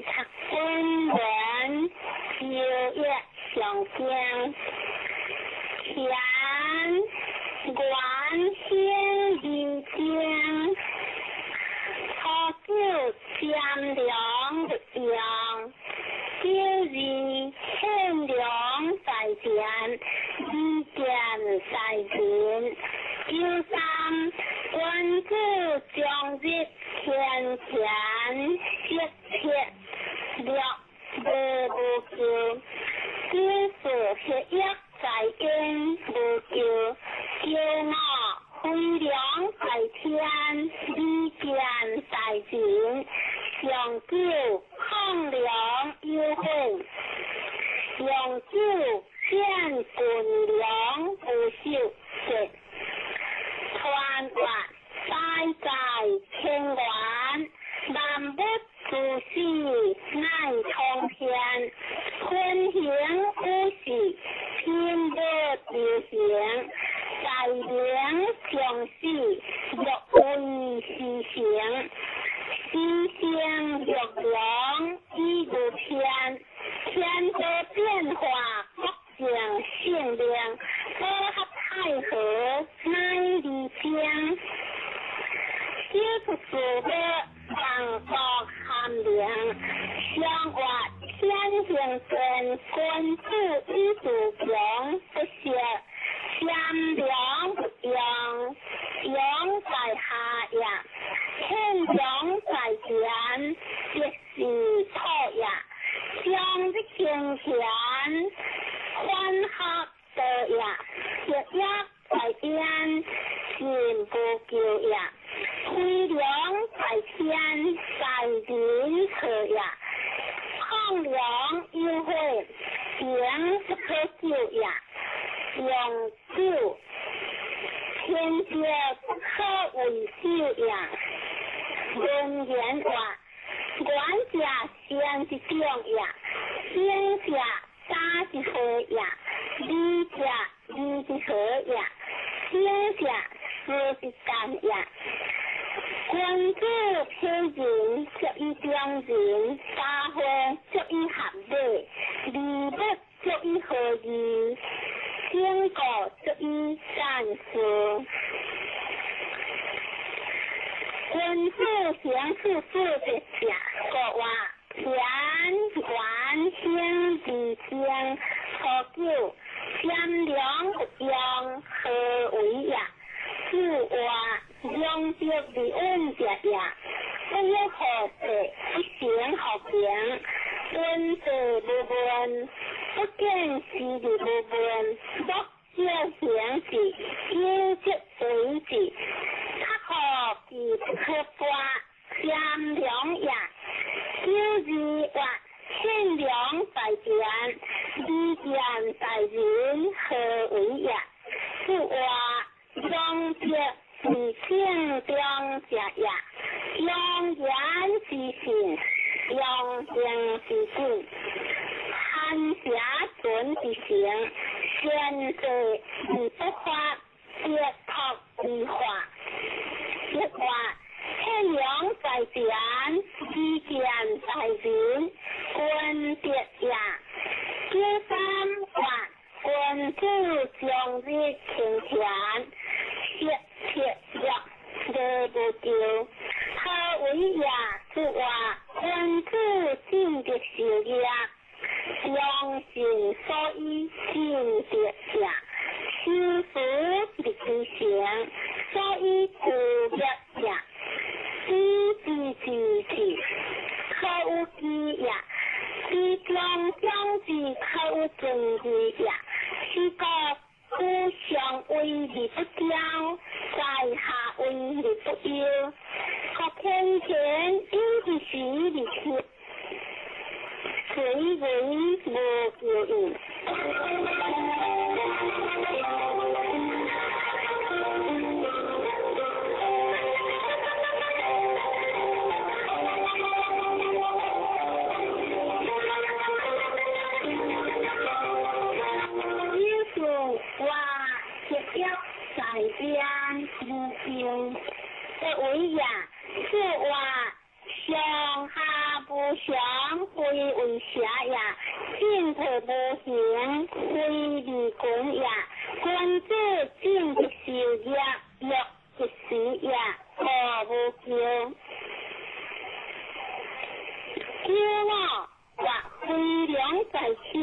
君元秋月上经，乾元兴二经，初九占良不用，九二献良在前，二见在人，九三君子将日天乾色切六无无救，九四黑夜在阴无救，九五飞梁在天，二见在人，上九抗梁有悔，用酒见军粮不受节，传话在在天元，万物诸事乃通天，昏行五事，天无流行，在明上死，若为时行，时行若龙以如天，天地变化，各尽性命，和合太和乃离间。小出事物，万国含灵，相活天行健，君子以自强不息，善良不用，用在下也，天良在前，即是土也。将日清闲，欢合道也，日夜在边，心不救也。飞梁在天，在人可也。抗梁有悔，行不可救也。用酒，天节不可为首也。文言话，愿者先是长也，先者打是和也，二者二是和也，先者四是干也。君子批人，足以中人；家会足以合理，礼物足以合义，经过足以善事。君子行处事的者，国话田元兴二经，初九善良不用，何为也？四话两德而稳者也，不欲何事，不行何行，君子无问，不见事而无问，莫少行事，有则为之。较好其不可拔，善良也。九二话天良在前，二见在人，何为也？四话两德而正中者也，用言之信，用行之信，含邪存之行，先世而不发，别托而化。一话天良在前，二见在人，君德也。九三话君子将日清田，色切若无无救，何为也？是话君子进德修业，良心所以进德也，修福立其行，所以故业也。知之知之，可有知也；知中将之，可有尊义也。是故故上位而不骄，在下位而不忧。可天天有之时而去，随为无救应。有四话日夜在边无救，这为也。四话上下不详，良非為邪也，進退無形，非利群也。君子正則受業，弱則死也，故無咎。九五或飛龍在天，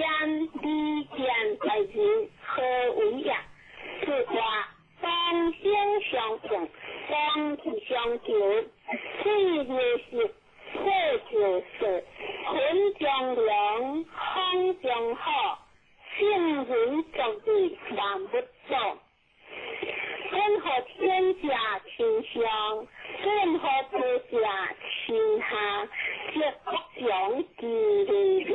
利劍在人，何為也？是話同聲相應，同氣相求，水流石，火就色，雲中龍，風中虎，聖人作治，萬物祖。本予天者親上，本予地者親下，則國強其利也。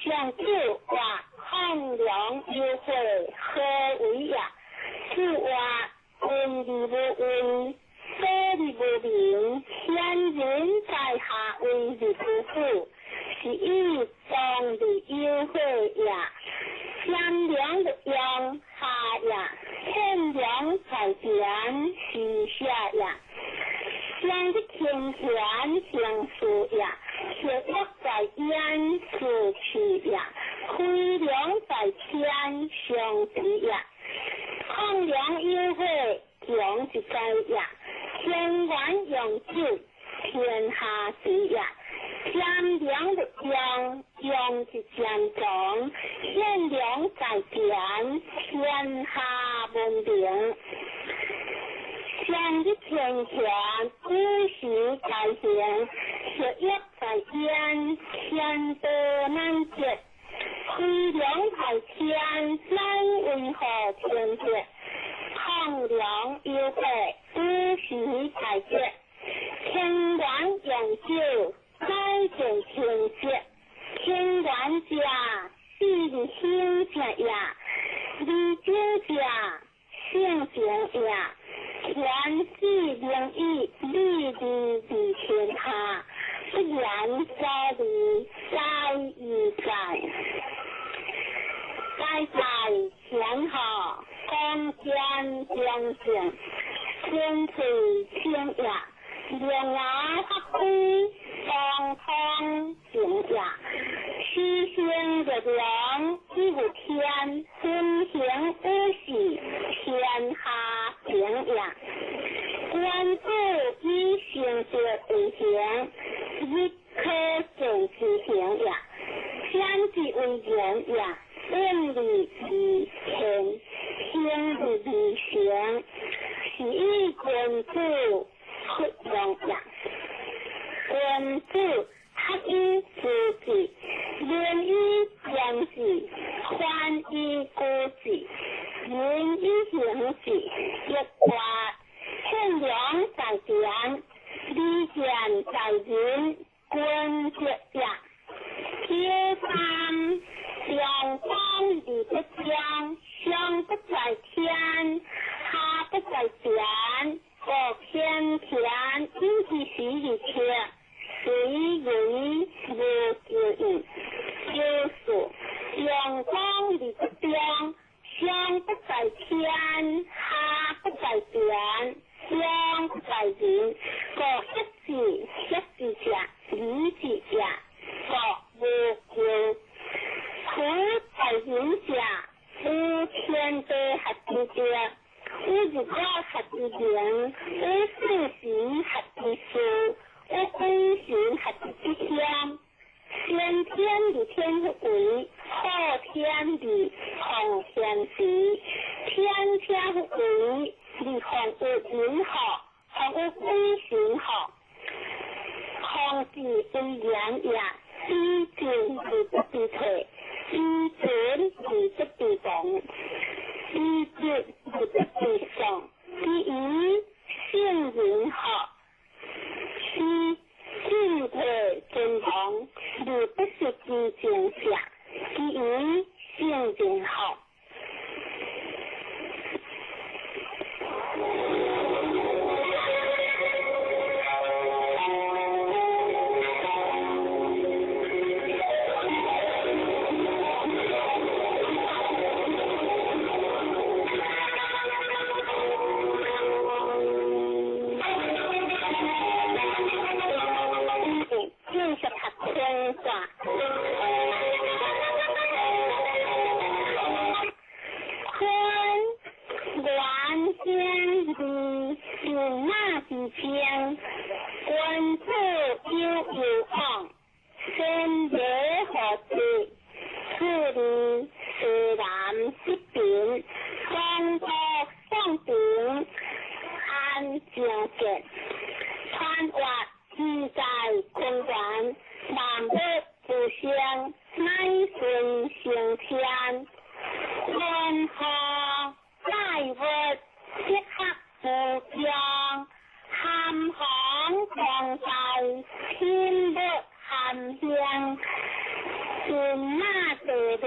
上九話亢龍有悔，何為也？是話為而無為，所而無名，天人在下為而不負，是以當而有悔也。天良的陽下也，天良在前是下也。上的天田行事也，铁木在焉是气也，飞龙在天上之也。亢龙有悔，强一在也。天元用酒，天下之也。天良的阳，阳是渐强，天良在前，天下文明。上日天田，五时在行，血液在焉，天道难绝。飞龙在天，乃为何天绝？亢龙有悔，五时在绝。天元用酒，乃见天节。天元者，四日兴者也；二九者，性情也。天子灵以利利利天下，不言所利，在于在。在在天下，光天中正，天翠清也。两牙发挥，当通正也。虚心月亮，以有天，分行五事，天下平也。君子以成德为行，日可见其行也。天之为人也，远离而天，行而为行，是以君子弗用也。君子合以知己，仁以言之，宽以固之，仁以行之，一卦天良在前，利剑在人，君子也。九三阳光而不将，上不在天，下不在田，国天田，以其时而切，随为无咎矣。九四阳光而不将，上不在天，下不在田，上不在人，国一字一字者，二字者，国无咎。夫在人者，有天地合之者，有日月合之明，有四时合之事，有鬼神合之天。先天的天为，后天的后天时，天天为，你看有人好，看有鬼神好，控制为言也，以进而不必退，以进而不必动，以节而不必丧，第一圣人好，是进退兼容，而不是之前者，第一圣人好。性，乃順成天。雲何載物，即刻無窮。含行當在，天不含興。善馬地類，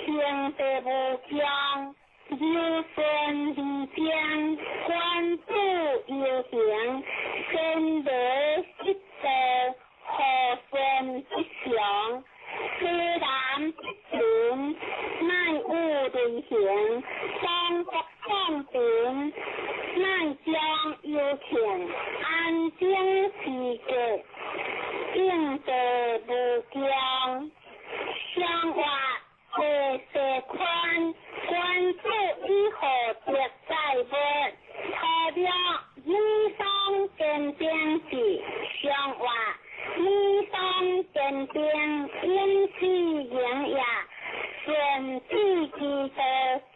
行地無窮。柔順而靜，君子遊行。善德失道，和順吉祥。西南之神，乃有類形。雙國雙平，乃將有慶。安靜時節，應地無窮。相活地勢寬，君子以厚德載物。初六女喪堅定志，相活女喪堅定，應是營也。順子之道，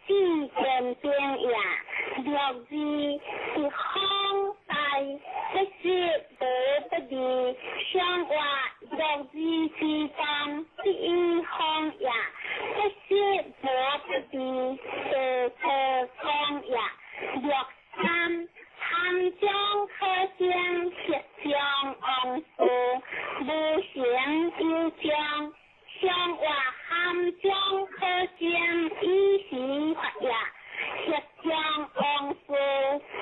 至堅定也。六字一方大，不是無不利。相活六字之中，第一方也。不是無不利，地錯方也。六三含將可生，悉將往事，無形有將。相活含將可生，以時發也。悉將往事，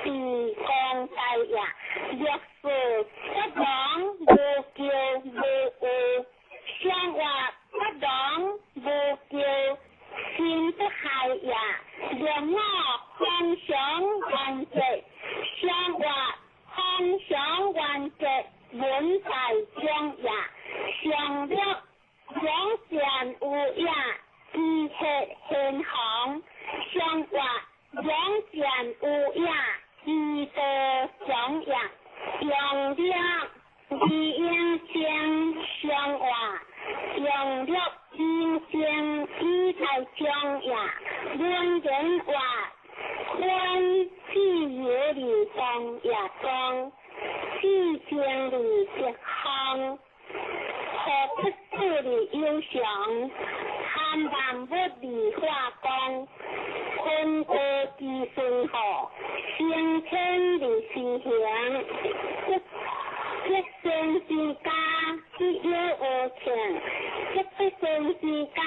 是公大也。六四不亡無咎無有，相活不亡無咎，心不害也。六五方常完結，相活方常完結，文在中也。上六兩善有也，知血現行。相活兩善有也，知道長也。用六二應聲相活，用六應聲以在中也。文言話，寬自由而當也當，自正而直行，何不自而有常，含萬物而化光，坤道之順和，成天而施行，積善之家，必有無慶；積不善之家，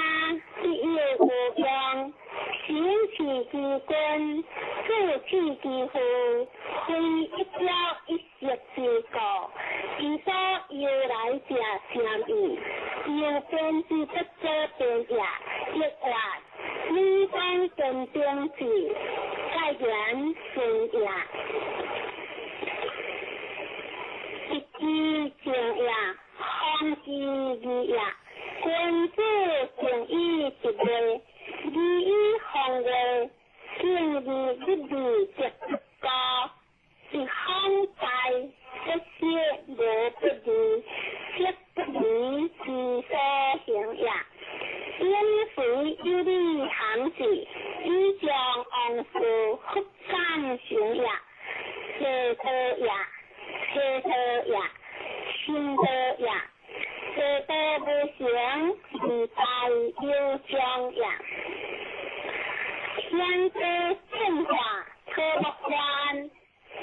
必有無用。行事之君，處事之父，非一朝一夕之故。其所由來者甚矣，由變之不可變也。亦或女方堅定志，蓋言順也。一之正也，方之義也。君子敬以直位，禮以方位，敬而一利則不高。一方在，不是無不利，則不利之所行也。因非有理行事，以將往事復感行也。邪道也，邪道也，心道也。邪道無成，而大有將也。天地變化，可不還；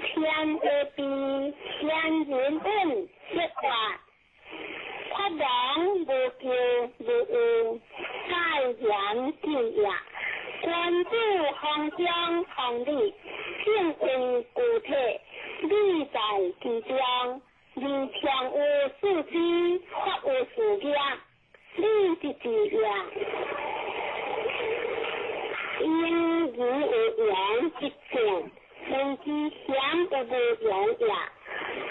天地變，天人本，即化。法王無咎無有，蓋言之也。君子方將方禮，正為具體，理在其中。而常有四肢，法有四業，理之之也。應義有言之正，人之險有無言也。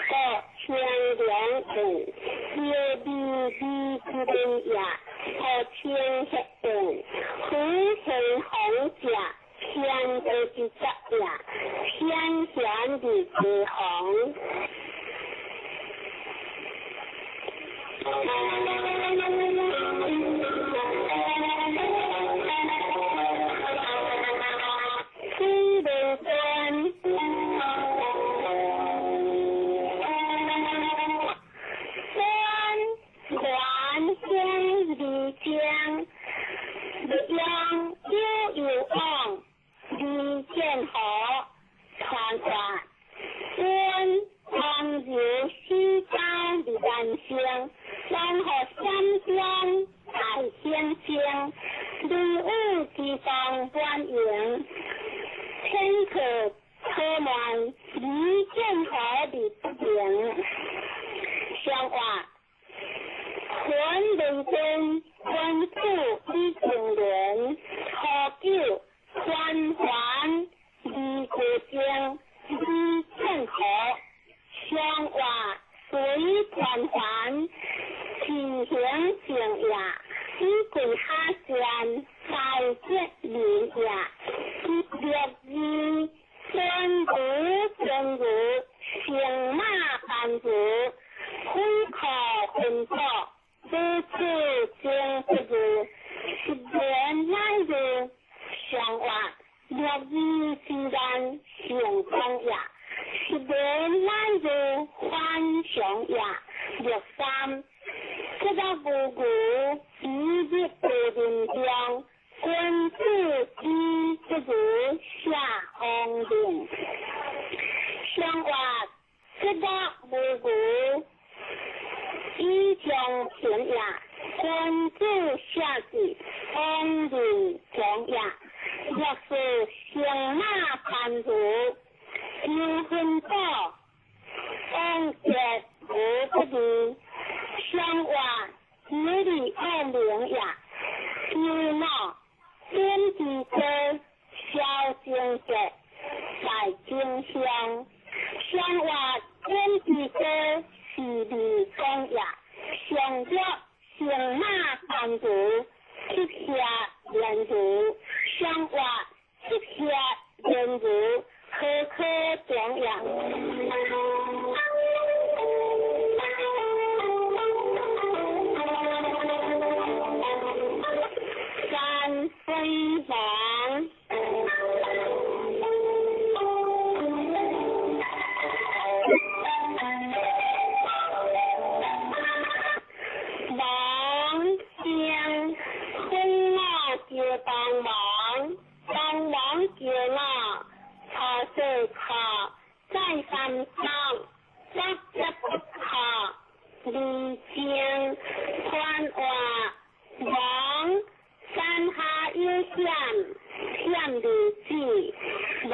故清涼言，有利利之言也。故清血言，非天皇者，天地之則也。天賢而地皇。水流转，转还天。山中大兴清，雷雨之当满营，天可可慢，李建和李不平，相话魂灵真，君子李正伦，何九环环李国正，李建和，相话随团环，自行正也，以贵下线大吉林也，六二孙如正如，乘马班如，分可分组，如此正不如，十年乃如，相话六二之间成功也，十年乃如反常也，六三。这个无无一日不人中，君子以这如下王令。相话这个无无以将平也，君子下之王令中也。若是乘马攀如，有分道，王节无不利。相话有理爱明也，有脑天地歌，萧正节在正乡。相话天地歌是理讲也，上着乘马攀如，七下连如，相话七下连如，何可讲也？三飞王，王将分我叫帮忙，帮忙叫我，初四考再三考，八节不考，二正宽话王。山下有险，险如子，王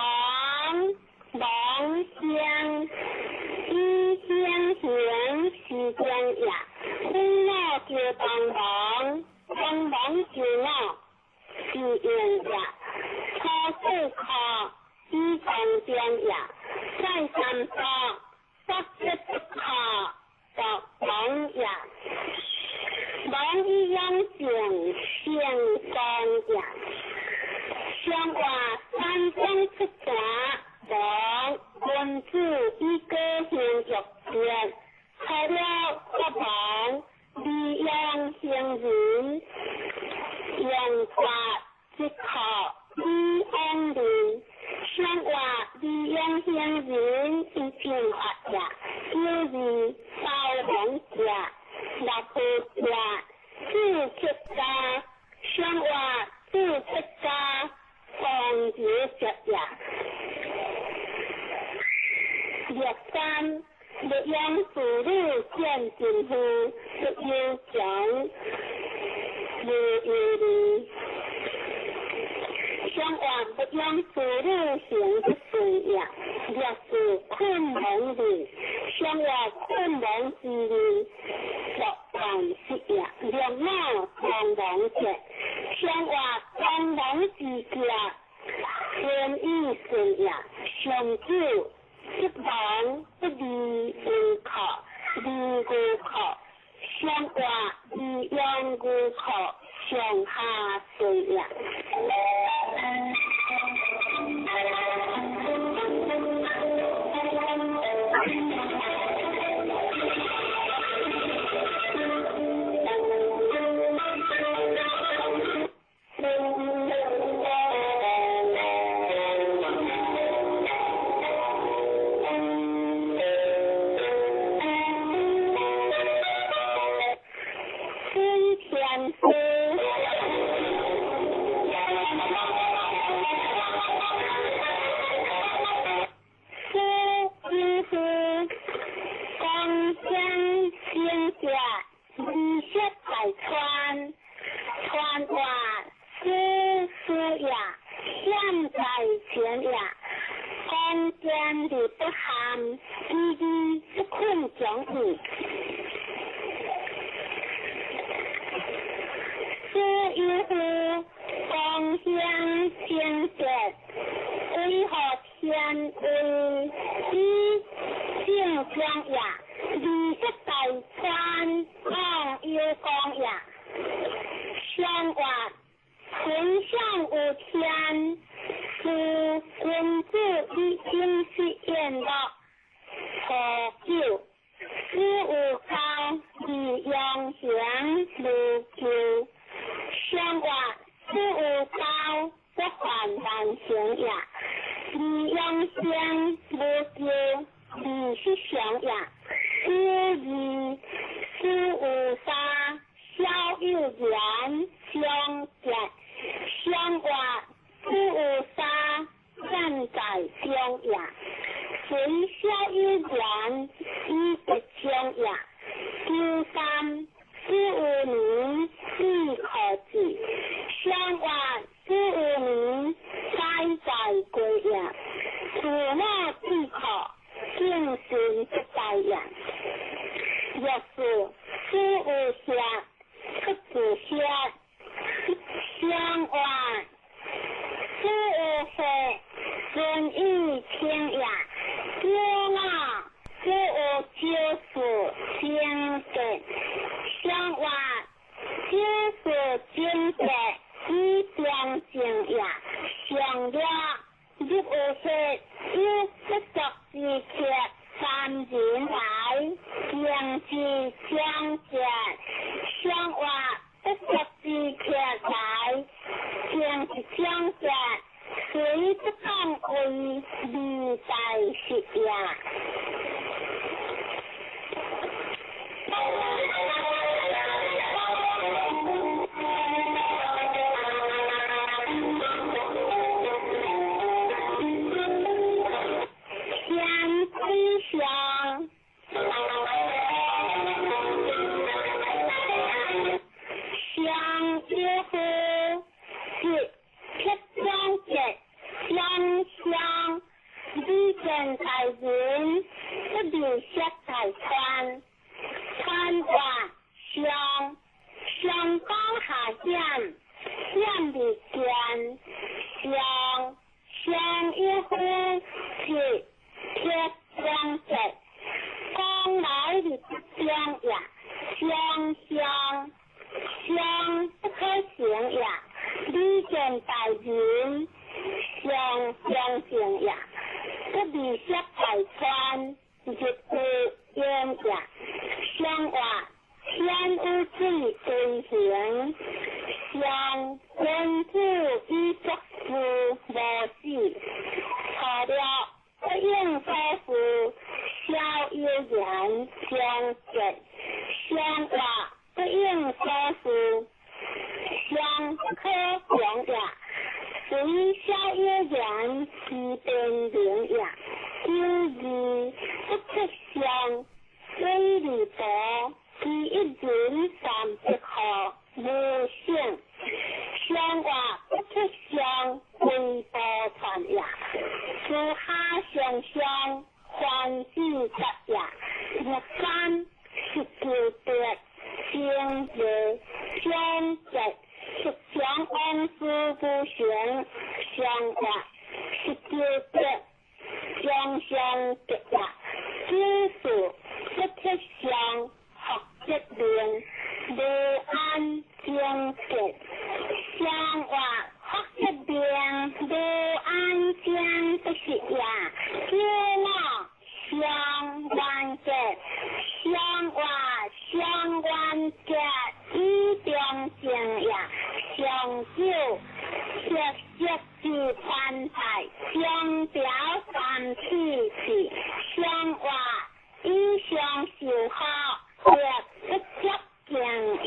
王乡，以乡行是正也。分我叫帮忙，帮忙叫我是应也。初四考以当正也，再三考八节不考作王也。王以养正成功也，相话三江出泉，王君子以高兴玉节，出了国王，利用行人，用法即可以安人。相话利用行人以正法也，有如包王者。六不者，四七家，相话四七家，王子节也。六三，六养子女见政府，不忧穷，无忧虑。相话不养子女行不顺也，六是困亡人，相话困亡之人。六万失也，六脑当王者，相话当王之家，天意顺也。上九，失王不离无靠，离无靠，相话离养无靠，上下顺也。川，川活师事也，险在前也。恭俭而不陷，己义不困强矣。师有夫，光显贞洁，为何天威以正强也？二色大川，望有光也。相活，丞相有天，是君子以精实宴乐。初九，师有高，以阳行如旧。相活，师有高，不患难行也。以阳行如旧，二是祥也。九二，师有三，小有言，相结。相活，师有三，善在中也。随小有言，以得中也。九三，师有年，以可治。相活，师有年，哉在归也。父母之可，敬顺不在也。若是师有下，出自下。相活，师有岁，顺以清也。九五，师有九四，清洁。相活，九四贞洁，以中正也。上了，入有岁，有不足之客，三人来，行之将结。相活，不足之客来，行之将结。谁不当为二在是也？天之上，相有夫，是铁将结，相相，李见大人，不离色大川，川活上，上讲下险，险而见，上上有夫，是铁将结，讲来而不讲也，相相相不可行也，李见大人，相相正也，不离色大川，日有烟也。相活，天有水归行，相君子以作事无死。错了，不应所事，小有言相结。相活，不应所事，相不可强也。随小有言，其变灵也。九二，不出相，水利薄，其一人三不可，无性。相活，不出相，微波传也。四下相相，环子节也。六三，十九德，正月相结，十强王事不成，相活，十九德，将相结也。九四，不出相，学则明，无安将结。相活，学则明，无安将不是也。九五，相完结，相活，相完结，以中正也。上九，色色之参赛，相表三气气，相活，以相受好，若不接正也。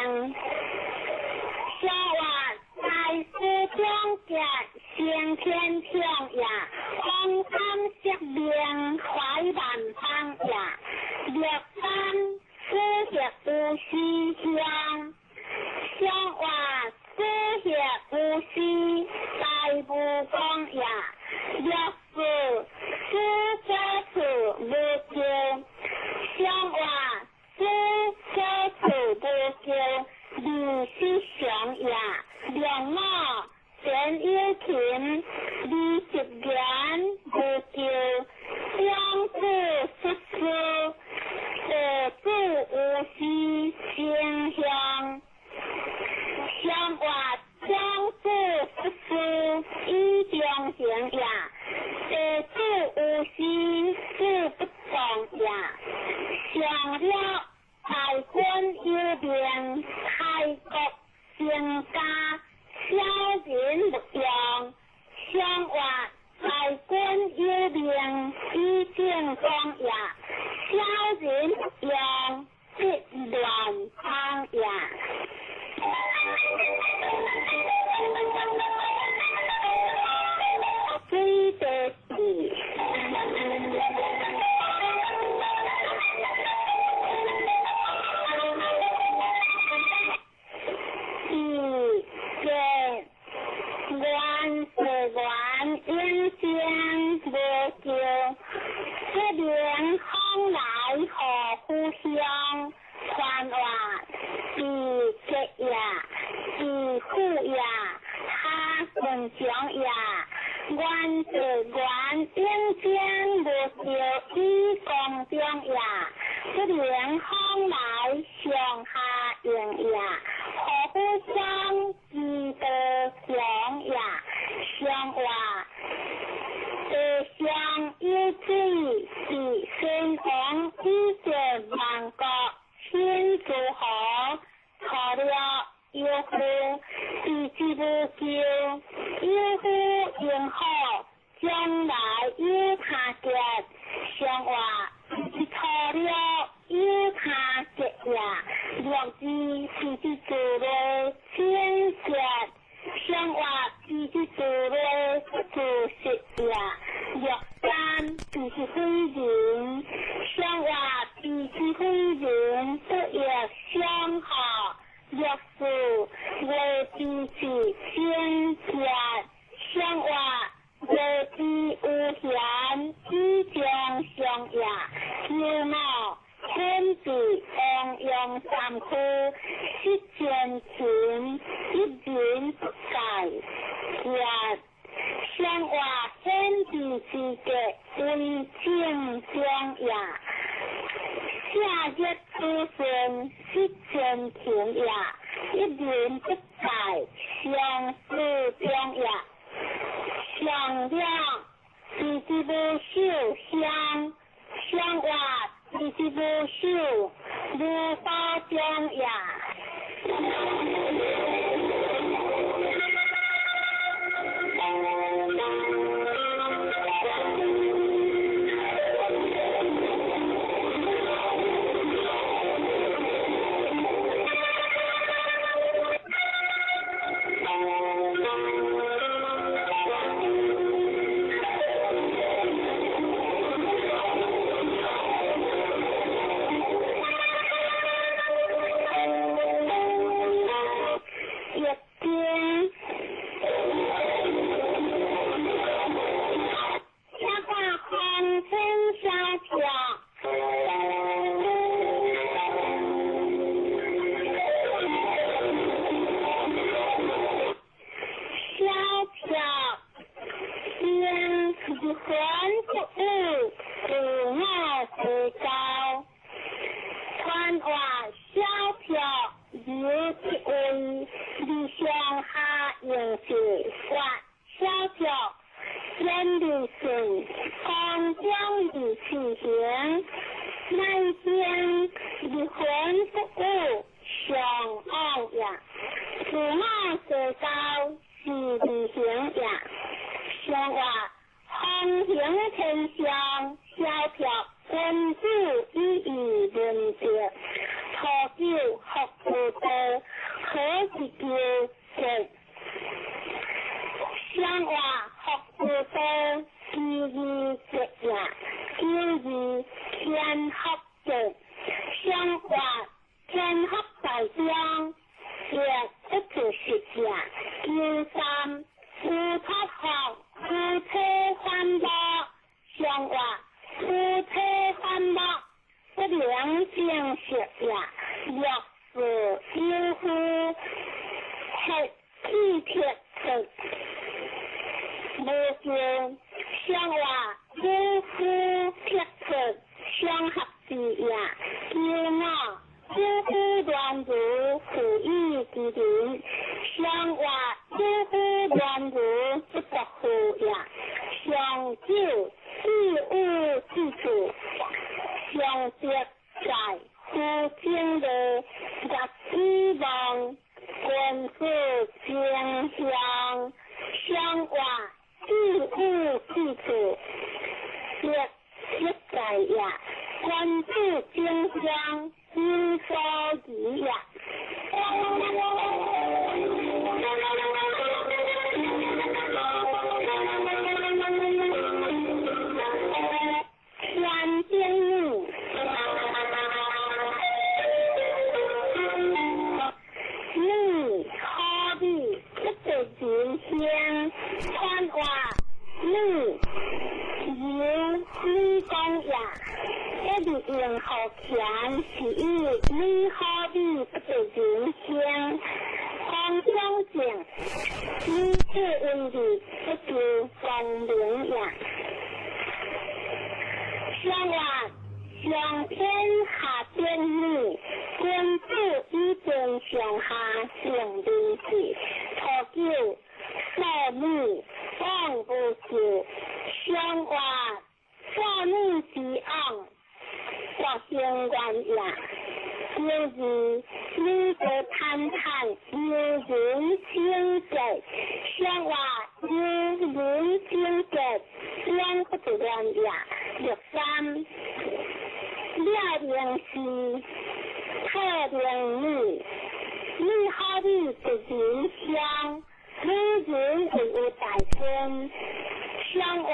命。小话在世中结先天强呀，风三色命怀万邦呀，六三四叶无私香，小话四叶无私大无光呀，六四四家处无救，小话四家处无救。二是上呀，两五钱有琴，二十元无救，两子十四，地主有时清香，上话长子十四以中行呀，地主有时事不动呀，上了。大军有命，开国成家，小人勿用。上话大军有命，以正光呀，小人勿用，必乱邦呀。水地地。元是元，永生无救，这边风来何故乡？传话是吉呀，是富呀，哈顺强呀。元是元，永生无救，以公中呀。这边风来上下应呀，何故乡？基德强呀，上话地上有水是先王以前万国亲诸侯，错了有夫是之无救，有夫应好，将来有他结，上话是错了有他结呀，六字是之做的清洁。上话是之做的做实呀，六三是之非人，上话是之非人不亦相合，六四为之是清洁，上话为之无闲，以将相呀，有貌。天地王阳三区，失前秦，一人不改。也相话天地之格为正中也。夏日出生失前秦也，一人不改，相思中也。相两是之无秀相，相话。是之无秀，无法中呀。君子以义论德，土九福无道。好一叫节。相话福字多，其义节也；九二天福节。相话天福在中，节不做实也。九三夫托福，夫妻反目。相话夫妻反目，不良正色也。六四有夫，黑气铁出。无叫相话有夫铁出，相合之也。九五有夫乱如负义之人，相话有夫乱如不得负也。上九自有之处，上德在夫正的日子望，君子正向，相话自有之处，德色在也。君子正向，有所疑也。天顶女，女好比不得人生，传话女由女讲也，一直用好钱是以女好比不得人生，方中正，女子文字不求光明也。相话上天下天女，君子以天上下上人事。初九少女往无咎，相话少女之昂，国兴愿也。九二女子坦坦，有人清洁，相话有人清洁，两不得愿也。六三了灵是特灵女，女好比一人香，女人会有大分。相话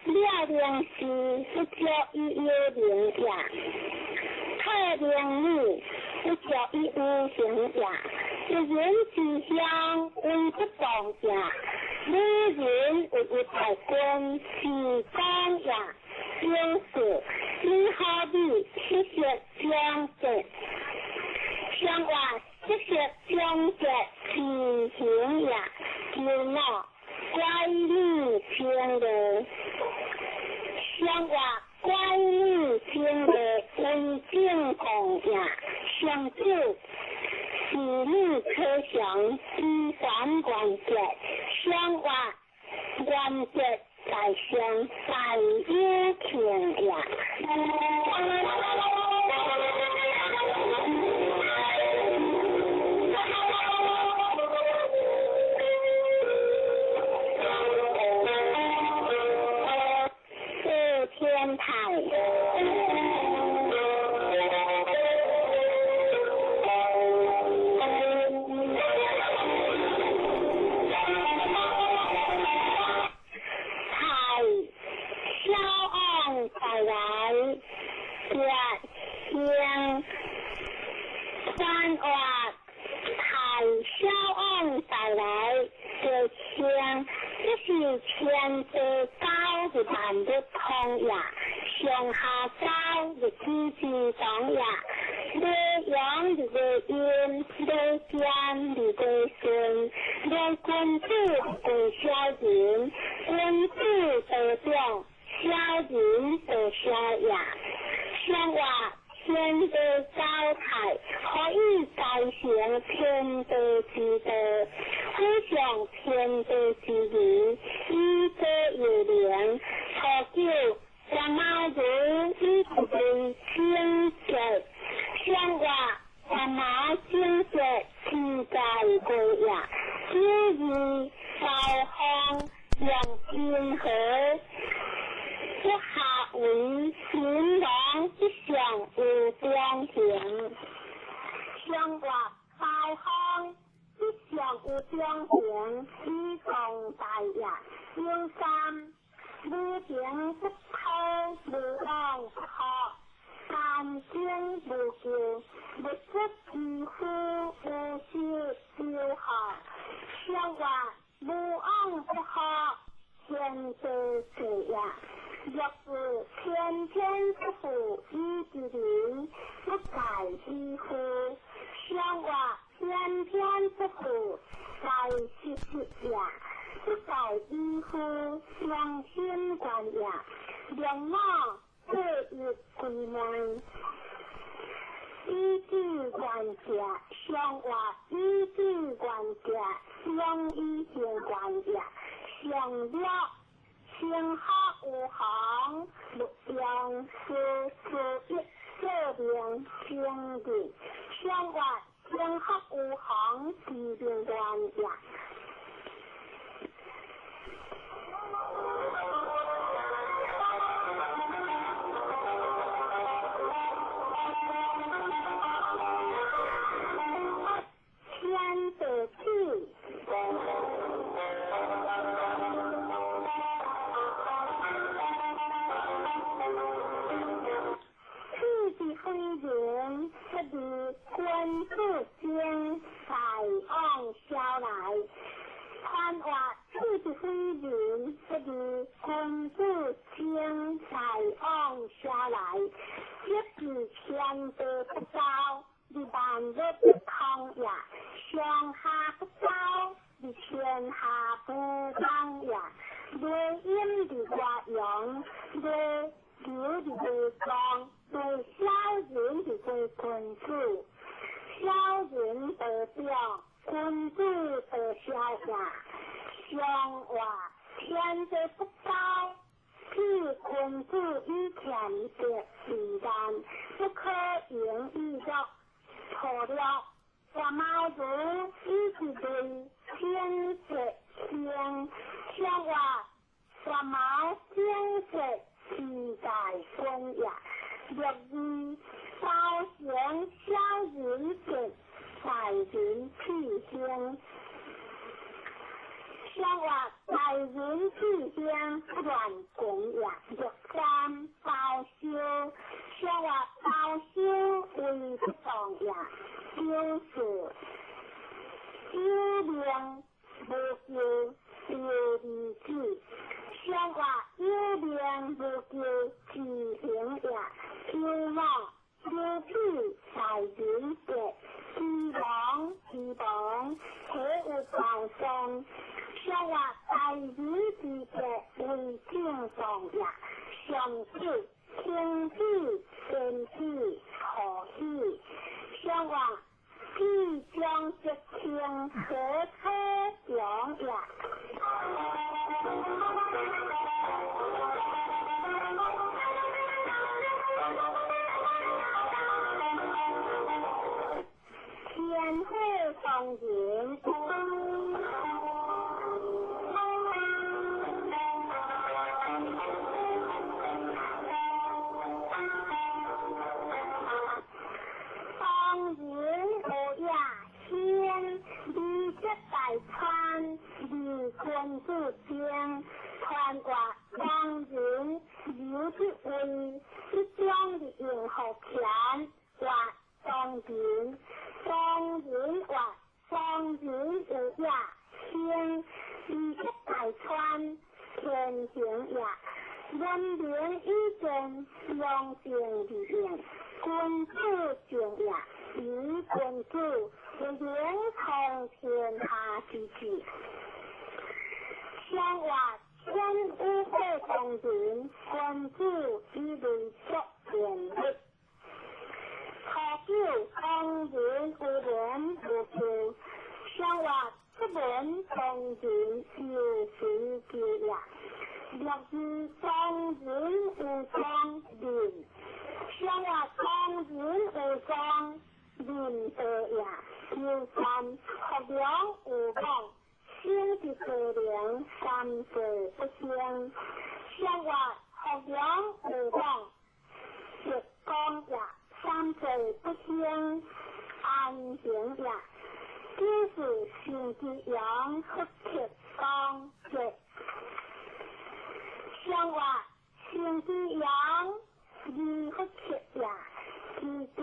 了灵是不叫伊有灵也，特灵女不叫伊有形也。一人之乡为不当也，女人会有大官是讲也。九四女好比七色相结，相话七色相结是形也。九五乖女清的，相话乖女清的为正公也。上九是女可祥之三关节，相话关节在上大有庆也。四天台。三话太小王带来的枪，这是天地高的万物通也，上下高的子之当也，雷阳的个阴，雷天的个顺，雷君子为小人，君子得长，小人得小也，上话。天地交泰，可以继承天地之道，互相天地之义，以德有灵。初九，干妈如以为清洁，相话干妈清洁，其在贵也。九二高方杨金河。不下为新郎之上有庄行，相话高中行以壮大也。九三，无情不讨，无往不福，干经无咎，物质之夫，无失丢学，相话无往不福，天地世也。若是天天不负以之人，不盖以夫，相话天天不负在时时也，不盖以夫，良心观也。两马各一归门，以智观者，相话以智观者，相以行观也，相了。天下无行，勿用事事一说明清净。相话天下无行，知明观也。天地起。飞人不离君子间，大往消来。传话此之非人，不离君子间，大往消来。即是天地不交，而万物不通也；上下不交，而天下不通也。内阴而外阳，内柔而内刚。对小人就归君子，小人得表，君子得小下。相话天地不交，譬君子以谦德为难，不可盈以乐。错了，我猫如以之类，天色天，相话我猫天色自在君也。六二，包行小人德，大人气兴。相话大人气兴，不乱讲也。六三，包修，相话包修为不当也。九四，有名无求，有二子。相话有名无求，自行也。九五，有彼大人德，知亡知亡，体有暴丧。相话大人之德，为正当也。上九，天子天子何喜？相话必将吉庆何可强也？天火当人。当人无也先，离节大川，离君子间，传话当人有之位，一将的应福田，话当人，当人话当人有也先，离节大川，天行也。文明以前，良政而应，君子正也。以君子为灵通天下之治。相话天有火当人，君子以为作贤德。初九，当人无言无求，相话出门当人有随求也。六二，当人有庄人，相话当人有庄人道也。九三，学良有望，生之高龄，三岁不兴。相话学良有望，直讲也，三岁不兴，安行也。九四，子成之阳福克光节，上月成之阳二福克呀，二节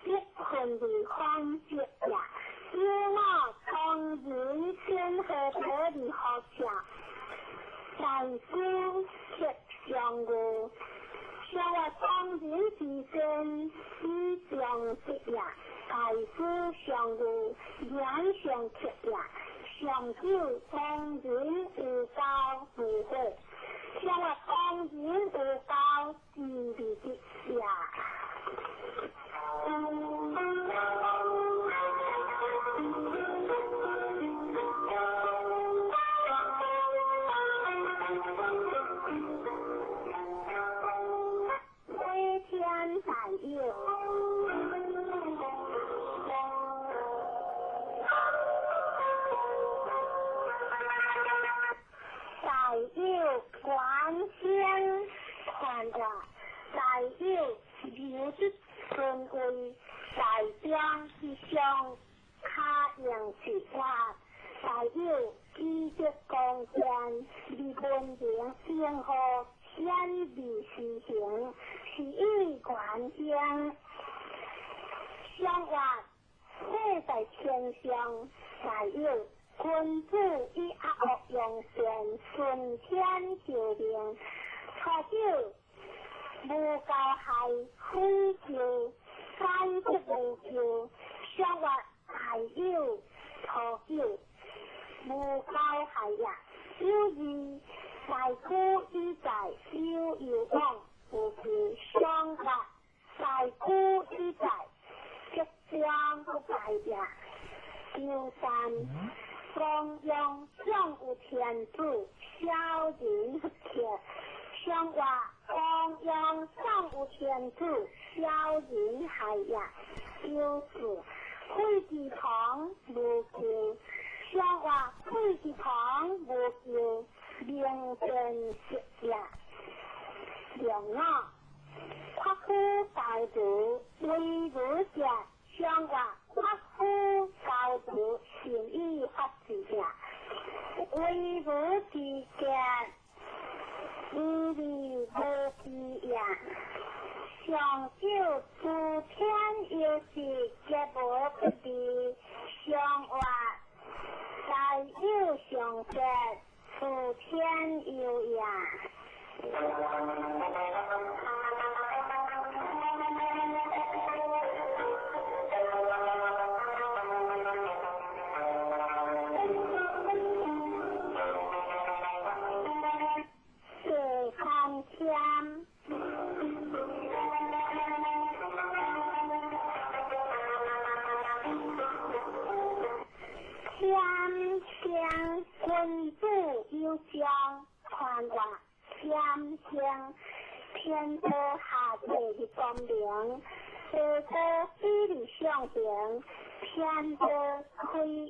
积分二方节呀，有马当人先河体二好车，大师克上月。上月当人之身以上节呀，大师上月两上克呀，上九当人有交无悔，上月当人有交之二节呀。飞天大有，大有观天看着，大有留得尊位，大中之上卡用之法，大有积德贡献，而文明生活显而实行，是以观天。上月写在天上，大有君子以阿恶用善，顺天受命。初九无交害，非求解得无求。上月大有初九无交害也，有二大古以在有有往无求。上月大古以在吉光不败也。九三光阳上有天子，小人不克。上月光阳上有天子，小人害也。九四废之旁无求。上月废之旁无求，明辨色也。两五夸夫大德为如者，上月夸夫高德善以法治也。为如之者，无利无弊也。上九诸天有时皆无不利。上月大有上节，诸天有也。第三天，天天君子有将，传话天天，天道下地的光明，地道比的上行，天道开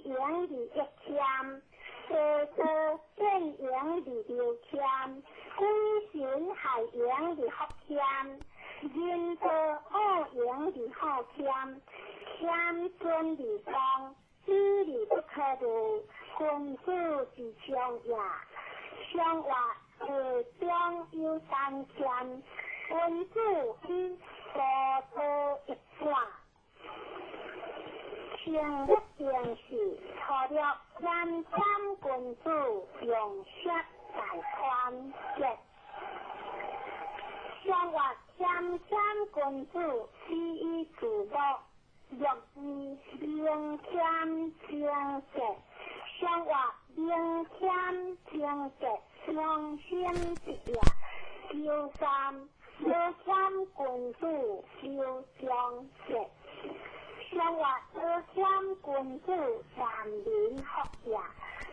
阳的一天，地道变阳的六天，鬼神害阳的福天，人道恶阳的好天，天尊的光，比的不可得，君子之将也。上月下中有三天，君子以高道一转。成日定时，除了谦谦君子用色大宽节。上月谦谦君子始以自乐，乐以明谦清节。上月明谦清节，双生之也。九三无谦君子有长节。上月无谦君子难民福也。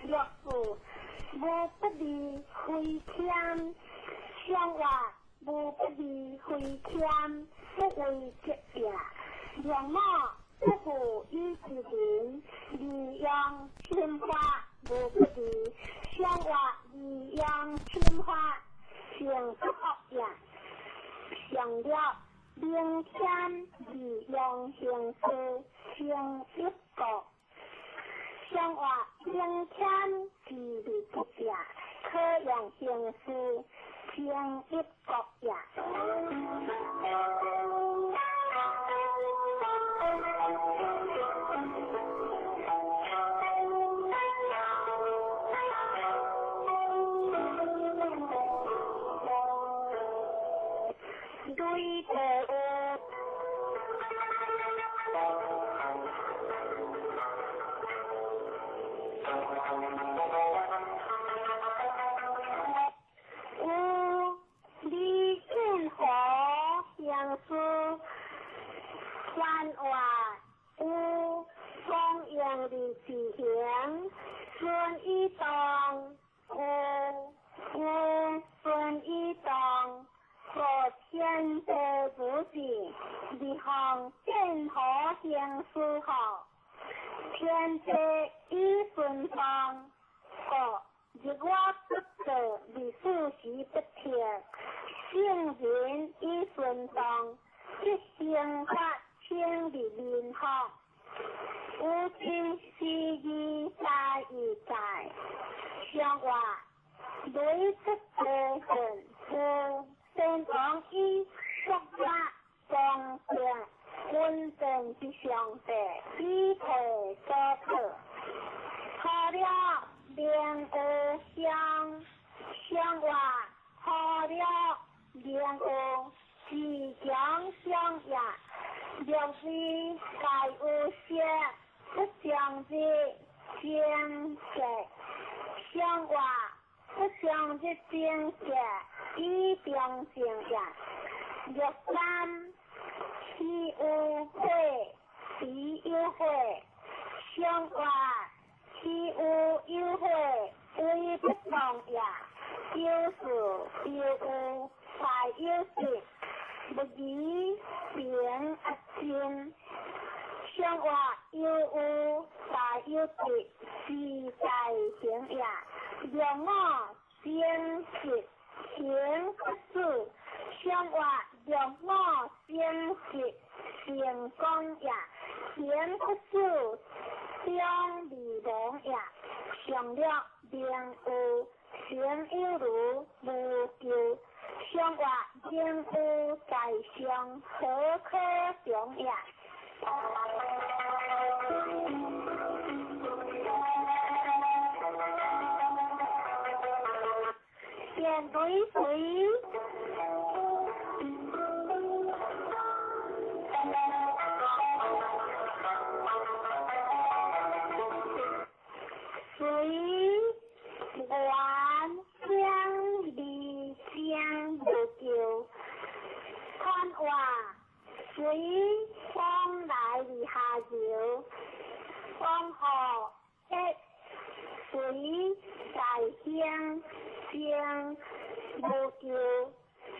六四无不利非谦。上月无不利非谦，不为节也。两马不负以之人，利用天花无不利。上月利用天花，成不福也。上了明天利用行事成一国。上話應謙自立不者，可用行事成一國也。對地有，有李俊和行事，番话有光荣的执行，孙以东有有孙以东，和天地不济，立项建河行事后，天地以顺风，国日我不得历史时不停，圣人以顺风，即刑法请立民法。有真是义在义在，上话雷出地恨，有先王以国家公正稳定之上帝，以退所可。除了明有相，上话除了明有自强相也，若非该有说不将之正格，上话不将之正格以中正也。若三岂有悔，彼有悔，上话岂有有悔，为不当也。有事有有，大有实，不疑平阿真。上话有有，大有实，是在行也。若我正实行不死，上话若我正实成功也，行不死将未亡也。上了明有，行有如无咎。上话明有在上，何可常也？面对谁？随愿相离相无咎，看话随风来而下游，风雨一随在乡相无咎，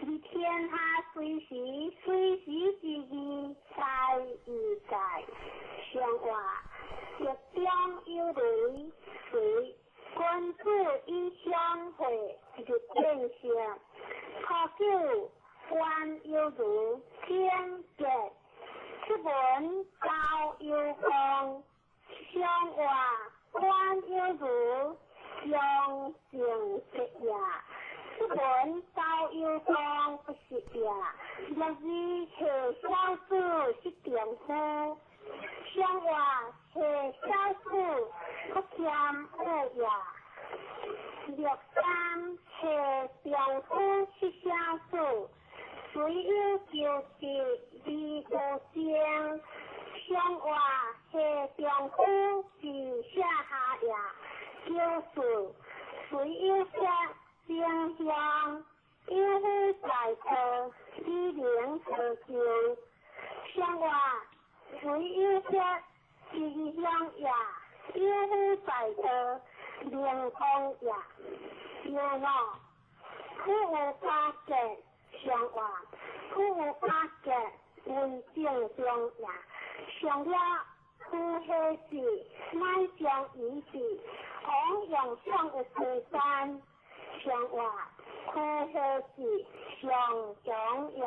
而天下随时随时之义在而在，上话日中有雷随君子以相会日变相，初九官有如天杰，出门高有光，上话官有如相正直也。出门高有光不是也，若是下小子是丈夫，上话下小子不谦恶也。六三下丈夫是小子，虽有求职而无情，上话下丈夫是下下也。九四虽有说正向，有夫在道，以能成就。上话虽有说正向也，有夫在道，明光也。有五苦有加结，上话苦有加结为正常也。上了苦何时乃将以时，王用上有归山。上话苦何时上强也。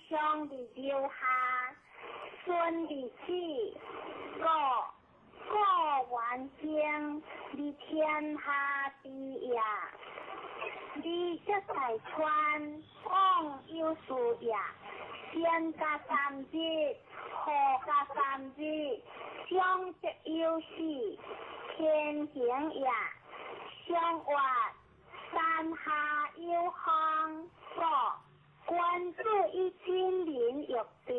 上佇留下，孫佇死，國國元興佇天下之也。你則大川往有事也，先加三日，後加三日，上則有死，天行也。上活山下有風，國君子以親民欲德，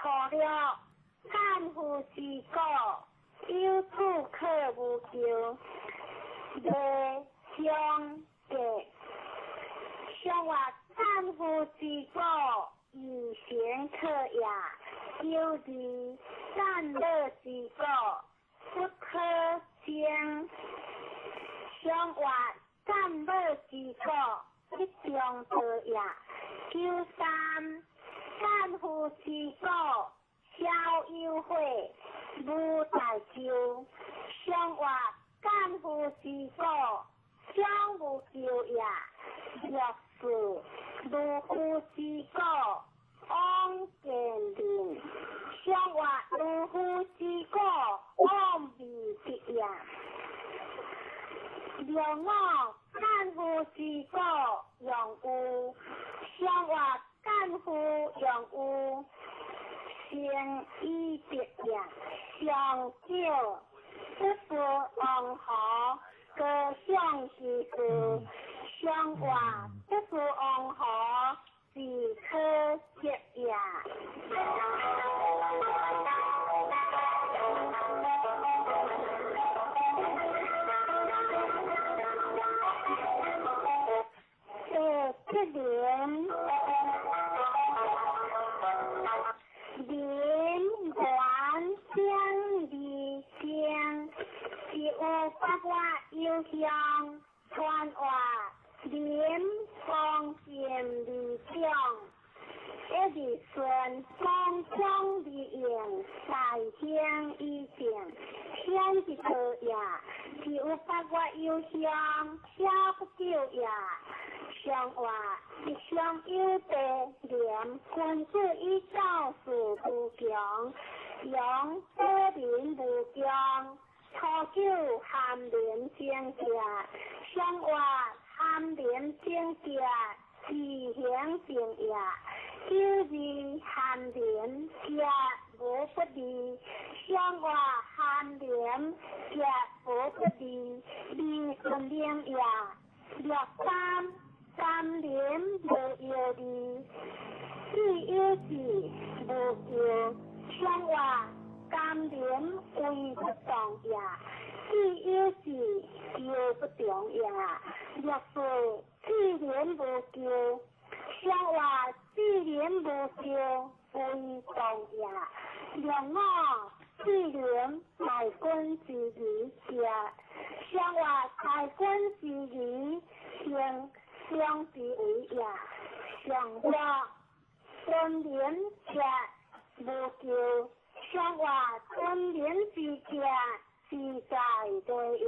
初六干夫之果，有子可無咎。未上格，上活干夫之果，以行可也。九二干樂之果，不可爭。上活干樂之果，一中道也。九三干夫之果，小有悔，無大咎。上活干夫之果，小無咎也。六四如夫之果，往見人。上活如夫之果，往未得也。六五干夫之果，用有。上活干夫用有，成以德也。上九不是王侯，高尚之事。上活不是王侯，是可得也。第七年，林元相二生，是有八月有乡传话，林光进二长，一日顺光光而用，大兴以正，天之道也。是有八月有乡，小不久也。上活一上有地廉，君子以教事无穷，用保民无穷。初九含廉贞洁，上活含廉贞洁，自行正也。九二含廉洁无不利，上活含廉洁无不利，利顺明也。六三三廉无忧虑，智有智无咎。上活甘廉为不动也，智有智咎不动也。六四智廉无咎，上活智廉无咎为动也。六五智廉大君之义也，上活大君之义行相之为也。上活尊廉者无咎，上活尊廉之者自在对也。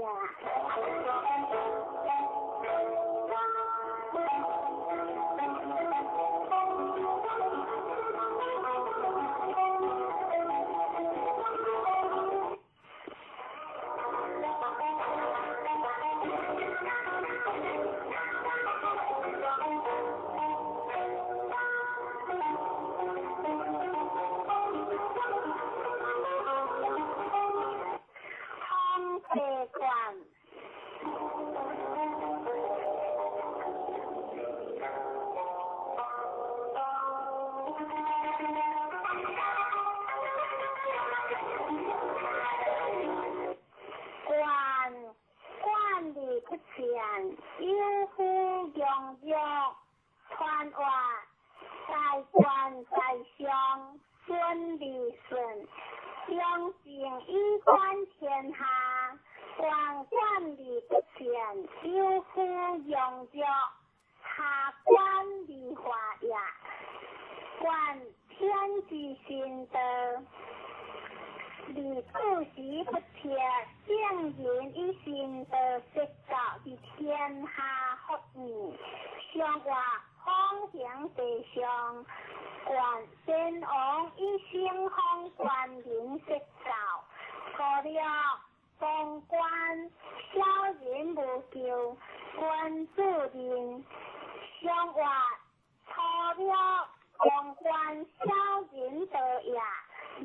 有夫强弱，传话大官在上，顺利顺，良政以观天下，官官而不前，有夫强弱，下官而化也。观天之心道，而处时不切，圣人以心道说教伫天下福义，上活方行地上，先王以先锋官人设教。初六，王冠小人无咎，君子人。上月初六，王冠小人道也。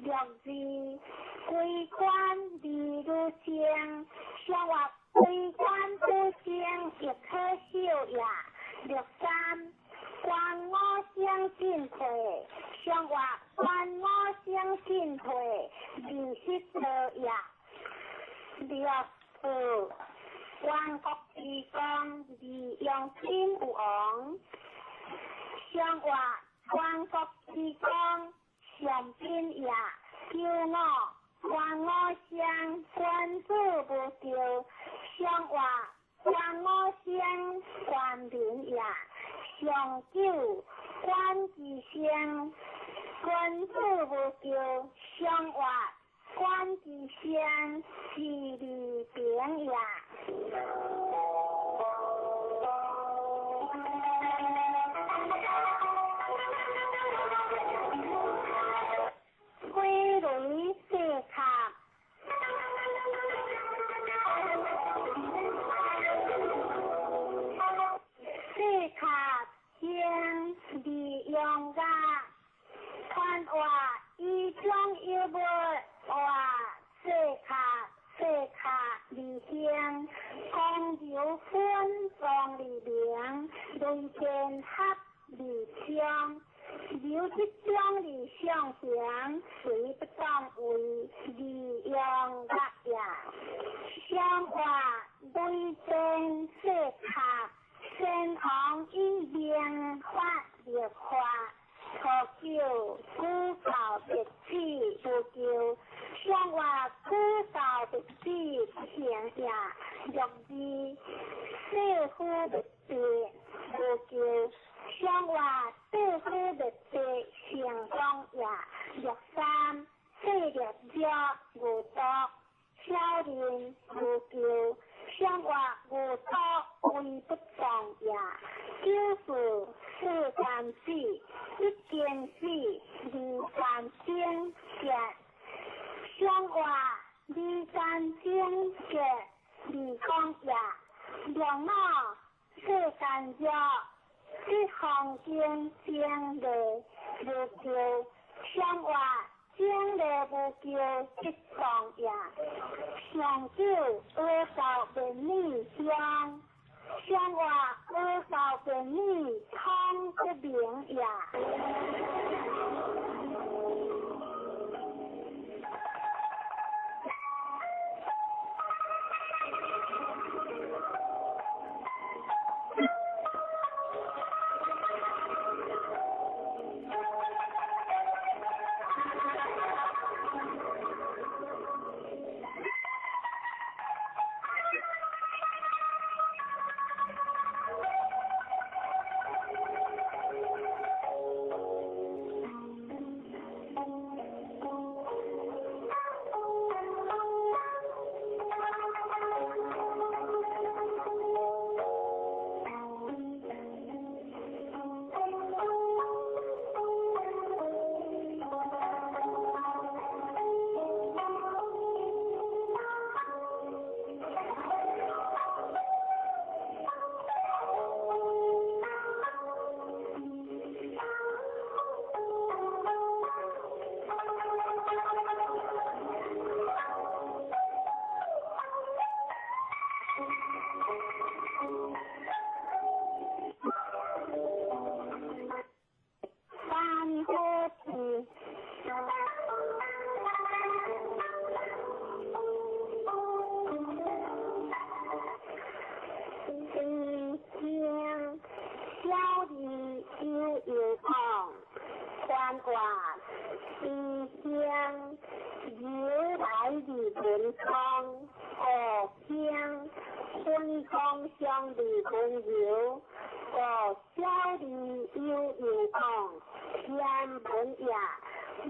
六二，归官二女生，上月归官女生亦可秀也。六三，官五星进退，上月官五星进退，二十道也。六四，官国之公，二用金有王。上月官国之公，上宾也。九五，官五星，官子无咎。上月官五星，官民也。上九，官之星，君子无咎。上月官之星，是利平也。飞雷四卡，四卡星利用甲，传话以中有无话四卡四卡二星，公牛分王利明，雷电合二枪。刘这种理想型，随不当为利用甲也。上话雷电四卡，先王以明法立法。初九，古教历史无咎。上话古教历史不行也。六二，世夫历史无咎。上话世夫历史成功也。六三，世历者无毒，小人无咎。上话无毒为不当也。九四，世间子，一间子，二间精结。上话二间精结，二讲也。六五，世间者，这方经经历无咎。上话经历无咎，这当也。上九，阿教便女中，上话阿教便女通不明也。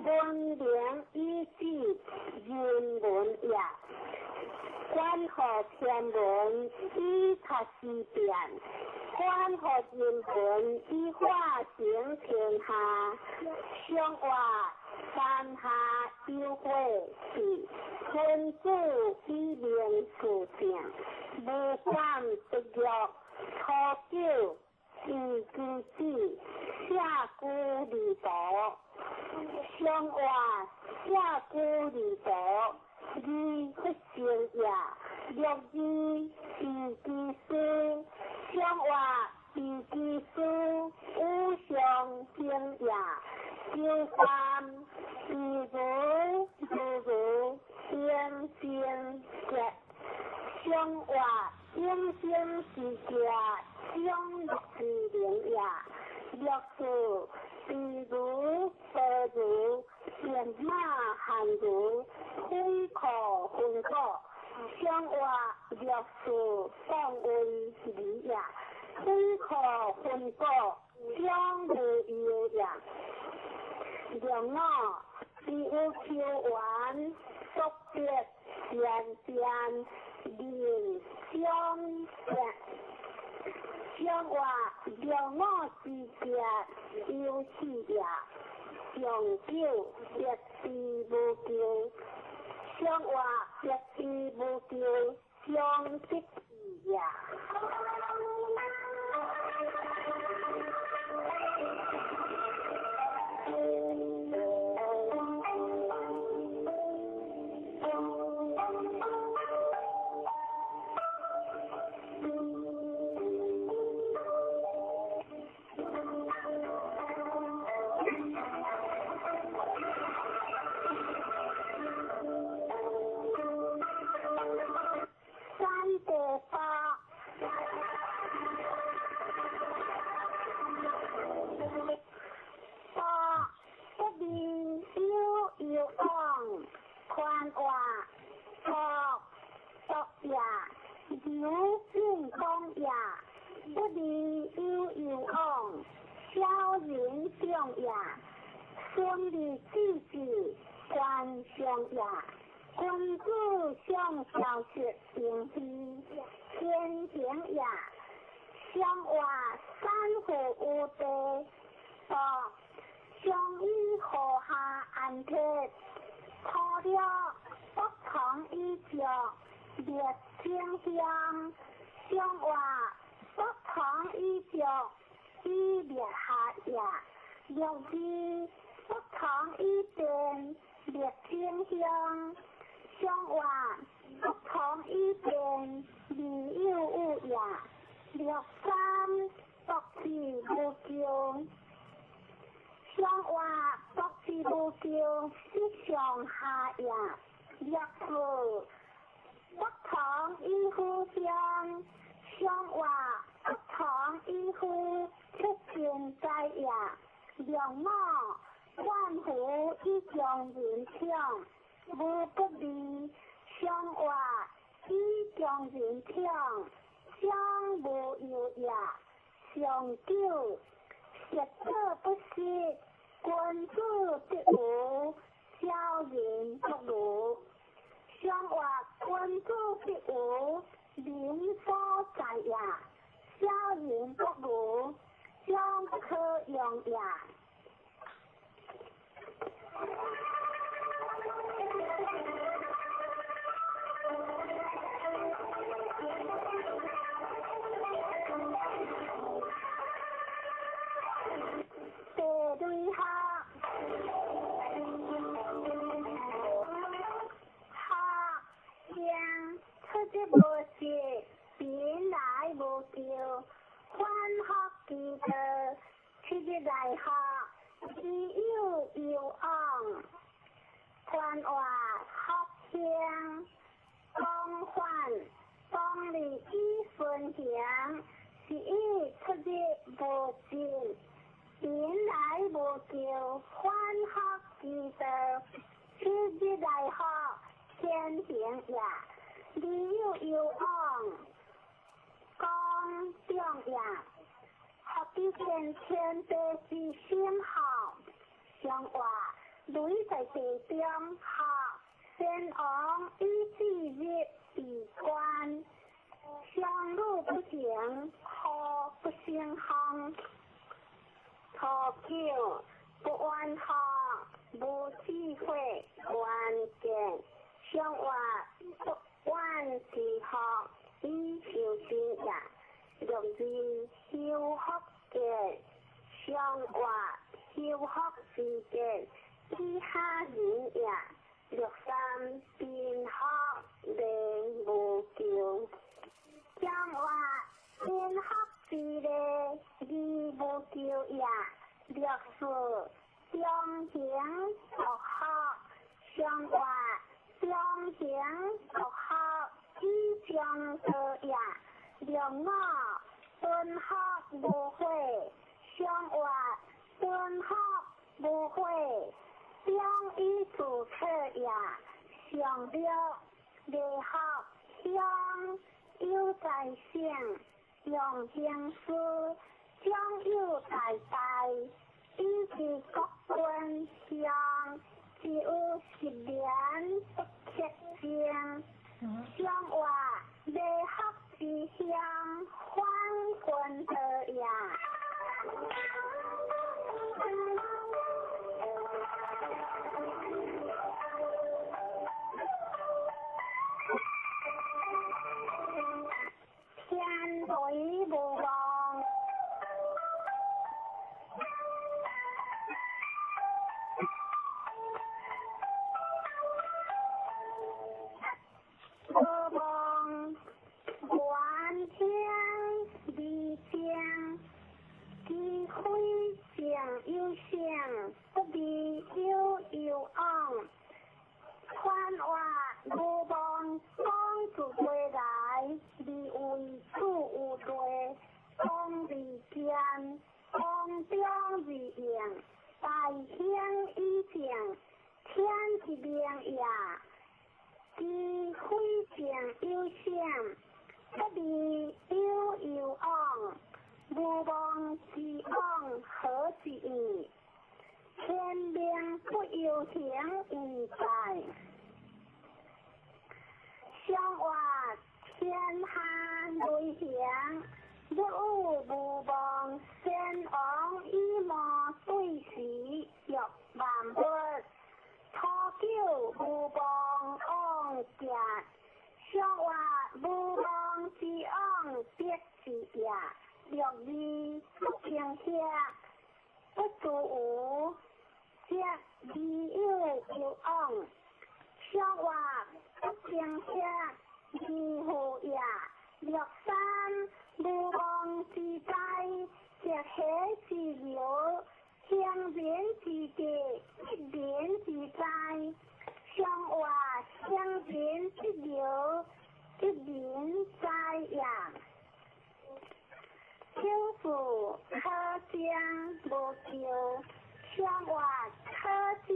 文明以止人文也，观乎天文以察时变，观乎人文以化成天下。上活三下有火是君子以明事正，无感得玉初九伊之子，下居二途。上活下居二途，二不成也。六二伊之师，上活伊之师，五上兴也。九三伊如如如天生节，上活永生之家，长乐之灵也。六四比如白如变马汉如分可分果，上活六四当为理也。分可分果，将无忧也。六五比有求缘，速别善变人相变。上活六五之节有气也。上九别之无求，上活别之无求，上得志也。三地八，八不离有有往，宽活国国也，有进公也，不离有有往，小人长也，孙立子子官上也。君子上孝悌平非，天行也。上活三户有地，八上以河下安铁，初六不从以足，列清乡。上活不从以足，以列下也。六二不从以变，列清乡。上活不从以变，未有有也。六三博士无穷，上活博士无穷，是上下也。六四不从以夫相，上活不从以夫出天在也。六五万福以将人强，无不利。上活以将人强，将无忧也。上九学者不识，君子得无，小人不如。上活君子得无，民所在也。小人不如，将不可用也。地雷下，下将出之无实，贫来无求，反复其道，七日来学，以有有往，宽活福兴，广泛当利以分行，是以出日无尽，贫来无求，反复其道，七日来学，天行也。理有有往，讲长也。福之见天地之心孝，上活雷在地中，學先王以智日為官，相路不行，河不勝風。初九不怨學，無智慧，願見相活不怨之學，以修身也。六二修福見，相活修福之見，以下人也。六三貧福連無求，相活貧福之禮，義無求也。六四中行獨福，相活中行獨福，以中道也。六五敦福無悔，相活敦福無悔，中以自策也。上六禮福鄉有在省，用行師長有大大，以其國君鄉，只有十年不克正。相活禮福之鄉，反君道也。天雷無望，無望，願聽而正，其非正有性，不離有有往。寬活無望，講自歸來，而為主有類，講而堅，講中而應，大興以正，天之明也。其非正有性，不離有有往，無望之往何之矣？天命不由行而在，相活天下雷行，欲有無望，先王以魔對時，欲萬物。初九無望往行，相活無望之往必之也。六二不平歇，不足無，則未有有往。相活不平歇，義父也。六三無望之災，則喜之流，行人之德，一人之災。相活行人之流，一人災也。九四可將無咎，相活可將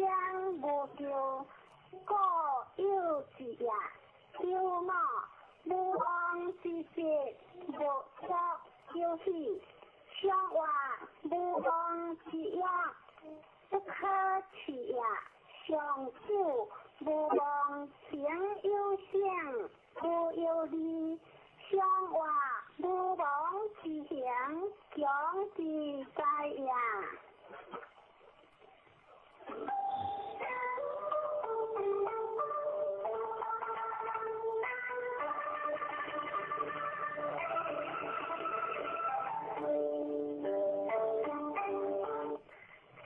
無咎，故有之也。九五無望之節，無足有喜，相活無望之約，不可棄也。上九無望行有性，無有利，相活無望之行，強之哉也。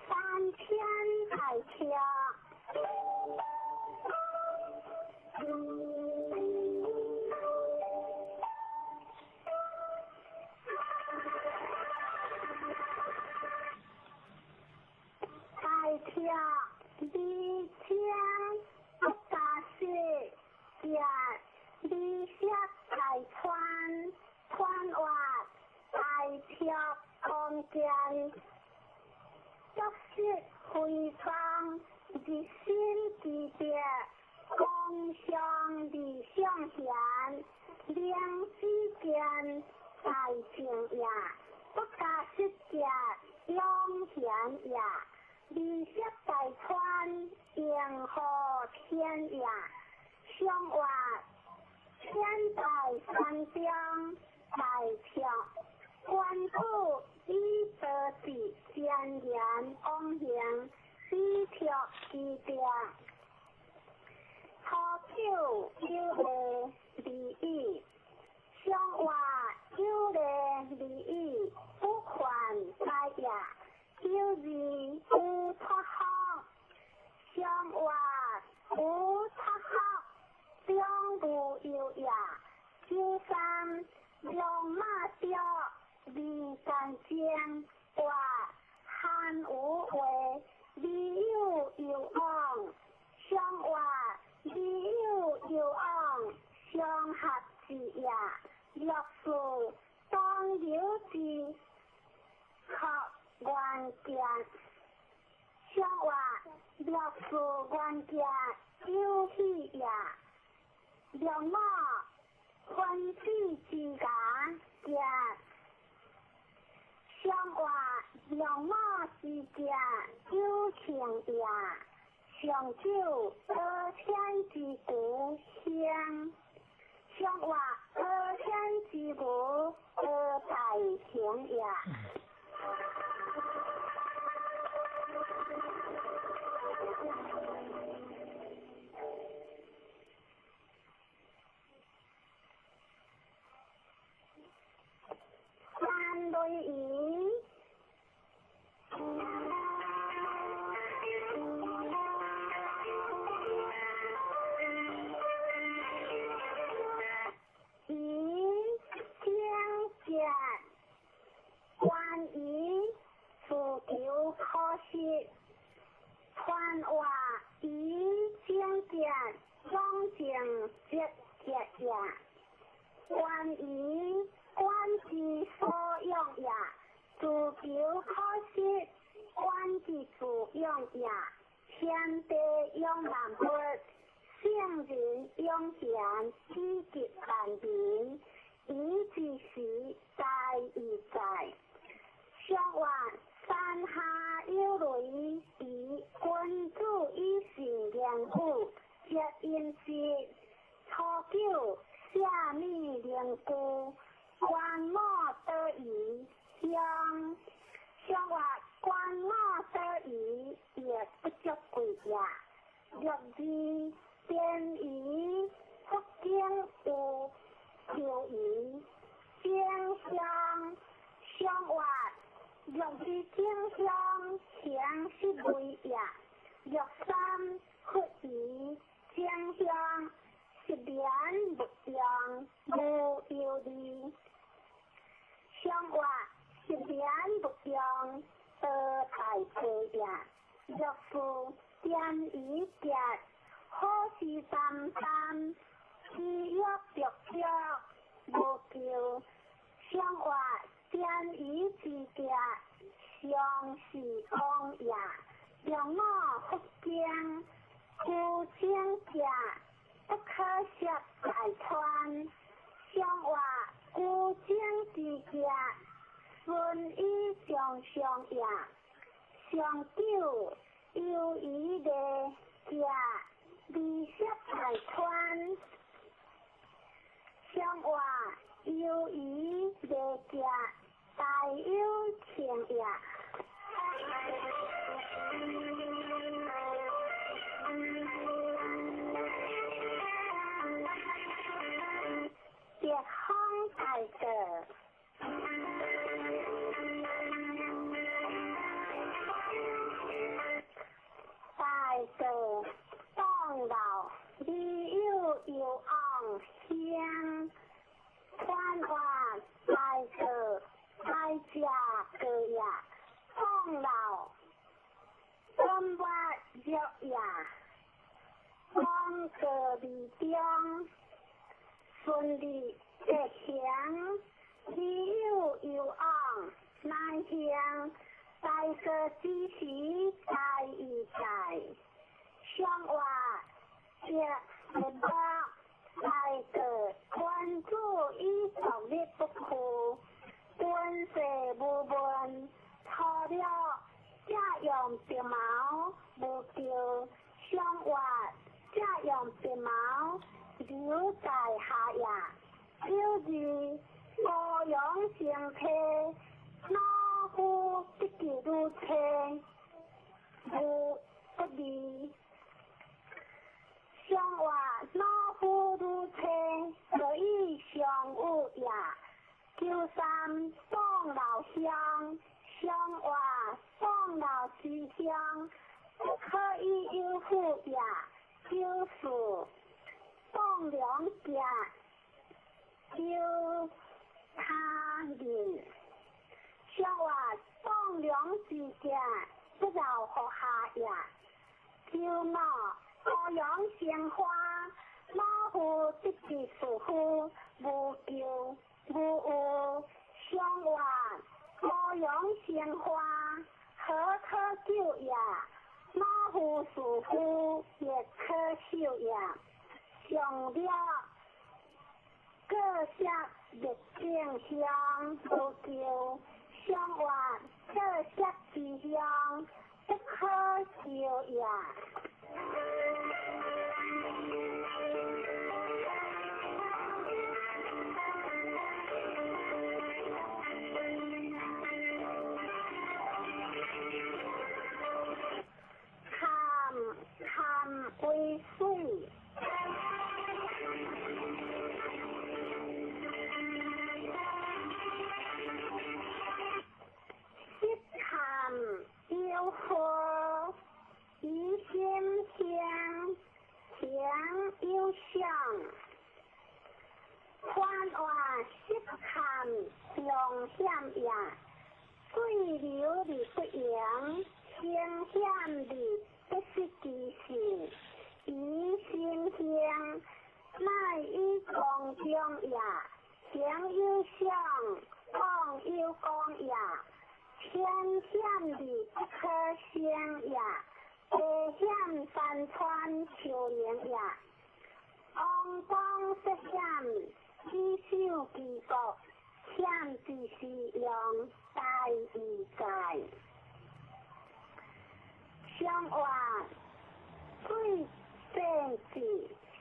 三千大跳，大跳二千不加四，一二色大川，川活大跳光剑，足色非方，日新之德，光上而上贤，灵之见大正也，不加失者勇贤也。二色大川，上活天在山中大跳，君子以道志坚言往行，以托其德。初九有礼礼义，上活有礼礼义，不犯灾也。九二有出福，上活有出福，中无忧也。九三龙马雕，二干净，活汉无话，未有忧往，上活未有忧往，上合之也。六四当有之，可元件，上活六四元件有喜也。六五分子之家件，上活六五之件有情也。上九阿天之谷香，上活阿天之谷阿大行也。三类鱼。鱼精节，关于自求可惜，传话鱼精节，总情节节也。关于官之所用也，自求可惜，官之自用也。天地养万物，圣人养贤，以及万民，以之时在以在。上活山下有雷，以君子以信言语，接音节。初九下米灵居，官母得宜乡。上活官母得宜，亦不足贵也。六二边夷福经有求夷，正相上活六二正相行失位也。六三佛夷正相失言勿用，无忧虑。上活失言勿用，得大贵也。六四点一节，好事三三，知约着着，无求。上活点一之节，上是公也。六五福经，孤精节，不可涉大川。上活孤精之节，顺以上上也。上九由于的节，未涉大川。上活由于的节，大有情也。别风大道，大道当老，未有忧往乡。传话大道大家个也，当老本我弱也，讲道理中顺利吉行，未有忧往难行。大道之时在以在，上活节目大道君子以独立不屈，君世无问，初六借用白毛无求，上活借用鼻毛留在下也。九二高阳生体，老夫得记如清，无不利。上话老夫如清，何以相有也？九三宋老乡，上话宋老之乡，不可以有负也。九四宋良家，九他人。上话宋良之家，不饶乎下也。九五高阳生花，老夫得之士夫，无求无有。上话高阳生花，何可救也？老夫士夫，亦可受也。上了各色热正香，无求。上话各色之香，不可受也。坎坎为水，湿坎有火，疑心香，情有相。宽话湿坎常险也，水流而不盈，声险而不失其性。疑心香，乃以公中也。形有相，讲有讲也。天险而不可胜也，地险山川丘陵也。王公涉险，以守其国，险之时用，大义在。上话水政治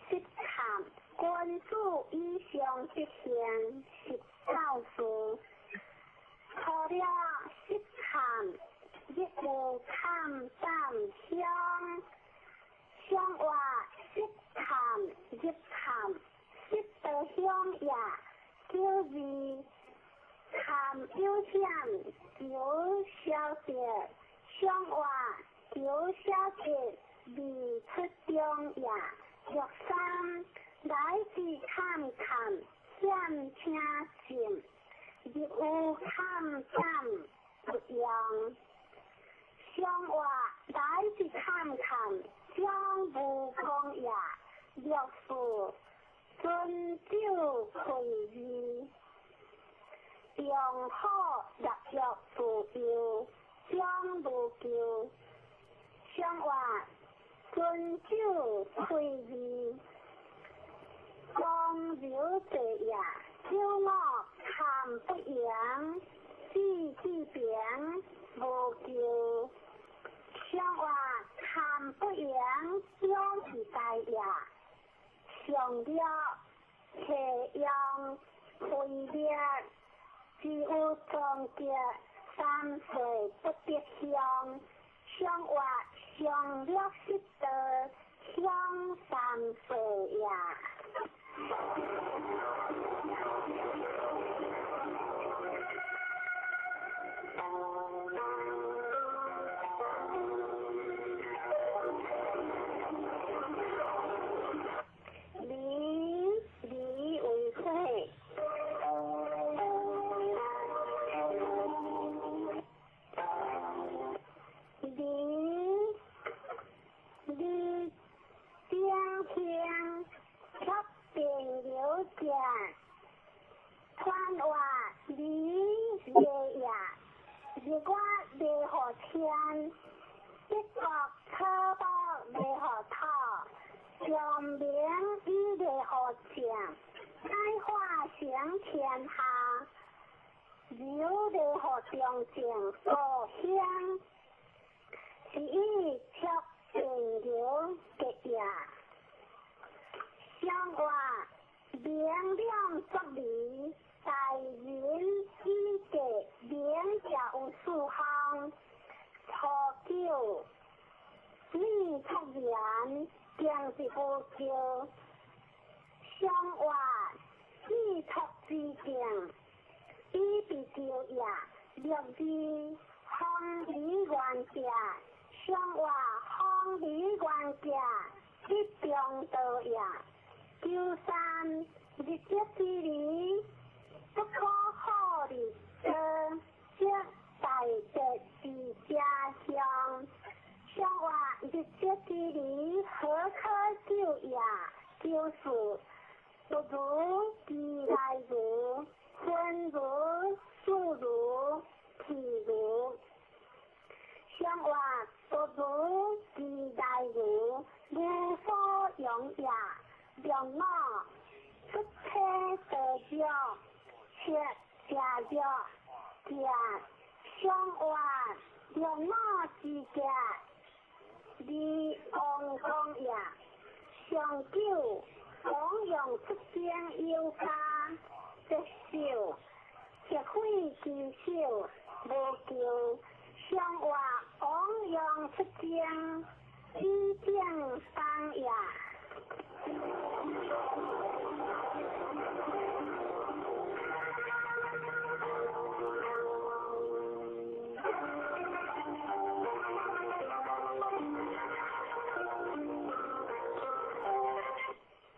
失坎，君子以上德行，是教事。除了失坎，亦有坎胆乡。上话失坎入坎，失得乡也。九二坎有险，求消得。上话求消得，未出中也。六三来自坎坎，险请进，入有坎胆不用。上话来自坎坎，将无功也。六四尊酒开义，用好入约自由，将无求。上话尊酒开义，光流者也。九五坎不扬，志既平，无求。上话坎不扬，勇是大也。上了斜阳开裂，只有终结三岁不得乡。上话上了失道，乡三岁也。离离为火，离离顶香，却变流者，传话离月也，日月袂予天，一国草木袂予土，长明伊袂予将，乃化成天下，流袂予中正故乡，是以却变流结也。上活明亮作理，大仁以德明者有四项。初九，米出言，定是无叫。上活米出之境，以被叫也。六字方理原者，上活方理原者，一中道也。九三日德之理，不可好日多，则大德之家乡。上活日德之理，何可救也？九四不如其来如，分如数如譬如。上活不如其来如，无所用也。六五出体得着，七食药食。上活六五之价，二王公也。上九王用出征有加，节少协会之少无求。上活王用出征，以正当也。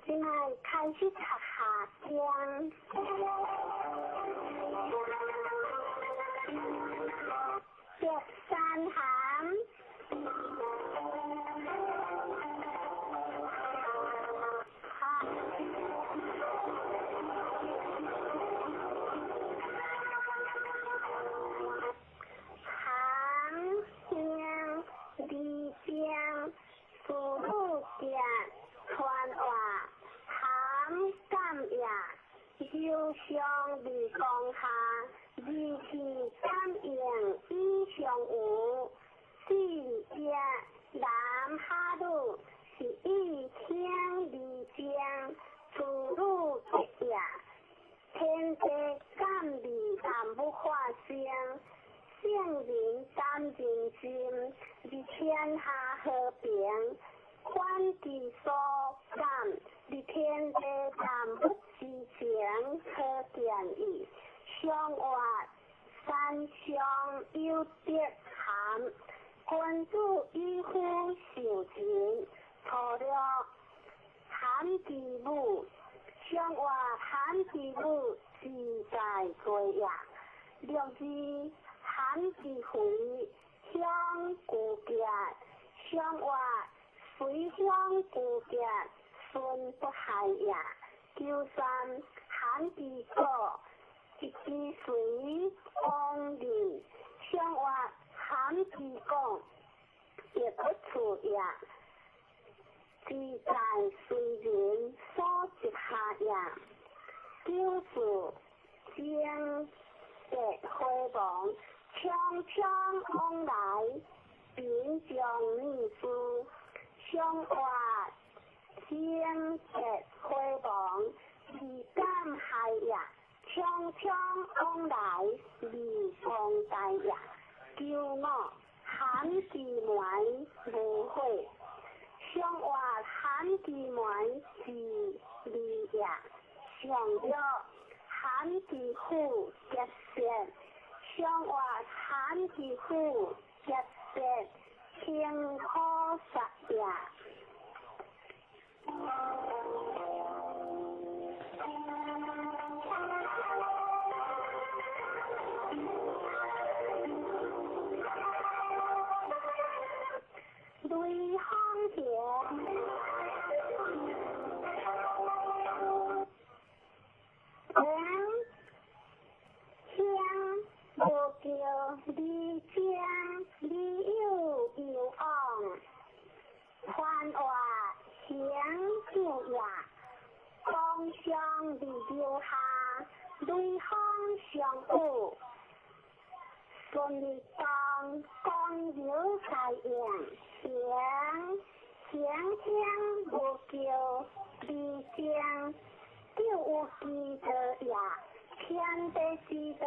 现在开始读下章。白山涵。忧伤未降下，二气感应以上有。四业南哈鲁是以听二正，处女结业。天地感味万物化生，圣人感人心，而天下和平。反其所感，而天地万物之情可见矣。上活三上有德涵，君子以夫受人。初六含之母，上活含之母自在过也。六字含之肥，乡古结，上活随乡古结，孙不害也。九三含之果，一之随往人，上活含之讲，亦不处也。自在随人所接下也。九四精德回亡，匆匆往来，贫将女士。上活精德回亡，自感害也。匆匆往来，未光大也。九五含之门无悔，上活含之门是利也。上六含之虎结舌，上活含之虎结舌，清可杀也。雷锋桥，黄香无叫李江李有有往，宽活行就业，光上未留下，雷锋上有，顺利当光荣在应，行行香無叫離正，久有其道也。天地之道，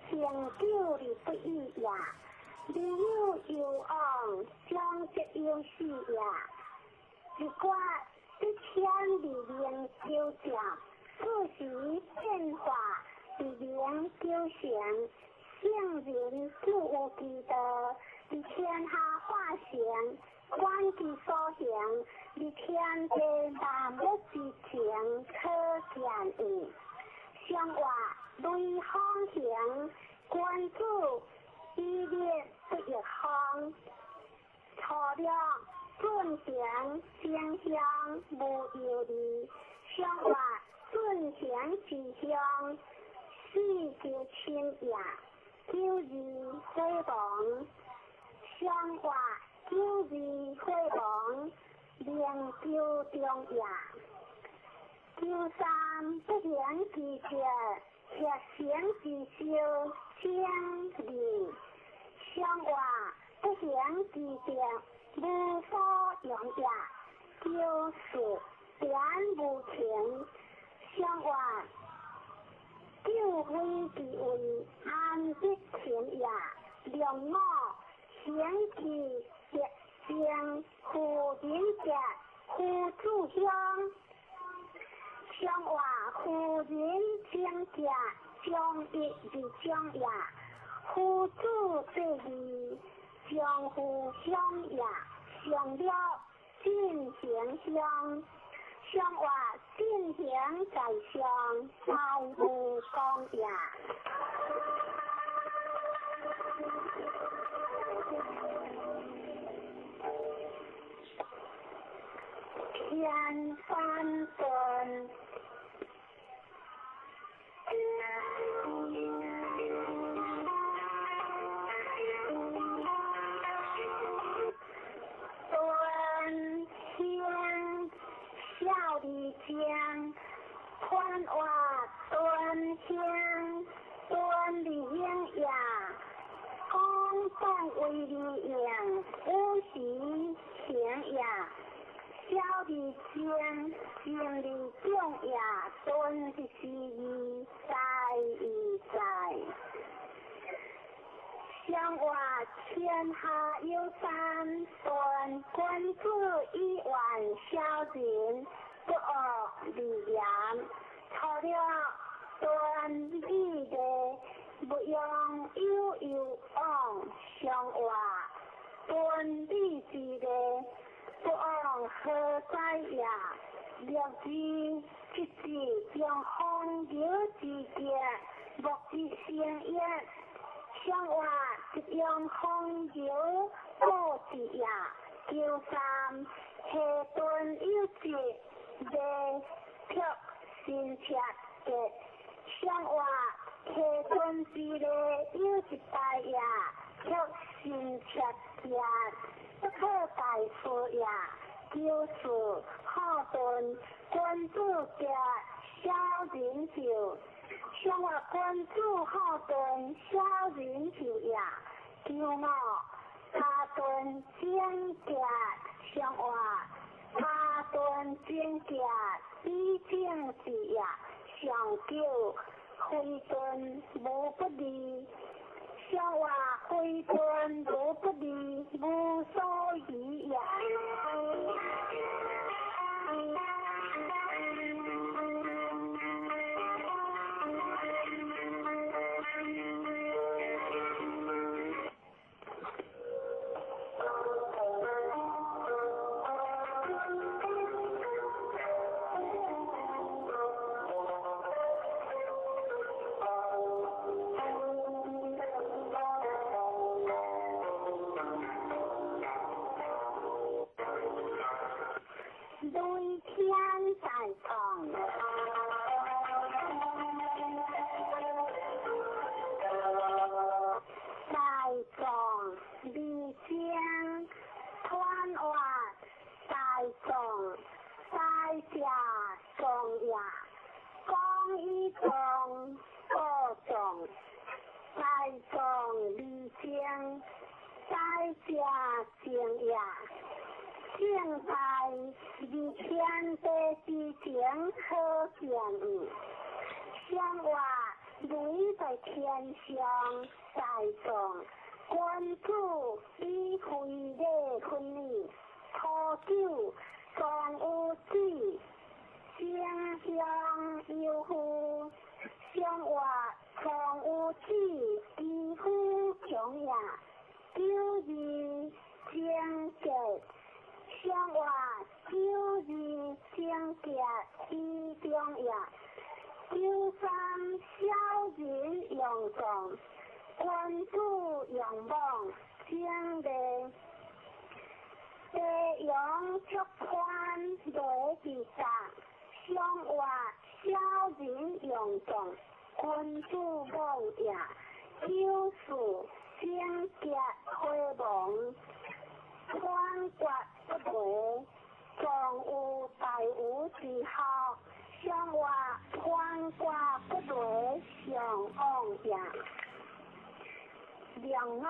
恆久而不易也。未有攸往，終則有始也。日月得天而明久照，四時變化而明久成。聖人久有其道，佇天下化成，觀其所行，佇天地萬物之情，可見矣。上話雷鋒行，君子以立不逾方。初六進行正向無憂慮，上話進行之向，四求親也。九二火亡，上話九二火亡，明求中也。九三不行之德，協成之修，正義。上話不行之德，無所用也。九四點無情，上話九非其位，安得情也？兩五行其德正，夫人者，夫子鄉。上話夫人正者，將一而長也。夫子濟義，將夫鄉也。上了進行鄉，上話進行在上，大無功也。天翻頓。端香小里江，宽瓦端香端里英呀，公共为里养，五时行呀。小里江，正里中呀，端是义在义在。上话天下有三端，君子以远小人，不恶而言。除了端礼的，不用有有往。上话端礼之的，不往何在也？六字七字将风流之节，莫之成也。上话一用风流布之也。九三下顿有节，未却新切节。上话下顿之内有一大也，却新切节，不可大事也。九四好顿君子节，小人寿。上话君子好顿，小人寿也。九五他顿正节，上话他顿正节，比正之也。上九非顿无不利，上话非顿无不利，无所疑也。正在二天地之前可见。上话雷在天上在壮，君子以非礼训你。初九壮有子，正向有夫。上话壮有子，其夫强也。九二正结，上话九二正结以中也。九三小人用壮，君子用妄正礼。地阳出宽雷之甲，上话小人用壮，君子妄也。九四正结火亡，宽决不雷，壮有大无之孝。上话宽决不雷，上往也。两五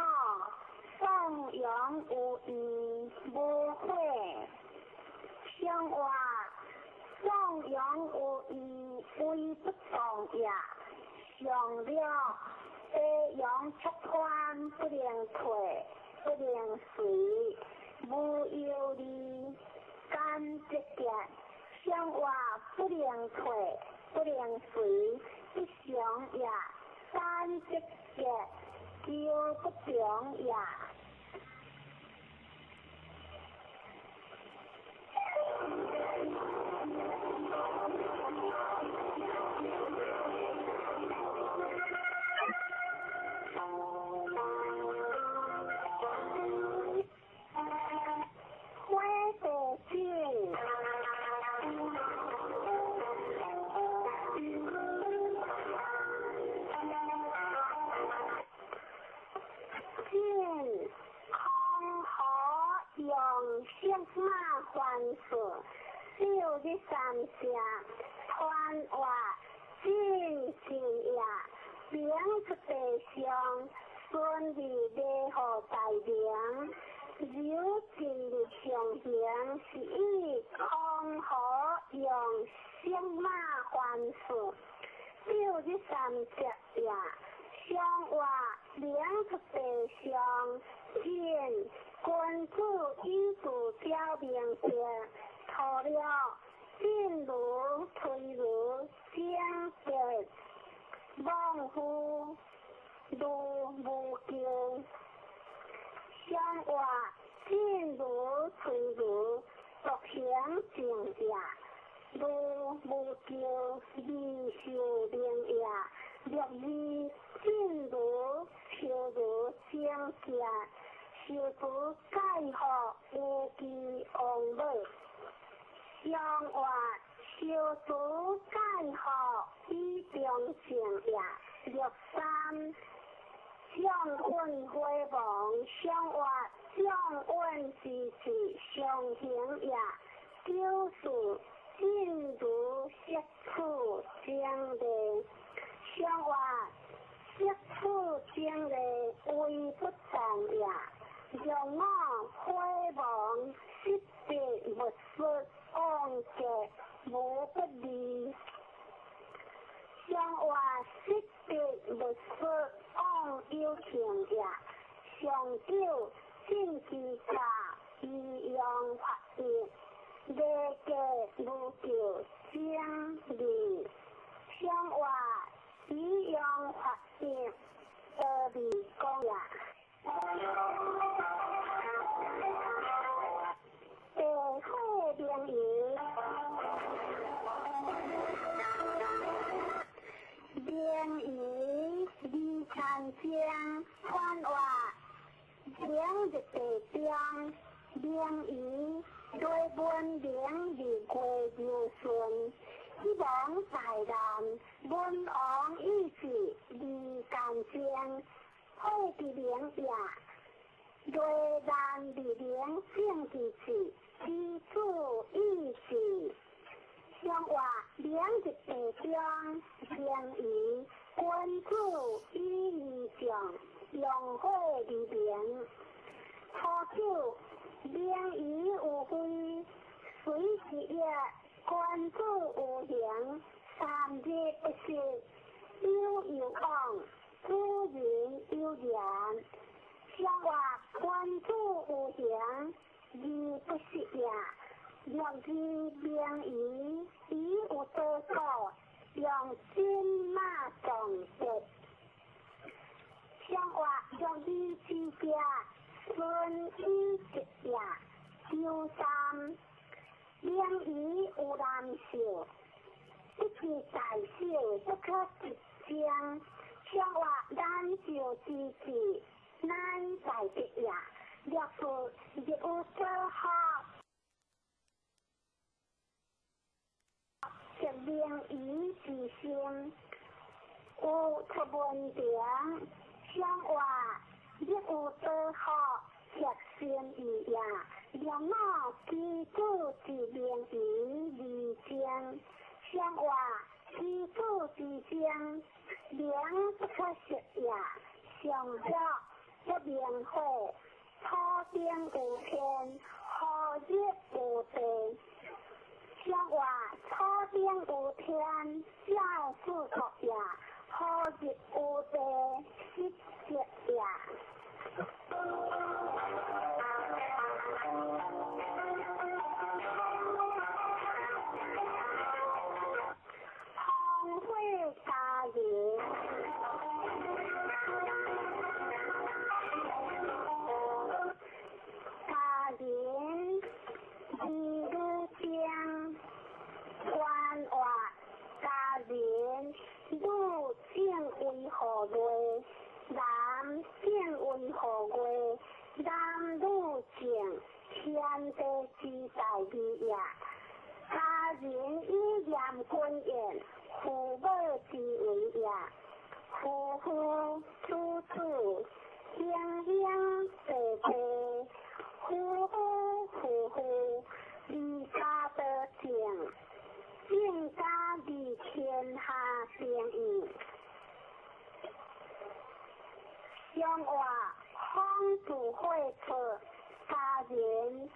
颂扬有义无悔，上话颂扬有义为不动也。上了地阳出宽不能退，不能随，无忧虑，甘节节。上话不能退，不能随，不祥也。三节节，求不强也。火地井。晋空河用色马还数，六日三声，传话晋晋也，明出地上，顺利礼号大明，由晋日上行，是以空河用色马还数，六日三节也。上话明出地上，晋君子以自表明者，除了进如推如正节，妄夫如无求。上话进如推如独行正也，如无求二受明也。六二进如秋如正节，受除盖福无记王母。上话受除盖福以中正也。六三将运火亡，上话将运之志上行也。九四进如色处正礼，上话色处正礼为不动也。六五火亡，失别勿失，往结无不利。上话失别勿失，往有情也。上九进之家，以阳发育，礼节无求正义。上话以阳发育，得利公也。地火明夷，明夷二参将，传话明日地中，明夷对文明日月流顺，希望大难，文王意志二干将，火之明也。雷难日明正之志，之主意志。上话明日地中，明夷君子以义将，用火而明。初九明夷有非，随是业，君子有形，三日不食，有有往，主人有言。上话君子有形，而不失也。略知明夷，夷有多故，用金马撞德。上话略知之家，孙以吉也。周三，明夷有难事，不知大小，不可直将。上话难就之至，乃大德也。略是日有所学，则明夷之心，有出文凭。上话日有所学，则心义也。两老居子之明夷而精。上话居子之精，明不可失也。上乐不明火，土顶有天，何日有地？上话土顶有天，照四国也。何日有地，失德也。风火家人，家人儿女精，官话家人女正为何月？男正为何月？男女正，天地之大义也。家人以严君言，父母之为也。夫妇子子，兄兄弟弟，夫夫妇妇，离家得正，正家离天下定义。上话方子会错，家人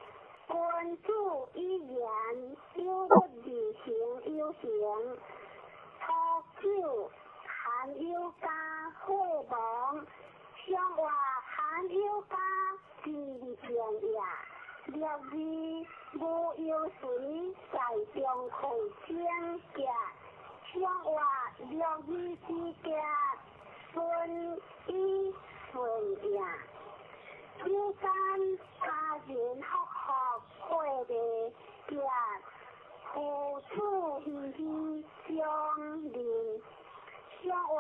君子以言，有不而行有形。初九含有家火亡，上话含有家之变也。略字无忧随在中会清洁，上话略字之家孙以顺也。九三家人福福会的家，父子熙熙相邻。上话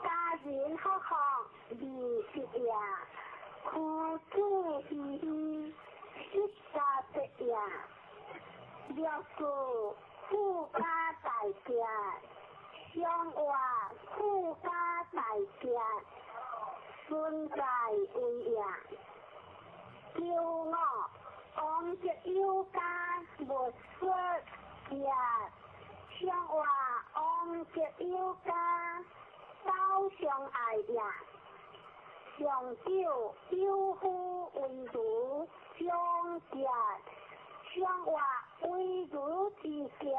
家人福福二十也，父子熙熙失家德也。略是富家大家，上话富家大家，存在为也。九五王德有家无说也，上话王德有家走相爱也。上九有夫为儒长节，上话为儒之节，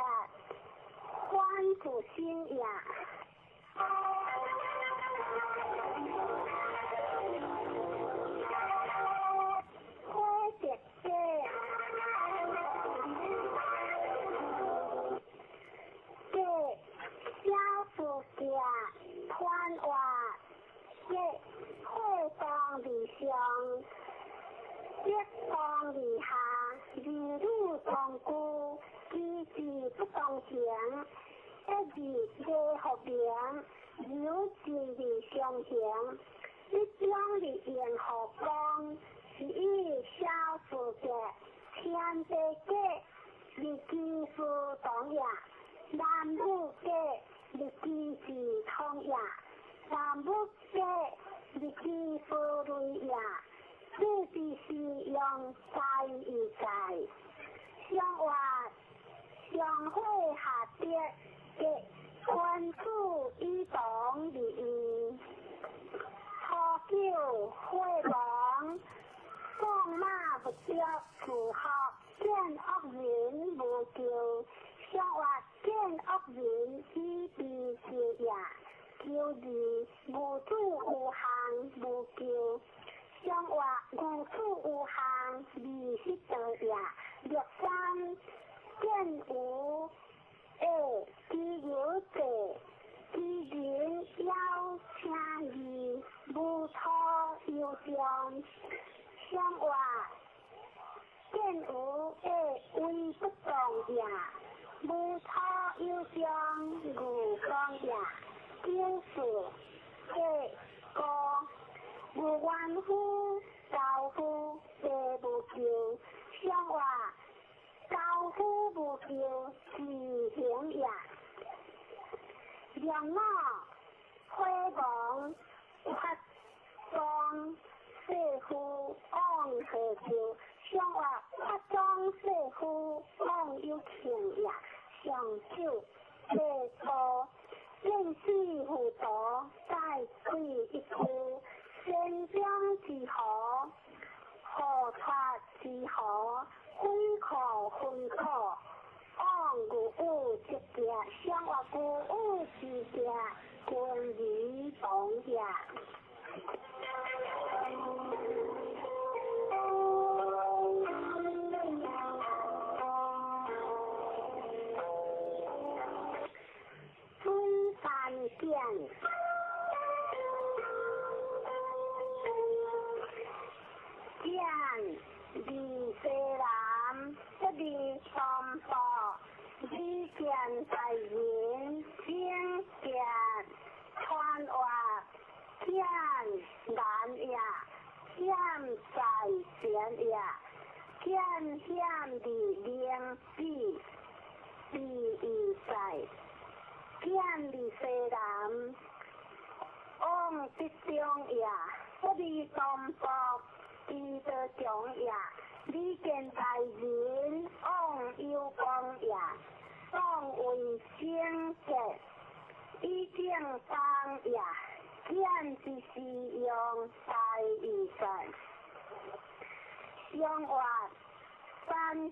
反自身也。火德家，家小事家，团话家火当而上，德当而下，儿女同居，机智不同行，一日礼福明，有志而相行，一中而应何光，是以小事家，天地家，日机事同也；男女家，日机事通也；男女家，日机事类也。这是用在一在，上话上火下德，德君子以同而义。初九火亡，放马无不著自福，見惡人無咎，上活見惡人以悲救也。92無主有項無咎，上活無主有項20道也。63見無下知有者，知人有請義，無土有將。上活見無下威不動也，無土有將無光也。94下五無冤夫樵夫地無咎，上活樵夫無咎自行也。65火王發裝世夫往何咎？上活發裝世夫往有慶也。上九下五見死糊塗，在鬼一區，山中之河，河川之河，鬼可分苦，往牛有之行，上活牛有之行，君而同也。水山見，見離西南，不離東部，李見大人，正見傳話，見難也，險在前也，見險離靈比，比伊在。見離西南，往北中也，不離東部，知道中也。李見大人，往有光也，當為聖潔，以正當也。見之是用大義在。上活山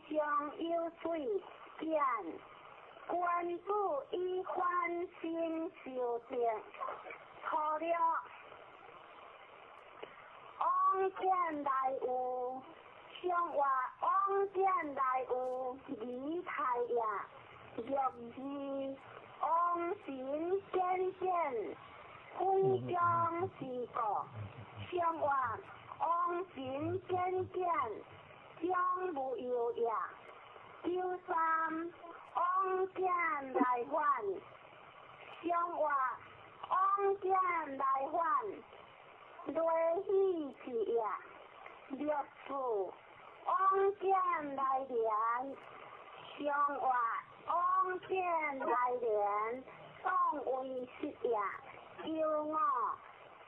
上有水，見。君子以反省修正，初六往見來有，上活往見來有離太也。62往神見見，非將之過。上活往神見見，將無憂也。93往見來還，上活往見來還，雷喜之也。64往見來連，上活往見來連，當為實也。95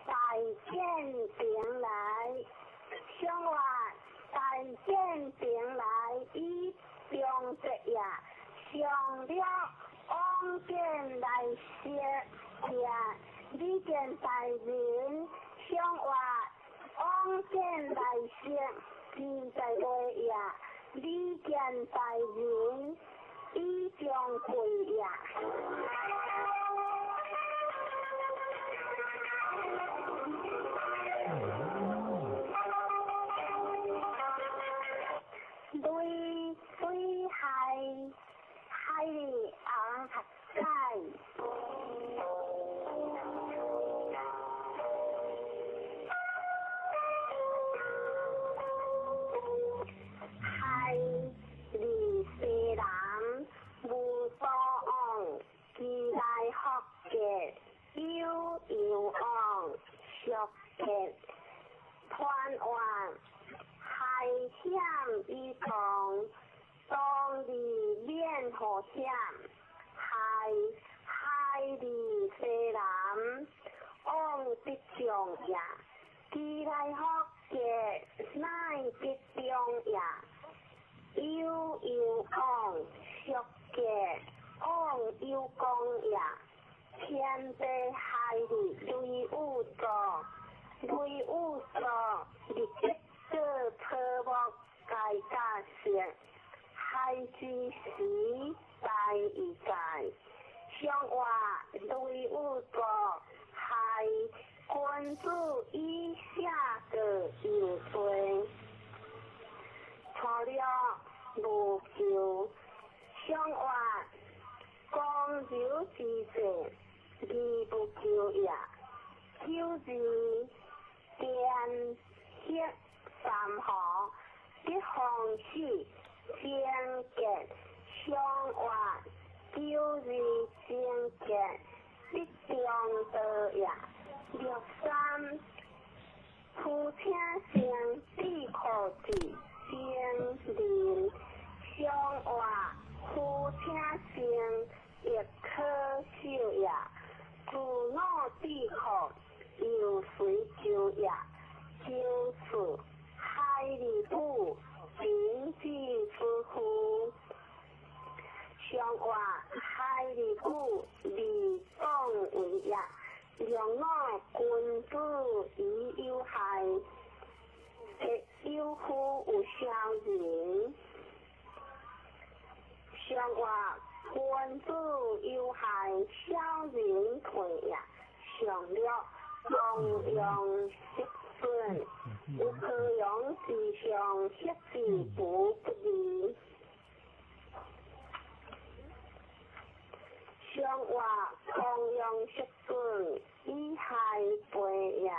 大見平來，上活大見平來以中節也。上六往見來說也，李見大人，上活往見來說，自在話也。李見大人，以將貴也。雷水海海昂在。海離西南無所往，其來福結有陽往，俗結團圓海險以動，當日免禍險。海海離西南，往得中也。其來福結乃得中也。有有往，俗結往有功也。天地海里雷雨作，雷雨作，日得做草木，害之時大一界，上話雷有國害君子以下個有罪，初六無求，上話公柔之政，義不求也。九二電黑三河得方喜貞潔，上話九二貞潔得中道也。六三夫請生智庫子貞仁，上話夫請生亦可守也。自我智庫又隨就也。九四海里母平之夫妇，上話海里母利當為也。讓我君子以有害，亦有夫有小人。上話君子有害，小人退也。上六弘揚息孫，有可養之上，息之不不義。上話弘揚息孫，以害背也。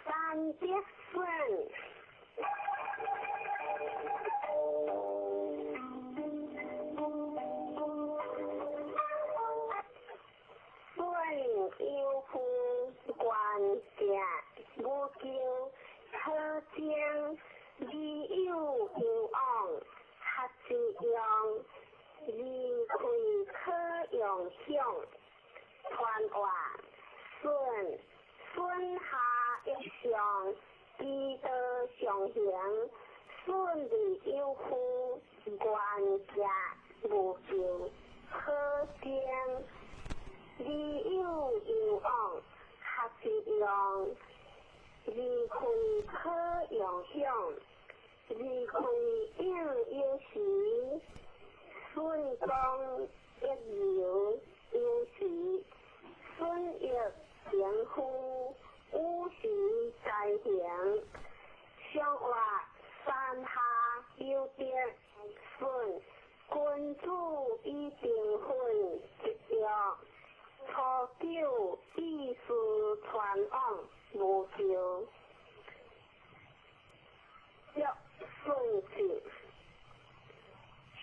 三德孫。孫有夫官行無求，可精理有有往，學之用，離開可用享。傳話孫孫下一上，基道上行，孫利有夫，官行無求，可精理有有往，學之用，離開可用享。離開應有時，孫公一流有時，孫亦平夫，五時在行。上話山下有德孫，君子以定分一約。初九意思傳往無求，約順子。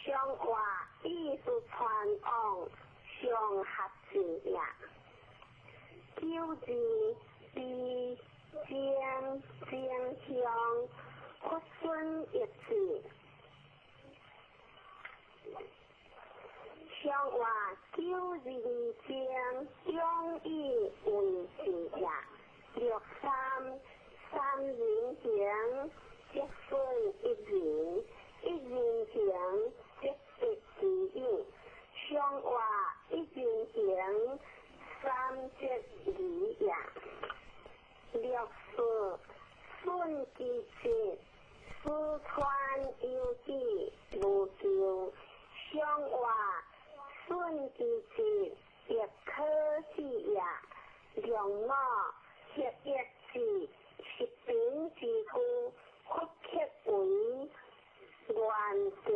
上話意思傳往上合子也。九二比正正向佛孙一子。上話九二正中以為子也。六三三人行，積分一人，一人行積得之有。上話一人行，三積二也。六四孫之子，四川有子無求。上話孫之子亦可喜也。兩我合一子，十平之故，佛刻為原則。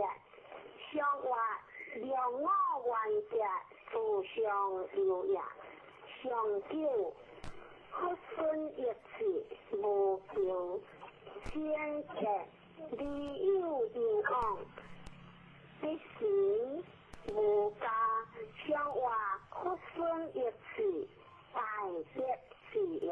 上話兩我原則，自上有也。上九佛孫一子無求，先覺理有有往，得行無加。上話佛孫一子，大德子也。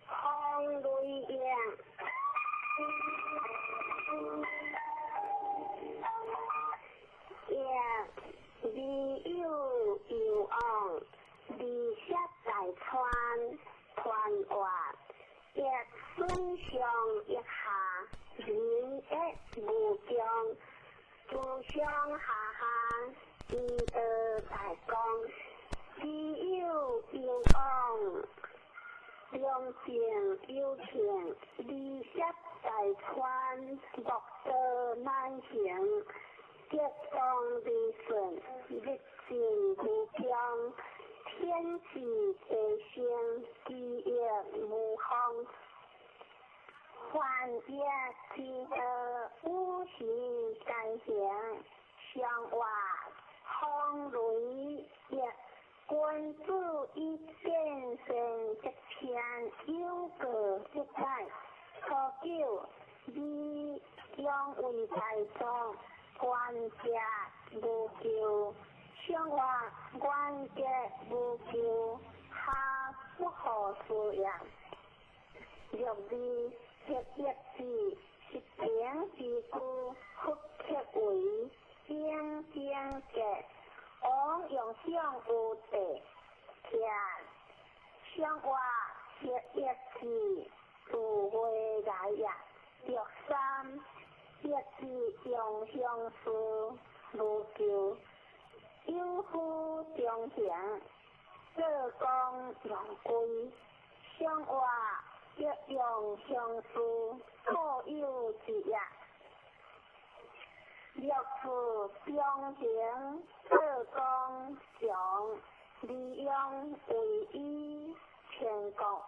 風雷雁。上一下，仁义無窮，自上下下，醫道大光，知有攸往，良政有慶，利涉大川，莫道難行，吉當利順，日進無窮，天時地生，基業無方，凡業之道，五行皆行，上話風雷業，君子以見善則遷，有過則改。初九，利用為大眾，原則無咎。上話原則無咎，下不可思也。六二黑一字，是平之故，复刻為正正格。王用相有地，徛上話黑一字，自未來也。六三一字用相思無咎，有夫中行，做工用歸。上話一用相思，各有之也。六四中行，做工常，利用為以全國。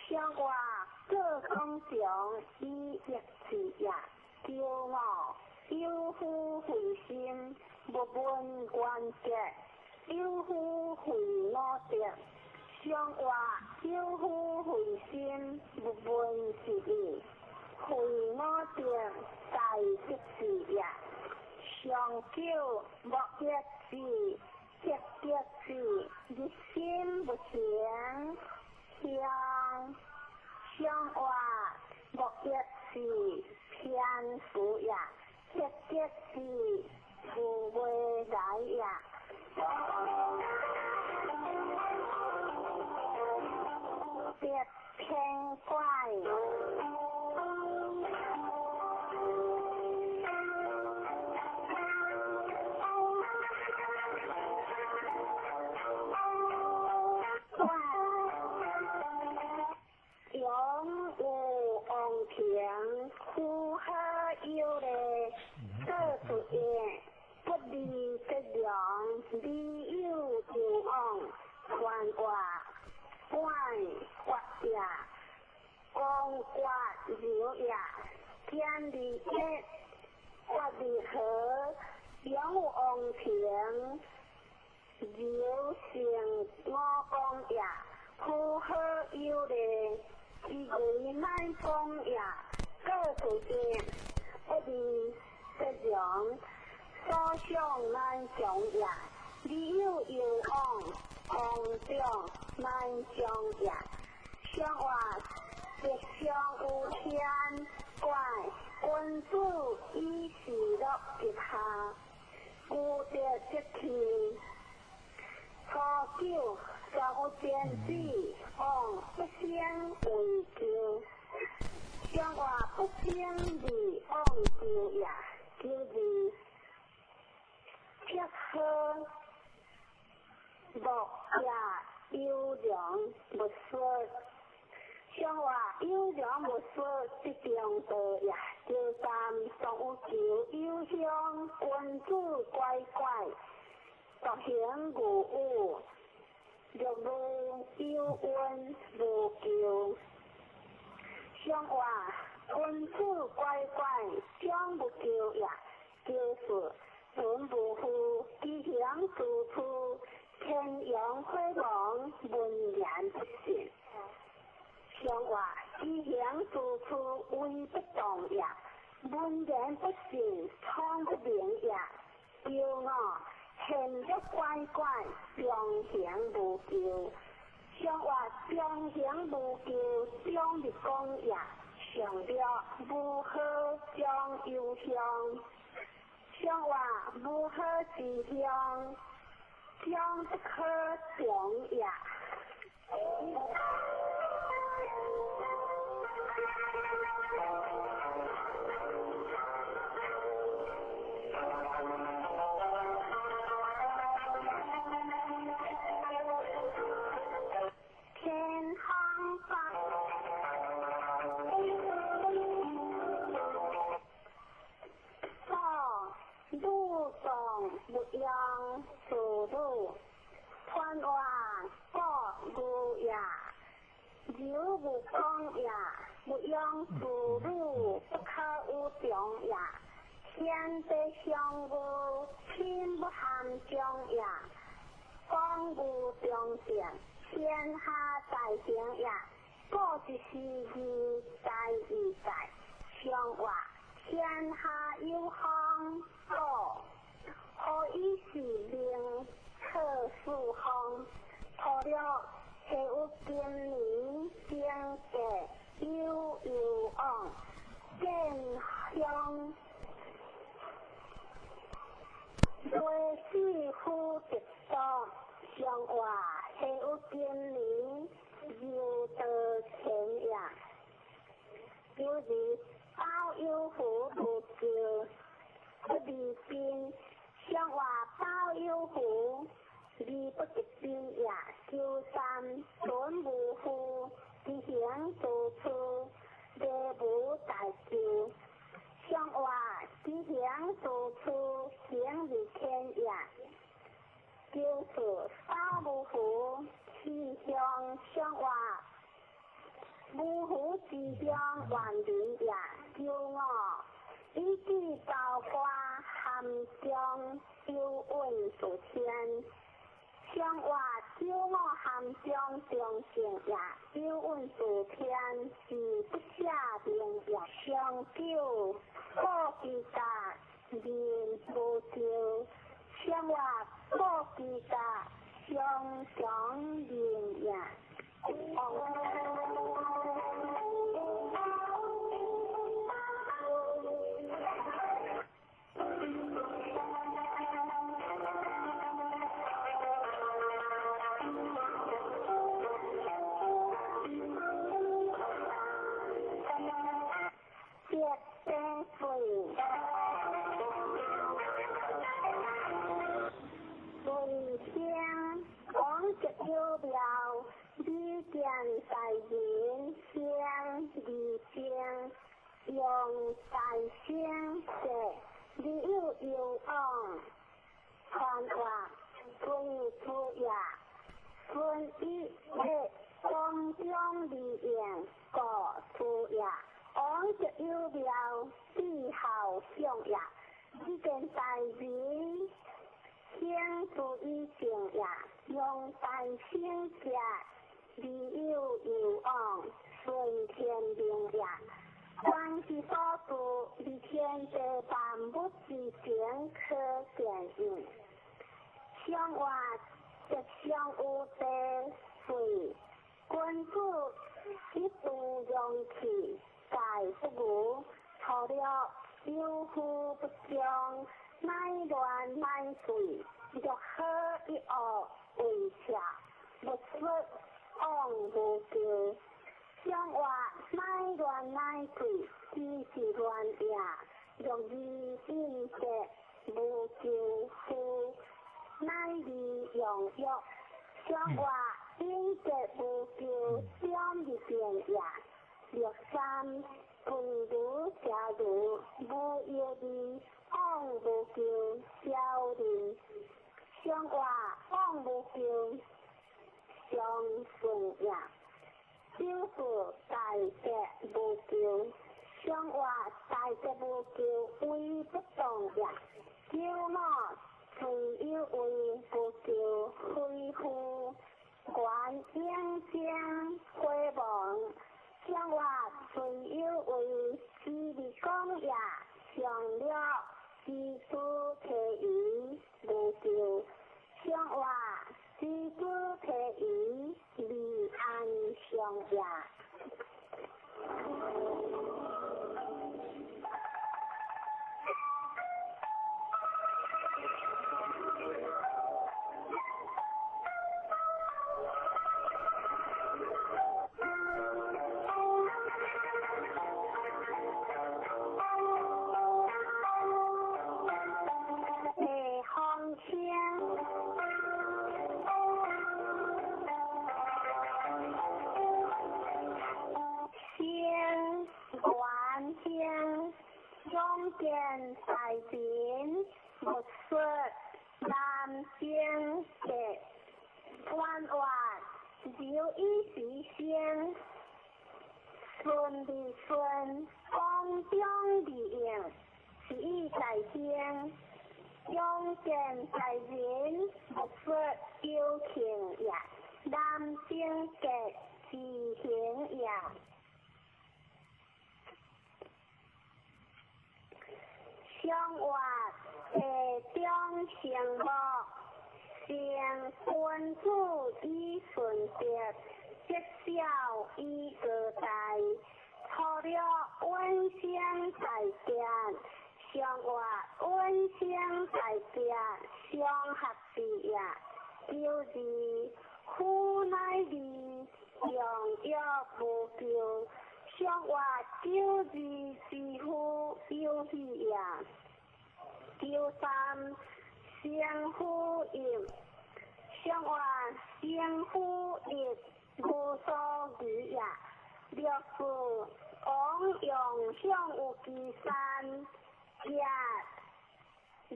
上話做工常，以一字也。九五有夫慧心，勿問原則；有夫慧五德。上話有夫慧心，勿問是義。慧五德，大德智也。上九莫一字，德德智，日心不行。向上話莫一字，偏福也。德德智，無未來也。別偏怪。永有王庭，呼哈有禮，做主業，不利則良，利有攸往，傳話管決也，公決柔也，天理一，決理和，永有王庭，柔成五公也，呼好有禮，以為乃公也，各主業，不利則良，所想難強也，利有攸往，王長難將也。上話吉祥有天怪，君子以事樂吉下，孤德則氣。初九，上有天子，王不先為咎。上話不先利王咎也，九二撇好，莫也有良勿說。上話有良勿說，則中道也。九三上有求有鄉，君子乖乖，獨行無有，六路有恩無咎。上話君子乖乖，將無咎也。九四存無負，其行處處，天陽火亡，文言不信。上話其行處處，為不動也。文言不信，聰不明也。九五現欲乖乖，中行無咎。上話中行無咎，中立公也。上六無好將有鄉，上話無好之鄉，將不可長也。無講也，勿用自汝不可有長也。天地相無，天不含中也。講無中正，天下大成也。故一時義在義在，上話天下有風，故何以是命可四方？除了下有今年經濟有有往，見向雷死夫得多，上話下有今年有道前也。有日包有福無救，不離邊，上話包有福。而不得兵也，九三准無負，执行做出，礼无大救。上话执行做出，行如天也。九四包无负，气象上话，无负之乡万民也。九五以至包括含中有运数天。上话九五含中中正也，有运数天是不下明也。上九古之甲面无救，上话古之甲上强面也。见大人先离间，用大声说，你有有往，传话归出也，孙一的光中利用过出也，往就有庙地好相也，你见大人先注意正也，用大声说。你有有往，顺天命也。关之所住，离天地万物之情可见应。上话吉祥有地水，君子一度容器，在不无，除了有福不将，乃乱乃水，若好一恶为邪，勿说。往无救，上话乃乱乃贵，只是乱也。若义应节无救夫，乃利用欲。上话应节无救，点入变也。六三君如家如无药味，往无救，小人。上话往无救。相顺也，九四大德无救，上话大德无救，为不动也。九五虽有为无救，非夫观应将回望。上话虽有为，只是讲也，上了知足提鱼无救，上话。知足提鱼，离安上也。见大人，勿说南京的弯弯，留一时声，困利顺，光中利用，是以大兴。勇健在人，无说有庆也。南征格之行也。相活地中成木，成君子以顺德，积小以高大。粗略稳生在见，相活稳生在见，相合之也。九二夫乃利，良药无救。相活九二之夫有喜也。九三生夫应，相活生夫应，无所疑也。六四王用向有其山，也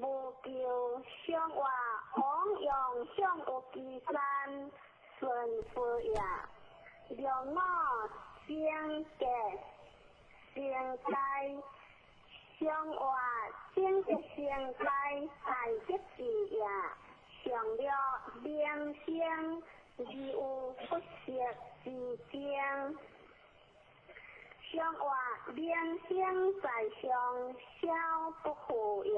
无救。相活王用向有其山，顺夫也。六五生格生灾，相活生格生灾，大吉之也。上略明生，而有不息之争。相活明生在上，小不负也。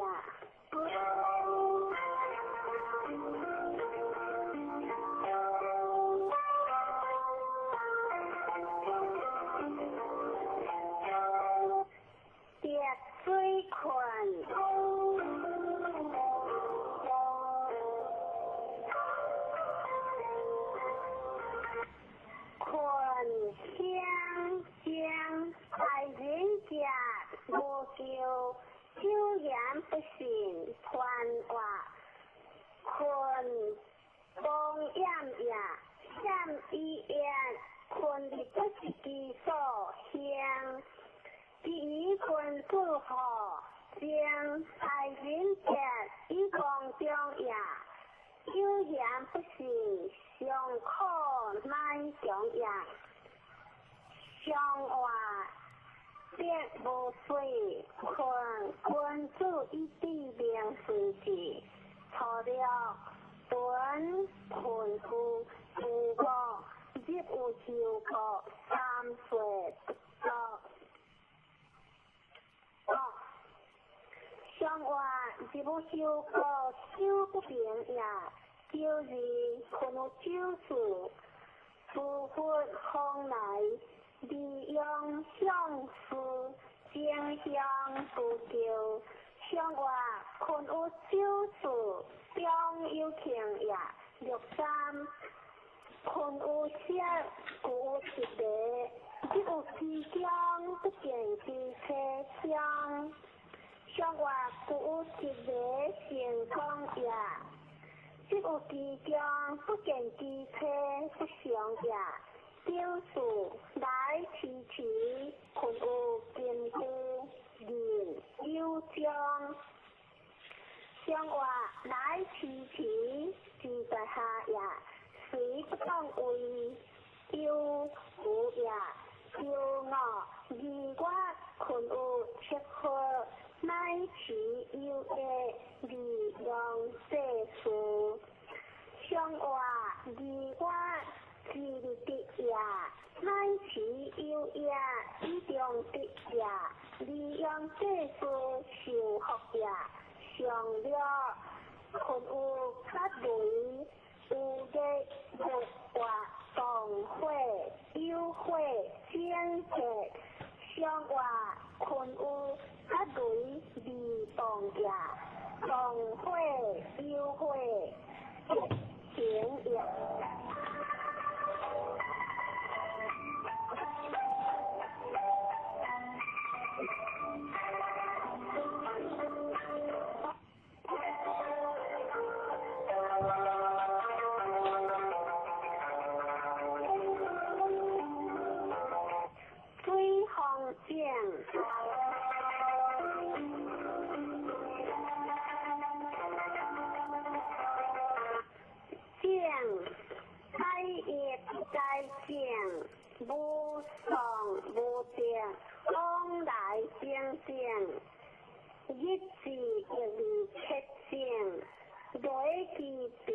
滴水困，困相将大人者无咎，久言不信，传话困崩厌也，险以言，困的不是其所行。第一君子好，将大人者以公中也，有言不信，尚可乃强也。相活必无水，困君子以知明随之。粗略屯困有无国，入有修国，三岁不足。相活入有修国，修不平也。九二困有九事，诸佛风来，利用相思，争相不救。相活困有九事，中有庆也。六三困有色，故有一个，入有其中，不见其车厢。相活故有一个成功也，入有其中，不见其车不祥也。九四来迟迟，困有金箍，人有将。相活来迟迟，志在下也，虽不当为有无也。九五二月困有七号，乃持有的利用世事。相活二月之日得也，乃持有也，以中得也，利用世事受福也。上略困有八雷，有月木活动火有火整结。相活困有八雷未动也，动火有火行也。水风井，井無喪無定，往來平靜，日子亦未克正，雷其平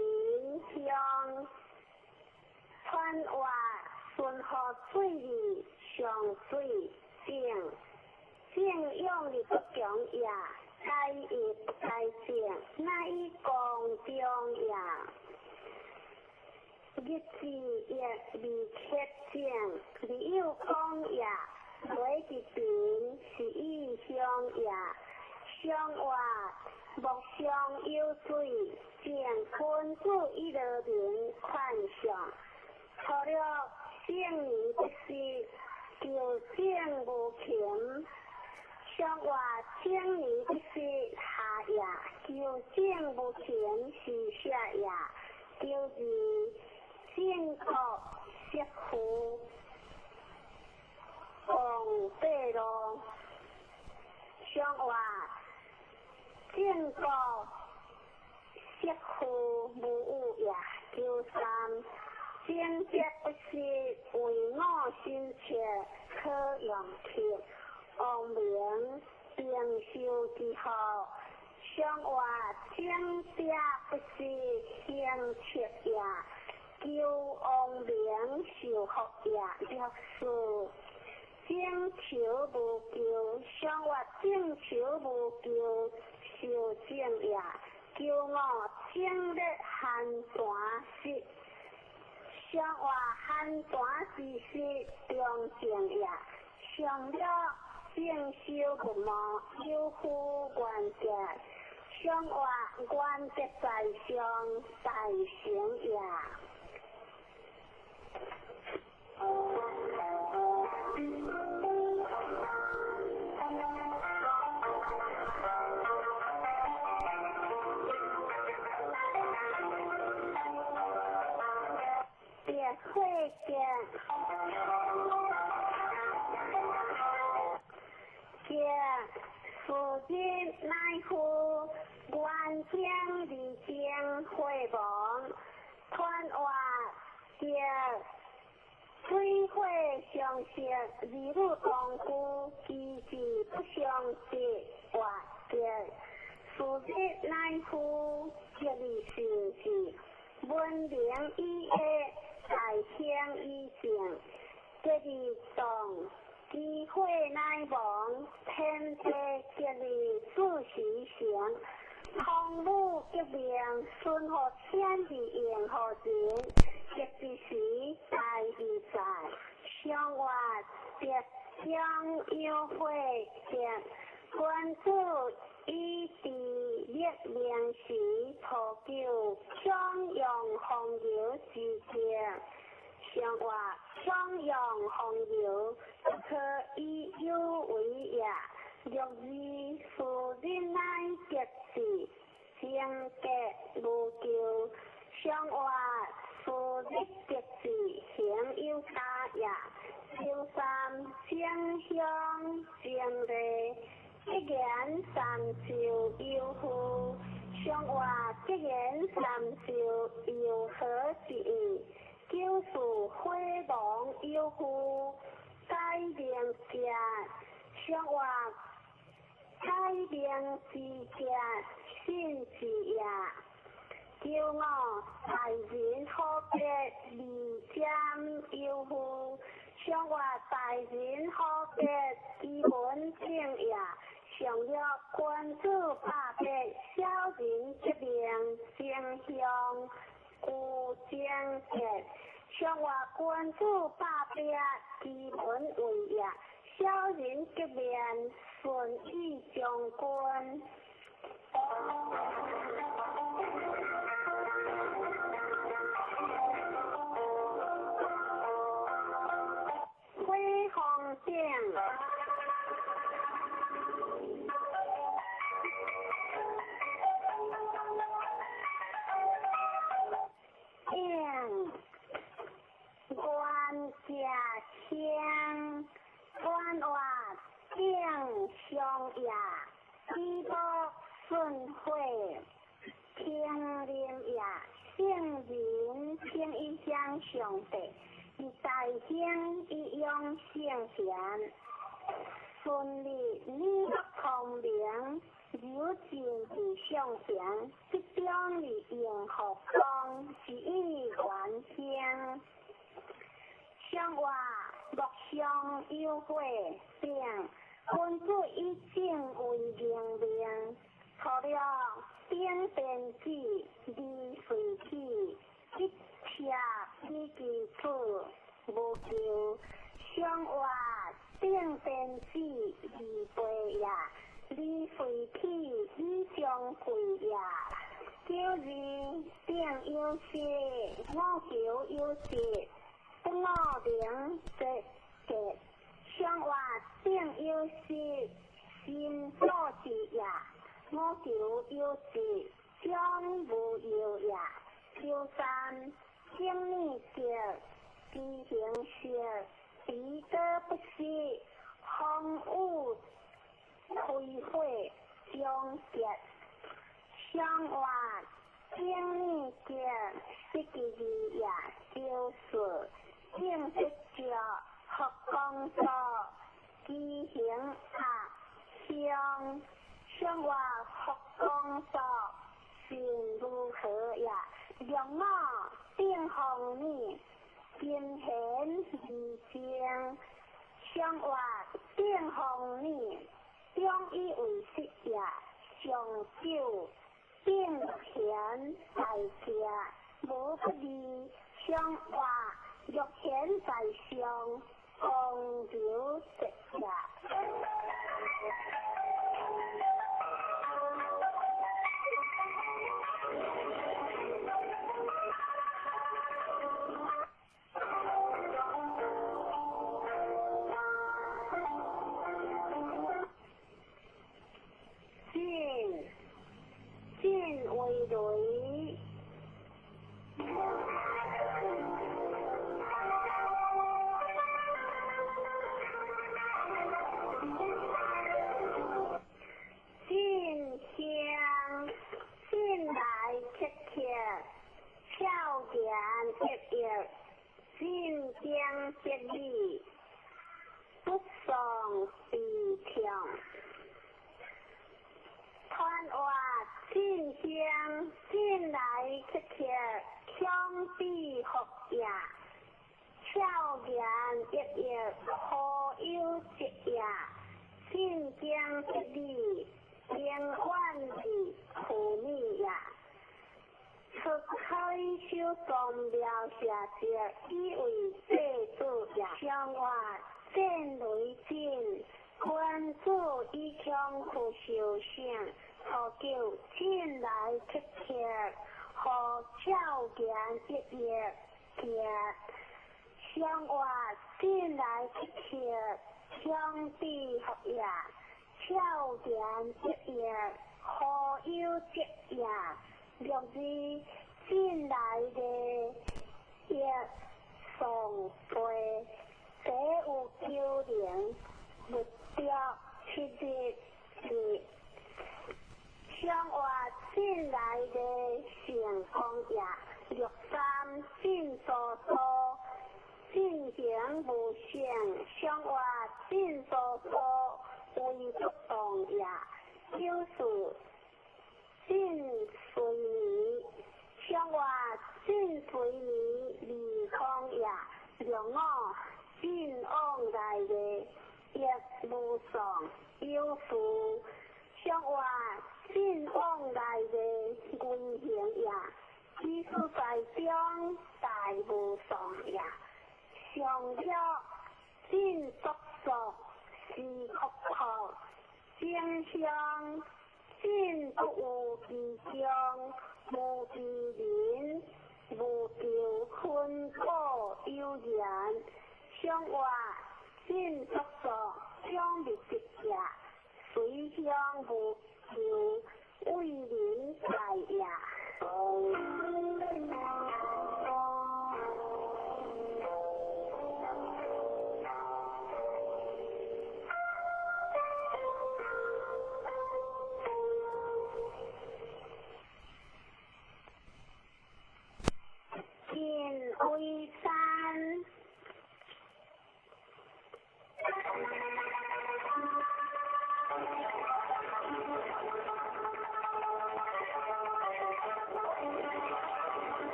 鄉，傳話順河水里上水正，正用日不強也，該亦不該正，乃以公中也。日子亦未克正，未有講也，雷其平是以鄉也。上話莫相有水，正君子以樂民寬上。除了聖年不息，求正無勤。上話青年不息下也，求正無勤是下也。求二正國媳婦王八路。上話正國媳婦無有也。求三正節不息，為我心切可用客。王明平壽之後，上話正節不息行切也。求王明受福也。六四正求無求，上話正求無求受正也。求五正日寒寒時，上話寒寒之時中正也。上了正修不毛有夫原則，上話原則在上大成也。別會見，見事日乃夫原正二正會亡，傳話見水火相克，二女同居，其志不相得，活見事日乃夫吉利成事，文明以下大興以正，吉利動，機會乃亡，天地吉利子時成，空母革命，順乎天地應乎人，吉之時大義在，上話德將有會德，君子以治立名時，普求強陽風流之德。上話強陽風流，不可以有為也。六二事日乃吉事，正格無求。上話事日吉事，行有加也。九三正鄉正禮，一言三就有夫。上話一言三就有何之意？九四火亡有夫，改名者。上話改名之者，信之也。九五大人好別二占有夫，上話大人好別基本正也。上略君子百別，小人革命正向有正格。上話君子百別，基本為也。小人革命順意將軍。火風頂。應原者先，原話正上也，以無順火，平林也，聖人平一向上帝，大興以養聖賢，順利你福聰明，柔靜而上行，集中而用佛光，是以願興。上話木上有火並，君子以正為明命。初六頂天子，二隨起，一切以其處，無求。上話頂天子，二背也，二隨起，以相貴也。九二頂有色，五求有色，不五能則結。上話頂有色，心所知也。五求有色，將無有也。九三頂念德，知行色，彼得不失，風雨開火終結。上話頂念德，失其二也。九四頂得著，佛光所，知行合相。上話佛光所，心如何也？六五頂方念，金賢二正。上話頂方念，中以為實也。上九頂賢在家，無不利。上話欲顯在上，光流直也。進進為雷。進香進來切切，俏言熠熠，進經得理，不喪悲痛。傳話進香進來切切，強比福也。俏言熠熠，何有疾也？進經得理，平遠的苦米也。出開修宗庙下節，以為祭祖也。上話戰雷震，君子以強苦修行。初九進來切切，何俏言熠熠行。上話進來切切，強比福也。俏言熠熠，何有疾也？六二進來的一送背，這有九靈，木雕七日日。上話進來的成功也。六三進所所，進行無成。上話進所所，為不動也。九四進隨眠，上話進隨眠離空也。六五進往來的亦無喪有事。上話進往來的危行也。只是在中大無喪也。上了進足足是哭哭，正向進不有其中，無其人，無求分果有緣。上話進足足將滅直也，隨向無求為人在也。為山，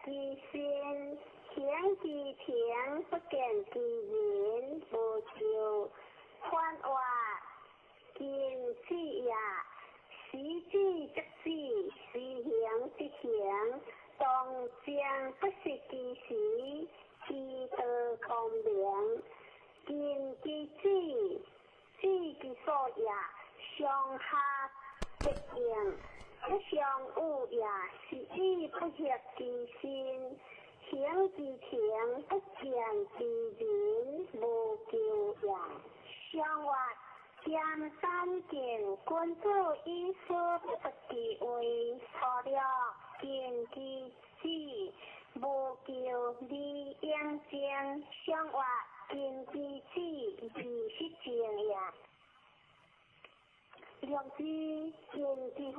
其身，行其情，不見其人，無咎。寬活盡智也，時止則止，時行則行，當正不失其時，其道光明。盡其智，知其所也，上下得應，不相惡也，是以不協其身，行其情，不見其人，無咎也。上活兼三見，君子以思不得其位，初六盡其智，無咎而應正。上活盡其智，而失正也。六字盡其肥，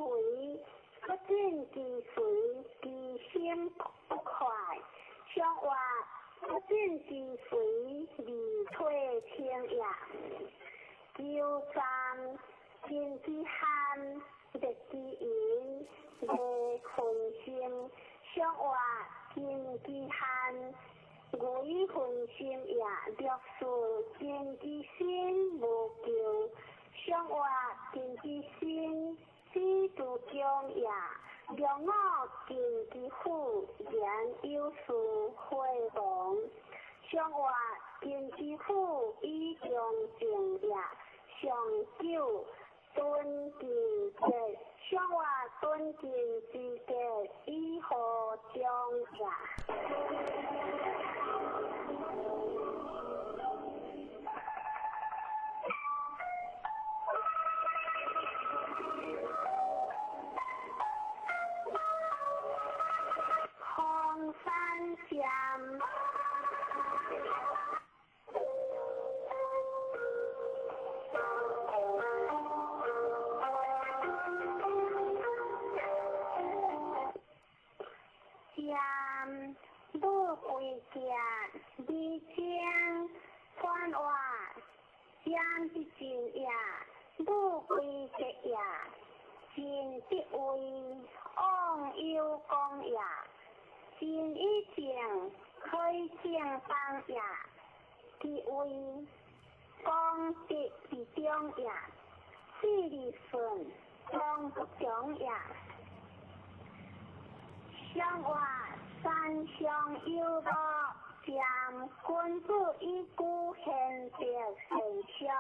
不盡其肥，其心不快。上活不盡其肥，而退清也。九三盡其慳，滅其淫，未分心。上活盡其慳，為分心也。六四盡其身，無咎。上活盡其身，知足強也。六五盡其富，言有事會亡。上活盡其富，以中正也。上九敦其節，上活敦敬之節，以和中也。黄山剑。剑，武贵剑，二将宽活，剑之尽也，武贵节也，尽得位，忘忧功也，尽以正，开正邦也，其位，功德之中也，四利顺，功不强也。上活三上有乐，剑君子以古贤德善学，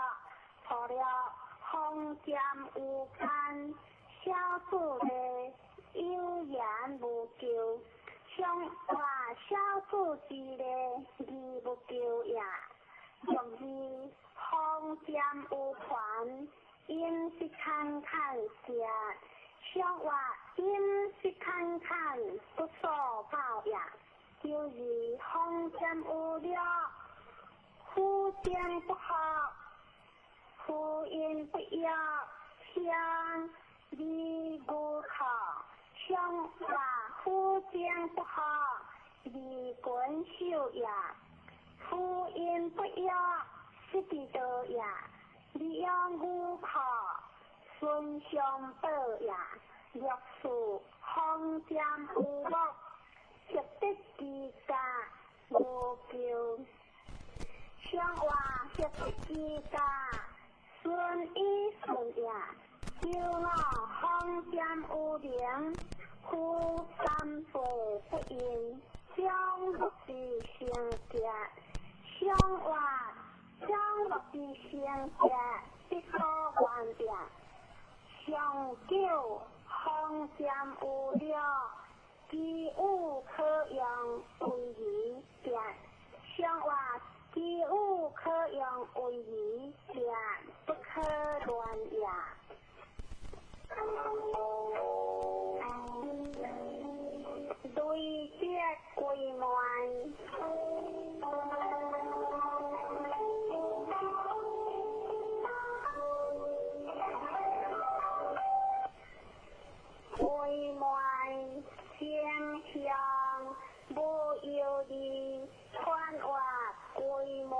除了风剑有间，小子的有言无咎。上活小子之礼，义无咎也。六二风剑有权，应是坎坎节。上活应是坎坎，不所报也。九二风剑有略，夫将不合，夫因不约，相离无可。上活夫将不合，离君守也。夫因不约，失其道也。利用无可，孙相报也。六四风剑有乐，协得其家无咎。上活协得其家，顺以顺也。九五风剑有灵，夫三辈不应，将乐之成节。上活将乐之成节，必所愿也。上九风剑有略，其有可用为仪节。上活其有可用为仪节，不可乱也。累积归满。归满天乡无忧虑，宽活归满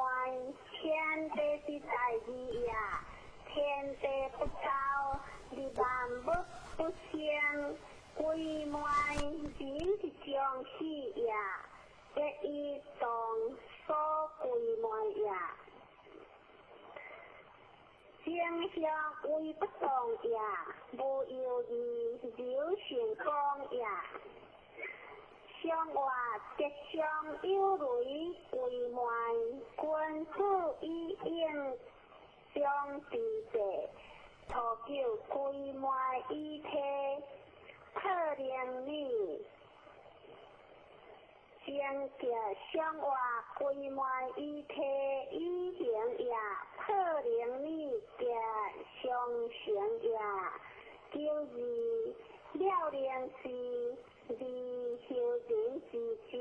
天地之大义也，天地不交，利万物不生，归满人之将死也。得以當所歸昧也。正向為不動也，無猶豫流成功也。上活吉祥有雷歸昧，君子以應中之地，初九歸昧以體，破靈女。正吉上活歸昧以體以行也，破靈女吉上成也。九二了靈是二修人之精，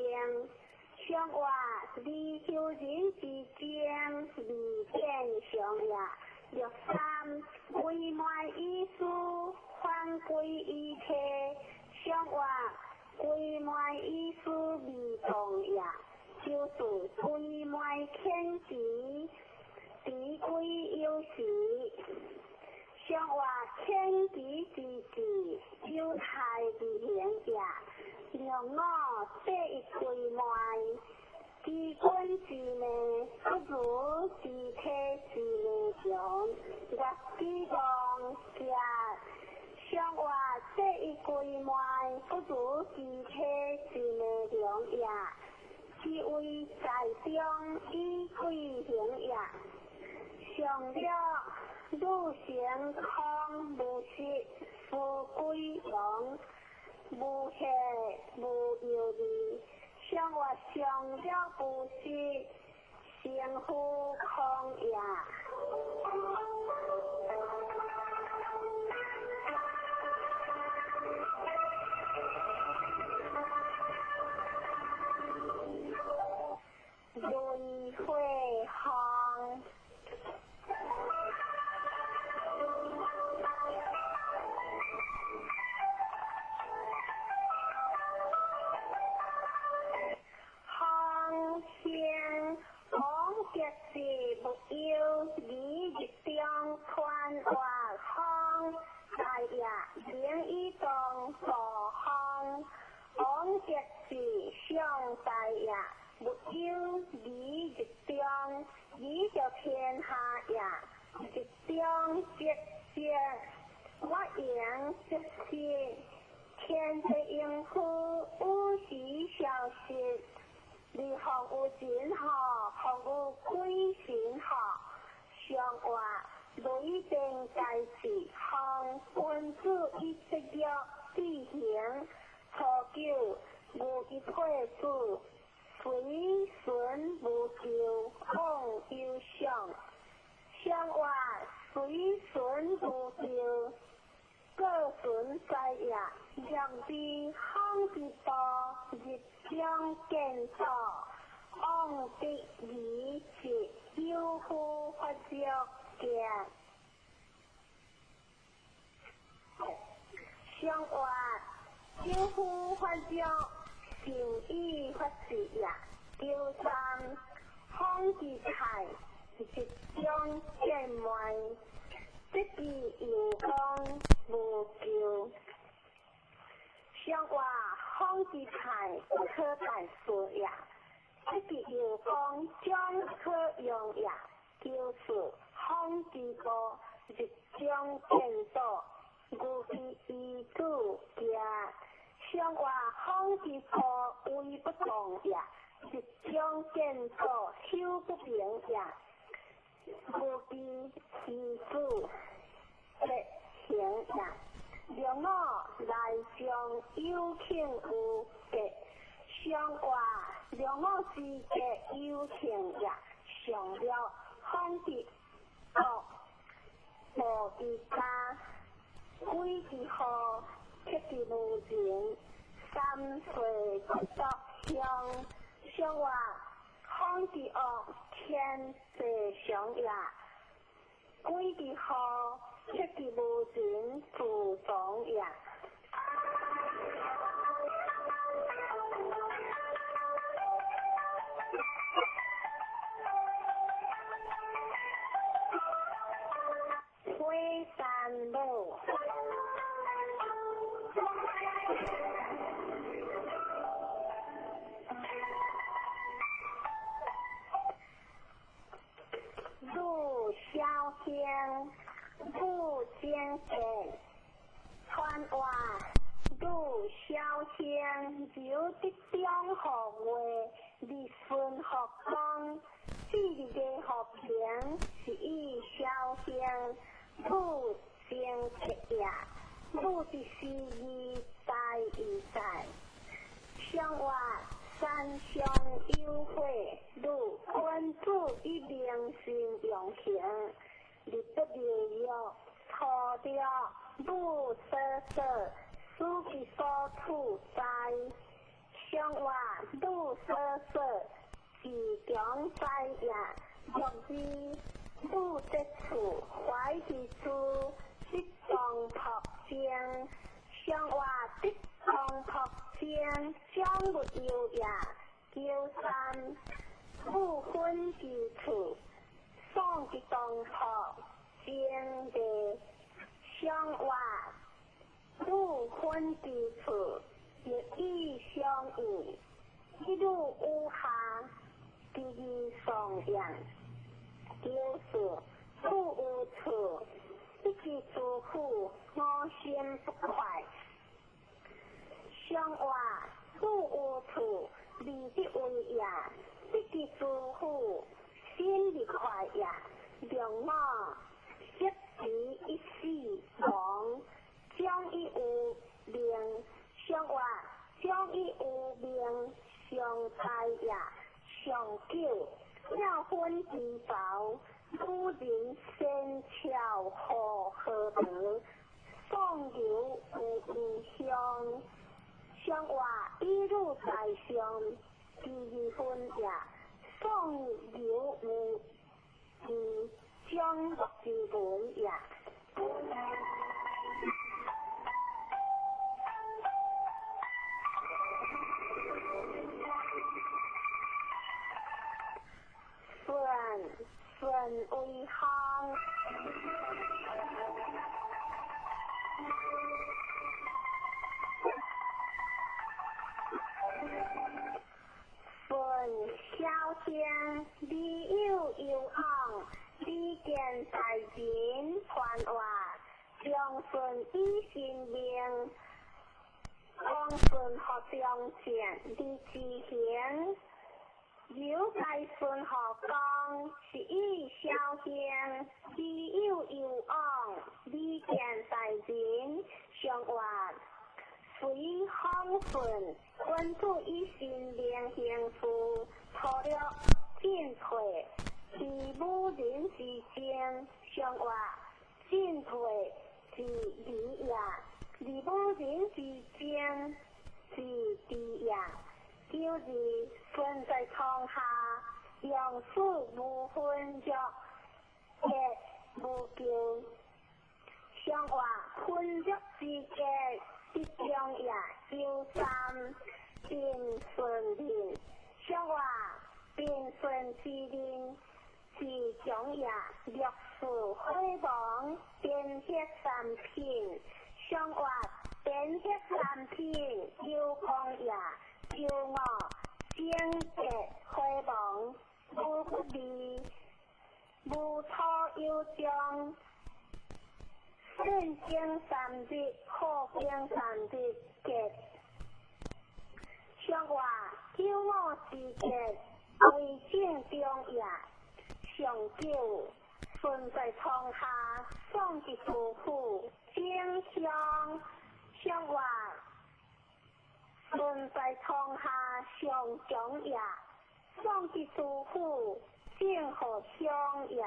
上活二修人之精，二變上也。六三歸昧以思，反歸以體，上活歸昧以思未動也。九四歸昧遣時，持歸有時。上活遣時之志，有害而行也。六五得一歸昧，知君之命，不如知體之命強。月之望吉，上活得一歸昧，不如知體之命強也。其為在中以貴行也。上了汝成空無實，夫歸陽，無血無猶豫。上活上了無實，成夫空也。雷火风。风声王吉是无忧，二日中传活风，大业明以当助风。王吉是上大业，无忧二日中，二着天下也。日中吉吉，我赢吉是天地应付，有时消失。你服有神吼，服有鬼神吼，上活雷电在志，风君子以节约志行。初九无一配子，随顺无咎，往有上。上活随顺无咎，各顺在也。两边风之波，日中见道，往得而是有夫发作行。上活有夫发作，善以发事也。九三风之泰，日中见昧，得其有功无咎。上活风之泰，不可代事也。得其有功，将可用也。九四风之波，日中见道，牛之以子行。上活风之波，威不动也。日中见道，修不明也。牛之以子得行也。六五内中有庆有吉，上活六五之吉有庆也。上了风之恶，无之家，鬼之祸，克之无情，三岁不作乡。上活风之恶，天地常也。鬼之祸，克之无情，自从也。火山母。汝精格，传话汝小兴，由得中号月，日分福光，至日的福平，是以小兴，汝精格也。汝的时义在义在，上话三相有会，汝君子以明心用行，日不流欲，初着汝所说，思其所处在，上话汝所说，自强在也，若是汝得处怀其处，得当朴正，上话得当朴正，将不忧也。九三，汝分其处，送之东朴正地，上话汝分其处，欲以相应，一汝有下，第二颂扬。九四，汝有处。一其诸苦，我心不快。上话汝有处，利得为也；得其诸苦，心不快也。两我摄持一死亡，将以有命。上话将以有命，常在也。上九，了分之薄。古人先巧何何德，宋游有异乡，上话一路在上，第二分也。宋游有异将之文也。顺顺为行，顺小天，你有有昂，你见在人传话，将顺以性命，王顺学将见，你之行。有该孙学讲，是以小兴，你有有昂，你见在人上话，随风顺，君子以身命行事，粗略进退，在五人之间，上话进退是礼也；在五人之间是智也。九二，顺在床下，用事无分约，结无咎。上话分约之结，得中也。九三，平顺人。上话平顺之人，是强也。六四火亡，变血三品。上话变血三品，有光也。九五，正结火亡，无不利，无初有终。顺经三日，好经三日结。上话九五之结，为正中也。上九，顺在床下，送之杜甫，正香。上话顺在床下，上强也；送之杜甫，正好相也。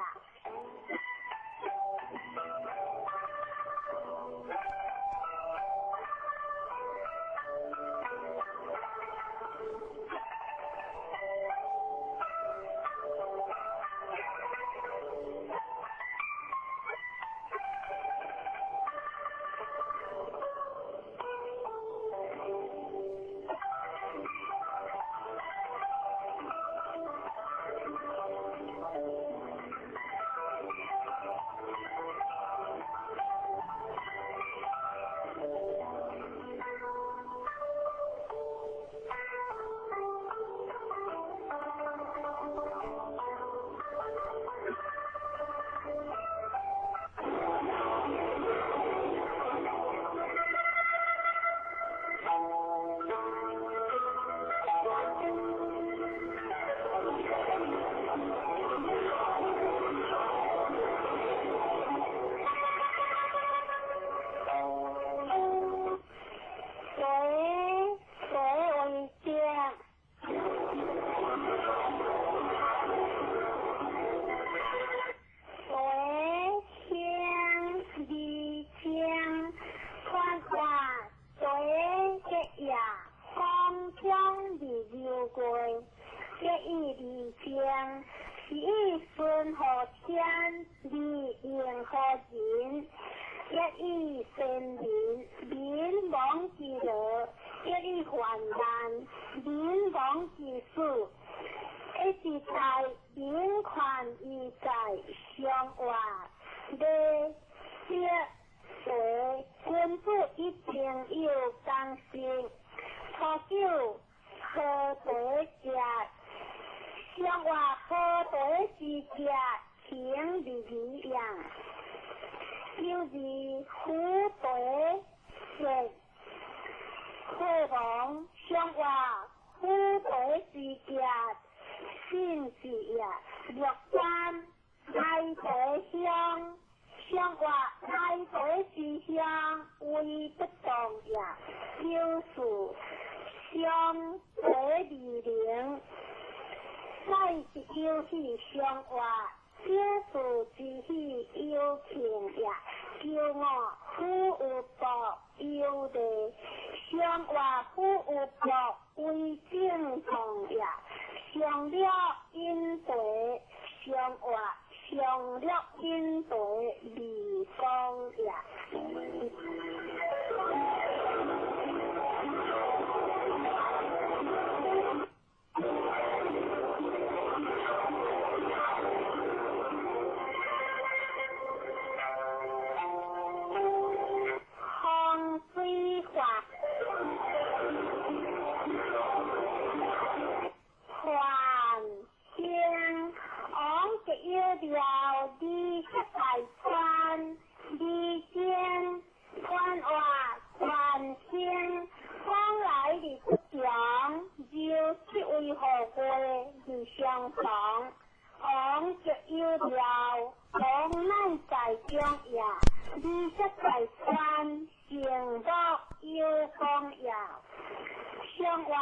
流過，一以離情，是以順乎天，而應乎人。一以善民，民亡之樂；一以患難，民亡之死。一是在民權義在相活，禮節為君子一定有共識。初九好茶食，相活好茶之食，情義義也。九二虎茶食，好王相活虎茶之食。信是也，六三奶茶香，相活奶茶之香为不动也。九四相茶二零，乃是有喜相活，九四之喜有庆也。九五虎有薄有利，相活虎有薄为正常也。上了饮茶，上活上了饮茶味光也。風水法。凡興王一有了，二十大川，二正官話凡興往來的不強，就這位何過而相同。王一有了，王乃在中也，二十大川成木有光也。相活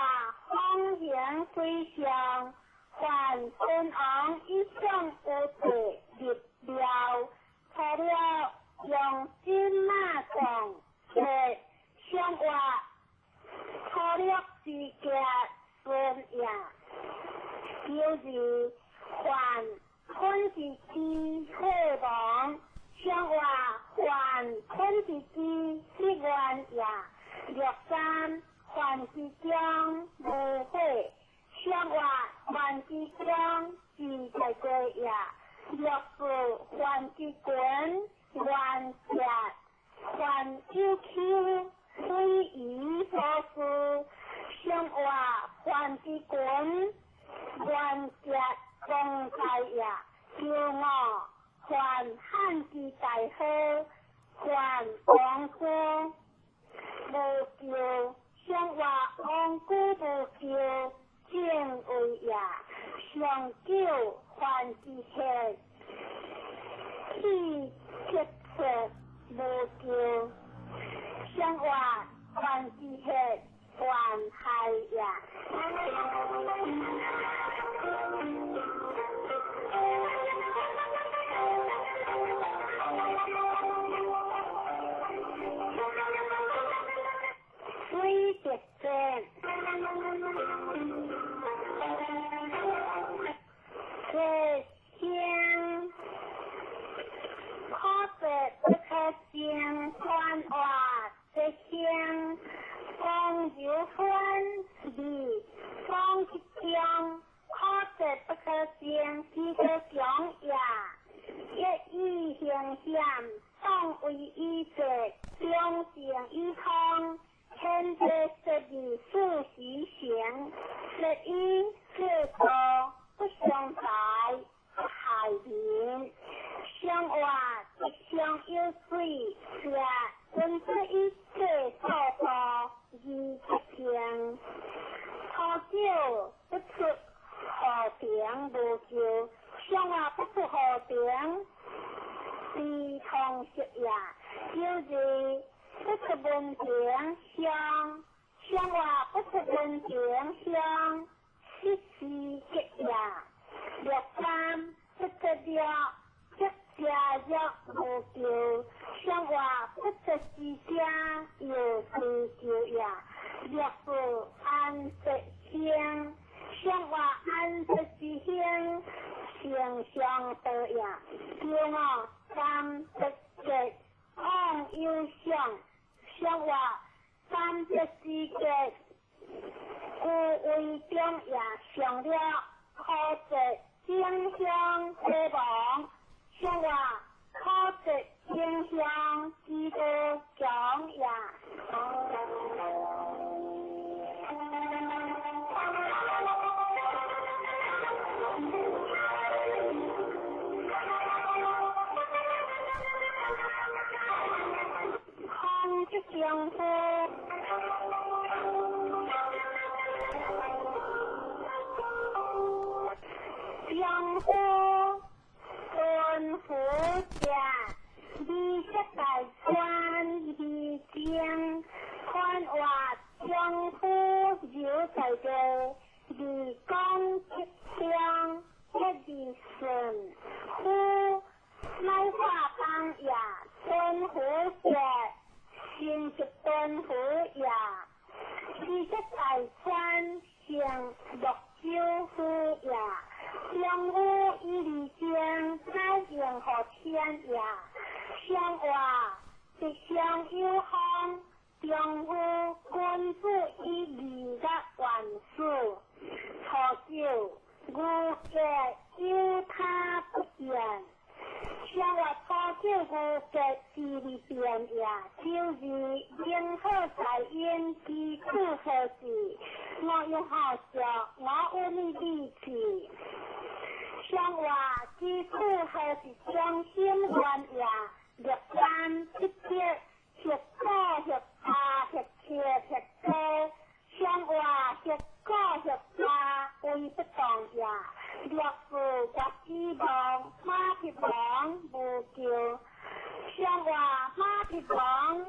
風行水上，凡君王一向有地立庙，除了用金馬藏，相活粗略之家孫也。九二凡坤之之好王，相活凡坤之之不愿也。六三凡之中無火，相活凡之中自在過也。六四凡之群原節，凡有丘水魚所事，相活凡之群原節公在也。九五凡漢之大好，凡王居無咎，相活王居無咎，正位也。上九凡之客，氣結切無咎，相活凡之客凡害也。水滴戰，這聲可說不可聲，傳話這聲講就分離講之中，可說不可聲，其可強也。一以行險，當為以節，兩性以通。天地十二四時行，十一四道不相敗，不害民。相活一相有水，是君子以節所道而不行。初九不出河平無咎，相活不出河平，非通識也。九二不出門庭鄉，相活不出門庭鄉，失時吉也。六三不出了，即家若無咎，相活不出之家有追求也。六四安吉鄉，成相道也。九五三得结往有相，相话三得之结，故为中也。上了可得正向希望，相话可得正向之道强也。空即丈夫，丈夫敦福者，二色大川二正，宽话丈夫留在地，二讲吉祥，一二顺，夫乃化当也，敦福者。成是敦福也，二色大川成六九夫也，丈夫以二正乃应乎天也。相话吉祥有方，丈夫君子以二个万事。初九，牛结有他不变。相话初九牛结之二变也，九二应好在因基础何事？我用好笑，我有你力气。相话基础何是中心原也？六三七七，十九十八十七十九，相话十九十八为不动也。六四绝指望，马匹王无救。相话马匹王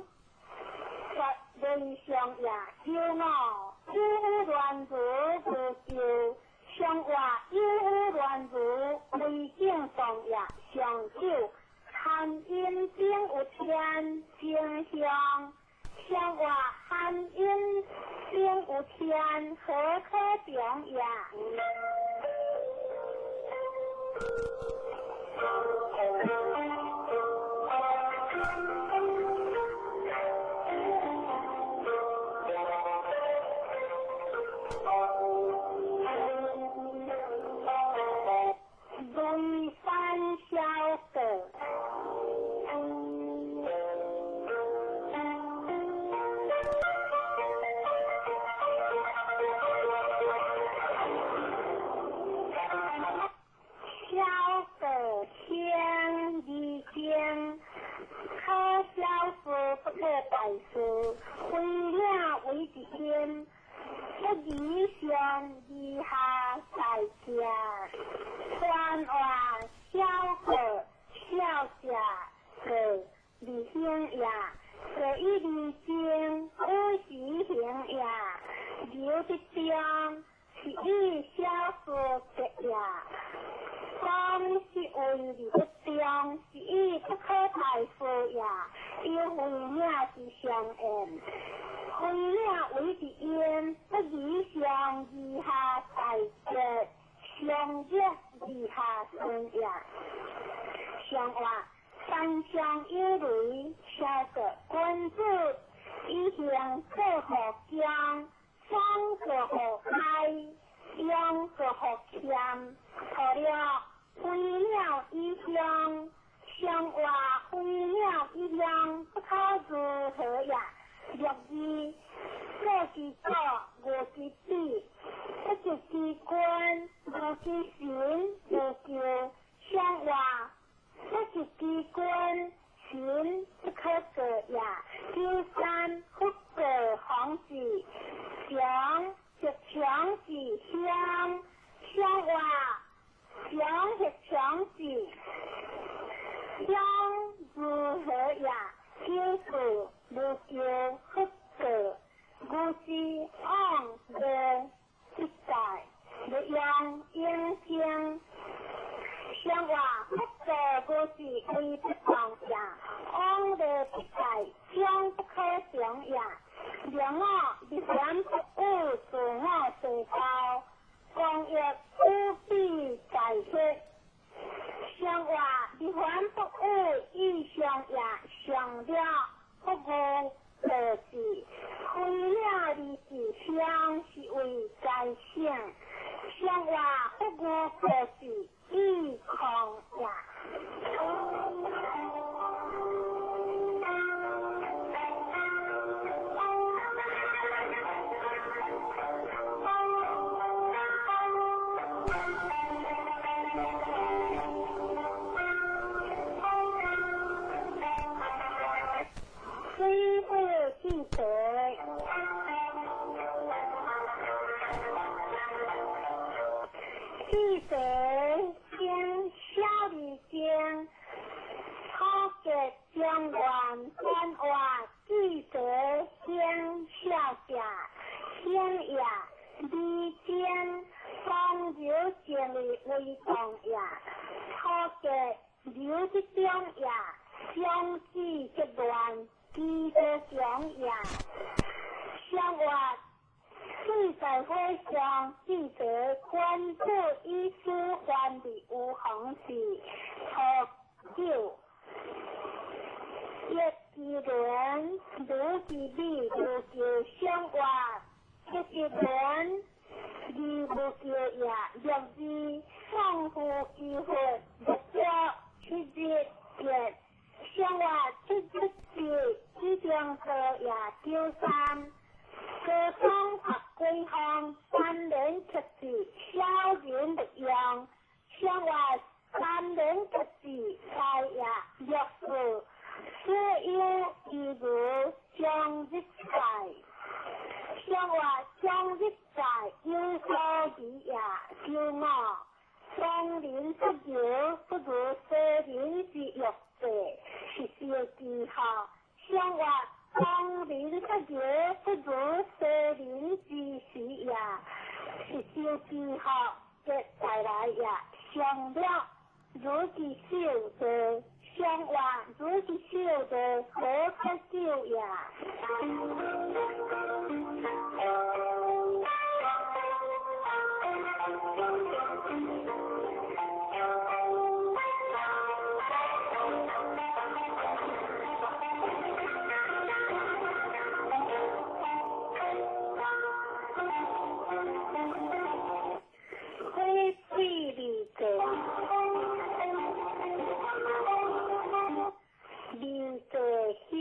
绝人上也。九五有乱如无救。相话有乱如为正动也。上九含阴顶有天正向。相话含阴顶有天何可强也？雷山小阁。小阁天二经，可小事不可大事，非领为一因，不以上以下在家。传话小阁小者阁二行也，阁以二经有时行也，留得中是以小事结也。讲是为而不中，是以不可大事也。有非领之相应，非领为一因，不以上以下大结，上热以下顺也。相话三相有雷，小阁君子以行过乎江，双过乎开，用过乎谦，错了飞鸟以相，相话飞鸟以相，不可如何也？六二过之左，无之比，不及之君，无之神，无救。相话不及之君，神不可过也。九三不过方子，强是强是乡，相话强是强是乡如何也？九四无救不过，无之往无不在，无用应经。相话不过无是为不动也，往无不在，将不可强也。两我日言不有自我地高，光欲无比在在血，上活日凡不语意上也上了不语道士，开了二是乡是为在省，上活不语道士意空也。水火记得，记得经小二经，土结中原官话记得兴小者，兴也二经风流静的为动也，土结流的中也，相子结乱。基督强也，上活四在火上，记得关注医师还的有红是初九，一之轮，如之美，如叫上活，一之轮，二无叫也，六字送夫机会，六朝七日月。上活七日日，七中多也九三，高中学归方，三年七字，小人不用。上活三年七字，财也六四，所有一如将日在，上活将日在有所疑也九五，松林不摇不如西林之玉者，是小记号。上活松林不摇不如西林之时也，是小记号。接再来也，上了如其手者，上活如其手者，何可救也？火水二者，二者兴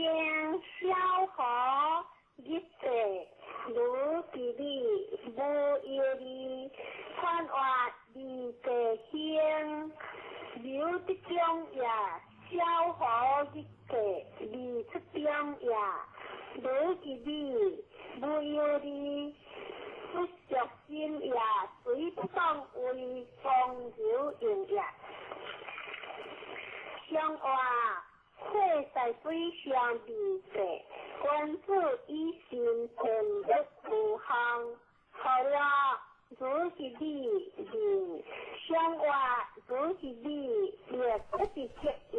小河，日者如其理，无忧虑，传话二者兴，刘德中也，小河日者二出中也，如其理，无忧虑。不着心也，随不当为风流用也。上活火在水上二者，君子以心天日无项，好了，如是理二，上活如是理，也不是七也，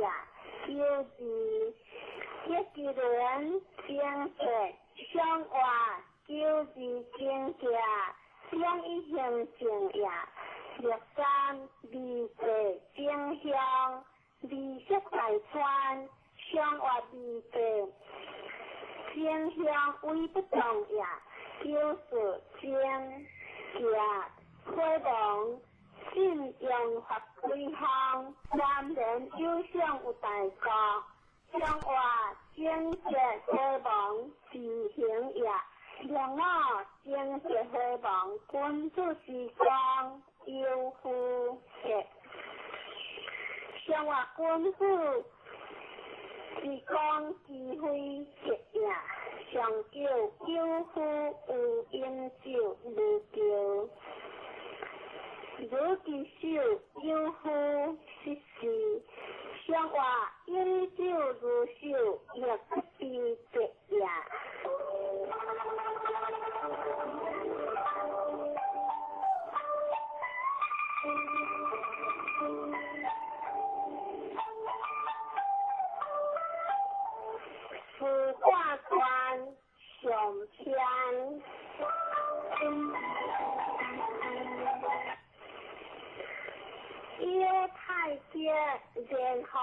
九字一之轮正节上活。九字正价，两一行正也，六三二者正向，二色大川，上活二者正向为不动也，九四正价，火王信用法规项，三年有赏有大国，上活正节火王自行也。两老正节火王，君子之光，有夫节。上活君子之光之非节也，上九有夫有饮酒无叫，如其手有夫失事，上活饮酒如手，亦不知节也。司法官上篇，者，然後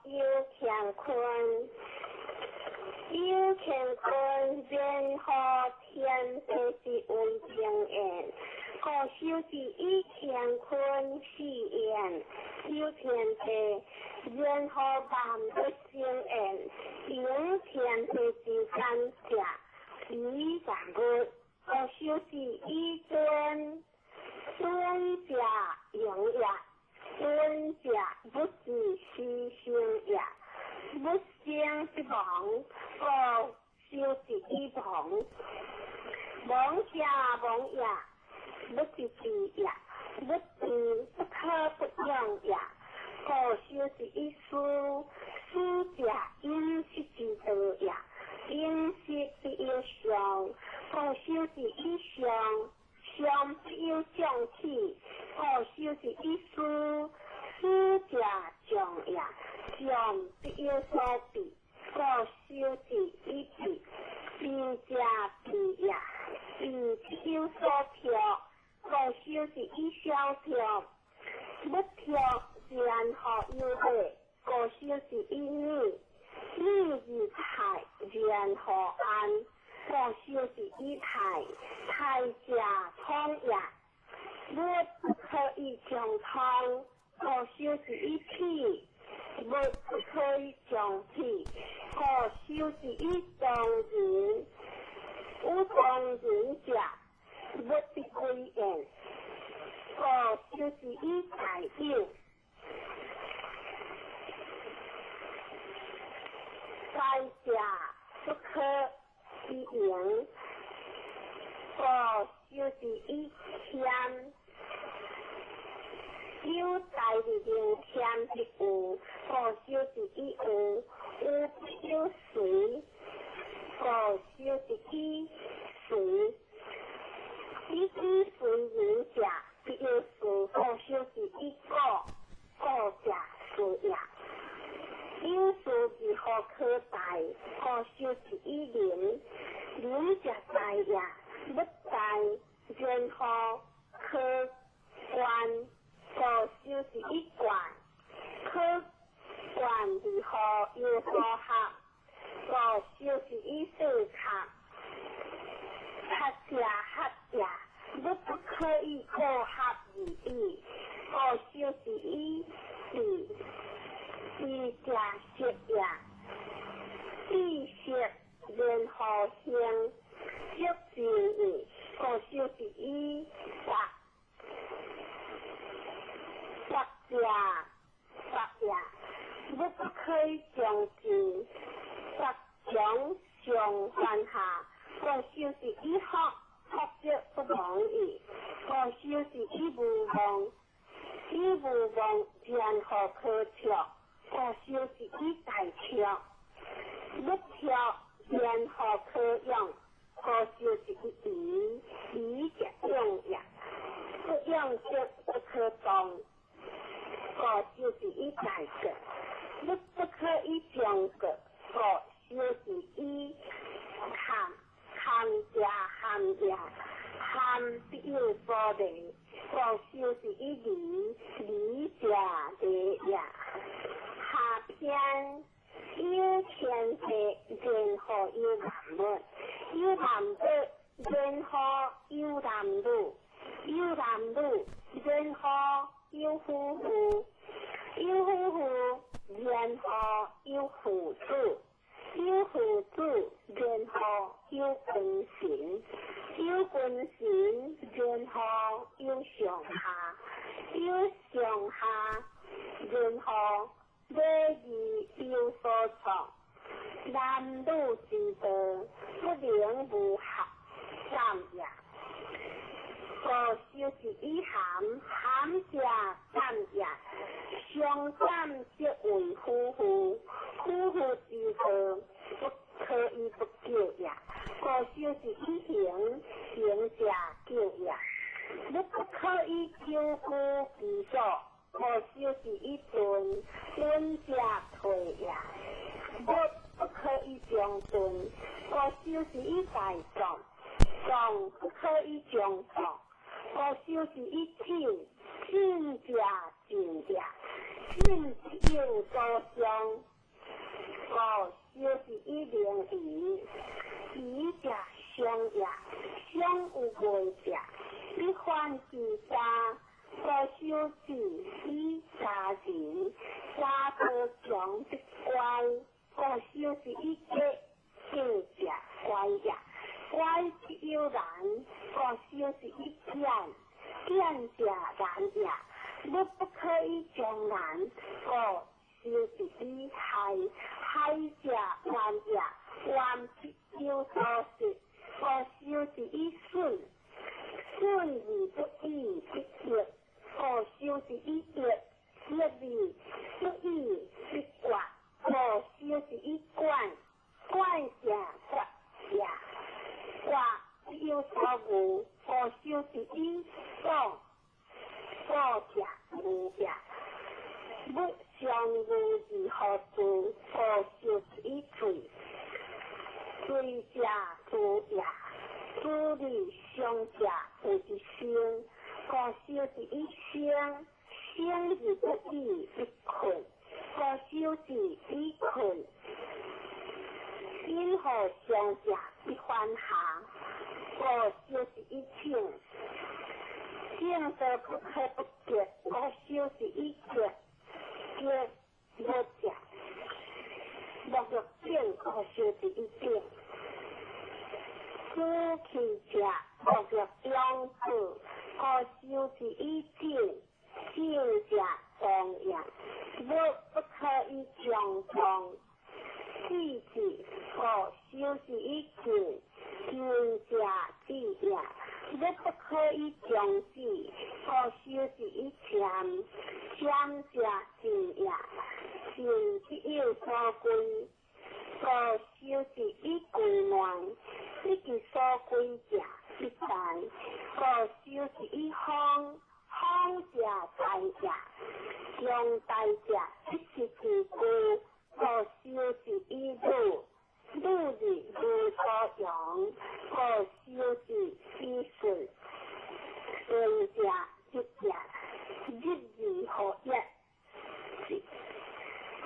有乾坤，有乾坤，然後天地之為平焉。故修是以乾坤四焉，有天地，然後萬物生焉，用天地之感者，以萬物。故修是以尊，尊者用也。尊者不是牺牲也，不生不亡，故修是以亡。亡者亡也，不是治也，不治不可不用也。故修是以思，思者饮食之道也，饮食必有常，故修是以常。常必有将起，故修是以思，思者将也，将必有所避，故修是以避，避者避也，避必有所跳，故修是以消跳，不跳然後有禮，故修是以禮，禮而泰，然後安。故修是以泰，泰者通也，物不可以將通，故修是以體，物不可以將體，故修是以當人，有當人者，物必歸焉，故修是以大有，大者不可以盈，故修是以謙，有大而能謙必有，故修是以有，有必有隨，故修是以隨，以以隨人者，必有事，故修是以故，故者事也。有事如何可大？故修是以仁，仁者大也，不大，然後可觀，故修是以觀，可觀如何有所合，故修是以四合，合者合也，不不可以過合而已，故修是以比，比者色也，比色然後行，色之意，故修是以法，法者法也，不不可以將之，法將上還下，故修是以福，福則不忘矣，故修是以無忘，以無忘然後可卓，故修是以大卓，不卓然後可用，故修是以疑，疑者用也，不用則不可動，故修是以大國，不不可以將國，故修是以堪，堪者堪也，堪必有所利，故修是以利，利者利也。下篇有天地，然後有萬物，有萬物，然後有男女，有男女，然後有夫婦，有夫婦，然後有父子，有父子，然後有君臣，有君臣，然後有上下，有上下，然後禮義有所創，男女之道，不能無合感也。故修是以含，含者感也，相感則為夫婦，夫婦之道，不可以不久也。故修是以行，行者久也，不不可以久居其所，故修是以遁，遁者退也，不不可以將遁，故修是以大壯，壯不可以將壯，故修是以進，進者進也，信必有所相，故修是以明义，义者相也，相有未者，必犯其家，故修是以家人，家多强必乖，故修是以结，结者乖也，乖必有难，故修是以简，简者难也。物不可以将难，故修是以害，害者冤也，冤必有所失，故修是以损，损而不已必益，故修是以益，益而不已必决，故修是以管，管者决也，决必有所恶，故修是以广。果者无也，物相无而何事？故修是以罪，罪者诛也，诛而相者谓之生，故修是以生，生而不已必困，故修是以困。因何相者必反下，故修是以请。正道不可不结，故修是以结，结无者，莫若正，故修是以正。此去者，莫若两子，故修是以正，正者当也。物不可以将当，四字，故修是以静，静者止也。物不可以将止，故修是以禅，禅者静也。静必有所归，故修是以归乱，不其所归者必大，故修是以方，方者大也。将大者必失其故，故修是以鲁，鲁而无所用，故修是以顺，顺者日也，日而何一？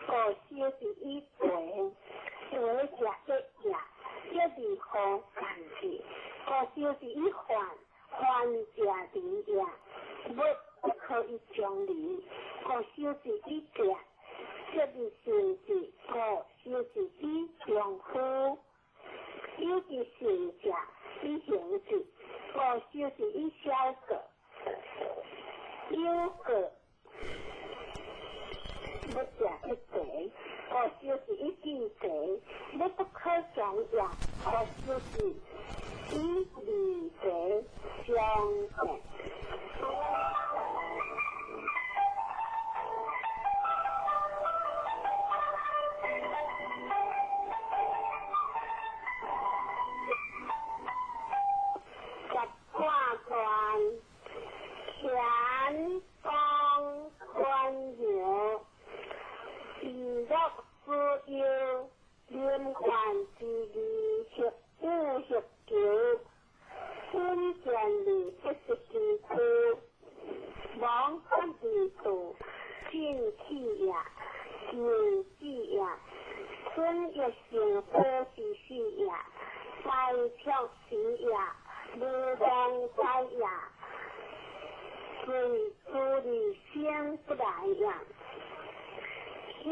故修是以为，为者一也，一而何干之？故修是以患，患者离也，物不可以将离，故修是以结，结而成之，故修是以丈夫，有其行者以行之，故修是以小过，有过物者一济，故修是以智济，物不可将也，故修是以利济相见。十卦传，乾宫观爻，以乐之忧，临官之义，协武协求，稳健而不失其躯，亡不而度，进气也，进志也，春月成火之始也，大卓时也，无忘在也，随诸而生不来也，险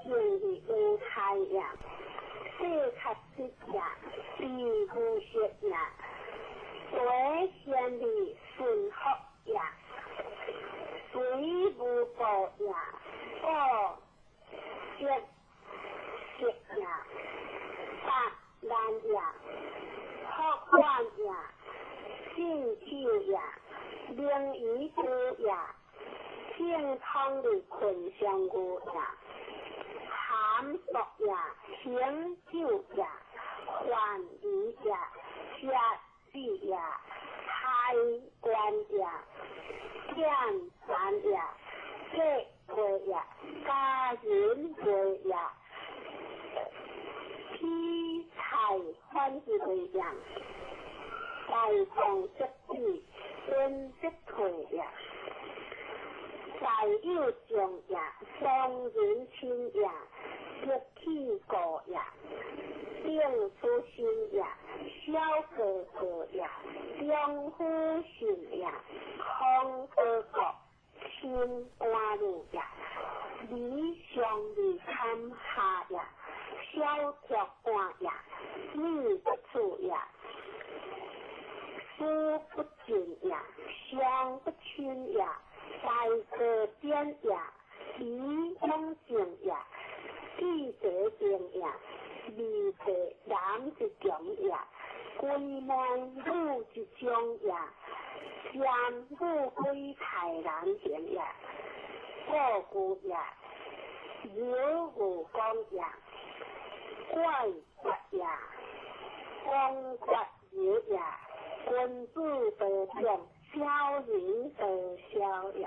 境而无害也，世确实也，必无失也，为贤而顺福也，随无过也，故节节也，达难也，福患也，信手也，明于之也，正通而困相无也，含毒也，行酒也，患疑也，邪志也，害官也，见难也，结过也，家人过也，披财反之为也，大众则止，边则退也，大有将也，當人親也，得氣過也，定出心也，小過過也，中夫信也，空得國，心安如也，理上二堪下也，小條官也，女不處也，思不盡也，相不親也，大過典也，理勇正也，記者定也，二地男之強也，歸門女之長也，三女歸太難行也，過故也，有無講也，怪法也，光法也也，君子得長，小人得小也。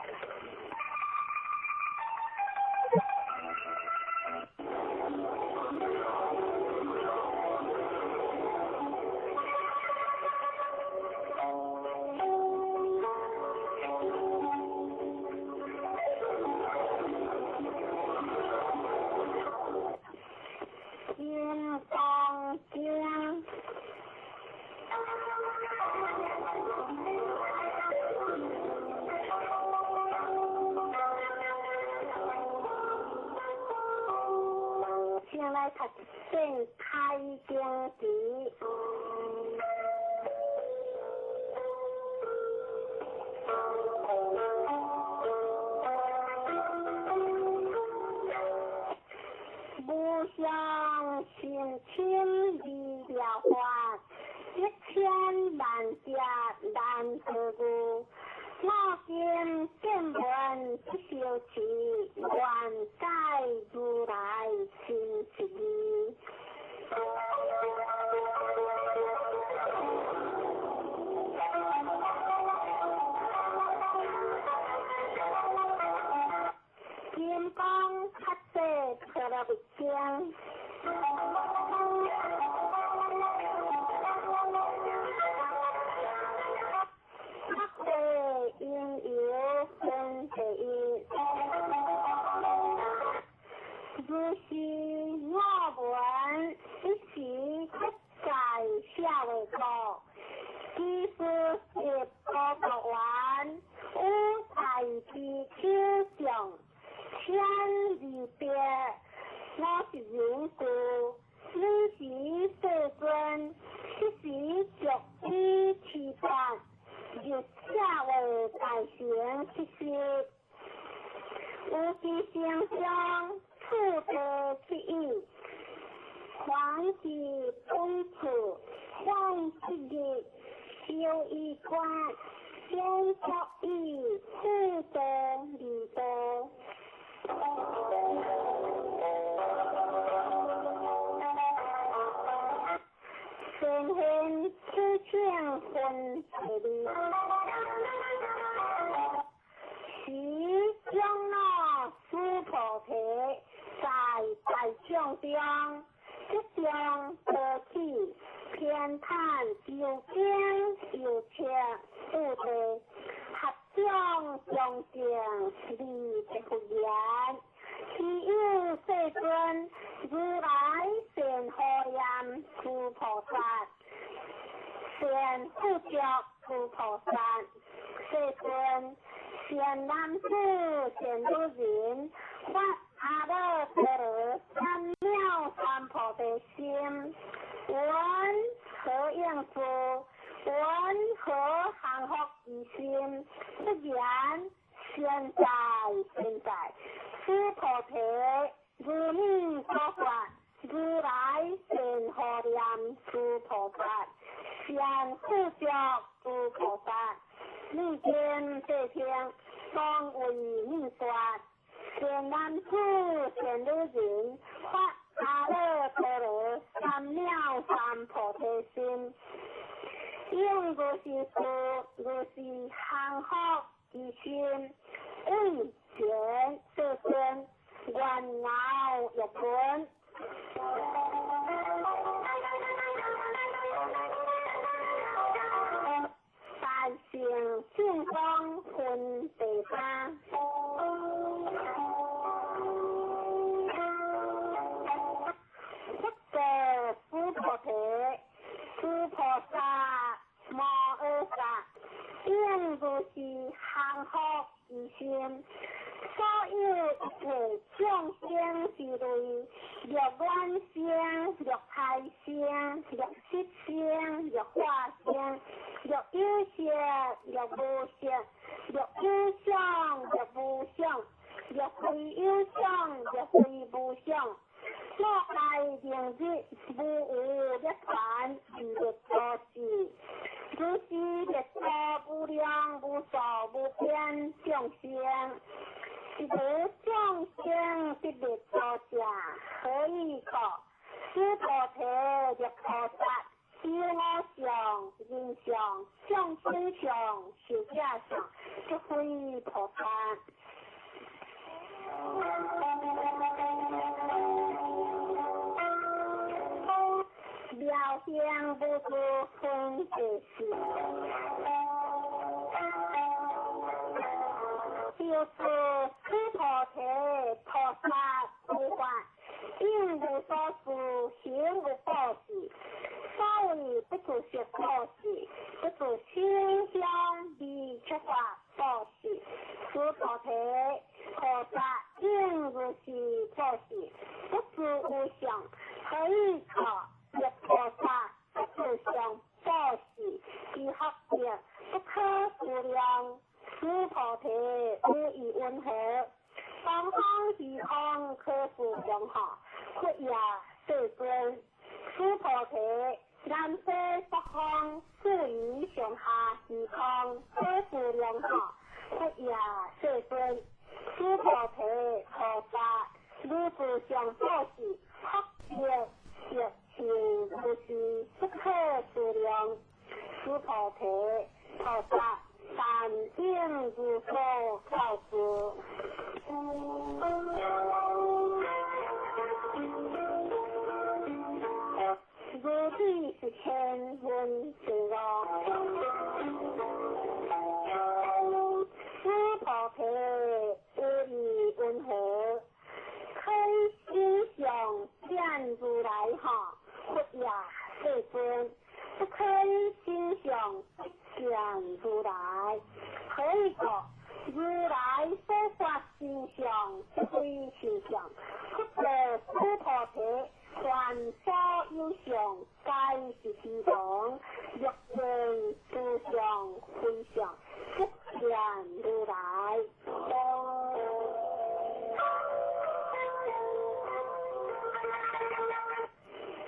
金剛經。先來讀正開經詞。無上甚深微妙法，一千萬劫難得遇。我今見聞不修持，願解如來真實義。金剛薩埵婆羅蜜經。法會因由分第一，如是我聞，一時不在舍衛國，居士入功德園，有大比丘眾，1250人故，尔时世尊，七时足以七八，入舍卫大城乞食，有其城中次第乞语，凡是本处，凡七日，修衣冠，先作以次第二道。先现此请分第二，时长老须菩提在大众中，即将得起偏袒究竟有情次第，合众恭敬礼佛言：昔有世尊，如来善护念诸菩萨，善护觉诸菩萨。世尊，善男子、善女人，发阿耨多罗三藐三菩提心，云何应知？云何降伏其心？不然，现在现在，须菩提，如你所说，如来善护念诸菩萨，善护觉诸菩萨。你今谛听，当为你说。善男子、善女人，发阿耨多罗三藐三菩提心，应如是说，如是降伏其心，为前世尊，愿饶一尊。大乘正宗分第八。之心。所有一切眾生之類，若卵生，若胎生，若濕生，若化生，若有色，若無色，若有相，若無相，若非有相，若非無相。所該明日無有涅槃，是滅度時。如是滅度無量無數無邊眾生。是無眾生得滅度者，何以故？須菩提，若菩薩有我相、人相、眾生相、壽者相，則非菩薩。妙行無住分別事，就是須菩提菩薩無法，應無所住，行無布施。所謂不住色布施，不住色香味觸法布施。須菩提菩薩應如是布施，不住無相，何以故？若菩薩不住相布施，其福德不可思量。須菩提，有疑雲何？東方虛空可思量哈，佛也世尊。須菩提，南西北方四夷上下虛空可思量哈，佛也世尊。須菩提，菩薩如住相布施，福德德行如是不可思量。須菩提，菩薩但應如所教之。如理是千聞之樂。須菩提，有疑雲何？可以心相見如來哈，佛也世尊。不可以心相不見如來。何以故？如來所發心相，不非心相。佛說須菩提，凡所有相，皆是虛妄。若見諸相非相，即見如來。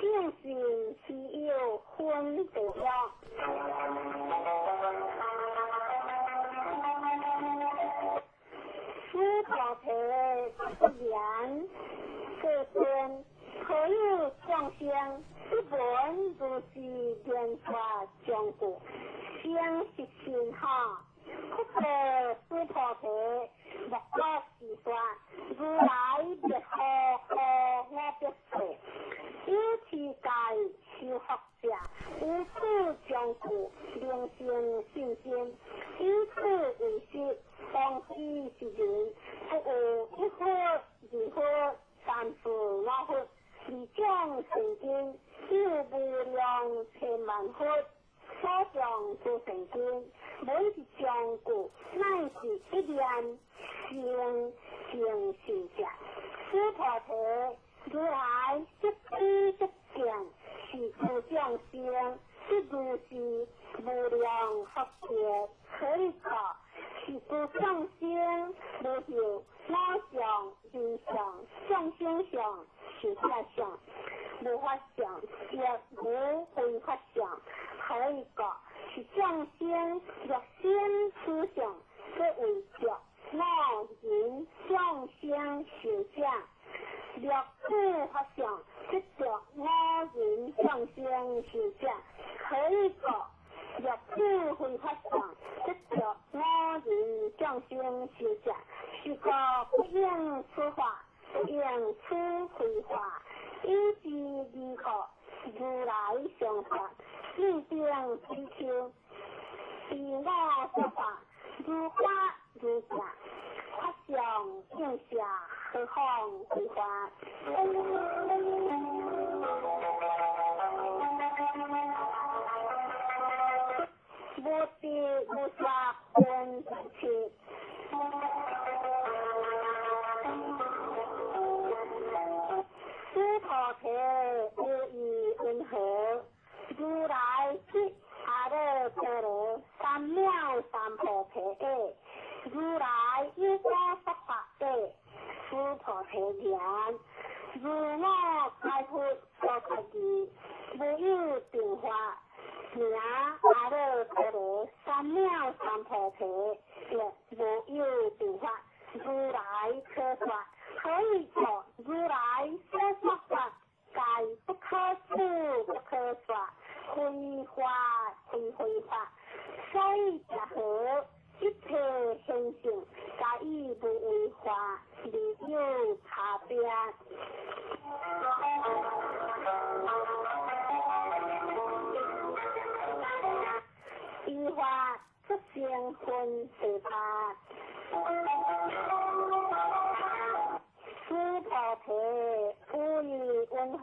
正信是有分別了。須菩提，不言世尊，何有眾生不聞如是言說將故，生是心哈？佛說須菩提，莫可思說，如來滅後何我別說？有持戒修福者，有此將故，能生信心。以此為實，當知是人，不有一佛、二佛、三四五佛，二種聖經，有無量千萬佛，所上諸聖經，每一將故，乃是一念生成信者。須菩提，如來即知即見，是諸眾生，即如是無量福德。何以故？是諸眾生無有我相、人相、眾生相、壽者相、無法相，亦無非法相。何以故？是眾生若生此相，則為著我人眾生壽者；若此法相，則著我人眾生壽者。何以故？若此非法相，則著我人眾生壽者。是故不應此法，不應此非法。以是義故，如來常說，四定比丘，彼我說法，如法如相，法相應下，何況非法？無知無說分別。菩提言：如我解佛所说义，无有定法，名阿耨多罗三藐三菩提，亦无有定法，如来可说。何以故？如来所说法，皆不可思不可说，非法非非法。所以者何？一切现象，皆以无为法而有差别。依法出生分第八。须菩提，有意云何？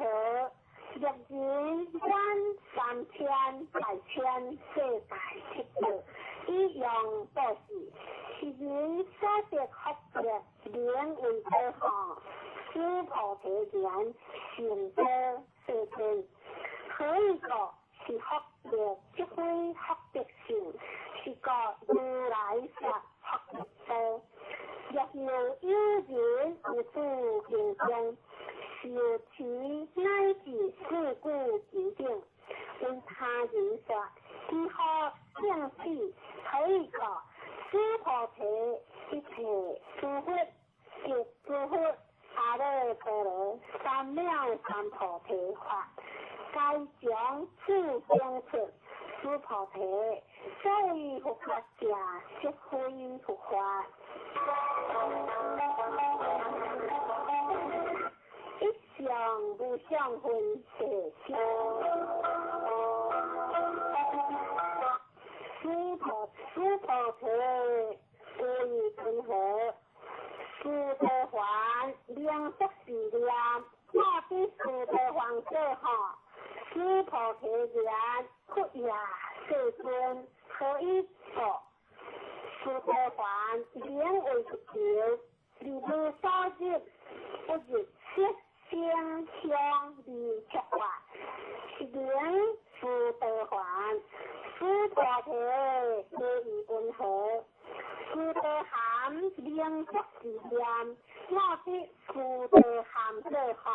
若人观三千大千世界七宝，以用布施，是人所得福德，名为多哈。须菩提言：善多世尊，何以故？是福德，即非福德性，是故如来说福德多。若有有人有诸行中，受持乃至四句之顶，为他人说，如何正此？何以故？须菩提，一切诸佛及诸佛阿耨多罗三藐三菩提法，皆从此中出。须菩提，所谓佛法者，即非佛法。一相无相分第七。须菩提，有意云何？须陀洹名作是念，我伫须陀洹说吼。须菩提言：佛也，世尊，何以故？须陀洹名为不求，而无所入，不入色声香味触法，是名须陀洹。须菩提，何以云何？须陀含名作是念，我伫须陀含说吼。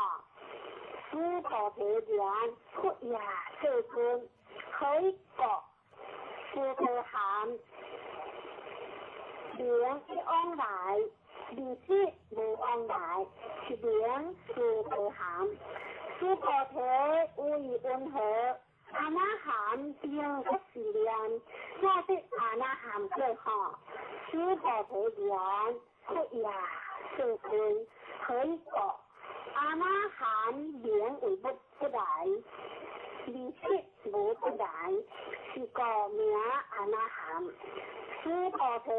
须菩提言：佛也，世尊，何以故？须陀含名一往来，二识无往来，是名须陀含。须菩提，有意云何？阿那含名作是念，我伫阿那含说吼。须菩提言：佛也，世尊，何以故？阿那含名为不不来，二识无不来，是故名阿那含。须菩提，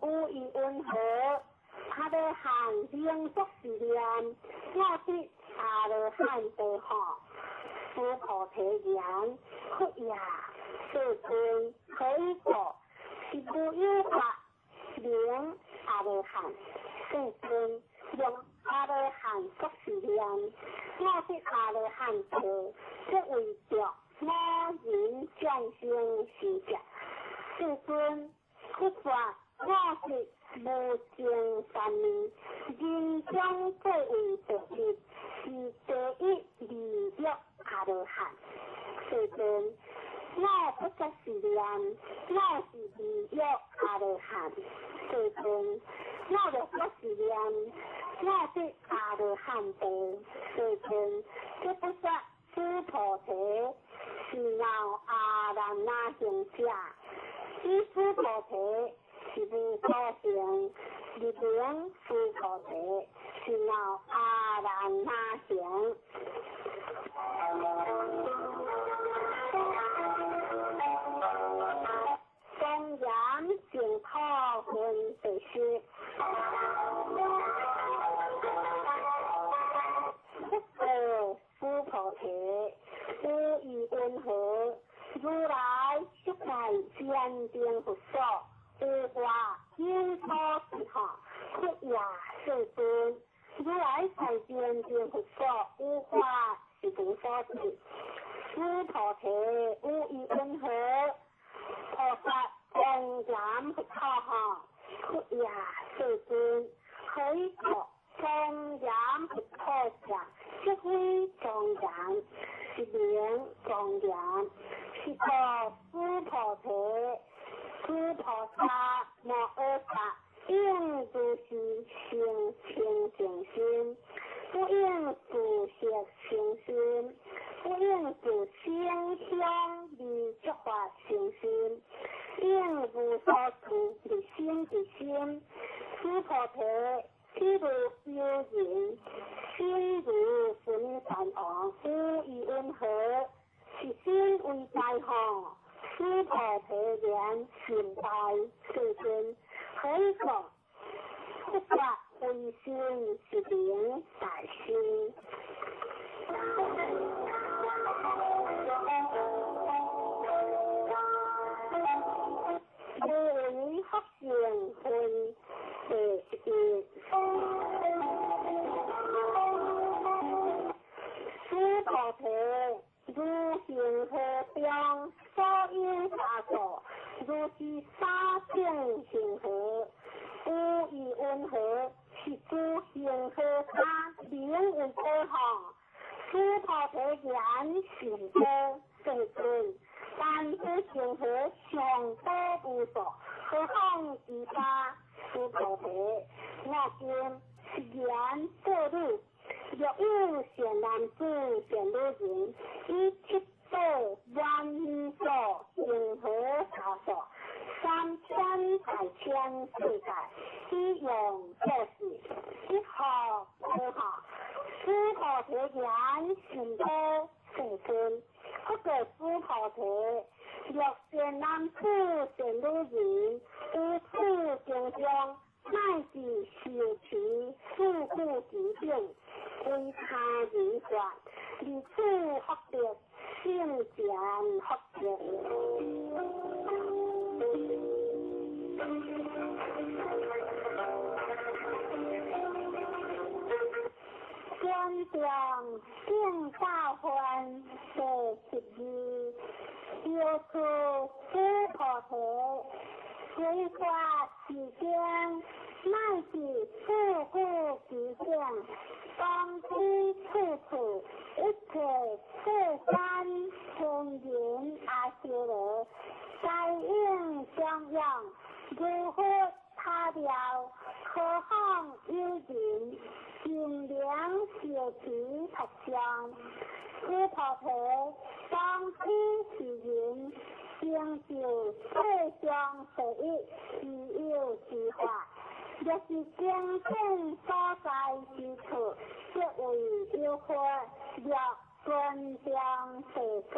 有意云何？阿罗汉名作是念，我伫阿罗汉道吼。须菩提言：佛也，世尊，何以故？是无有法名阿罗汉。世尊，用阿罗汉作是念，我伫阿罗汉道，即为着五人众生施设。世尊，佛说我是无尽三昧，人中最为第一，是第一二欲阿罗汉。世尊，我不作是念，我是二欲阿罗汉。世尊，我若作是念，我是阿罗汉道。世尊，这不说须菩提是闹阿难那行者，以须菩提是无所行，入名须菩提是闹阿难那行。庄严净土分第十。佛告须菩提：有意云何？如来悉在坚定佛所，有法有所之哈。佛也，世尊，如来在坚定佛所，有法是无所知。是生清淨心，不應自色生心，不應自聲香味觸法生心，應無所住而生其心。須菩提，譬如有人身如須彌山王，有疑雲何？是心為大吼，須菩提言甚大，世尊。何以故？佛法唯心是名大心。無為福善分第11。須菩提，如恒河中所有沙數，如是沙等恒河，有疑雲何？是諸恒河沙名為多吼。須菩提言甚多，世尊。但此恒河尚多無數，何況其他？須菩提，我今是言過汝。若有善男子、善女人，以七寶萬二數恒河沙數，三千大千世界，以用做事，一何多吼？須菩提言甚多，世尊。不過須菩提，若善男子、善女人，於此經中，乃至受持四句偈等，為他人說，如此福德，聖賢福德。觀眾聖教分第12，著出須菩提，隨法世間，乃至四句偈等，當知處處一切世間天人阿修羅，皆應供養，如佛他了，何況有人盡量修持佛像？須菩提，當知是人成就世上第一希有之法，若是經典所在之處，則為有佛，若尊重世故。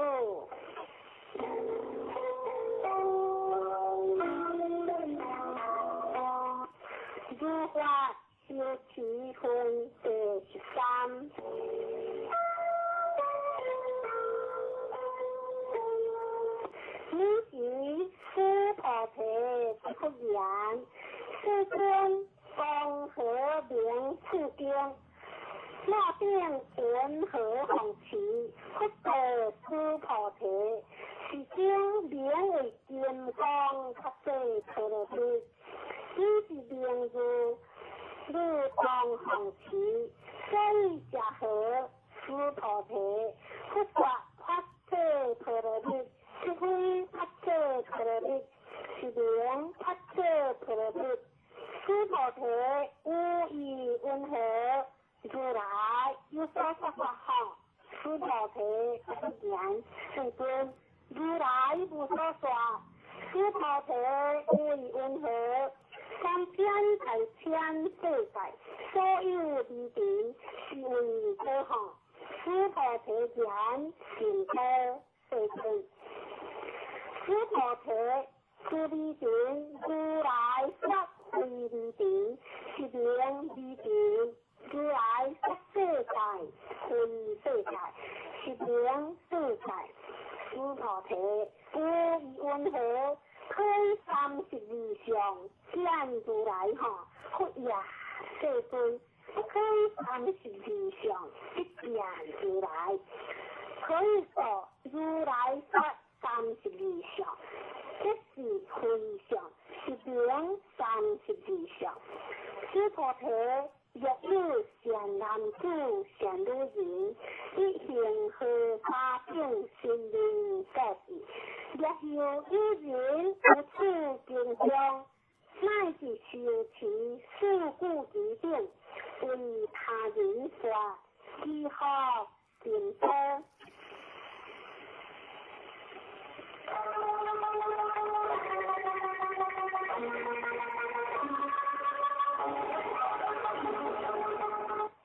如法修持分第13。尔時須菩提答復言：世尊，江河名此經，我等云何奉持？佛告須菩提：是經名為金剛薩埵陀羅尼，彼是名字，汝當奉持。所以者何？須菩提，佛說法體陀羅尼，是非法體陀羅尼，是名法體陀羅尼。須菩提，有疑雲何？如來有所說法吼。須菩提答復言：世尊，如來無所說。須菩提，有疑雲何？三千大千世界，所有微塵，是為多吼。須菩提言甚多，世尊。須菩提，此微塵，如來說非微塵，是名微塵。如來說世界，非世界，是名世界。須菩提，有疑雲何？可以32相見如來吼？佛也，世尊，不可以32相一見如來。可以說如來說32相，這是非相，是名32相。須菩提，若有善男子、善女人，以恒河沙等身命布施，若有有人於此經中，乃至修持四句偈等，為他人說，如何淨土？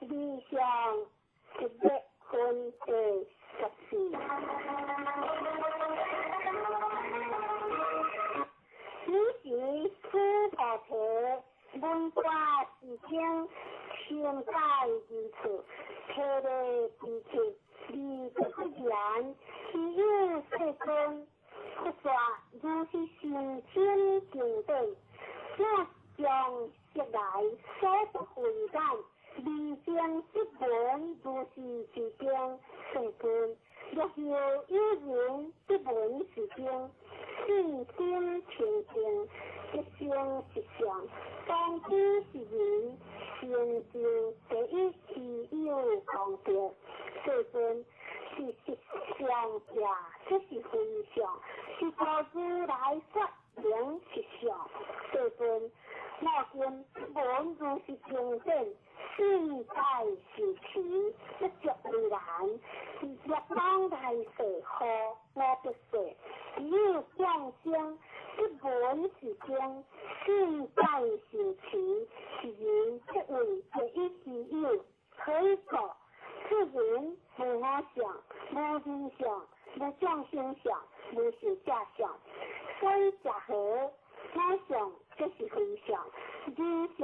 理想一月分第14。彼時須菩提聞法是經，深解義處，體會知識，而不言，希有世尊，佛說如是甚深經典，我將悉來所不慧眼，未曾得聞如是之經，世尊，若有有人得聞是經，信心清淨，即生實相，當知是人成就第一希有功德。世尊，是實相者，這是非相，是故如來說明實相。世尊，我今聞如是經典，信解受持，不著為難，業當來世後無別世，只有眾生得聞是經，信解受持，是人即為第一希有。何以故？此人無我相，無人相，無眾生相，無壽者相。所以者何？我相即是非相，人相、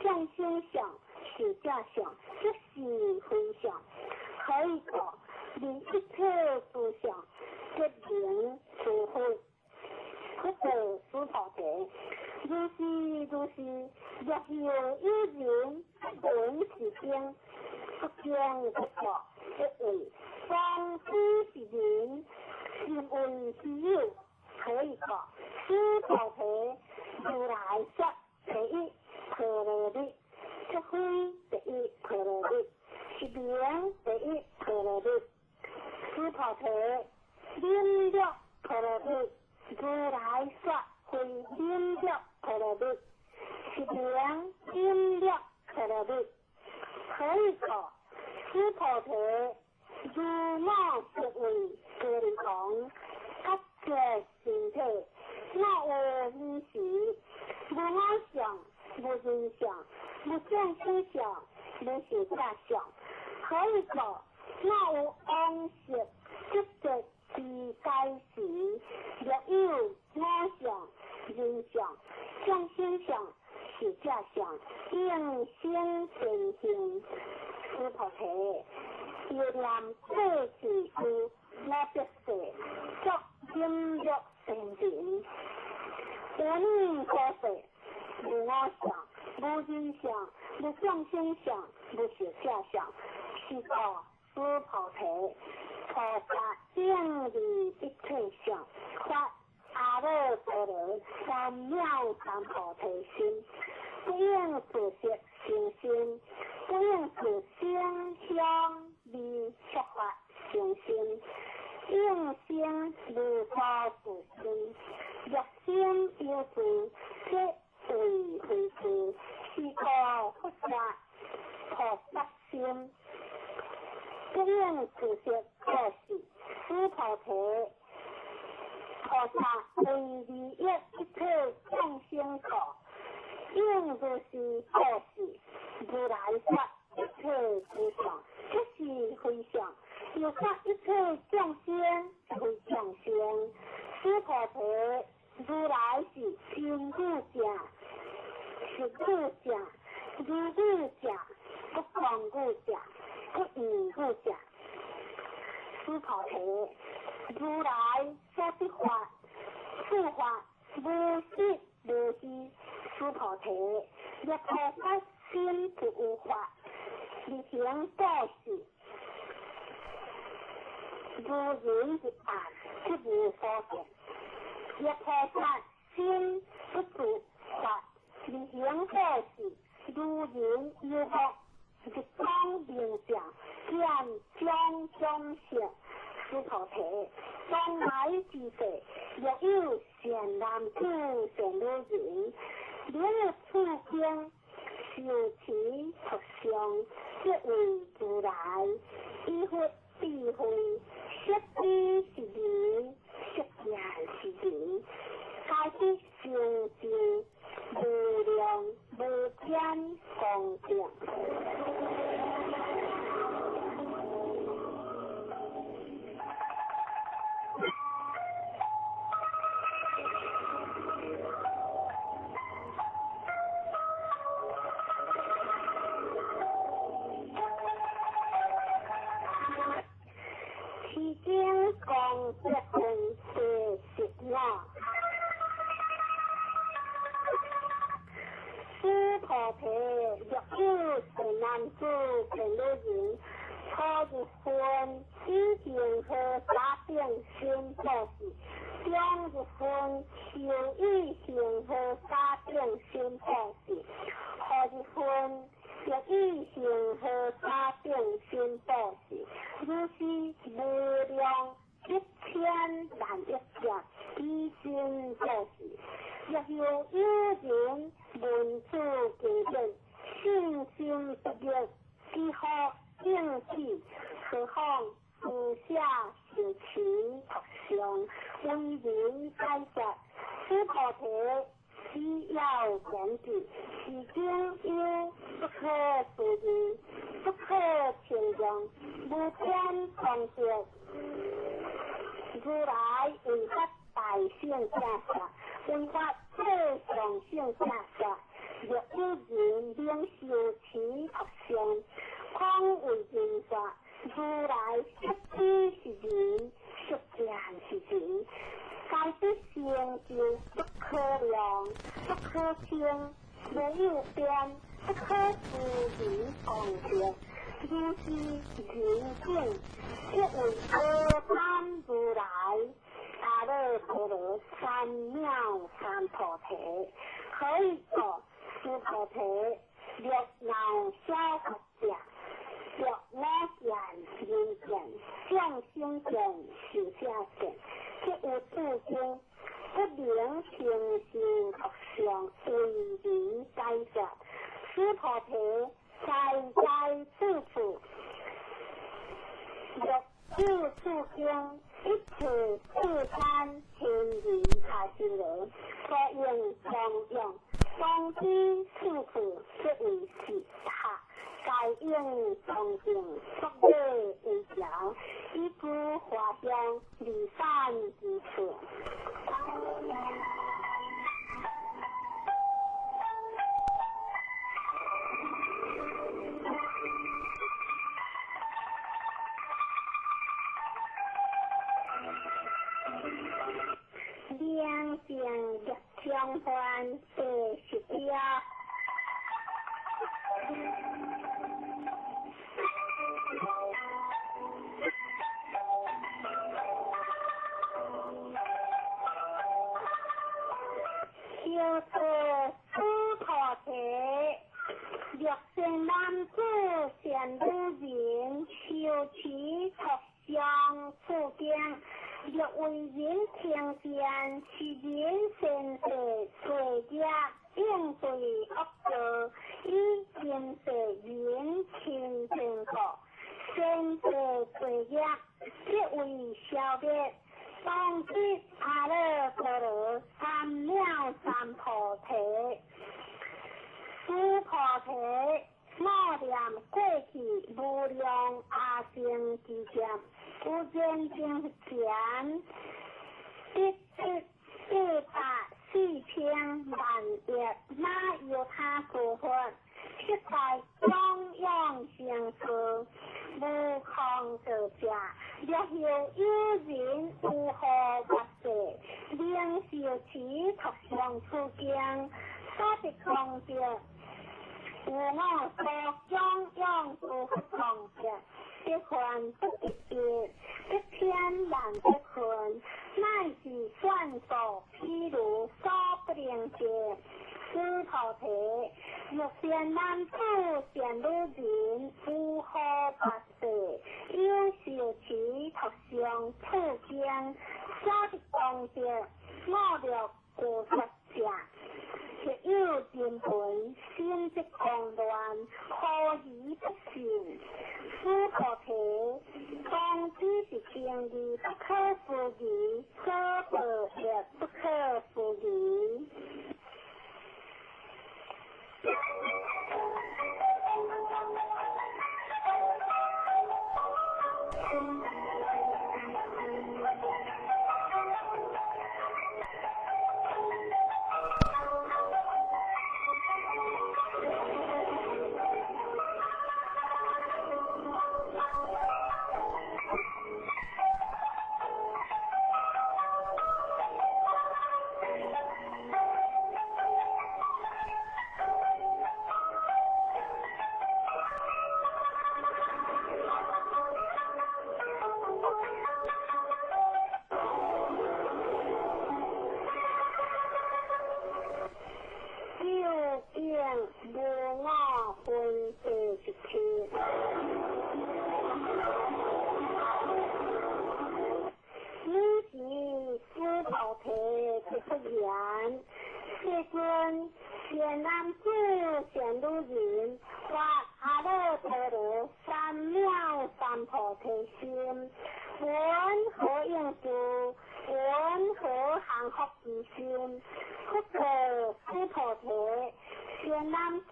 眾生相、壽者相，即是非相。何以故？離一切諸相，即名諸佛。佛告須菩提：如是如是，若有有人得聞是經，不驚不怖，即為當知是人，甚為希有。何以故？須菩提，如來說第一波羅蜜，即非第一波羅蜜，是名第一波羅蜜。須菩提，忍辱波羅蜜，如來說非忍辱波羅蜜，是名忍辱波羅蜜。何以故？須菩提，如我色為歌利王，覺覺身體，若有爾時，無我相，無人相，無眾生相，無壽者相。何以故？若有往昔執著之解時，若有我相、人相、眾生相、壽者相，應生善行。須菩提，憶念過去世無別世，作忍辱仙人。有爾所世，無我相，無人相，無眾生相，無壽者相。是故須菩提，菩薩應離一切相，發阿耨多羅三藐三菩提心，不應自色生心，不應自聲香味觸法生心，應生無所住心。若心有住，即為非住。是故佛說菩薩心，不應自色布施。須菩提，菩薩為利益一切眾生故，應如是布施。如來說一切諸相，即是非相；又說一切眾生非眾生。須菩提，如來是真語者、實語者、如語者、不誑語者、不異語者。須菩提，如來所得法，此法無實無虛。須菩提，若菩薩心不有法，而行布施，如人入暗，即無所見。若菩薩心不住法，而行布施，如人遊目，日光明照，見種種色。須菩提，當來之世，若有善男子、善女人，能有处经受持托相，即为如来，以佛智慧，色知是人，色见是人，皆得成就无量无边功德。其中功德分第十五，须菩提，若有善男子、善女人，初入分，以恒河沙等身布施；中入分，受以恒河沙等身布施；后入分，欲以恒河沙等身布施。如是无量一千万亿劫，以身布施。若有有人闻此经典，信心不灭，即可应起，何况施舍受持托相，为人解说。须菩提，此要言之，是经有不可思议、不可称量、无边功德。如来为法大圣者说，为法最上圣者说。若有人能受持托相，况为人说，如来色知是人，色见是人，皆得成就不可量、不可称、无有边、不可思议功德。如是人境，即为阿难如来阿耨多罗三藐三菩提。何以故？须菩提，若闹小佛者，若我见、人见、众生见、寿者见，即有诸经不能成就托相，为人解说。须菩提，在在处处，若有处经，一切世间天人阿修罗，所用功用，当知处处即为是塔，该应恭敬，作礼为条，以诸华香离散之处。明净业相还第十条。小说须菩提，若善男子、善女人，受持托相处经，若为人听见，是人善世罪业，应对恶道，以今世人亲近故，善世罪业即为消灭。当知阿耨多罗三藐三菩提。须菩提，默念过去无量阿僧只劫，有人经前得得八百四千万亿那由他诸佛，悉在供养成事，无空道者。若有有人有何法世，能受持托相处经，所得功德，有我所供养诸佛功德，得还不得一，得千万得分，乃至算数譬如所不能及。须菩提，若善男子、善女人，有何法世，有受持托相处经，所得功德，我乐故说者，若有人云，心則狂亂，何以不受？須菩提，當知是經義不可思議，所報業不可思議。究竟無我分第一切。爾時須菩提答佛言：世尊，善男子善女人，發阿耨多羅三藐三菩提心，雲何應住？雲何降伏其心？佛告須菩提：善男子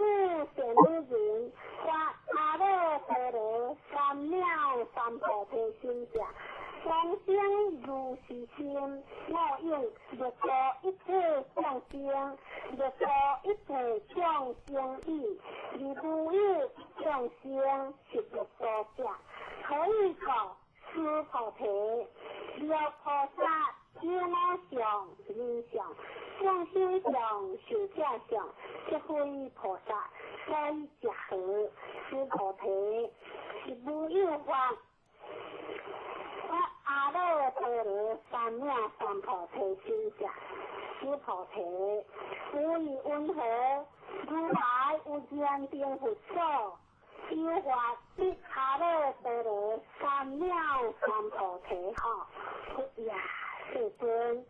善女人，發阿耨多羅三藐三菩提心者，當生如是心，我應欲度一切眾生，欲度一切眾生已，而無有眾生是欲度者。何以故？須菩提，若菩薩有我相、人相、眾生相、壽者相，則非菩薩，所以者何？須菩提，是無有法。發阿耨多羅三藐三菩提心者，須菩提，無疑雲何？如來有然燈佛所，有法得阿耨多羅三藐三菩提吼。佛也，世尊，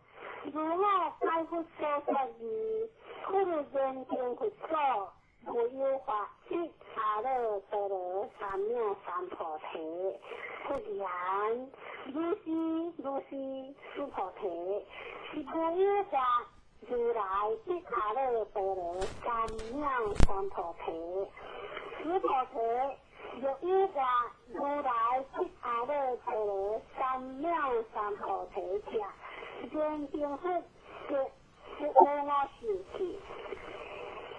如我解佛所說義，佛然燈佛所，無有法得阿耨多羅三藐三菩提。佛言：如是如是，須菩提，是無有法如來得阿耨多羅三藐三菩提。須菩提，若有法如來得阿耨多羅三藐三菩提者，然燈佛則不無我受記。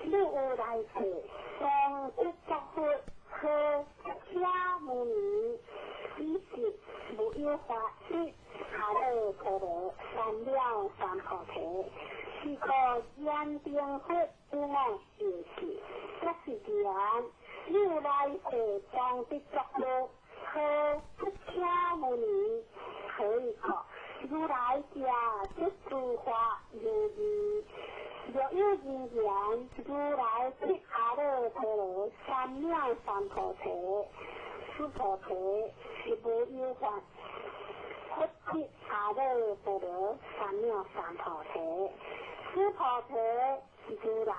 汝有來世，當得作佛，號釋迦牟尼，彼時無有法得阿耨多羅三藐三菩提。是故然燈佛無我受記，作是言：汝來世當得作佛，號釋迦牟尼。何以故？如來者，則諸法如義。若有人言，如來得阿耨多羅三藐三菩提，須菩提，是無有法佛得阿耨多羅三藐三菩提。須菩提，如來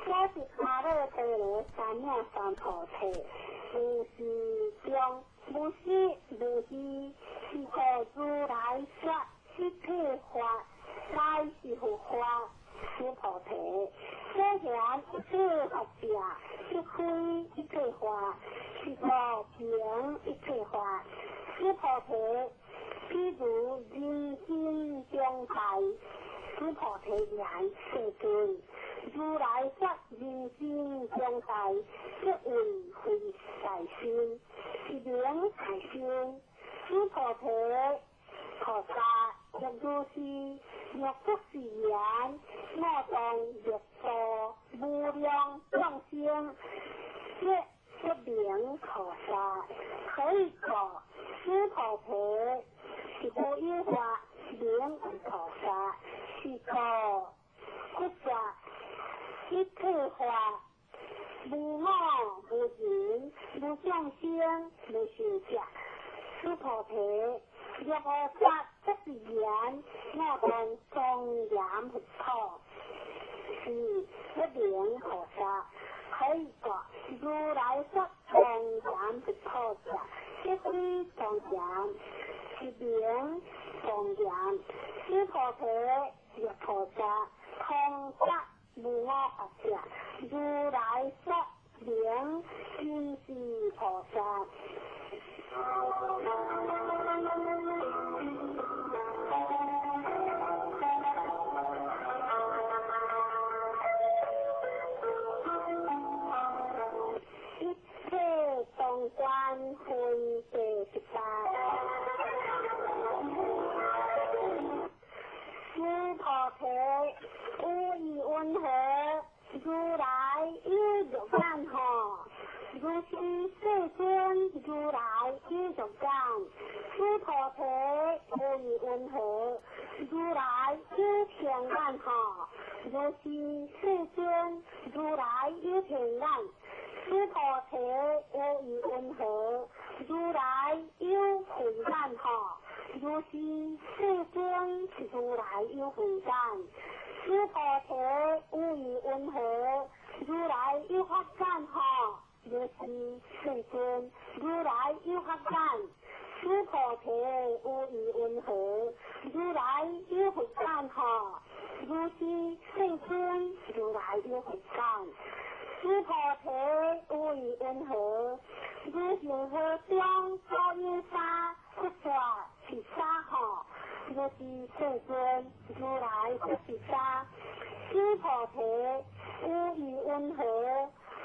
所得阿耨多羅三藐三菩提，無是中，無實無虛，是故如來說一切法，皆是佛法。須菩提，所言一切法者，即非一切法，是故名一切法。須菩提，譬如人心中大。須菩提言：世尊，如來說人心中大，即為非大心，是名大心。須菩提，菩薩若如是，若作是言，我當欲度無量眾生，則不名菩薩。何以故？須菩提，是無有法名為菩薩，是故佛說一切法，無我無人無眾生無壽者。須菩提，若菩薩作是言，我當莊嚴佛土，是是一名菩薩。可以講，如來說莊嚴的菩薩，即非莊嚴，是名莊嚴。須菩提，若菩薩，通達無我法者，如來說名真是菩薩。一切當觀分第18。須菩提，有意云何？如來有肉眼吼？如是世尊，如來有肉眼。須菩提，有意云何？如來有天眼吼？如是世尊，如來有天眼。須菩提，有意云何？如來有慧眼吼？如是世尊，如來有慧眼。須菩提，有意云何？如來有法眼吼？如是世尊，如來有法眼。須菩提，有意云何？如來有佛眼吼？如是世尊，如來有佛眼。須菩提，有意云何？如恒河中所有沙，佛說是沙吼？如是世尊，如來說是沙。須菩提，有意云何？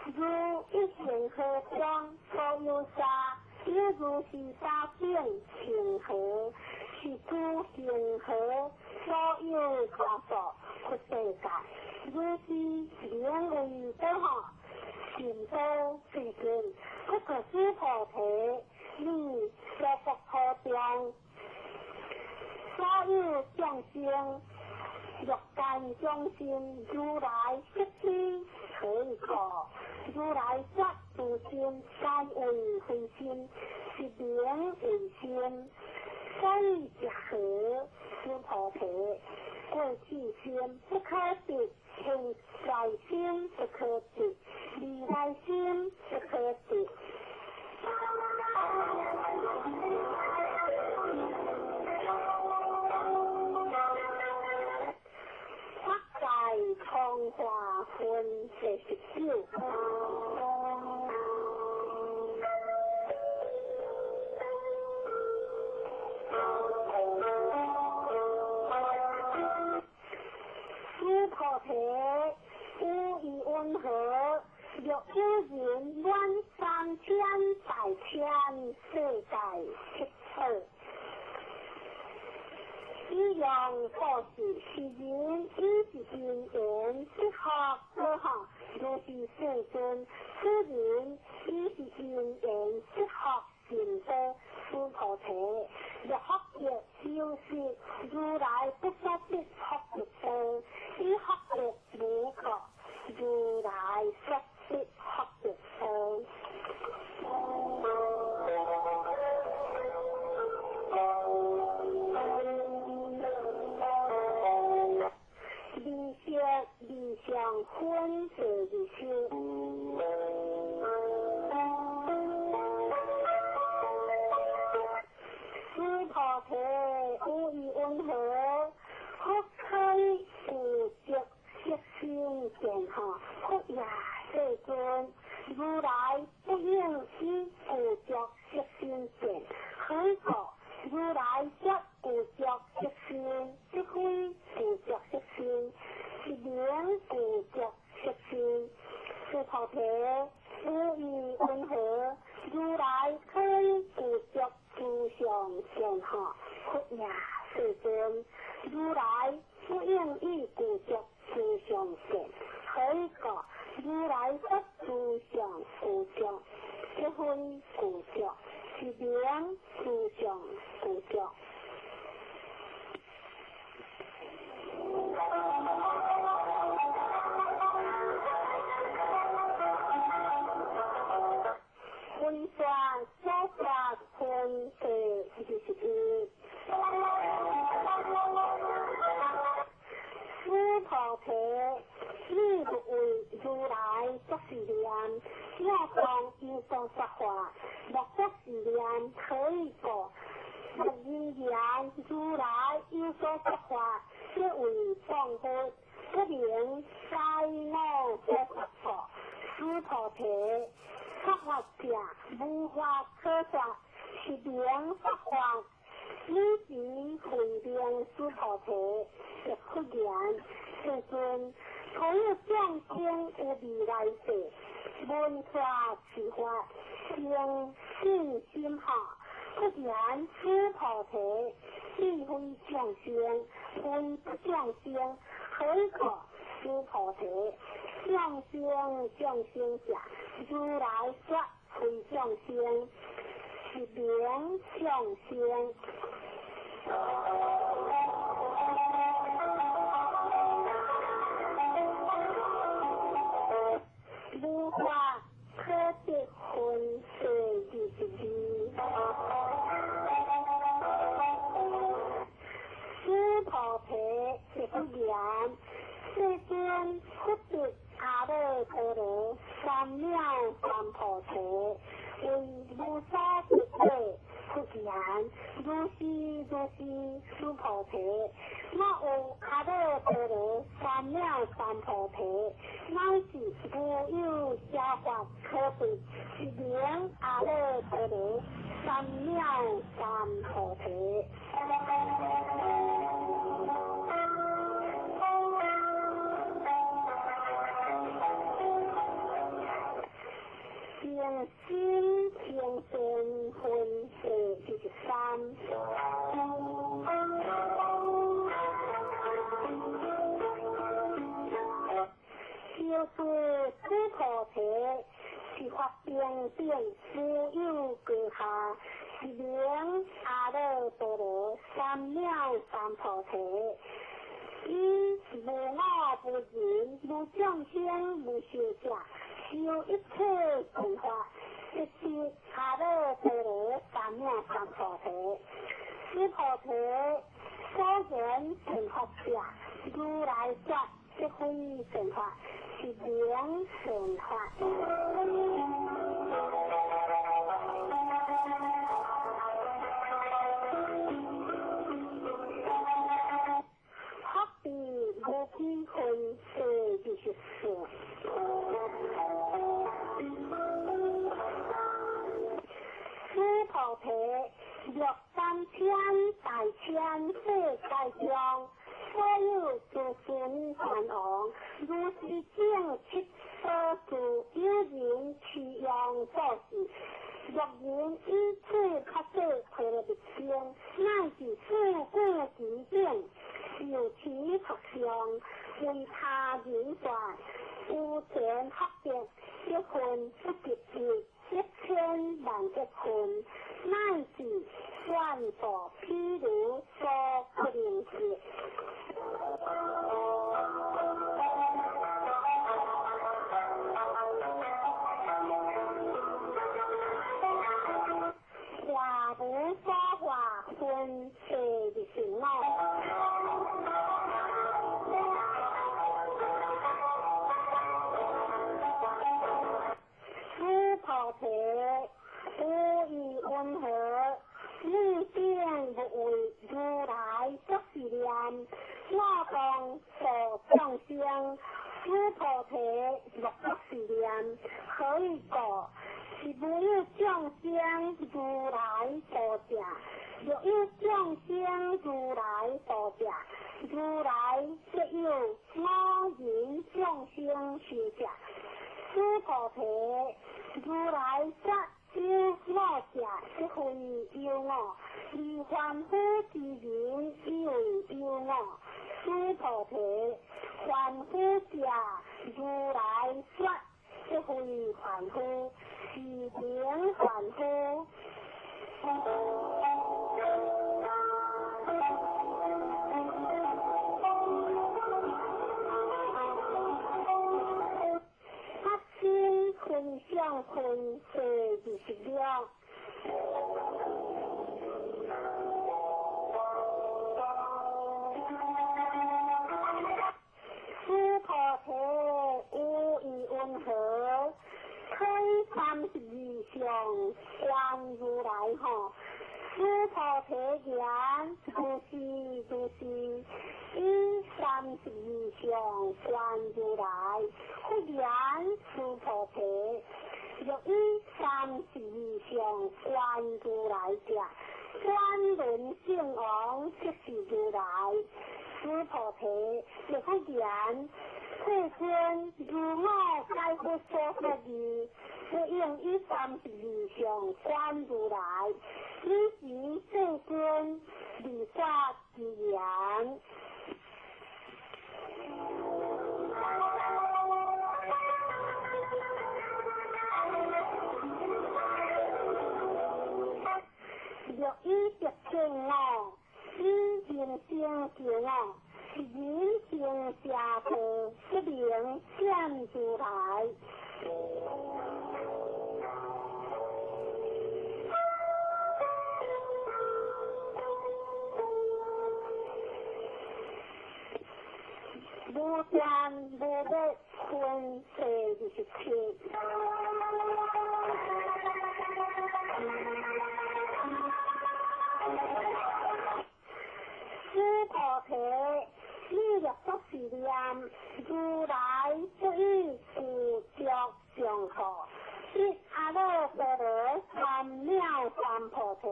如一恒河中所有沙，有如是沙等恒河，是諸恒河所有沙數佛世界。如是名為等吼，善道世尊。不過須菩提，你娑婆訶中所有眾生，欲界眾生，如來悉知何以故？如來說諸心皆為非心，是名為心。所以者何？須菩提，過去心不可得，現在心不可得，未來心不可得。法界通化分第19。須菩提，有意云何？若有人滿三千大千世界七寶，以用布施，是人以是因緣得福果吼。如是世尊，此人以是因緣得福成道。須菩提，若福德有時，如來不說得福德道，以福德無過，如來說得福德道。二色二相分第20。須菩提，有意云何？佛可以具足色身見吼？佛也世尊，如來不應以具足色身見。何以故？如來則具足色身，即非具足色身，是名具足色身。須菩提，有意云何？如來可以具足諸相見吼？佛也世尊，如來不應以具足諸相見。何以故？如來說諸相具足，即非具足，是名諸相具足。分说所说分第21。須菩提，以所說法，莫作是念，何以故？若人言如來有所說法，即為謗佛，不明該我所說法。須菩提，說法者，無法可說，是名說法。汝時慧明須菩提，亦復言：世尊，所有眾生有未來世，聞說此法，生信心何？復言須菩提，彼非眾生，非彼眾生，何以故？須菩提，眾生眾生者，如來說非眾生，是名眾生。無法可得分第22。須菩提，亦復言：世尊，佛得阿耨多羅三藐三菩提，為無所得者。復言：如是如是，須菩提，若有阿耨多羅三藐三菩提，乃是無有者法可得，是名阿耨多羅三藐三菩提。平心平善分第23。就是須菩提，是法平等，無有高下，是名阿耨多羅三藐三菩提。以無我無人無眾生無壽者，修一切善法，即是阿耨多羅三藐三菩提。須菩提，所言善法者，如來說即非善法，是名善法。福地無邊分第24。須菩提，若三千大千世界中，所有諸孫梵王，如是正七所住，有人持用做事，若人以此法說毗羅密經，乃至四句其等，受持佛相，為他人說，有前福德，一分不及一千萬億分，乃至萬度譬如所不能及。化無所化分第25。須菩提，無疑云何？汝等勿為如來作是念：我當度眾生。須菩提，莫作是念。何以故？是無有眾生如來度者。若有眾生如來度者，如來則有我人眾生壽者。須菩提，如來說有我者，即非有我；而凡夫之人以為有我。須菩提，凡夫者，如來說即非凡夫，是名凡夫。法身分享分第26。須菩提，有疑云何？推32相觀如來吼。須菩提言：如是如是，以三十二相觀如來。佛言：須菩提，若以三十二相觀如來者，轉輪聖王即是如來。須菩提，若佛言：世尊，如我解佛所說義，不應以三十二相觀如來。彼時世尊利說之言。若以得見我，以人生見我，是人生邪道，不能見如來。無斷無滅分第27。須菩提，你若作是念，如來不以具足相故，得阿耨多羅三藐三菩提。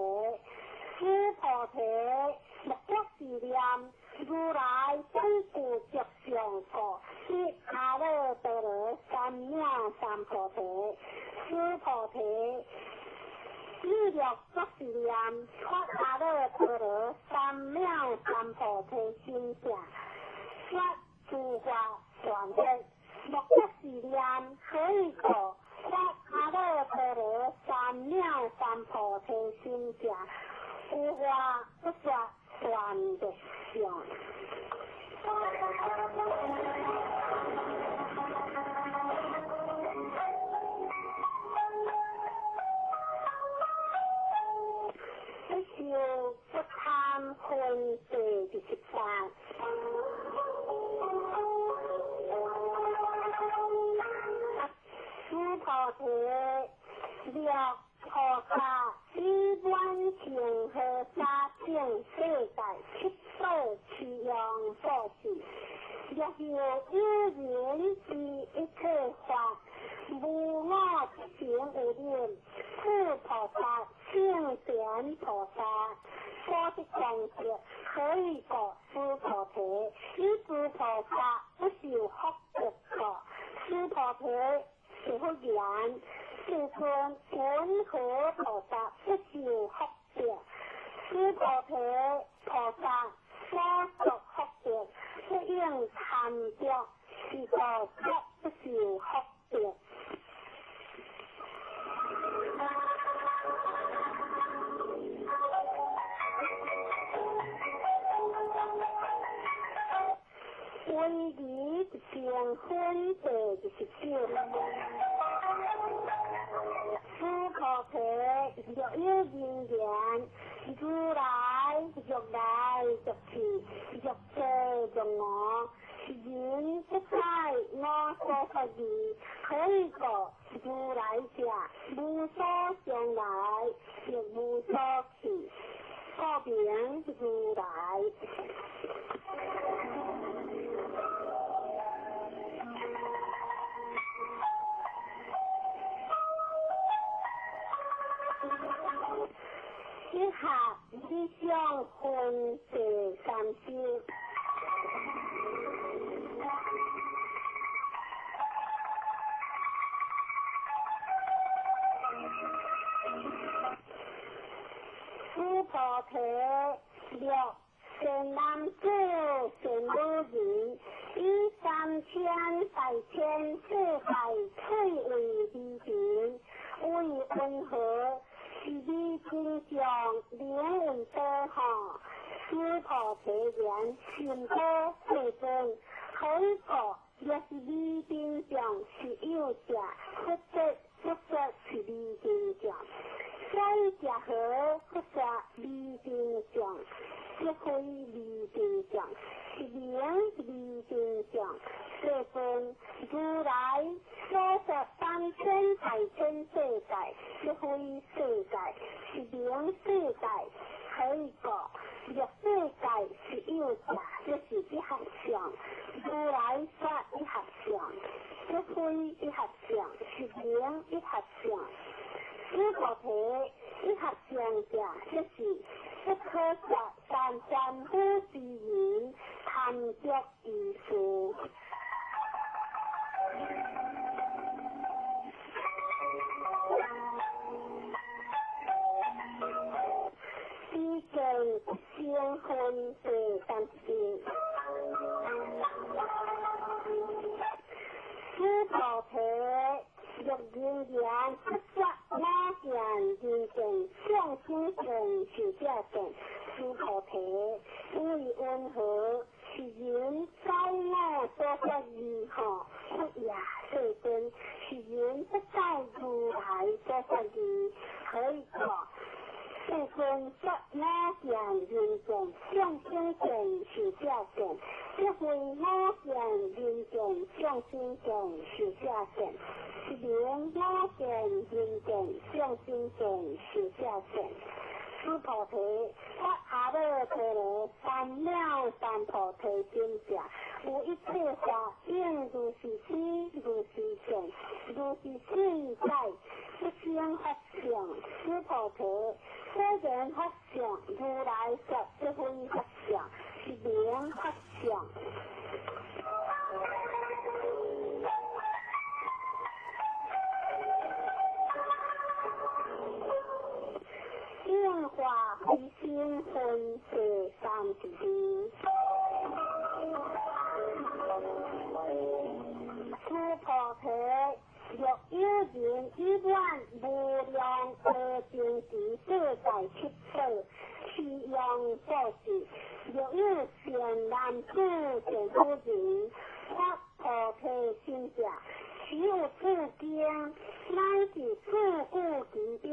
須菩提，若作是念，如來不以具足相故，得阿耨多羅三藐三菩提。須菩提，你若作是念，發阿耨多羅三藐三菩提心者，說諸法斷滅。若作是念，何以故？發阿耨多羅三藐三菩提心者，有法不說斷滅相。不受不貪分第28。須菩提，若菩薩以滿恒河沙等世界七寶齊用布施，若有有人知一切法，無我不成有念，此菩薩聖賢菩薩所得功德，何以故？須菩提，以諸菩薩不受福德故。須菩提，是佛言：世尊，云何菩薩不受福德？須菩提，菩薩所作福德，不應貪著，是故則不受福德。威儀定分第29。須菩提，若有人言，如來欲來欲去，欲坐欲卧，是人不知我所說義，何以故？如來者，無所將來，亦無所去，故名如來。以下理想分第30。須菩提，若善男子、善女人，以三千大千世界翠為離塵，為雲何？是彼真相，名為多哈。須菩提言：甚多，世尊。何以故？若是彼真相是有者，佛說佛說是彼真相。所以者何？佛說彼真相，即非彼真相，是名彼真相。世尊，如來所說三千大千世界，即非世界，是名世界。何以故？欲世界是有者，即是一合相；如來說一合相，即非一合相，是名一合相。須菩提，一合相者，即是不可說但凡夫之人貪著於事。彼見聲聞第三十。須菩提，若人言不說我見人見眾生見壽者見，須菩提，為云何？是人解我所說義吼，佛也世尊，是人不解如來所說義，何以故？世尊說我見人見眾生見壽者見，即非我見人見眾生見壽者見，是名我見人見眾生見壽者見。須菩提，說阿耨多羅三藐三菩提心者，有一切法應如是知，如是見，如是信解，不生法相。須菩提，雖然法相，如來說即非法相，是名法相。應化非聲聞第32。須菩提，若有人以滿無量阿僧祇世界七寶，持用布施；若有善男子善女人，發菩提心者，持有此經，乃至四句偈頂，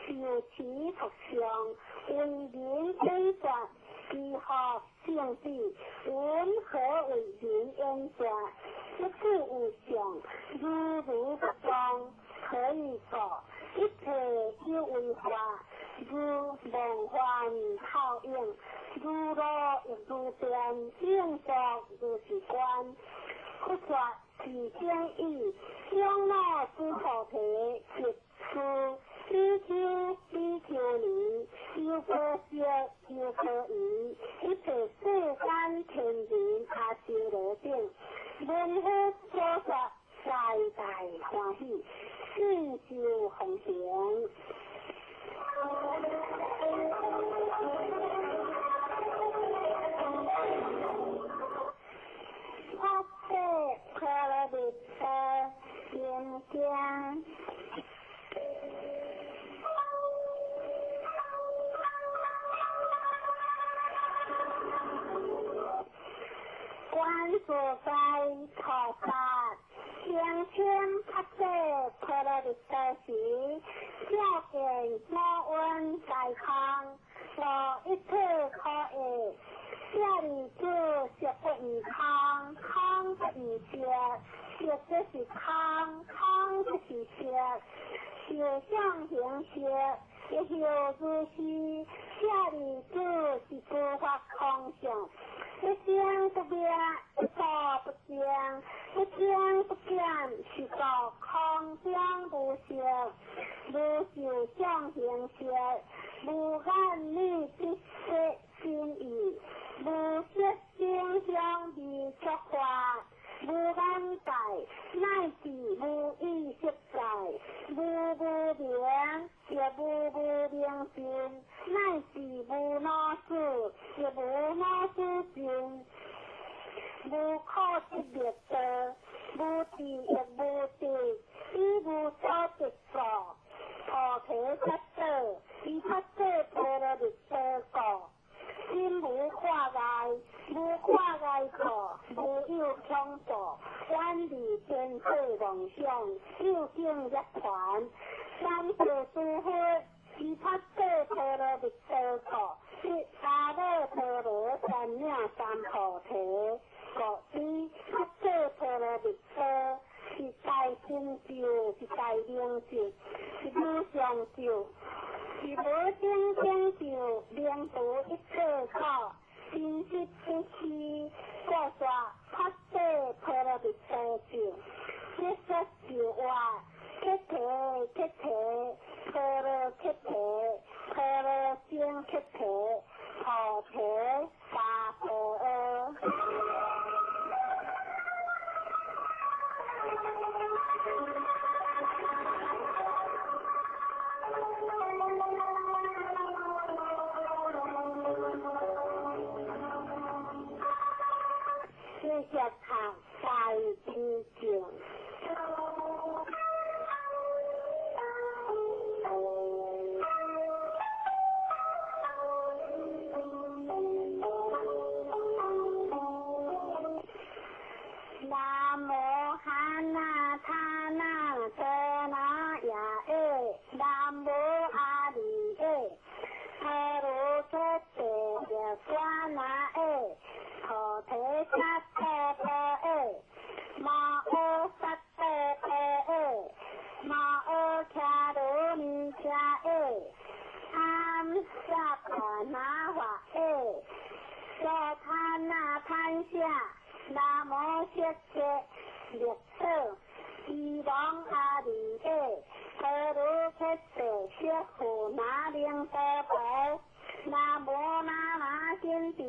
受持讀誦，為人解說，其福勝彼，云何為人演說？一切有相，如如不動，何以故？一切有為法，如夢幻泡影，如露亦如電，應作如是觀。佛說是經已，長老須菩提，及諸比丘、比丘尼、優婆塞、優婆夷，一切世間天人阿修羅等，聞佛所說，大大歡喜，信受奉行。發誓婆羅蜜多心經。觀自在菩薩聲稱發誓婆羅蜜多時，照見五蘊皆空，無一切可愛。舍利子，色不異空，空不異色，色即是空，空即是色，受想行識，亦復如是。舍利子，是諸法空相，一生不滅，一住不增，不增不減，是故空中無色，無受想行識，無眼耳鼻舌身意，無色聲香味觸法，無眼界，乃至無意識界，無無明，亦無無明盡，乃至無老死，亦無老死盡，無可得滅道，無智亦無得，以無所得故，菩提薩埵，以發誓波羅蜜多故。心無掛礙，無掛礙故，無有恐怖，遠離天世妄想，究竟涅槃。三世諸佛，以發誓波羅蜜多故，得阿耨多羅三藐三菩提。故知發誓波羅蜜多是大成就，是大明智，是上咒，是无顶顶咒，明除一切苦，真实不虚，过煞法界波罗蜜多咒，结束咒话，菩提菩提，波罗菩提，波罗僧菩提，菩提萨婆诃。谢谢读大悲咒。南无哈那他那多那耶耶，南无阿弥耶，阿罗诃帝耶瓜那耶，菩提萨婆诃耶，摩诃萨婆诃耶，摩诃迦罗尼迦耶，阿萨婆那华耶，娑他那贪下。南无色界力所，伊王阿弥耶，阿罗诃帝释佛那灵多婆，南无那那仙提，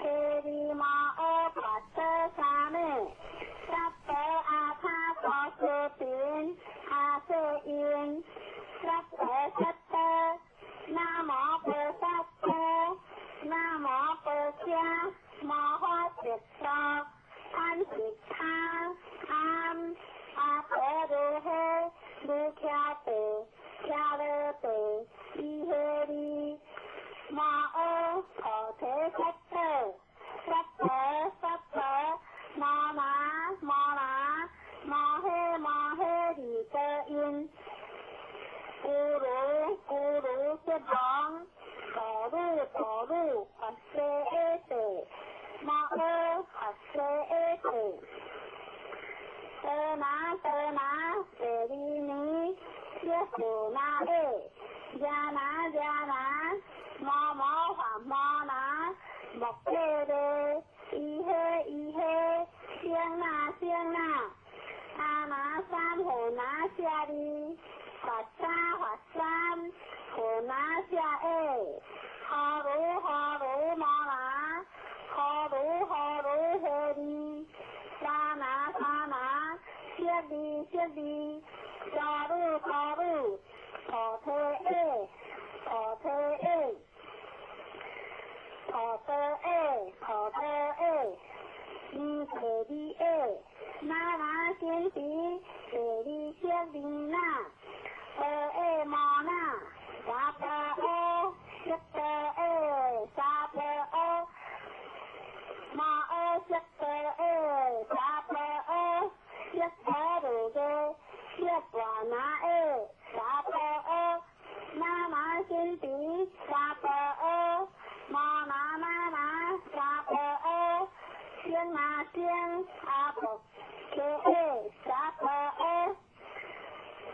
提利摩诃跋多沙美，萨婆阿他多斯频，阿瑟因，萨婆萨多，南无菩萨多，南无婆伽。摩诃萨多，贪是他，阿阿婆如诃，如伽地，伽罗地，伊诃利，摩诃菩提萨埵，萨婆萨婆，摩那摩那，摩诃摩诃利多因，咕噜咕噜悉王，陀鲁陀鲁佛西阿地。摩诃佛西阿地，多那多那舍利尼，耶佛那耶，耶那耶那，摩摩华摩那，摩诃勒，伊诃伊诃，僧那僧那，阿那三佛那舍利，佛三佛三，佛那舍耶，哈鲁哈鲁摩那。哈鲁哈鲁诃利，沙那沙那，舍利舍利，沙鲁沙鲁，菩提耶，菩提耶，菩提耶，菩提耶，尼提利耶，那那仙提，提利舍利那，阿耶摩那，萨婆诃，悉多耶，萨婆诃。摩诃悉多耶，萨婆诃，悉陀罗耶，悉婆那耶，萨婆诃，那那仙提，萨婆诃，摩那那那，萨婆诃，僧那僧，阿婆伽耶，萨婆诃，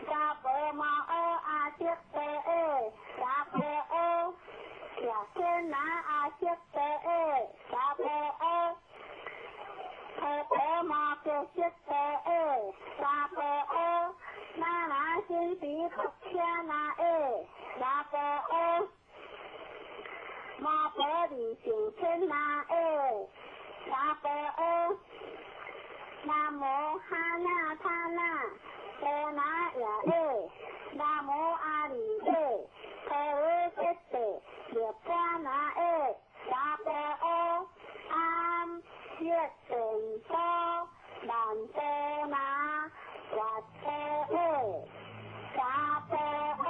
萨婆摩诃阿悉多耶，萨婆诃。耶那阿悉多耶，萨婆诃，婆婆摩诃悉多耶，萨婆诃，那那仙提婆伽那耶，萨婆诃，摩婆利胜天那耶，萨婆诃，南无哈那他那多那耶耶，南无阿弥耶，婆罗揭谛。涅槃那耶，萨婆诃，阿悉殿多，难多那，跋多耶，萨婆诃。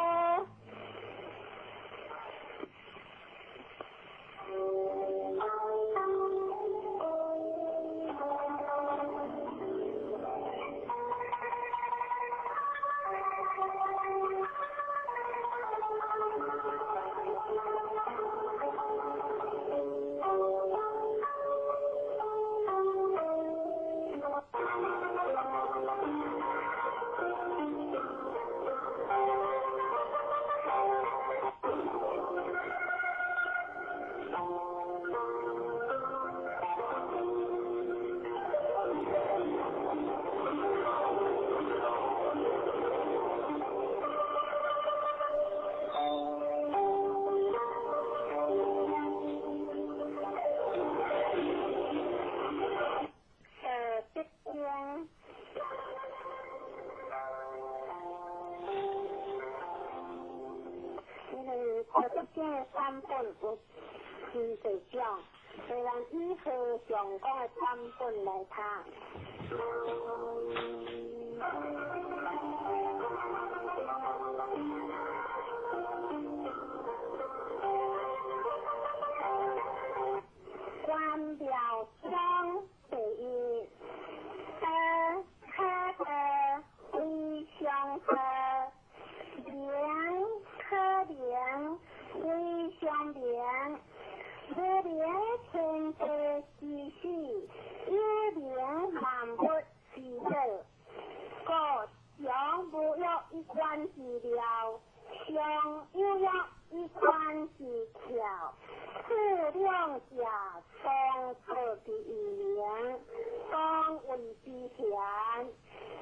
佛经的版本有真濟種，所以咱以和尚講的版本來讀。關廟章第一，道可道，非常道；名可名，非常名。無明天地之始，有明萬物之母。故常無欲以觀之妙，常有欲以觀之巧。此兩者，當錯之異名，當謂之玄。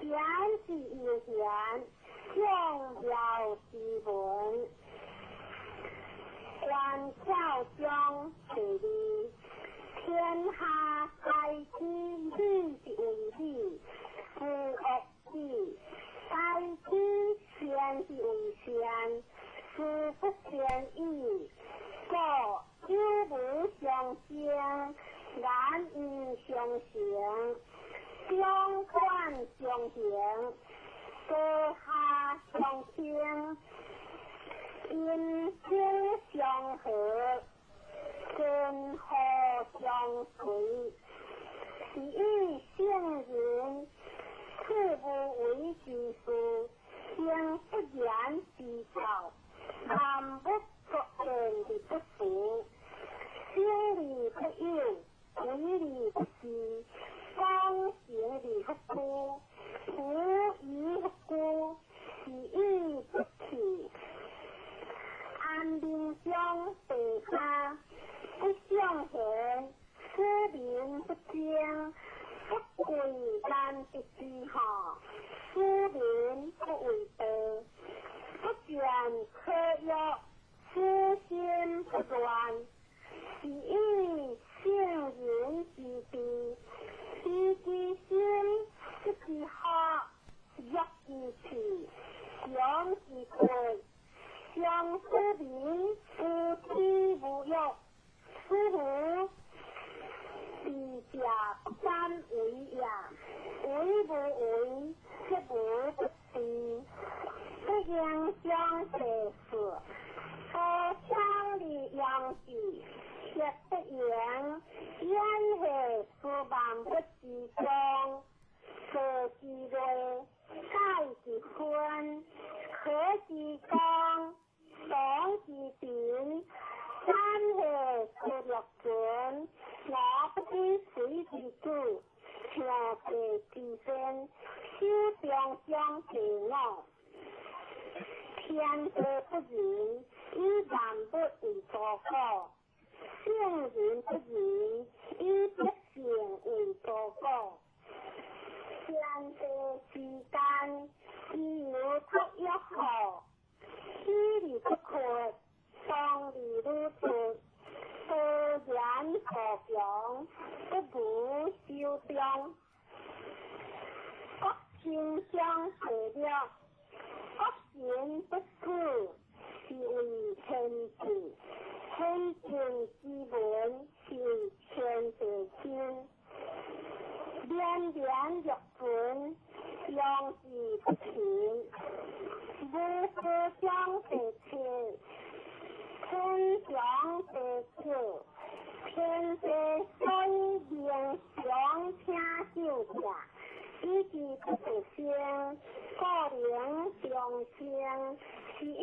玄之又玄，眾妙之門。觀巧章第二，天下皆知理之為理，是惡理；皆知善之為善，是不善已。故有無相生，難以相成，長短相形，高下相傾，音聲相和，根河相隨。是以聖人處無為之事，行不言之道，萬物各見而不辭，生而不有，為而不恃，廣行而不居，無以不居，是以不去。安眠章第三，不尚賢，斯民不精，不貴難得之下，斯民不為道，不見可欲，此心不亂。是以聖人之治，知其心，得其學，弱其氣，強其骨。相斯民無知無欲，斯無智者不敢為也。為無為，則無不治。不應將第四，高昌的陽氣，卻不言，言何斯萬物之宗？坐之類，蓋之分，可之功，當之平，三河之六准，我不知水之主，聽地之先，守中將第五。天地不仁，以萬物為刍狗；聖人不仁，以百姓為刍狗。天地之間，自有托約號，喜而不屈，喪而愈出，多言何強，不無修長。國清相第六，國神不死，是為天志；天正之文，是為天地親。連連若存，陽之不平。無何相第七，天長第九，天地所以明常聽秀者，以其不得生，故名長生。是以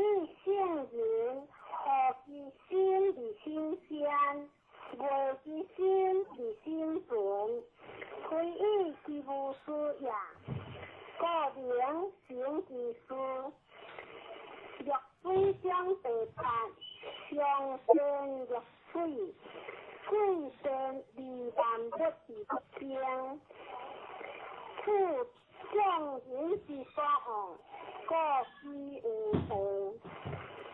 聖人何其心而心善，為其心而心存，非以其無事也，故名成其事。綠水章第八，上善若水，水善利萬物而不爭。此眾人之所向，故居有道。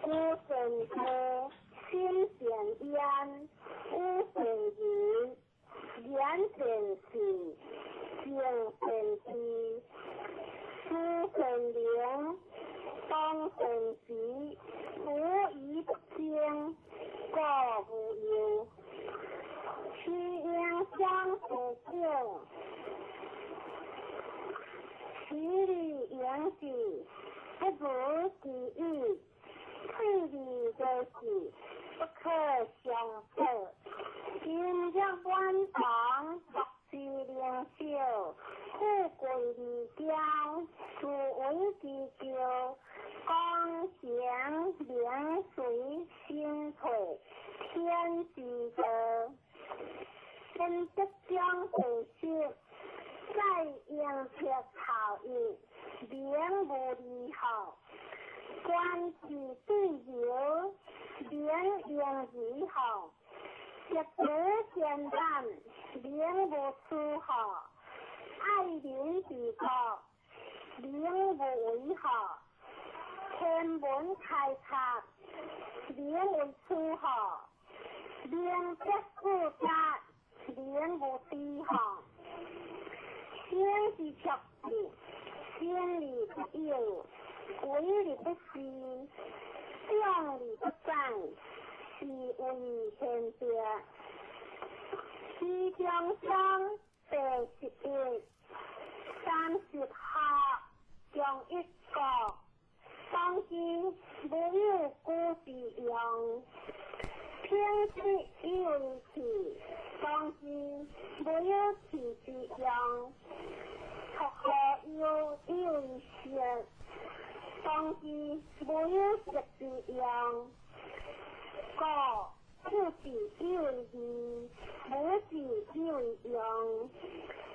居善道，心善焉，語善仁，言善信，行善知，思善能，當善時，無疑不精，故無憂。其應將不久，其理應之，不如其已。退而為是，不可相保。心若滿堂，樂之靈小，富貴而驕，自為之驕。功成名隨身退，天之道。本德章第十，在應撇頭一，名無離號。官之對流，名應如號。一主善膽，名無出號。愛民治國，名無為號。天文開拓，名為出號。名德富家，名無低號。生之卓志，生而不有，為而不恃，長而不宰，是謂玄德。其中章第11，30號中一國，當之無有古之用。品質以為器，當之無有器之用。託何憂以為色，當之無有色之用。故父子以為義，母子以為用。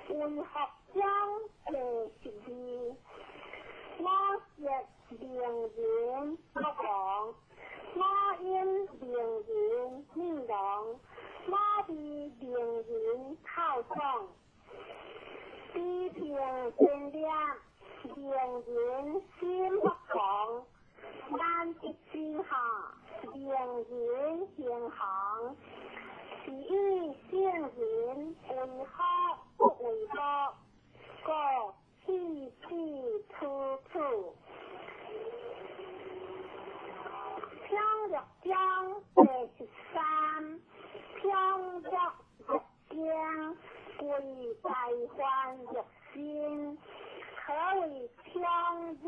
為學章第12，我舌名人不亡，我音名人女郎，我味名人透爽。比平天亮，名人心不狂。難得之下，名人行行。是以聖人為好不為惡，故氣氣處處。平樂章第13，平樂欲經，為大患欲心。何謂平樂欲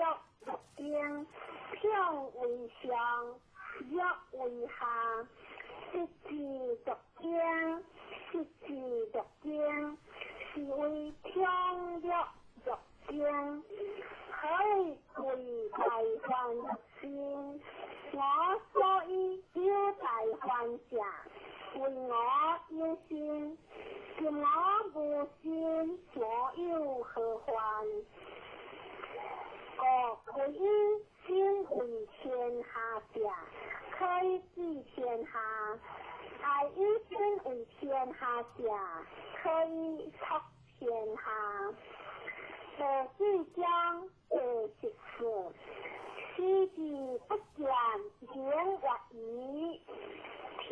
經？平為上，樂為下。得之欲經，失之欲經，是謂平樂欲經。何謂為大患欲心？我所以有大患者，為我有心。今我無心，我有何患？故唯以心為天下者，可以治天下；愛以心為天下者，可以託天下。第四章第14，視之不見，名曰夷；聽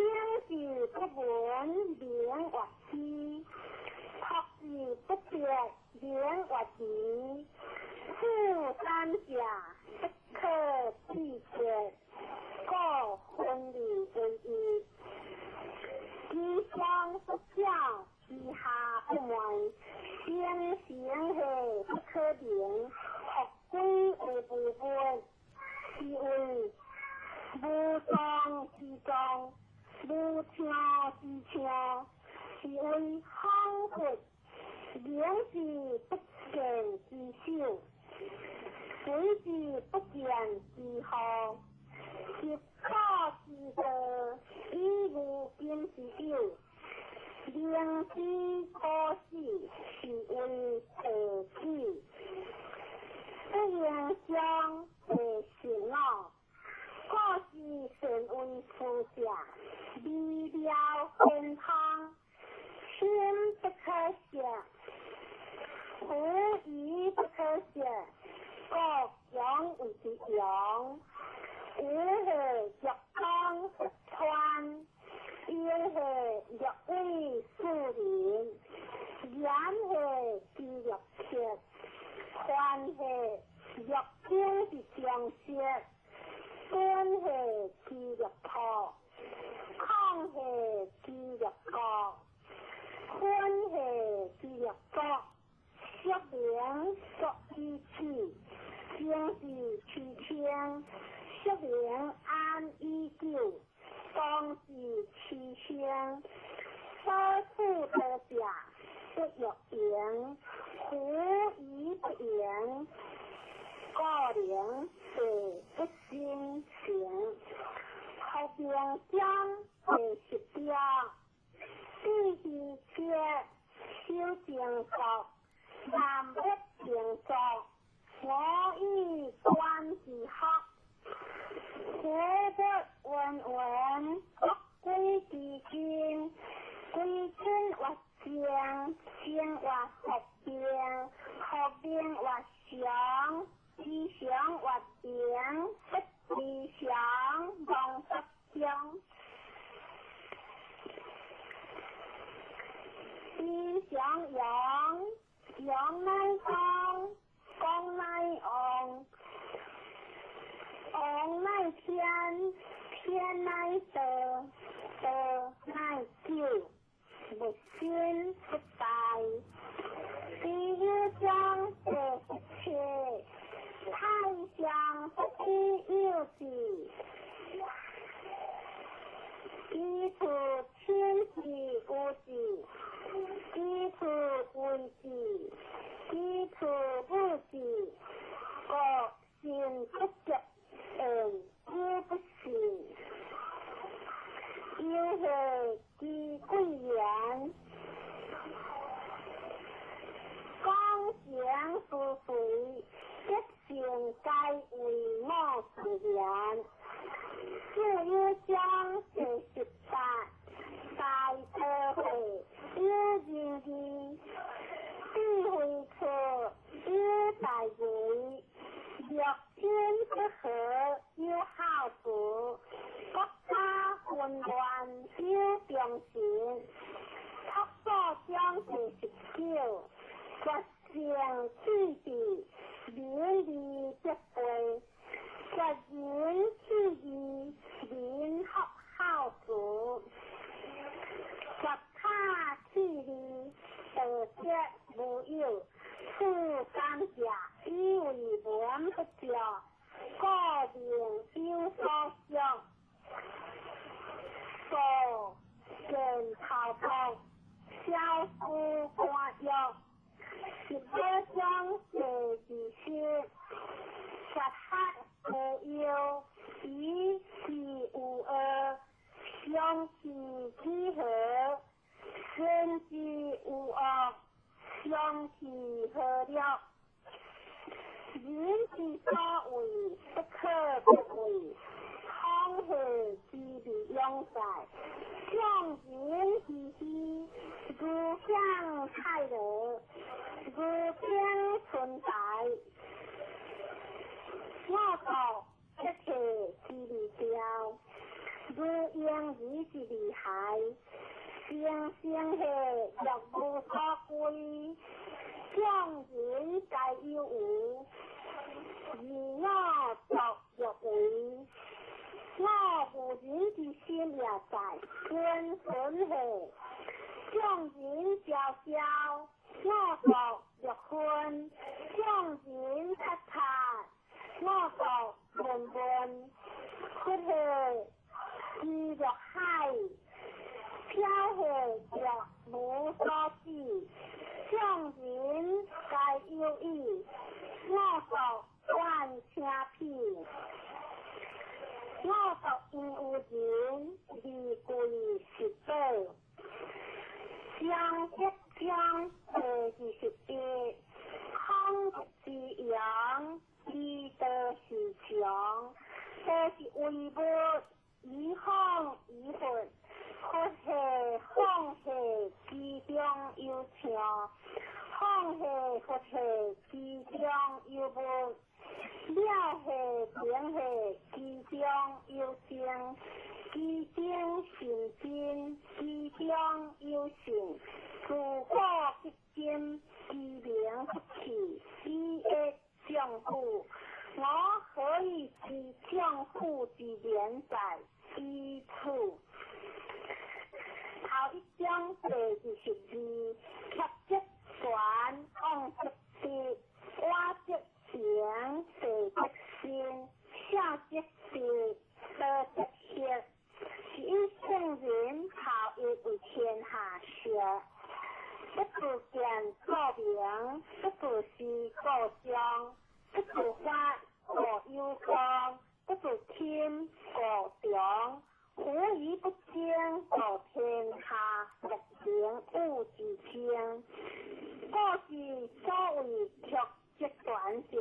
之不聞，名曰希；託之不別，名曰愚。此三者，不可致诘，故分而為一。其上不矯，其下不昧，聲聲係不可名，復歸為無物，是謂無狀之狀，無聽之聽，是謂恍惚。明之不見之首，鬼之不見之後，十可之道，以無今之有。明之可死，是謂地子。不應章第15，故之善為夫者，微妙天通，心不可攝，狐疑不可攝，故強為之用。有係欲當不穿，有係欲為庶人，言係之欲切，凡係欲經之常識。欲破，空下之欲國，昏下之欲國，釋名作以起，生是其清，釋名安以久，當是其生，所處多者不欲盈，狐疑不盈，故能地不生成。福明章第十章，智希切守正國，南北平作，我以觀之福，苦不溫文，國歸之根，歸根活正，正活福命，福命活常，吉祥活平，不吉祥亡不祥。吉祥阳，阳乃光，光乃旺，旺乃天，天乃道，道乃久，木心不败。第一章第十七，太上不知有志，其处亲是有志，其处为志，其处无志，故信不足言有不信，有何之贵言？讲情思随，德性皆为我自然。四有章第十八，大智慧有仁义，智慧课有大义，六亲不和有孝慈，國家混亂有忠誠。朴素章第十九，決勝氣質，民利德貴，決仁氣義，民福孝慈，決卡氣利，道德無有，此三者以為文不足，故名有所想。素見頭痛，小夫官欲，十八章第二十，十黑無憂，以是無惡，相其之和，身之無惡，相其和了。人之所為，不可不畏。空下之利永在，眾人之虛，如享泰樂，如冰存在。我國一切之利雕，如嬰兒之利孩，生生下若無所歸，眾人皆有無，而我獨欲為。我無人之心也在，君存下，眾人昭昭，我獨欲昏；眾人察察，我獨悶悶。佛下之若海，飄下若無所止，眾人皆有意，我獨願聽彼。我獨因有人，而貴是寶。張德章第21，孔之陽，其道是常，道是為物，以放以佛，佛下放下其中有相，放下佛下其中有物。了下明下其中有精，其中信真，其中有信，自古至今，其名不去，以益丈夫。我何以知丈夫之言哉？之處。頭一章第22，曲則全，往則直，我則行，地則生，孝則直，道則行，是以聖人後裔為天下師。不自見故明，不自思故彰，不自發故有光，不自謙故長。夫以不爭，故天下莫能與之爭。故是所謂曲則全者，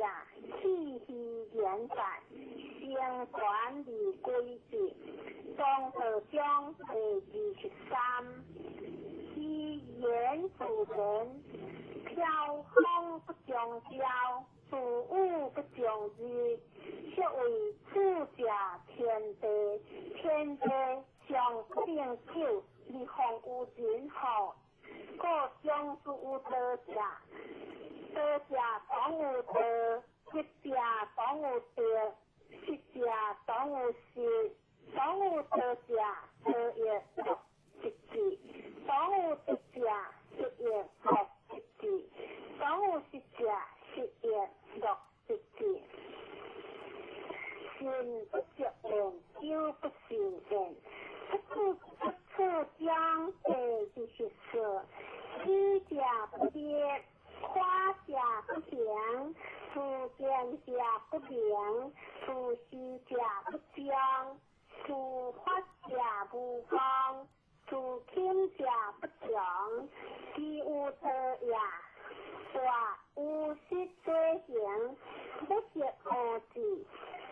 氣虛言散，成全而歸之。莊道章第23，其言自然，飄風不終朝，自雨不終日，是謂主者天地，天地尚不能久，而況有人乎？故常之有道者，道者當有道，德者當有德，失者當有失，當有道者，道亦樂得之；當有德者，德亦樂得之；當有失者，失亦樂得之。心不著緣，有不受緣。不處不處將第24，喜者不滅，誇者不行，自見者不明，自思者不彰，自發者無光，自謙者不強。其有道也，大有失左行，不識何志，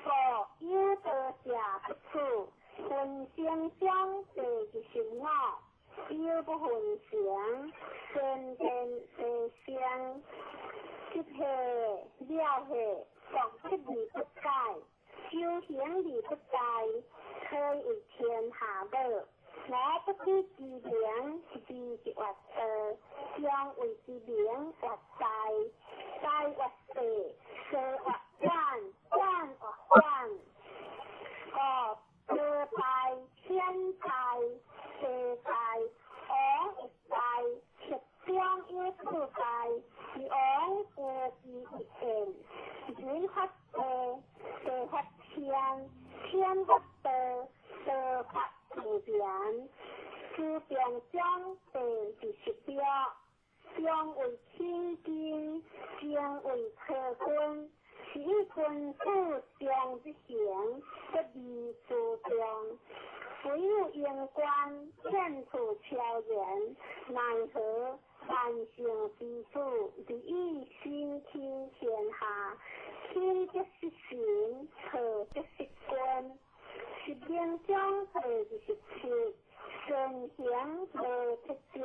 故有道者不處。分成章第25，有不分成，先天地生，即下了下，作得而不改，修行而不怠，可以為天下母。我不知其名，字即曰道，將謂之名曰大，大曰細，細曰遠，遠曰遠。故道大、天大、地大，王亦大，其中有四大，是王有其一言。人發地，地發天，天發道，道發自然。自變章第26，中為天經，精為客君。是以君子常之行，不離諸眾。唯有應觀，天處超然，奈何萬聖之主，而以身輕天下。輕則失神，錯則失君。十明章第27，善行無缺德，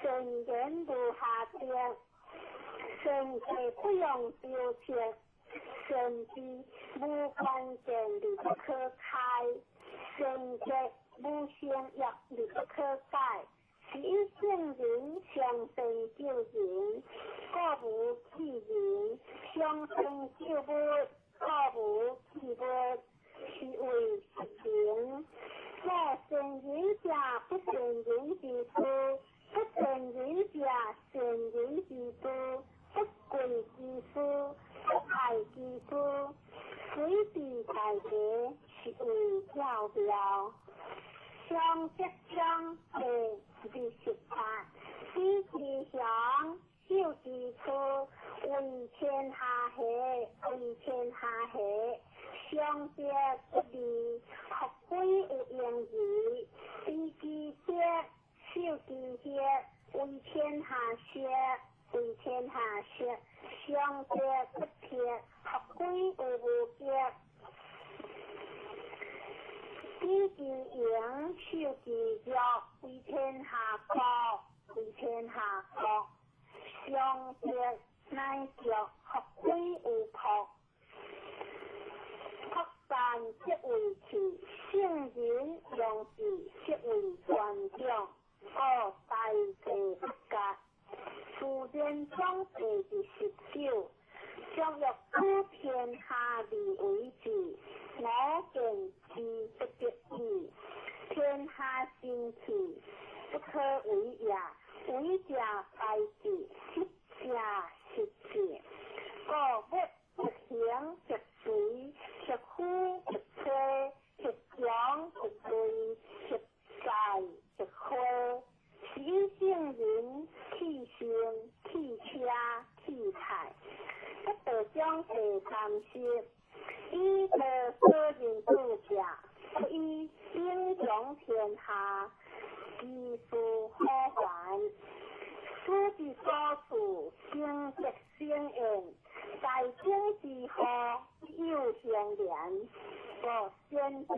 善言無瑕德，善事不用雕刻。善知無關鍵而不可開，善覺無生業而不可改。是以聖人上善救人，故無棄人；上善救物，故無棄物。是謂十明。故善人者，不善人之師；不善人者，善人之師；不貴之師，不愛之師。隨地大地，是謂窕妙。上則章第28，知其雄，守其處，為天下下，為天下下。上德不離，復歸有盈餘。知其德，守其血，為天下師，為天下師。上德不鐵，復歸有無極。知其盈，守其弱，為天下國，為天下國。上德乃足，復歸有朴。朴善則為器，聖人用之則為權長。故大地不割。自然章第29，將欲取天下而為之，我見之不得已。天下神器，不可為也。為者敗之，失者失之。故物欲行欲隨，欲呼欲吹，欲強欲銳，欲載欲揮。是以聖人去身、去車、去財。北道章第三十，以道所認主者，不以兵強天下，其事可還。此之所處，成德成焉，大經之後，有相連。故先者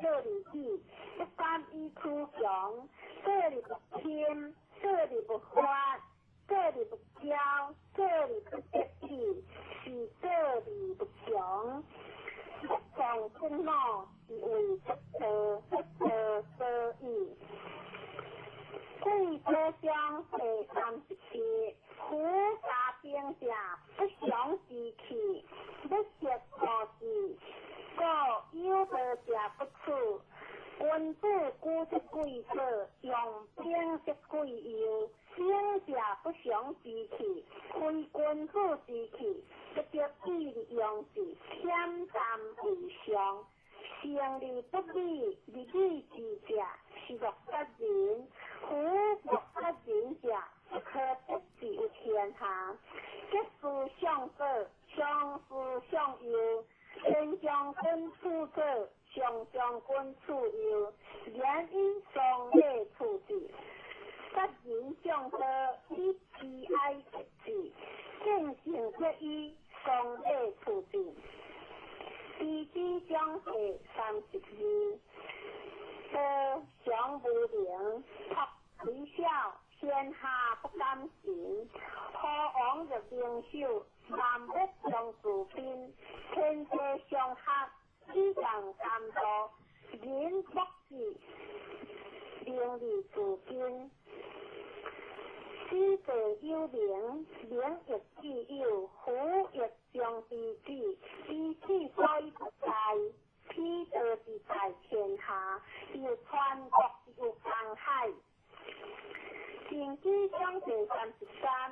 做利己，不敢以圖強；做利不輕，做利不發，做利不驕，做利不得意，是做利不強。不強不惱，是為不道，不道所以。貴祖章第37，夫家兵者，不祥之器，不食無之，故有道者不處。君子居則貴左，用兵則貴右。兵者不祥之器，非君子之器，不得已用之，恬淡為上。成而不立，立己之者，是若殺人。夫若殺人者，不可得志於天下。吉事向左，凶事向右。前將軍處左，上將軍處右。言以雙禮處之。殺人將刀，以悲哀克之。見性則以雙禮處之。地支章第32，道常無能，託微小，天下不敢行。何王若明守，萬物將自賓。天地相合，以共監督。人莫治，名利自根。此地有名，名亦自有，夫亦將之子，彼此所以不在，彼道之在天下，又傳國之有江海。經濟章第33，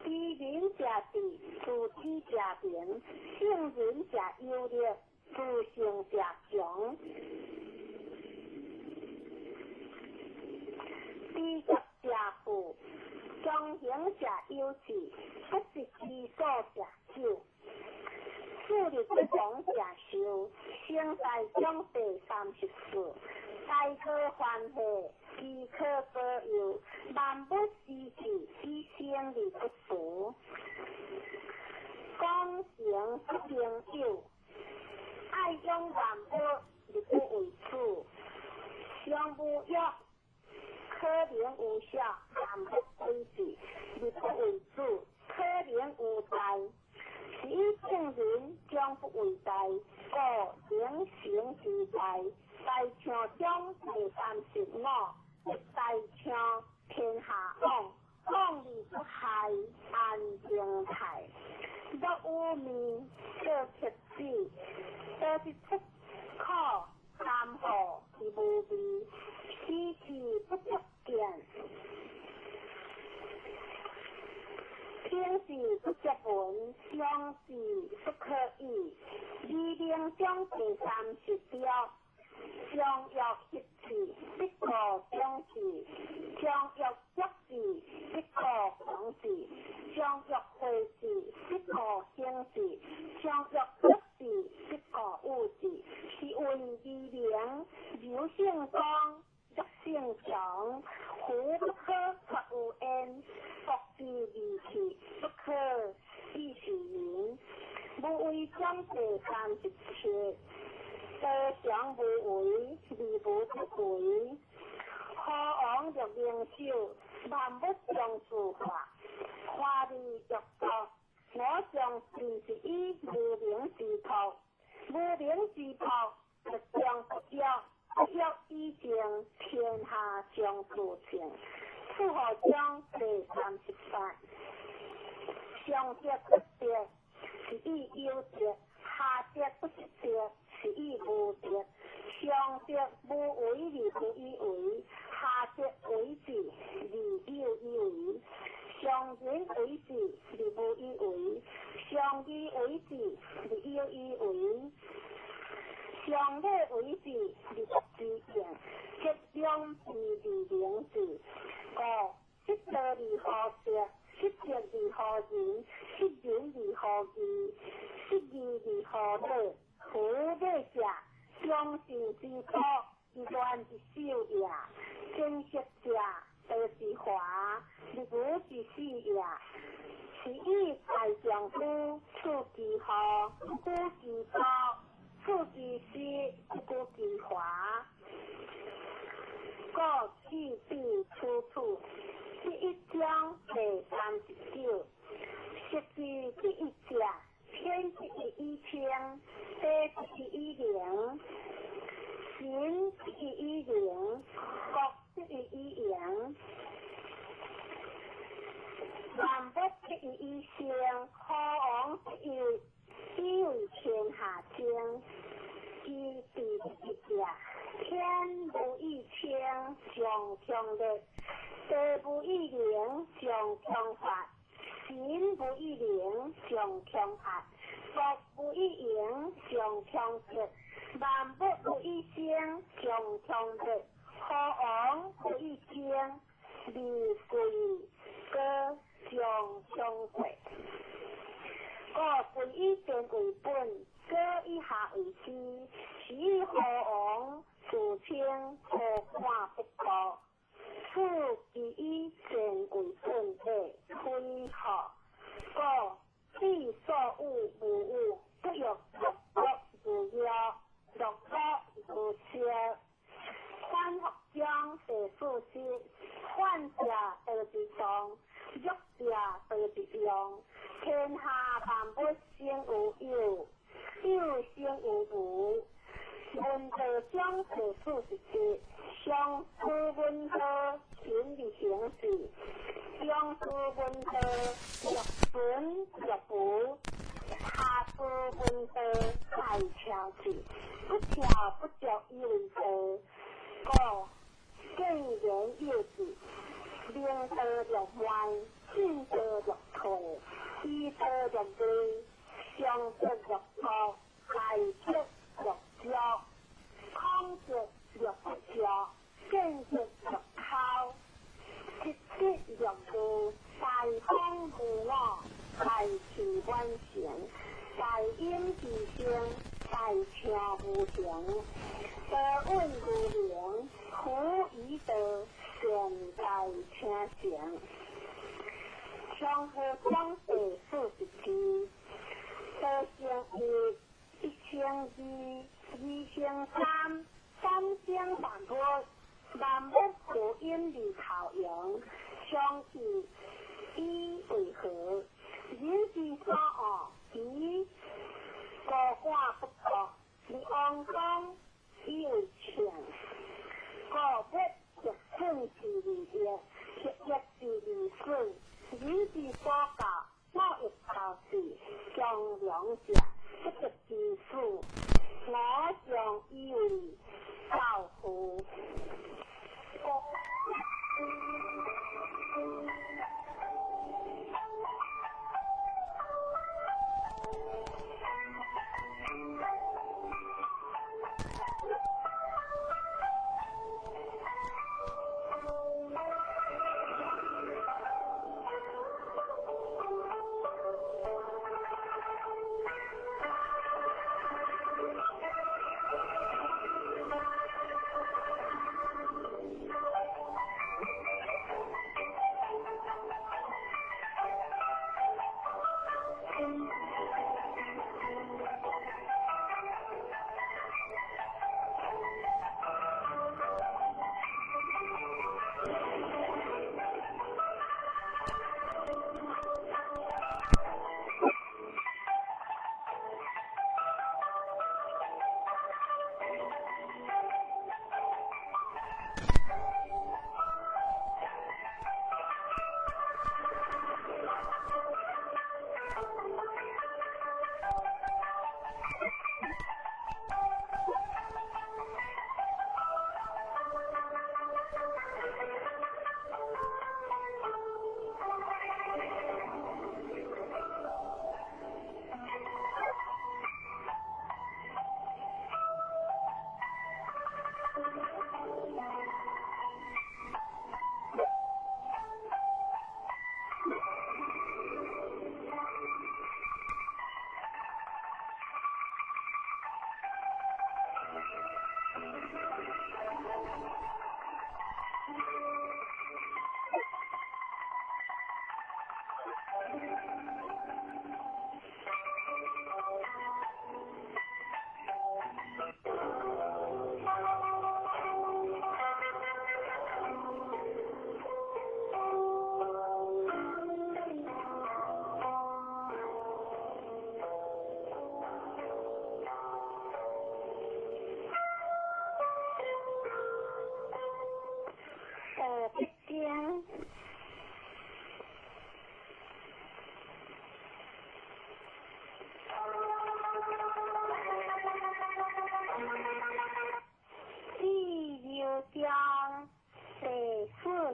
知人者智，知己者明，聖人者有力，自性者強。知足者富，強行者有志，不擇其所者久。富力不窮者壽。生大章第34，大可歡喜，其可保佑，萬物之志，以生而不俗。講成不能有，愛養萬物而不為主。上無欲，可能有小，萬物歸之，而不為主；可能有大，是以聖人將不為大，故能成之大。大象章第35，大象天下往，往而不害，安定泰。若有面，做切子，都是出苦甘苦之無味，此其不足見。聽之不足聞，想之不可語。二明章第36，常欲克之，必固長之；常欲足之，必固強之；常欲廢之，必固興之；常欲抑之，必固有之。是謂二明，柔勝剛，弱勝強。夫不可脫有焉，國之利器，不可以示人。無為章第37，道常無為，而無不為。何王若明守，萬物將自化，化而欲作。我將盡是以無名之託，無名之託，欲將不約，不約以正，天下將自清。楚河章第38，上德不德，是以有德；下德不得，是以無德。上德無為而無以為，下德為智而有以為。上仁為智而無以為，上義為智而有以為。上禮為智而不知應，吉良之而明志。五失道而後德，失德而後仁，失仁而後義，失義而後禮。夫禮者，忠信之徒，亂之首也；貞色者，道之華，日無之始也。是以大丈夫處其禍，不顧其暴；處其師，不顧其華。故去彼處處，第一章第39。失之第一者，天之以清，地之以靈，神之以靈，國之以盈。萬物之以生，何王之以為天下精。其第一者，天無以清，上強烈；地無以靈，上強發；神無以靈，上強壓；國無以盈，上強極；萬物無以生，上強烈；何王無以精，而貴高上強國。故貴以賤為本，高以下為師。是以何王自稱何患不過？此其以賤為本者，非何？故彼所有無有，不欲樂樂如藥，樂樂如燒。反復章第40，反者道之動，弱者道之用。天下萬物生有有，有生有無。文道章第47，上書文道，勤而行事；中書文道，若存若無；下書文道，大巧智，不巧不足以為道。故見言有智，明道若慢，進道若退，醫道若鋭，上德若高，大德若弱，孔德若不弱，見德若巧，積德若愚，大方無我，大器晚成，大隱之聲，大暢無形，道隱無名，夫以道善大聽成。長河章第47，道成一，一成二，二成三，三成萬物，萬物無隱而頭揚，相去以為和。人之所惡，其高官不過，而王公以為稱。故欲逆順之而逆，逆逆之而順。人之所教，莫欲求是，忠良者不得其死。我將以為教父。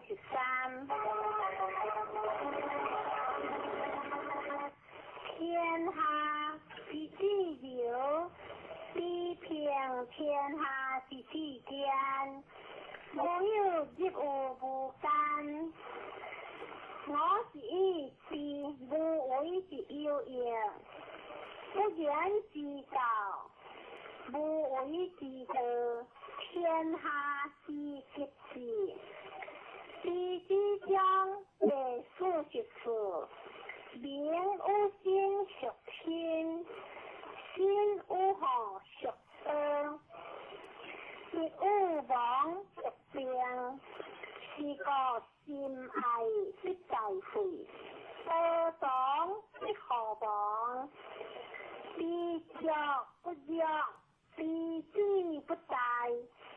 四十三。天下之至柔，比平天下之至坚。無有入於無間。我是以知無為之有益，不言之道，無為之道，天下之極致。知之章第44，民有心屬心，心有何屬道，必有亡屬病，是故心愛必在會，道長必何亡。知足不辱，知止不殆，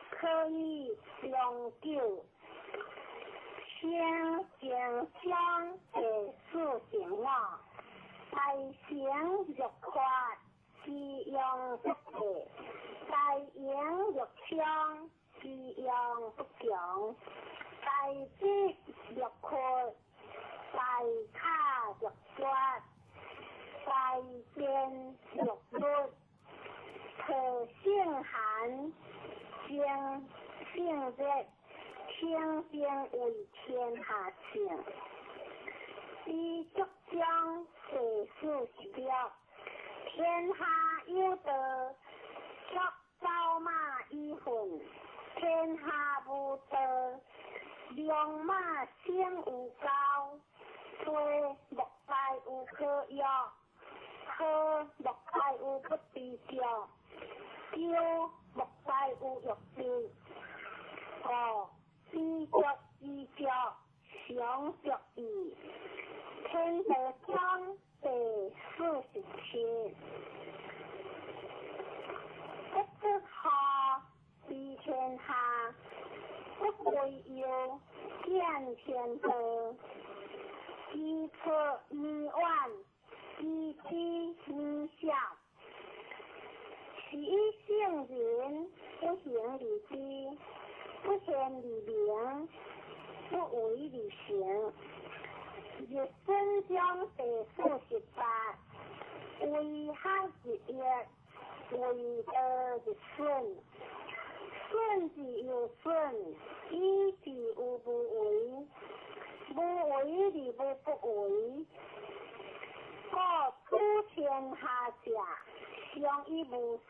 可以長久。聖經章第45，大成若缺，其用不廢；大盈若衝，其用不窮。大節若闊，大卡若絕，大變若律。特性寒，精性熱，清淨為天下聖。知足章第46，天下有道，畜走馬以奮；天下無道，良馬生有狗。罪莫大於可欲，禍莫大於不知足，咎莫大於欲得。故知足之足，常足矣。天道章第47，不出戶，治天下；不為憂，見天道。知出彌遠，知止彌少。是以聖人不行而知，不言而明，不為而成。日損章第48，為學日益，為道日損。損之又損，以至於無為。無為而無不為。故處天下者，常以無事；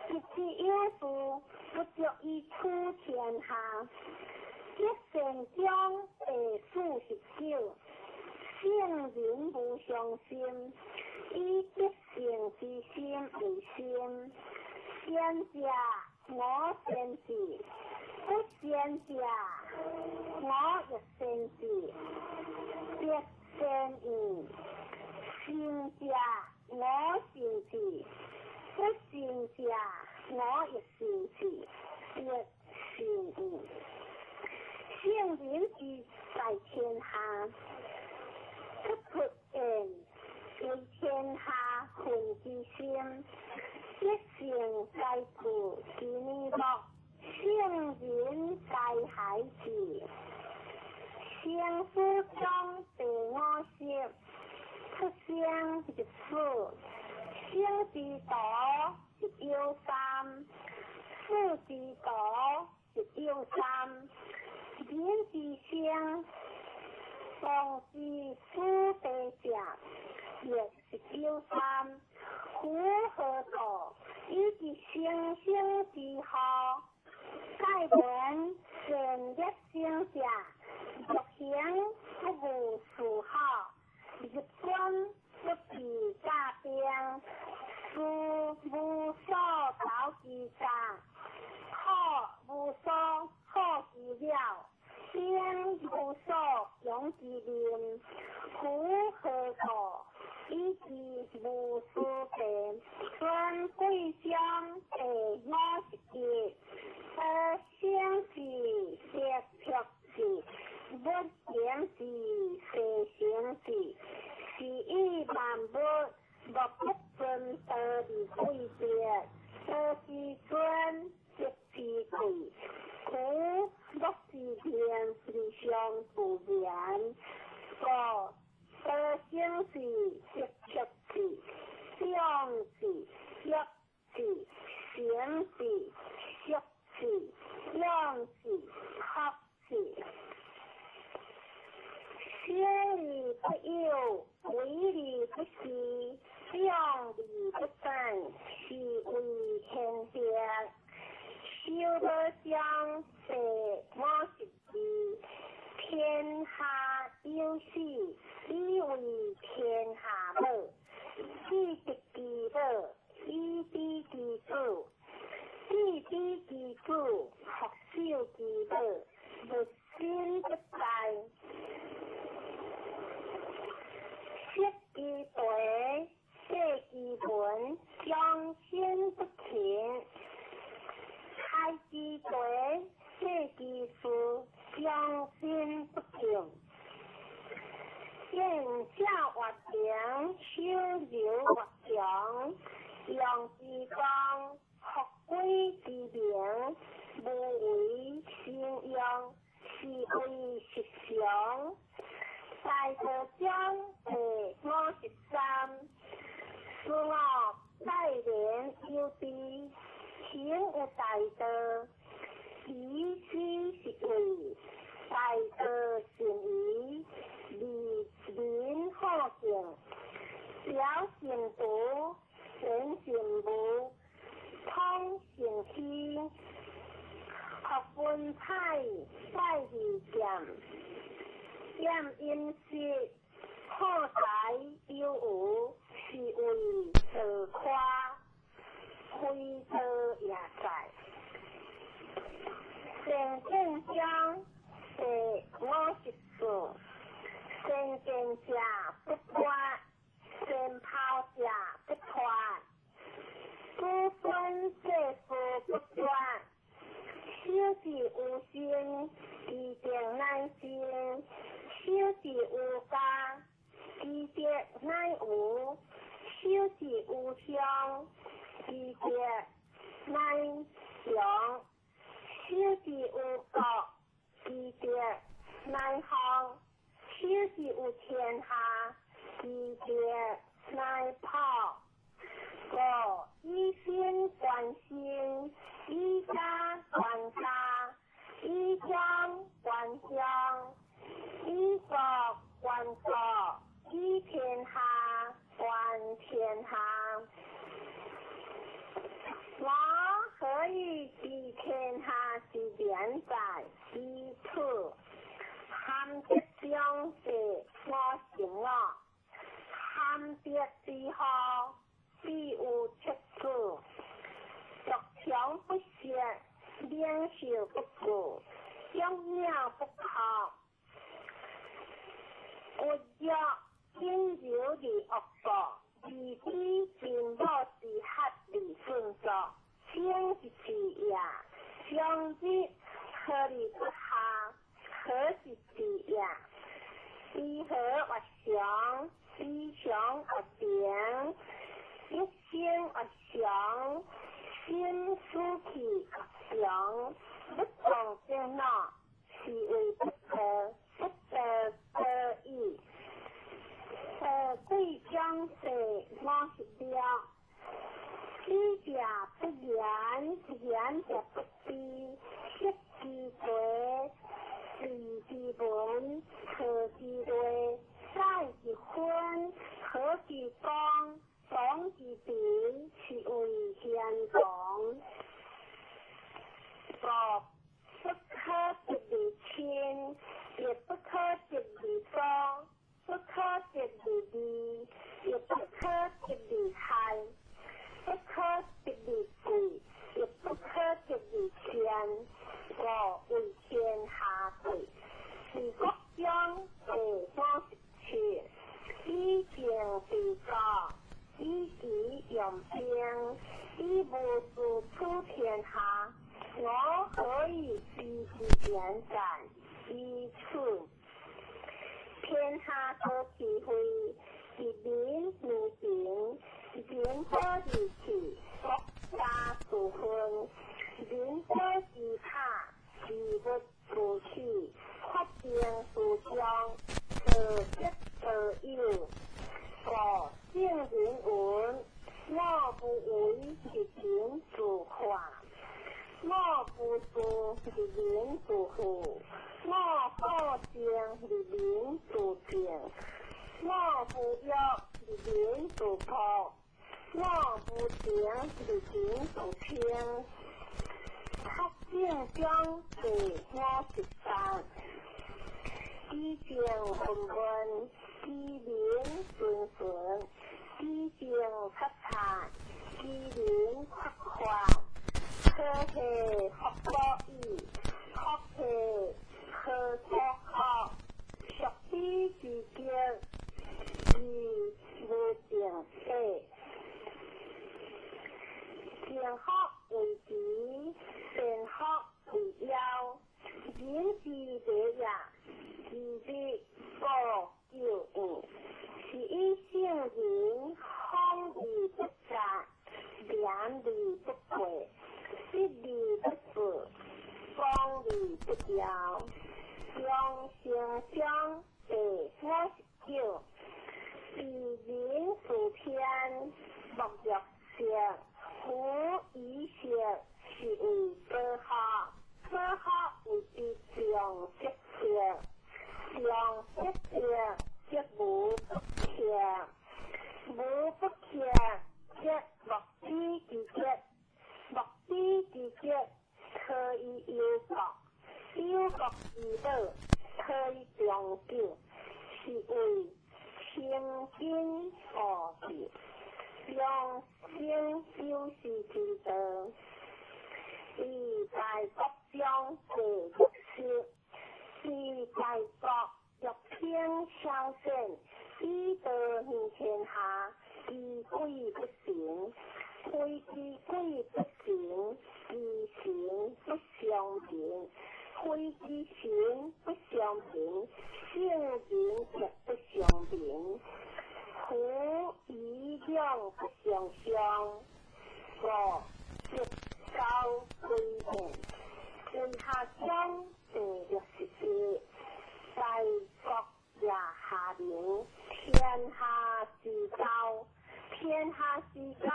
得之有事，不足以處天下。德善章第49，聖人無上心，以德性之心為心。善者我善之，不善者我亦善之。德善焉，善者我善之，不善者我亦善之。德善焉。聖人之在天下，不出言，為天下恨之心。德性皆具其耳目，聖人皆孩子。生死章第50，出生入死，生之徒一有三，死之徒一有三。人之生，當知死地者，亦一有三。夫何故？以及生生之禍，蓋聞善惡生者，欲行不務事好，入軍不避駕兵，事無所投其詐，苦無所好其了，兵無所用其民。夫何故？以及無事地，孫貴章第51，得生之得卻之，不行之世成之，是以萬物莫不尊道而貴別，道之尊，德之貴。故莫之命而上，常自然。五、多生是得出智、长智、弱智、成智、熟智、勇智、合智。小而不有，微而不细，众而不散，是谓玄德。修无章第52，天下有死，以为天下母。子得其母，以知其子；子知其子，复守其母，物身不殆。识其题，记其文，终身不勤；开其题，记其事，终身不敬。见正越平，守柔越强，用之光，复归之明，无为生用，是谓实常。大道章第53，思我待人有知，行有大道，以此是谓大道善移，利民好敬，表善德，显善无，通善虚，学文采，载而剑，掩阴湿，好财有余，是谓道夸，非道也在。善见章第54，先见者不脱，先抛者不脱，子孙世事不绝，小智有心，其定乃生；小智有家，其德乃无；小智有乡，其德乃强；小智有国，其德乃丰；小智有天下，其德乃普。五、以身观身，以家观家，以乡观乡，以国观国，以天下观天下。我何以知天下之廉哉？以此含德章第55，含德之后，必有七子：独强不息，领袖不顾，勇鸟不哭，骨弱阴柔而恶国，义之贫母之合而顺作，生是治也；终日何而不下，何是治也？知和越常，知常越平，一生越常，心思气越常，不从正脑，是谓不得，不得得已。道贵章第56，知者不言，言者不知，识其题，记其文，错其类，载其分，和其光，讲其平，是谓贤王。五、不可得而亲，亦不可得而疏，不可得而利，亦不可得而害，不可得而贵，亦不可得而贱。五为天下贵。治国章第57，以政治国，以己用兵，以无事处天下。我何以知之廉哉？以此天下多智慧，治民如平，人多而气，国家自分；人多之塔，其物自起，決定思想，道德道有。五聖人云：我無為而人自化，我無事而人自富，我好靜而人自靜，我無欲而人自樸，我無情而人自清。學正章第58，知正文文，知明順順，知正察察，知明發發，可系福所倚，福系何所福？屬彼之極，而無正體。正福為慈，善福為夭。人之禮也，其日故救援，是以聖人謊而不詐，廉而不過，實而不虛，光而不驕。長生章第59，治人事天，莫若色，夫以色是為保福，保福謂之常色色，常色色則無不克，無不克則莫知其極，莫知其極，可以憂國，憂國之寶，可以長久，是謂清真護世，長生久視之道。以大國章第60，是大國欲興小善，以道行天下，其鬼不神，非其鬼不神，其神不相憑，非其神不相憑，聖人亦不相憑。夫以兩不相傷，五德高歸現。天下章第61，大國也下民，天下之交，天下之交，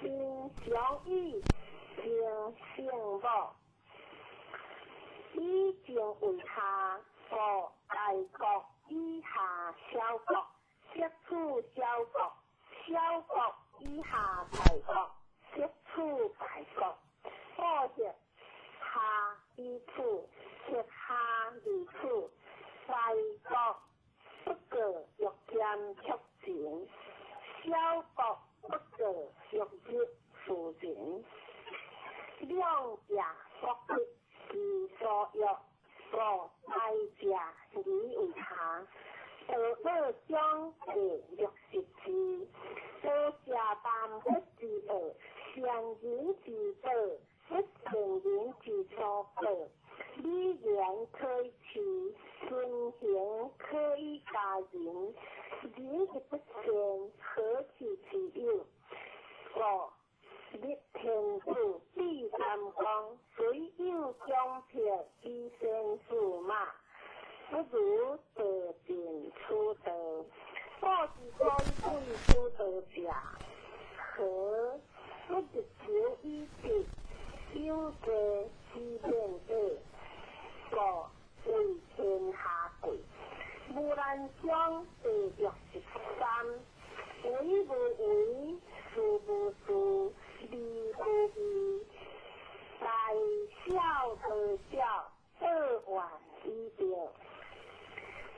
民常以情聖母，以情為下，故大國以下小國，則處小國；小國以下大國，則處大國。故曰下而處，則下而處。大國不過欲兼卻情，小國不過欲入夫人。兩者各得其所欲，故大者而為下。道樂章第64，道者萬物之奧，善人之寶，不善人之所寶。禮言可以辭，尊行可以加人。人亦不善，何其之有？五立天子，立三公，雖有強迫以先駟馬，不如道盡此道。古之所以貴此道者，何？不日求以德，有過之免者，故為天下貴。無難章第63，為無為，事無事，義無義，大小道小，道遠以得。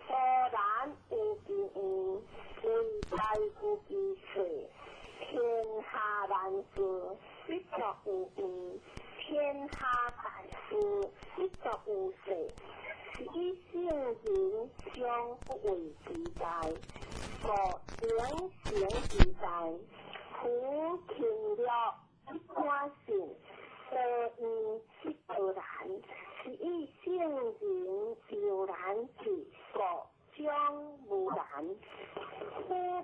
固然有其願，為大有其歲。天下難事，必作有願；天下大事，必作有歲。是以聖人常不為其大，故能成其大。夫勤樂必寡信，多怨必多難。是以聖人猶難至，故將無難。虎物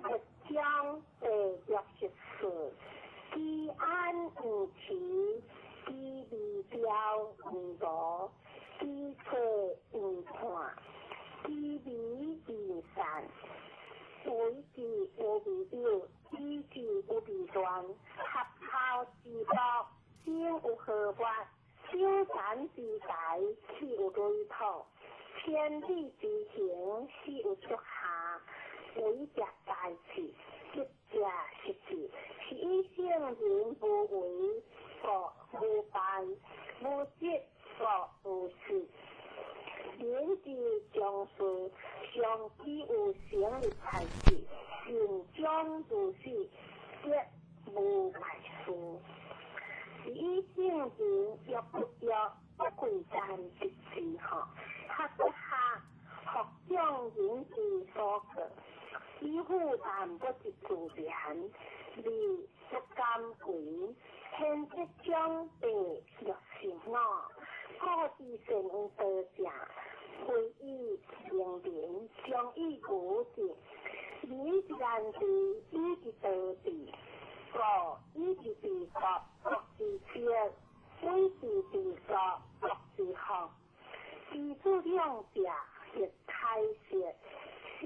章第64，居安毋遲，居未兆毋誤，居錯毋殆。看，知微而善，为之有未有，以之有未断，合孝之国，生有何物？守残之财，去有累土；千里之行，始有足下。为者大智，得者失智。是以圣人无为，故无败；无积，故无失。人之将事，常只有成立代志，善终如始，则无败事。是以圣人欲不欲，不贵贱得志吼，学不学，服众人之所过，以负担不之自然，利不甘为，天德将地六十五，故知善有道者，非以明民，将以愚之。民之难治，以之道治。故以之治国，国之治；以之治国，国之福。知足两者，亦开释。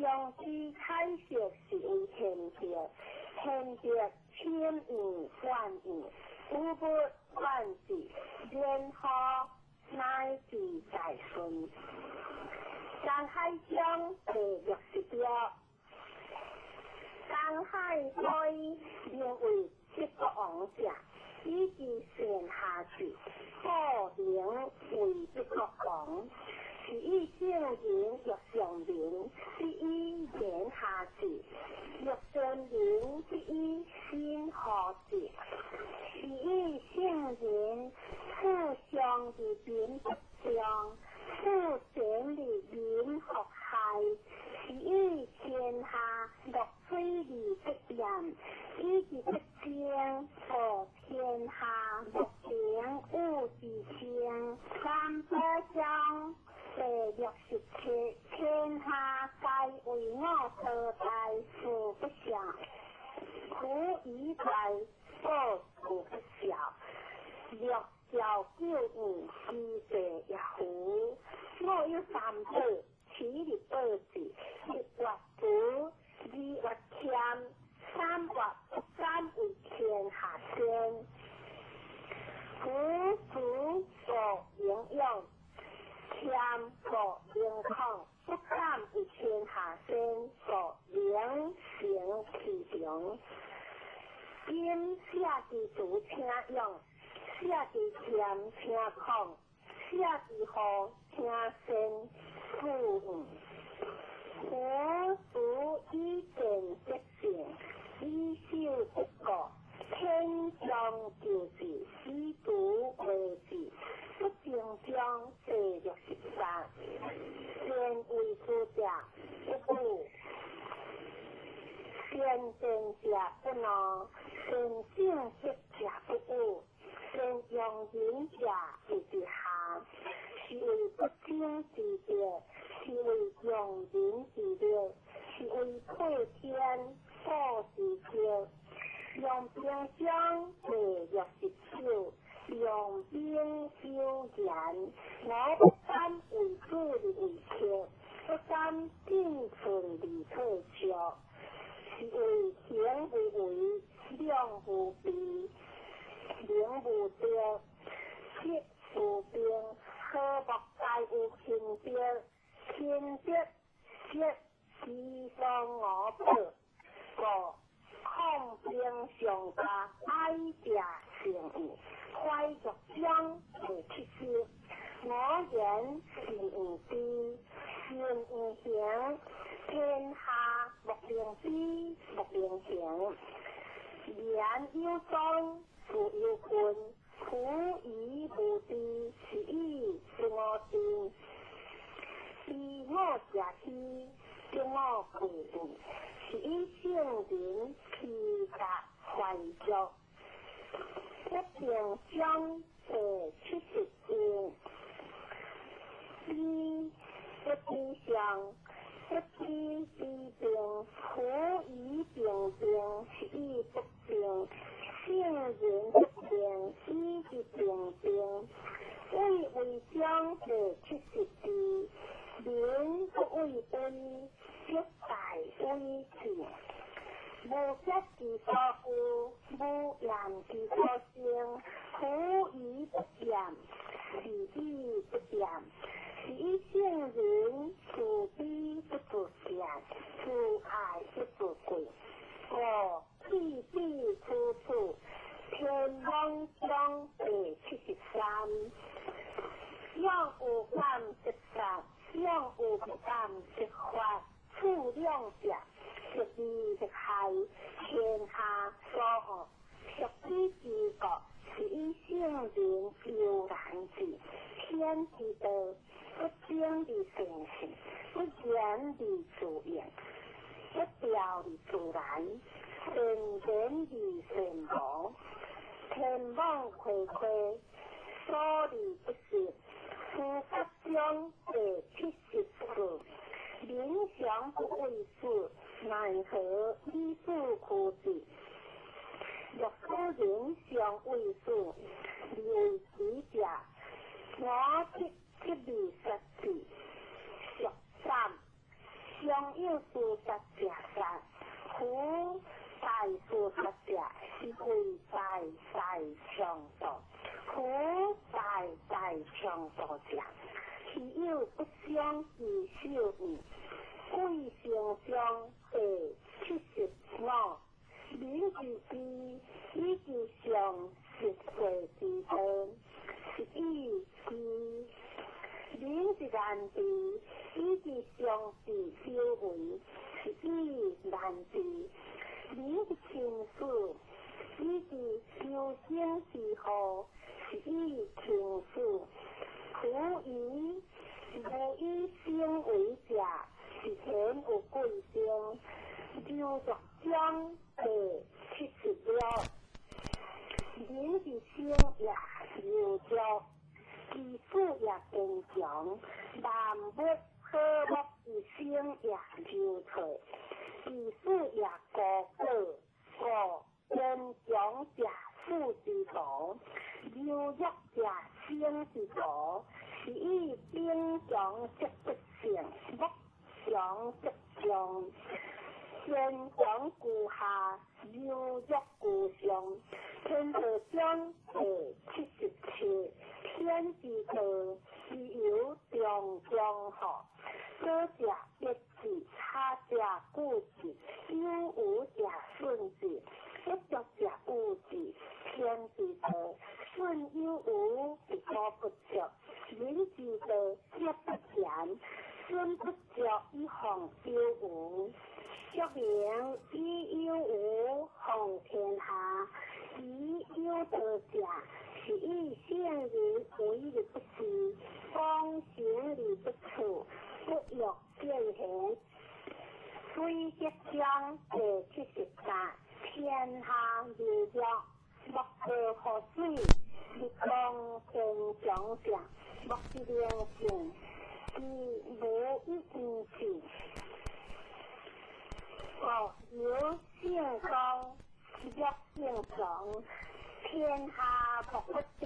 常知开释是为贤德，贤德千愿万愿，无不万事，然后乃至大顺。江海江第60条，江海归名为七国王者，以其善下士，故名为七国王。是以圣人欲上人，必以言下士；欲善人，必以心何之。是以圣人处上而民不争，处前而民不害。是以天下乐水而不染，以其不争，故天下莫能与之争。三宝章第67，天下皆为我所大，事不肖；苦以败，故事不肖。六兆九五，其地也夫。我有三宝，七日报之：一月慈，二月谦，三月不敢为天下先。夫慈故能勇，谦故能恐，不敢为天下先，故能成其长。今写之慈请勇，写之谦请恐，写之和请先富。夫慈以见得性，以守不过，天将救之，以慈为之。不正章第63，善为士者不武，善辩者不怒，善正直者不语，善用人者为之下。是谓不争之德，是谓用人之力，是谓配天布之德。用兵章第69，用兵有言，我不敢为主而为客，不敢进寸而退却，是谓行无为，量无备，名无得，实无病，和睦皆有亲德，亲德实其所我宝，故抗兵上加爱者成义，怀玉章第70，我言信有知，信有行，天下莫能比，莫能行。言有宗，事有训，苦以无知，是以不我知。知我者希，得我贵矣。是以圣人披甲怀玉。不定章第71，彼不知上，不知之病，苦以病病，是以不病。圣人不病，以之病病。为为章第72，民畏威，則大威氣。無結之所具，無厭之所生，狐疑不厭，是以不厭。是以聖人慈悲不自見，慈愛不自貴。五去彼處處，天網章第73。勇有感則殺，勇有不感則發。處兩者，則利則害，天下所惡。屬彼之國，是以聖人悠然智。天之道，不爭而成事，不言而自應，不調而自然，善言而善無。天網恢恢，疏而不失。司法章第74。民常不畏死，奈何以死驅之？若使人常畏死，而為之者，我即即而殺之。屬三，常有事殺者殺，夫大事殺者，是為大大強盜。夫大大強盜者，其有不傷其手矣。鬼神章第75。民之知，以其常實際之道，是以知；民之難治，以其常治有為，是以難治；民之輕死，以其求生之禍，是以輕死。夫以無以生為者，是天有貴生。柔弱章第76。人之生也柔弱，其死也堅強。萬物和睦之生也柔脆，其死也高高。故堅強者死之徒，柔弱者生之徒。是以兵強則不勝，木強則傷。堅強居下，柔弱居上。天道章第77。天之道，其猶中中乎？左者抑之，差者固之，有無者順之，不足者惡之。天之道，順有無而補不足；人之道，則不然。損不足以奉有無。說明以有無奉天下，以有道者，是以聖人為而不恃，躬行而不處，不欲見賢。水德章第78。天下柔弱，莫過乎水；日光堅強者，莫之能勝。其無以為治。故柔勝剛，弱勝強。天下莫不知，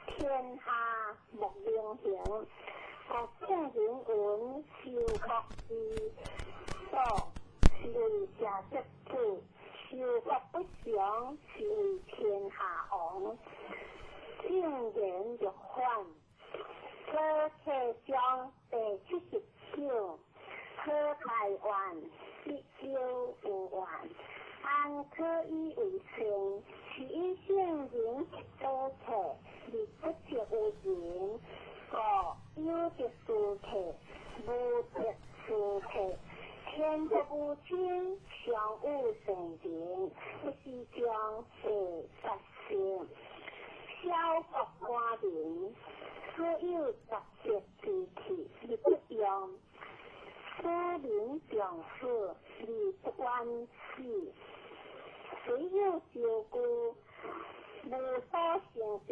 天下莫能行。故聖人云：修國之道，是為社稷主；修國不常，是為天下王。正言若反。左契章第79。好大願，必小有怨。安可以為善？是以聖人左契，而不責有人。故有德斯契，無德斯契。天道無親，常有聖人。不是章第84。小國寡民，所有雜濁之氣而不用；使民重死而不遠死。雖有招具，無所成治；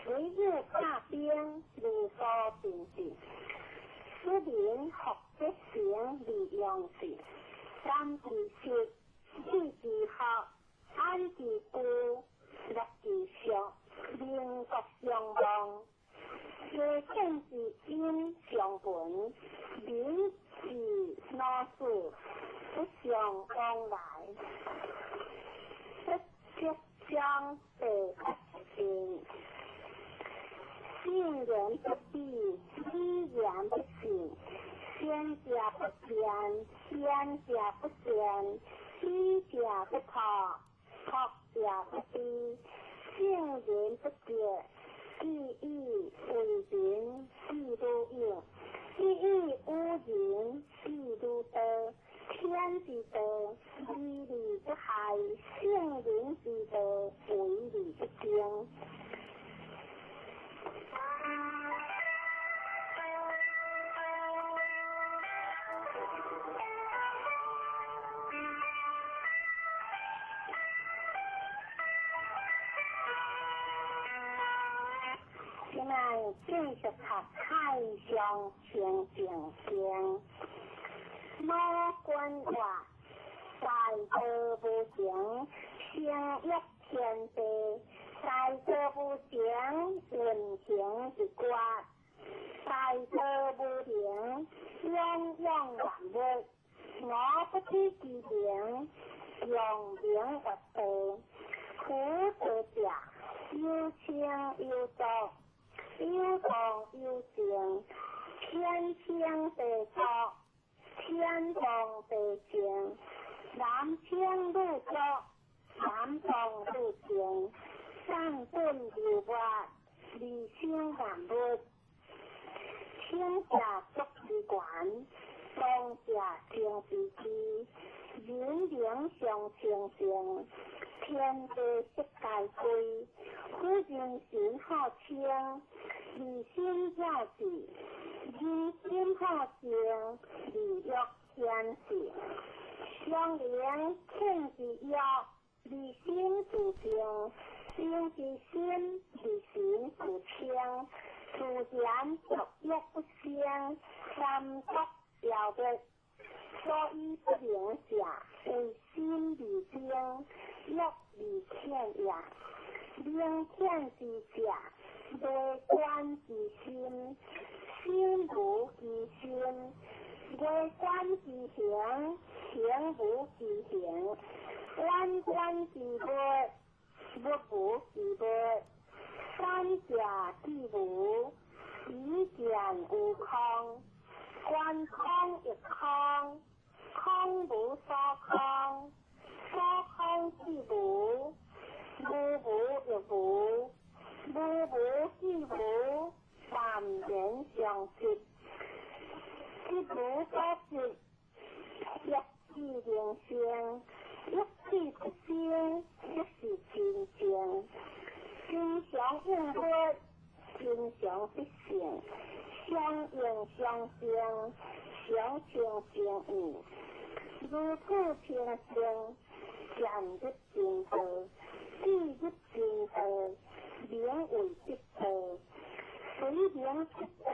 雖有甲兵，無所兵治。使民福則成而用之。感之實，禮之學，安之居，樂之俗，民國相望。禮遣之音常聞，民是老死，不相往來。不吉祥地不順，聖人不蔽，語言不信，先者不辯，辯者不辯，知者不託，託者不知，聖人不潔，既以為人，譬如影；既以與人，譬如道。天之道，為利不害；聖人之道，為利不爭。現在繼續讀《太上清淨經》。老君話：大道無形，生育天地；大道無形，運行一決；大道無形，養養萬物。我不知其名，用名曰道。夫道者，有清有濁，有動有靜，天清地濁，天動地靜，男清女濁，男動女靜，散頓流沫，二生萬物。清者足之源，動者生之基，人靈相清淨，天地色皆開。夫人心好清，二心了智；人心好靜，二欲天性。相靈遣之欲，二心自靜；心之心，二心自清。自然欲欲不生，三毒消滅。所以不能者，為心而精，欲而遣也。明遣之者，內觀之心，心無其心；外觀之形，形無其形；遠觀之物，物無其物。三者既無，彼見有空。觀空亦空，空無所空，所空既無，無無亦無，無無既無，萬言相執，執無所執，欲智能生，欲智不生，即是真正。真常應物，真常必性，相應相生，常清淨義，如此清淨，漸入真道，既入真道，名為得道。雖名得道，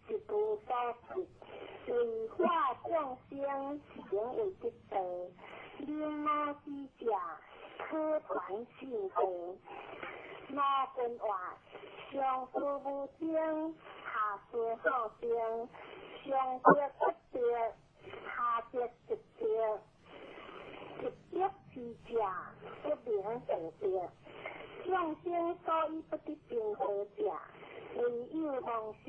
實無所得。為化眾生，名為得道。明悟之者，可傳信道。老君話：上師無生，下師好生，上德不德，下德即德。一德之者，不名得德。眾生所以不得正道者，唯有妄心。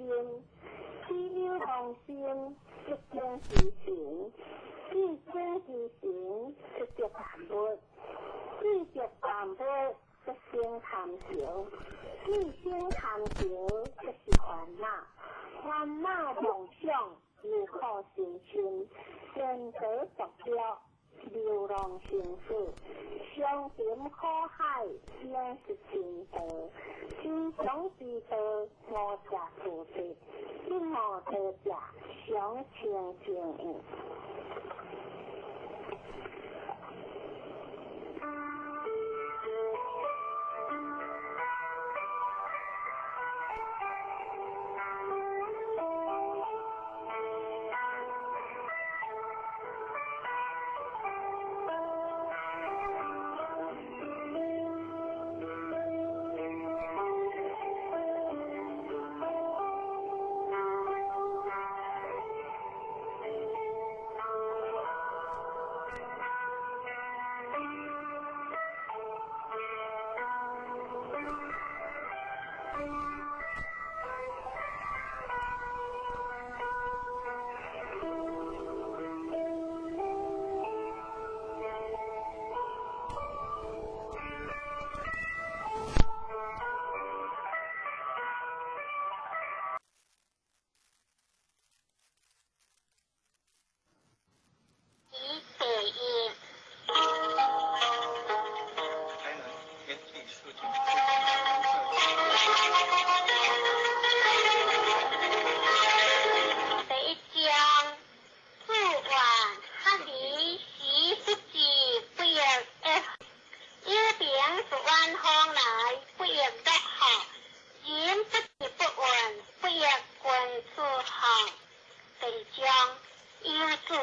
既有妄心，即經之神；既經之神，即得萬物；既得萬物，則生貪著；既生貪著，則是煩惱。煩惱妄想，猶可成親，天地濁濁，流浪生死，相沉苦海，應是真道。真常之道，無者自得；不悟道者，常清淨義。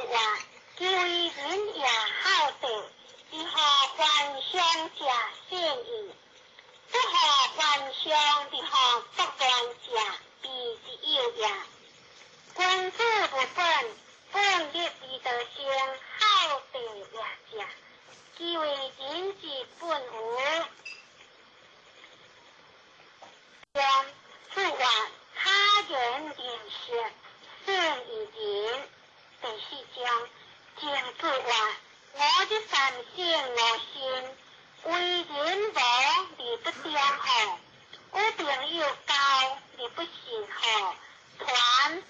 曰：其為仁也孝道，而何犯上者善矣。不何犯上而何不亂者，非之有也。君子無本，本立而道生，孝道也者，其為仁之本無。子曰：他人言說，勝於仁。第四章，曾子曰：吾日三省吾身，為人無而不忠乎？與朋友交而不信乎？團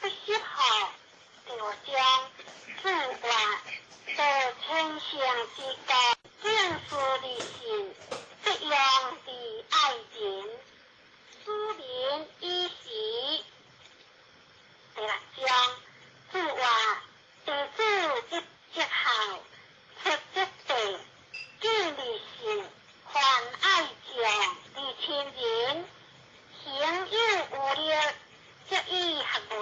不習乎？第五章，子曰：道千乘之國，正事而信，不用而愛人。使民以時。第六章，子曰：弟子入則孝，出則弟，敬而信，泛愛眾而親仁，行有餘力，則以學文。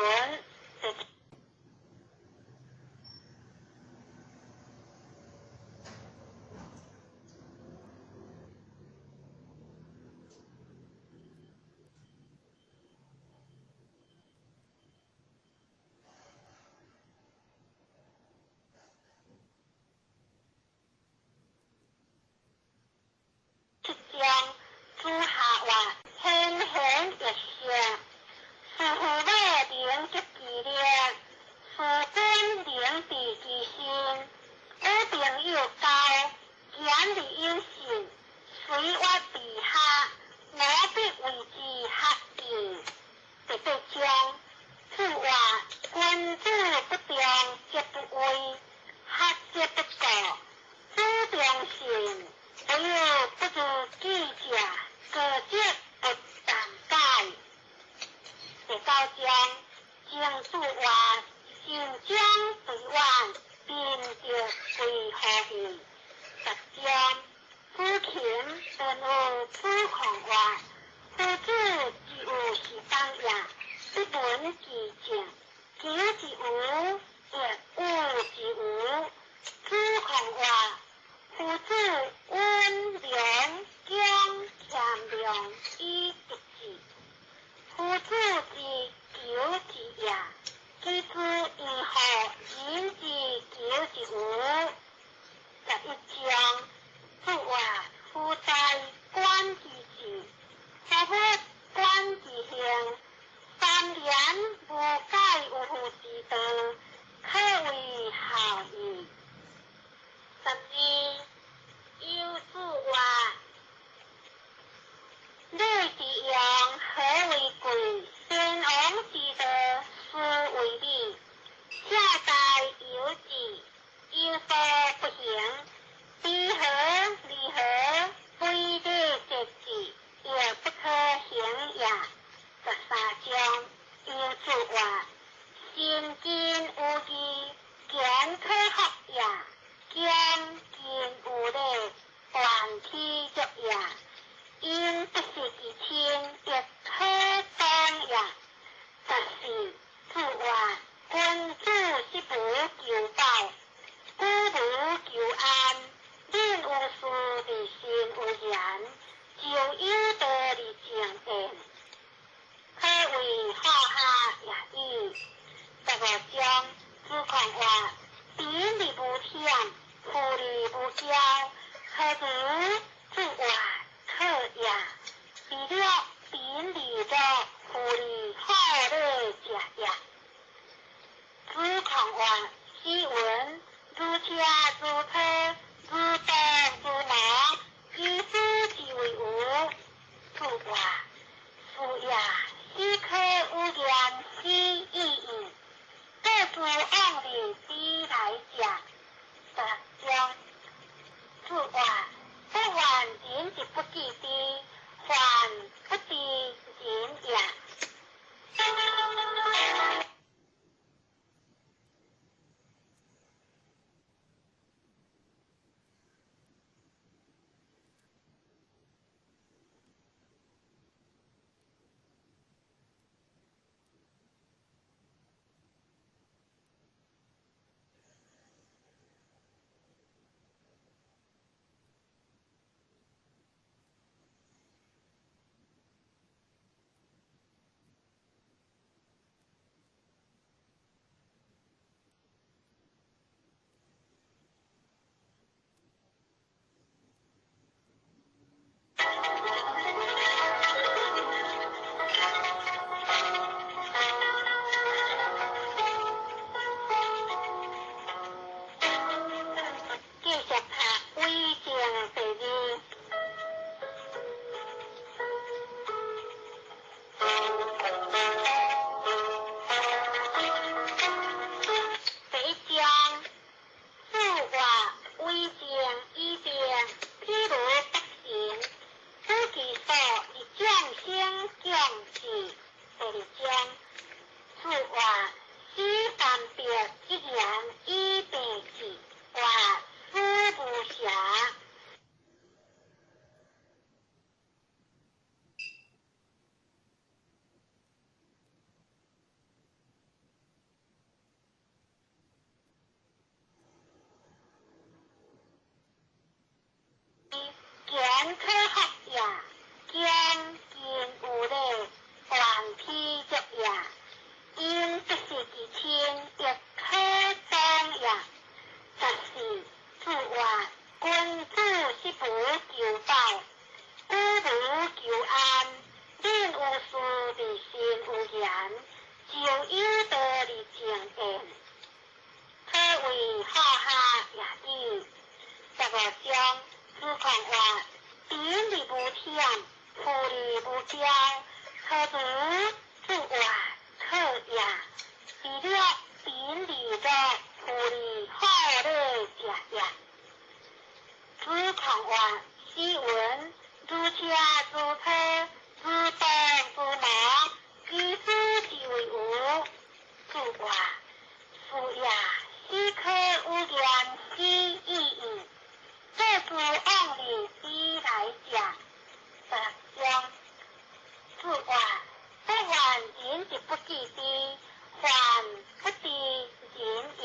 第七章，子夏曰：先贤欲圣，事父母能得其力，事君能治其身。与朋友交，言而有信，随我治下，我必为之学义。第八章，子曰：君子不重则不威，学则不固。子重信，唯有不如己者，过则不澹解。第九章，曾子曰：行将对远，贫则贵乎义。十章，子禽问有子贡曰：夫子之有是党也，不闻其政，求之无，亦恶之无。子贡曰：夫子温良恭俭让以得志，夫子之求之也，其知如何人之求之无？11章，子曰：夫在观其志，夫不观其行，三年无改有父之道，可谓孝矣。12，有子曰：礼之用，和为贵；先王之道，斯为礼。孝大有志，有所不行；知和离合，非礼节制，亦不可行也。13章，有子曰：身近有义，俭可学也；恭敬有礼，断体足也。因不失其亲，亦可当也。14，子曰：君子十无求饱，久无求安。忍有事而心有言，就有道而静言，可谓好下也已。15章，子贡曰：贫而无諂，富而無驕，何如？子曰：可也。彼樂貧而樂，富而好禮者也。子貢曰：斯文，如車如車，如刀如矛，可福也，恭敬有禮，願披足也。應不是其稱，亦可當也。14，子曰：君子十無求飽，九無求安。忍有事而心有言，就有道而靜焉。可謂好下也已。15章，子貢曰：貧而無諂，富而無驕，何如？子曰：可也。自樂貧而樂，富而好禮者也。子貢曰：斯文，如車如車，如動如磨，其斯之謂無？子曰：是也。斯可與言之已矣。這是往日之來者。16章，子曰：不患人之不己知，患不知人也。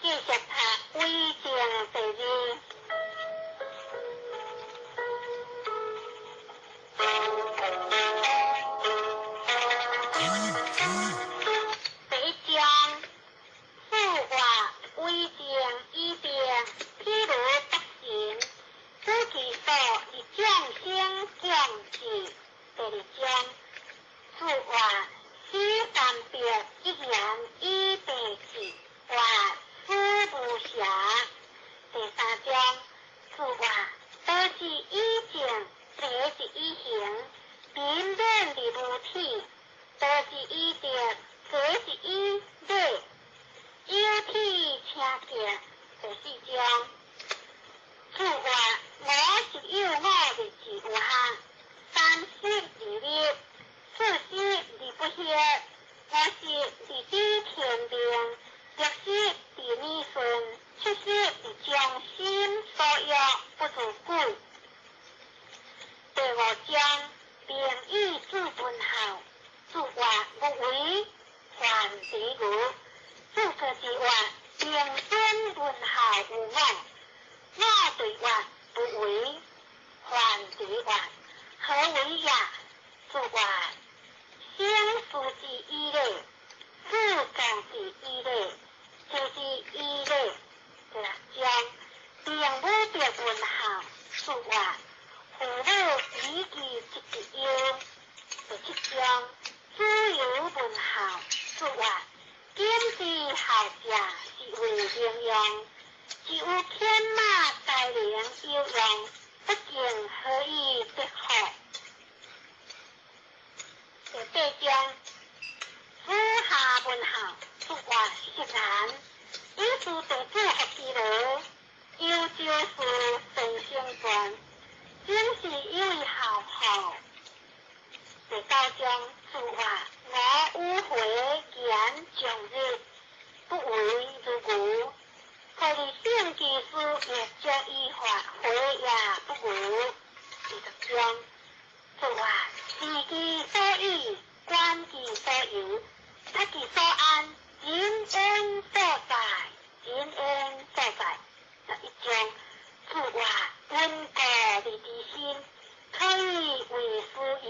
繼續讀偽證第二。第一章，子曰：為政以德，譬如北辰，取其數而眾星共至。第二章，子曰：思三百一言以蔽之，曰思無暇。第三章，子曰：道之以政，禮之以刑，民免而無恥；道之以德，齊之以禮，有體請敬。第四章，子曰：吾十有五而志於學，三十而立，四十而不惑，五十而知天命，六十而耳順，七十而將心所欲，不如己。第五章，明以子文孝。子曰：無為，患敵無。子貢之曰：明尊文孝有我。我對曰：不為。桓帝曰：何為也？子曰：先師之以禮，子貢之以禮，齊之以禮。第六章，明武德文孝。子曰：父母以其疾之憂。第七章，子游問孝。子曰：今之孝者，是謂明用，只有犬馬才能有用，不敬何以得福？第八章，子夏問孝。子曰：昔然。以是弟子伏羲羅，幽州事孫成傳，正是有以孝乎？第九章，子曰：吾與回言長日，不為如牛。可是聖其事，亦足以發回也不牛。第十章，子曰：知其所以，觀其所由，察其所安，人焉所在？人焉所在？11章，子曰：溫故而知新，可以為師矣。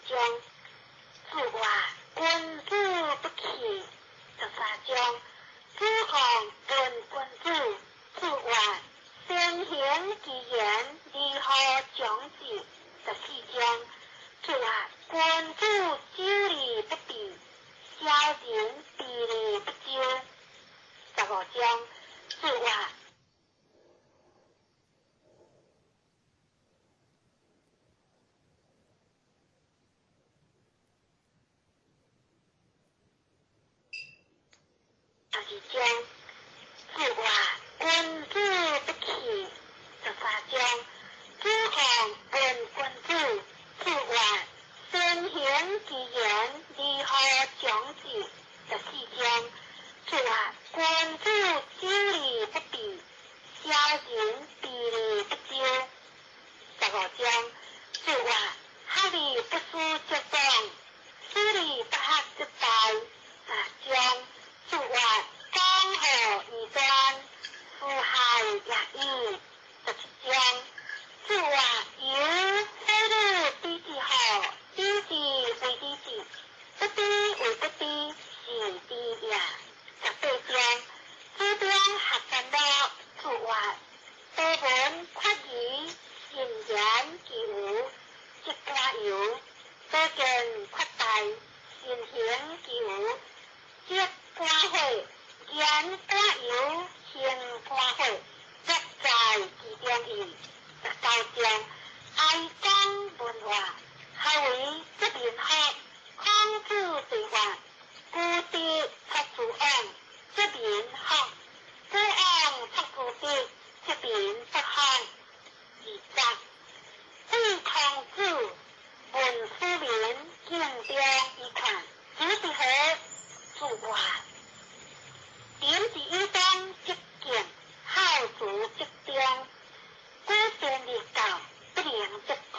章，子曰：君子不器。13章，子贡问君子。子曰：先行其言，如何长治？14章，子曰：君子久而不变，小人避而不纠。15章，子曰。12章，子曰：君子不器。13章，子贡问君子。子曰：先行其言，如何长治？14章，子曰：君子久而不变，小人避而不纠。15章，子曰：学而不思则罔，思而不学则殆。十章，子曰：江河以端，四害也已。17章，子曰：犹何如知之好，知之为知之，不知为不知，是知也。18章，子张学烦恼。子曰：多闻缺仪，信言其无，则寡尤；多见缺殆，信行其无，则寡悔。言寡尤，行寡悔，乐在其中矣。19章，哀公问曰：何为则民福？孔子对曰：古德出诸王，则民福；古王出诸德，则民不福。20，对孔子问夫民，敬重以看，子之何？子曰：仁之以当则敬，孝慈则忠。古善而教，不能则劝。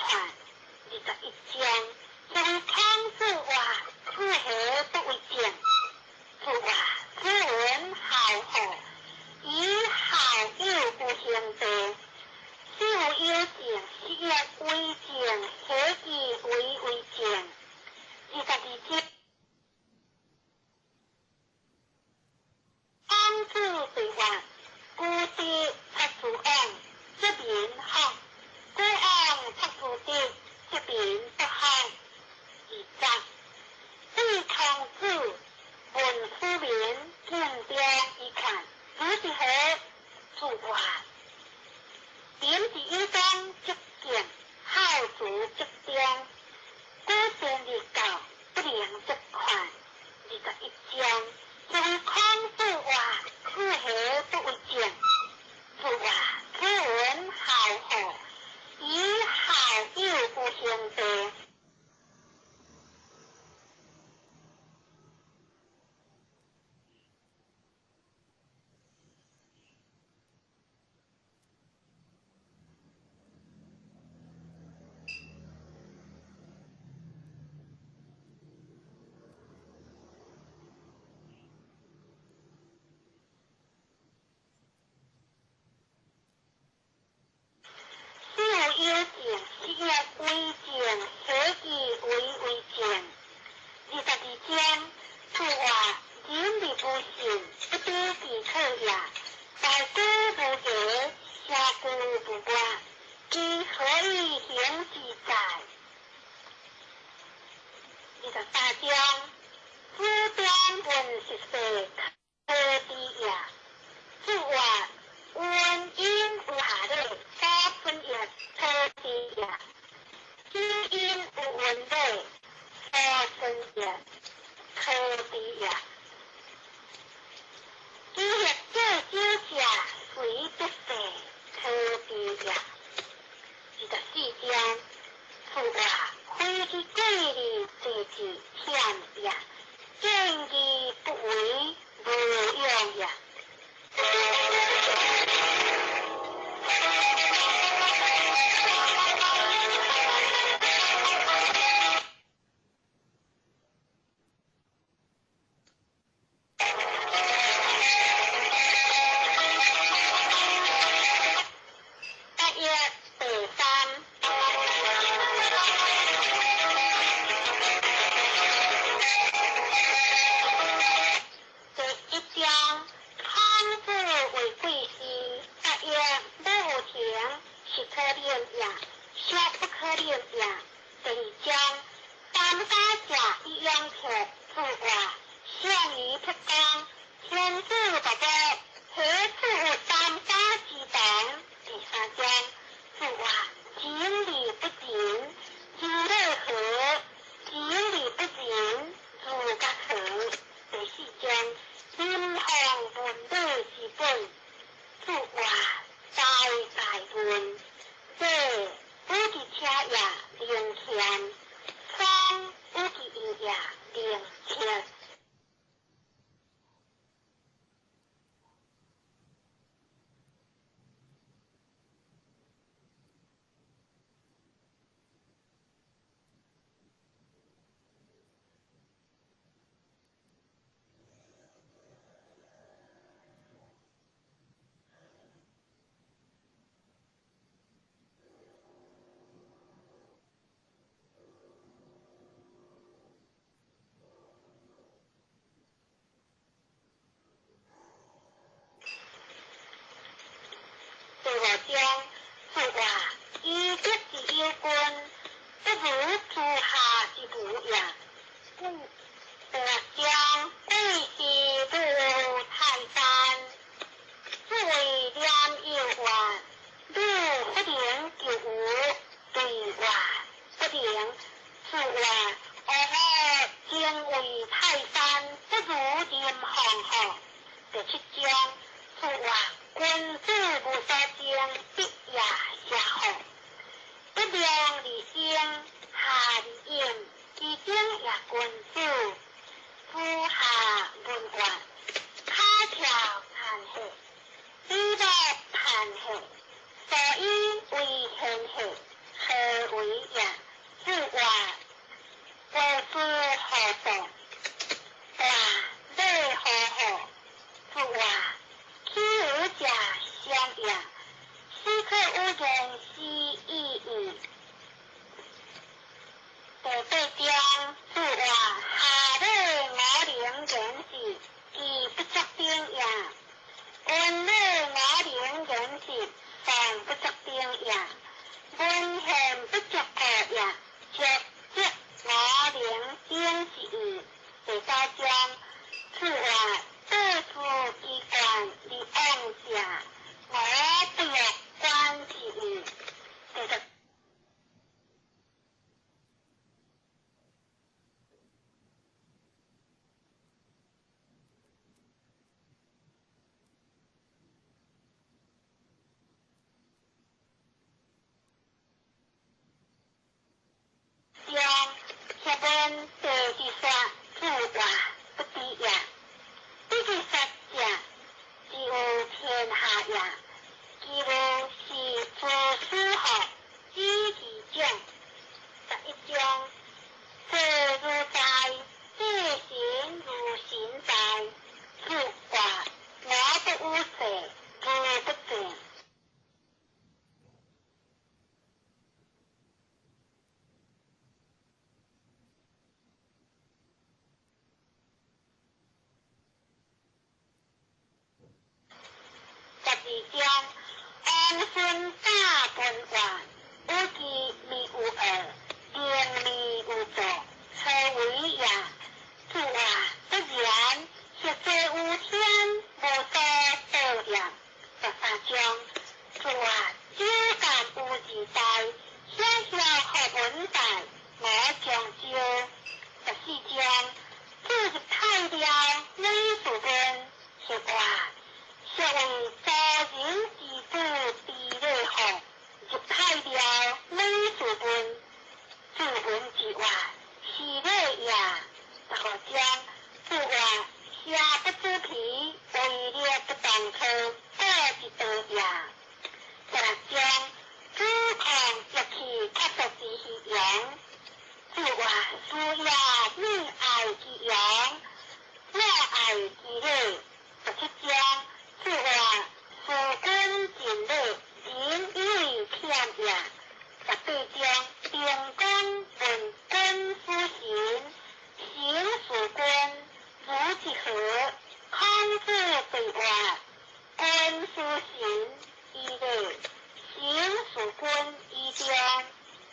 21章，所谓孔子曰：此何不为政？子曰：子闻孝好，以孝友无兄弟。使有友政，是曰为政，何其为为政？22章，孔子对曰：古德出诸王，则民福；古王出诸德，则民不福。20，对孔子问夫民，敬重以看，子之何？子曰：仁之以当则敬，孝慈则忠。古善而教，不能则劝。21章，所谓孔子曰：此何不为政？子曰：子闻孝好，以孝友无兄弟。使有友政，是曰为政，何其为为政？22章，子曰：人而不信，不知其可也；大居无言，小居无外，其何以行之哉？23章，子张问食世，可知也。子曰：闻音有下礼，所分也，可知也；知音有闻礼，所分也，可知也。其欲借酒者，随不废，可知也。24章，子曰：非其过而济之，险也；见义不为，无无何处有三沙之同？第三章，注话真理不真，如礼何？真理不真，如觉何？第四章，人行文理之本，注话大概论，这有其车也灵险，窗有其音也灵彻。第五章，注话以德之有君，不如诸下之无也。第六章，贵是如泰山，作为念有话，汝不能求有，对话不能。注话哦，敬畏泰山，不如任风雨。第七章，注话君子无所争，必也邪好。不量而生，下而应，其中也君子。夫下文话，卡桥叹气，比目叹气，所以为天下，何为也？注话无知何所？大礼何何？注话岂有者相也？斯可有言之意矣。第八章，注话下礼五能言事，其不足顶也；文礼五能言事，尚不足顶也；文献不足顾也，足则五能顶之意。第九章，注话道出机关而往者，我不欲观之意。第十章，下文第二说，注话不知也。不知说者，只有天下也。其无是诸师学，知其长。11章，做如在，这神如神在。注话我不有势，如不正。12章，王孙大本话，有其名有恶，定名有作，何为也？注话不然，实际有天，无所道也。13章，注话只干有自在，显晓学文在，我将招。14章，注入太庙，礼数文，说话所谓周人之子之礼号，入太庙，礼数文，注文之话是礼也。15章，注话下不知皮，为了不当初，过一道也。16章，主控一气确实之虚荣，注话思也命爱之荣，我爱之礼。17章，注话事君尽礼，人以为忝也。18章，定公问君夫行，行事君如之何？孔子对话，君夫行以礼，行事君以忠。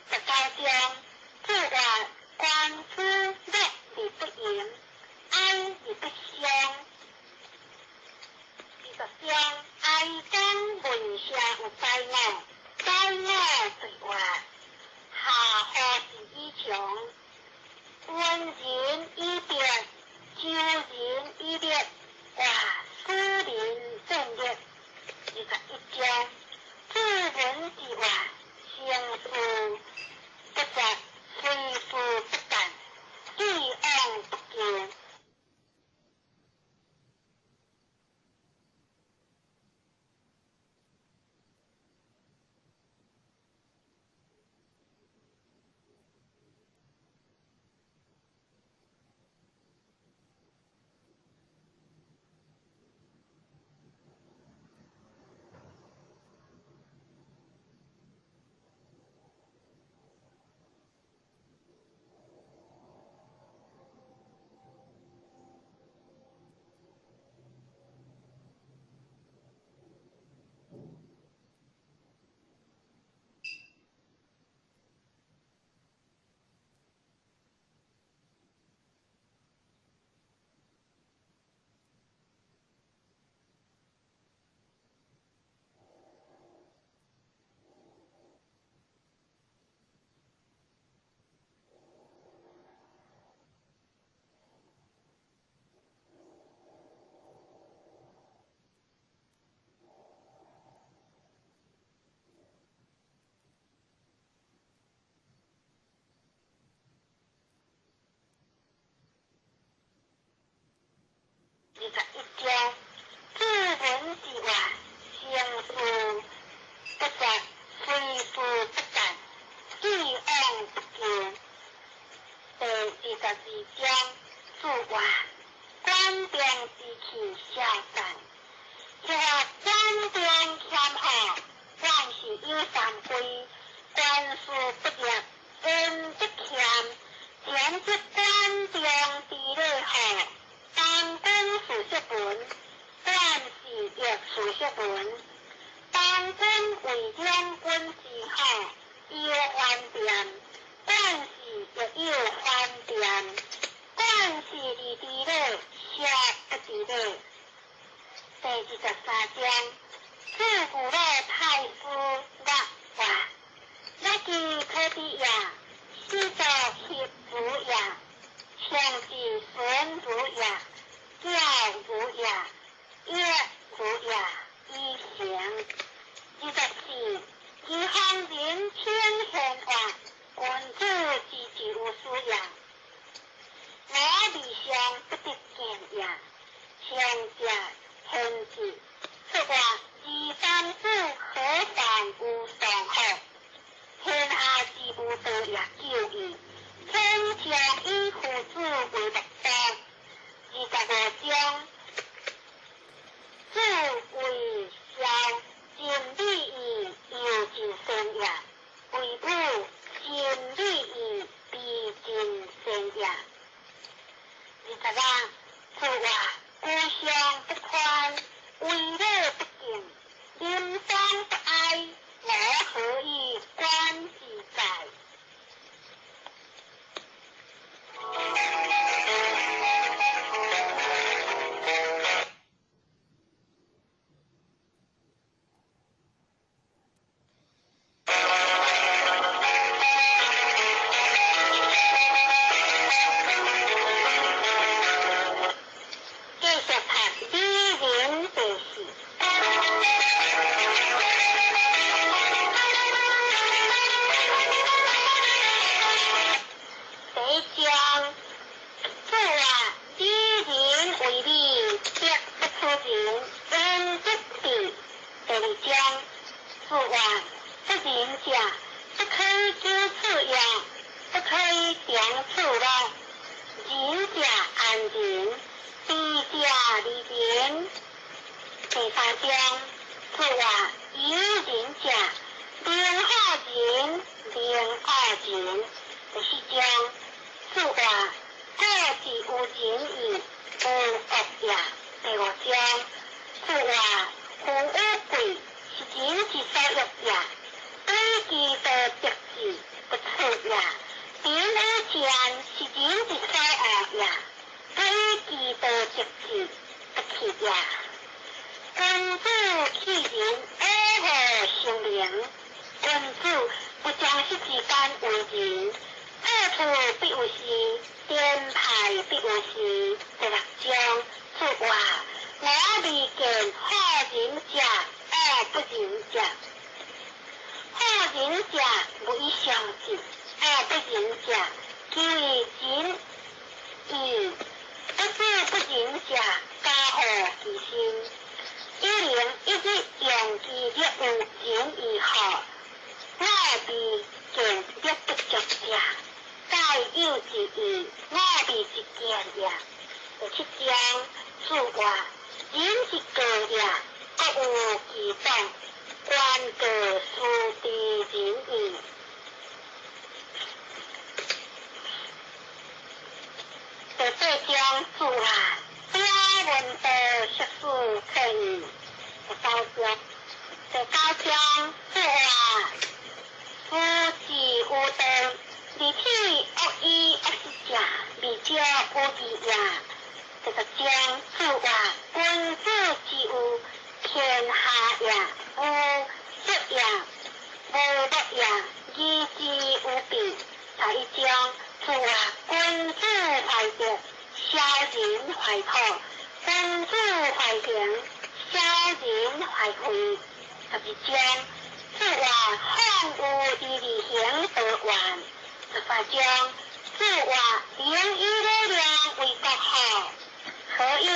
19章，注话观诸有宰我，宰我罪恶，下何是以穷？温人以德，救人以力，活使人战力。21章，志文之话，成事不绝，随事不断，既往不咎。21章，志文之话，成事不绝，随事不断，既往不咎。第22章，注话，管仲之气消散，说管仲谦和，管氏有三规，官事不入，恩则谦，前则管仲之礼好。当君事说文，管氏亦事说文。当君为两军之好，有还店，管氏亦有还店。管氏而知礼，说不知礼。第23章，自古老太师乐话，乐其可比也，始作协如也。强之孙如也，教如也，乐如也，以行。24，其方人称贤话，君子之之有师也。我未尝不得见也，上者贤智，出话二三子何妨有上好？天下之无道也久矣。天将以父子为目的。25章，子为孝，尽礼义，犹尽善也；为母，尽礼义，必尽善也。26，此话故乡不宽，为礼不敬，临丧不哀，我何以观之哉？继续读李仁第四。第一章，主啊，以仁为美，德不出人，恩则治。第二章，主啊，不仁者，不可以久处也，不可以长处乐。仁者安仁，智者利人。第三章，主啊，有仁者，能好仁，能恶仁。第四章，主啊，古之有仁义，无恶也。第五章，主啊，富与贵，是人之所欲也；对其道德智，不处也。贫与贱，是人之所恶也；对其道德智，不去也。君子弃仁，而何甚清明。君子不將息之間為仁，破處必有時，顛派必有時。第六章注話：我未見好仁者，惡不仁者。好仁者無以相濟，惡不仁者其為仁義，不知不仁者加禍其身。有能一日用其略有仁義好，我未見略不足者，蓋有之義，我未之見也。第七章注話：仁是過也，各有其黨，觀過斯知仁義。第八章注話：表文道悉數可義。第九章，第九章注話：夫之有道，二體惡以惡失者，未少有義也。第十章注話：君子之有天下也，無色也，無樂也，義之有備。十一章注話：君子懷德，小人懷土；君子懷平，小人懷非。十二章注話：況有離而行得怨。十三章注話：能以禮量為國好，何有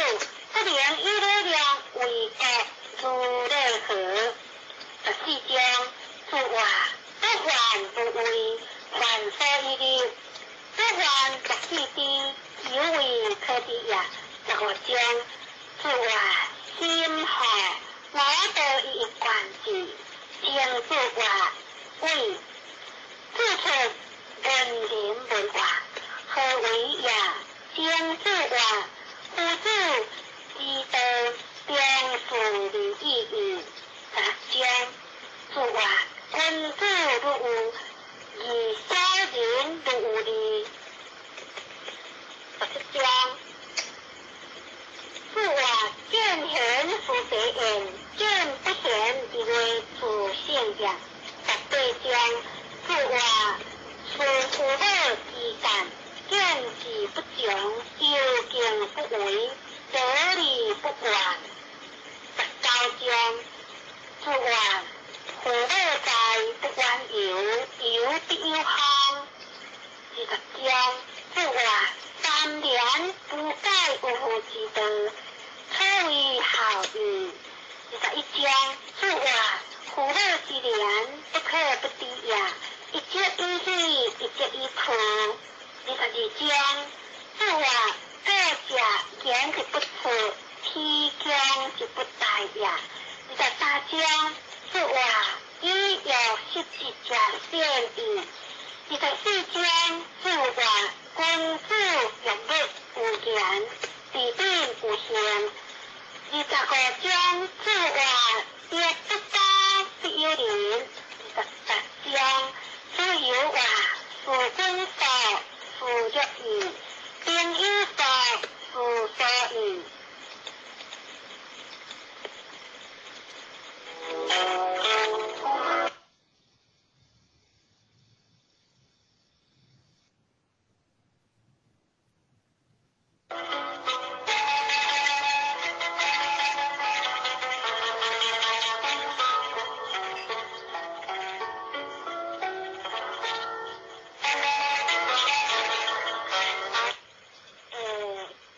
不能以禮量為國如禮何？十四章注話：不患不為，患所以立；不患不記之，猶為可知也。十五章注話：心好，我道以貫之。經注話：為指出文人文化，何為也？經注話：夫子之道，中恕而已矣。十六章注話：君子如有義，小人如有利。十七章注話：見賢思齊焉，見不賢而為自省也。十八章注話：處父母之間，見志不強，猶敬不為，得理不怨。十九章注話：父母在，不遠遊，遊必有方。二十章注話：三年不改有父之道，此為孝義。二十一章注話：父母之言，不可不知也。一則以喜，一則以憂。二十二章注話：過者言而不錯，其強就不大也。二十三章注話：以樂失之者善矣。二十四章注話：君子欲樂有言，治品有行。二十五章注話：德不交，必有鄰。二十八章子游話：事君素，事若義；朋友素，事所義。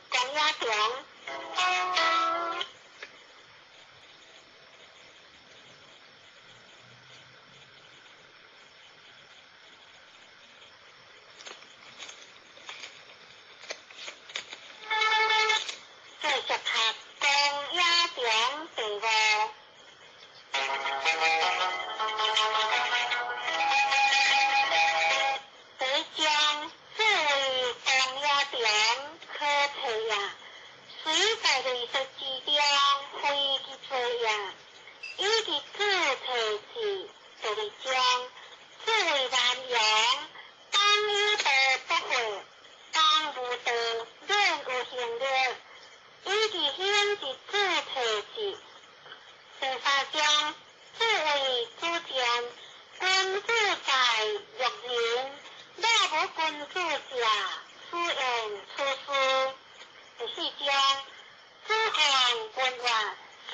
廣雅中。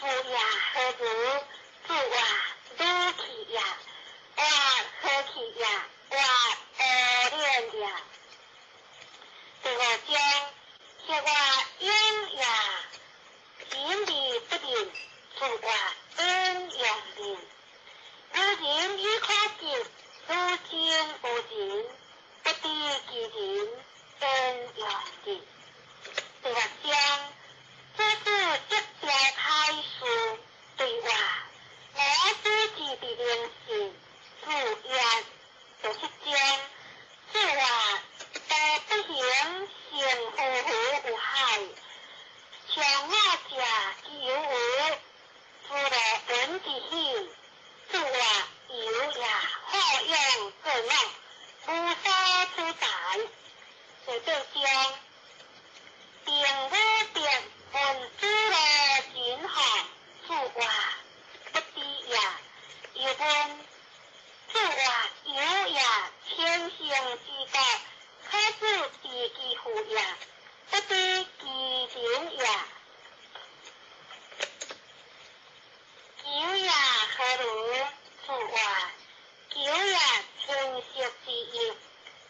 父也何如？子曰：女去也，曰何去也？曰阿练也。第五章，歇曰勇也，仁而不仁，子曰：恩用仁。无仁与可及，如真无仁，不知其仁，焉用仁。第六章，子子则调开事，对话。我子之伫灵性，子曰：第七章，子曰：道不行，胜夫乎有海。上我者其犹无，夫乐闻之喜。子曰：由也，好勇过我，无所取材。第八章，定武德问子路仁何？子曰：不知也。又问，子曰：由也，千乘之国，可使治其父也，不知其仁也。求也何如？子曰：求也，天色之欲，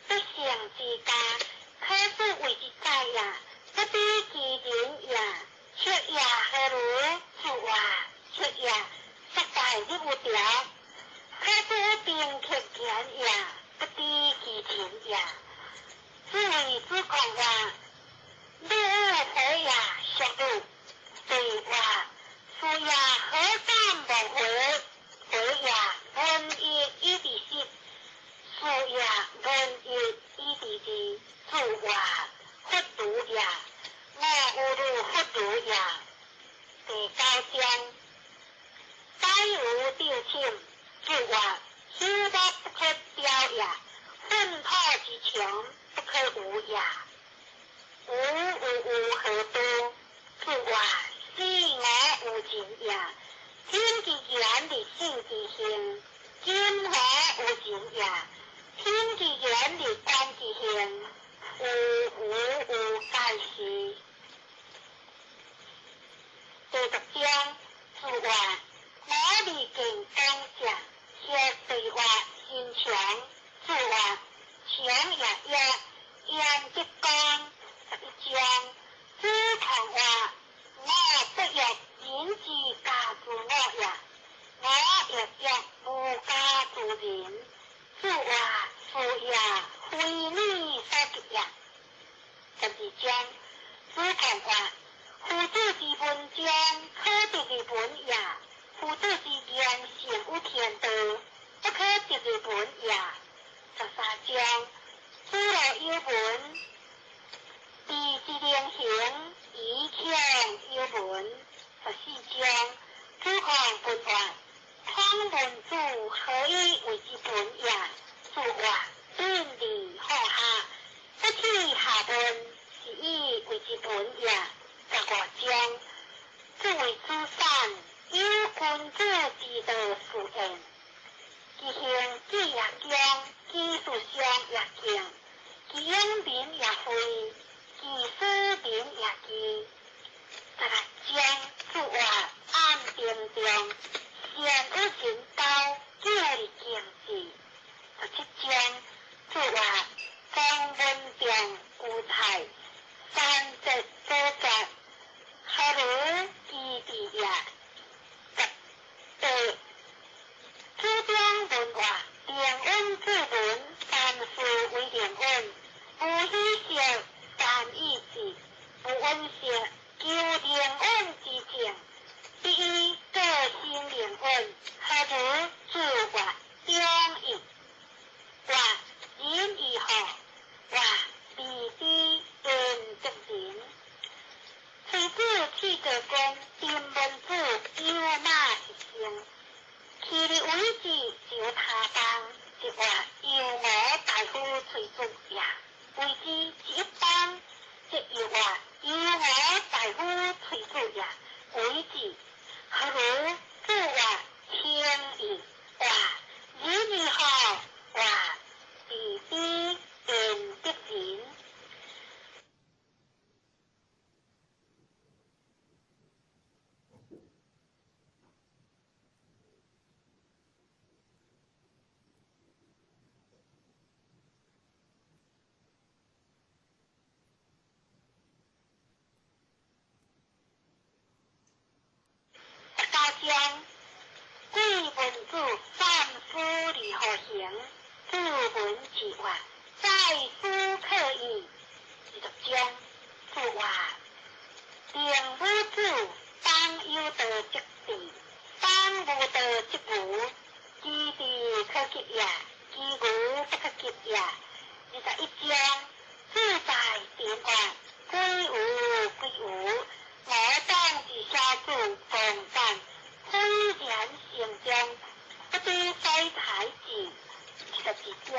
不胜之家，可使为之宰也，不知其仁也。出也何如？子曰：出也，失败日有条，可使兵克言也，不知其仁也。子谓子贡曰：你有何也？属汝。对曰：是也，何敢忘回？回也，闻一以治十。是也，闻一以治二。子曰：弗如也。我有如弗如也。第九章，宰无定寝。子曰：修木不可雕也，粪土之穷不可无也。吾有无何多？子曰：死我无尽也。听其言而信其行，今何无尽也？听其言而观其行，有无有解释。第十章，子曰：我未见讲者，歇对曰：身强。子曰：强也曰，焉得讲？11章，子贡曰：我不欲人之家之我也，我欲欲无家之人。子曰：是也，非你所及也。12章，子贡曰：夫子之文章，可得而闻也；夫子之言行于天道，不可得而闻也。13章，子路有闻，知之能行，以强有闻。14章，子贡问曰：孔文子何以为之文也？子曰：敦而好学，不耻下问，是以为之文也。15章，子谓子产：有君子之道是焉。其行止也恭，其事上也敬，其用民也惠，其使民也义。16章，子曰：安平中，善与人交，久而敬之。17章，子曰：庄文仲孤菜，三节所绝，何如其地也？18，子张问曰：灵隐志文，凡事为灵隐，无喜色，但以志；无恩色，求灵隐之境。必以个性灵隐，何如？子曰：中义。曰：仁义何？曰：未知焉得仁。崔子去国公，丁文子有马一乘，去日为之就他邦，即曰：由我大夫崔子也。为之一邦，即又曰：由我大夫崔子也。为之何如？子曰：轻矣。曰：仁义何？曰：未知焉得仁。章，貴文子三思而後行，子聞其話，再思可矣。20章，子曰：寧武子當有道則智，當無道則愚。其智可及也，其愚不可及也。21章，志在田曰：歸無歸無，我當自小子共贊，斐然成章，不知所采之。22章。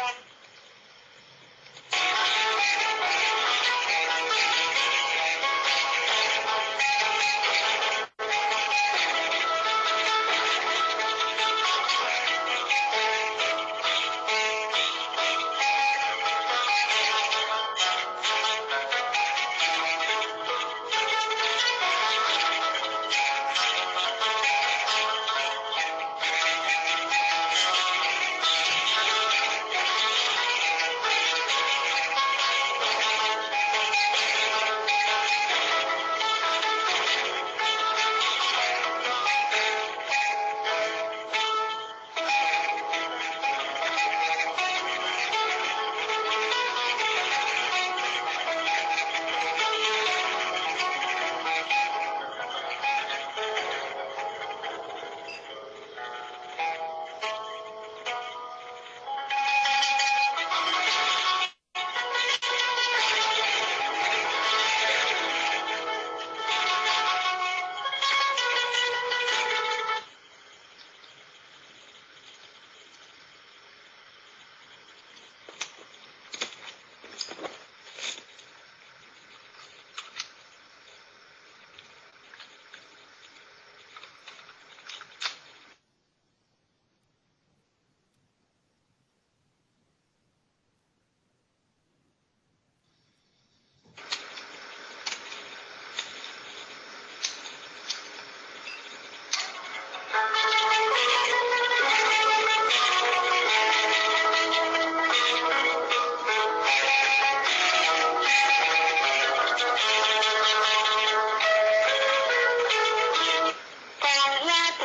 光影中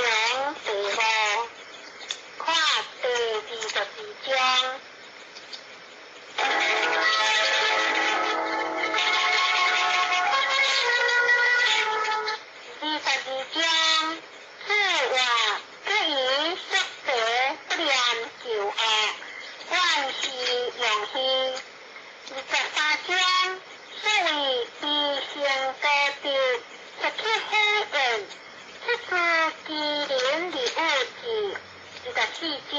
第五，看第22章。22章，子曰：不以色财不念舊惡，願是用虛。23章，所謂悲心高德，失去火焰，出自機靈而有智。24章，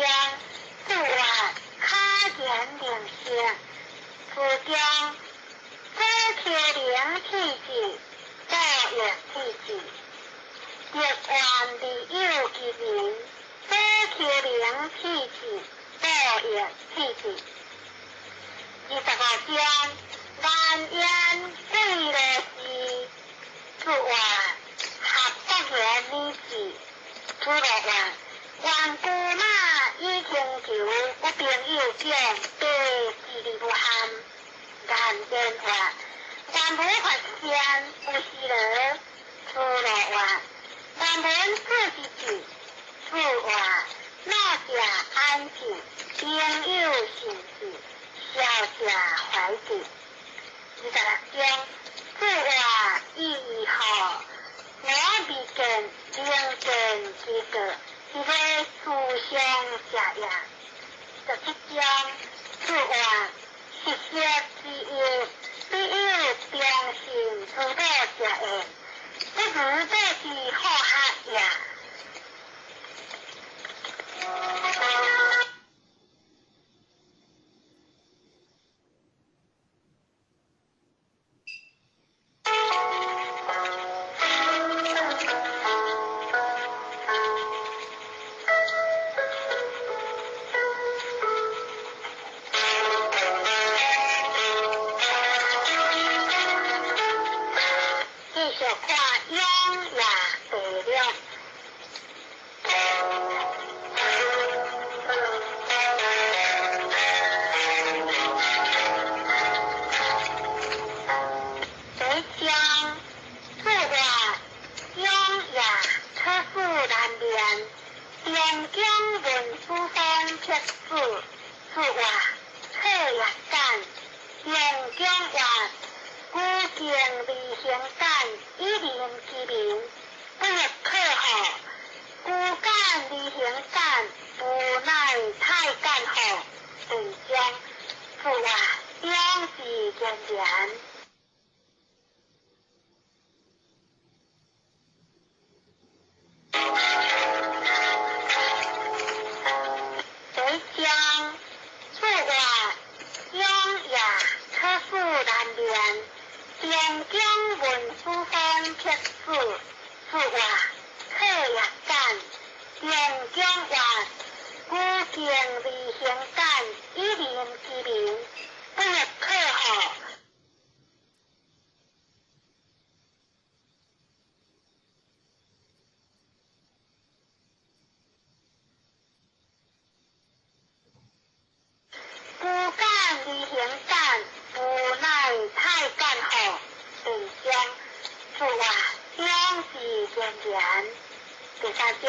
子曰：巧言令色。書中，左丘陵體制，報應體制。欲願利有其民，左丘陵體制，報應體制。25章，難言貴樂事。子曰：合國言禮智。子路曰：願車馬以輕裘，有朋友講，白之而無憾。顏淵曰：願無發現，有時勞。子路曰：願聞子之志。子曰：老者安志，朋友信之，少者懷之。26章，子曰：已矣乎！我未見能見之過，是非思想者也。27章，子曰：食色之義，必有忠信之道者焉，不如道之好學也。繼續看《雍难。中江文书方刻字，字画册页简。中江话，古敬离行简，以人之名，不欲可好。古简离行简，无奈太简好。第章，字画两字连连。第一章，字画永夜可数难念。中江文书方刻字，字画册页简。中江话，古敬离行简，以人之名，不欲可好。古简离行简，无奈太简好。第章，字画两字连连。第三章。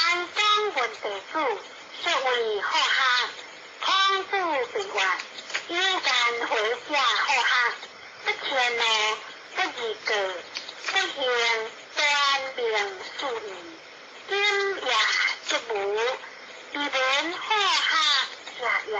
安江问地主，说为好学，孔子对话，有间回家好学，不迁怒，不自过，不行端明恕义，今夜则无，未闻好学者也。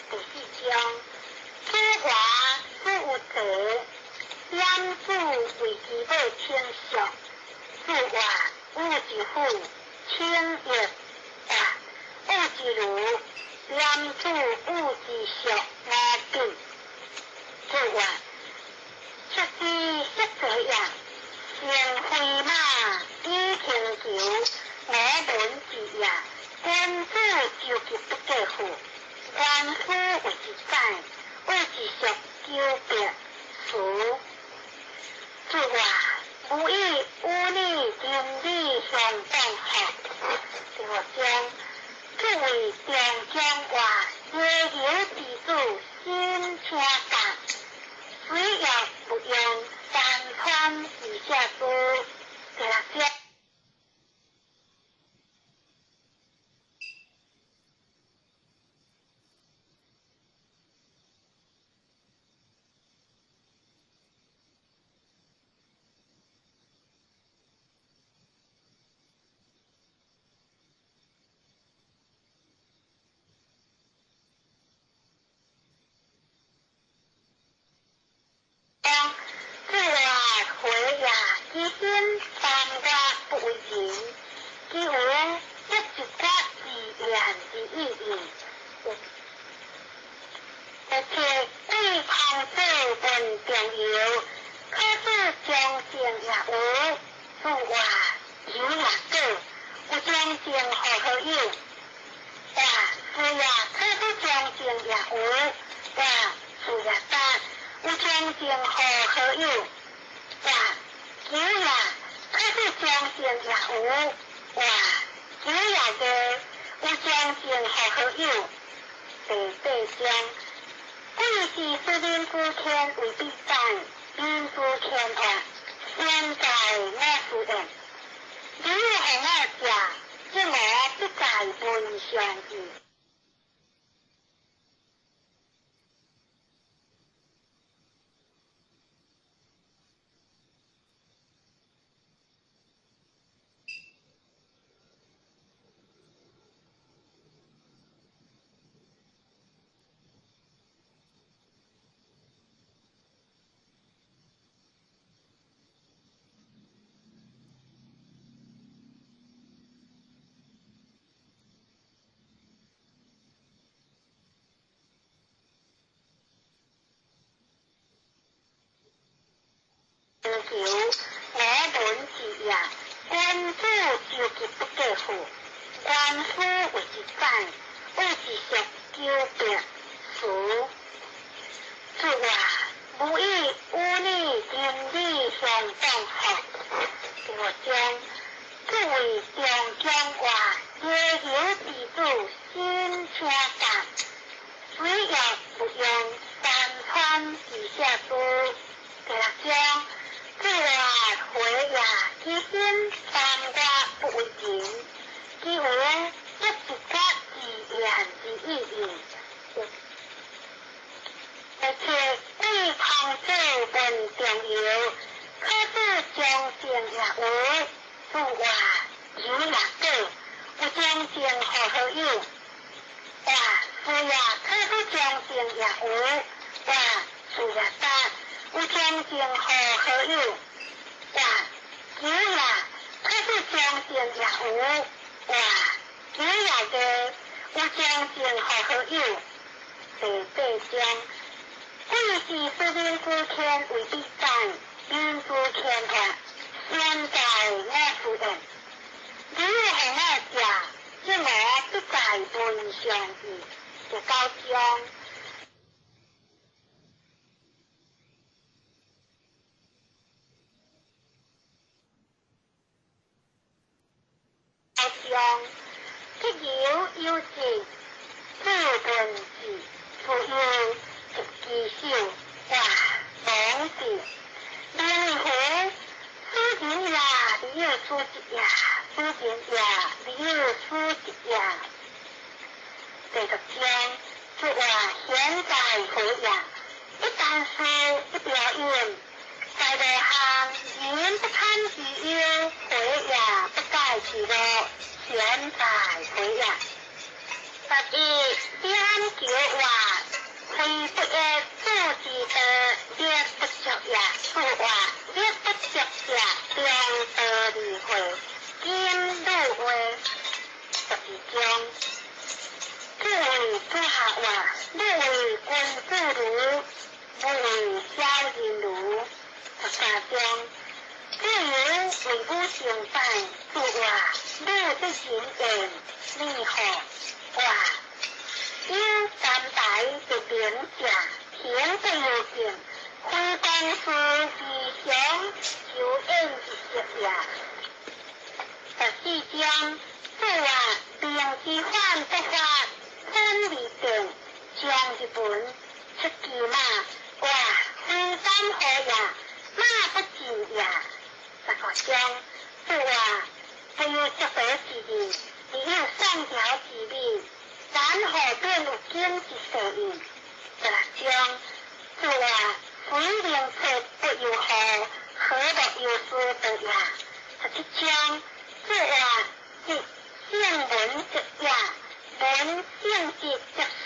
第四章，子华子有才，养子为其母称淑，子华有一妇，称玉，啊，有一女，养子有一淑五品。子华出师识才也，乘飞马以轻裘，我闻之也。君子究极不过分。官夫为之宰，为之属九别词。子话无以与你真理相当好。第五章，作为中江话，野游之子心请教，水也不用山川以下书。第六章。自话回也，其心三月不为人，其有不一觉自然之意义。而且对孔子问重要，可是将正也有，自话有也过，有将正好好友。哇，是也，可是将正也有，哇，是也答。有将正好好友，哇，有也，可是将正也有，哇，有也个，有将正好好友。第八章，贵是使民之天为必战，民之天恶，现在我思言。你予我食，则我必在文上義。求我闻之也，君子就吉不过户，官夫为之宰，为之属纠别词。主啊，无以与你真理相当好。第五章，作为中江话，耶和之子新车站，水也不用山川之下书。第六章。主啊，回也，其心三我不为人，其有不自觉自言之意义。而且对孔子问重要，可是将正也有，主啊，有也果，有将正好好友。哇，是呀，可是将正也有，哇，是也答。有将正好好友，哇，有呀，可是将正也有，哇，有也个，有将正好好友。第八章，贵是使民之天为必战，民之天下，现在我夫人，你予我食，这我必在文上义。第九章。章，吉有有志，自文字，富有及其手，哇，王字，明乎，此人也，你有此职也；此人也，你有此职也。第十章，说话现在何也？一旦说一表演，在内行，人不堪其忧，回也不改其乐。现在回也。十一点九话，非不爱做之道，力不足也。说话力不足者，中道而会，今入话。十二章，作为主下话，不为君子儒，不为小人儒。十三章。自由为母相反，说话母的人言，你好话有三代的名者，天地有敬，非公司之常，就应之色也。十四章，说话明之反不发，真而定，将之文出其马，话非三何也，马不进也。十五章，说话不有足道之义，只有上条之美，然后便有经之细意。十六章，说话非明确不由何，何乐有思得也。十七章，说话即圣文则也，文正直则死，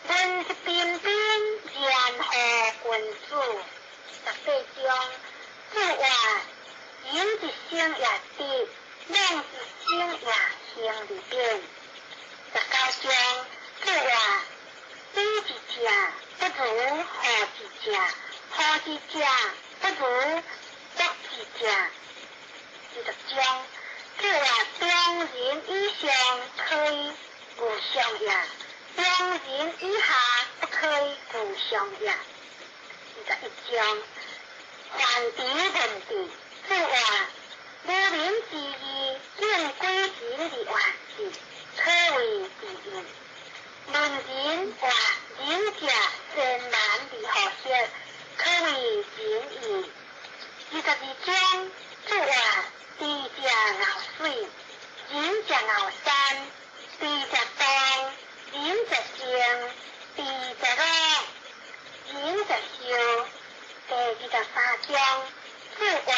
文之彬彬，然后君子。十八章，说话人一生也直，妄一生也行而变。十九章，说话比之者不如好之者，好之者不如恶之者。二十章，说话中人以上可以无上也，中人以下不可以无上也。21章，凡敌问题。说话无名之义，见鬼神而万事，可谓知音。问人话仁者善难而好色，可谓仁义。22章，说话猪食牛水，人食牛山，章，注話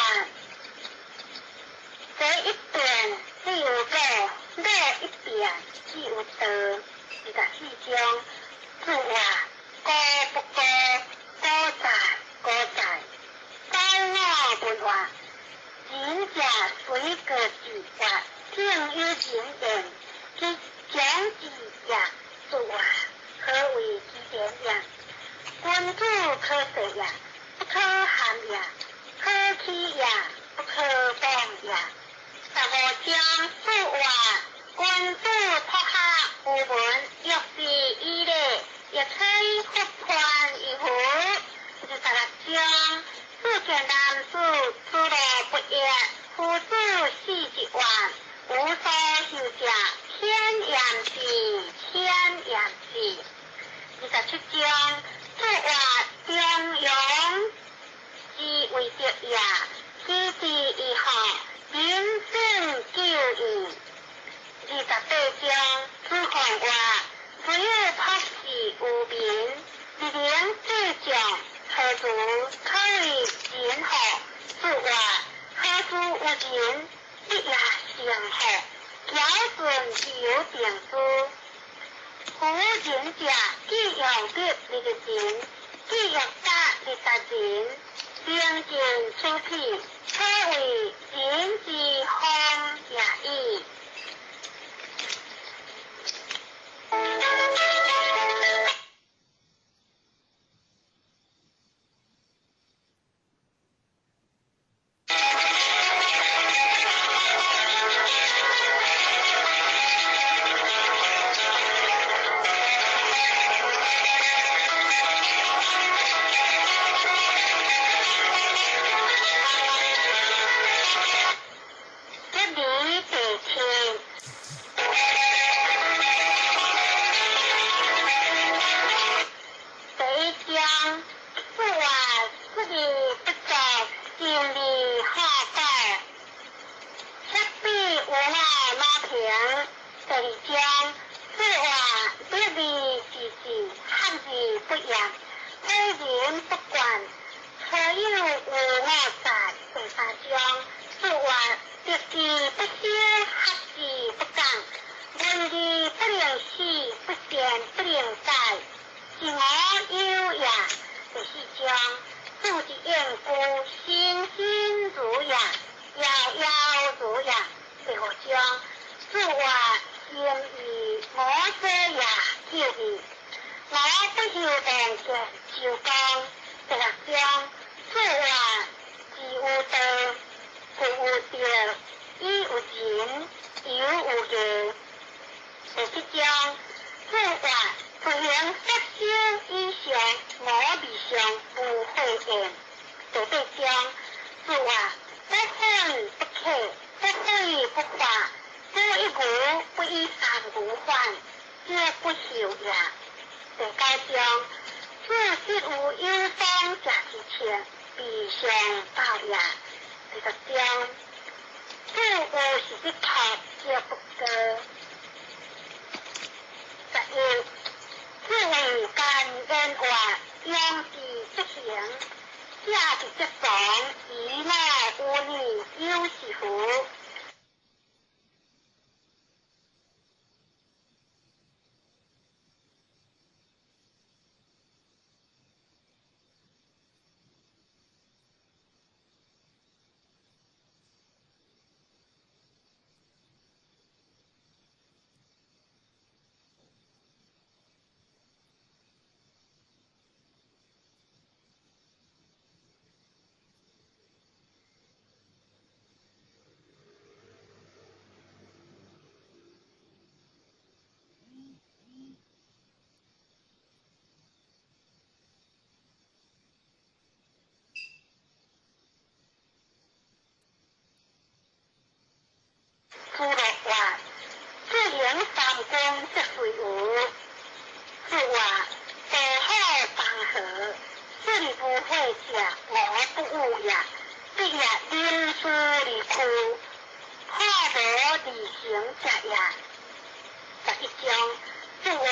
這一變只有老，老一變只有道。24章，注話古不古，古在古在。九五問話，仁者隨過字話，聽有人言，其講之也。注話何謂其言也？君子可恕也，不可陷也；可欺也，不可謗也。15章，注話君子托下有文，若是以禮，亦可以復還於乎？26章，子見男子，出路不義，夫子死一萬，無所求者，天焉知，天焉知。27章，注話中庸之為德也，知之以學，人生久矣。28章，子貢話：只有朴實無名，日能至將，何如可為人乎？注話何如有人，必也成乎？堯舜之有定之。夫仁者，既用德立人，既用法立人，明鏡出癖，可謂仁之風也已。德禮第七。第一章，注話出而不作，行而好古，赤壁有我馬平。第二章，注話得而治之，學而不厭，誨人不倦，初有無我在。第三章，注話得之不修，學之不講，聞而不能思，不善不能改，是我有也。第四章，子之應故，欣欣如也，遙遙如也。第五章，注話心以我所也，久矣。我不修望見周公。第六章，注話智有道，故有德，以有仁，猶有義。第七章，注話不行殺生以上，我未嘗無悔焉。第八章，注話不憤不啟，不悔不發，不一無不以三無反，則不修也。第九章，子失有有方者之策，必相報也。第十章，子有是之託，則不過。11，子謂干言話，養之則行，下之則從，以我無逆，有是乎？子樂話：自行三軍則隨無。子話：道好當何？信無悔者，我不惡也。必也臨事而屈，破無而成者也。11章，注話。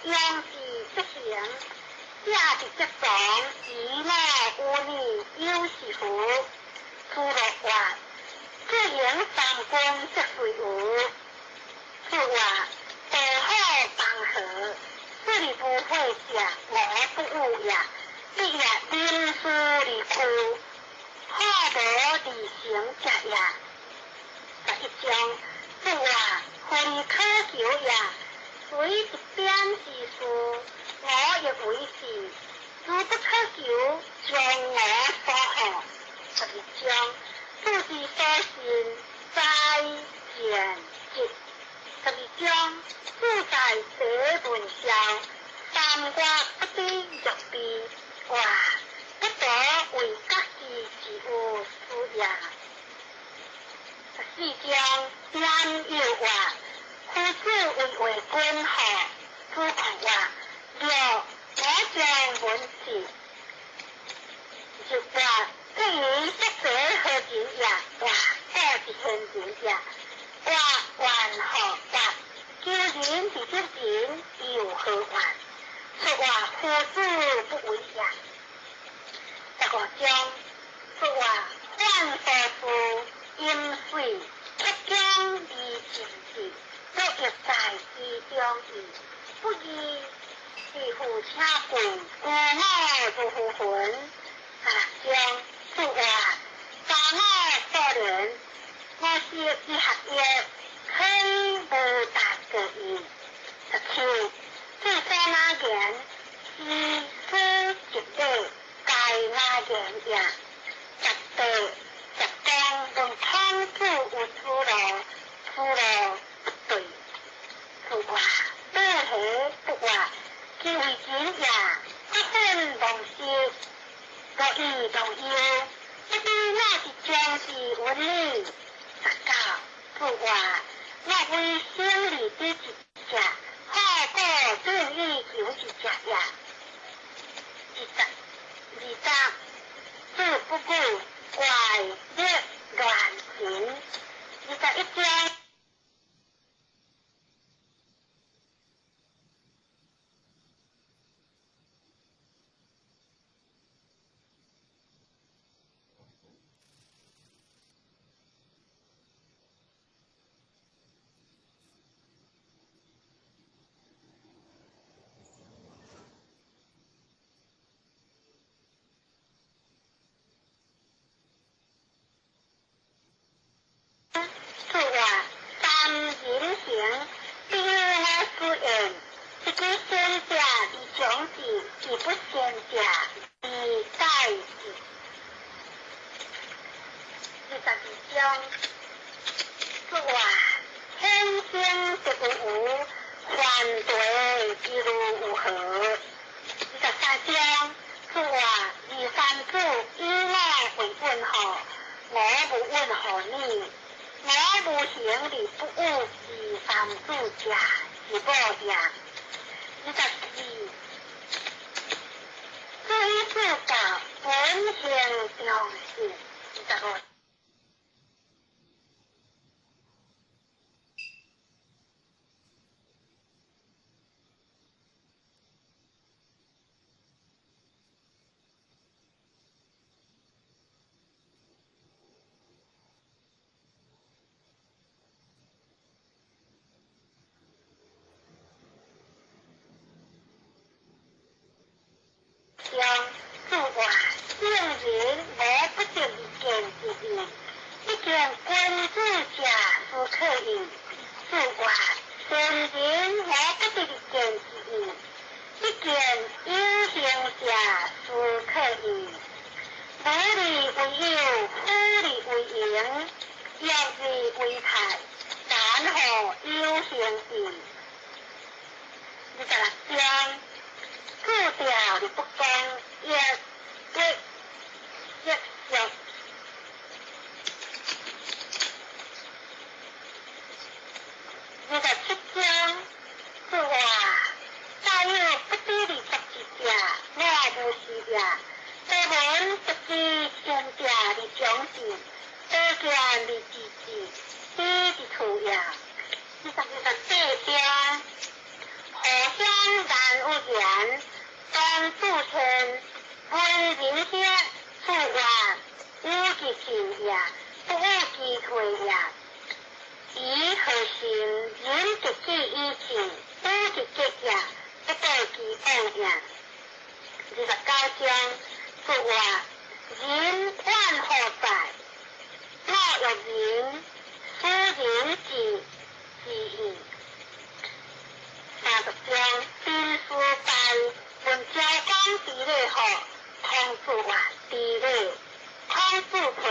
勇士則行，正直則藏，以我有你有是何？出落活，自行三軍則隨無。出活，道好邦和，此而無悔者，我不惡也。必也臨事而屈，好無而成者也。11章，出活，何而可求也？雖一點之事，我亦為是。如不可求，將我所好。12章，主之所信，在見直。12章，主在地文孝，三月不知欲備，哇，不得為家己之有事也。14章，言有話，夫子為話君何？子貢話：若我將問之。就話對於作者何人也？話我是賢人也。話還何話？求人是得人，又何怨？說話夫子不為也。15章，說話犯所事，飲水，出疆而進之，若欲在其中矣。不義是乎且貴，故我如乎云。16章，說話查我所言，我是之學業，可以無大過矣。17，這所哪言，是書一禮，該哪言也。18、10章問孔子有此路，此路不對。說話不何不話，其為人也，不分忘失，若以忘憂，不知我是將之文理。19，說話我為生利之一者，好過正義求之者也。20，子不語怪力亂神。21章。說話三人行，必有我師焉。一句先者而長之，而不先者而改之。22章，說話天生得有無，犯罪之如有何？23章，說話二三子以我為問號，我無問號你。我無行而不惡二三子者，是無也。24，這一子教本性中性。25。章，說話聖人無不得而見之矣，不見君子者斯可矣。說話聖人無不得而見之矣，不見有行者斯可矣。無利為友，虎利為營，欲利為泰，然後有行矣。26章，注調而不講，亦不亦俗。27章，說話大有不知而作之者，我無是也。多聞不知先者而長之，多見而知之，知之處也。24章，互相然有言，當主天，為人者，此話有其進也，不有其退也。以何心，人得之以進，有其結也，不得其往也。29章，子曰：仁怨何在？我欲仁，斯人之之矣。30章，兵书败，问昭公知礼何？孔子曰：知礼。孔子退，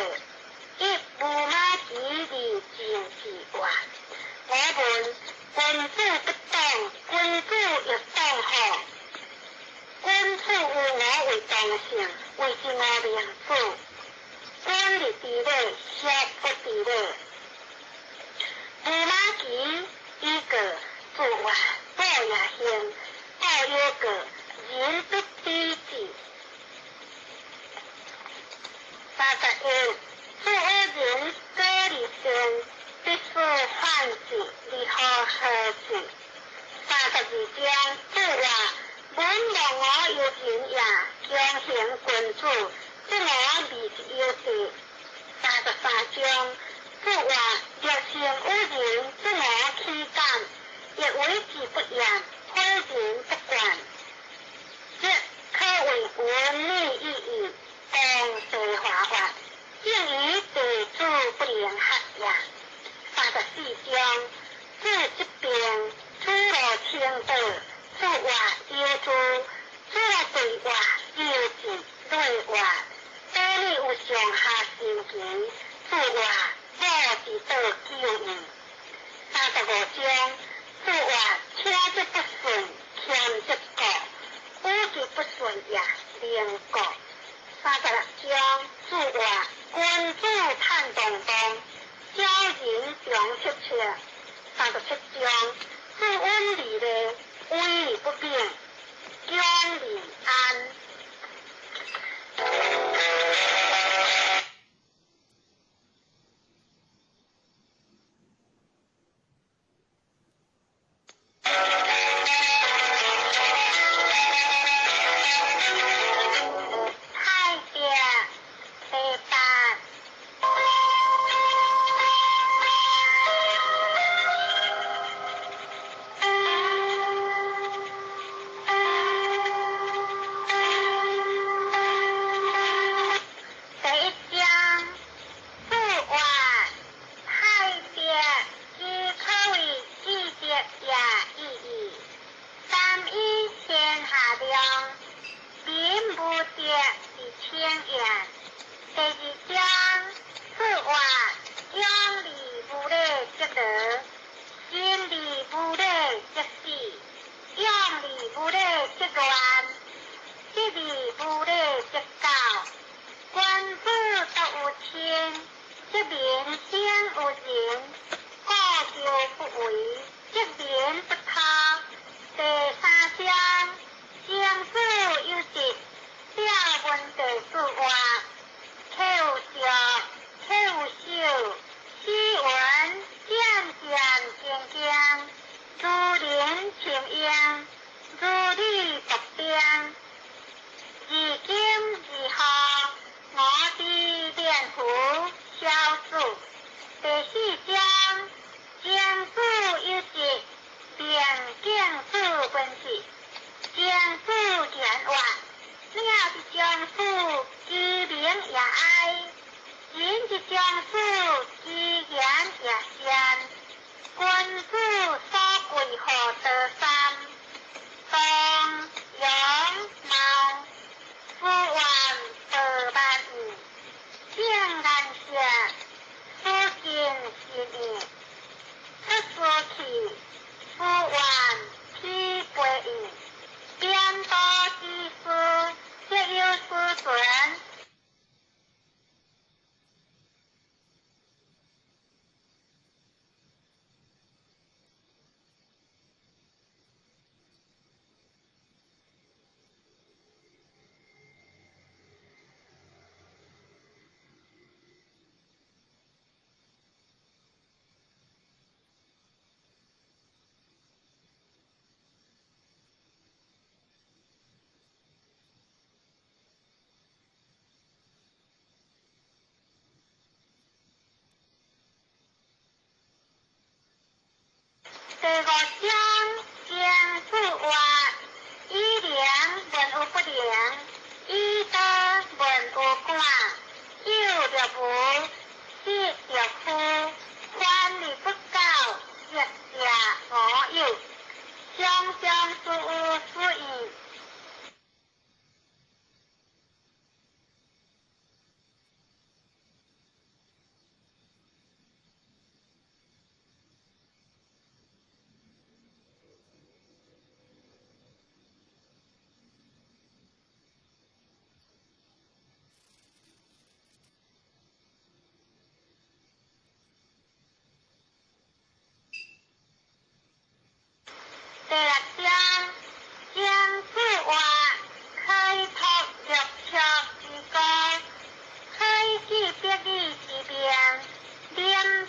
以无马骑而进之曰：我问君子不党，君子欲党何？君子有我為同性，謂之我明子。君立知禮，孰不知禮？無馬騎以過，子曰：布也興。告有過，仁不知之。31，子曰：仁果而善，必須反之，而後何之？32章，子曰：文望我有仁也，強行君子，則我未之有地。33章，子曰：若成有仁，則我豈敢？亦為之不言，詁人不慣，則可謂文理意義，當世華法，正於地主不能合也。34章，子疾病，子路請道，子曰：有之。子路對曰：有之。對曰：道理有上下神奇。子曰：我之道久矣。35章，子曰：車則不順，儉則過，與其不順也，寧過。36章，子曰：君子坦蕩蕩，小人長戚戚。37章，子溫禮樂，威而不勉，恭而安。太極第八。第一章，子曰：太極之可謂至德也已矣。三以天下量，民無德而稱焉。第二章，子曰：勇而無禮則勞，仁而無禮則死，勇而無禮則亂，節而無禮則苟。君子獨有親，則民生有仁；故舊不為，則民不討。第三章，曾子有疾，了聞弟子曰：客有笑，客有手，斯文漸漸堅堅，如臨清英，如履薄冰。而今而何？我之免乎？小子。第四章，曾子有疾，便敬子問事。曾子言曰：鳥之將死，其鳴也哀；人之將死，其言也善。君子所貴乎多三：動、容、貌。夫願報萬義，正顏色，思敬心意。出師去，夫願披背矣。顛倒之師，則有斯存。五章，经注话，以能问有不能，以道问有感，有若无，失若虚，反而不教，亦者无有，常常事有思义。第六章，经注话，开拓六尺之高，开始别义之名，临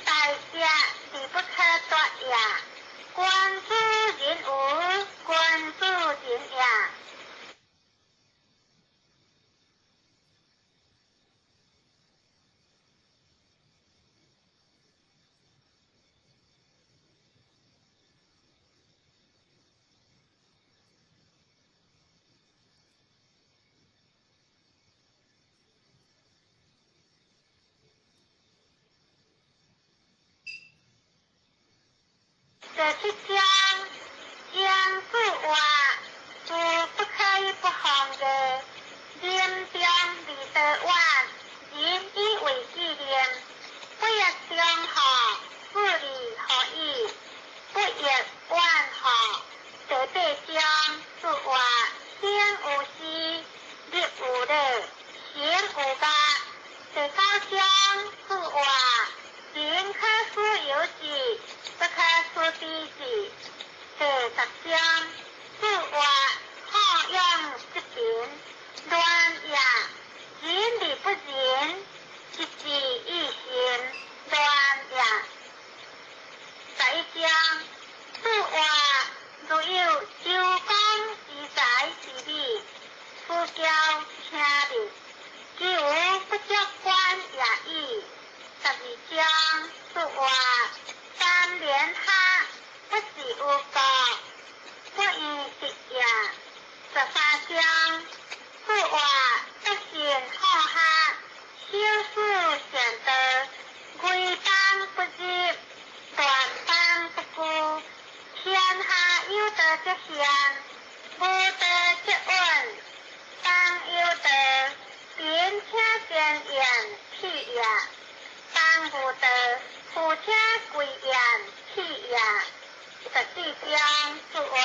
大者而不可夺也。君子人无，君子仁也。第七章，经注话，事不可以不防的，临终而得远，人以为纪念，不欲中吼，自利何以？不欲远吼。第八章，注话，生有时，日有礼，行有乐。第九章，注话，人可使由己，不可使彼己。第十章，注话，好养积贫，乱也，仁而不仁，一志一心，乱也。11章，注话，如有周公之才之美，此交听令，其有不足观也已。12章，注话，三连下，不是有国，不以得也。13章，注话，德行好下，修事善道，危邦不入，乱邦不居。天下有道则兴，无道则稳。当有道，贫且贱言屁也；当无道，富且贵言屁也。14章，注话，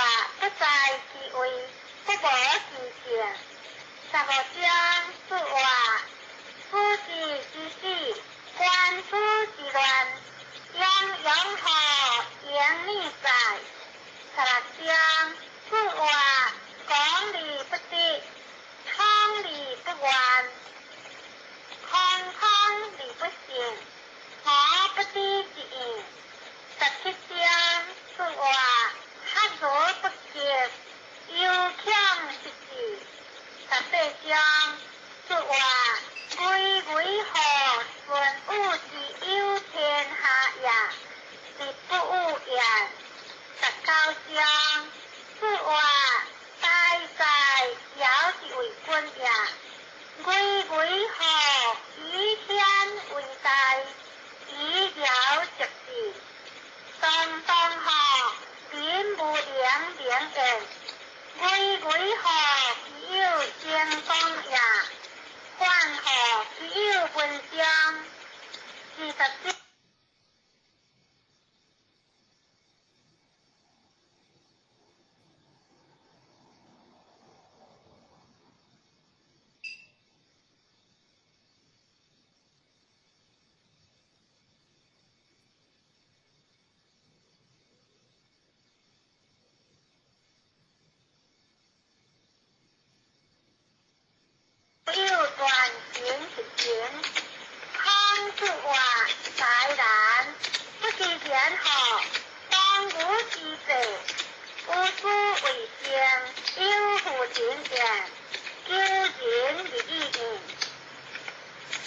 不在其位，不谋其政。15章，注话，夫子之死，官夫之乱，泱泱何盈利在。16章，注话，讲而不得，通而不圆，空空而不信，何不知之义。17章，注话，学而不及，犹强失志。18章，注话，巍巍何顺物之有天下也，而不务焉。19章，注话，大在尧之为君也，巍巍何以天为大，以尧直志。当当何民无能名言，巍巍何其有成功也，反何其有文章。20。有断情是情，孔子话才难，不知言何，当务之备，无所为政，有负人言，求仁而义义。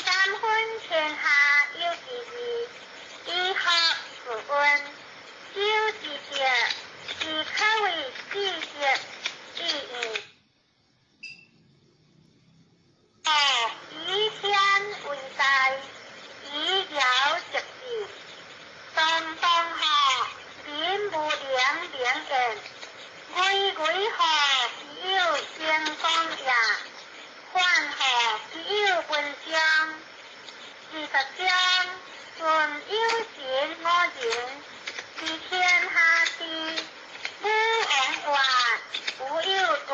三分天下有其二，以学自温，修之德。言，巍巍號其有成功也，凡號其有文章。20章，順有神五人，治天下事，武王話，無有斷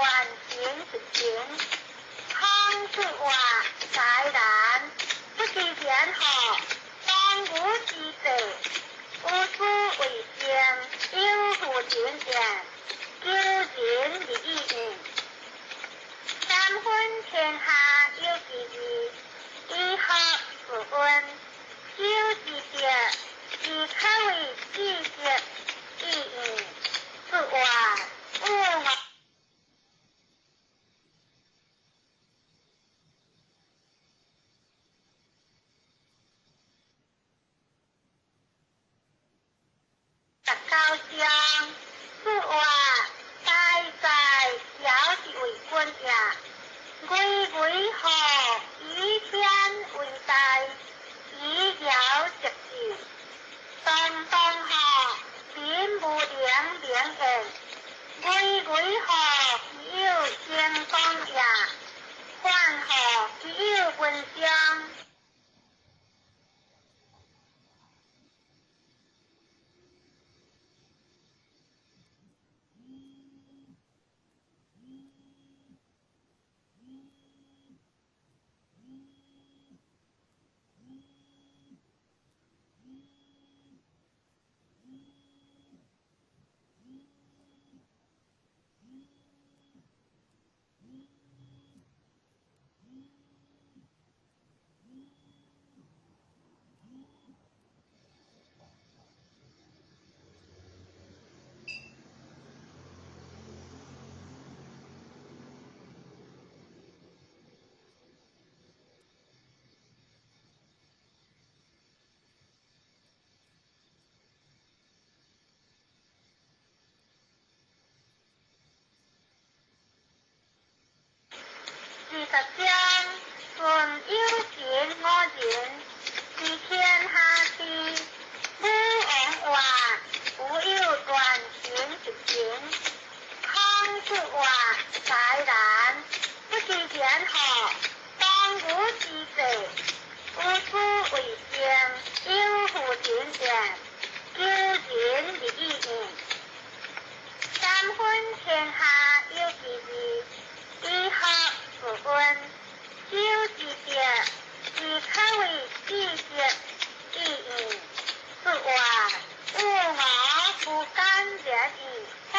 情實情。孔子話，才難，不知言號，當務之際，無所為政，有負人言，求仁而義矣。三分天下有其二，以學自溫，修之德，以可為智德義矣。子曰：吾59章，子曰：大哉，尧之為君也！巍巍號，以天為大，以堯則之。當當號，民無能名言。巍巍號，其有成功也；凡號，其有文章。20章，順有神五人，治天下事，武王話，無有斷情實情。孔子話，才難，不知言號，當務之際，無所為政，有負人言，求仁而義矣。三分天下有其二，以學自溫，修之德，以可為智德義矣。子曰：吾我不敢言矣。非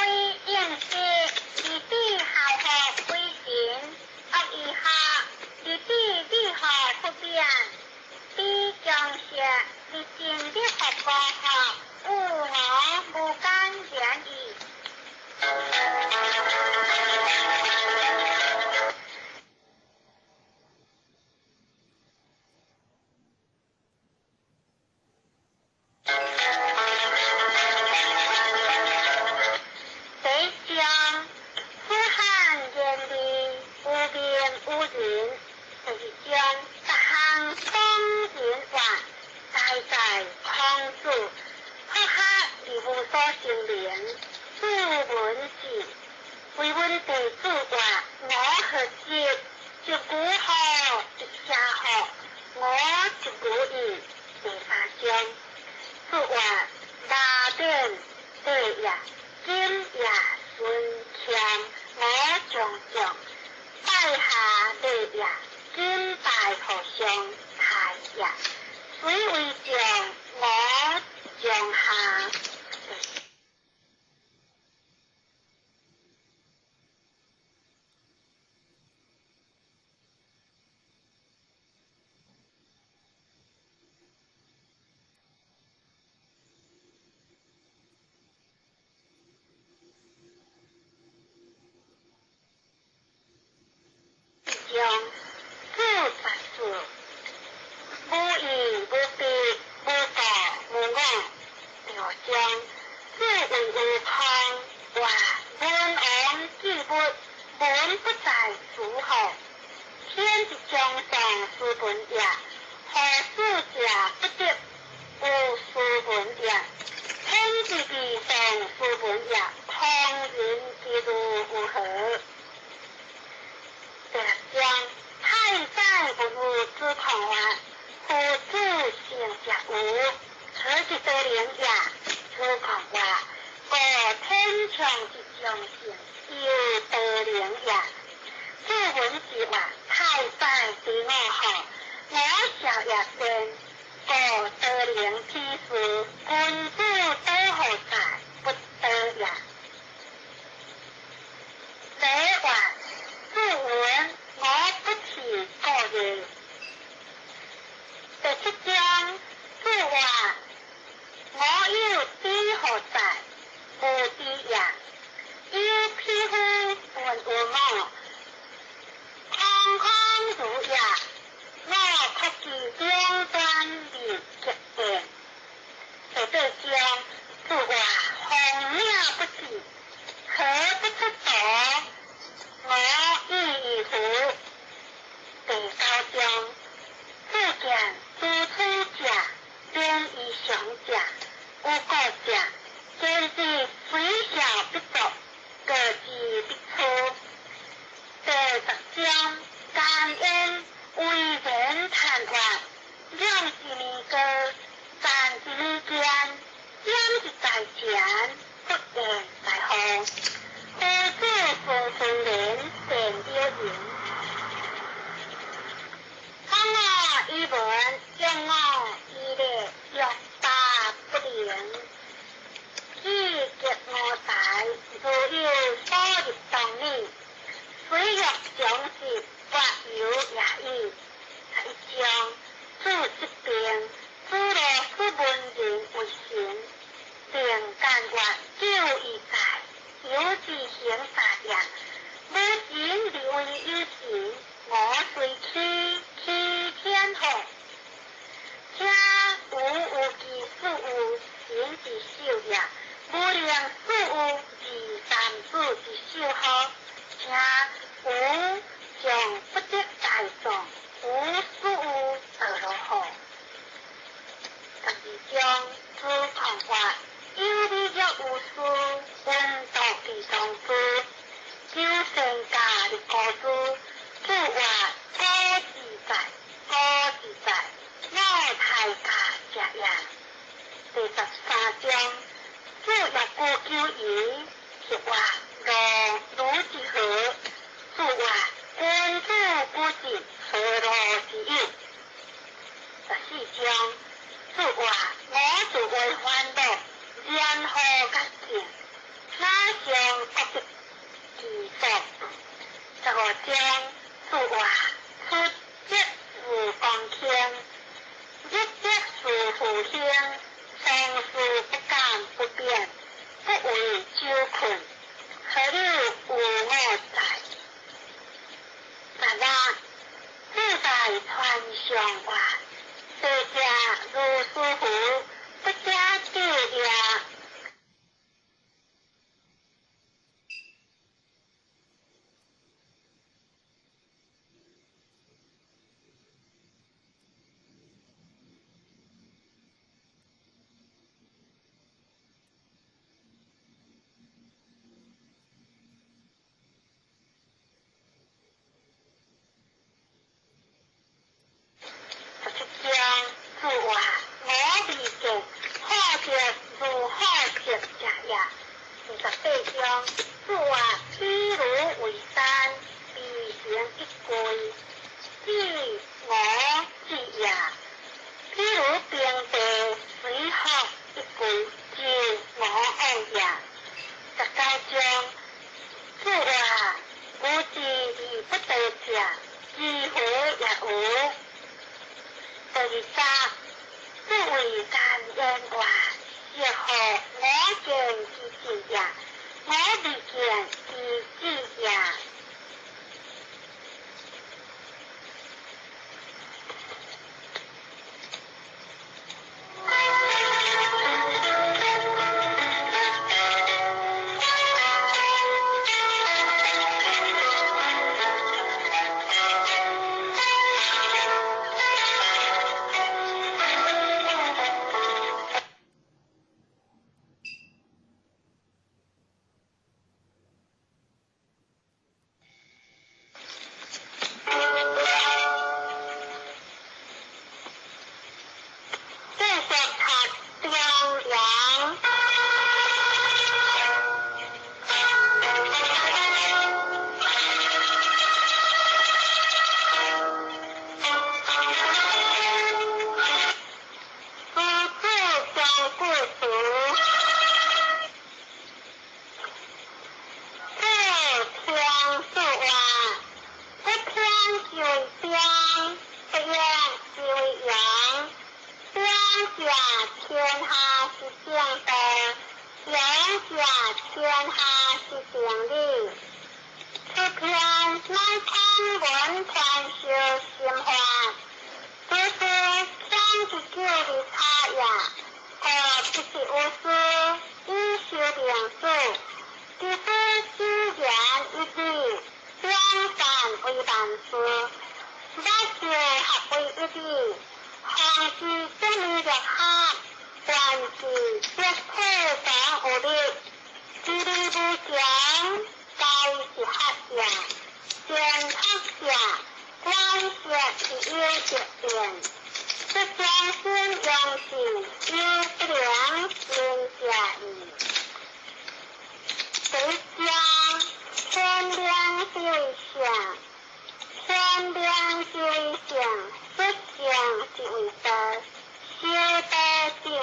應時，而彼好學為神；惡以下，而彼理學不變。彼強學，而盡力學國學。吾我無敢言矣。第一章，子罕言利，有名有仁。第二章，逐項講仁話，大哉孔子，學學而無所成名，子聞之。為阮弟子曰：我何疾？一句號，一聲號，我一句意。第三章，子曰：馬典地也，今也孫謙，我將將。拜下禮也，今拜和尚太也。雖為將，我將下。將子14，無依無別，無故無我。第五章，子謂有康，曰：文王記物，文不在諸侯。天之將上斯文也，何事者不得？無斯文也。天之地上斯文也，可之將成，猶多能也。子聞之曰：太宰知我何？我少也先，故多能之事，君子多何在？不得也。禮曰：子聞我不辭故也。第七章，子曰：我有知何在？無知也。有匹夫問於我，空空如也。我可知兩端而極變。第八章，子曰：魍魎不止，何不出圖？我異矣乎？第九章，子見諸取者，免於常者，有故者，見之非孝必作，過之必誅。第十章，甘焉為人談話，兩一暝高，站一暝堅，掩一在前，不言在後。夫子孫孫連，善了言。通我以文，用我以禮，欲罷不能。以極我才，如有所入當理，雖欲將之，割由也已。十一章，子疾病，子路使文人為臣，並干曰：久矣哉！有之行在也。無神而為有神，我雖欺，欺天何？聽吾有其事有神之手也，無能事有二三子之手何？聽吾將不得大眾，吾事有得如何？十二章，子貢曰：有禮若無事，聞道而從之，求善假而過之。子曰：古之在，古之在，我太家者也。第十三章，子若谷求夷，是曰：樂如之何？子曰：君子不直，何樂之有？十四章，子曰：我自為煩惱，然何覺境？哪嘗不得其所？十五章，子曰：出則事公卿，入則事父兄，常事不敢不變，不為酒困，何有有我哉？十六，子在傳上曰：世者如斯夫，不加就也。十七章，子曰：我未見，好者如好者者也。二十八章，子曰：譬如為山，必行一歸，知我知也；譬如平地，隨福一歸，知我往也。十九章，子曰：吾知而不得者，知何也無？第二十，子謂甘焉曰：是何我見之智也，我未見之智也。者天下之正道，勇者天下之定理。此篇乃空文傳授心法，這是將之救的差也，故不是無師以修定主，只是自然一理，兩善為萬事，乃就合為一理，防止這麼力合，斷之即體當有力，知理無窮，該是合也。善學者，觀色是有得變，這將心用事有不良心者矣。第一章，天良之為上，天良之為上，不正之為道，修道之為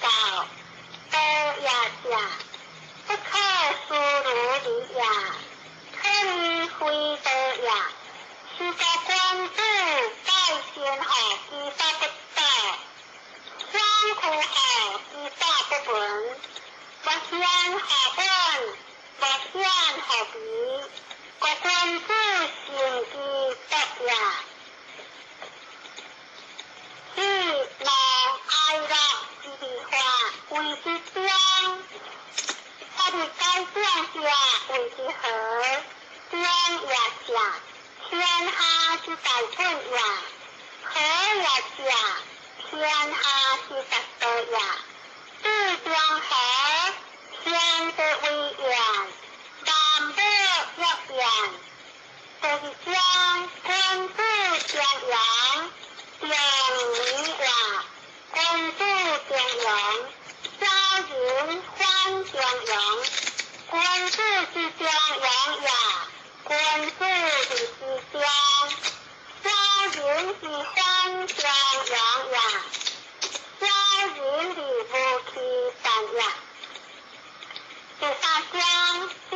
道，道也者，不可思如理也，可以非道也。是個君子拜先後之所不道，相苦後之所不聞，不顯何本，不顯何比，個君子行之德也。喜怒哀樂之變化為之中，法律改正者為之和，中也者，天下之大本也；和也者，天下之大道也。至中和，天地為源，萬物若源。就是將君子中陽，中明也；君子中陽，小人反中陽。君子之中陽也，君子之中，小人之反中陽也，小人之無其善也。第三章，中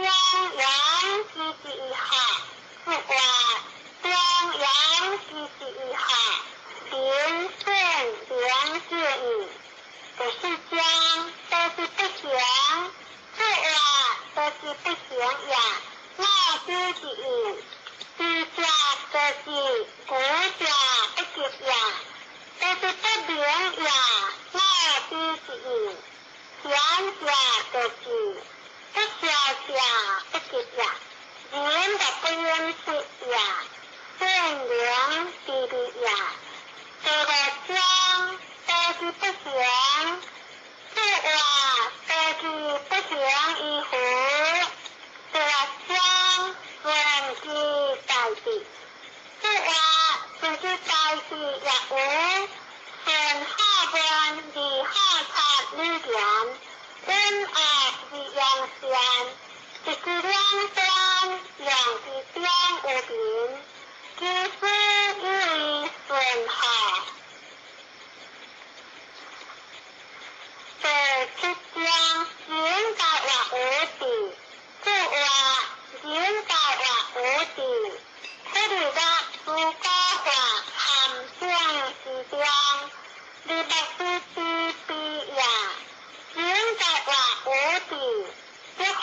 陽之之一下，是話中陽之之一下，人善良之矣。第四章，都是不行，這話都是不行也。我知之義，知者得之，古者不及也。都是不明也。我知之義，賢者得之，不孝者不及也。人的不應失也，善良之理也。這個章都是不行，這話都是不行於乎。這個章順之大地，這話順之大地也有，順好文而好察理言，溫惡而揚善，一舉兩端，兩之中有民，其實以為順好。第七章，人大話無地，這話人大話無地，這裡的如果話陷阱之中，你莫非之比也。人大話無地，這何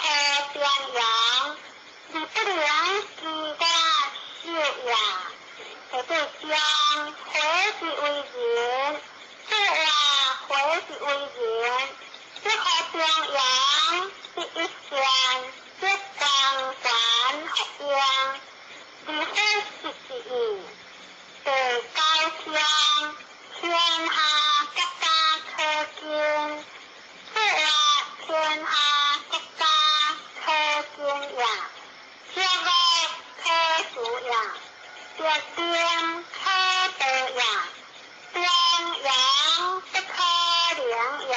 中陽，你不能自我修也。這對將何之為人？這話何之為人？這何中陽是一線，這光環合樣，你何是之意？第九章，天下國家可敬，這話天下國家可敬也，這惡可恕也，這點可得也，中陽不可陵也。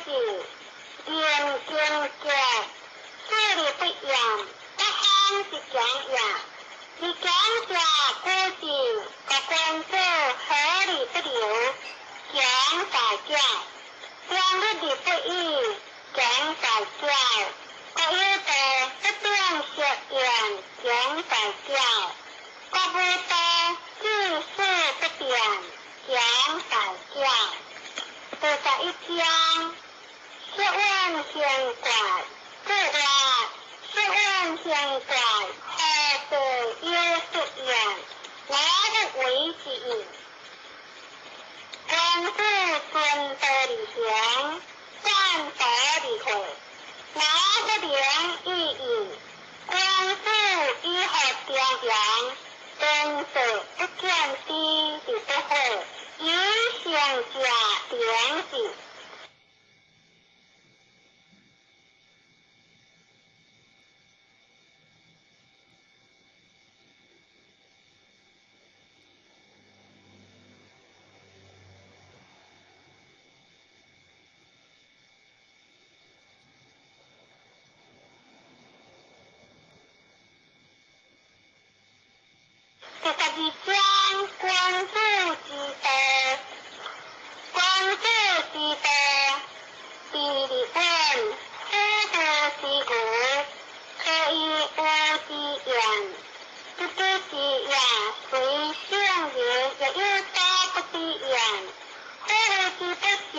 志，言經格，勢利不厭，北方之強也。自強者古之，國君子何利不留，強在教。終日而不已，強在教。國有道不變色焉，強在教。國無道，治世不變，強在教。第11章，釋怨行決，句話，釋怨行決，何地有失焉？我不為之矣。君子遵道而行，贊道而會，我不能已矣。君子以學中庸，敦道不見知而不惑，有成者良知。第12章，君子之道。君子之道，第二問，虎父之牛，可以烏之焉。不知之也，雖聖人，亦有所不知焉。虎父之不孝，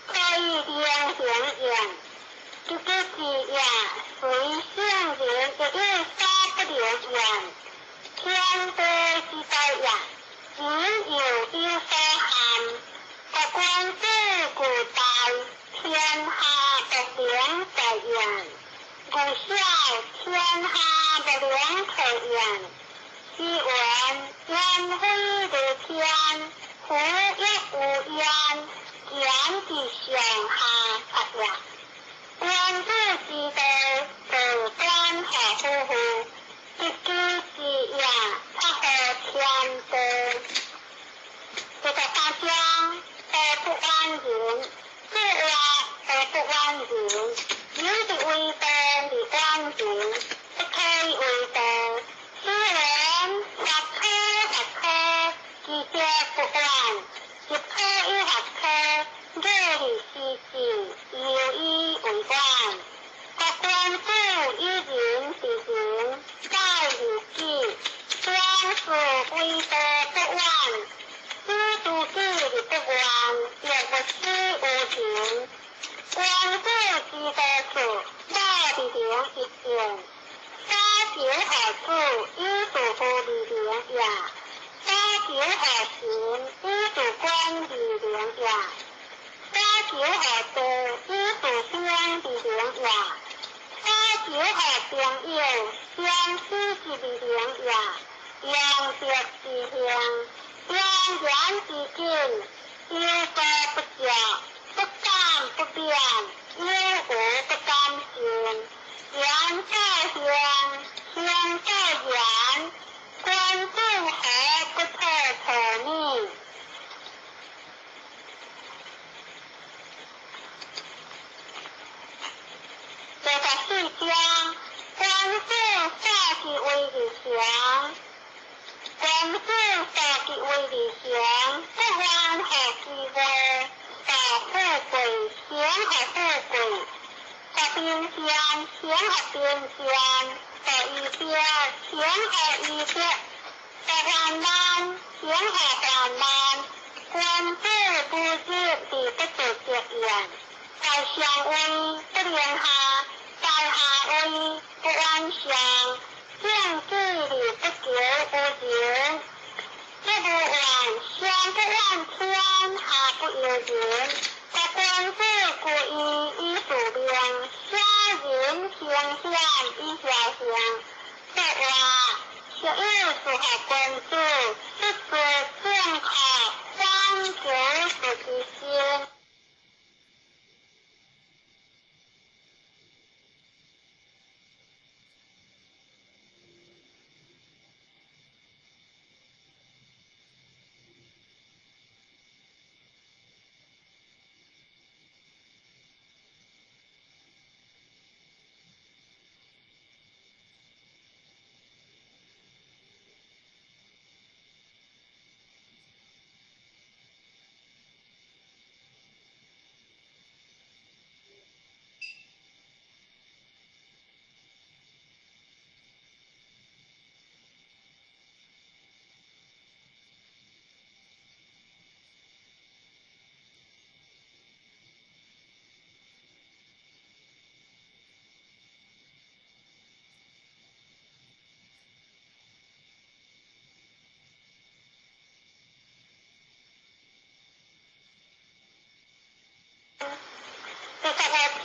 可以能行焉。不知之也，雖聖人，亦有所不能焉。天地之大也，人猶有所憾。國君子固大，天下不能在焉。故小，天下不能退焉。是云：言非如天，夫亦無焉，言之上下策也。君子之道，道端何夫乎？不知之也，察乎天道。第13章，道不遠人，句話，道不遠人，有之為道而遠人，不可以為道。是云：學科學科，其者不遠；入科以學科，禮而思之，猶以為遠。國君子以仁治人，孝而己，莊子為道不遠，知自己而不怨，亦不使無形。君子之道處，莫而能一見。所求何子，以事乎而能也；所求何心，以事官而能也；所求何道，以事兵而能也；所求何朋友，相思之而能也。用德之行，良言之境，有所不教，不敢不變，有無不敢信。言在行，行在言，君子何不可可呢？第14章，君子所以為而行，君子所以為而行，不願何其位，受富貴，行何富貴。學邊善，行學邊善，受義標，行學義標。受患難，行學患難。君子不入而不自得焉，在上位不能下，在下位不遠上。正己而不求無人，這無怨，上不怨天，下不尤人。國君子固義以自明，小人行險以徼幸。說話，是有符合君子，不做正確，反求自之心。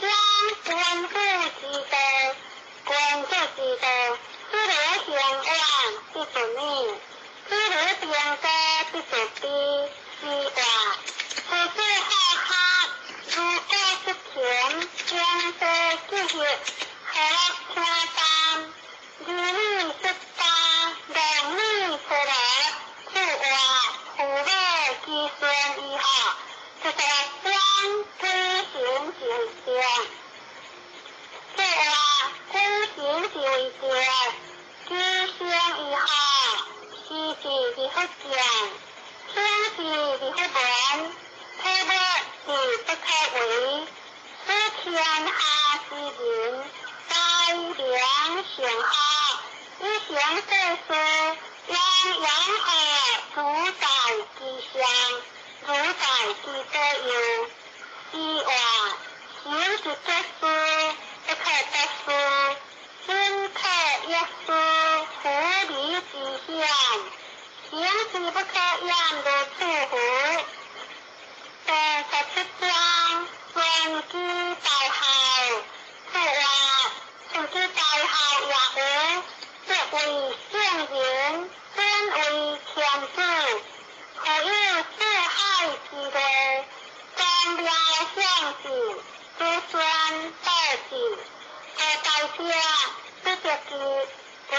將君主之道，君主之道，知如行遠，必自勉；知如兵多，必自卑。是話，夫子好學，如果出勤，經濟教育，何樂聽淡？兒女出家，郎女出羅，此話父母之孫以後，就是將舉行之為正。這話舉行之為正，舉行以後，時事之福建，天時之福文，體物之不可為，使天下之人，皆良善好，以行世事，讓陽和主宰之上，主宰之左右。是話，行之得事，不可得事；進可一事，狐狸之險。行之不可言如處乎。第17章，尊居大孝。此話，尊居大孝也無，則為聖人，尊為天子，何有四海之內，宗廟相繼，子孫道之。何大者，不得其位，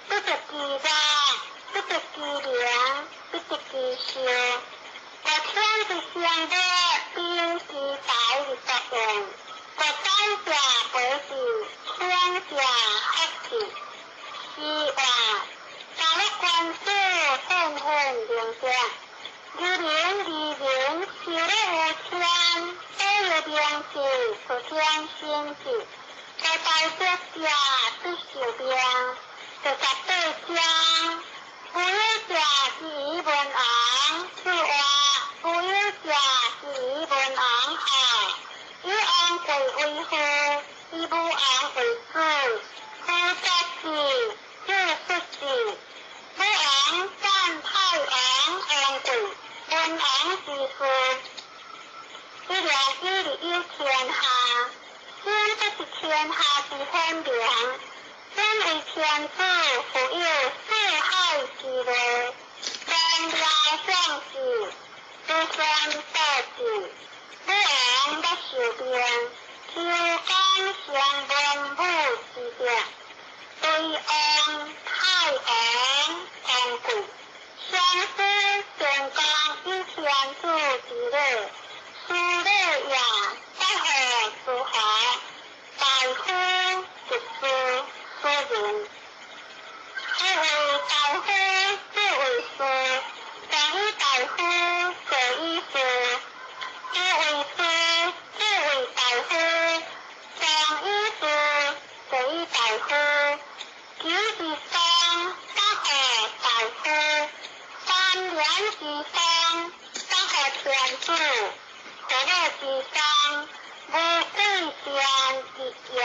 不得其樂，不得其名，不得其壽。國天之上者，兵之財之作用。國宰者百姓，天下福氣。是話，大樂君子顯顯明者，二零二零受樂有天，保佑名字，出天星子。國大者者必受命。第18章，無有者之以文王，此話無有者之以文王孝，以王貴為父，以武王為子，父作子，子出子。武王贊太王王貴，文王之父。一良以利有天下，先不是天下之顯明。身為天子，富有四海之內，宗廟相繼，子孫道之。武王欲受命，求講成文武之德，對王、太王、王貴，相師宣講以天子之禮，斯禮也，不合諸侯，大夫執事庶人。夫為大夫，子為士，上以大夫，下以士。夫為士，子為大夫，上以士，下以大夫。九之喪，不合大夫；三年之喪，不合天子。何樂之喪，無貴賤之也。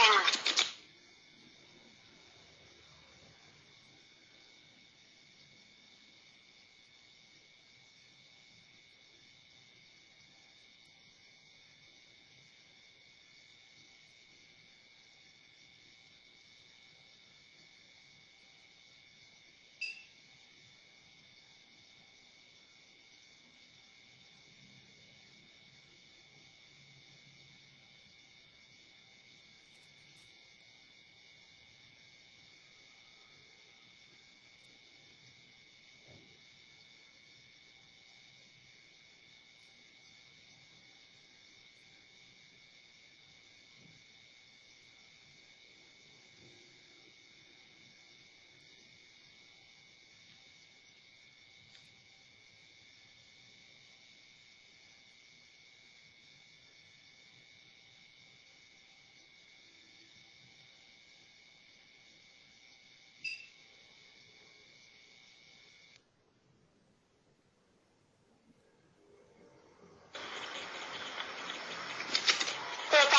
第18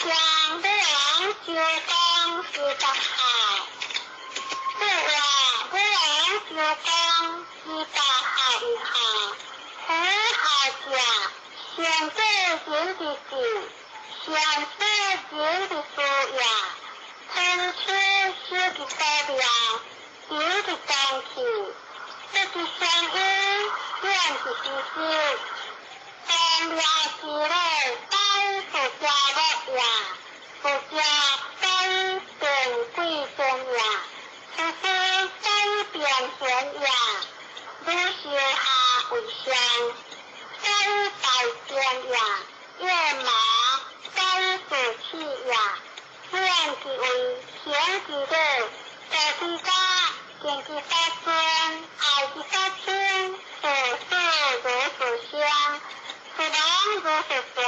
章，武王周公之八孝。此話，武王周公之八孝以下，夫孝者，上過人之事，善說人之事也，春秋修其所命，求其當去，得其相應，遠其之事。當了之禮，當父家樂也，父家當變貴尊也，父父當變賢也，汝修下為上，當大變也，夜馬當父氣也，遠其位，行其禮，道其家，敬其所尊，愛其所親，父子如父相，父王如父權，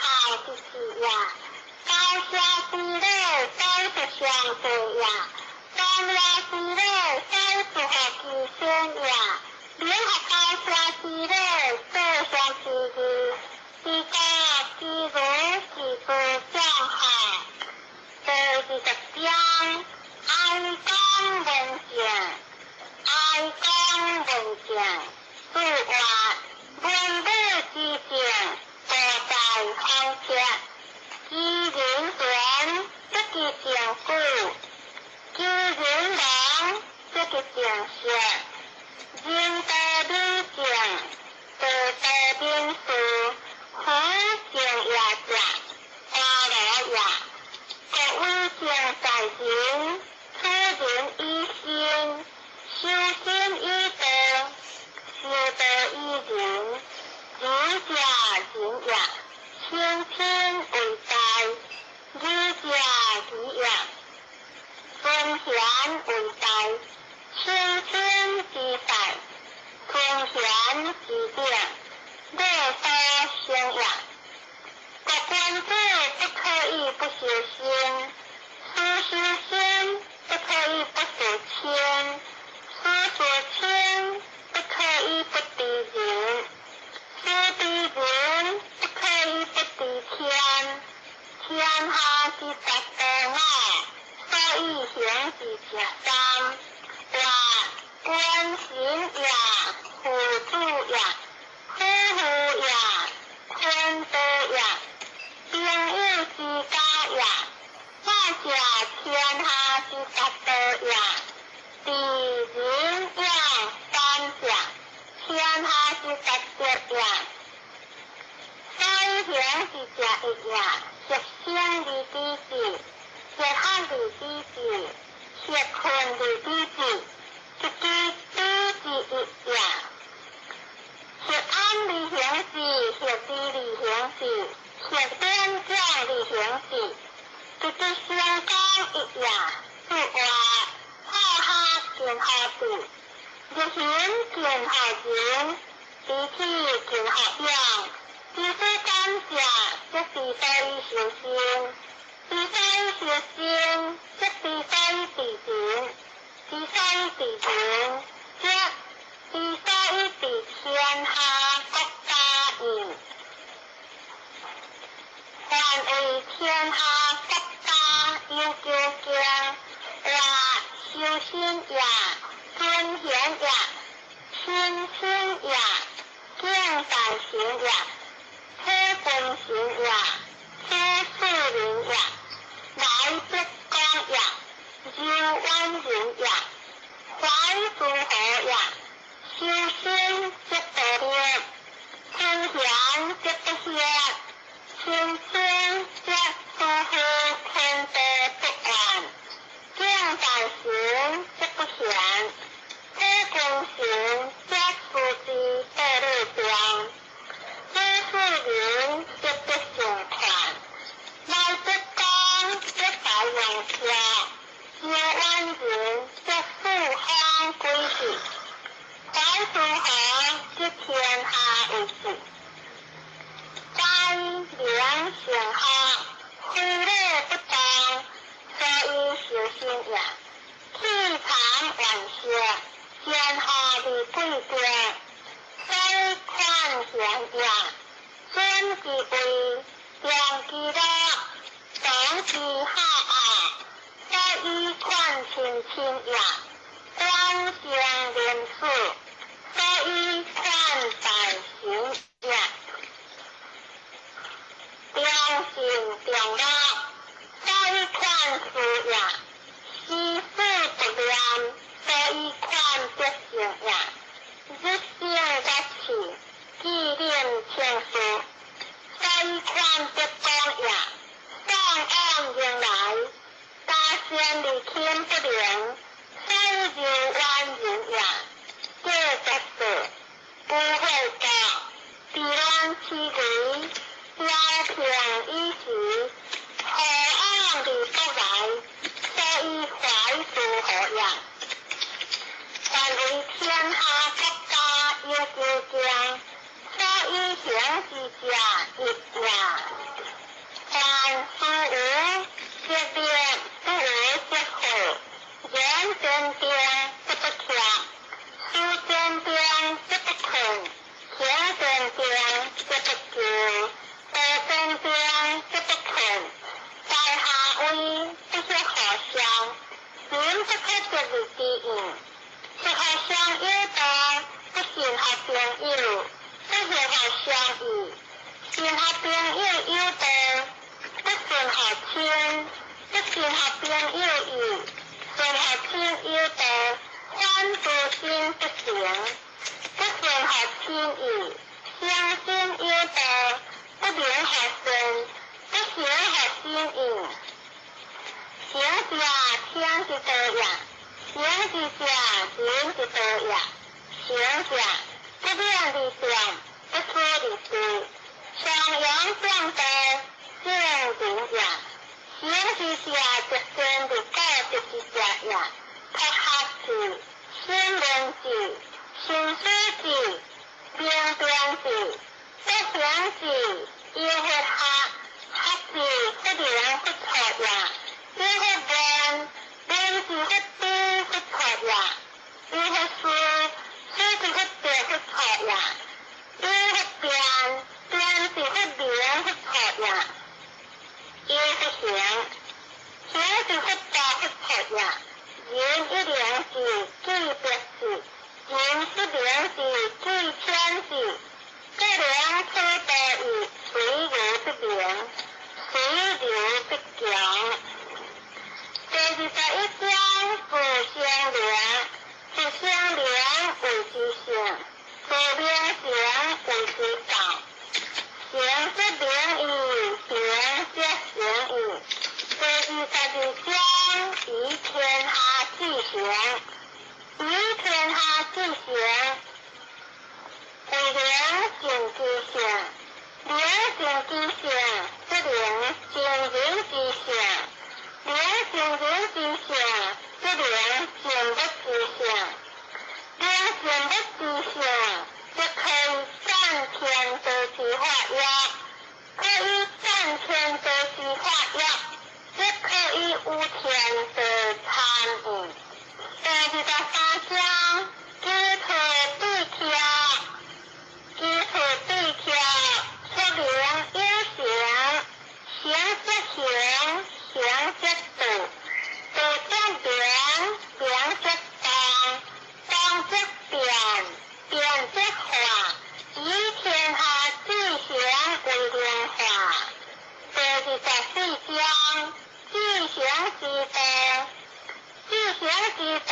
孝其事也。高下之禮，當不相對也；當了之禮，當不合其身也。聯合高下之禮，各相其義。之家之儒之不將孝。第20章，哀公問政，哀公問政，子曰：文武之政，多在方策。知人權，則其政久；知人亡，則其政息。仁道民政，道道民事，夫政也者，安樂也。國為政在人，取人以信，修身以道，修道以仁。仁者仁也，清親為大；義者義也，尊賢為大。清親之大，尊賢之頂，樂所生也。國君子不可以不修身，事修身不可以不事親，事事親不可以不知人，事知人不可以不知天。天下之達多我，所以行之者三。曰：君臣也，父子也，夫婦也，坤道也，朋友之家也。我者天下之達道也，知仁勇反者，天下之達德也。所以行之者一也，協生而知之，協學而知之，協困而知之，得其知之一也。協安而行之，協知而行之，協典獎而行之，得其相當一也。子曰：好學近乎智，日行近乎仁，知體近乎勇。知所感者，則知所以修身；知所以修身，則知所以治人；知所以治人，則知所以治天下國家矣。凡為天下國家有究竟，曰修身也，尊賢也，親親也，敬大臣也，體君臣也，處庶人也，來德公也，柔婉人也，懷諸侯也。修身則得德，尊賢則不歇，親親則夫婦坤道不亂，敬大臣則不賢，體君臣則事之道理中，處庶人則不勝權，來德公則大用策，柔婉人則四方歸去，懷諸侯則天下為治。宰明成學，非禮不動，所以修身也。氣藏萬象，天下而貴德，所以寬賢也。尊其位，重其樂，長其孝愛，所以寬親親也。觀生憐死，所以寬大臣也。中常信常樂，所以款事也；時事不念，所以款德性也。日行月事，紀念清事，所以款德光也。送往迎來，加善離親不能，所以柔婉人也。第14，無悔過，治亂其危，調平以時，何往而不來？所以懷之何也？凡為天下國家有究竟，所以行之者一也。凡事無則滅，不為則禍。言堅定則不怯，思堅定則不困，行堅定則不疚，道堅定則不困。在下位不可互相，心不可得而知應。不可相有道，不信合朋友，不協和相義。信合朋友有道，不信合親，不信合朋友義。信合親有道，反諸心不成。不信合親義，相信有道，不能合信，不行合心意。行者聽之道也，行之者仁之道也。行者不免而變，不出而治，上陽正道，正人也。行之者則先而古德之者也。朴學智，新聞智，新思智，明辨智，不行智，有佛學，學智不能不錯也。有佛問，問是佛知不錯也。有佛思，思是佛得不錯也。有佛辨，辨是佛明不錯也。有佛行，行是佛道不錯也。人一靈智，記別智；人不靈智，記淺智。各人此道義，隨流不明，隨流不強。第21章，自相明，自相明謂之性，自明行謂之道。行則明義，明則行義。第22章，以天下之行，以天下之行，為靈性之性，靈性之性，則靈聖人之性，靈聖人之性，則靈聖物之性，靈聖物之性，則可以戰天地之法也，可以戰天地之法也，則可以有天地參與。第23章，基礎對跳，基礎對跳，說明有形，形則形，形則道，道則明，明則動，動則變，變則化，以天下之形為靈化。第24章，知行之道，知行之道。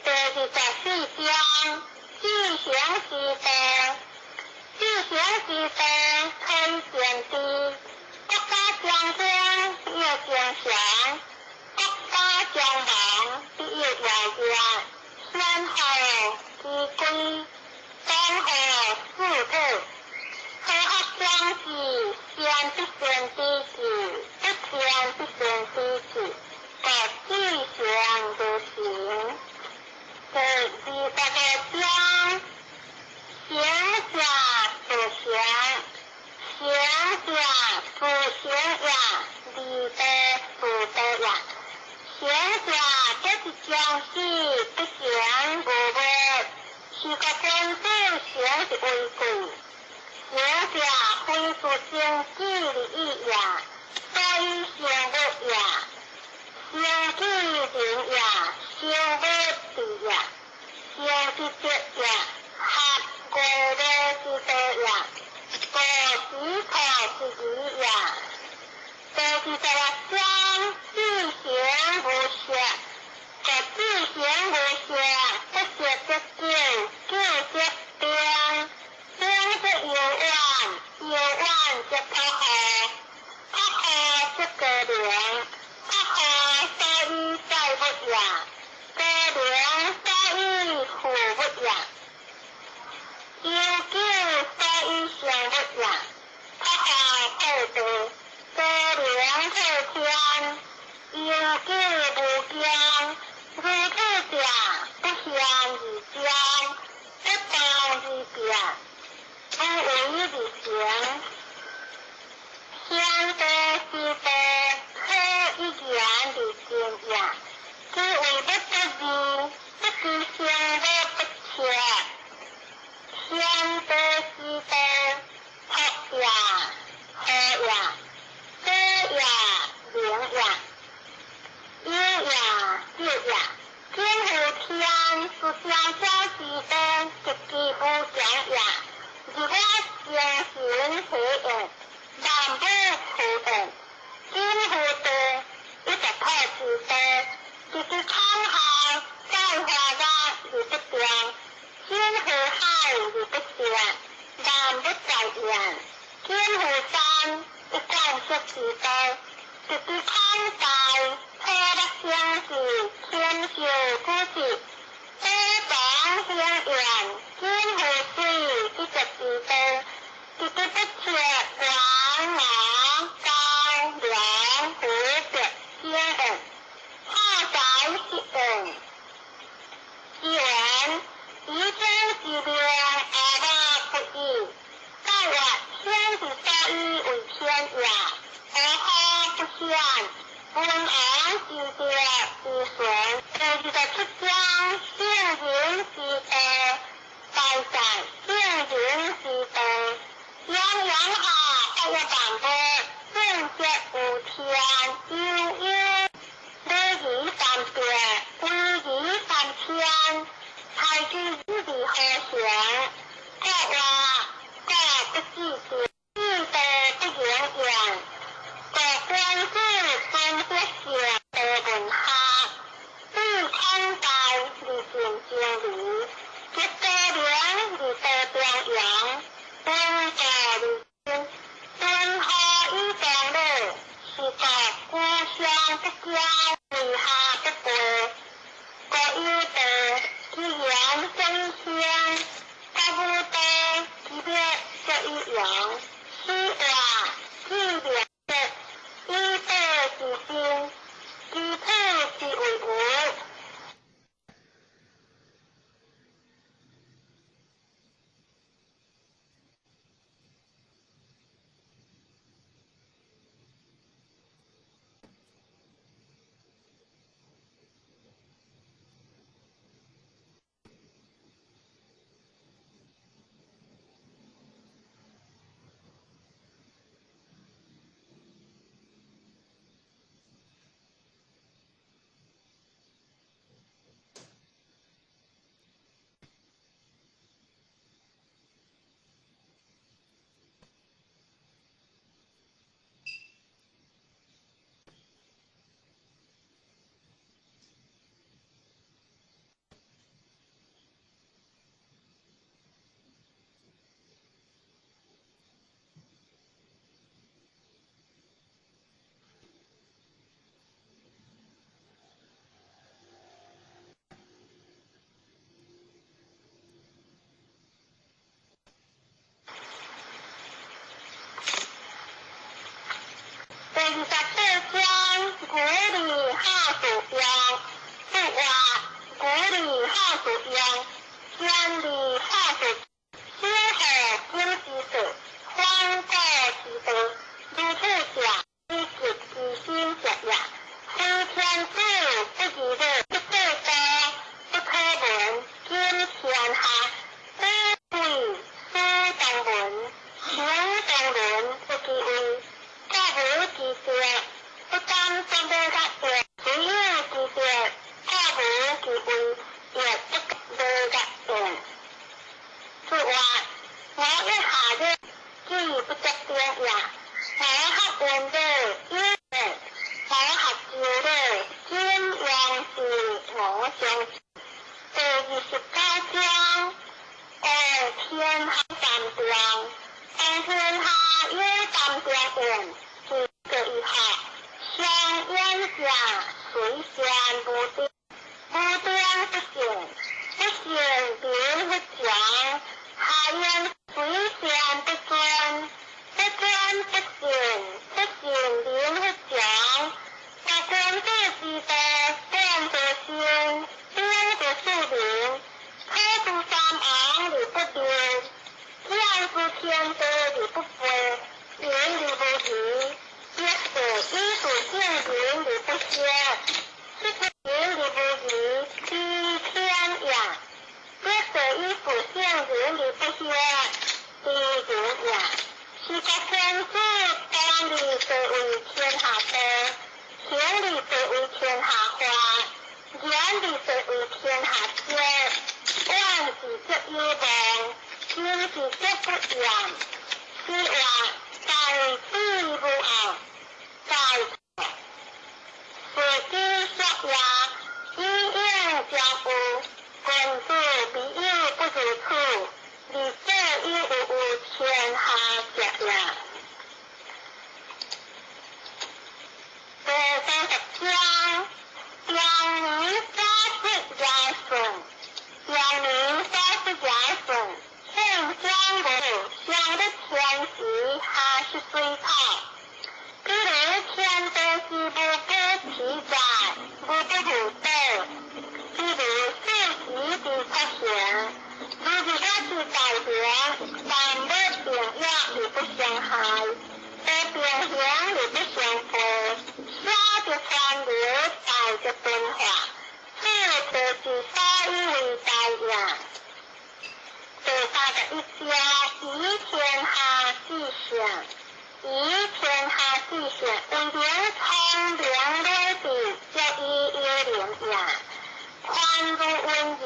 第24章，知行之道，知行之道可以见知。國家將興必有精祥，國家將亡必有妖孽。先後之規，當何四土？不善知智，不善不善知智，故志行如行。第25章，行者自行，行者自行也，離道自道也。行者這是將死不行無物，是個君子行是為貴。行者非自生智而已也，所以成物也。生智人也，生物智也，生之德也，合五樂之道也，五時土之義也。第26章，志行無色，故志行無色，不色則久，久則冰，冰則遙遠，遙遠則樸河，樸河則高靈，樸河所以載物也，高靈所以負物也。悠久所以成物也，樸河破地，高靈破天，悠久無疆，如此者不現而彰，不動而變，無為而成。賢道之道，可以言而盡也。其為不得義，不知生物不切。賢道之道，樸也，和也，德也，明也，有也，智也。天乎天，是相交之道，極其無常也。日我精神體驗，萬物互應。天乎地，一個土之道，直至空後，在化樂而不定；天乎海而不泄，萬物在焉。天乎山，一貫色之道，直至空大，土木相似，天秀古迹，寶藏興焉。天乎水，一濁之道，直至不切，王王高梁湖北興焉。化宅是應，其言以天之命而物不異，蓋若天之所以為天也，而何不顯？文王之德之順，第27章，聖人之道，大善聖人之道，炎炎下發育萬物，正則有天，悠悠，禮儀三變，威儀三千，太子而何成？國話國不記事，記道不言言。國君子分別善道文學，對空大而盡真理，結高明而道中庸，敦道而真，敦厚以長老，是故故鄉不驕，為下不貴。國有道，其言則以興；國無道，其滅則以亡。此話至明以道之心，其體之為無。28章，古字好使用，注话古字好使用，天字好使，小河金之术，反古之道，如此者，以极其心者也。非天子不义乐，不过多，不可闻，今天下，富贵使当文，行当伦，不其位，国无之德，不敢将无甲变，虽有之德，国无其位，亦不无甲变。注话：我一下日，既不得定也。我学问的有我学招的，今王是我上。第29章，王天下三中，王天下有三中言，是个一学。上远者，随善无定，无定不信，不信名不强。下言随善不尊，不尊不信，不信名不强。若君子之道，本则心，本则庶民。可知三王而不谬，见之天道而不悖，言而无疑，得道以事圣人而不惑，失人而无疑，知天也。得道以事圣人而不惑，知人也。是国天子当立则为天下道，行立则为天下法，言立则为天下正。往事则有望，今事则不厌。是话在此无后，在是之说也，以应将有，君子必有不如此，而所以有有天下者也。第30章，阳明所出尧舜，阳明所出尧舜，圣相无，相的天时下是水草。比如天地是无不其在，无不如道。比如四时之出现，如日月之大行，万物并育而不相害，无变形而不相悖，小则川流，大则变化，此道之所以为大也。第31章，以天下之上，以天下之上，为明聪明了智，则以有能也；宽如温柔，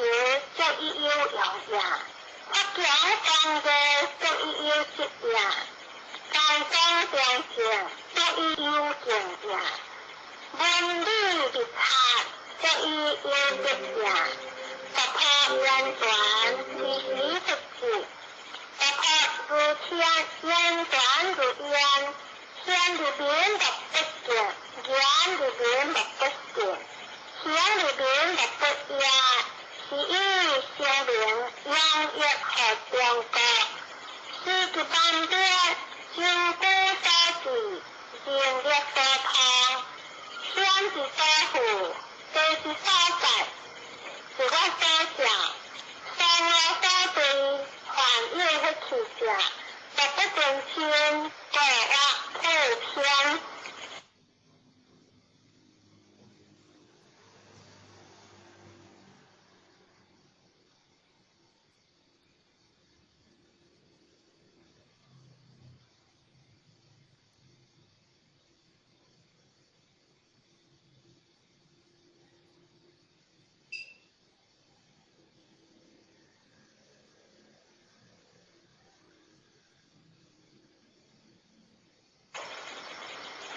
则以有用也；发强光热，则以有德也；大忠良善，则以有敬也；文理立察，则以有德也。不可言传，其实不至；不可如天，言传如言，天如明的不见，言如明的不见，天如明的不也，是以生明养育和中国。是其万变，经古所至，人力所通，天之所赋，地之所在。自我所想，所我所对，凡有不去者，若不尽亲，故我普天。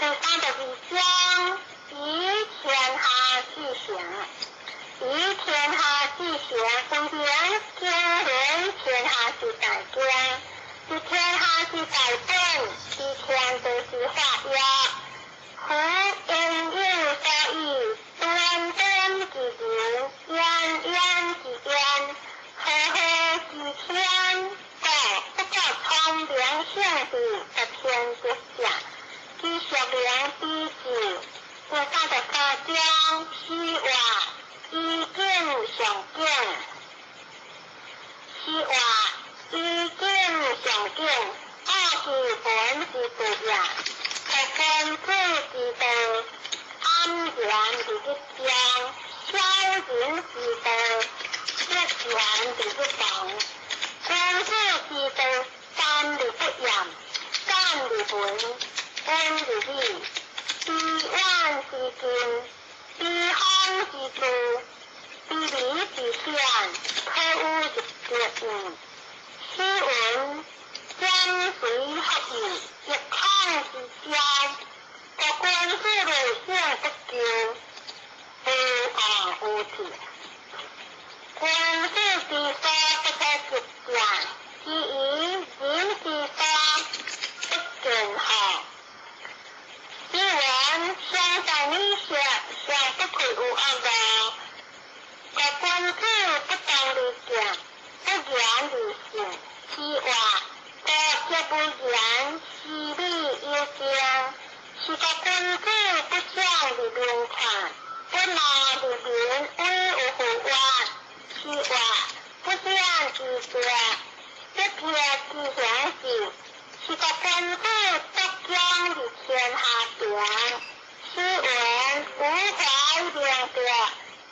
第32章，以天下之行，以天下之行，为明经纶天下之大经，知天下之大本，知天地之法也。夫应有所以，端端之人，远远之远，和和之天，故不可聪明圣智，得天德者。其俗名比字，第33章诗话，依景上景。诗话，依景上景，奥其文之道也，托君子之道，安然伫日中，小人之道，不言伫日旁。君子之道，三而不厌，简而文，温而理，比远之近，比方之助，比微之显，可有一得矣。诗云：兼随合意，一孔之交。国君子内省不疚，无恶无悌。君子之所不可及者，其余人之所不见乎？诗云：上善女色，上不愧有恶恶。国君子不当而见，不言而信。诗话：国则不言，思美有声。是国君子不想而明看，不拿而明威有何怨？诗话：不想之者，不听之贤士。是国君子独将而天下平。诗云：无怀明德，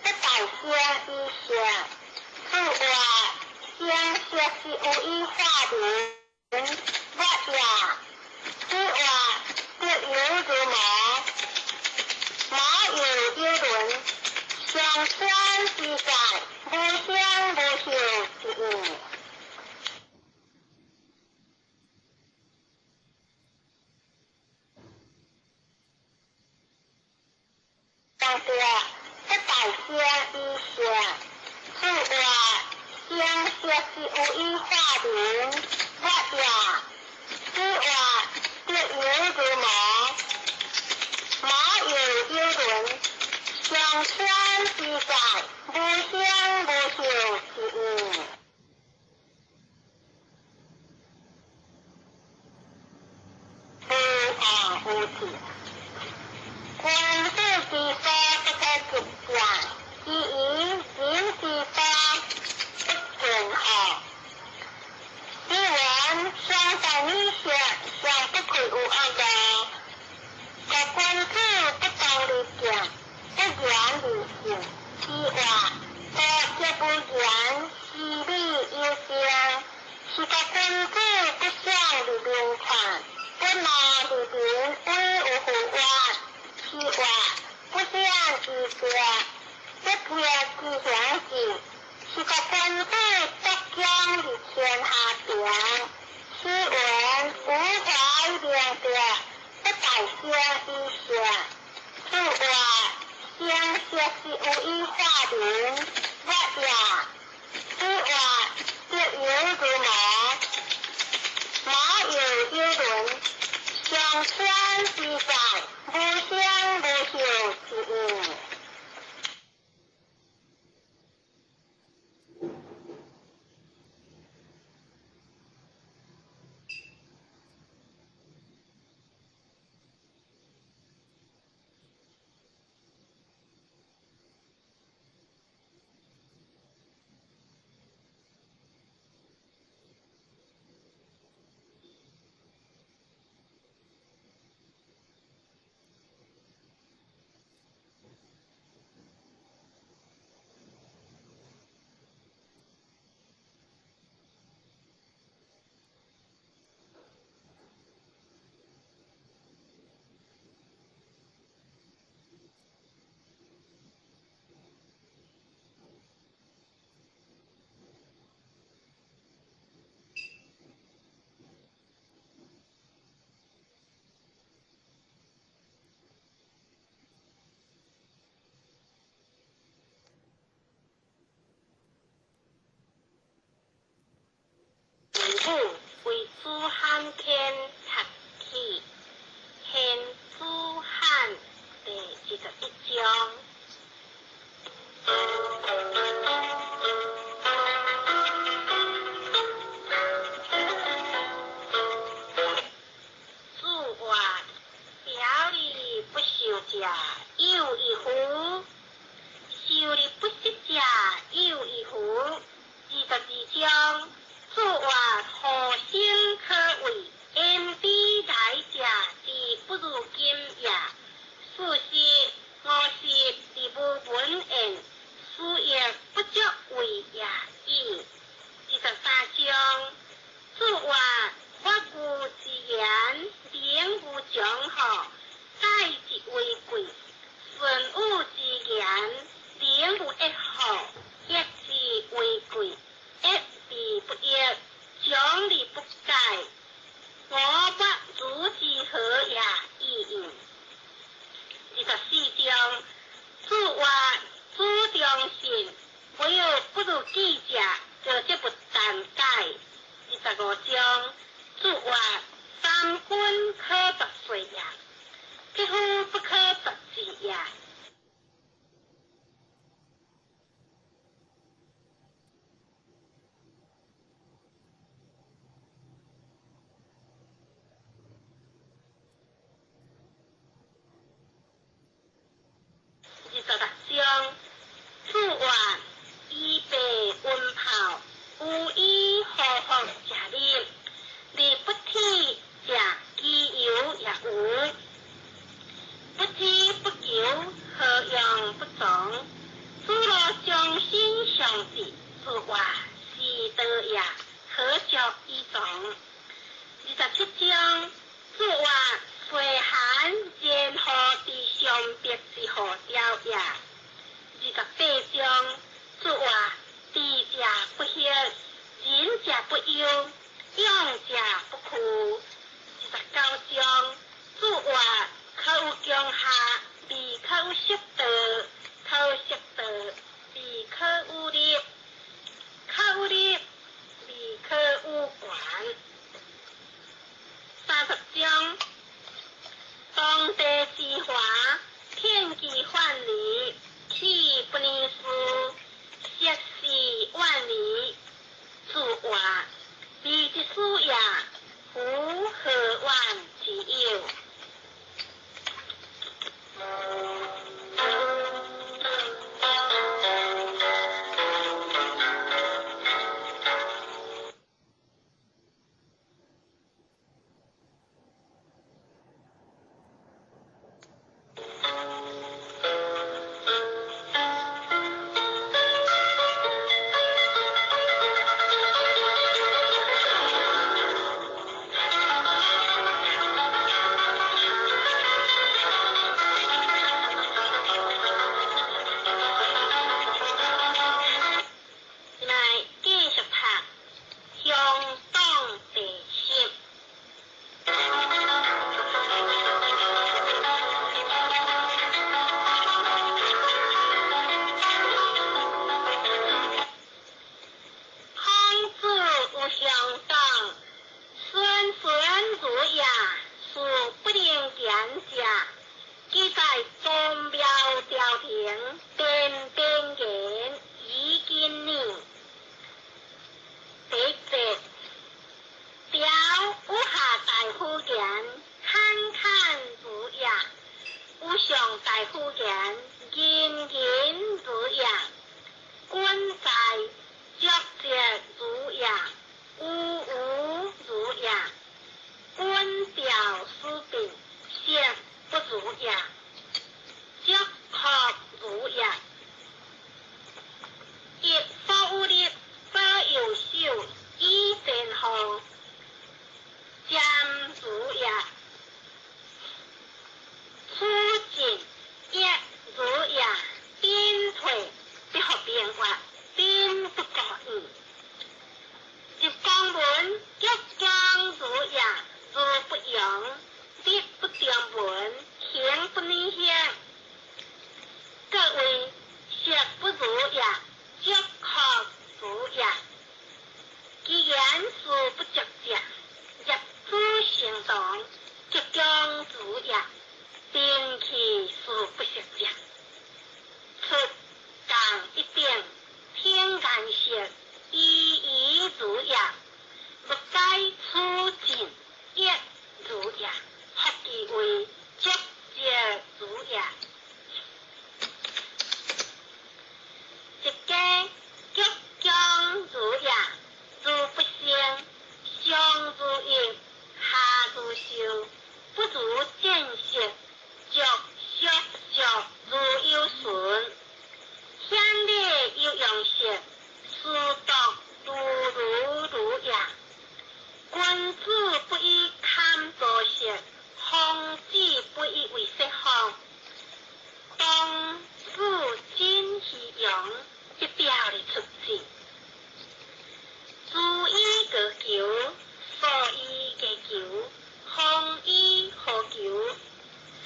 不待先以善。此话先学是有以化民，我也。此话德有如毛，毛有有伦，相相之在，无相无受之义。上德不待先以善。此话先学是有以化民，我也。此话德有如毛，毛有有伦，相相之在，无相无受之义。无恶无悌。君子之所不可及者，其余人之所不见乎？诗云：上善女色，上不愧有恶恶。国君子不当而见，不言而信。诗话：国则不言，思美有声。是国君子不想而明看，不拿而明威有何怨？诗话：不想之者，不听之贤士。是国君子独将而天下平。诗云：无怀明德，不待先以善。此话先学是有以化民，我也。此话德有如毛，毛有有伦，相相之在，无相无受之义。母為子罕天讀起，獻子罕第21章。主话，伊者有矣乎？受而不息者有矣乎？22章，子曰：何生可畏？焉知来者之不如今也？40、50而无闻焉，斯亦不足畏也已。23章，子曰：发吾之言，能无穷乎？待之为贵。顺吾之言，能无益乎？益之为贵。益而不益，长而不戒。我不如之何也已矣。24章，子曰：子中信，没有不如己者，就这不难解。25章，子曰：三军可夺岁也，匹夫不可夺志也。26章，子曰：衣被温炮，无以何福者立，立不体者，其犹也无。不知不求，何用不从？子若将心相志，子曰：是道也，何足以从？27章，子曰：岁寒，然何之相别之何调也？28章，子曰：智者不惑，仁者不忧，勇者不屈。29章，子曰：可有强下，未可有失道；可有失道，未可有立；可有立，未可有权。30章，当地之华，天机范蠡，岂不能思？色是万里。子曰：未之思也，夫何怨之有？来继续读乡党第十。孔子有乡党，孙孙如也，事不能言者，记在宗庙朝廷，边边言以今年。第一节，朝有下大夫言，侃侃如也；有上大夫言，仁仁如也。君在，足节如也；无无如也。君调思病，色不如也；足壳如也。一所有力，左右手，以前后，瞻如也。处进亦如也，进退不合变化，兵不过意。入宫门，吉祥如也，如不扬，立不中门，行不逆向。各位，色不如也，足壳如也。其言事不足者，入诸行动，吉祥如也。兵器事不实者，出降一定，天颜色，依依如也。欲解处尽，亦如也。复其位，足节如也。如壽，不如見色，著色著如有神。顯禮有用色，思讀如如如也。君子不以堪作色，方子不以為色方。當子真虛陽，一表而出之。諸以過求，所以過求，方以何求？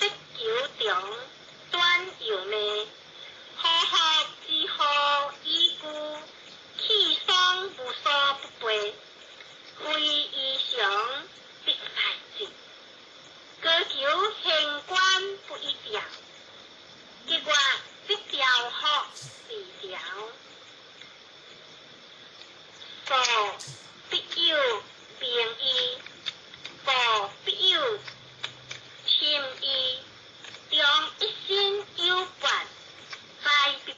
色求長，短又命。呵呵之何以故？氣爽無所不備，非異常必敗之。高求縣官不以調，結果必調福未調。所必有明義，故必有深義，中一心有八，在必。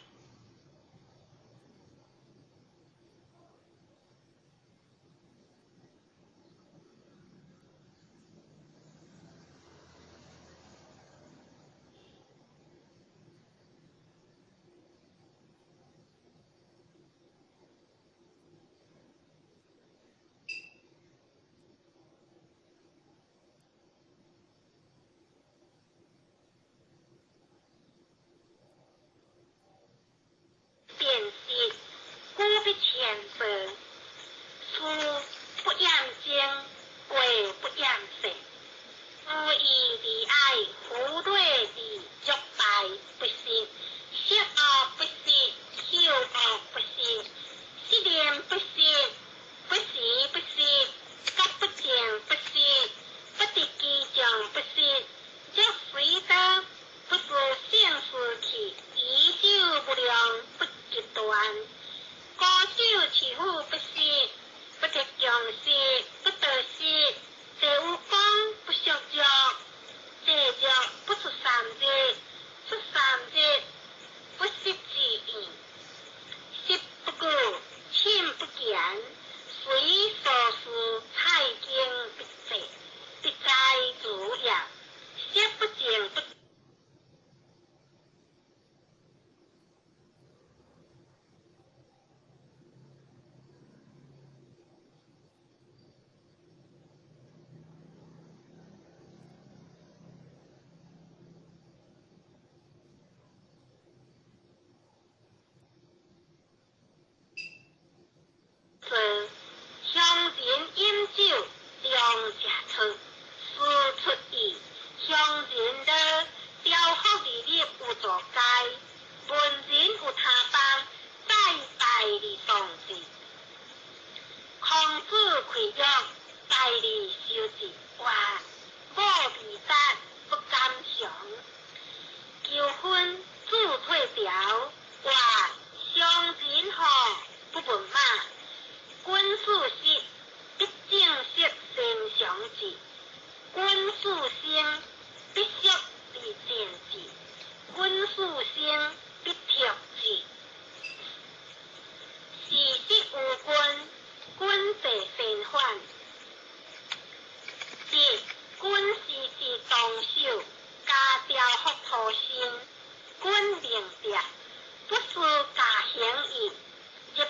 辨識，故必謙卑；事不厭精，過不厭細。無義而愛，夫類而作敗不失，色惡不失，口惡不失，失念不失，不時不失，覺不淨不失，不得其將不失。若隨得不是性事去，以酒無量不極端。高手持斧不失，不得強失，不得失。這有講不屬弱，這弱不出三日，出三日不失之意。食不顧，寢不見，隨所事財經必濟，必在主業。色不淨不。做鄉人飲酒，量食出，事出意。鄉人樂，雕福而入有座階，文人有他邦，再拜而喪之。孔子開玉，拜而修之。話母未達，不敢詳。求婚子退朝，話鄉人吼不問馬。君子失，必正色先常之；君子生，必縮而戰之；君子生，必脫之。事實無君，君坐先反。一，君時時動手，家雕福土身，君明白，不思家行義。入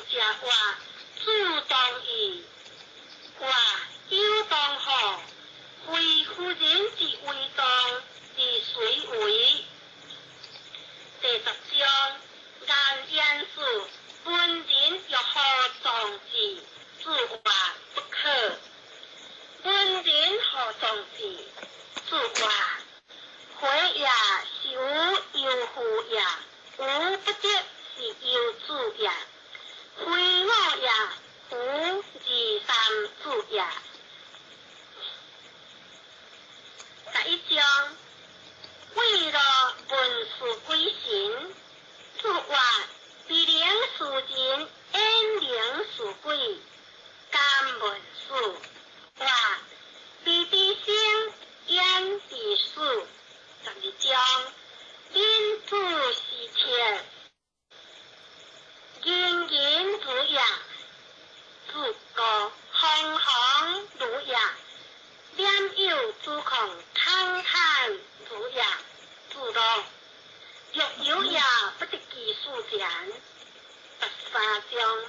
者曰：子當義。曰：有當何？非夫人之為當，而誰為？第十章，顏焉氏文人欲何壯志？子曰：不可。文人何壯志？子曰：回也是吾忧父也，吾不得是忧子也。非我也，吾二三子也。11章，为了文殊鬼神，子曰：必能事人，焉能事鬼？敢问师。曰：必知生，焉知死？12章，民子是切，人人如也。子歌，行行如也。念有诸孔，堪堪如也。子路，若有也，不得其事前。13章，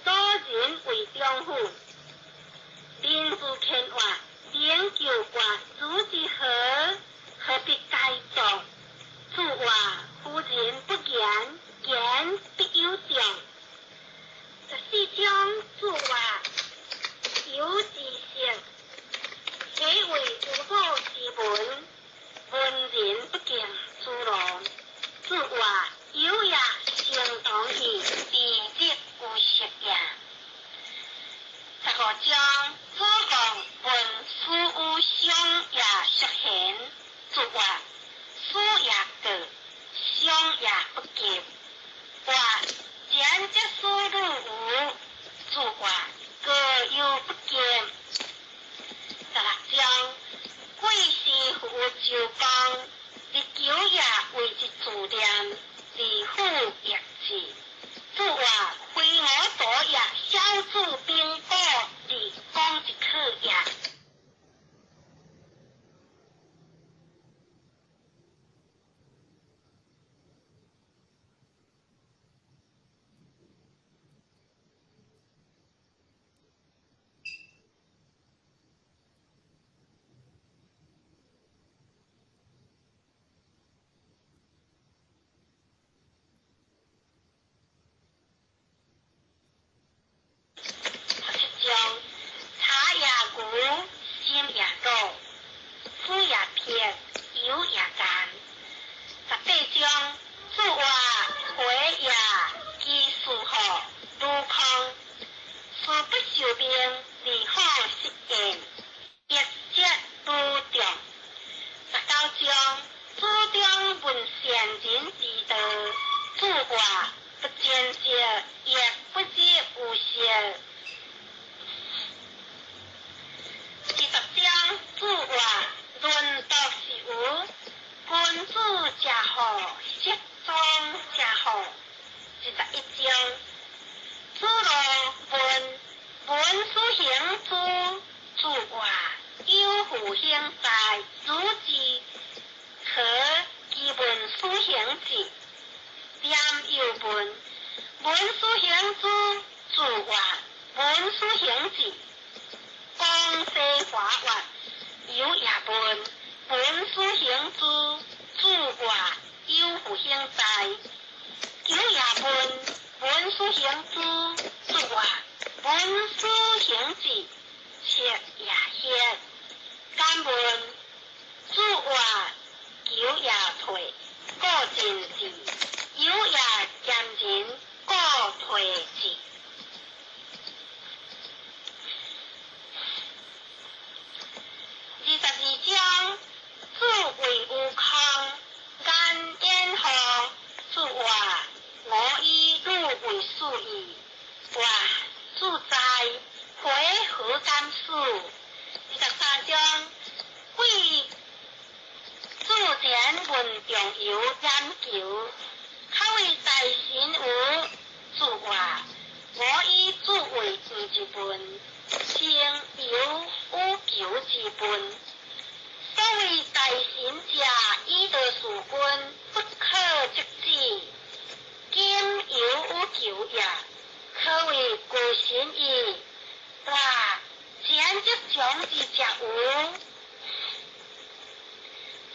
多人为中府，民自天活，研究卦如之何？何必该作？子曰：夫人不言，言必有众。14章，子曰：有之色，何谓有母之文？文人不敬子路。子曰：有也，成当义，必日有色也。15章，子贡问师有相也淑贤。子曰：师也过，相也不及。曰：贤则师如无。子曰：过犹不及。16章，贵师父周公，日久也为之自念，而复易之。子曰：非我多也，小子兵果而讲之可也。17章，茶也久，心也老，死也撇，油也干。18章，子曰：回也，其事何？如空。事不受命，而好失言，亦则如众。19章，子张问善人之道。子曰：不见色，亦不知有色。20章，子曰：论道是无，君子者好，色宗者好。21章，子路问文殊行诸。子曰：有复兴在，如之何？其文殊行之。念又问文殊行诸。子曰：文殊行之。江西华曰：有也问文殊行诸。子曰：有复兴在。有也问文殊行诸。子曰：文殊行之。切也歇。敢问。子曰：求也退，故进之；有也兼人，故退之。22章，子谓有空，颜焉何？子曰：我以汝为师矣。曰：子哉，回何敢思？23章，贵子前问仲由研究，考为大神无？子曰：我以子为毋之问，先由有求之问。所谓大神者，以道事君，不可则止。今犹有求也，可謂孤身矣。哇！簡直將之者無？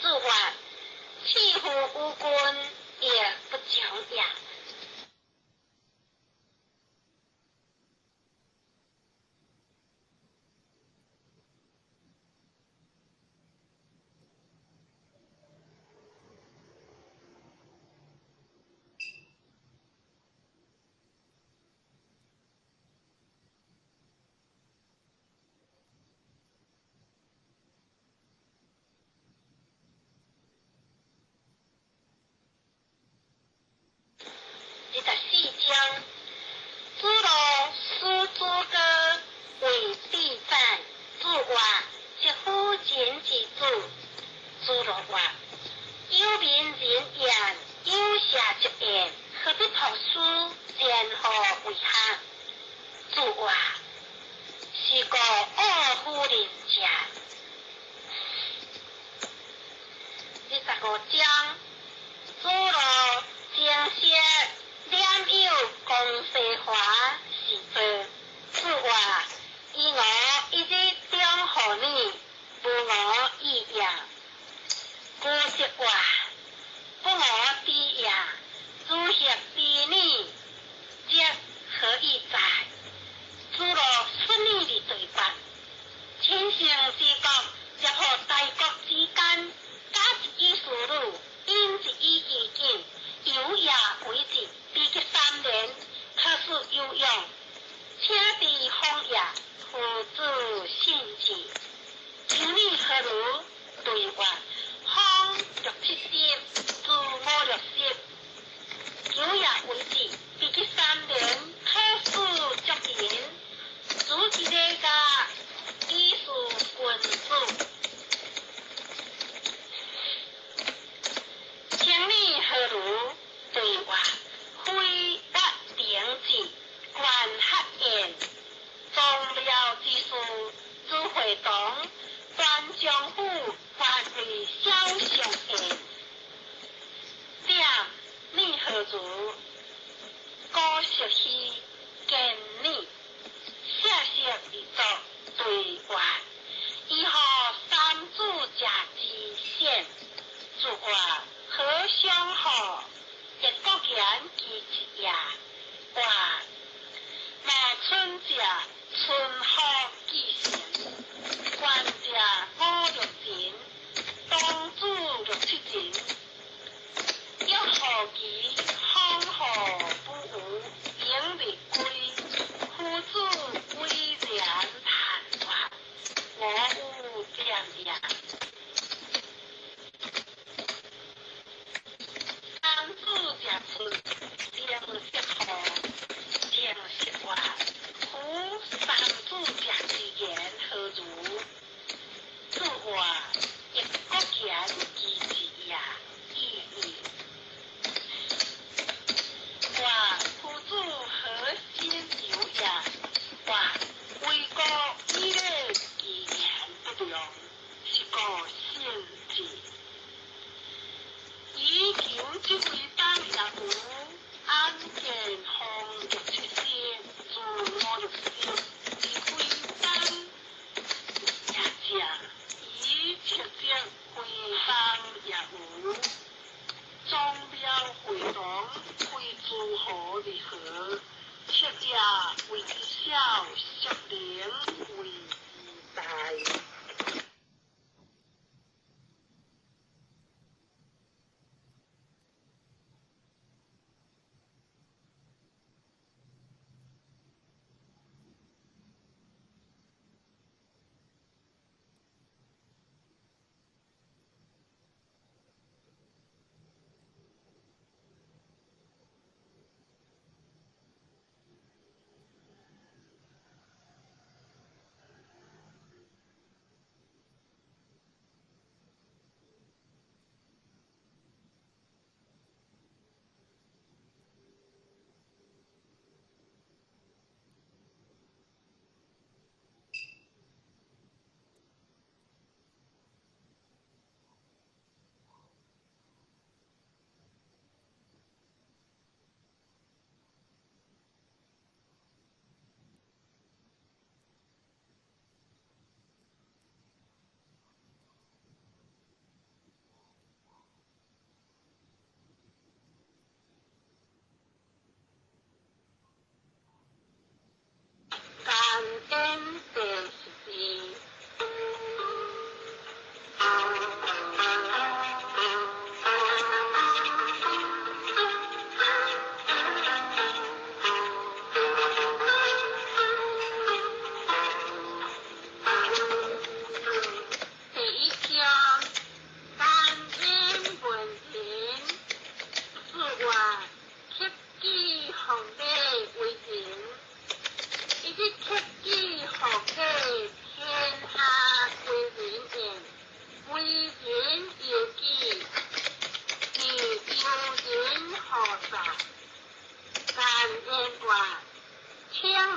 子曰：棄乎無君，亦不將也。24章，子路使诸葛为必宰。子曰：疾夫人之子。子路曰：有民人言，有社则言，何必托书？然何为下？子曰：是故恶夫人者。25章，子路精识念有公西华是做。子曰：以我一日中何你，无我意也。古昔曰：不我知也。子协知你，则何以哉？子路顺利地对决，千乘之国，接破大国之间，加一以事女，引一以其境，有也为之。比及3年，可使有用。请伫荒野，夫子信之。求你何如？对曰：方六七十，子五六十。有也为之。比及3年，可使足人。子之礼家，以事君子。请你何如？对曰：非曰定志，观学言，宗庙之事，诸会堂，关将府，官为小相言。点你何如？古色虚，见你，谢色而作对曰：以何三子者之先？子曰：何相好？一国言其一也。曰：莫春者，春好既成；官者五六人，当主六七人。欲何其方何不无，永日归。夫子威然叹曰：我无点也。三子者出，灵色何？灵色曰：夫三子者之言何如？子曰：一国言其一也，已矣。曰：夫子何心有也？曰：为国以礼，其言不良，是故信之。以求这位当也无，安建方六七十，自五六十，而非当也者，以七则非当也无。宗庙会堂非诸侯而何？七者为之小，属灵为之大。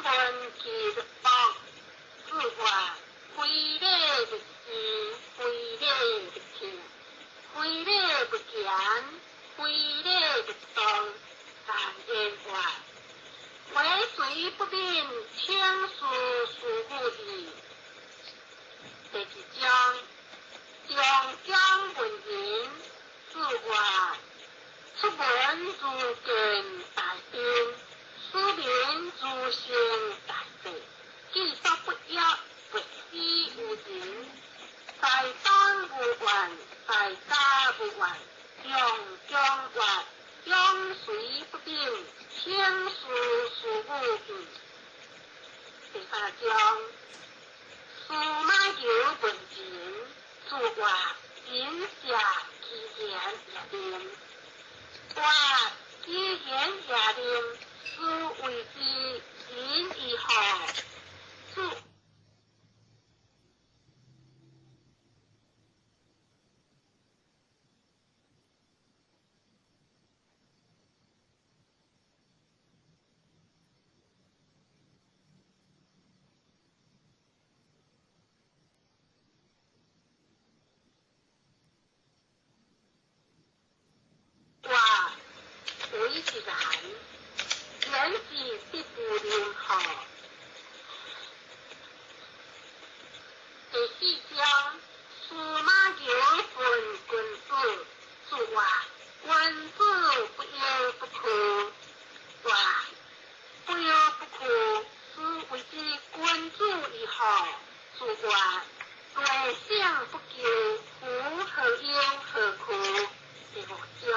闻其乐，子曰：非礼勿视，非礼勿听，非礼勿言，非礼勿动，但言曰：回随不敏，请思思母矣。第二章，中讲问仁，子曰：出门如见大宾，使民如行大地，己所不欲，勿施于人。在邦无怨，在家无怨。中将曰：永随不敏，请思思母矣。第三章，司马牛问仁，子曰：仁者其言也敏。曰：其言也敏，斯谓之仁矣何？子曰：为之然，言之必不能何？第四章，司马牛问君子，子曰：君子不忧不惧。曰：不忧不惧，斯谓之君子矣何？子曰：大圣不疚，夫何忧何惧？第五章，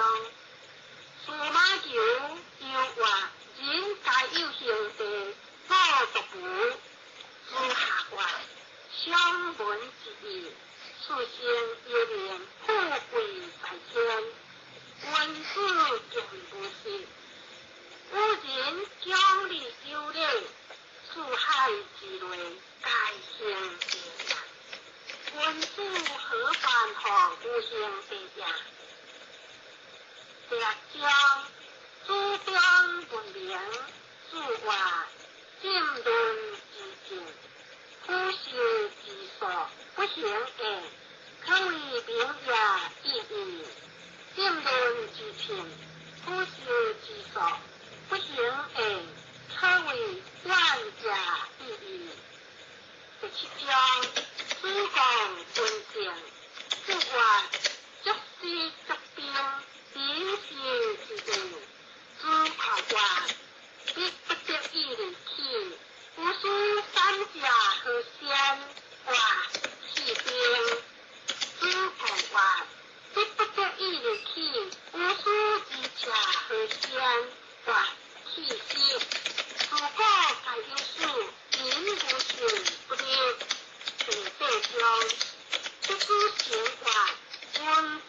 司马牛又曰：人皆有兄弟，我独无。子夏曰：相闻之义，此生一念富贵在天。君子敬无实，古人讲礼有礼，四海之内皆兄弟也。君子何患乎无兄弟也？第六章，子张问名，子曰：浸润之境，腐朽之所，不行也，可谓名也已矣。浸润之品，腐朽之所，不行也，可谓断者已矣。第七章，子贡问政，子曰：足师足兵，民心之地。子况曰：必不得已而去，吾须三者何先？曰：弃兵。子贡曰：必不得已而去，吾须二者何先？曰：弃师。自古皆有死，人无信不立。第八章，不知行曰：君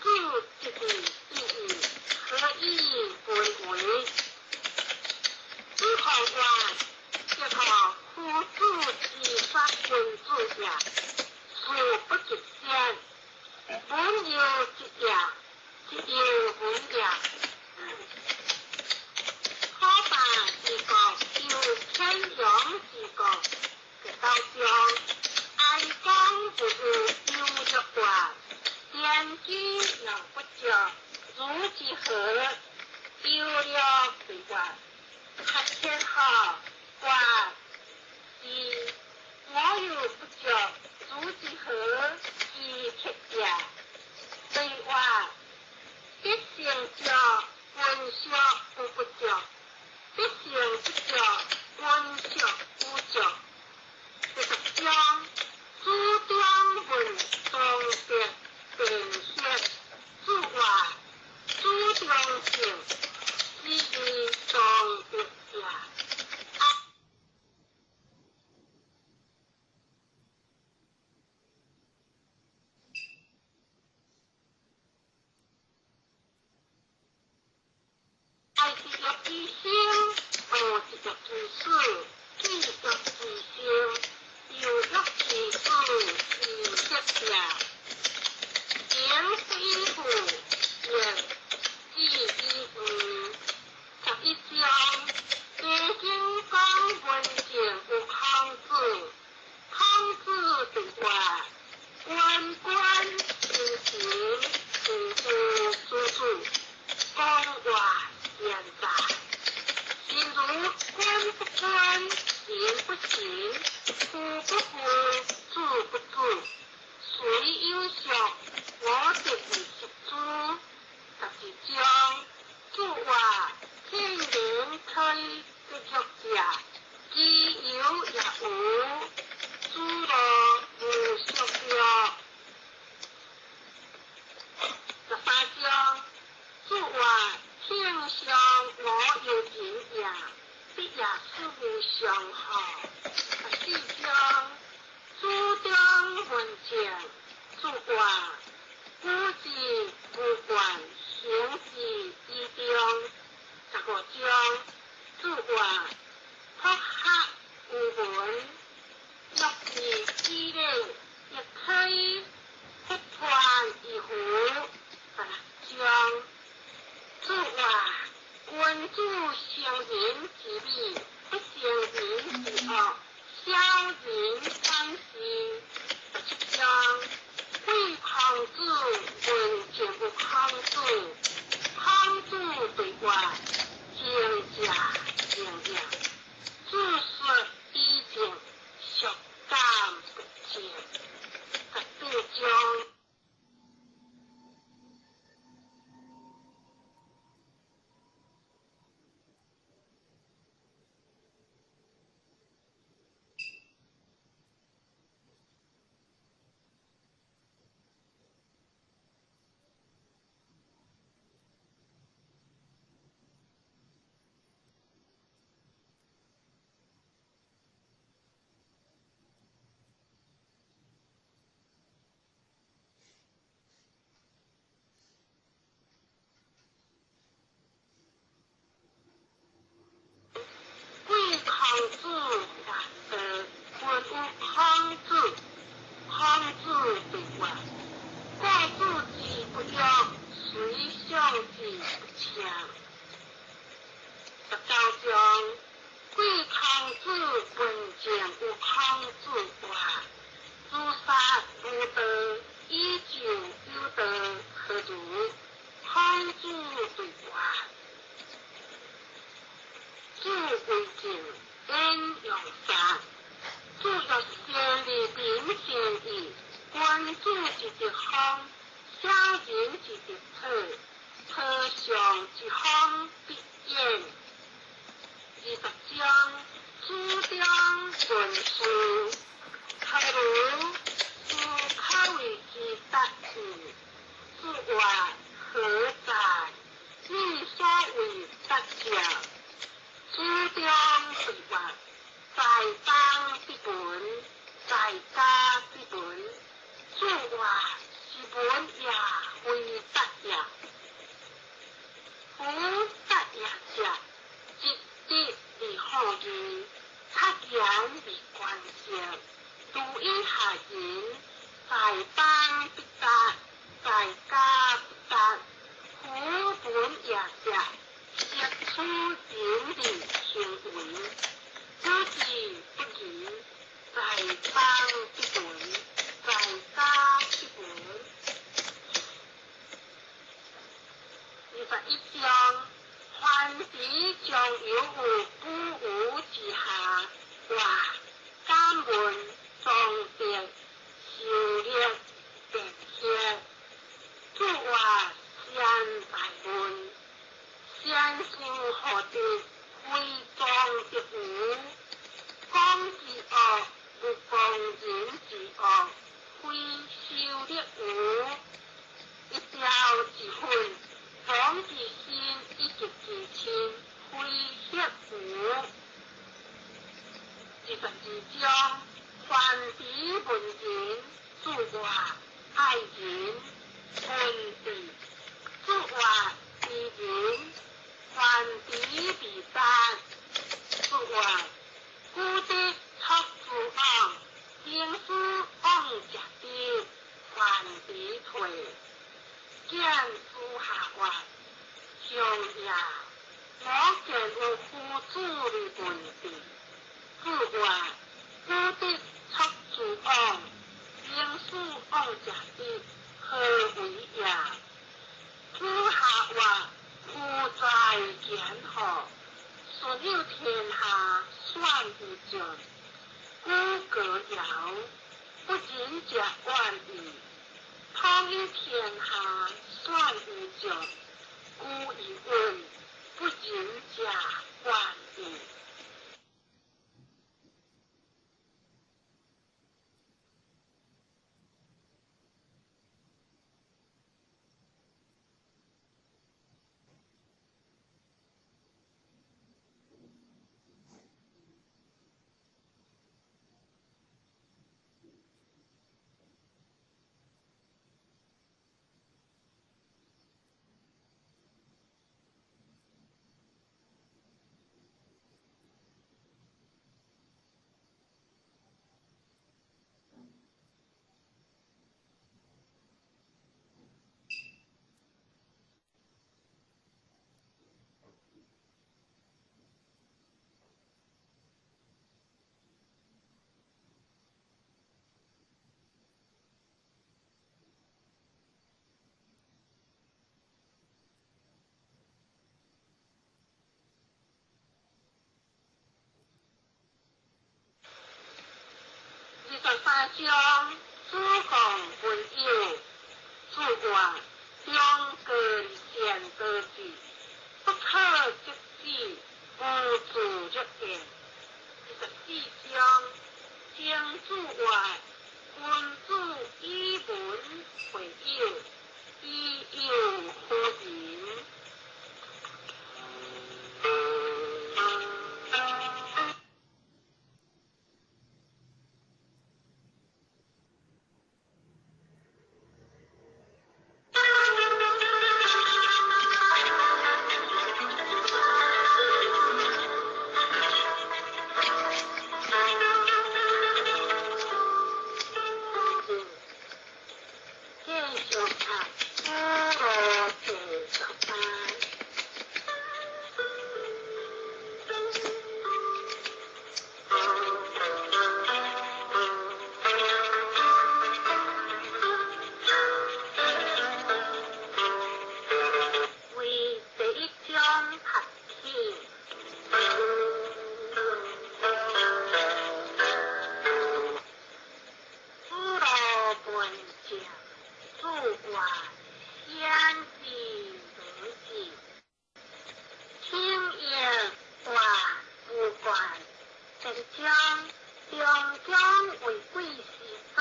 子之义已矣，何以为为？子贡曰：一何夫子之杀君子也，事不及先。闻犹吉也，吉犹闻也。可霸之国，犹天阳之国。第九章，哀公不如忧乐曰：天机犹不足，如之何？忧乐对曰：合天下曰：是。我犹不足，如之何？其铁也。对曰：必先足，君小故不足；必先不足，君小故足。第十章，子张问庄德辩学，子曰：子张姓，行不行，夫不夫，子不子，虽有俗，我得而食之。11章，注话天然吹得欲者，其有也无，诸罗无俗欲。13章，注话天上我有情也，必也是无上好。14章，主中闻见，注话古之无惯，行之以中。15章，注话朴学有闻，欲知之理，亦可以不传以乎？16章，注话君子成人之美，不成人之恶，小人反之。17章，贵孔子问政有孔子，孔子对话，正者正也，自说以正，孰敢不正？18章。贵孔子曰道，问有孔子，孔子对话：故子之不欲，随相之不强。19章，贵孔子问政有孔子话：自杀无道，以就有道，何如？孔子对话：主为政，焉用杀？主若先立民先义，君子之德风，小人之德策，策上之风必偃。20章，主中论事，何如？是可为之达意，主话何在？你所谓达者？主中对话，在邦必闻，在家必闻。主话是闻也，非达也。夫达也者，积德而好义，察言而观色，如以下人，在邦必达，在家必达。夫闻也者，悉处仁义行为，不知不疑，在邦必闻，在家必闻。21章，凡时将有有不无之下，话敢问庄德修略辩解，主话先大问，先修何德，非庄德无？讲之恶，不讲人之恶，非修略无？一朝之恨，讲之心以及之亲，非协无？22章，凡彼问人，主话爱人，问地，主话知人，凡彼彼达，主话古德出诸往，经师往者得，凡彼退，见诸下话，上也，我见有夫子的问题，主话古德出诸往，经师往者得，何为也？诸下话，夫在简何？孙有有盡，舉歌謠，不仁者遠矣。統一天下，選有盡，舉疑問，不仁者遠矣。23章，子貢文友，子曰：中根善得志，不可則止，无自若言。24章，曾子曰：君子以文会友，以友辅仁。继续读子路第13。为第一章读起。子路问政，子曰：先知如是，听曰曰无冠。第二章，中将为贵时载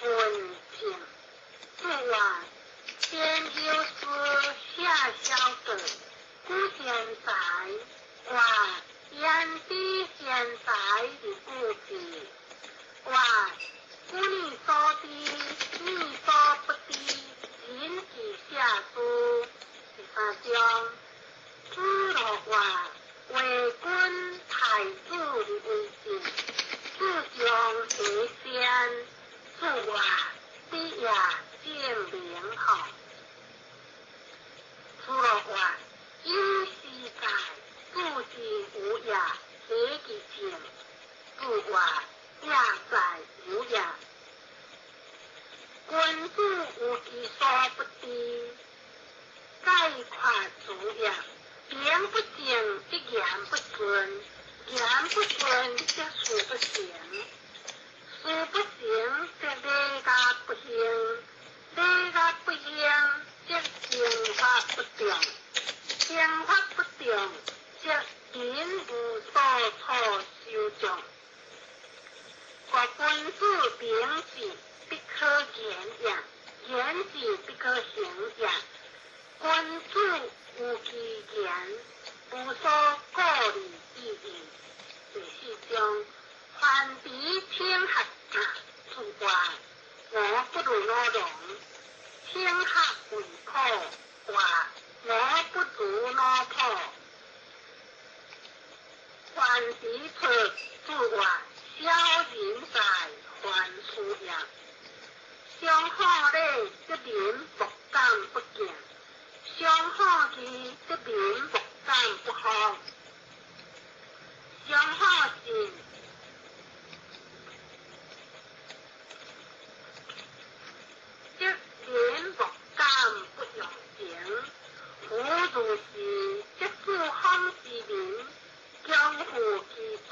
问政，子曰：先有司下小国，古贤才，曰：焉知贤才而故之？曰：古你所知，你所不知，人其下之。第三章，子路曰：为君太子而为政，子张何先？子曰：彼也正明乎？子路曰：有斯在，子之无也，何其政？子曰：也在无也。君子有其所不知，概括主也。名不正则言不顺，言不顺则事不成，事不成则礼乐不兴，礼乐不兴则刑法不重，刑法不重则民无所处收众。若君子明志，不可言也；言志不可行也。君子有其言，无所顾虑之意。第四章，凡彼请学者，子曰：我不如老龙。请学为苦，曰：我不如老婆。凡彼出，子曰：小人在，凡事也。上好礼，则民莫敢不敬；上好义，则民莫敢不服；上好信，则民莫敢不用情。夫如是，则四方之民，将负其子。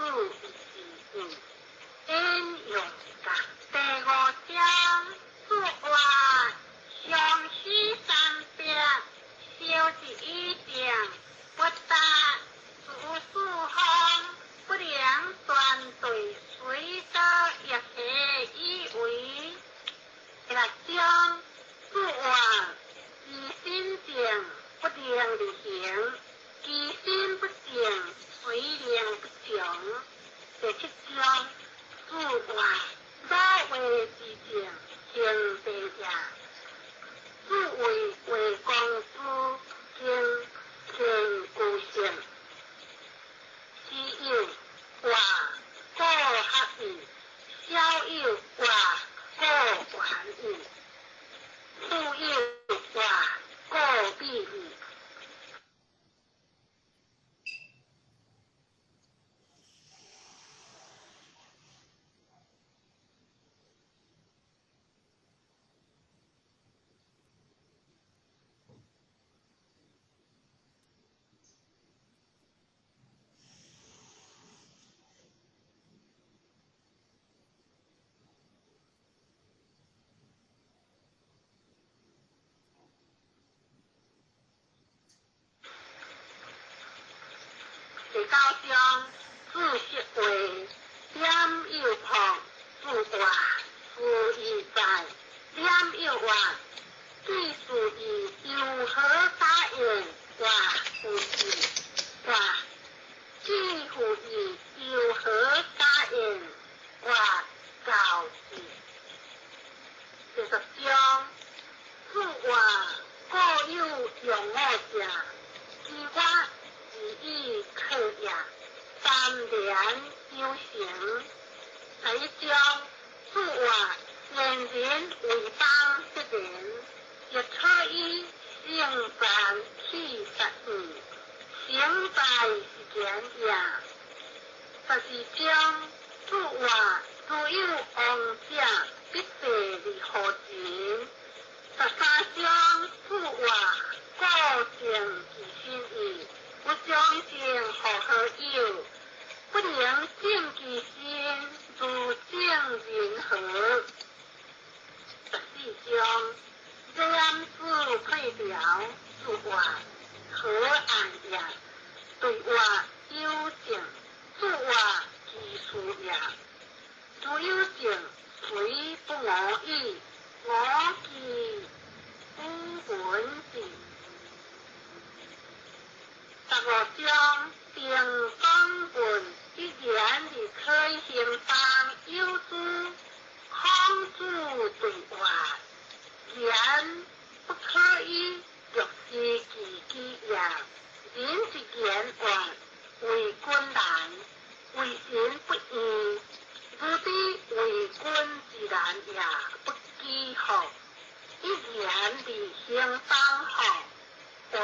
有话故还义，复有话故必义。第九章注释话，点有破注话，复义在点有话，记事义有何答应话复义话，记复义有何答应话教字。第十章注话各有用我者，其我。以克也，三连有成。第一章注话，贤人为邦得人，亦可以成办气实义，成败是言也。十二章注话，如有王者，必地而何人？十三章注话，故正其心意。不将正何何有？不能正其心，如正人何？十四章，染子退调，注话何暗也？对话有正，注话其事也。如有正，虽不我意，我其不闻之。十五章，定讲文一言而可兴邦，有诸孔子对话，言不可以欲知其己也。人之言话，为君难，为神不义。如彼为君之难也，不知乎？一言而兴邦乎？话。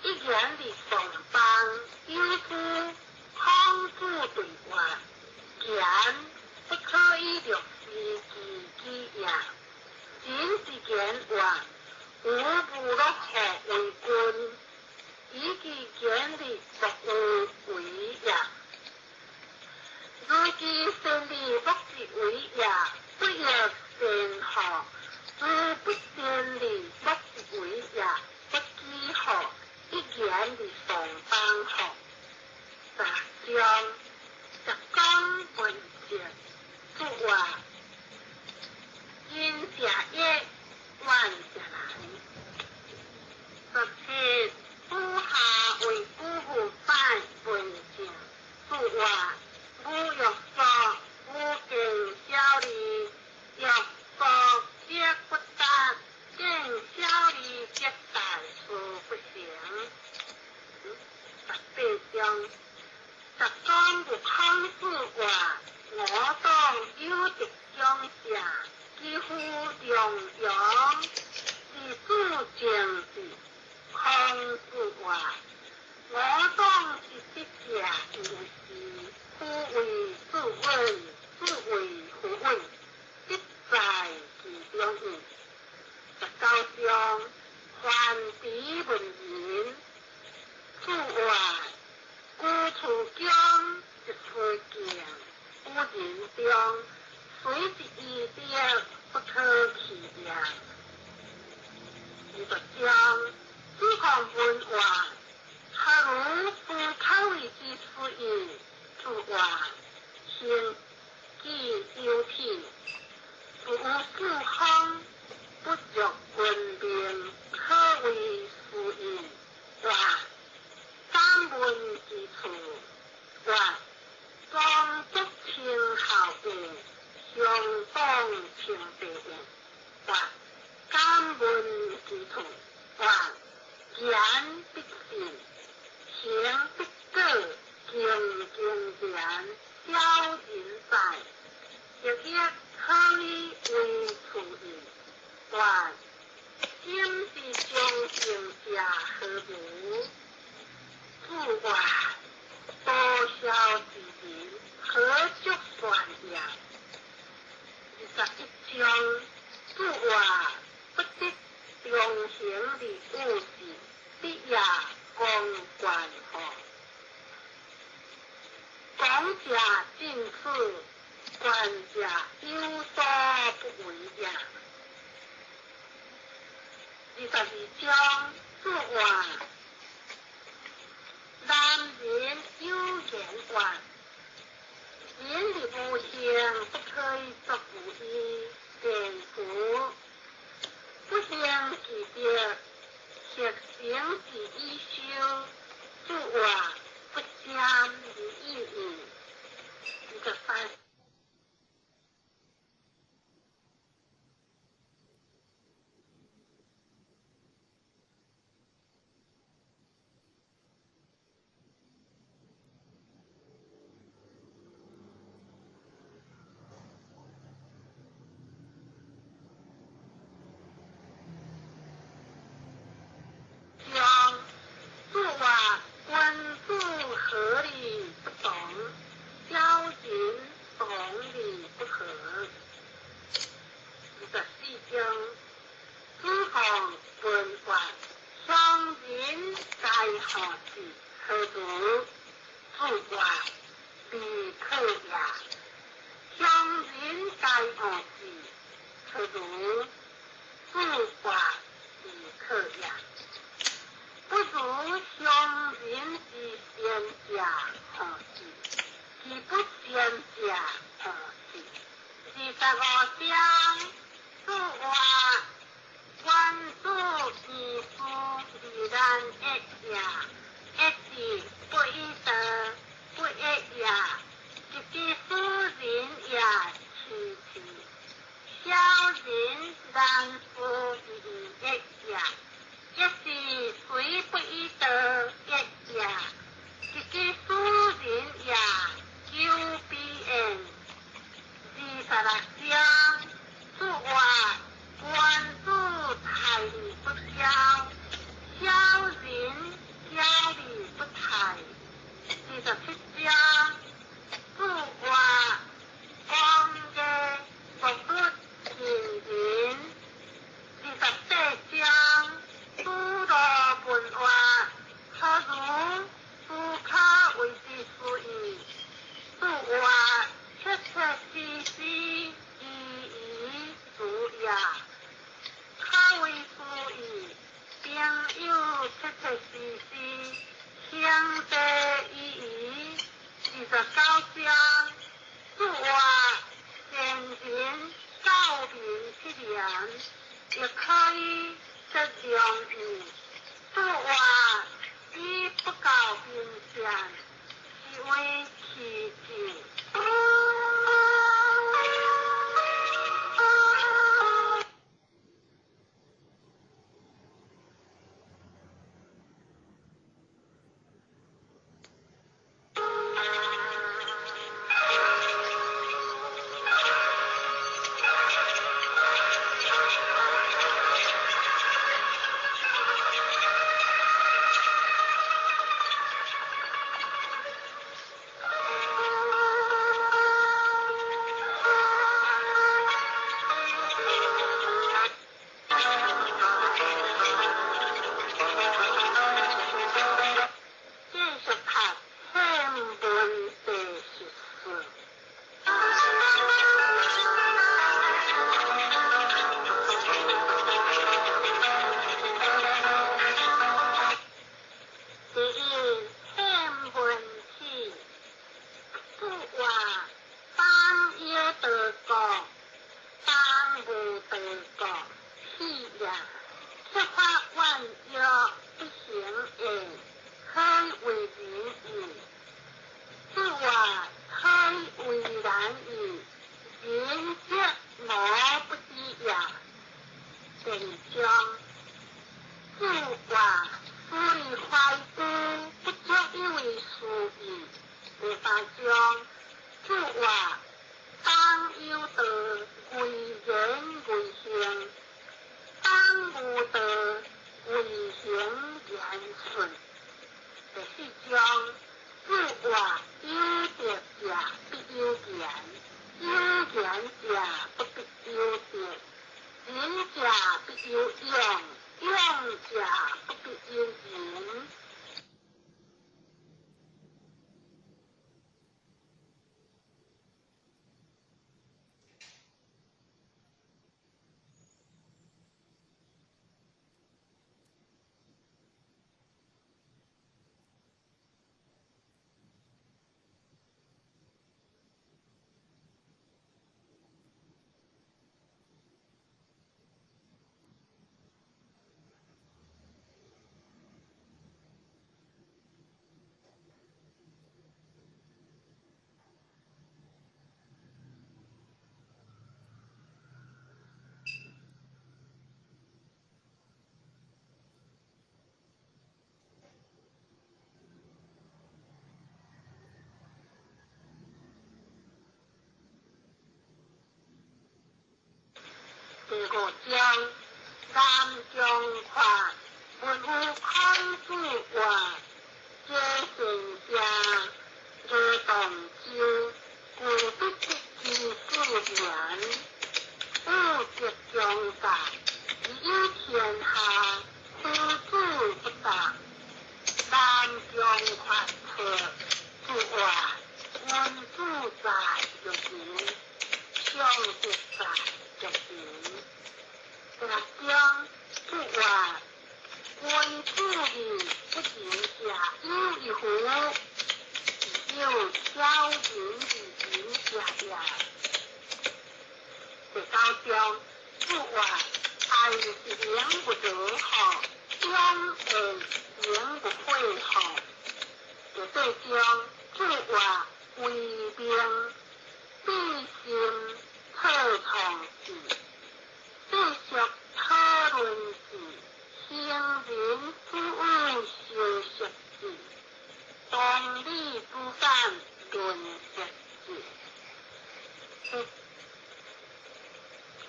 一言而丧邦，有诸孔子对话，言不可以略知其己也。人之言话，无不乐乎为君，以其言而不有为也。如其善而不之为也，不亦善乎？如不善而不之为也，不知乎？一言而丧邦乎？十章十讲文字，注话因者业，万者来。十七，不下为古无拜文字，注话无欲说，无见小利，欲说则不达，见小利则大事不成。十八章，十讲有孔子话，我党有德长者，几乎中庸，自主政治。孔子话，我党是德者有时，夫为自问，自为夫问，德在其中矣。十九章，凡敌问仁。注话，古厝中一出镜，古人中随一义德不可弃也。二十章，子贡问话，何如不可为之事矣？注话，行己有体，不有四方，不欲君命，可为事矣。话。三问之处，话庄足称孝义，相当称白言。话感恩之处，话言必信，行必果，敬敬言，小人在。亦亦進此，權者有所不為也。22章注話：男人有言話，人的無形不可以作無義，便符不行其德，學成之以修，注話不相而已矣。23。章注話：君子和而不同，小人同而不和。24章子貢問話：鄉人該何事？何如？注話：未可也。鄉人該何事？何如？注話：未可也。不如鄉人之先者何事？其不先者何事？25章注話：君子以事而難易也，易是不以道，不易也。及之使人也其次，小人難夫而易也，亦是雖不以道易也。及之使人也，久必焉。26章注話：君子泰而不驕，小人驕而不泰。27章注話：講義莫不近人。28章子路問話：何如？思可為之思矣。注話：切切實實，依依如也。可為思矣，朋友切切實實，兄弟依依。29章注話：賢人教民7年，亦可以則良矣。注話：以不教民善，是為其智。繼續讀憲文第14。第一，憲文起，注話：當有道國，當無道國，起也。設法萬約不行焉，可以為仁矣。注話：可以為難矣。仁則無不知也。第二章注話：思慮懷之，不足以為事矣。第三章注話：當有道，為仁為行；當無道，為行言順。第四章注話：有德者必有言，有言者不必有德。仁者必有勇，勇者不必有仁。五章，南中法闻有孔子话，皆善者罗动洲，故不得其自言。有德中大，以天下，夫子不答。南中法错，子话，君子在育人，上德在育人。第六章，子话，君子义不仁者有矣乎？有小人而仁者也。第九章，子话，爱是名不得好，将爱名不悔好。第八章，子话，为命必心策创事，必属讨论事，行人之有修习事，当理之善论述事。第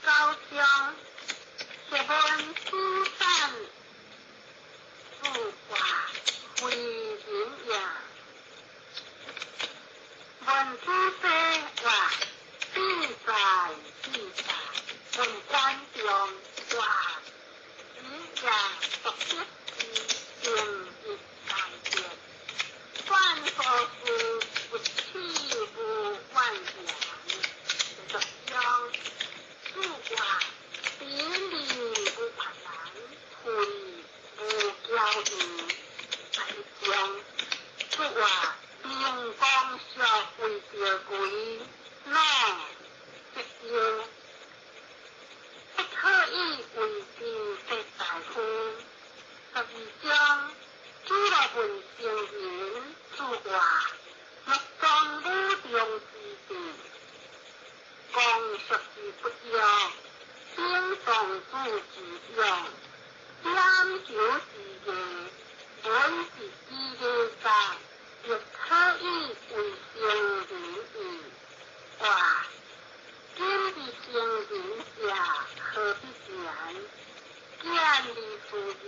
九章，学问之善自话非人也。问子非话，必在必在。问管仲话，子也独得之定一大变。管所事不弃无万言。第十章，子话，比利无困难，非无骄义。第一章，子话，明光小为着贵，脑则腰，不可以为之士大夫。十二章，子路问圣人，子话，欲装武中之地，公叔之不要，兴丧子之用，点酒之义，文是之礼家，亦可以为圣人矣。话，今日圣人者，何必然？见利思义，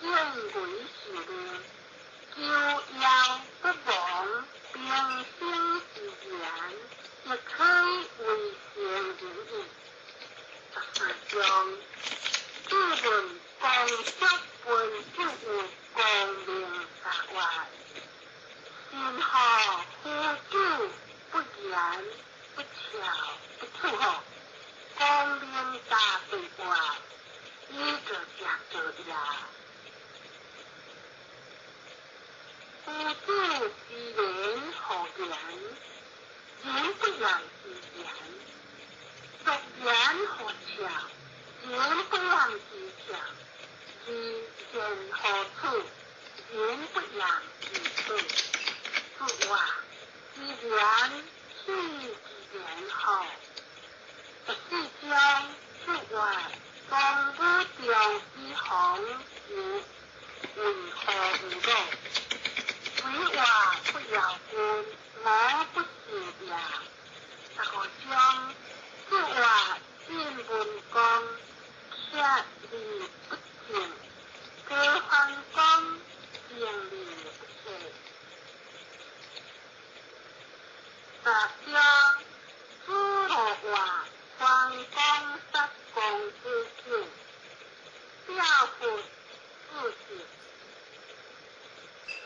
见危受命，求夭不亡，平生之言，亦可以为圣人矣。十四章，子问公叔问子有光明大话，信号夫子不言不巧不处吼，光明大对话，伊就食做也。夫子之言何言？言不言之言。若言何巧？言不言之巧。之言何处？言不言之处。子话，之言去之言何？十四章，子话，公武中之行有为何无鲁？为话不由君，我不是也。十五章，子话，晋文公，克礼不敬，高桓公，敬礼不克。十章，子路话，桓公杀公子纠，表父子敬，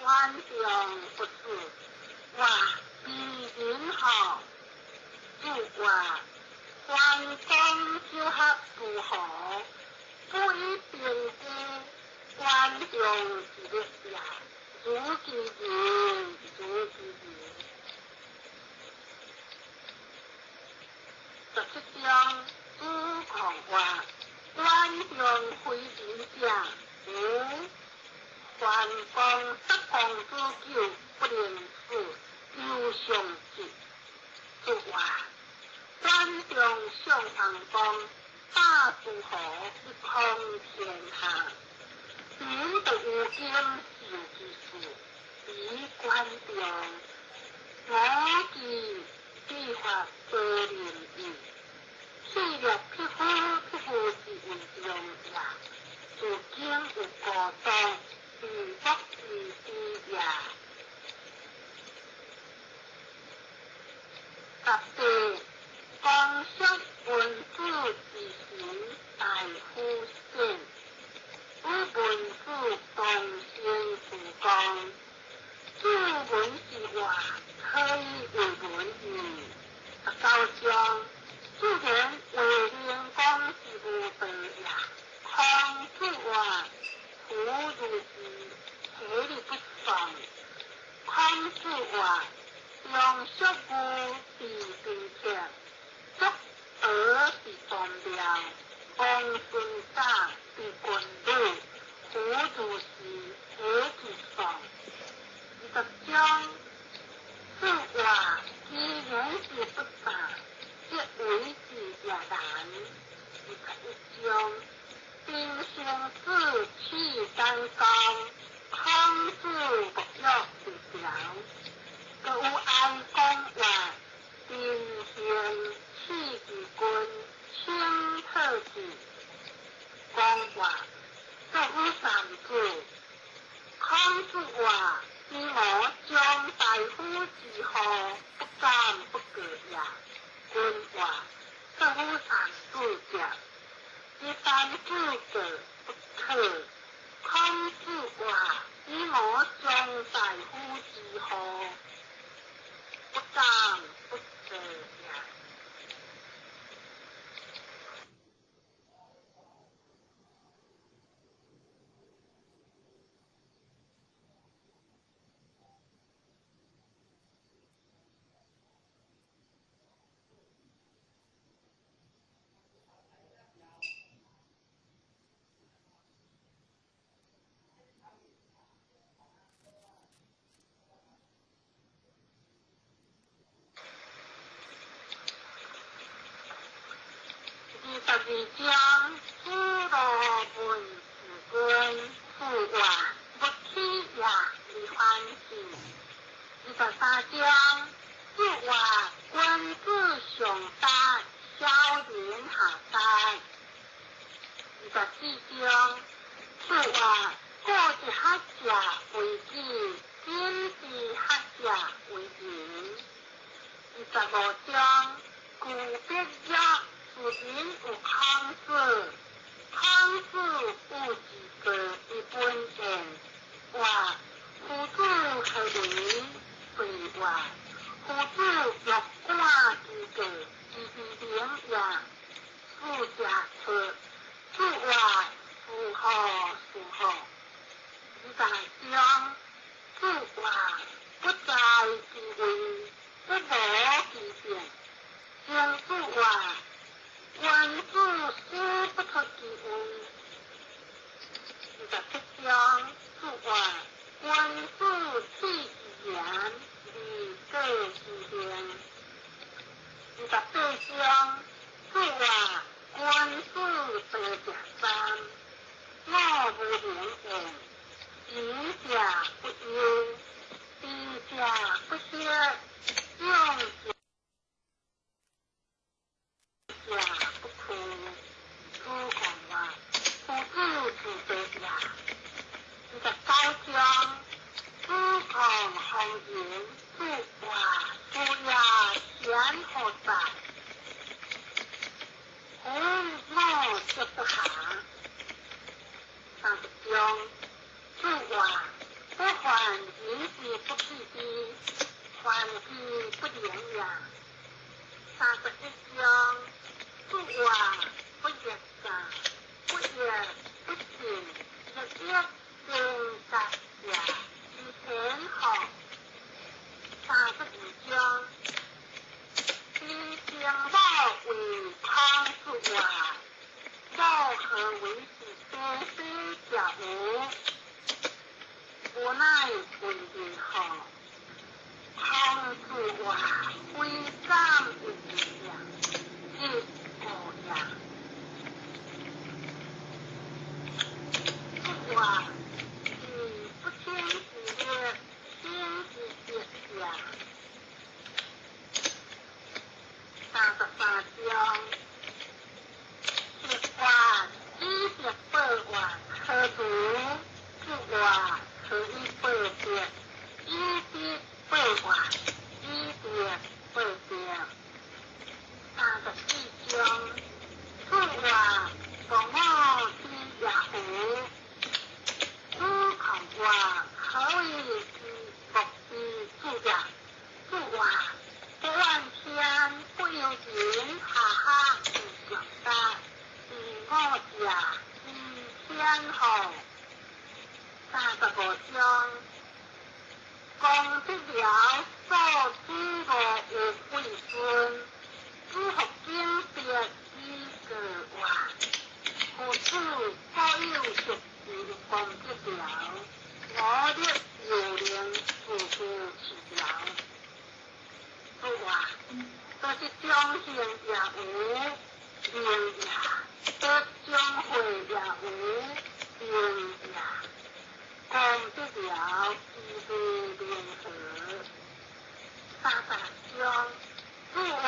管仲不子，话比人好。子话，桓公就合诸侯，不以兵孤，管仲之力也。如其人，如其人。十七章，子贡话，管仲非人者，无。桓公杀公子纠，不能死，犹尚志。子话，管仲上桓公，霸诸侯以匡天下。民不有今受之事，比管仲。我记计划责任义，去了匹夫匹妇。八，公叔文子之行大夫显，与文子同行事公。子文之话，可以为文义。19章，自然卫灵公是无道也。孔子话：夫如是，何日不丧？孔子话：杨叔武伫宾客，叔儿伫宗庙，王孙贾伫军旅，夫如是，何日丧？20章，子话：其言之不察，则为之也难。21章，丁生子弃单公，孔子不欲为条。阁有哀公话：丁贤弃其君，请特子。公话：阁有三子。孔子话：以我将大夫之后，不敢不过也。君话：阁有三子者，以三子过不可。孔子话：以我将大夫之后，不敢不过也。22章，子路问子君，子话：勿起也，而反省。23章，子话：君子上达，小人下达。24章，子话：古之学者为己，今之学者为人。25章，故必曰：自人有孔子，孔子有之过以本言。话：夫子何为？对话：夫子若管之过，其之能也。子者出，子话：是何是何？二十章，子话：不在其位，不谋其政。曾子话：君子思不出其位。27章，子话：君子弃其言，而过其行。28章，子话：君子道者三，我无能言，仁者不忧，智者不惑，勇者不惧。子贡话：夫子之道也。29章，子贡弘仁，子话：夫也贤何在？夫我则不下。30章，子话：不患淫之不起之，患其倒一種行也有明也，倒一種會也有明也，講得了智慧明何？36章，汝話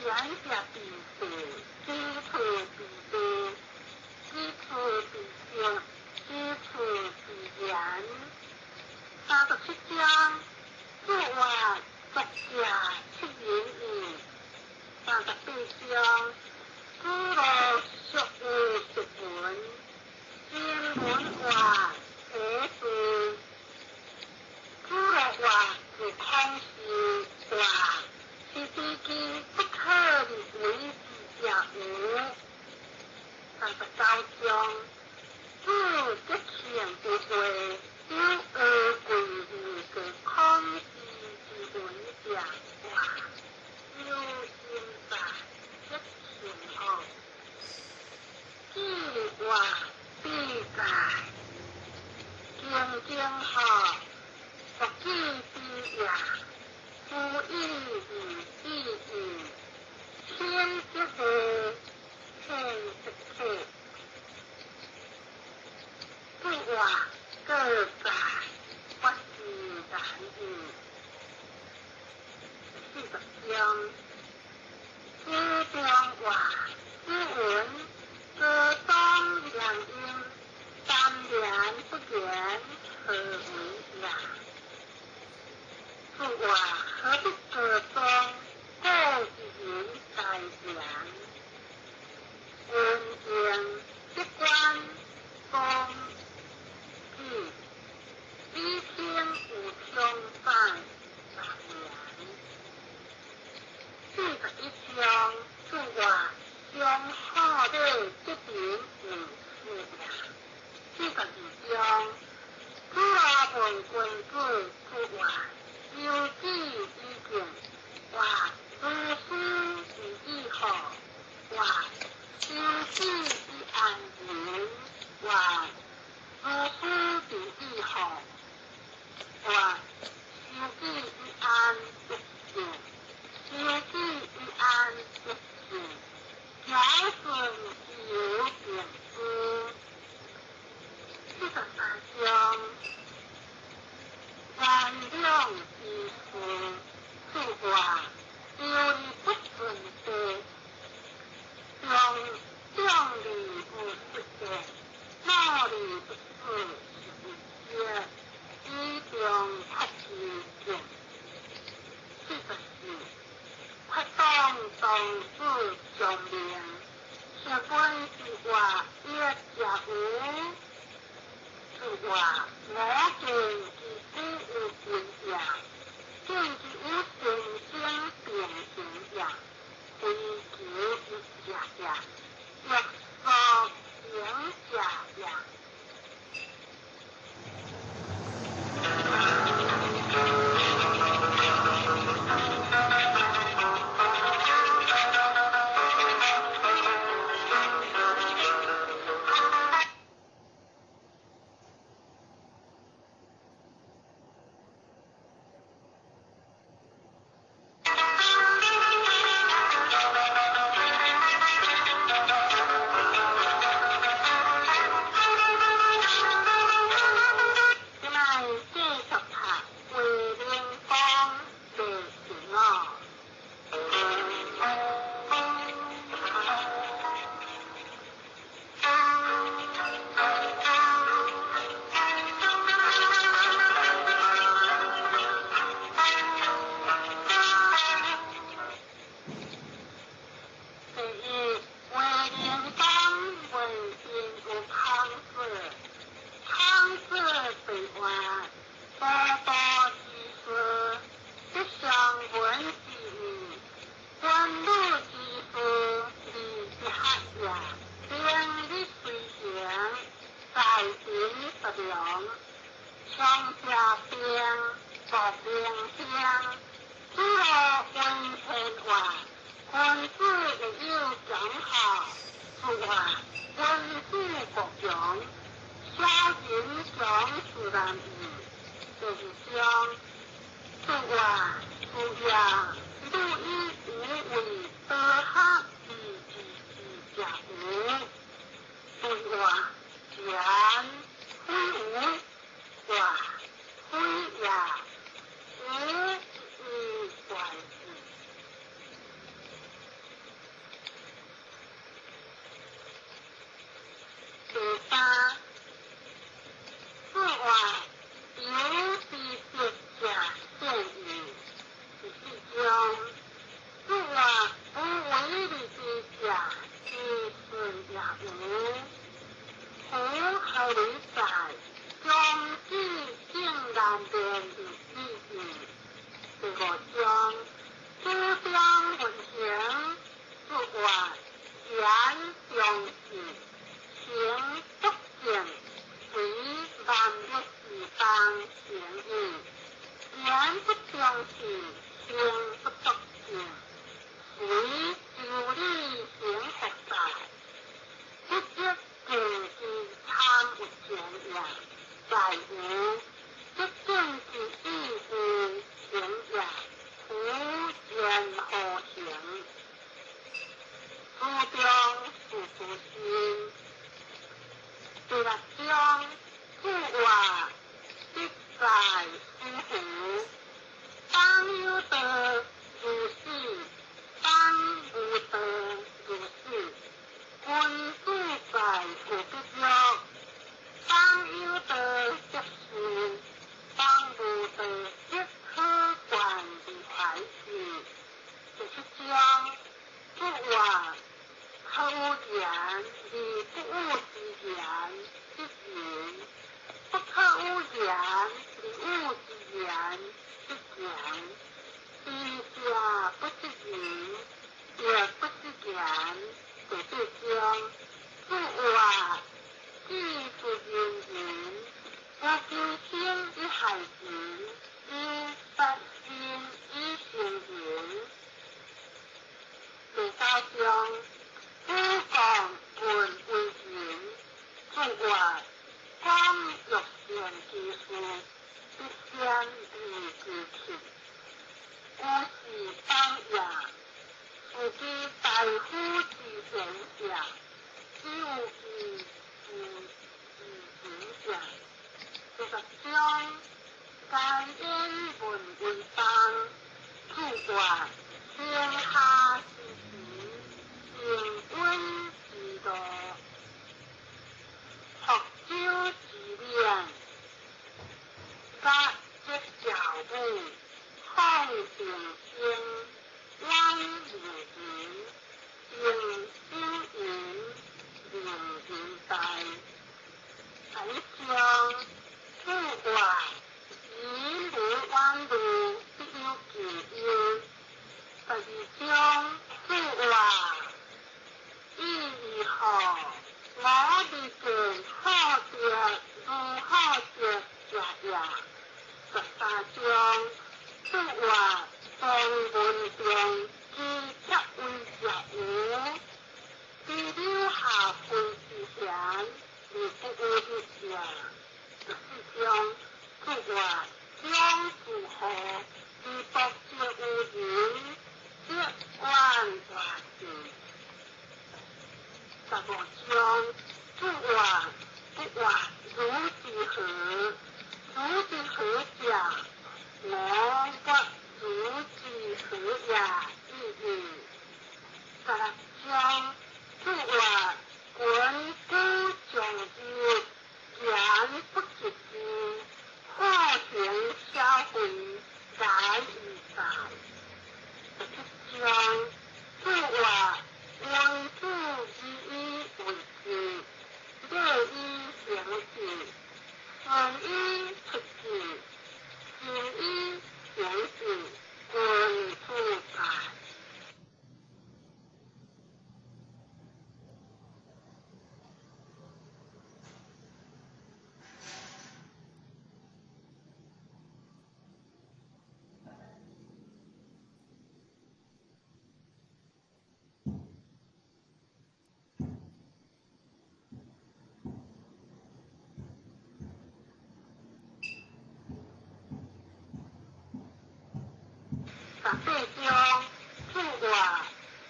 賢者比地，幾處比地，幾處比性，幾處比言。37章，汝話作者七言語。38章，子路孰有實文？經文話何事？子路話自孔氏話，是知其不可為之者無？39章，子則慶不話，有惡貴義嘅孔氏之文者話，有心在則慶好。子話必在，經經好，復記之也，夫以義意義，天則和，天則體。子話各在，不是難矣。40章，子中話，子文，歌頌兩音，三言不言，何為也？子話何不歌頌？故一言在言。文言一關公子，以天有相反三言。41章，子話上好的這邊為是也。42章，子路問君子，子話修己以敬，話如斯以義好，話修己以安人，話如斯以義好，話修己以安百姓，修己以安百姓，堯舜之有定之。43章，萬兩之事，子話有理不順地，用將理不實的，哪裡不是是一以中發其見。44，發當當子將命，先本之話一者無。子話我見其古有貴也，見其有神仙變形也，非求一者也，欲所行者也。主公文为仁，注曰：广欲善其事，必先利其器。古是邦也，是居大夫之贤者，只有其之之仁者。第十章，该言文为邦，注曰：天下之时，平稳之道，福州之勉，甲节教武，放定生，远明仁，定省仁，明仁大。第一章，注曰：人无远虑，必有近忧。第二章，注曰：意如何？我未见好德如好德者也。十三章，注曰：庄文中之切为者无，知柳下惠之贤，而不有日者。十四章，注曰：将自何，而不知有人，则怨大事。十五章，注曰：不曰如之何？如之何者？我不如之何也？意义。十六章，注曰：君子将日，言不及义，好行小惠，难以在。十七章，注曰：君子以以为志，乐以行之，顺以出之，行以行之，君子在。十八章，注曰：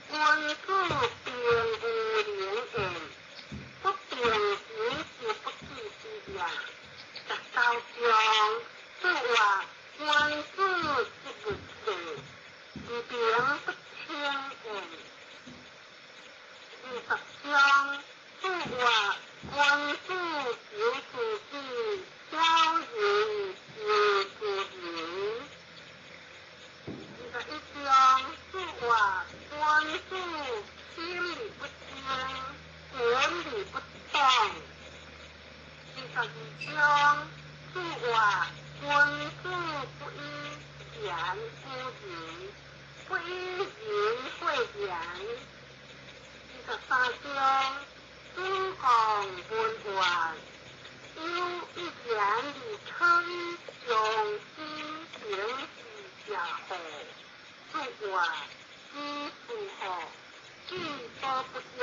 君子并无能言，不定人之不计之也。十九章，注曰：君子之不世，而名不称言。二十章，注曰：君子求自己，小人求自人。二十一章，注曰：君子心而不坚，言而不动。二十二章，注曰：君子不以言孤人，不以人会言。二十三章，主公文曰：有一言而可以将心平之者乎？注曰：知事乎？智多不骄，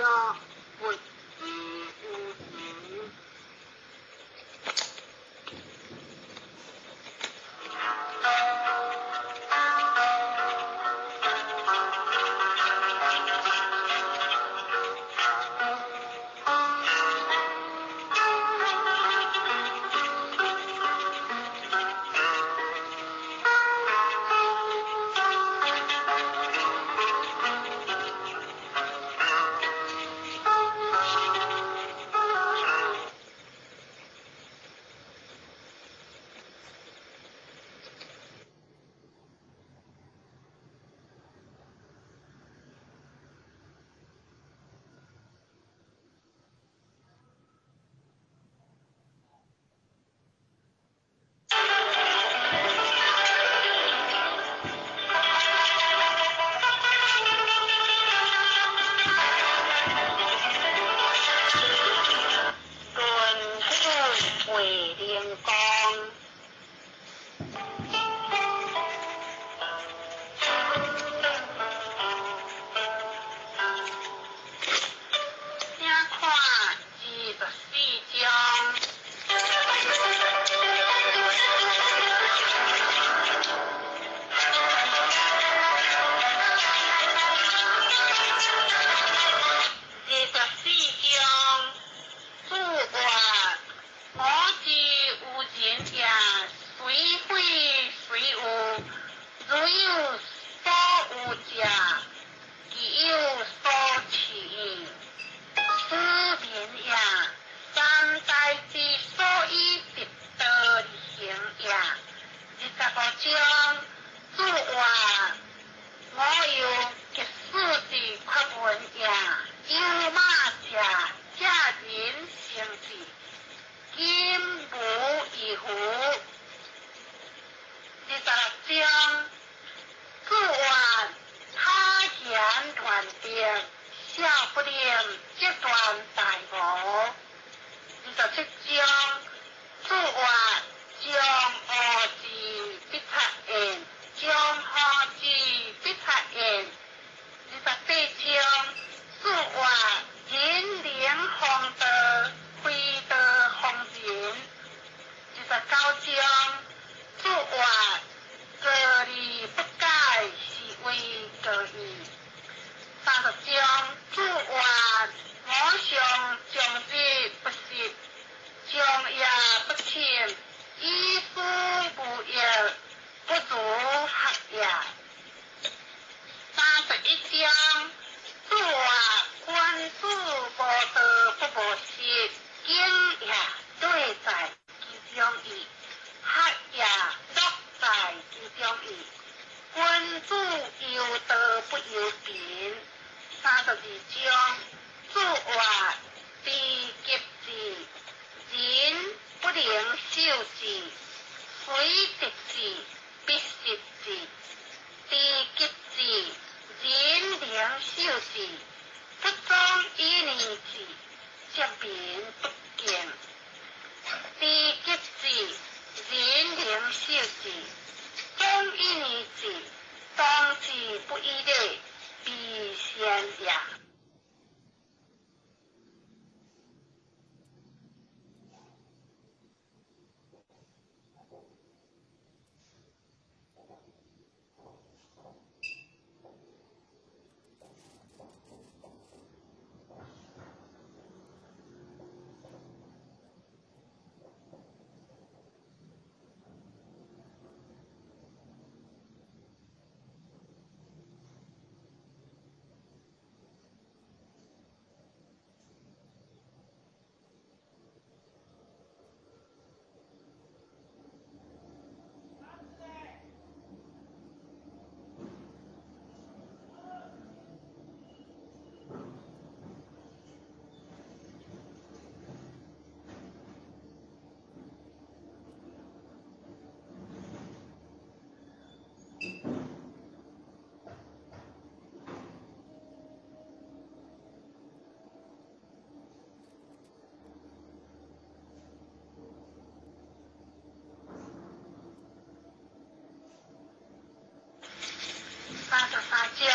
不知无形。念，小不念，即断大无。27章，注曰：将恶之必察言，将好之必察言。28章，注曰：人能弘道，非道弘人。29章，注曰：过而不改，是谓过矣。30章，注曰：我上终日不息，终夜不寝，以思无益，不如学也。31章，注曰：君子无道不无失，经也对在其中矣，学也乐在其中矣。君子忧道不忧贫。32章，注曰：知急之，人不能受之；虽得之，必失之。知急之，人能受之；不忠以年之，则民不敬。知急之，人能受之；忠以年之，当之不以礼，必先也。33章，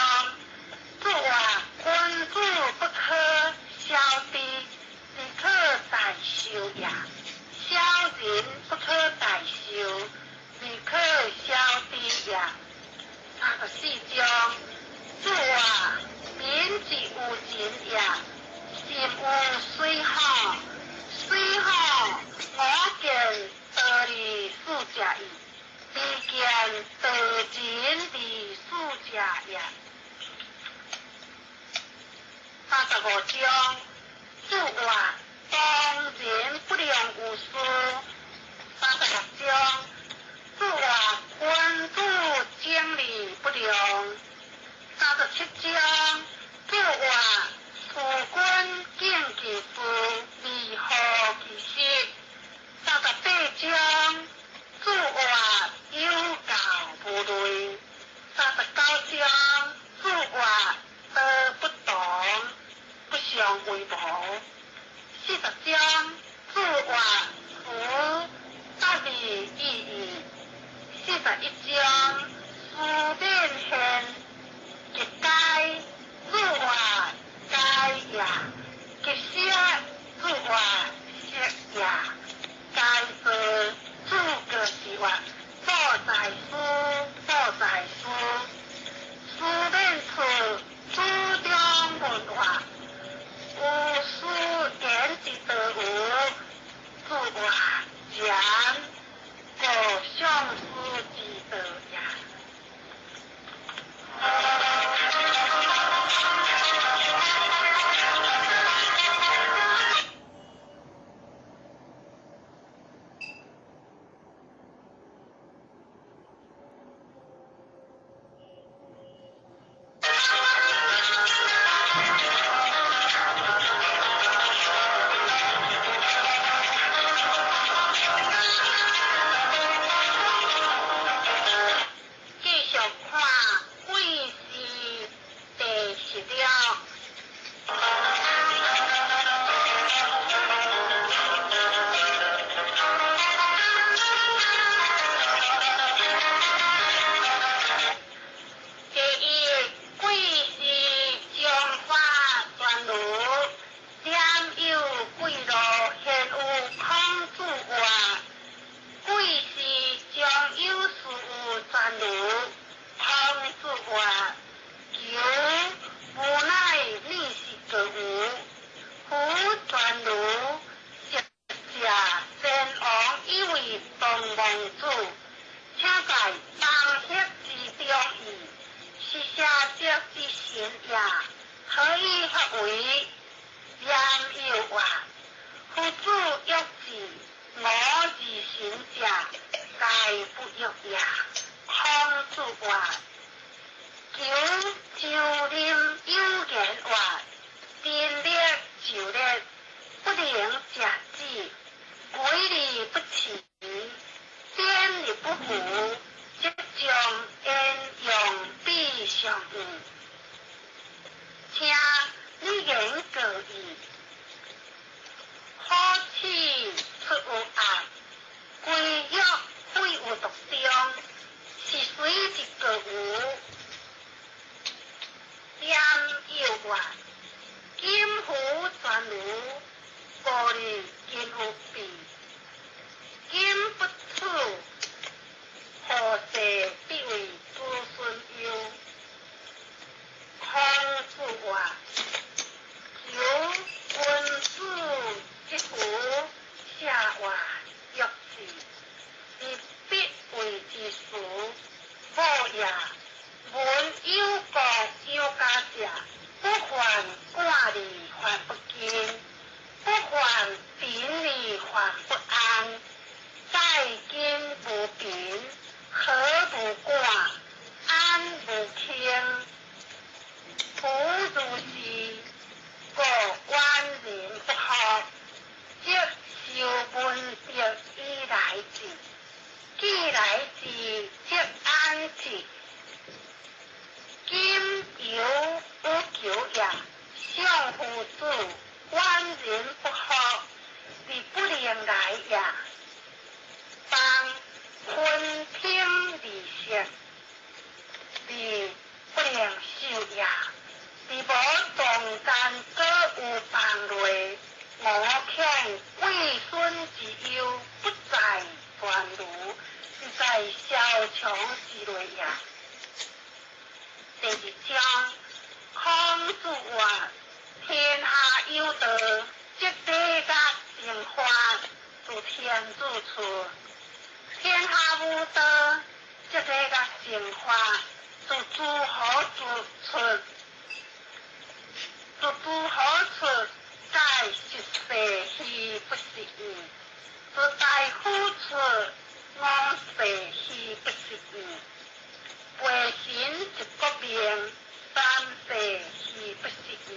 注曰：君子不可小之，而可大受也；小人不可大受，而可小之也。34章，注曰：民之有情也，心有水吼，水吼我见道而事者矣。未见道人而事者也。35章，注曰：当人不良有事。36章，注曰：君子精力不良。37章，注曰：事君敬其事，而好其实。38章，注曰：有教无类。39章，注曰：道不同，不相为谋。40章，注曰：夫达而已矣。41章，思免现，极该，注曰：该也；极色，注曰：色也。该做诸葛是曰：做在书，做在书。书免处，主中文化。有书言之道无，注曰：言，故尚书之道也。继续看贵是第十了。應。請你言告意，好齒出有愛，歸約非有獨中，是隨一個有，點有願，金符全如，玻璃金有變，金不處，何世必為子孫憂？孔子話：求君子之福，下話欲之，而必為之事。母也，聞有國有家者，不患寡而患不均，不患貧而患不安。在今無貧，何無寡？安無傾？夫如是，故遠人不惑，則修文德以來之；既來之，則安之。今猶有求也，相夫子，遠人不惑，而不能來也。當分聽而食，而不能受也。而無中間閣有幫類，吾恐貴孫之憂不在全儒，而在蕭牆之類也。第二章，孔子曰：天下有道，則禮樂生發，自天子出；天下無道，則禮樂生發，自諸侯出。自諸侯出，皆食世虛不實矣；自大夫出，五世虛不實矣。背神一國命，三世虛不實矣。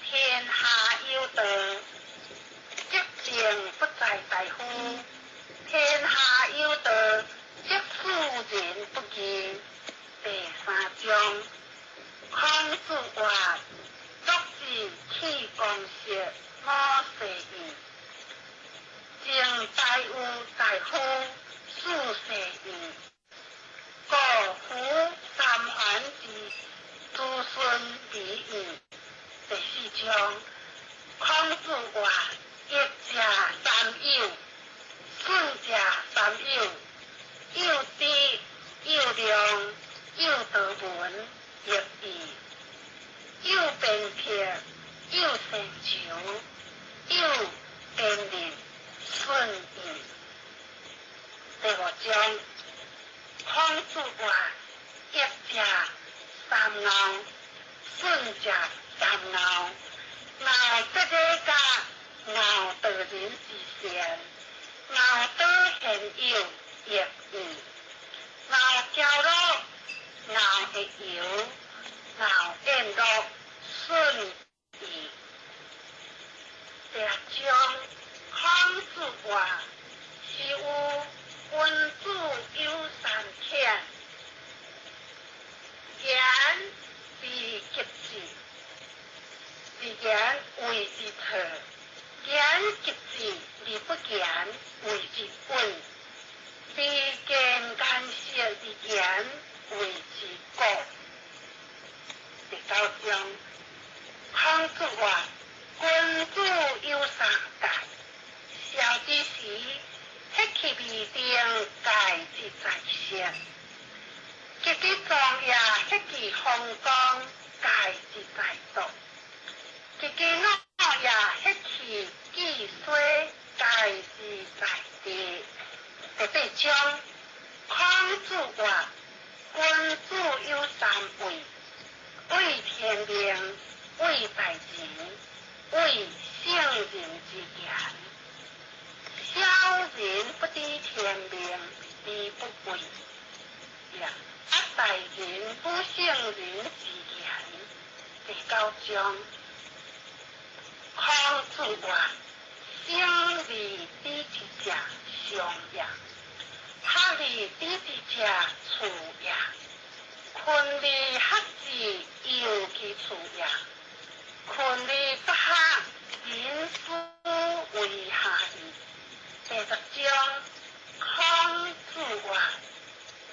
天下有道，則政不在大夫；天下有道，則庶人不議。第三章，孔子曰：樂之去公室，五世矣。政大有大夫，四世矣。故夫三桓之子孫而已。第四章，孔子曰：益者三友，損者三友。有知有量，有道聞，亦矣。有鞭策，有成就，有鞭刃，損矣。第五章，孔子曰：益者三敖，損者三敖。敖則禮樂，敖道人之善，敖德賢友，亦矣。敖驕樂，敖益猶，敖宴樂，損矣。第六章，孔子曰：是有君子有三遣，言而及之，而言謂之錯；言及之而不言，謂之穩；而見顏色而言，謂之過。第九章，孔子曰：君子有三戒，少之時，歇去未定，戒之在色；及至壯也，歇去風光，戒之在道；及至老也，歇去志衰，戒之在地。第八章，孔子曰：君子有三畏，畏天命，畏大人，畏聖人之言。小人不知天命而不畏也，啊大人不聖人之言。第九章，孔子曰：生而知之者上也，學而知之者次也，誾勤而學之，有其處也；勤而不學，人斯為下矣。第十章，孔子曰：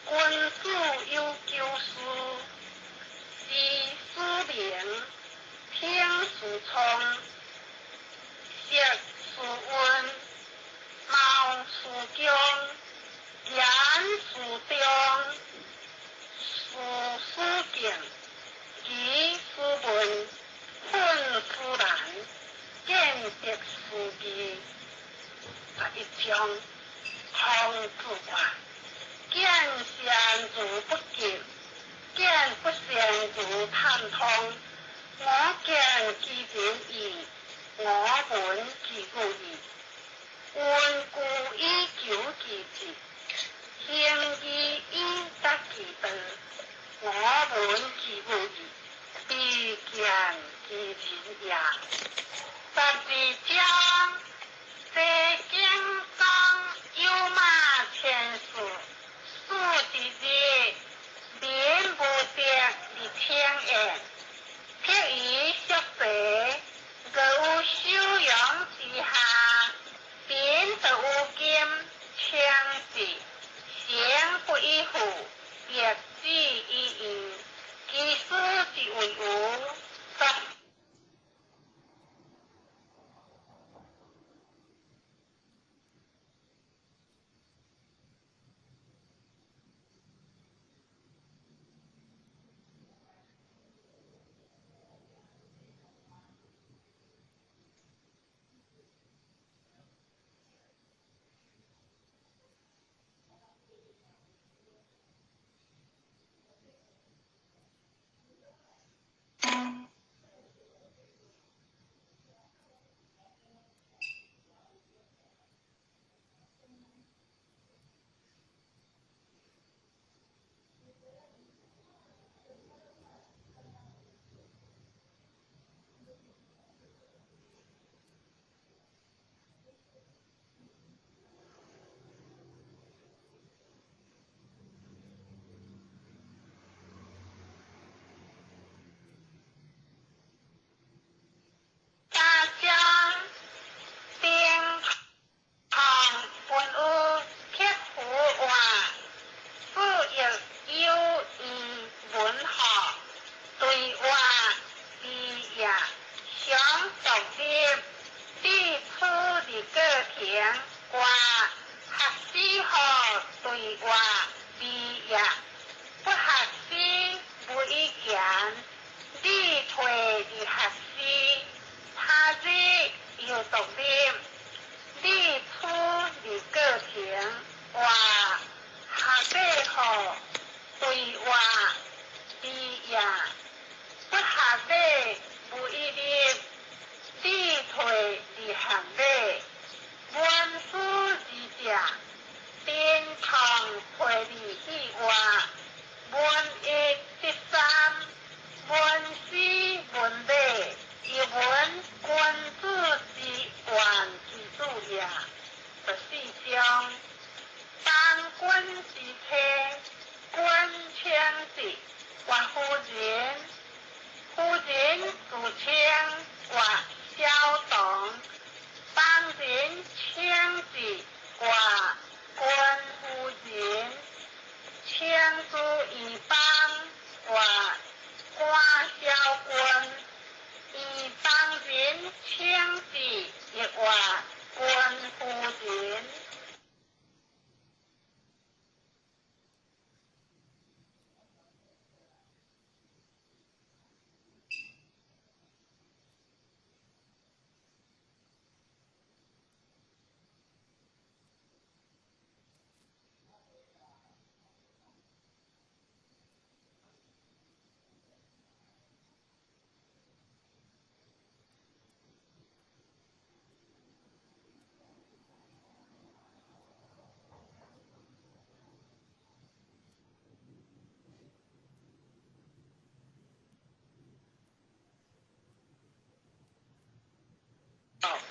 君子有九思，知斯明，聽斯聰，識斯文，謀斯強，言斯忠，事斯敬，疑斯問，奮斯難，見得斯義。11章，孔子曰：見善如不及，見不善如探通。我見其仁矣，我聞其義矣。溫故以求其志，行義以達其道。我聞其義矣，必見其仁也。12章，西經中有馬千事，四一日，民無德而稱焉。譬如宿世，若有修養之下，貧得有金，稱之，行不以富，亦止以義。其師之為無，作。八章，丁唐本有刻符话，四亦有语文学，对话字也，常独立，彼此伫过程挂学之号对话字也，不学诗无以言，你退伫学诗，他日又独立，你处伫过程话学者号对话字也，不学礼无以立，你退伫学礼，文思之者，丁唐退伫戏话，文一得三，文思文礼，亦闻君子之愿其子也。14章，当君之妻，君称之，或夫人，夫人自称或小童，当人称之或君夫人，称之以邦或官小君，以邦人称之亦或君夫人。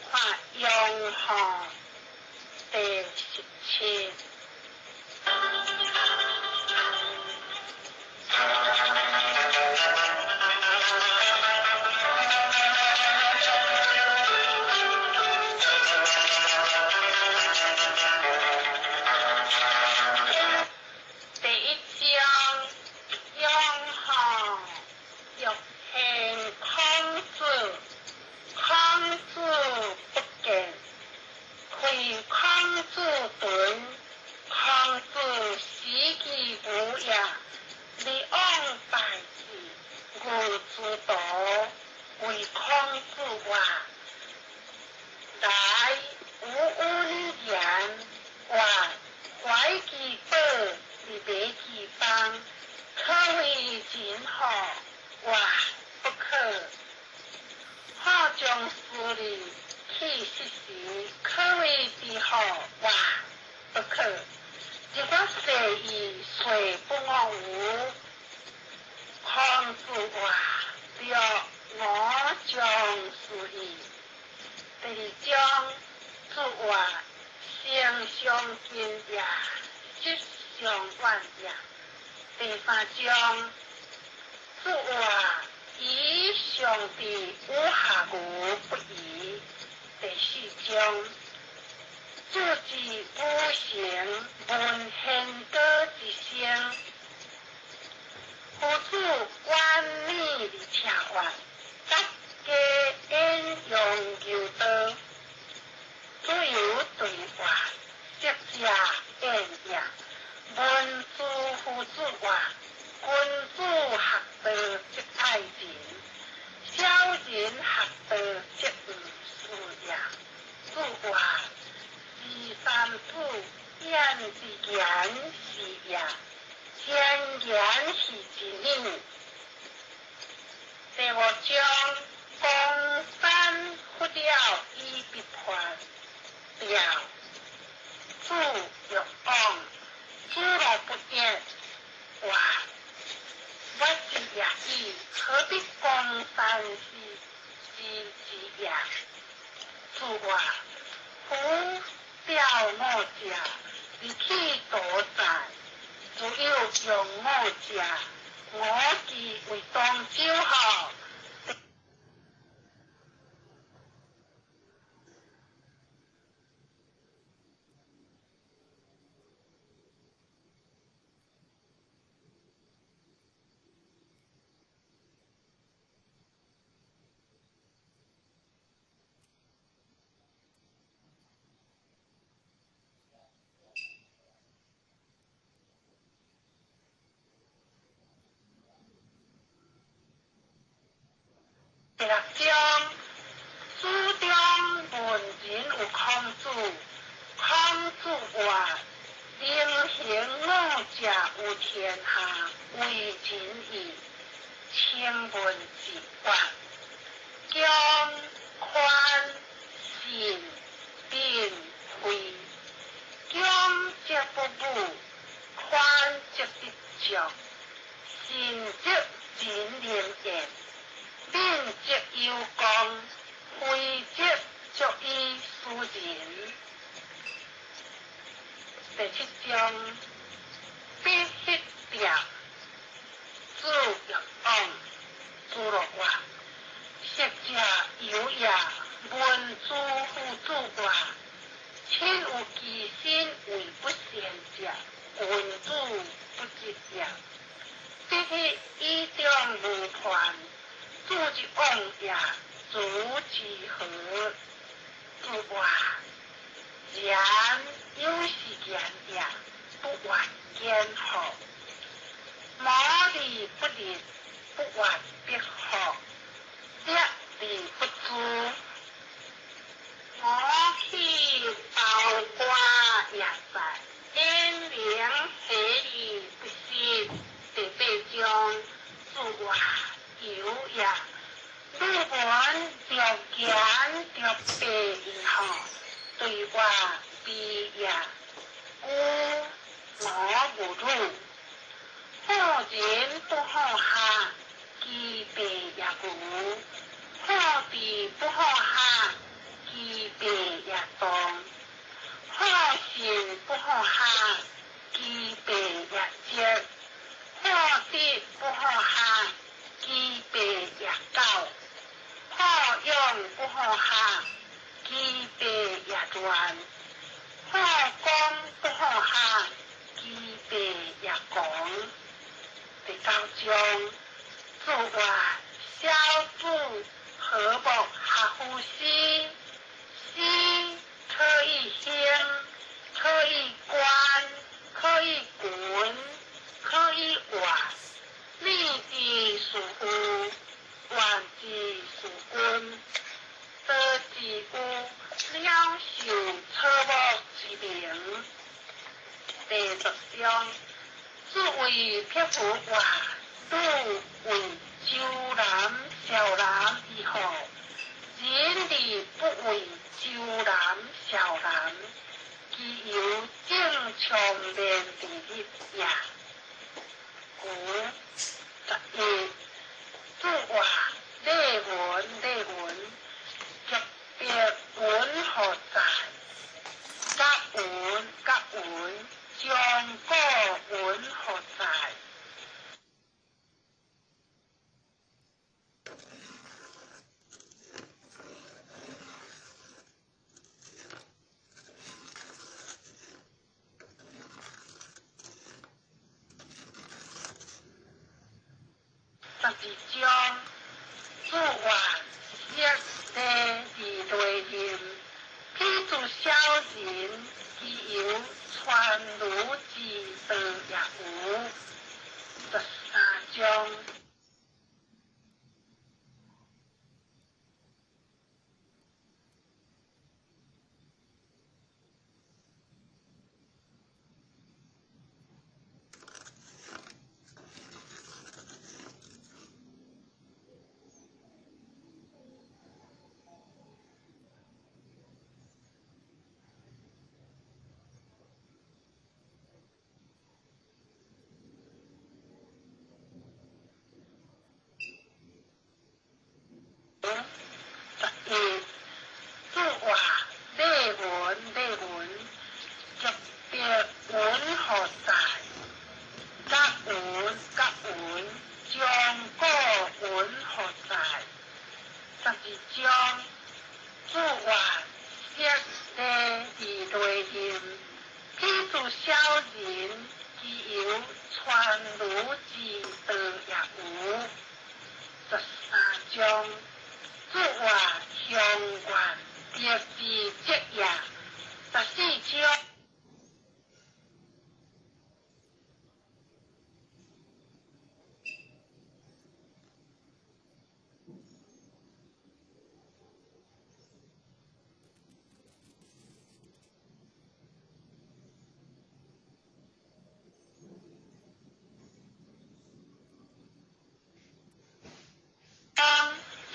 看阳号第17。將事理去實施，可為之何？話不可。如果隨意隨不我無，孔子話對，我將事矣。第二章，子話形相近也，實相遠也。第三章，子話以上帝無下無不疑。第四章，子之無形，聞賢德之聲。夫子遠禮而車發，大家演揚求道。子游對話，昔者焉也。聞諸夫子話，君子學道則愛人，小人學道則毋事也。子話：知三子言之言是也，前言是之理。第五章，江山弗了以筆破，了。子欲往，子路不言。話我之也已，何必江山是之之也？子話：夫吊我者，而去多哉？子有用我者，我其為當周何？第六章，書中問仁有孔子，孔子話：能行五者有天下，為仁義，請問之曰：恭、寬、信、敏、惠。恭則不侮，寬則得獎，信則仁能言。敏則有功，惠則足以示人。第七章，必彼表，子欲往，子路話：昔者有也，聞諸夫子話：親有其身為不善者，君子不及也。必彼以中無叛，子之往也，子之何？子話：言有是言也，不願見何？謀而不立，不願必何？掠而不誅。我去包瓜也在，言明何而不信？第八章，子話有也，汝聞著言著白銀何？對話悲也，故我無汝。好人不好下，其病也無；好地不好下，其病也當；好心不好下，其病也積；好德不好下，其病也厚；好勇不好下，其病也亂；好講不好下，其病也狂。第九章，子話：小子何莫學乎詩？詩可以興，可以觀，可以群，可以怨。禮之屬乎，怨之屬君。道之有鳥獸草木之名。第十章，子謂匹夫話：汝為周南、少南以後，人二章，主話釋禮而內任，彼諸小人，其猶傳儒之道也無。13章，主話鄉願得之則也。14章。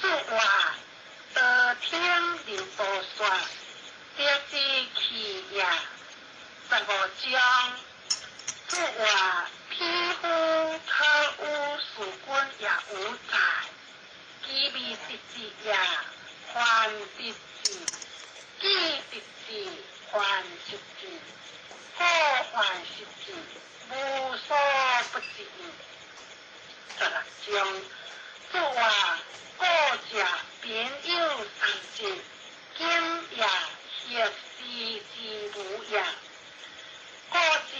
主話道聽流菩薩得之去也。15章，主話匹夫可與事君也無在，其未得之也，還得之；既得之，還失之；過還失之，無所不至。16章，主話故者貧有三節，今也歇斯之無也。古之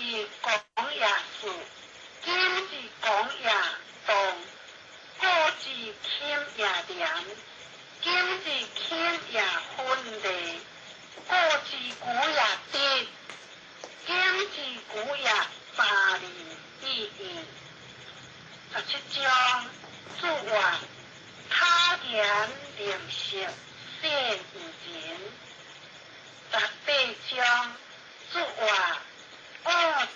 講也事，今之講也動；古之勤也廉，今之勤也分離；古之古也直，今之古也雜離意義。17章，主話他言靈色善人。18章，主話我。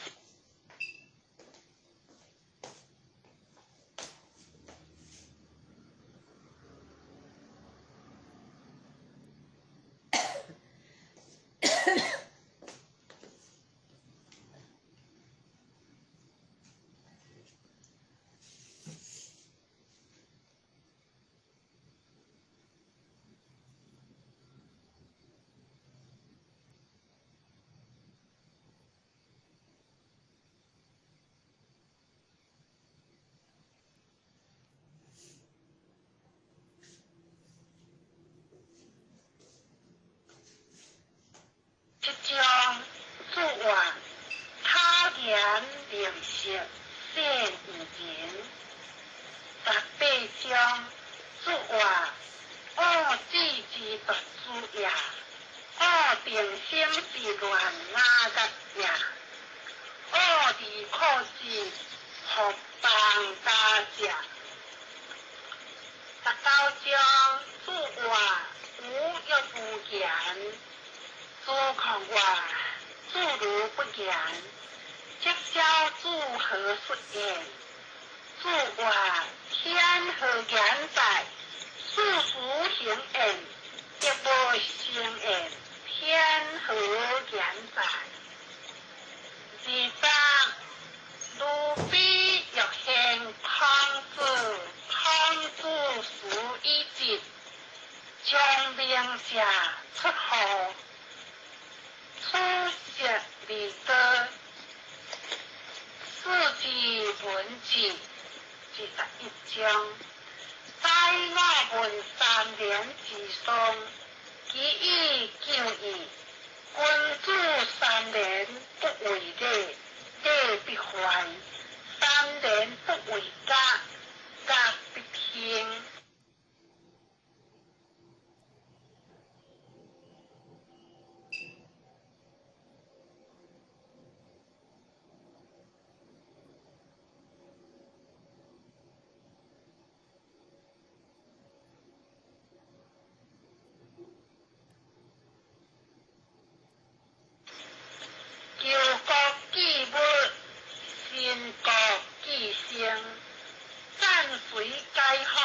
7章，主話他言靈色善人。18章，主話我智之獨主也，我定心是亂雅格也，我離苦之福邦大者。19章，主話無欲無言。主空話，主如不言，則曉主何說言？主話天何言哉？事事行言，則無成言，天何言哉？20，如彼欲獻孔子，孔子示以節，將明者出乎？初學而得，四之文字，21章。在我問三年之喪，其以救義。君子三年不為禮，禮必壞；三年不為家，家必興。求國記物，新國記聲，戰隨解放，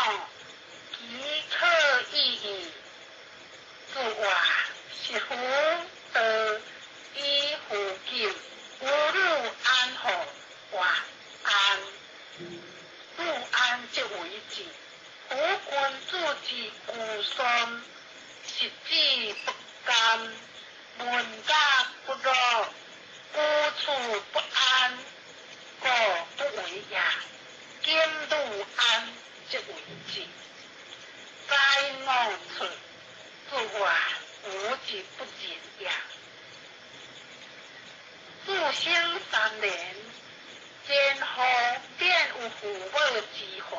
其可已矣。主話是夫道以乎救，吾汝安乎？話安，汝安則為治。夫君子之居喪，食之不甘，聞家不樂。居處不安，故不為也。今汝安則為治。在我我出，子曰：吾之不仁也。子生三年，前后便有父母之怀，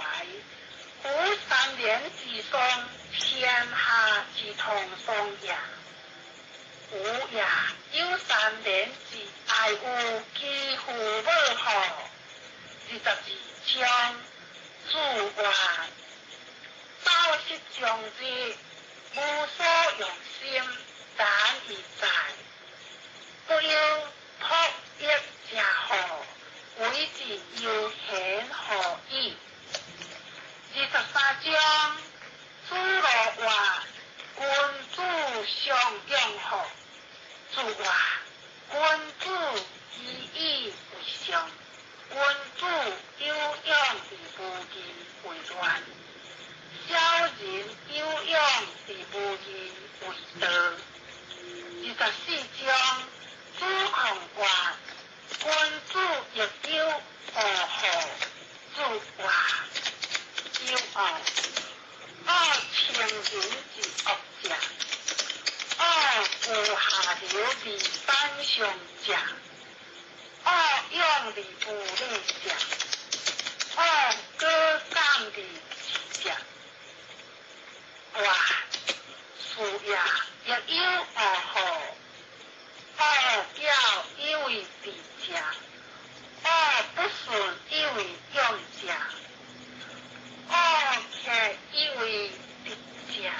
夫三年之丧，天下之同丧也。吾也有三年之哀有其父母乎？22章，子曰：饱食终日，无所用心，难以在。不忧朴役者乎？为之悠闲何矣？23章，子路曰：君子相养乎？子曰：君子以以为上。君子有养而无义为乱，小人有养而无义为道。24章，子贡曰：君子亦有恶乎？子曰：有恶。恶情人之恶者，恶有下流而反上者，恶养而无礼者，恶果敢而智者。曰：是也，亦有恶乎？恶教以为智者，恶不顺以为勇者，恶客以为直者。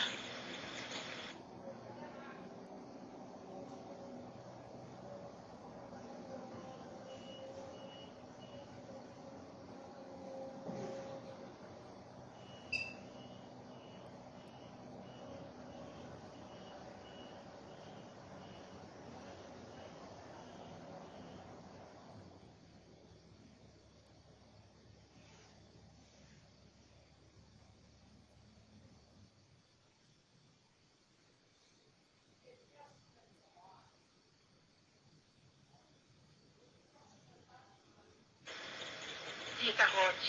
25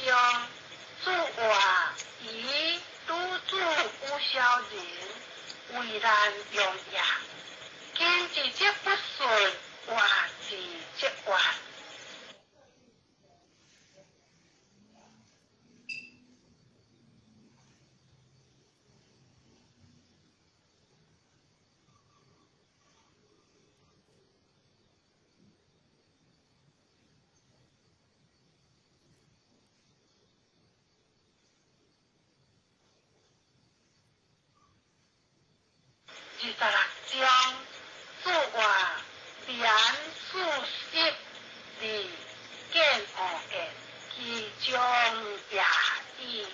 章，子曰：以女子有小人，为难用也。今之则不顺，外之则怨。26章，子曰：廉素色而见恶言，其将也已矣。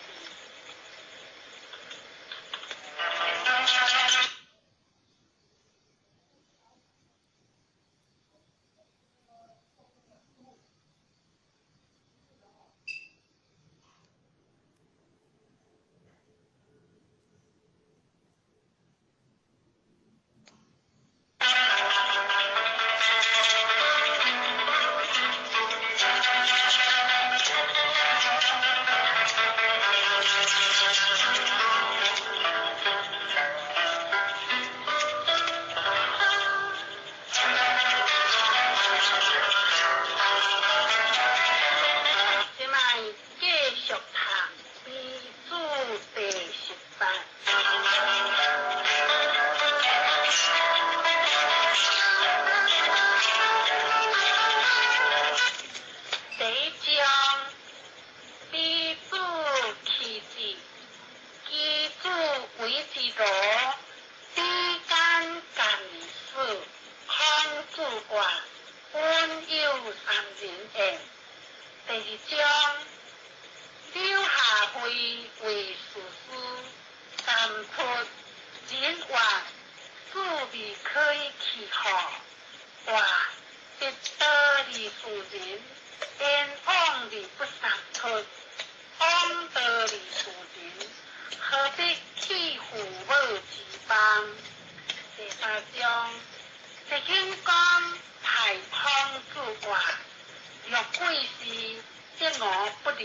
不能，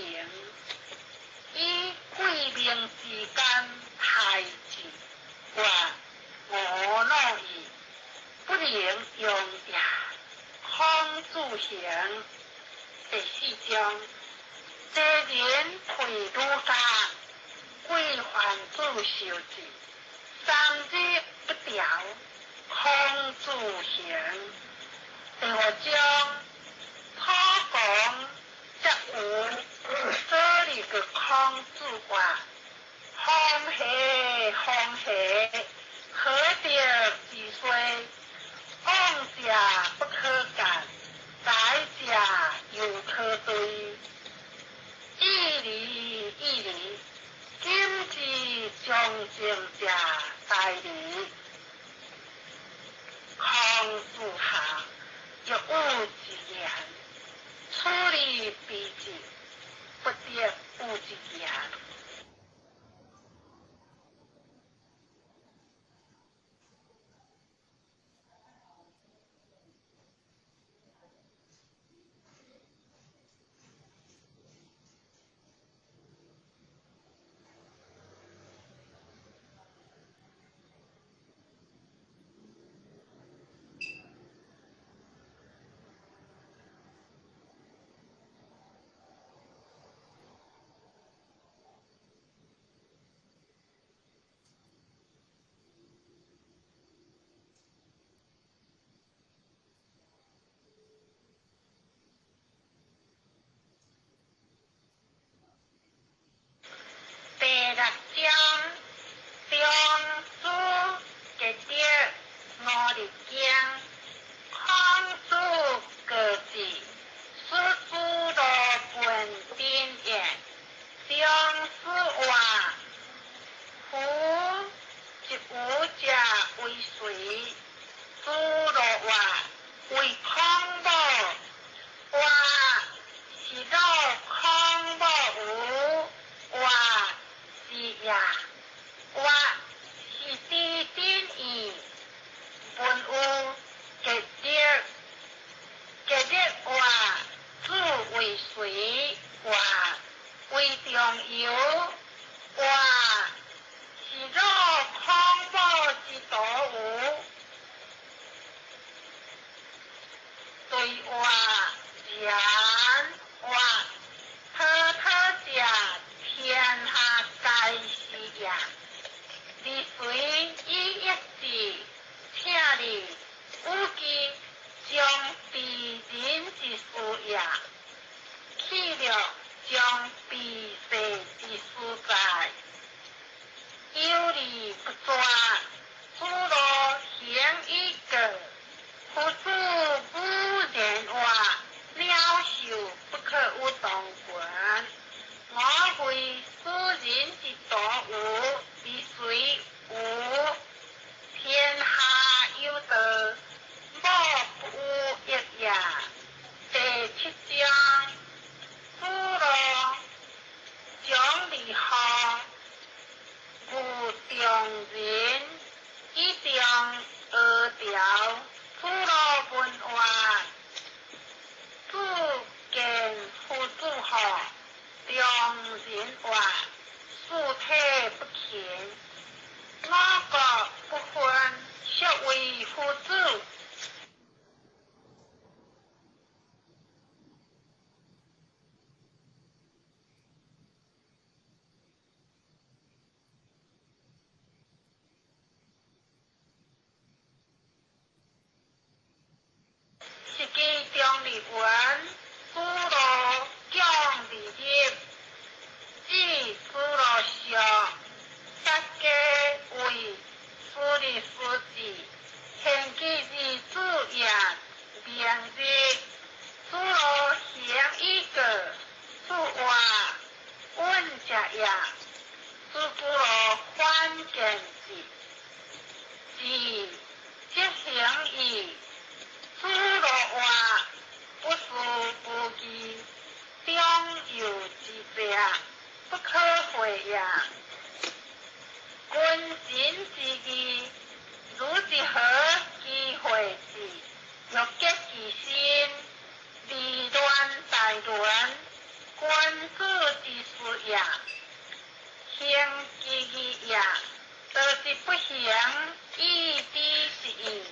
以贵民之间害之。行。第四章，齐人退儒家，规范子受制，三日不调，孔子行。第五章，楚公则有做了个孔子话，风起风起，何得之衰？往者不可干，来者犹可追。义理义理，今之将正者在理。孔子下，欲有之言，处理彼之，不得有之言。第六章，中子结德五日经，孔子告之，使子路问丁言，中子话：夫一无者为谁？子路话：为孔某。话是老孔某无？话是也，我是知真义，文有结德，结德话子为谁？话为中游，话是老孔某之徒无？对话言话，滔滔者天下皆是也。离随以一字，请你有其将非人之事也，去了将非世之事在。有理不抓，子路行以过，夫子无言话，鸟兽不可与同群。我非斯人之徒无，离随无天下有道，莫不有益也。第七章，子路将离学，无中人，以中阿条。子路问话，子见夫子乎？中人话，四体不勤，我国不分，孰为夫子？是记中立文，子路讲离入，子子路上，萨家为斯日斯子，献其二子也，明日子路行以过，子话问者也，子子路反见之，子即行矣。子路话不思不记，中有之者，不可废也。君臣之义，如一何机会之？欲结其心，离乱大伦，君子之事也。行其义也，道之不行，以知是义。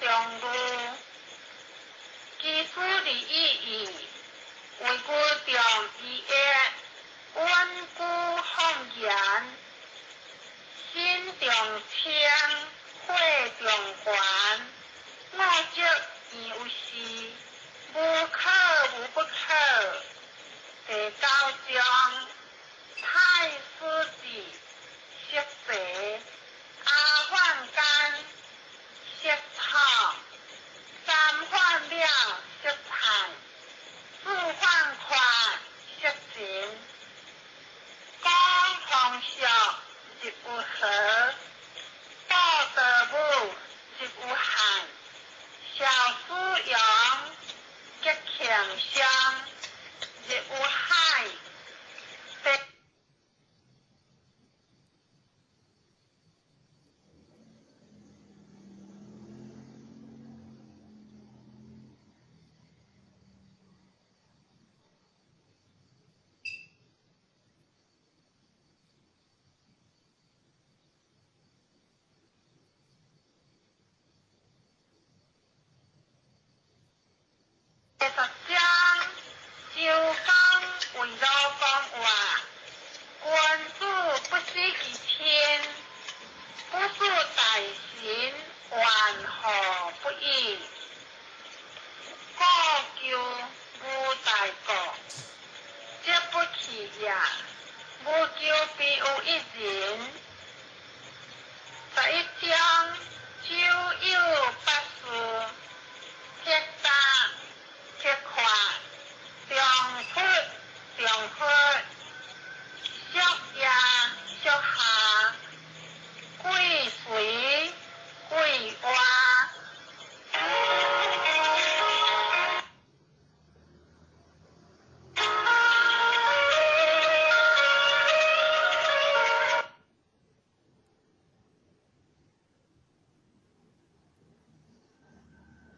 中慮，其事離意義，為具中醫藥，穩居放言，心中清，血中懸，五濁焉有時，無可無不可。第九章，太師子，色茶，阿梵干，色草，三犯了色菜，四犯快色情，講風俗日有和，報德母日有漢，小蘇陽吉慶鄉，日有海。第十章，周公為魯講話：君子不失其親，不事大臣，萬何不義？故求無大國，則不去也；無求必有一人。11章，周有八事，鐵打。鐵塊，中出中出，小夜小下，鬼隨鬼活。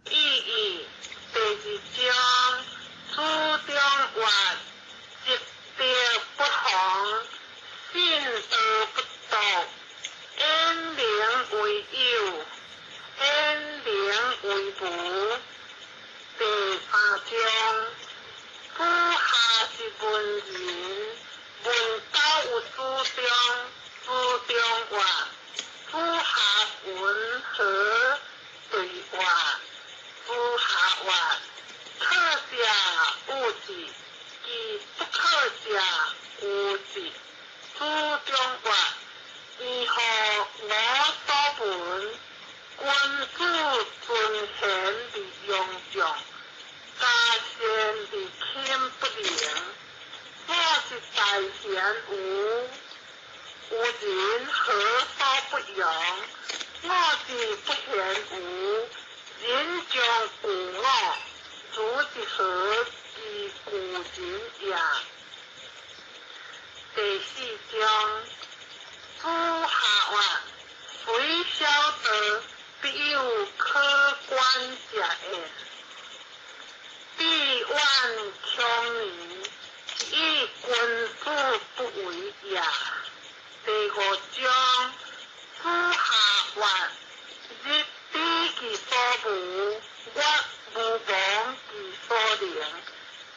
意義第二章，子中曰：積德不弘，信道不篤，遠名為有，遠名為無。第三章，子夏是文人，問道有子中，子中曰：子夏云何對話？子夏曰：可者有之，其不可者無之。子中曰：宜乎我所聞，君子尊賢而用將，加善而親不能。我是大賢無，有人何所不用？我是不賢無，人將懼我，如之何其懼人也？第四章，子夏曰：雖小道，必有可觀者焉。必遠窮年，以君子不為也。第五章，子夏曰：日知其所無，月無忘其所能，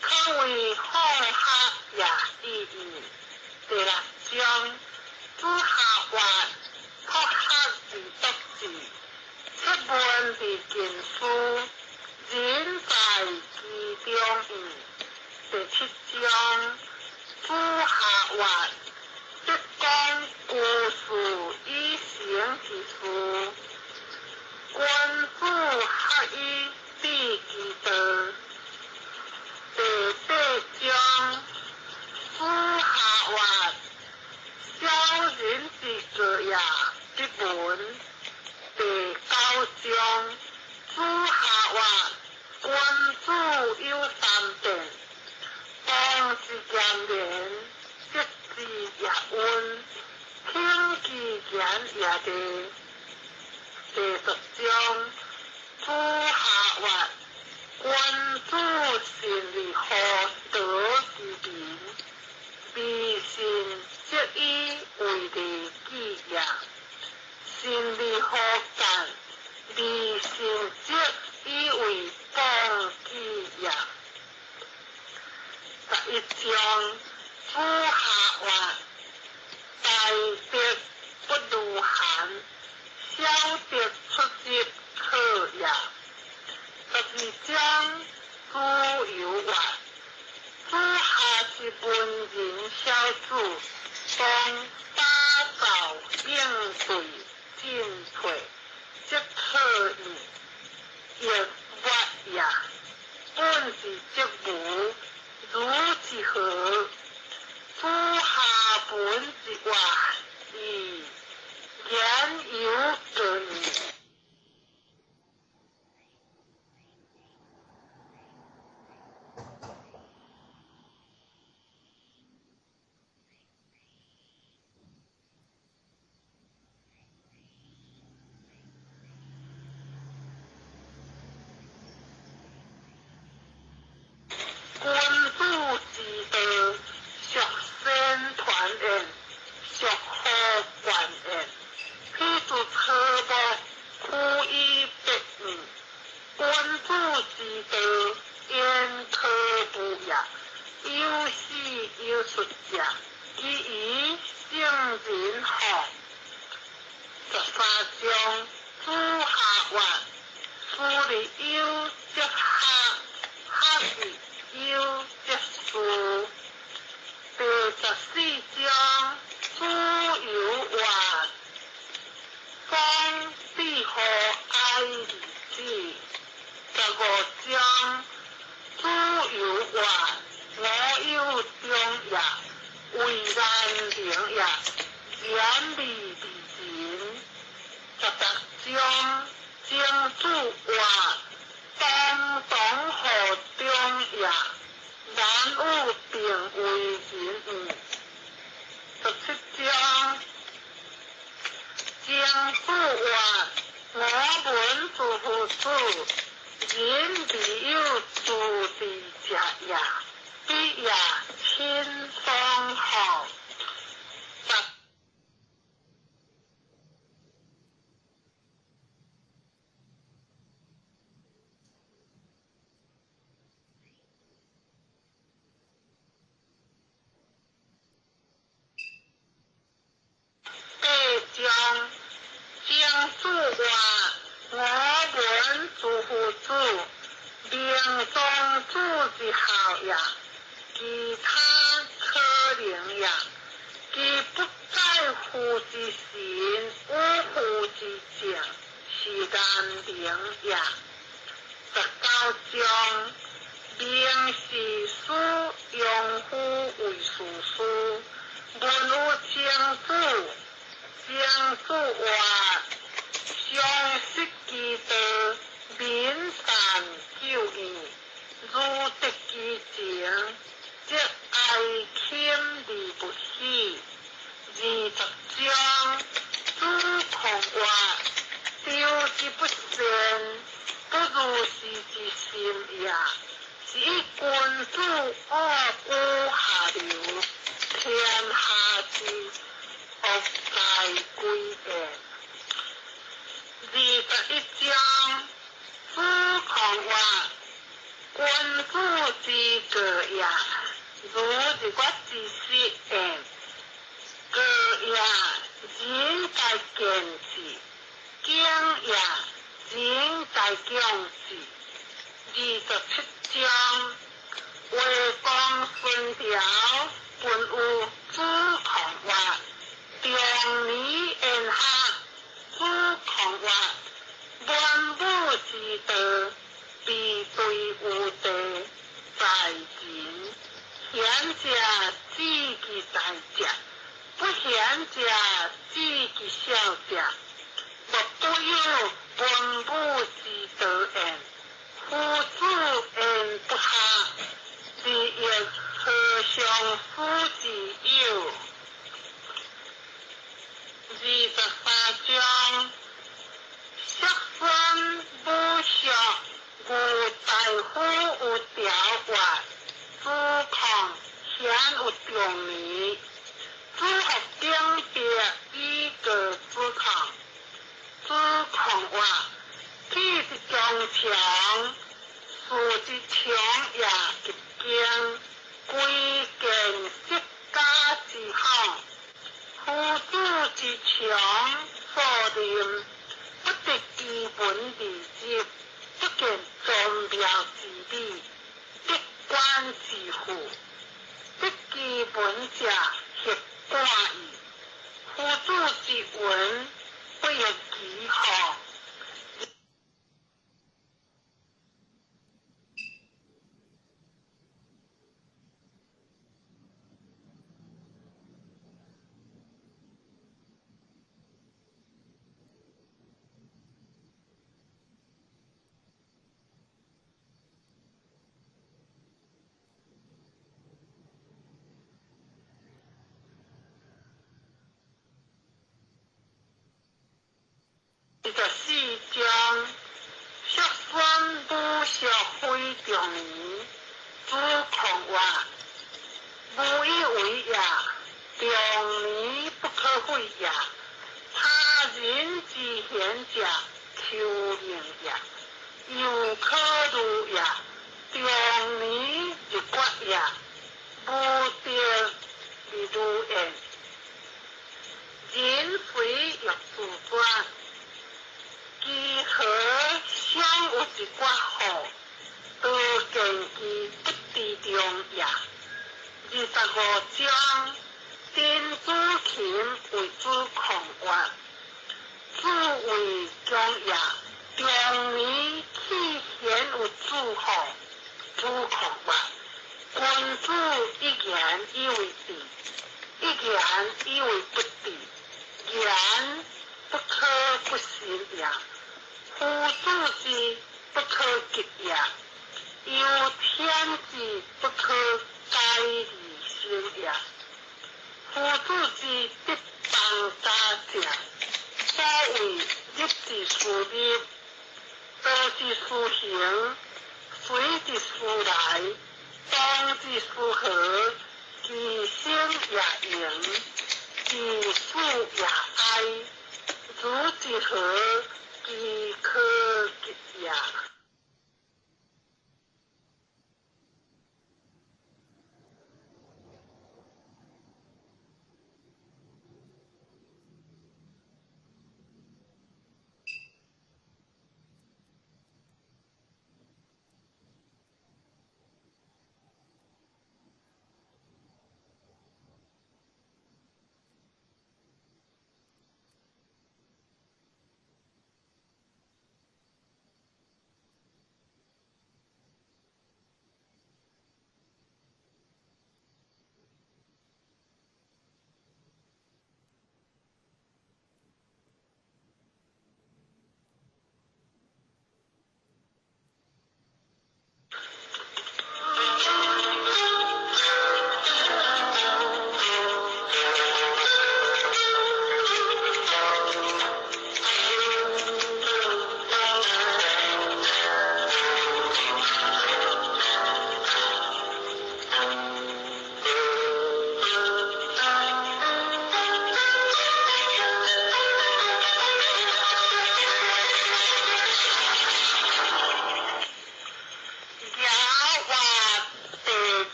可謂放學也已矣。第六章，子夏曰：朴學而篤之，切問而近思，人在其中矣。第七章，子夏曰：德講居士以成其事，君子學以致其道。第八章，子夏曰：小人之過也，必聞。第九章，子夏曰：君子有三變，當之儉廉，節之也溫，聽其言也利。第十章，子夏曰：君子信而好德之民，微信則以為利己也；信而好干，微信則梟子當打造應對進退，則可應亦曰也。本是則無，如之何？子夏文之話，以言猶過矣。君子之道，孰先傳焉，孰後觀焉。彼之草木，枯以別命。君子之道，焉可不也？有始有終者，其以聖人乎？13章，子夏曰：斯日有則學，學日有則思。第14章，子游曰：方必何哀而止。15章，子游曰：我有忠也，为难能也，言而利人。18章，曾子曰：当当何忠也，难有定为人矣。17章，曾子曰：我闻诸夫子，人未有自治者也，彼也亲双乎？8章，曾子曰：我闻诸夫子，明宗子之孝也，其他可能也。其不在乎之神，与乎之政，是难能也。19章，明是师，庸夫为事师。问有曾子，曾子曰：常失其道，民善久矣。如得其情，則哀禽而不死。20章，子贡曰：求之不善，不如是之心也。是以君子恶居下流，天下之恶在归焉。21章，子贡曰：君子之过也，如日月之食焉。过也，仁在见之；敬也，仁在强之。27章，卫公孙条问有子贡曰：长年言学。子贡曰：文武之道，必对有地，在人。贤者知其大者，不贤者知其小者。莫不有文武之道焉。夫子言不下，是亦何相夫之有？23章，叔孙武叔，吴大夫有条曰：子贡贤有长年。子服顶别以告子贡。子贡曰：体之将强，事之长也极精，贵贱色家之行。夫子之长所任，不得其文而入，不见宗庙之礼，得官之富，得其文聞者或半矣。夫子之云，不亦奇乎？24章，叔孙武叔非仲尼，子况曰：无以为也，仲尼不可废也。他人之贤者，丘命也，犹可虑也。仲尼日决也，无德而虑焉。人非欲自绝。其何尚有一决乎？多见其不知中也。25章，丁子禽为子况曰：子为强也，仲尼岂贤有子乎？子况曰：君子一言以为智，一言以为不智，言不可不信也。夫子之不可及也，由天之不可改而行也。夫子之得邦家者，所谓日之事日，道之事行，随之事来，动之事和，其生也盈，其死也哀。如之何，其可及也。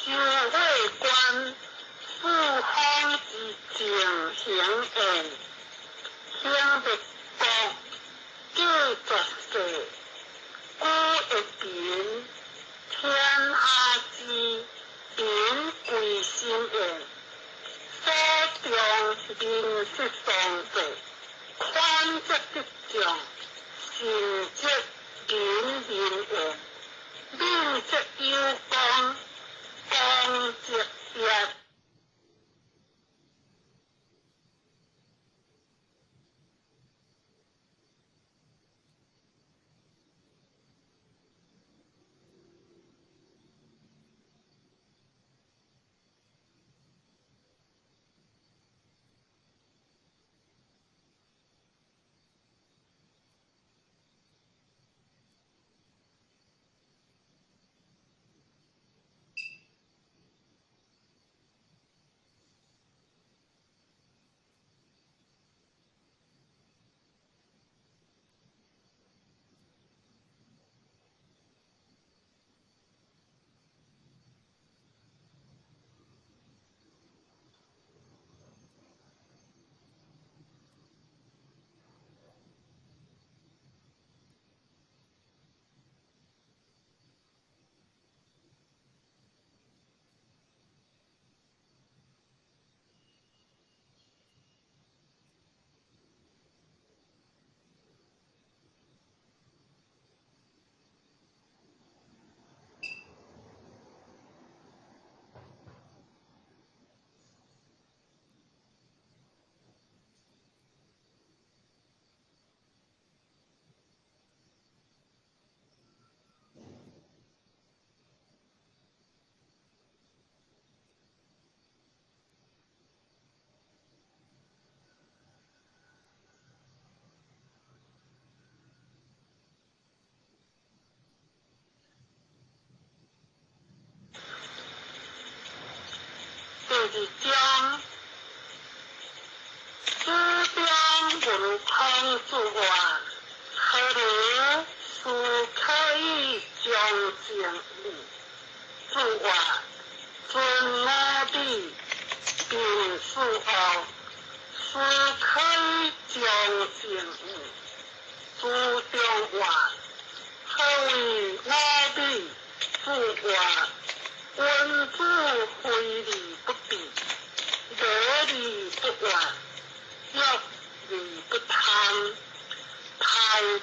修會觀四方之淨行願，興滅國，過絕世，舉一貧，天下之貧歸心願，所重民失喪者，寬則得眾，善則民仁願，敏則有功，功則業。第二章，子中問孔子曰：何如斯可以將正義？子曰：尊五禮，摒四惡，斯可以將正義。子中曰：何謂五禮？子曰：君子非而不毖，樂而不怨，欲而不貪，泰而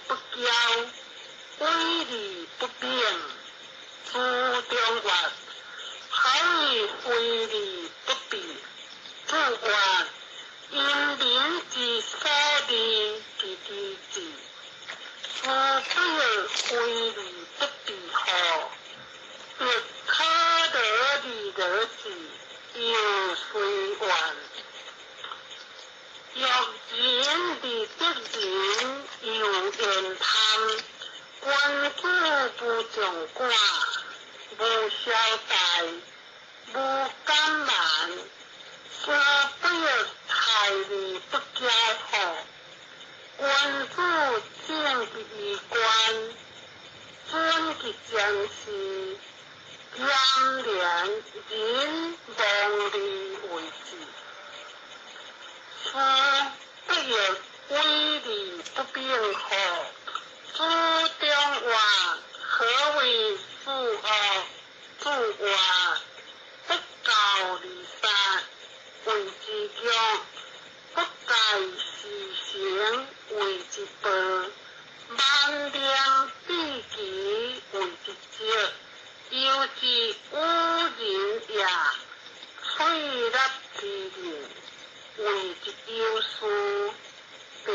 不驕，威而不柄。子中曰：何謂非而不毖？子曰：因民之所利而知之，斯不亦非而不毖乎？亦可樂而樂之，猶隨願。欲仁而得仁，猶焉貪。君子無眾寡，無小大，無敢慢，斯不亦泰而不驕乎？君子正其衣冠，準其將事，嚴廉仁望而為之。斯不亦威而不柄乎？子中曰：何謂四惡？子曰：不教而殺，謂之虐；不戒時行，謂之暴；蠻橫鄙夷，謂之賊。由之五仁也，翠立之仁，謂之有事。第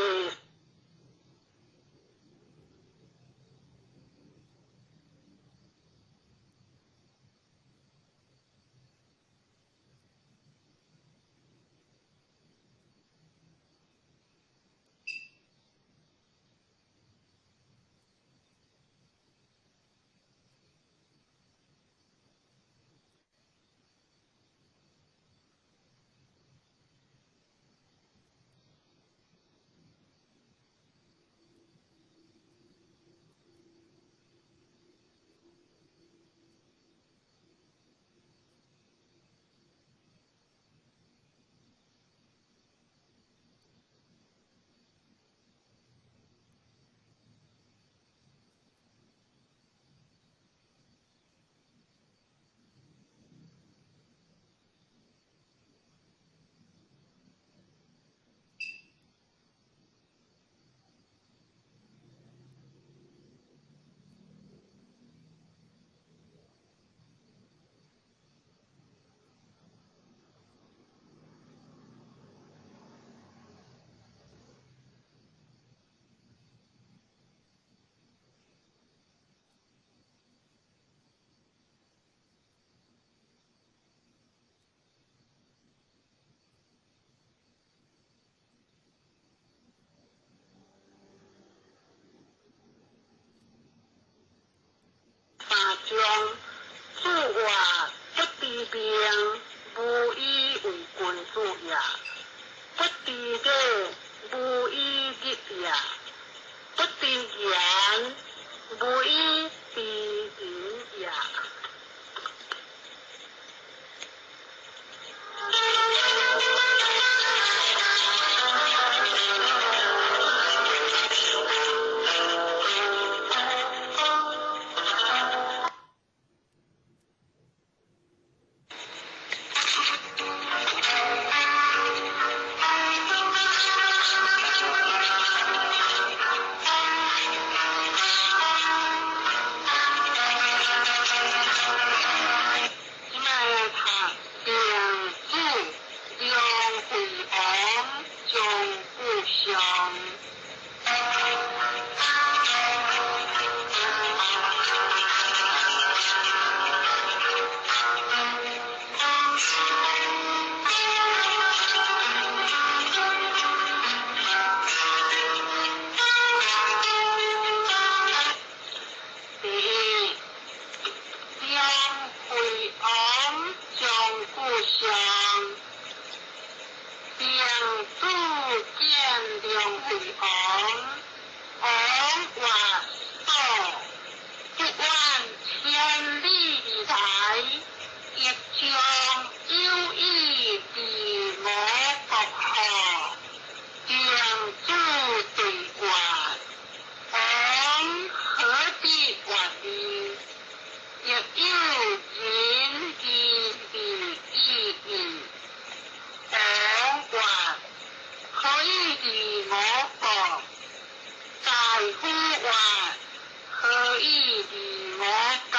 何以離我家？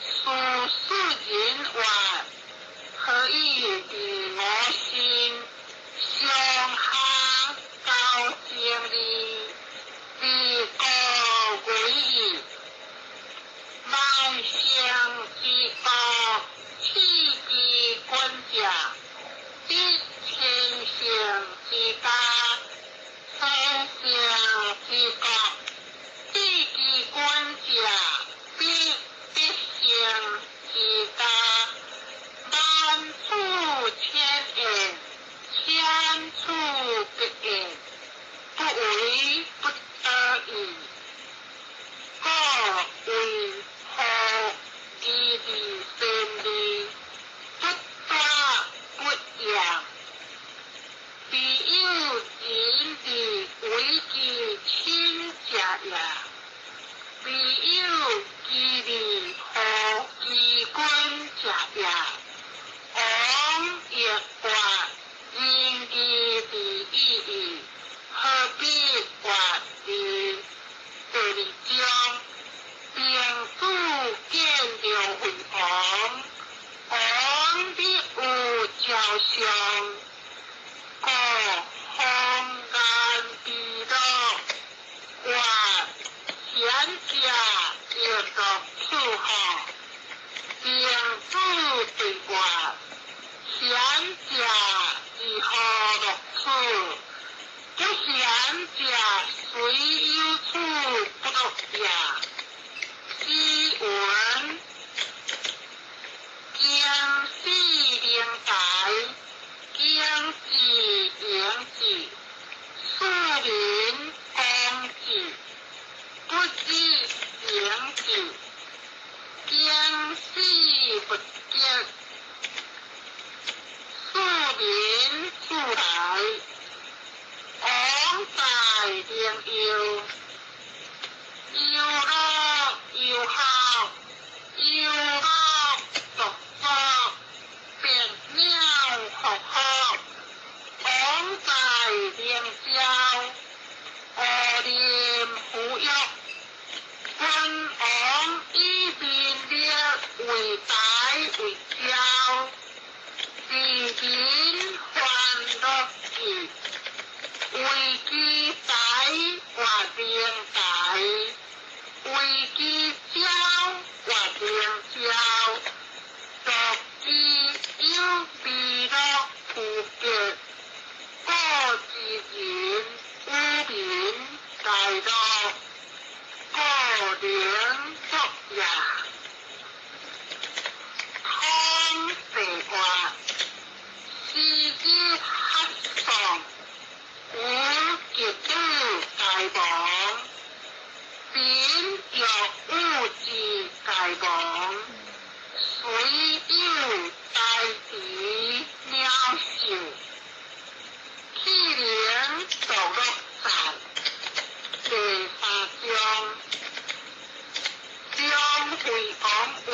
事世人曰：何以離我身？上下九情里，離國為矣。萬乘之國，賜其君者，必千乘之家；千乘之國，賜其君者，必百乘之家。萬處千言，千處百言，不為不得已。故為何義利善利，不惰不厭？非有仁義為其親者也，非有其利何其君者也。王欲決仁義之意矣，何必決之？第二章，平子見著惠王，王必有朝相，故鴻顏悲樂，曰：賢者亦樂此乎？平子對曰：賢者如何樂此？不賢者雖有此不樂也。詩云：經世靈台，經智盈智，庶民公智，不知盈智，經世不極，庶民處來，王在靈佑，憂樂憂孝，憂樂作作，別鳥復復，王在靈霄，烏林扶育，君王以民力為台為驕，治民歡樂志，為其台曰靈台，為其驕曰靈驕，獨其有悲樂無極，故治人與民大樂，故能作也。通世曰：時日合喪，無吉女皆亡，貧弱有志皆亡，雖有大池鳥獸，氣靈獨樂在。第三章，張惠王曰：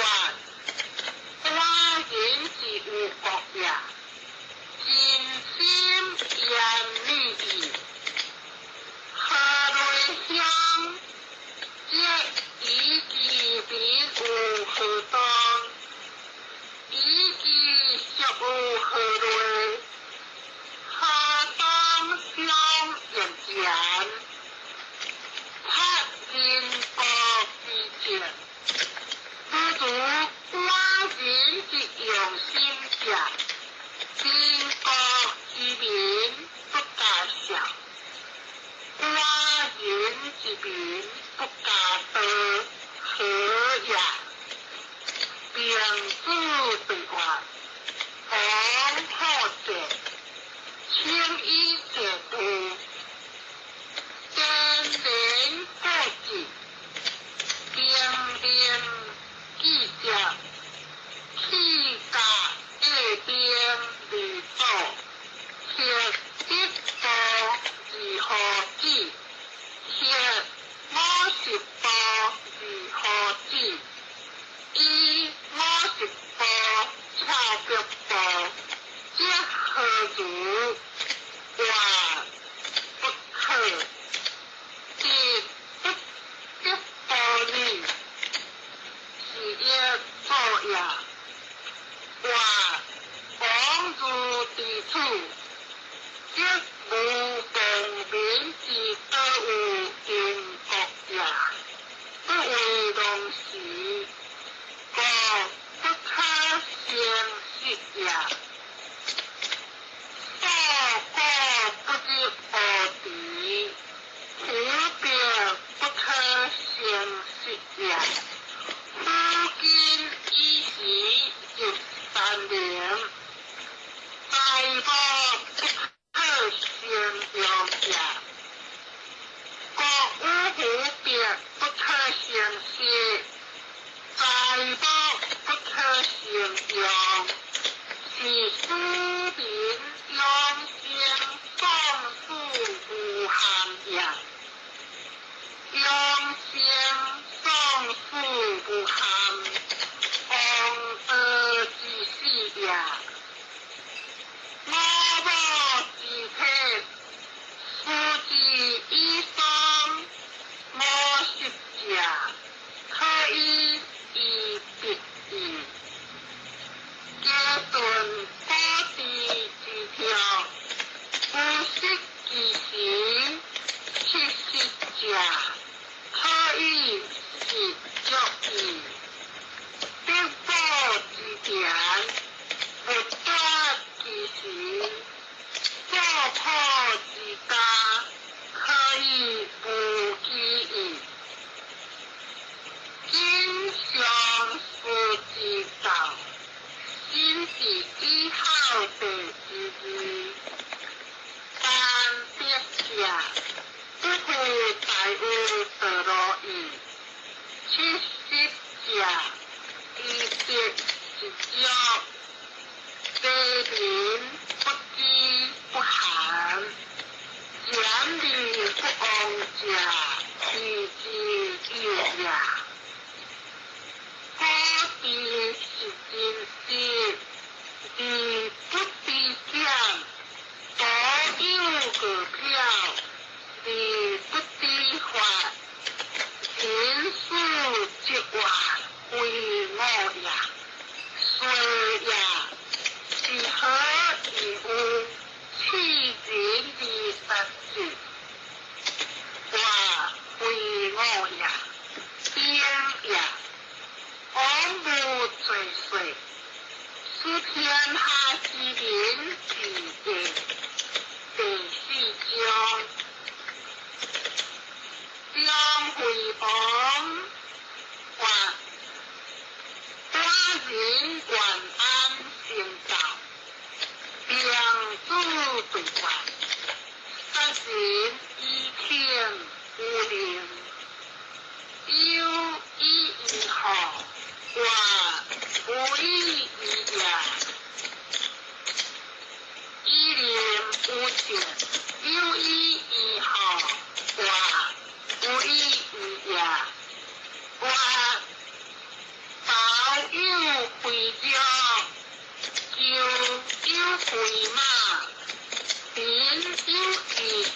寡人之有國也，盡心嚴禮義。何類鄉？則以其民有何當？以其俗有何類？何當相應前？察人國之政，不如寡人之用心者，民國之民不加笑，寡人之民不加道，何也？平子對曰：王好戰，請以戰度，天然過節，兵令記者，氣甲下兵離祖，摕一步二何子，摕50步二何子，以50步超北步，則何如？曰：形容，是使民养生壮士无憾也。养生壮士无憾，王道之始也。我母之体，思之以丧，无食者，可以以别矣。家顿古之之条，不食其时，七食者，可以食足矣。得宝之田，不得其时，作破之家，可以不饥矣。今上思之道，今是以孝弟之义，但别者不负大有道路矣。七食者，以得食足，地民不饥不寒，俭而不王者，义之有也。古之是真实，而不知俭；多有个票，而不知法。人事之外，非我也。岁也，是何以有弃人而杀之？我非我也。兵也，王无罪岁，是天下之民之义。第四章，张惠王话，寡人愿安成道，并主对话，杀人以听无灵，有以义好，话无以义也。以灵无情，有以义好，话无以义也。话保有肥肉，就有肥马，贫有其色，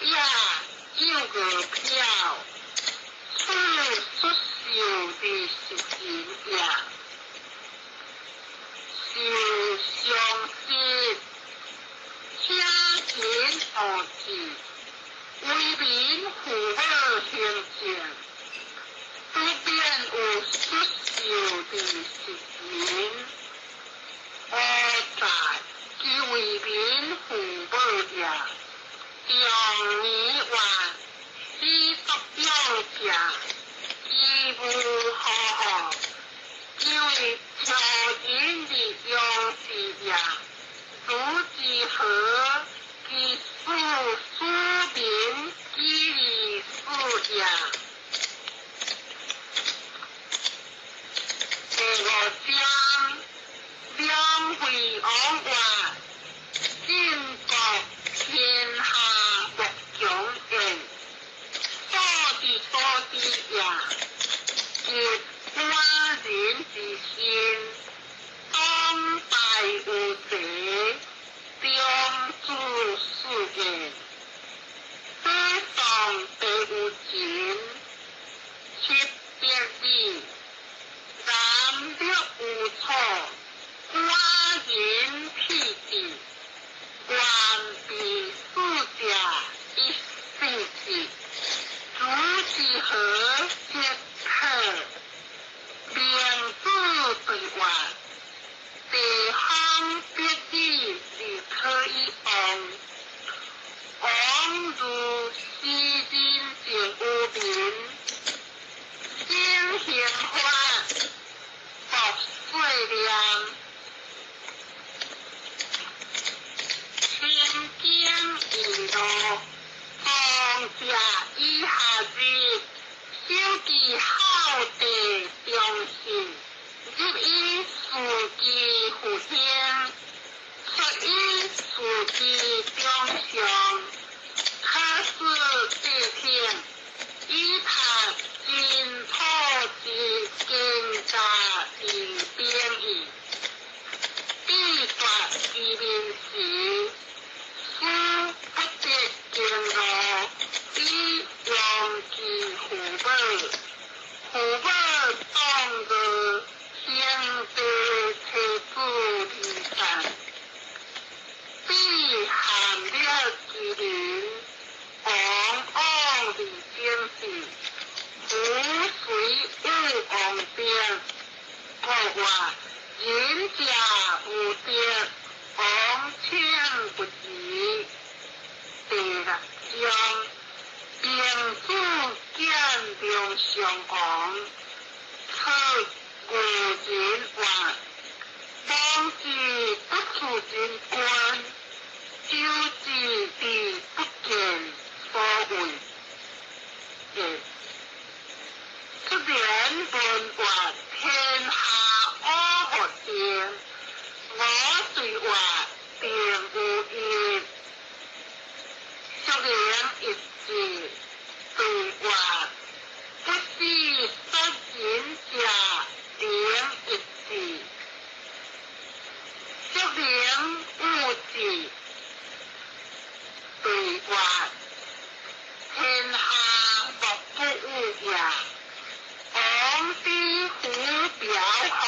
也有个票，此出售的是人也。受相识，请人学志，为民父母行政，不便有出售的是人。何在其为民父母也？中年话，始作俑者，其无何恶？因为挑人的勇士也，如之何？其使使民几而死也？第五章，梁惠王话：晋国天下莫强也，所之所之也，即寡人之心，当代有贼，中主事言，世上第有情，七百里，南北有楚，寡人辟地，愿被死者一死之。如之何即可？明主对话，地方别子而可以王，王如斯人正有民，先行法，博岁念，亲经一路，王者以下日，守其孝弟忠信，入以事其父兄，出以事其長上，可使帝天，以塔真土之更加而變異。必絕其民時，使不得經路，以亡其父母。父母當作兄弟妻子離散，必陷掠其民，往往而爭事，夫隨有王德，國話仁者無德，王請不疑。第六章，兵主見中上王，出牛人話，王之不處人官，周之地不見所為。出言問話，天下阿何定？我對話定無疑。淑玲一字對話，不是殺人者靈一字。淑玲有字對話，天下莫不有也。王之虎表號，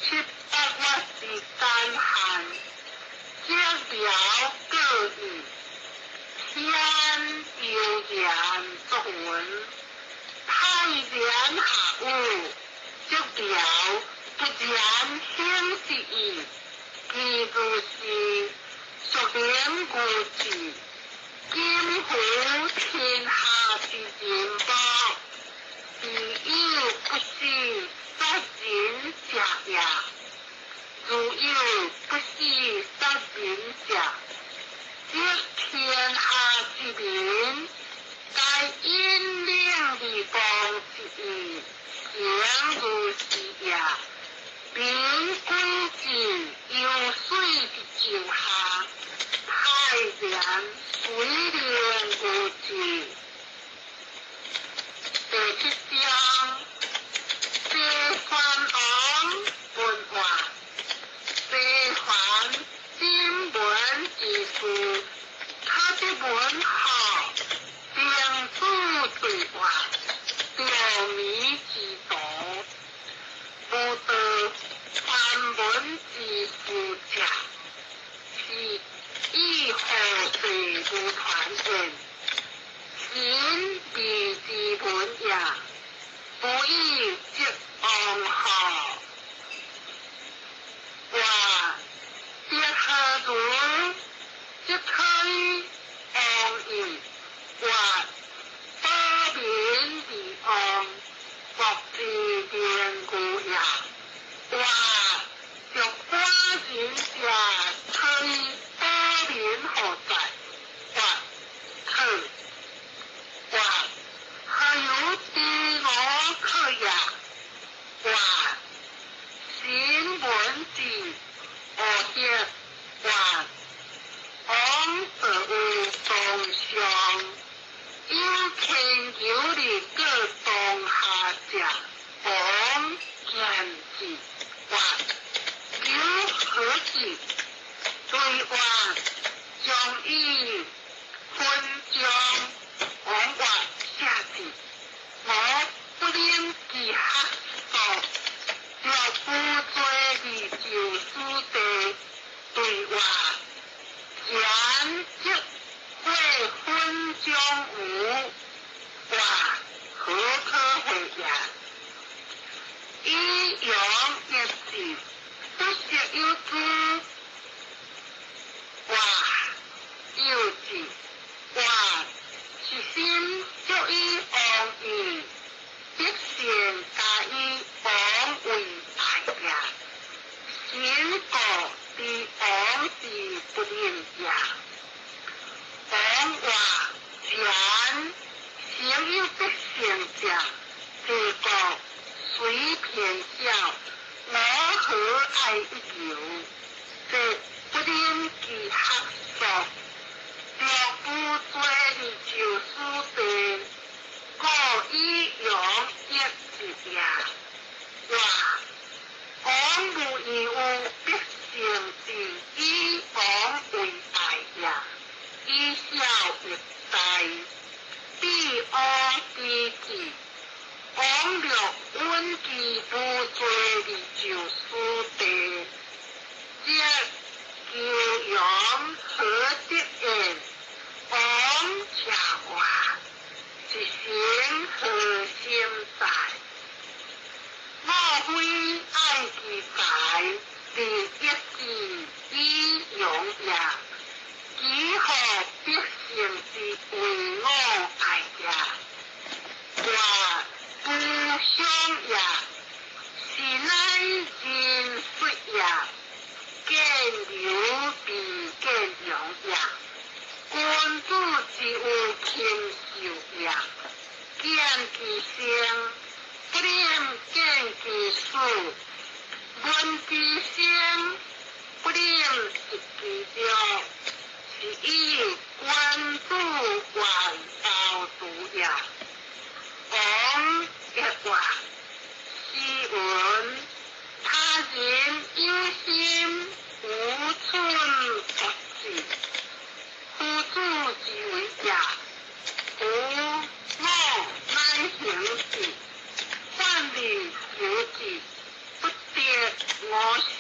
七八月之乾旱，這表各異。天悠然作雲，太陽下雨，這表不然顯之意，其如是屬靈故事，今乎天下之人多，必有不是殺人者也。如有不是殺人者，則天下之民，皆引領而亡之意，誠如是也。民歸之有水之就下，太陽水靈無字。第七章，謝宣王問話，謝凡今文之事，他的文學，兵主對話，表謎之道，無道繁文之事者，是以何地無傳言？神秘之文也，不以則王號。話則何如？則可以王矣。話保民而王，國之連故也。話著寡人者，可以保民何在？話可。話何有知我可也？話新聞之何協？話王則有東上，有千求的各當下者，王見之。話有何事？對話將以分將王話下字，我不能其學說，若不做的就是地對話，前則會分將無話何可會也？以陽一字，不是有之話有字話是心足以王義，必先加以王為大也。心過之王之不能也。王話前先有得勝者，這個隨便小。略允其无罪而就死地，则求羊何得言？王者话，一生何心在？莫非爱其财，而抑制以养也？其何百姓之为我爱者？我不想也，是乃真实也，见流必见容也。君子之有禽兽也，见其生，不能见其死；闻其声，不能食其肉。是以君子远道族也。王亦话，诗云：他人有心，无寸不至。夫子之为也，夫我乃行事，反而求之，不得我心。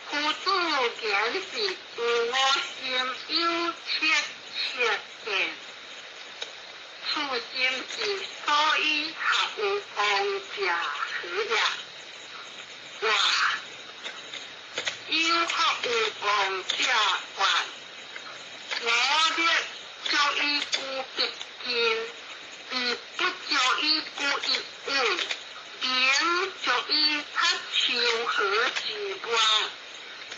夫子言是有我心有切切见，此心是所以合有王者何也？哇！有合有王者愿，我欲足以孤必进，而不足以孤一位，明足以他秋荷之外，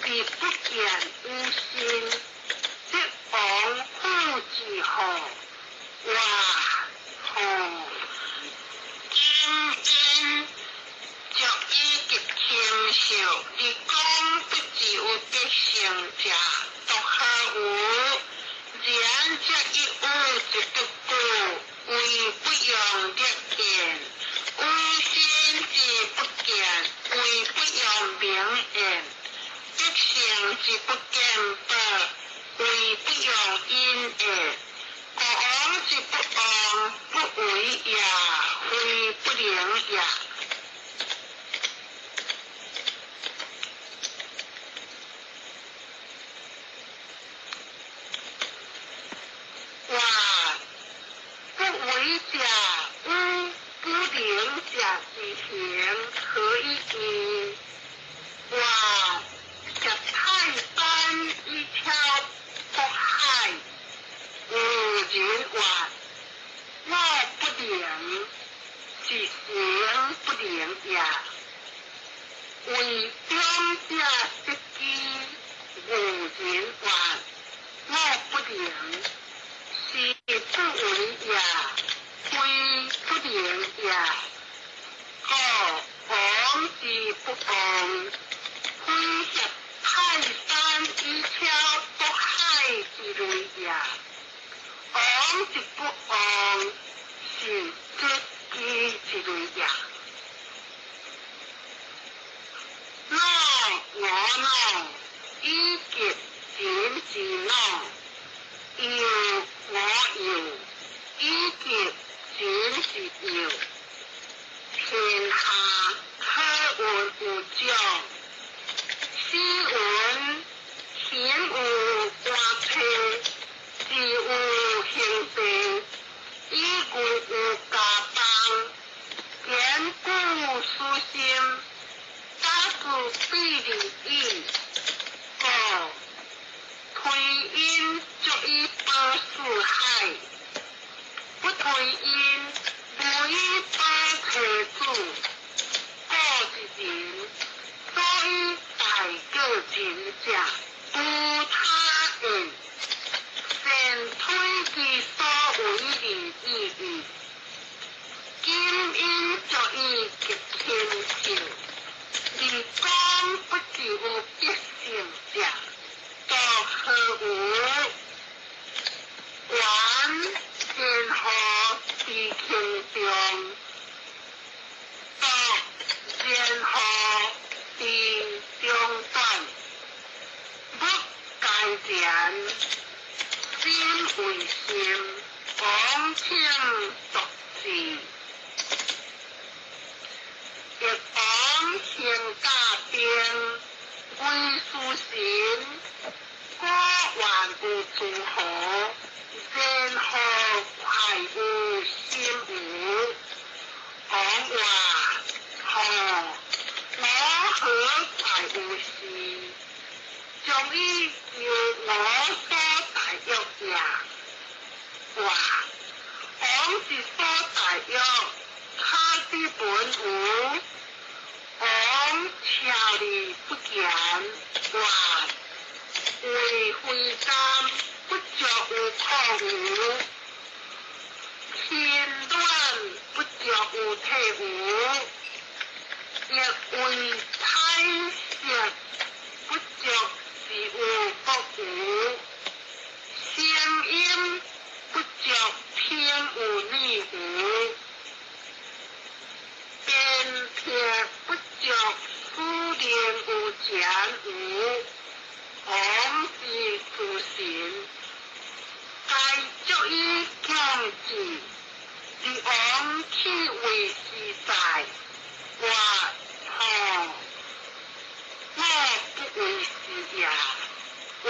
而不见有心，则王府之何？哇！吼！今因足以极禽兽，而讲不只有得胜者，独何有？然则一有一得故，为不用力言；有心之不见，为不用明言；得胜之不见报，为不用隐言。国王之不王，不为也，非不能也。哇！不为者与不能者之行，何以异？哇！挟泰山以超渤海，有人话我不能，是行不能也。为中者得机，有人话我不能，是不为也，非不能也。故王之不王，非挟泰山以超渤海之类也。王之不王，是绝机之类也。老我老，以及人之老；幼我幼，以及人之幼。天下可闻有长，斯文行有官批，事有行地，以故有家邦，坚固私心，打自比利矣。故推因足以保四海，不推因无以保妻子。故一人，所以大过人者，无他言。善推其所为而已矣。今因足以极禽兽，而讲不只有得胜者，独何有？原天何伫轻重，独然何伫长短，不该然，心为心，王请独治。行甲兵，為事神，果還有諸侯，然何快有心無？王話：吼，我何快有事？將以求我所大欲也。話王之所大欲，可知本無？王超而不言。話為非三，不足有可無？心軟不足有體無？亦為彩色不足是有國無？聲音不足聽有耳無？辨別不足使能有前無？王之諸神，該足以強制，而王豈為是哉？話吼，我不為是也。話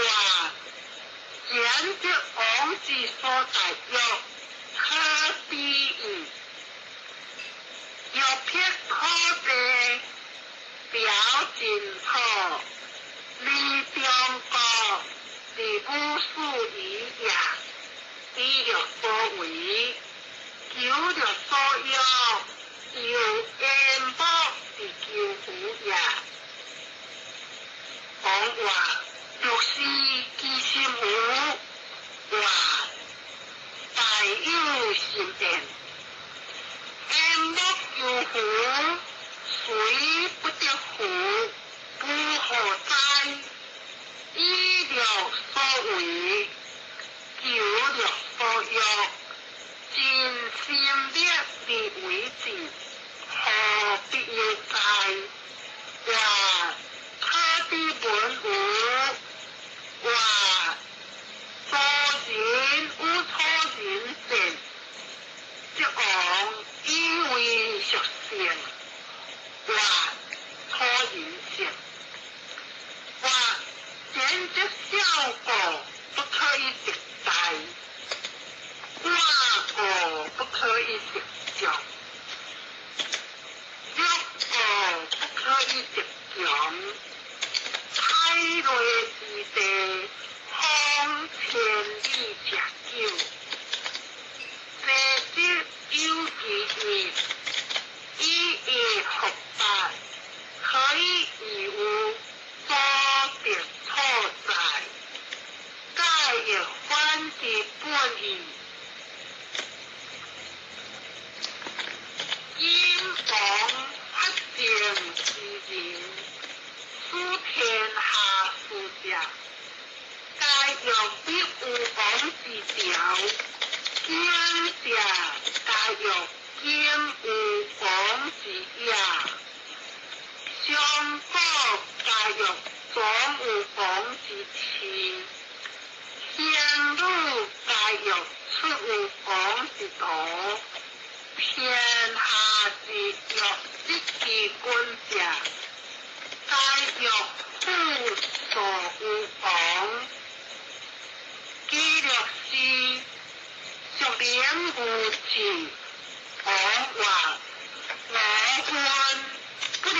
簡則王之所大欲，可比矣。欲撇可地，表盡土，離中國，而無數矣也。以欲所為，求欲所欲，猶焉木之求乎也。王話：若是其心無？話大有心變。焉木求乎？雖不得乎？不何哉？以樂所為，求樂所欲，盡心力而為之，何必有哉？話可知本無？話楚人有楚人善，則王以為屬性。話楚人善。話簡則小國不可以得大，寡國不可以得眾，弱國不可以得強。海內之地，方千里者久。地則有其日，以一覆八，可以以有所得所在，蓋亦反之本意。今王發政之人，使天下事者，皆欲必有王之條，經者皆欲兼有王之野。上古皆欲總有王之賜，仙女皆欲出有王之途。天下之欲得其君者，皆欲輔助有王。其樂是孰能無智？王話：我君不能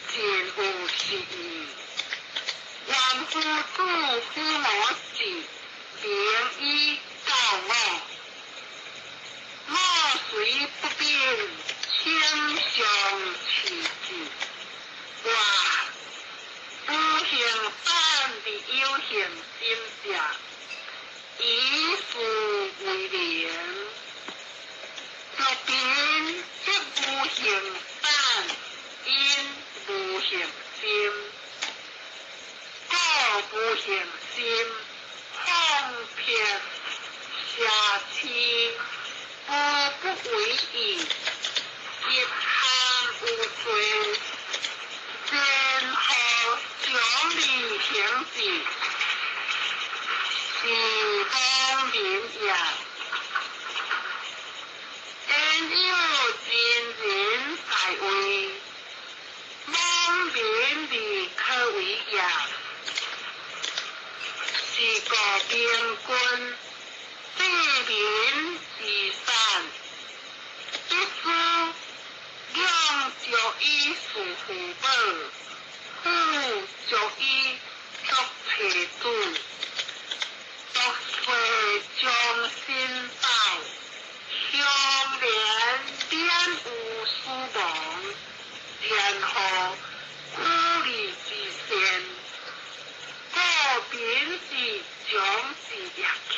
盡有是義。願夫子輔我志，明以教我。我雖不免稱上其志。話無形反而有形心者，以是為能。若貧則無形反，因無形心。故無形心，放撇瑕疵，無不為意。一項有罪，然何獎勵行之？是罔民也。焉有真人在位？罔以事父母，父足以作妻子。俗世将身斗，相连免有死亡，然后苦离之善，故秉是将之业轻。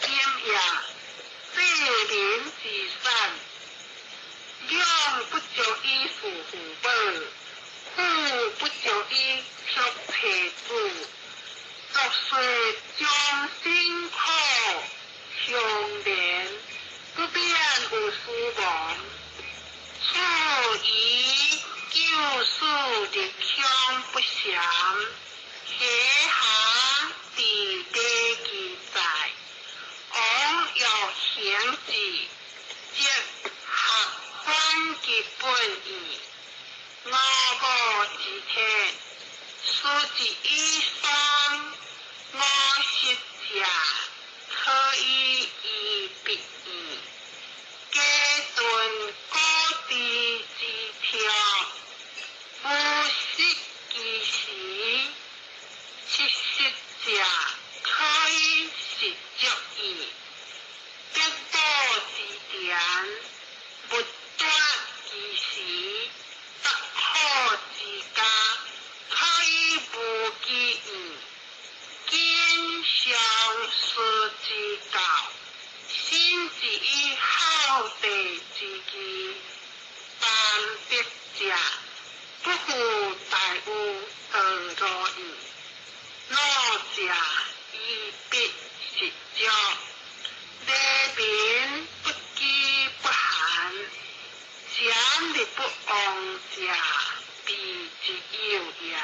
今夜世民之产，养不足以事父母，父不足以作妻子。俗世将辛苦，相连不免有死亡。此以救世日向不详，下下伫礼记载，王欲行之，则合反其本意。我无之体，此之以丧，我实者可以以别义，加顿古之之条，无失其时，七实者可以实足矣。别宝之田，勿断其时，得好之家，可以无其义。今上师之教，信之以孝弟之义，但别者不负大有道路矣。老者以彼实足，礼民不饥不寒，俭日不忘者，必之有也。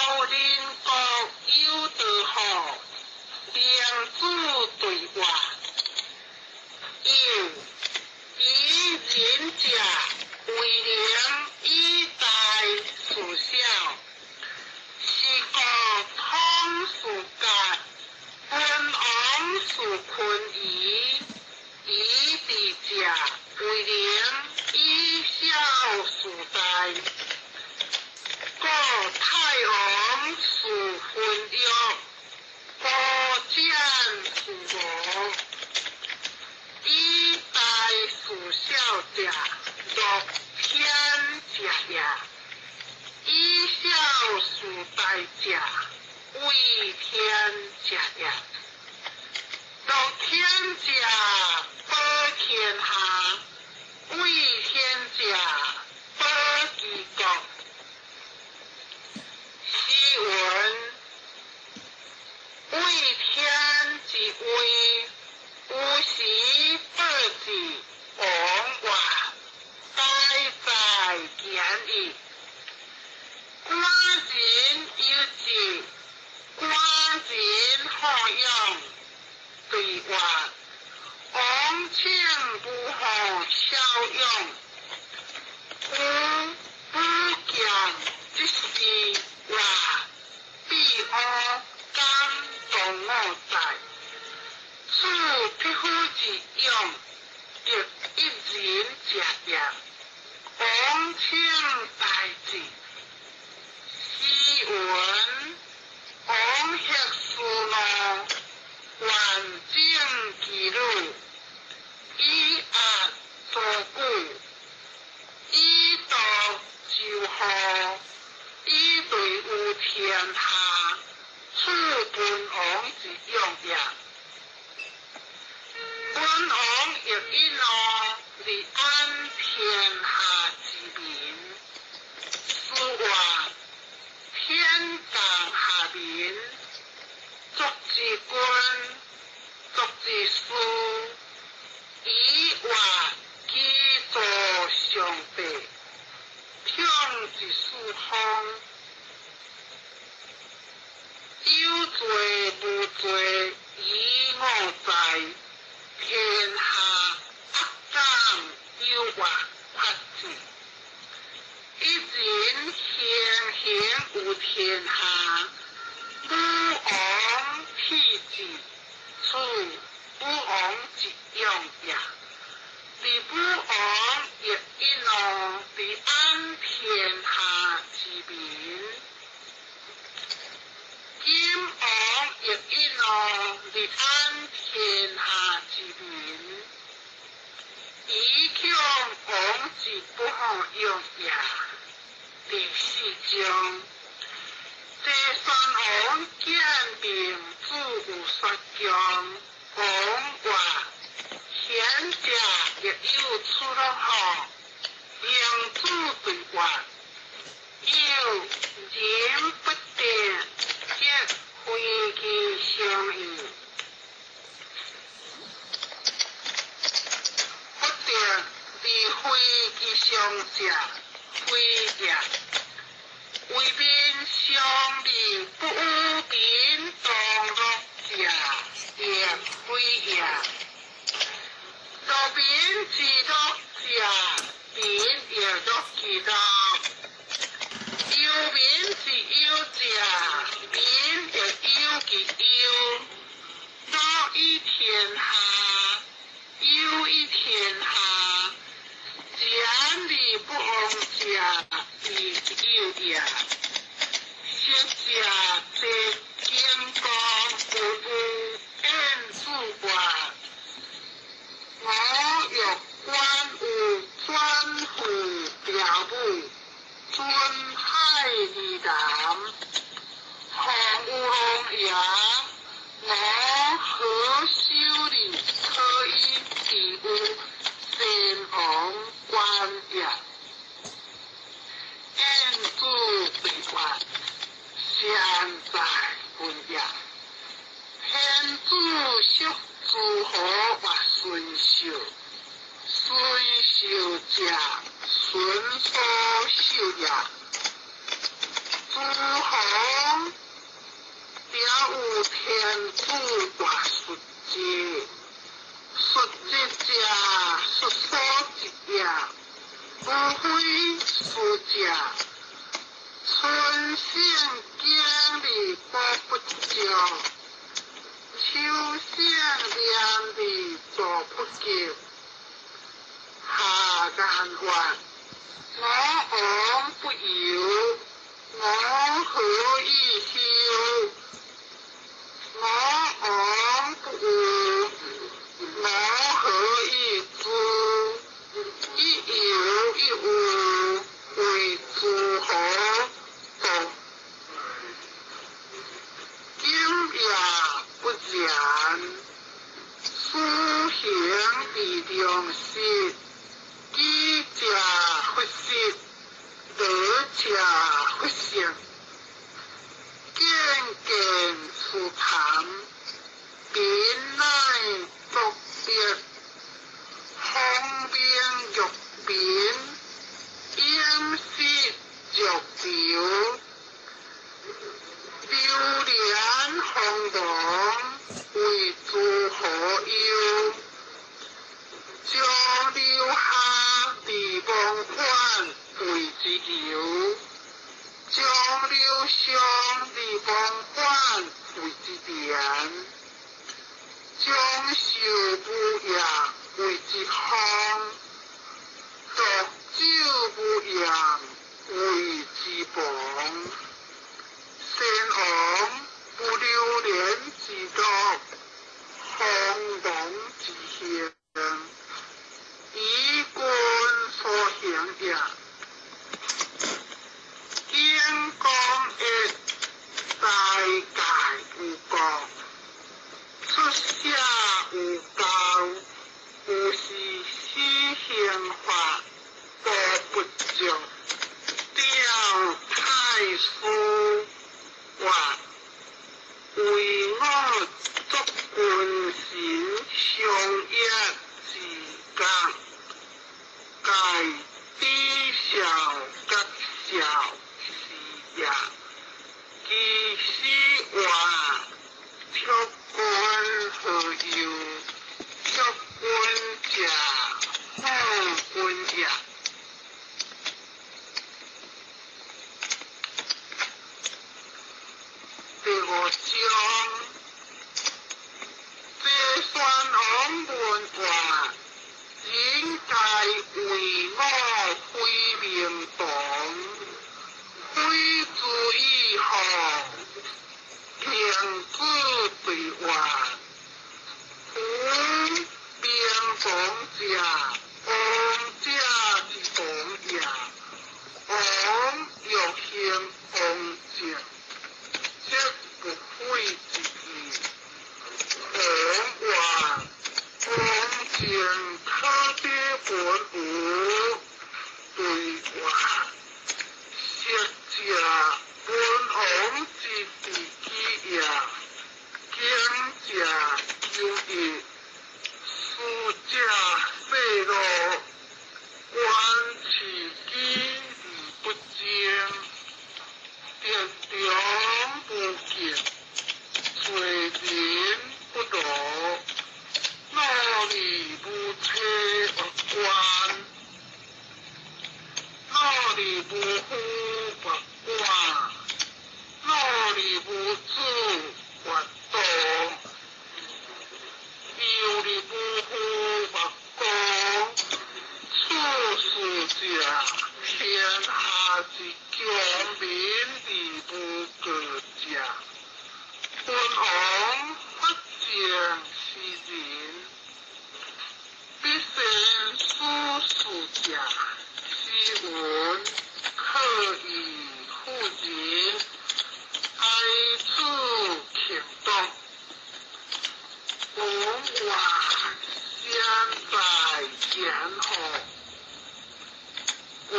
人國有道好，明主對話。又以仁者為能以大事小，是故統事甲，文王事坤夷，以智者為能以小事大。故太王事昏欲，高湛事無，以大事小者，樂天者也；以小事大者，畏天者也。樂天者保天下，畏天者保其國。詩云：畏天之威，有時報之王話，大在堅矣。寡人有志，寡人好勇。對話，王請不好驍勇，吾不見之時話，必我敢動我哉？此匹夫之勇，得一人者也。王請大志。詩云：王克思怒，萬眾其女，以壓諸古，以度周號，以對有天下，此文王之勇也。文王欲以怒，而安天下之民。詩話：天降下民，作之君，作之師，以話基座上帝，統治四方。有罪無罪，以我在，天下不敢有話法治。一人行行有天下，武王體之，此武王之勇也。而武王欲以怒，而安天下之民。今王欲以怒，而安天下之民。以強王之不可用也。第四章，齊宣王見明主有說強，王話賢者亦有出落好，明主對話，有人不得，則非其相矣。不得而非其相者，非也。為民相利，不與民同樂者，亦非也。樂民之樂者，民亦樂其樂；憂民之憂者，民亦憂其憂。樂以天下，憂以天下，將而不亡者，亦有也。昔者齊景公有晏子話，我欲觀有轉赴標武，准海而南，況有龍也，我何修理可以治有先王觀也？晏子對話，善哉君也。天子惜諸侯或孫秀，孫秀者，孫所秀也。諸諸侯了有天子外術者，術者者，術所及也，無非術者。春省經而寶不著，秋省廉而助不及。下顏曰：我王不遊，我何以休？我王不惡，我何以知？一遊一惡，為諸侯動。今也不然，事行而良實，智者弗失，樂者弗勝。見見斯談，賓乃作別，方明欲民，應失著流，流連荒唐，為諸侯憂。將留下而忘返，謂之遊；將留上而忘返，謂之廉。將壽無掖，謂之方；濁酒無言，謂之亡。先王不流連之樂，荒唐之行，以君所行也。景公曰：齋戒無過，出舍有教，有是死刑法，寶不著。趙太師曰：唯我作君臣相約之覺，蓋知孝覺孝是也。其師曰：斫君何由？斫君者，好君也。第五章，齊宣王問曰：人皆謂我非明堂，非之以何？孟子對曰：夫明堂者，王者之堂也。王欲行王政，則不廢之義。王曰：王政可得本無？對曰：昔者文王之治己也，強者久矣，輸者世樂，觀其己而不爭，得中無見，隨人不勞，努力無車惡官，努力無夫惡寡，努力無子惡道，憂而無夫惡公，處事者，天下之強民而無過者。文王發政斯人，必先處事者，斯文可以婦人，哀處強盜。王曰：先在言何？曰：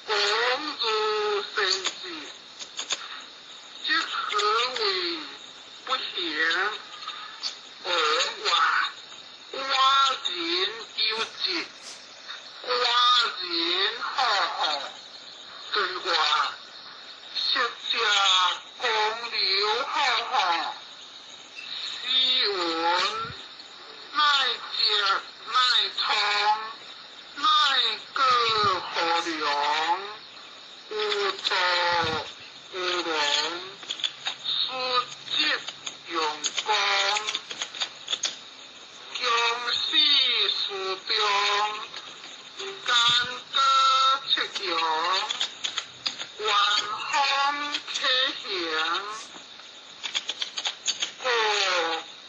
王如先知，則何為不行？王曰：寡人有疾，寡人好好。對曰：昔者公流好好，诗云乃捷乃冲，乃过河梁，有道有容，书籍用功，强势书中，干戈七阳，元风启行，过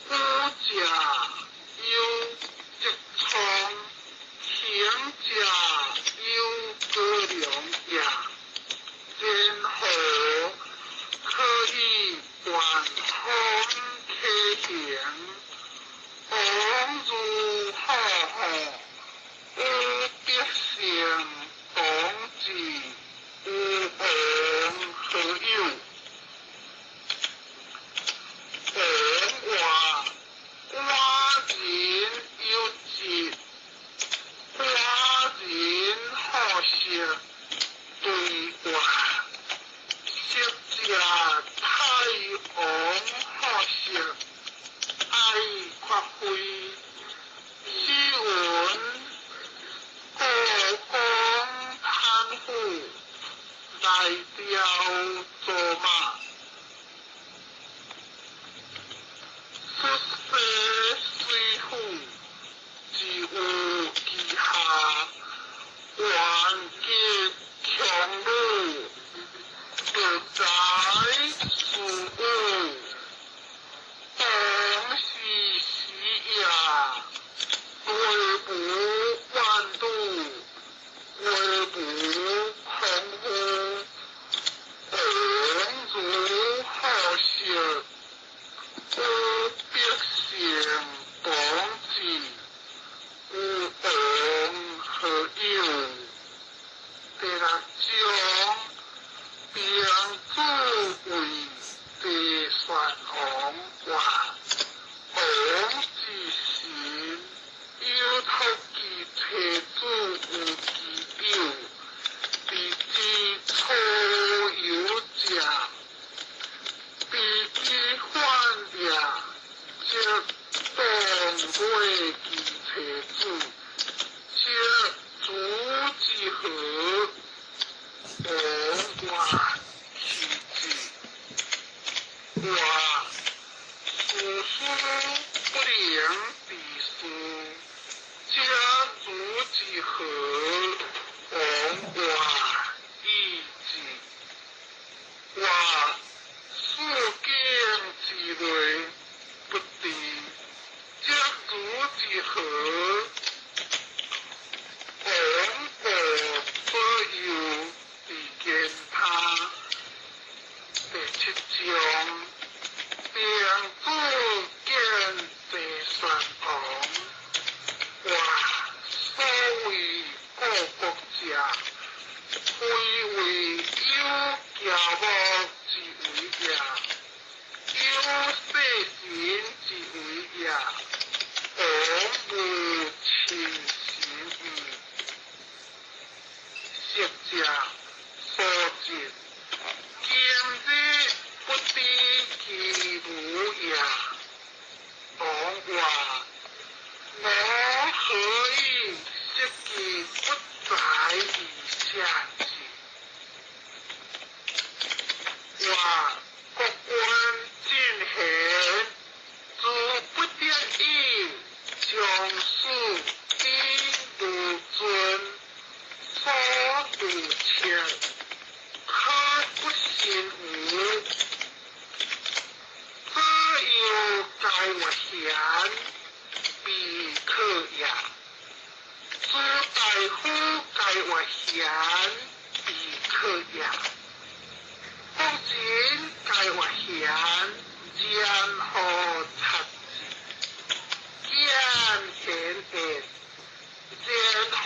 古者有直冲，行者有高粱也。然后可以元风启行，王如好好，有德性同志，有王何有？王话寡人有志，寡人好色，对话色者太王好色，爱发挥。诗云故宫贪腐，来雕做马。出世水虎，自有其下，万劫强鲁，得才事武，当是时也，内无万度，外无空虚，王如好色，有德性同志，有王何有？第六章，兵子为地宣王话，王之神，有托其妻子有其友，伫之初游者，伫其反也，则当过其妻子，则主之何？王话其子，话事事不能治事，则主之何？王话以之。话四境之内不治，则主之何？王国左右伫见他。第七章，兵子见地宣王，话所谓故国者，非为有骄傲之为也，有世神之为也，王无亲神矣。色者所知，今日不知其如也。王话我何以识其不在以下之？话国君进贤，自不得已，将事以如尊，所如切，可不信无。左右皆为贤，必可也；诸大夫皆为贤，必可也。国人皆为贤，然后察之？见贤贤，然后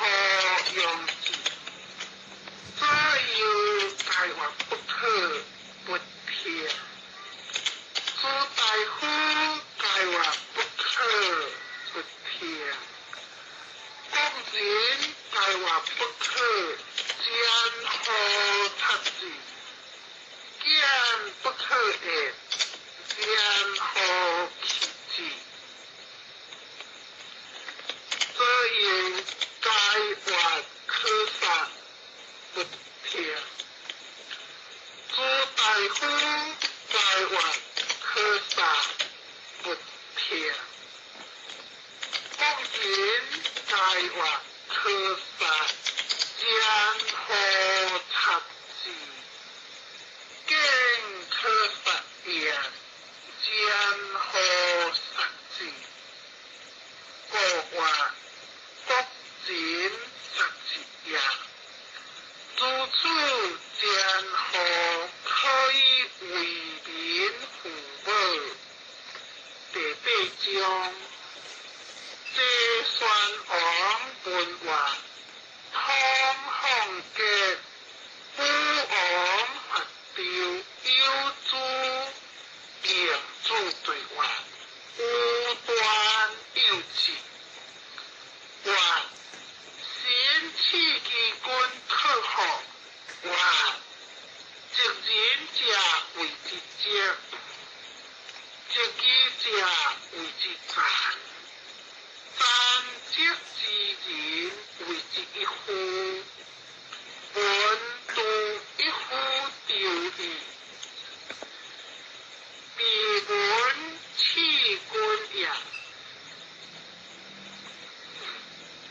用之？左右皆为不可不听。诸大夫皆话不可不听。国人皆话不可，然后察之？见不可言，然何其志？则言该话可杀不听。诸大夫该话可杀不听。国人该话可杀，然何察之？更可杀言，然何杀之？国话国人杀之也。如此然何可以为民父母？第八章，齐宣王问话，通放结，武王发朝，有诸明主对话，无端有志。话先赐其君特好，话直人者谓之直，直义者谓之赞，赞直之人谓之一夫，闻度一夫丢矣。彼闻弃君也。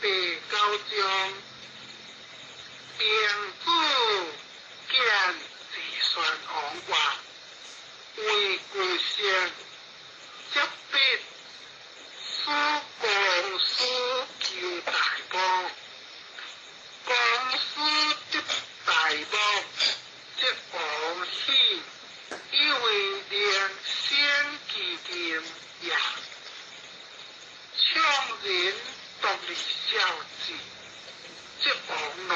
第九章，平子见齐宣王话，为故先，执笔使公师求大王，公师得大王，则王喜，以为能先其任也。倡人独立孝子，则王怒，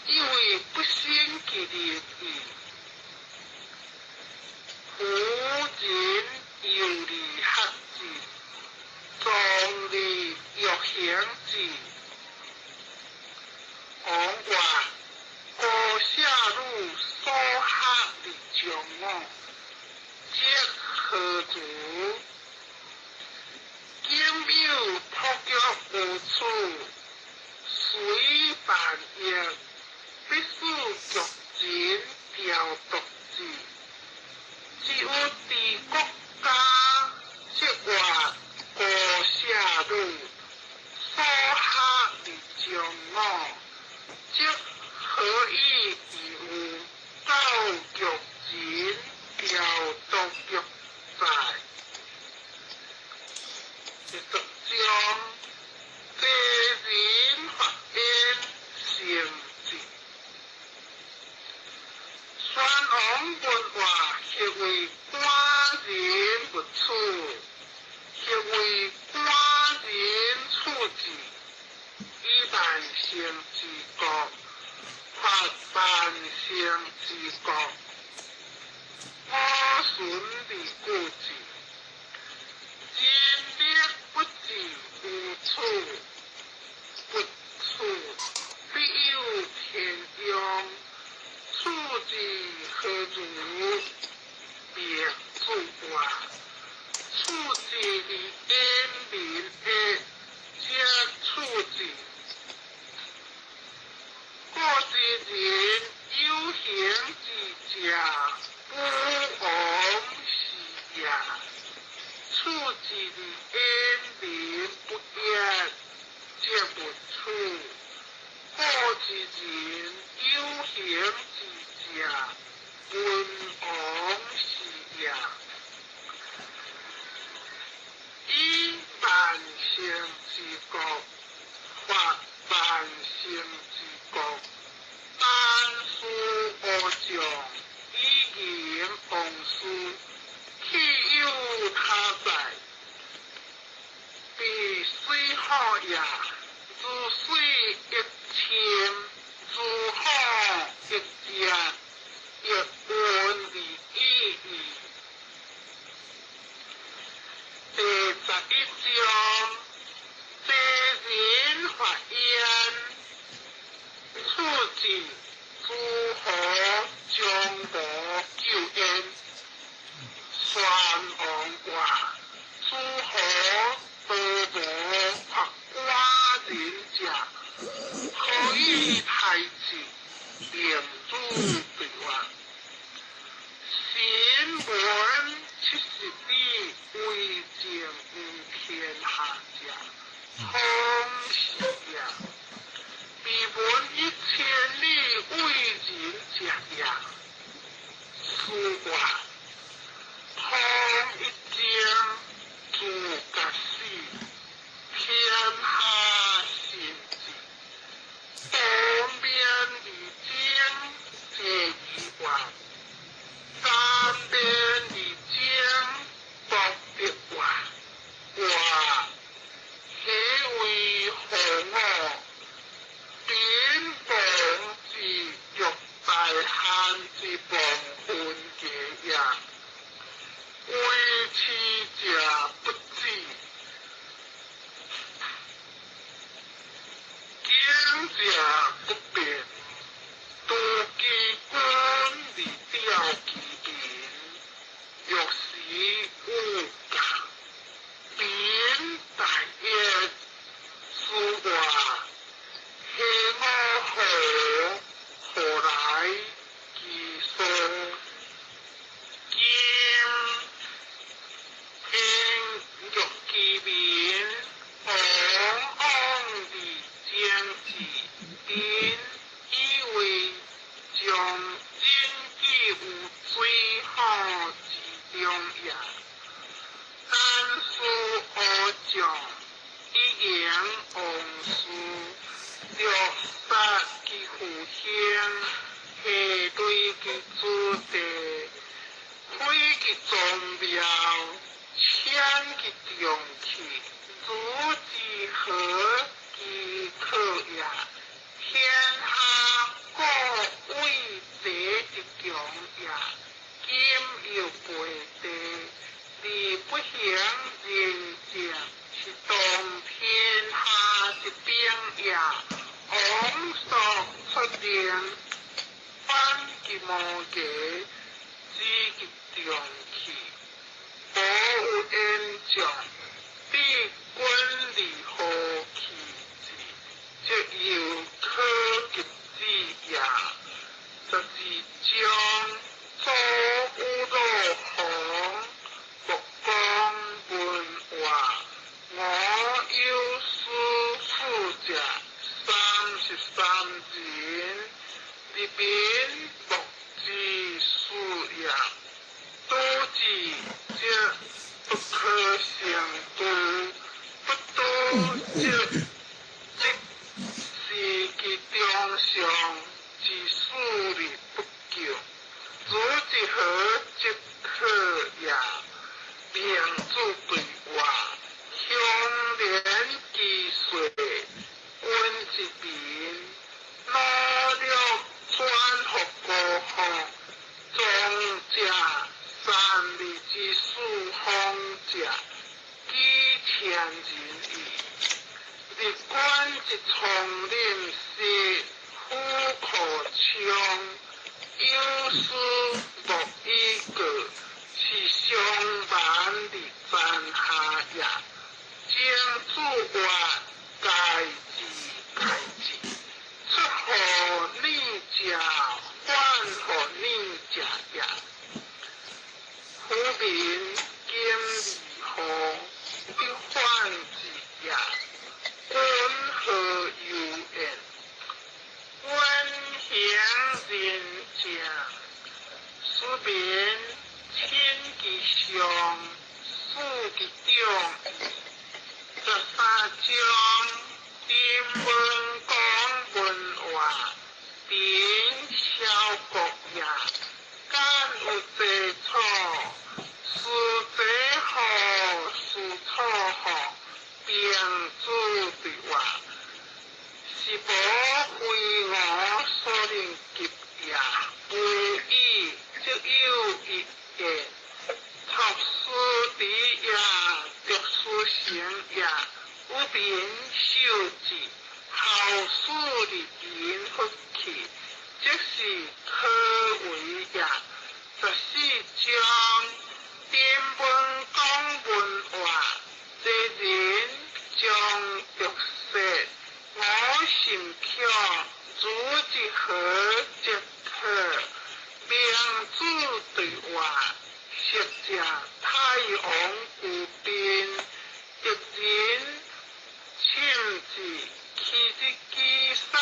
以为不先其任矣。夫人游离学子，壮丽欲行子。王话高下女所学而将我，则何如？今有朴玉无处，随办业，必使局人调度之。只有治国家，则话高下女所学而将我，则何以而有教局人调度局在？第十章，齐人发言成志。宣王问话，或为寡人勿处，或为寡人处置，以万乘之国，发万乘之国。我孙而故之。人力不至无处，不处必有天用，处之何如？明主话，处之而言民的，则处之。故之人有形之者，不王是也。处之而言民不言，则勿处。故之人有形之者，文王是也。以万乘之国，发万乘之国，单事阿将，以迎王师，岂有他在？彼水火也，如水一清，如火一热，亦温而已矣。第11章，齐人发言，处置诸侯将无强。以太子念珠對話。新聞70里為政有天下者，通是也；彼聞1000里為人者也。此話通一經諸葛死，天下興治。東邊二經這二話，三邊二經博得話，話何為何我？邊王之欲大漢之亡分家也，為其者不止，經者不變，獨其君而調其民，若是有教，民大業，此話何我何何來其所？今天欲其民，往往而將之，民以為將人己有水火之中也。但是阿將一言王事，略殺其父兄，下對其子弟，毀其宗廟，遷其重器，如之何其可也？天下故為賊之強也。今又背地，而不行仁政，是當天下之兵也。王朔出令，反其毛家，知其重器，無有言將，必君而何其之，則猶可及之也。十二章，左有老王，莫講文話，我有書四者33人，日民莫之事也。多之則不可勝度，不多則即是其中上之事而不救，如之何則可也？明主對話，鄉連其歲，君之民，努力轉復國防，宗者三里之四方者，幾千人矣。日軍之叢林是虎可槍，有事莫以過，是相瞞的残下也。將主話該之該之，出乎逆者，反乎逆者也。夫民今而何不反之也？君何有言？君行仁政，使民親其上，事其長矣。13章，丁文講文話，丁小國也。敢有濟錯？是這何？是錯何？並主對話，是無非我所能及也。無以則有一言，讀書之也，讀書成也。有民受之，後事而言福氣，這是可為也。14章，丁文講文話，這人將讀說，我想甚強，如一何即可，明主對話，昔者太王舊賓，敵人請至，徛佇箕山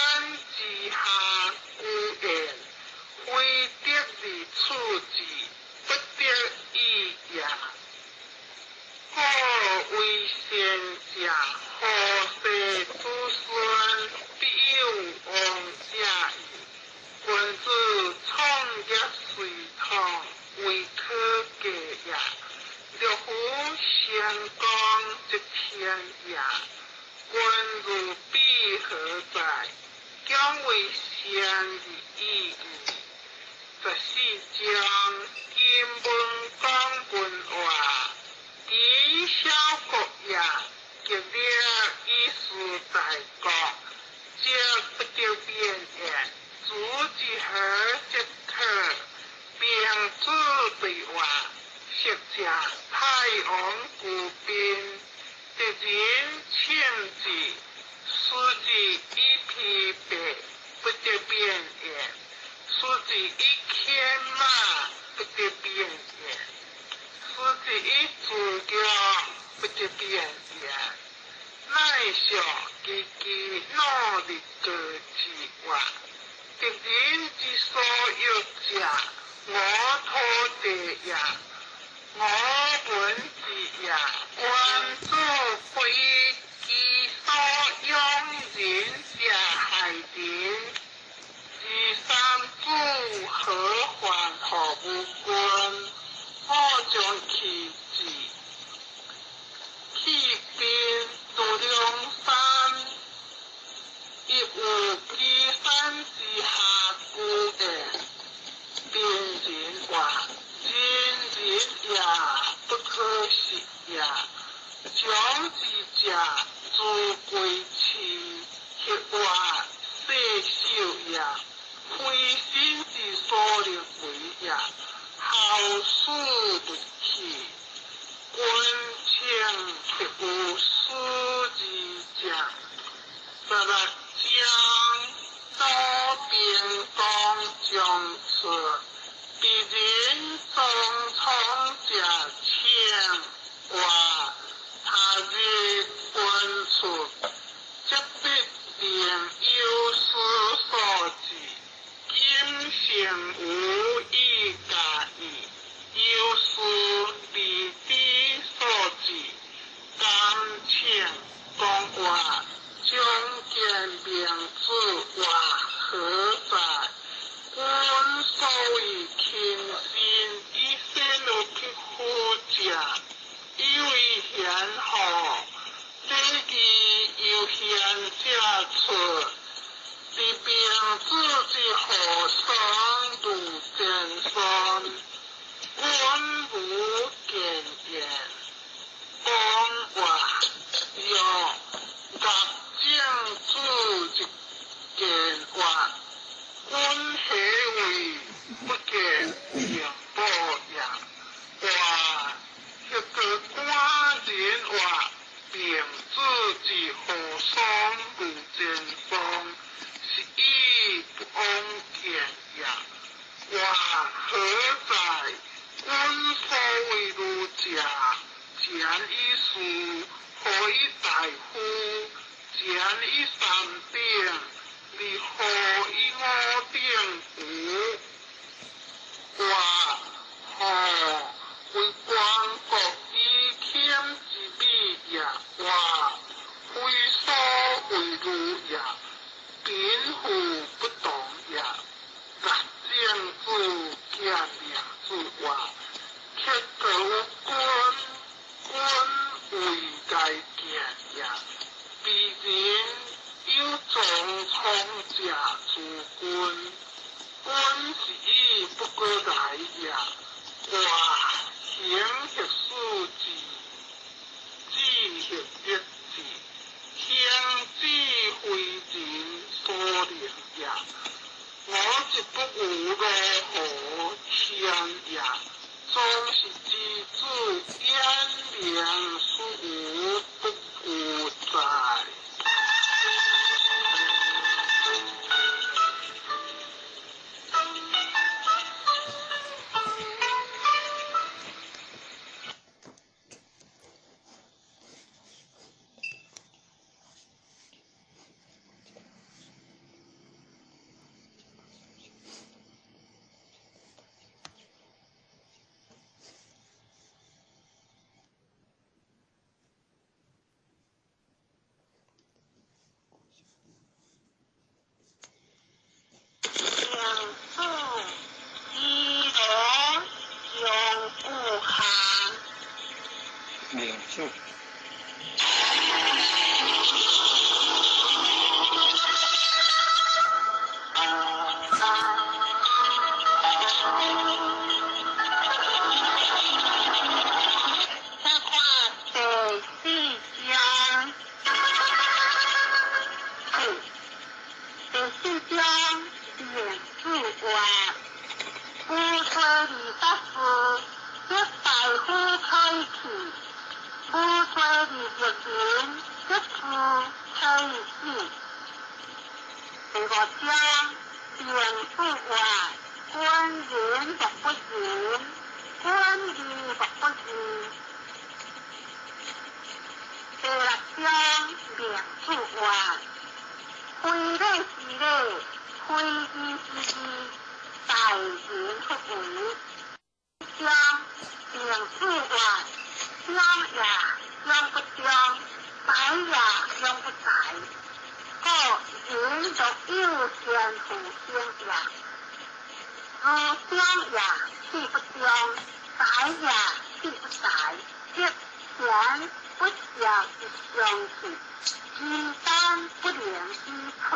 之下居言，非得而處之，不得已也。故為善者，後世子孫必有王者矣。君子創業遂通，未可過也。若夫成功則天也，君如彼何在？將為善而已矣。14章金文公問話，謹小國也，極力以事大國，則不得變也。如一何即可，明主對話，昔者太王舊賓，敵人請至，施之以披帛，不得變也；施之以牽馬，不得變也；施之以輜強，不得變也。乃上汲汲努力過之話，敵人之所欲者，吾土地也，吾聞之也。君子不以其所養人者害人。二三子何患乎無君？我將棄之。棄兵渡梁山，亦有箕山之下居言。邊人話：仁人也，不可失也。長之者，諸貴士，協話世秀也，非身之所能為也。孝事不去，君請必有思之者。16章魯平公將出，彼人中創者請話，他日君出，則必定有思所至。今誠無以加矣，有思未知所至。敢請講話，將見明主話何在？君所謂親信以先而匹夫者，以為賢乎？禮義由賢者出，佇明主之河上如前孫，君無見焉。講話曰：樂正子一見話，君何為不見明寶也？話彼個官人話，明主之河上如前孫，是以不往見也。話何在？君所謂儒者，前以士，何以大夫？前以三等，而何以五等乎？話何為官國以謙之美也？話非所謂儒也，貧富不同也。樂正子見明主話，卻個有君，君為該見也。彼人有中創者諸君，君是以不過來也。話行協事之，智協德智，行之非人所能也。我一不有如何謙也，總是之子言明事無不有在。四章明主话，无罪24，得大夫可以去；无罪26人，得夫可以死。第五章明主话，君仁若不仁，君义若不义。第六章明主话，非礼是礼，非义是义，大人不为。章明主话，忠也忠不忠，宰也忠不宰。故人若有先父生也，如忠也岂不忠，宰也岂不宰？则贤不肖之相去，其丹不能以退。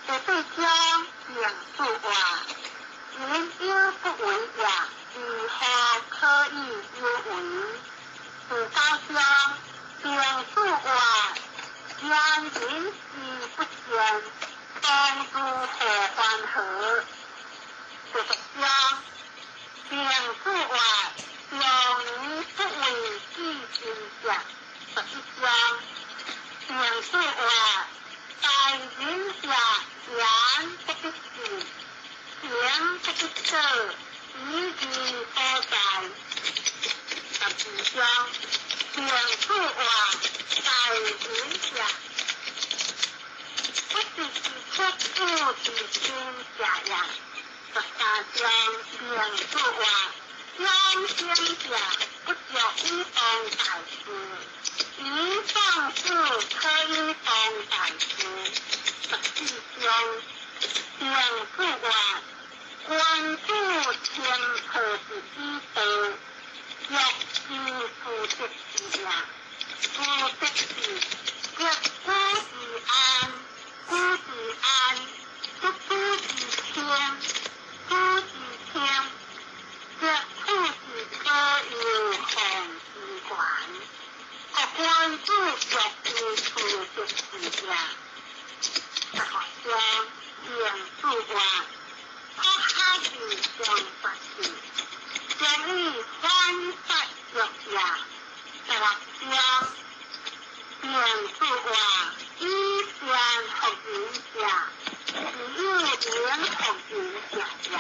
第八章明主话，人有不为也，如何可以有为？第九章明主话，言人之不善，当如何还何？第十章明主话，常年不为己心者。11章明主话，大人者言不必信，行不必做，以义所在。12章明主话，大人者不是之出主之心者也。13章明主话，养生者不足以当大事，以丧事可以当大事。14章明主话，君子清澈之以道，若之负责之也。负责之，若古之安，古之安，则古之清，古之清，则土之左右奉之权。各君子若之负责之也。16章明主话，可哈之相发事，将以反发欲也。16章明主话，以善服人者，是有能服人者也。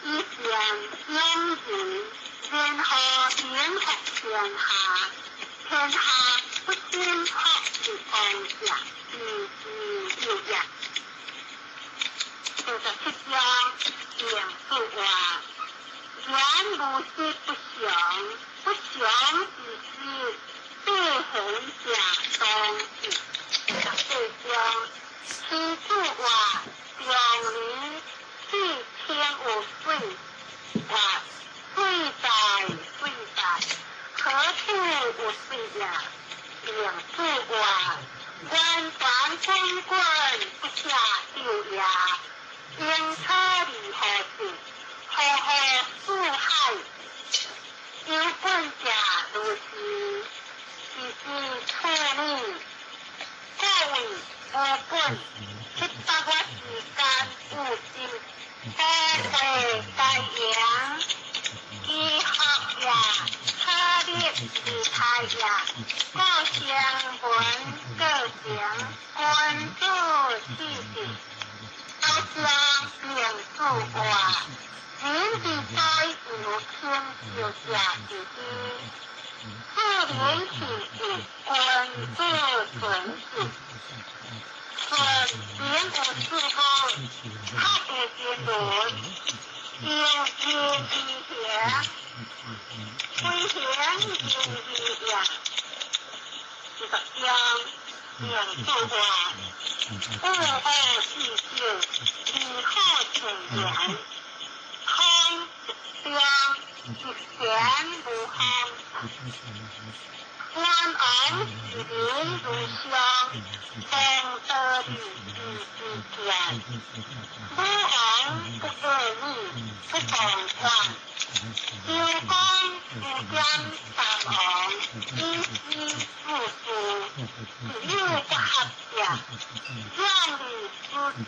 以善养人，然后能服天下。天下不信福之王者，是之有也。第17章明主话，言无实不祥，不祥之事，对恒者当之。第18章其主话，常年四千有水，话水在水在，何处有水也？明主话，官凡滚滚不下昼夜，应车离何处？浩浩四海，有本者如是，是之处理。各位无本，7、8月时间有心，富贵该赢，医学也，可立理财也，各成文各成，君子四字，高章明主话，人之在有轻就者之低，自人其义，君子存信。顺明有四个，合的经綸，用仁义行，非行仁义也。20章明主话，恶恶四少，如好成言，康中一贤无项。君王视人如相，当道义之之见。武王不过礼，不当官。周公不兼三王，以私自私，有不合者，让利私事，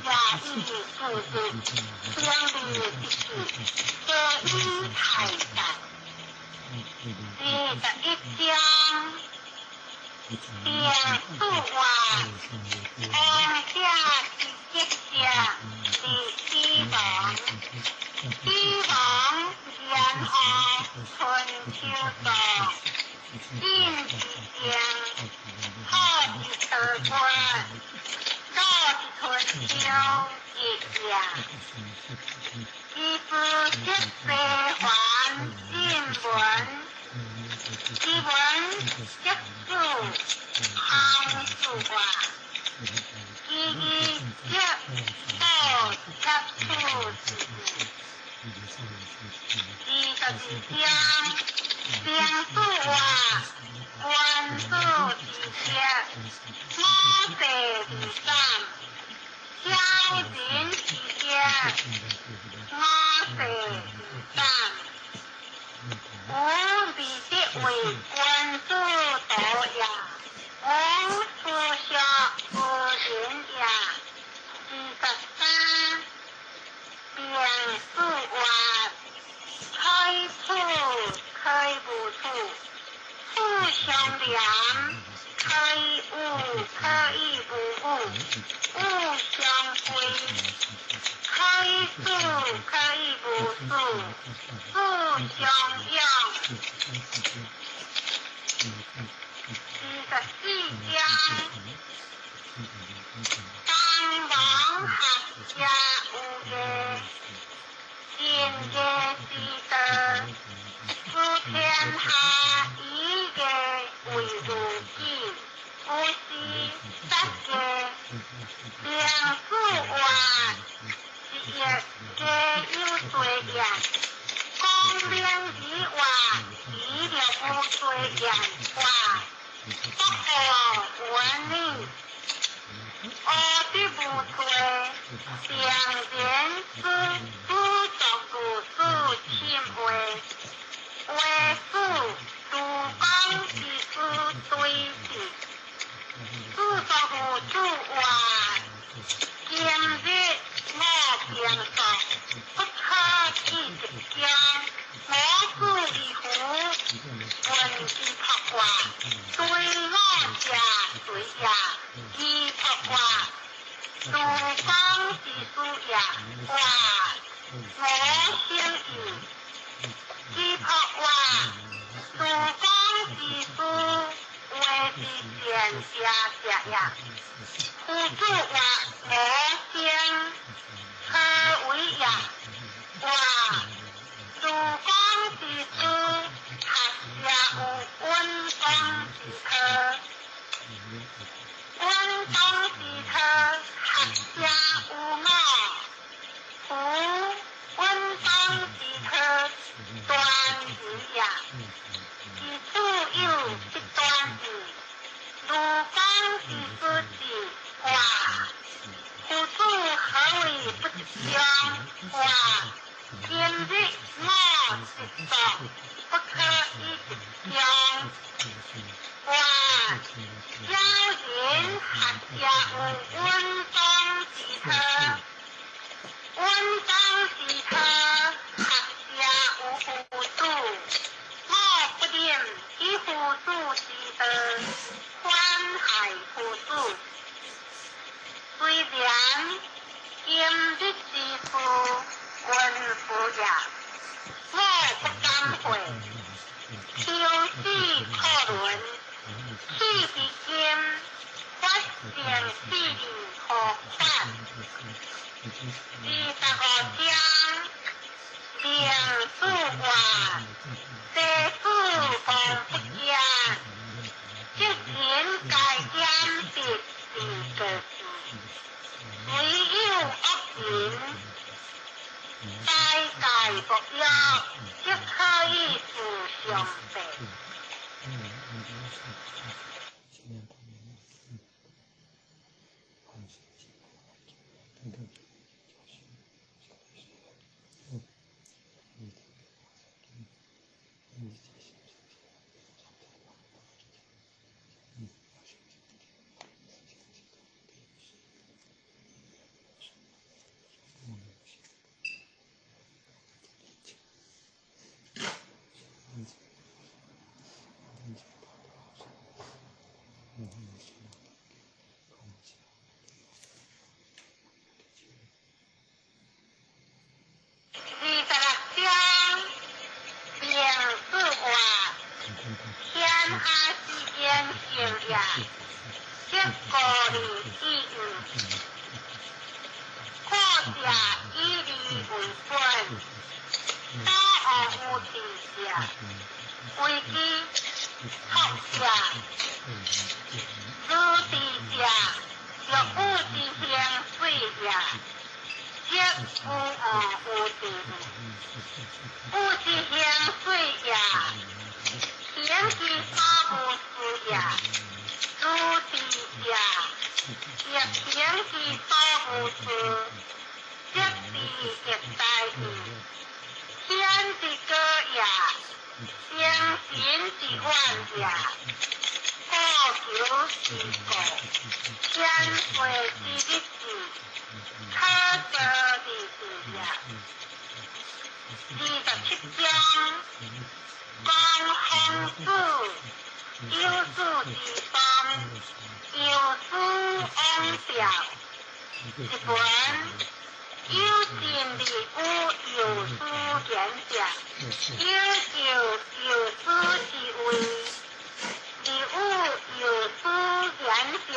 夜以繼日，平日之事，皆以太大。21章，兵书话，王者之吉者，伫死亡，死亡然后春秋作，晋之政，好之道国，鲁之春秋一也。其不识非凡进文，其文则子康书话，其义则道则处之事。22章，兵书话，君子之德，五世而斩；小人之德，五世而斩。吾未得為君子道也，吾思孝無仁也。23，兵书话，开处开无处，处相连，开有可以無有，有相非，開始可以無始，始相用。24章，當王學者有義，仁義之道，治天下以義為如己，有時失義。兵書話，一役皆有罪也。講明之話，除了無罪言話，不可聞你。惡的無罪，常人之主作如此親話，話使諸公之事對治，主作如此話，今日我平作，不可以一將。我子以虎，聞之卜卦，對我者對也，其卜卦，諸公之事也。卦，我先意。其卜卦，諸公之事，話之善者者也。夫子話我先，何為也？卦，諸公之事，學者有穩當之科。穩當之科，學者有我。夫穩當之科，端義也。其處有不端義，如公之事之卦。夫子何為不忠？卦，今日我直作，不可以一將。卦，小人學者有穩當之科，穩當之科，學者有夫子。我不能以夫子之道反害夫子。雖然今日之事，君父也，我不敢悔。修史可倫，史之今，發生四字何法？25章，兵書話，世子王不見，則人該鑑別之個事，唯有惡人，齋戒不約，則可以自相悖。則無我有智有之興水也，行之所無事也，如智者，欲行之所無事，則智亦在矣。天之高也，精神之遠也，故求之故，天岁之日子，可做之事也。27章，讲孔子有事之邦，有事往表。一文，有尽而有有事言者，有就有事之谓，而有有事言者，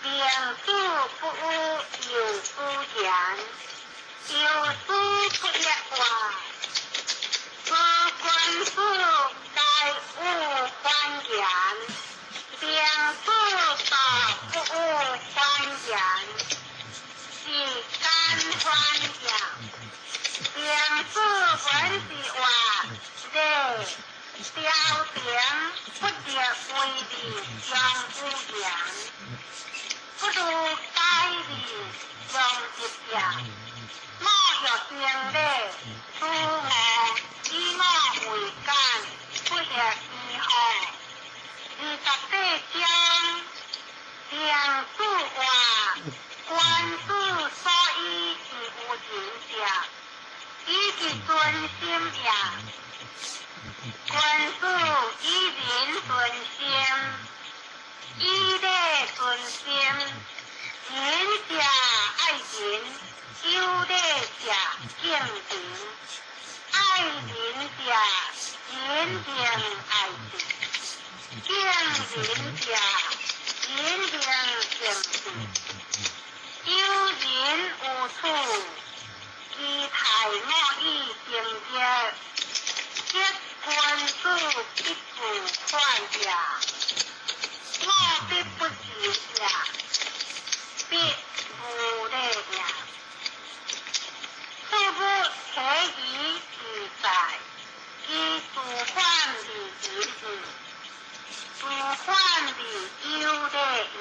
明子不有有事言，有事不一话。诸君子该有欢言，明子道不有欢言，是敢欢也。明子闻之话，礼朝廷不得为利将有言，不如改利将一也。我欲行礼，此我以我为简，不亦宜乎？28章，明子话，君子所以而有仁者，以其存心也。君子以仁存心，以礼存心。仁者爱人，有礼者敬人。爱人者，人定爱之；敬人者，人定敬之。有仁有处，其泰我以成业，则君子必自反也。我必不仁也，必无礼也。此物体以自在，其自反而仁矣，自反而有礼矣。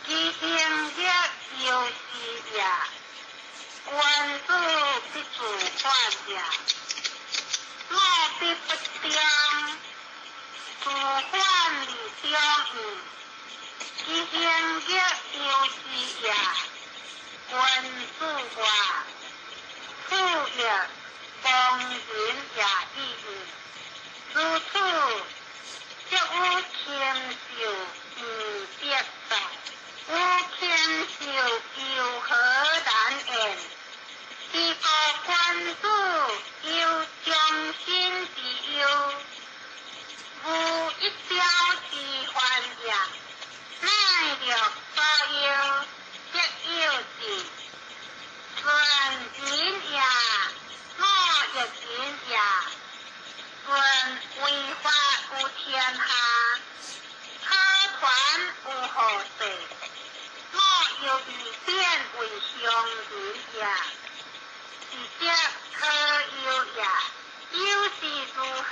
其行业犹是也，君子必自反也。我必不忠，自反而忠矣。其行业犹是也，君子话，处亦光仁也已矣。如此，则有禽兽而别在，有禽兽犹何难言？是故君子有忠心之忧，无一朝之患也。乃略所忧，则有之。顺仁也，我亦仁也。顺为法有天下，可传有后世。我犹以变为乡人也，是则可忧也。忧是如何？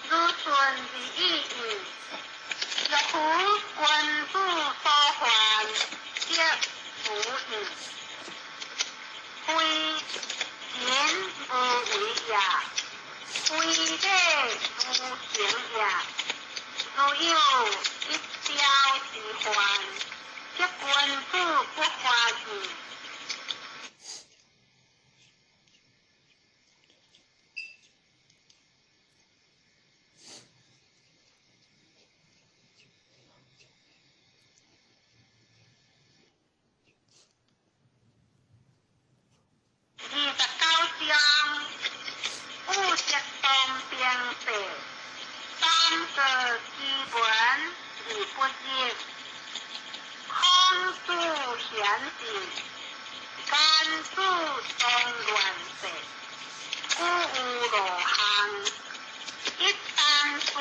如顺而已矣。若夫君子所患，则无矣。非仁无为也，非礼无行也。如有一朝之患，则君子不发矣。29章，有则当兵势，三个之文而不入。孔子贤士，敢子当乱世，古有罗汉，一簞书，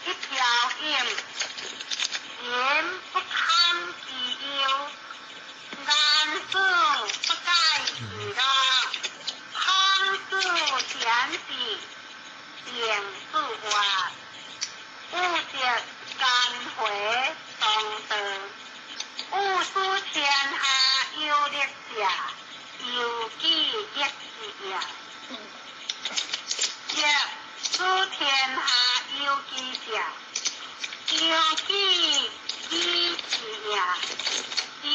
一瓢饮，人不堪其忧，力者，由己力之也。則主天下有機者，由己理之也。是以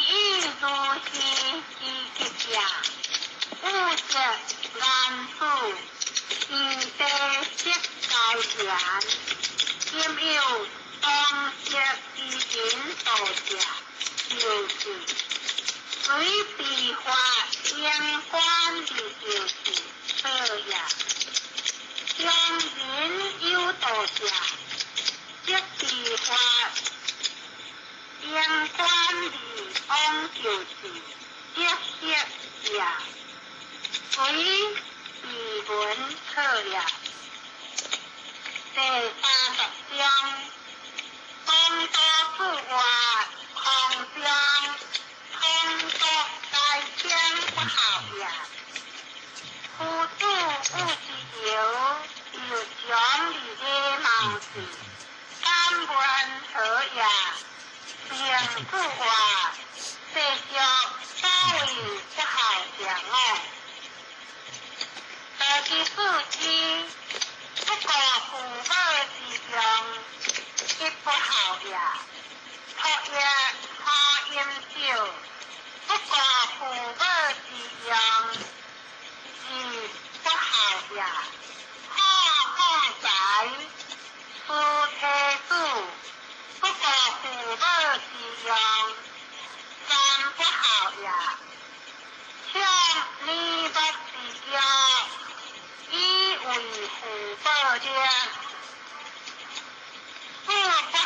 如是之吉者，有則難處，黃帝色該言，今有當色之人道者，就是隨地法應觀的就是錯也。將人有道者，則地法應觀的往就是則色也。隨地文錯也。第三十章，東多主話空中，空多該稱不孝也。夫子有之由，有將禮禮貌事，敢問何也？明主話，世俗所謂不孝者我。道之四之，不顧父母之用，亦不孝也。托業可飲酒，不顧父母之用，亦不孝也。可好財，思妻子，不顧父母之用，三不孝也。強女僕之交，以為父母者，四不孝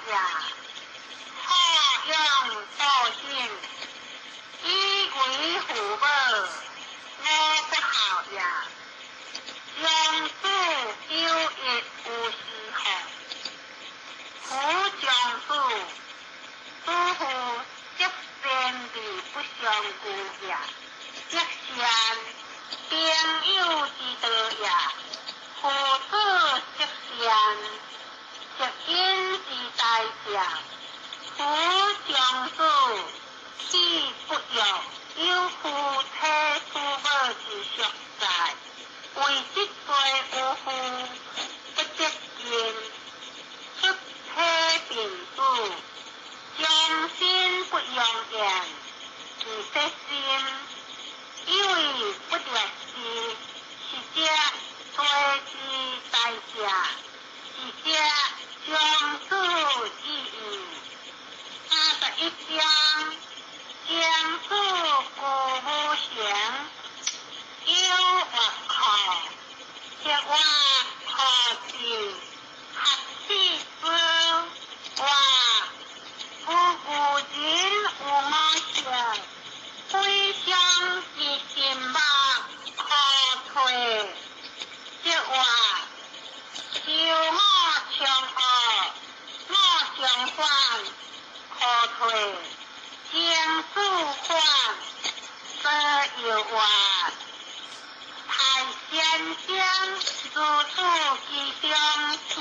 也。可養道行，以為父母，五不孝也。將子有益有時候，夫將子，子父則善而不相顧也。則善，朋友之道也。父子則善，則恩之大者。夫將子，豈不欲有夫妻父母之孰在？為這罪有父，不得進，出體病子，將心不用言，其說心，以為不略知，是則罪之大者，是則將子之義。31章，將子故無成，有樂可，則我可知，學氣之話，夫古人有我說，非相之心目可退，則話受我長惡，我相反可退，將子反，則又話。太先生如此其中聽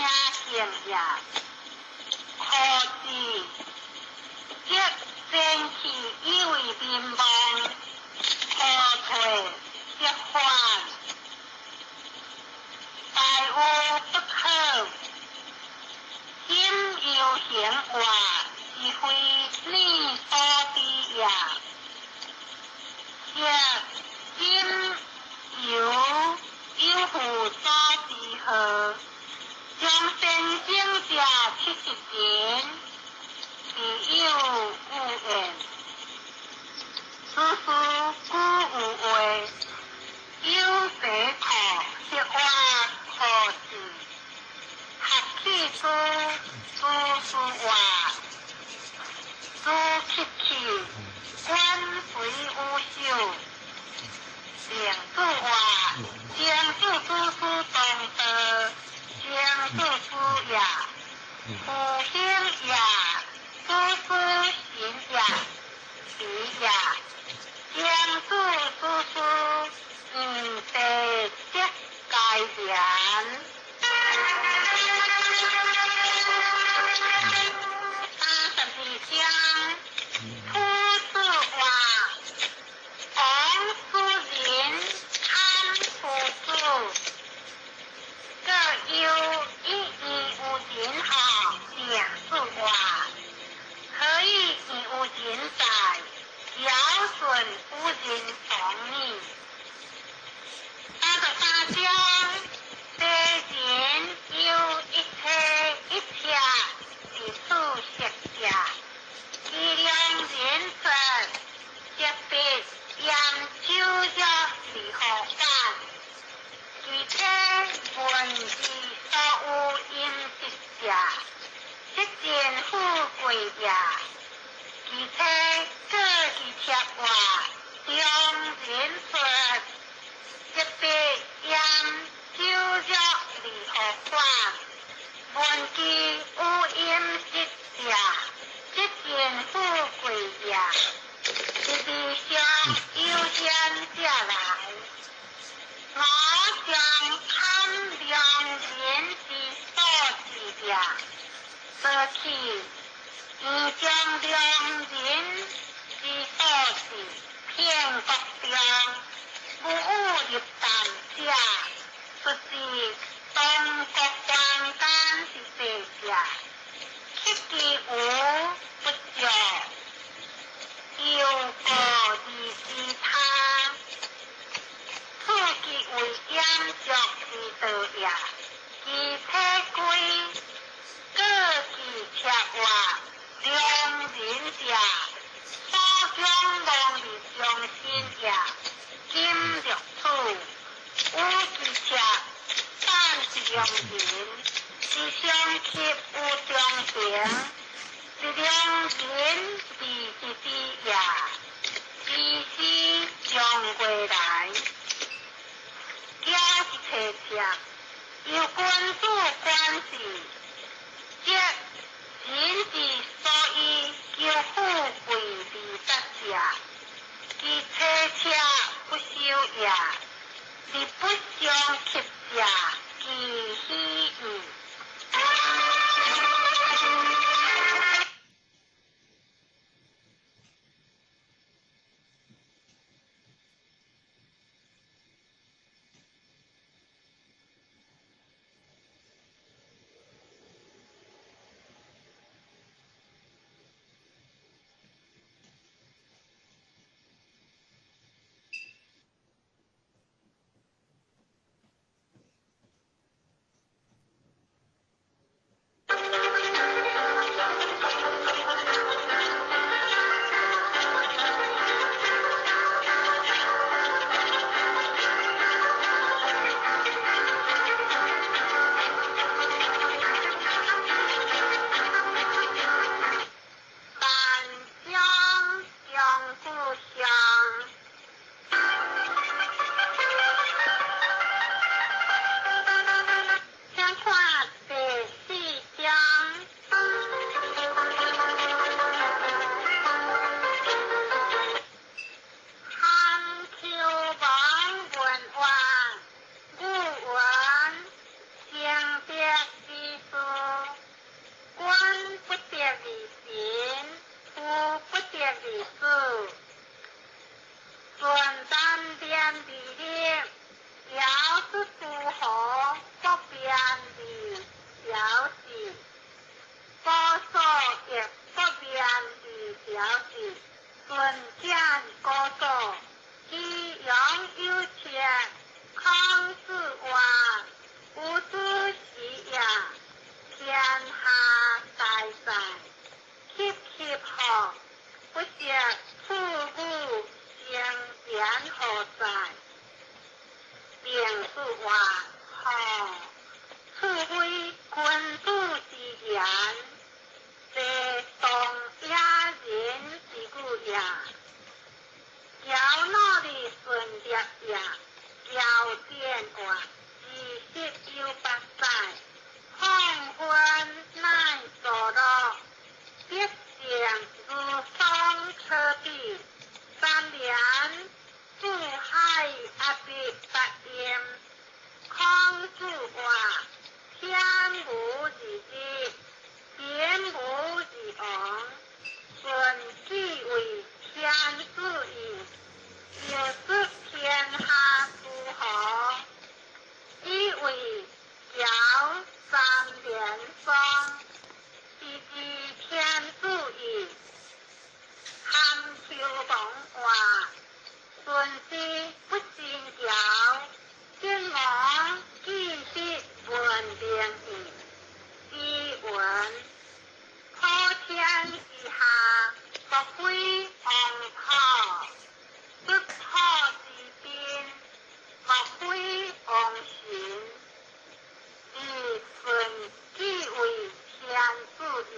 見也，可知則先去以為民望，可退則反，大無不可。今猶行話，是非你所知也。則今猶有父所之何？將先生者70人，必有有言。此事古有話，有蛇可，則話可治。學氣之，諸事話，諸乞去，官隨無首。明主話，將子之師當道，將子師也，父兄也，子師行也，比也，將子之師，黃帝則該言。32章，人在，尧舜有人同呢。33章，世人有一切一切之处色者，其量人说，特别严守着离何法，其体闻之所有音色者，即尽富贵也。其体过其贴话，中人说，特别严守着离何法，闻其有音色者，即尽富贵也。一地上有贤者来，我将堪良人之所治者，做去，伊将良人之所治，骗国中，无有入淡者，出自东国官间之济者，乞其无不足。又过而知他，处其为掩足之道也。其体规，过其赤活良人者，所将亡而忠心也。今六处，有其赤，但是良人，其相给有忠诚。是良人而是之也，其时将过来，惊是提赤，由君主管事，即人之所以求富贵而得者，其提赤不修也，而不相给者，其喜矣。天無二日，人無二王話，孫子不信教，見我見得聞明義，詩云：普天之下，莫非王土；不土之濱，莫非王臣。以舜既為天子矣，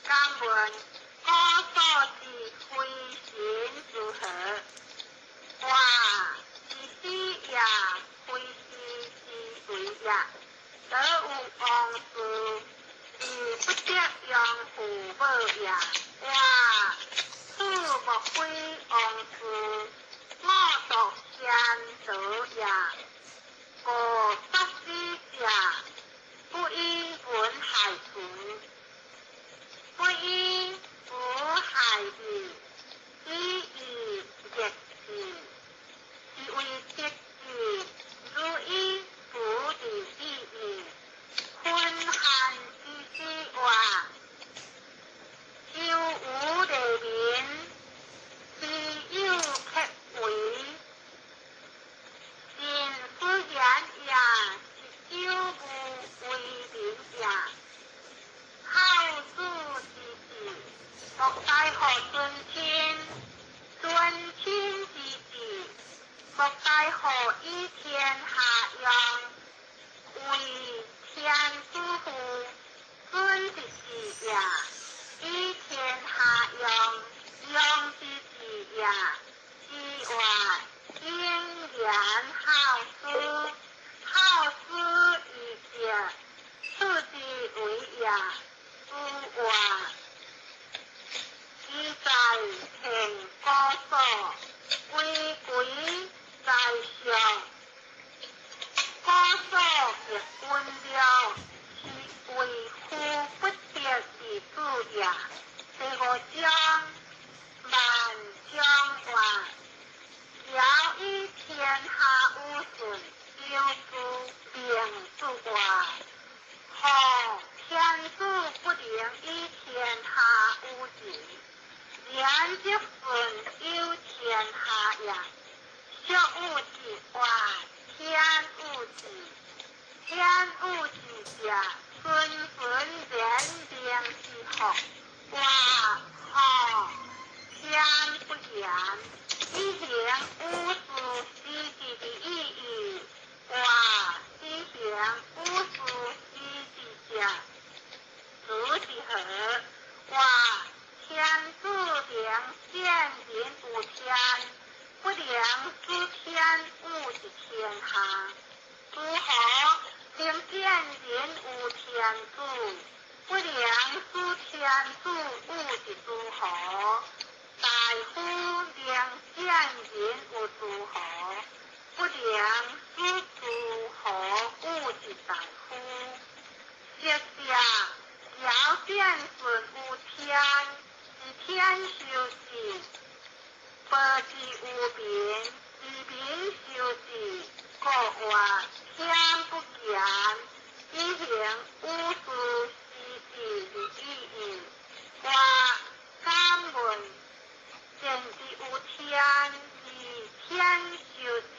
敢問古所之非神如何？話是死也，非是之為也。得有王事，而不得養父母也。話此莫非王事，我獨先道也。故殺死者，不以文害存，不以武害義，以義逆志，是為得志，如以不利己矣。紛漢之始話，周無利民，其有克為？臣斯言也，是周無為民也。孝子之志，莫大乎尊親；尊親之志，莫大乎以天下用。為天子乎？尊之志也；以天下用，用之志也。是話應言孝思，孝思以德，此之為也。夫話其在天古所，為鬼在上。古所亦溫了，是為夫不得之子也。第五章萬章話，堯以天下無順，有諸明主話。何天子不能以天下無治？然則順有天下也。俗有之話，天有之。天有之者，順順然明之福。話何天不言，以行五事之治的意義。話以行五事之治者，如是何？話天子能見人有天，不能知天有之天下。如何能見人有天子，不能知天子有之諸侯？大夫能見人有諸侯，不能知諸侯有之大夫。昔者堯見舜有天，是天修治；報之有民，是民修治。故話天不言，以行五事之治的意義。話敢問前之有天，是天修治；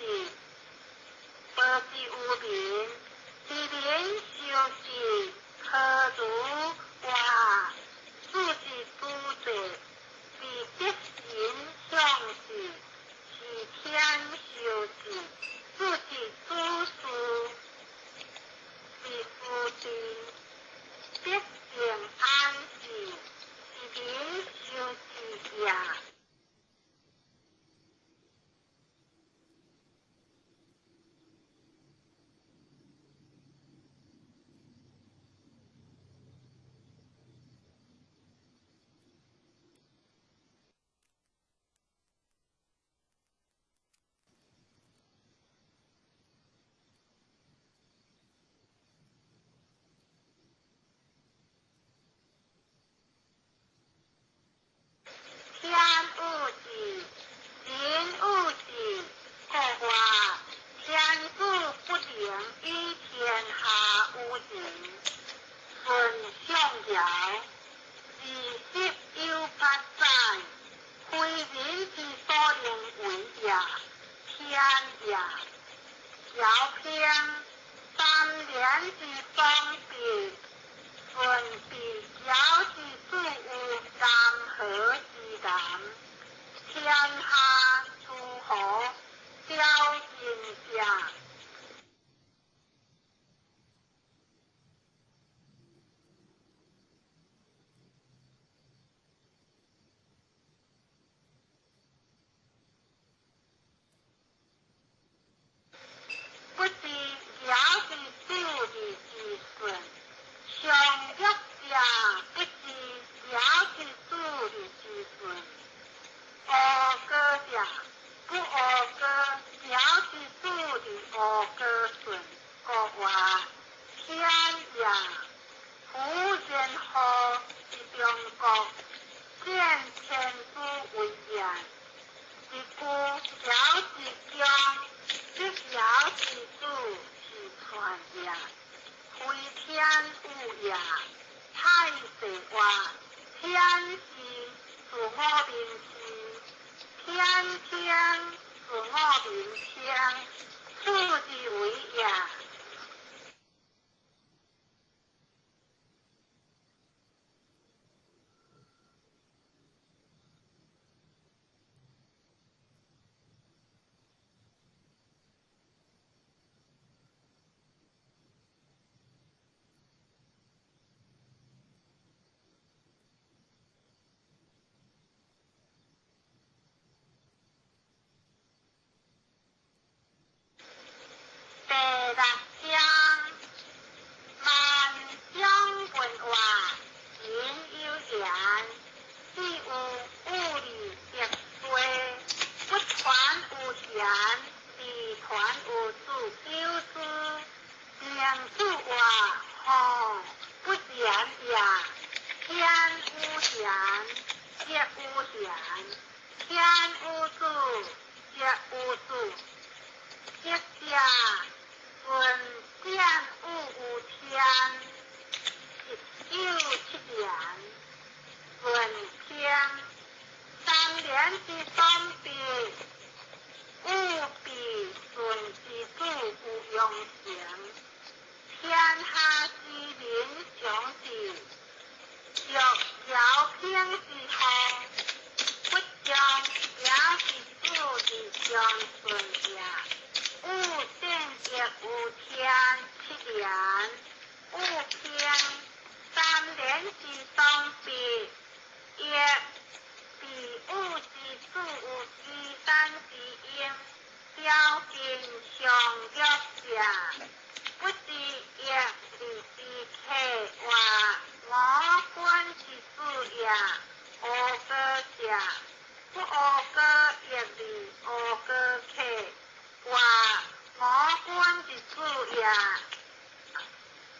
報之有民，是民修治。何如話此之主者，是德神相治，是天修治；此之主事，是夫治，德性安治，是民天也。小平三连之双臂，顺臂交之子有三合之南，天下诸侯交晋者。不知了之子的之顺，上玉者不知了之子的之顺，阿哥者不阿哥了之子的阿哥顺，国话天也，夫人何之中国，见天子为言，一句了之将。这了之子是传也，非天有也。太岁话，天时自我民时，天天自我民天，此之为也。第六章，万将文话，人有言，只有武力得罪，不传有贤，自传有子有之，明主话吼不言也。天有贤，则有贤；天有子，则有子。则者顺见物有天，197年，顺天三连之双臂，务必顺之子有用成，天下之民常治，若尧平之后，不将尧之子之将顺也。有正则有天七年，有天三连之双臂，亦比武之子有之三之英，表兵上玉者，不知亦利之客话我君之子也。阿哥者，不阿哥亦利阿哥客。话我君之子也，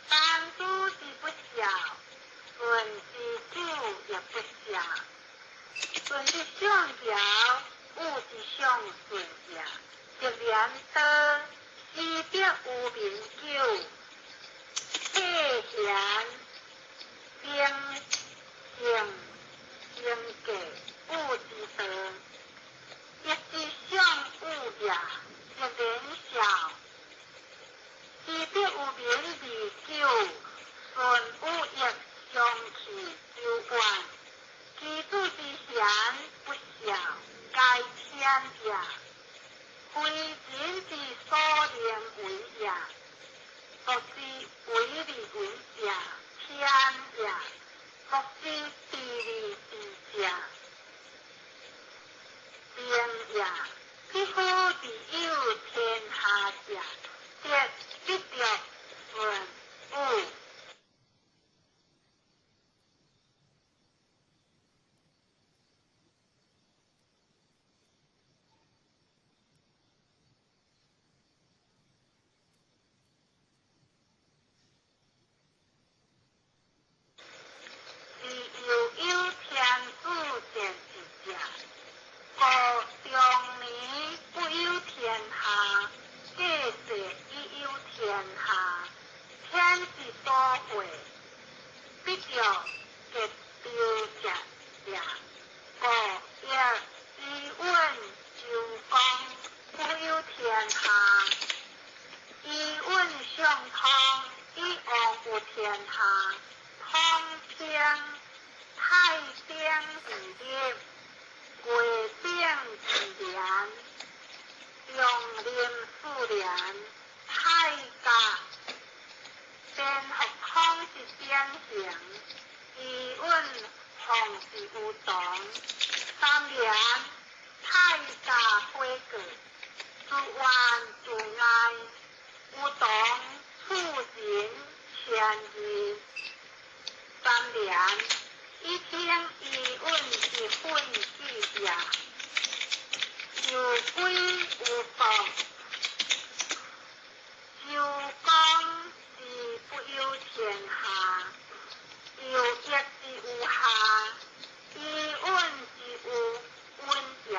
但主之不孝，顺之子也不孝。顺之上尧，武之上顺也。一连刀，死必有民久。礼贤，兵圣经过武之道，一之上武也。一连孝，死必有民而久，顺武亦相去久远。其子之贤不孝，该天也。非人之所能为也，独之为而为者，天也。独之治而治者，兵也。匹夫之有天下者，则必得顺武。自又有天子之通平，太顶而立，月顶而连，阳林四连，太甲，蝙蝠孔是典型，伊允凤是有同，三连太甲火过，自怨自艾，有同处人谦义。三连以听伊允之愤志也，有归有国，周公之不忧天下，有益之有下，伊允之有稳也。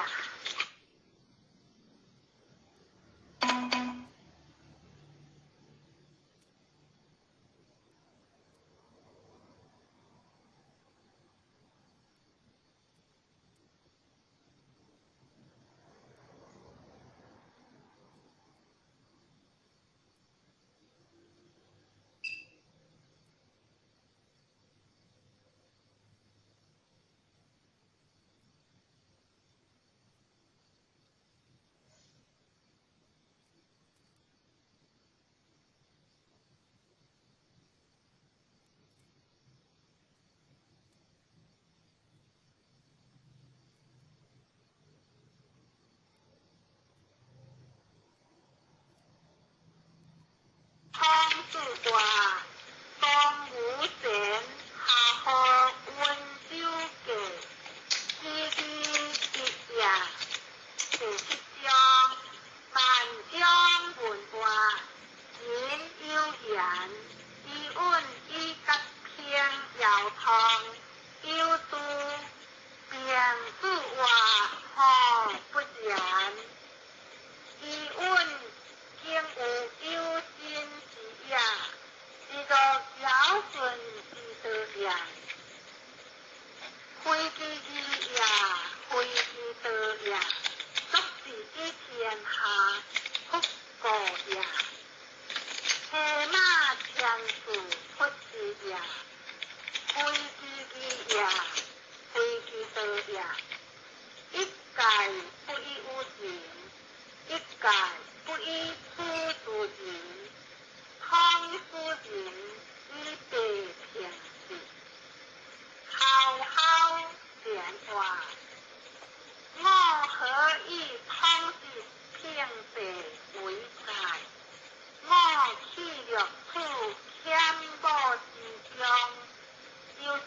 孔子话：东吴前，下河温州过，知义一也。第七章，万章文话，人有言，伊允以甲平遥通，有度平子话何不然？伊允竟有有心之也，是若尧舜之道也。非其义也，非其道也，足是以天下不过也。骑马牵树不之也，非其义也，非其道也。一概不以有人，一概不以处诸人，通诸人以地平治。浩浩连话，我何以统治平地为在？我弃略处谦母之中，又是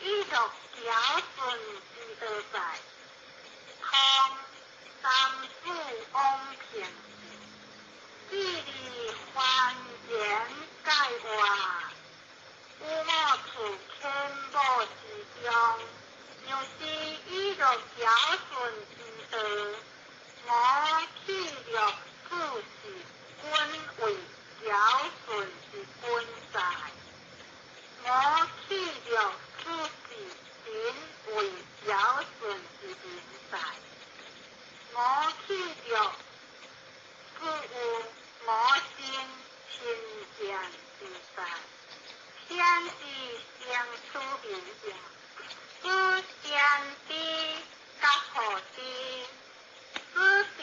以乐尧舜之道在。通三子王平治，智利凡言盖话，有我处谦母之中，又是以乐尧舜之道。我弃略处是君为尧舜之君在，我弃略处是民为尧舜之民在。我弃略处有我心亲见之在，天之生出民也，子先知甲何知？子先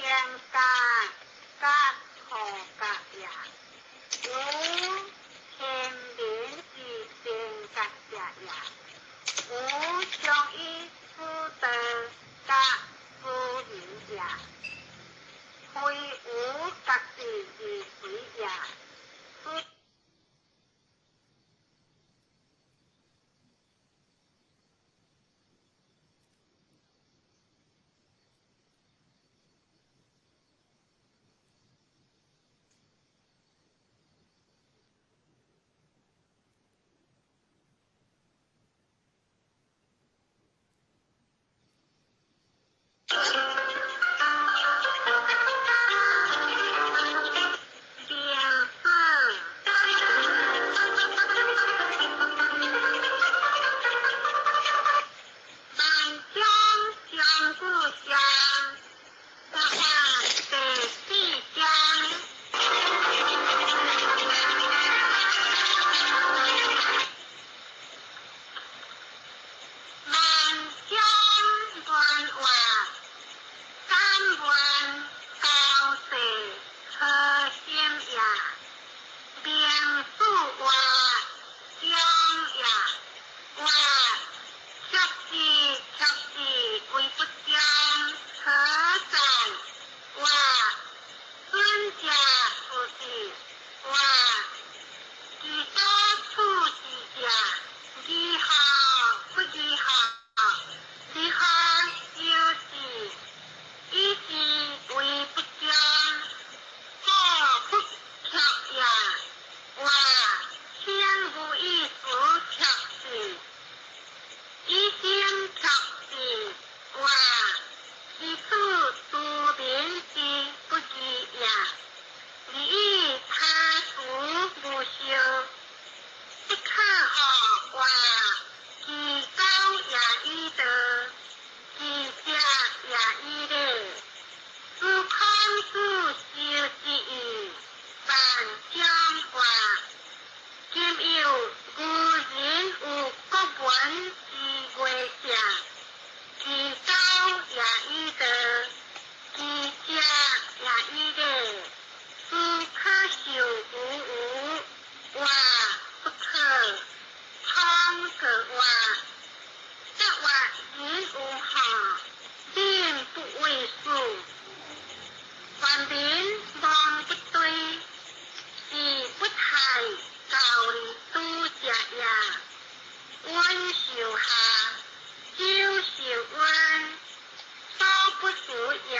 如也，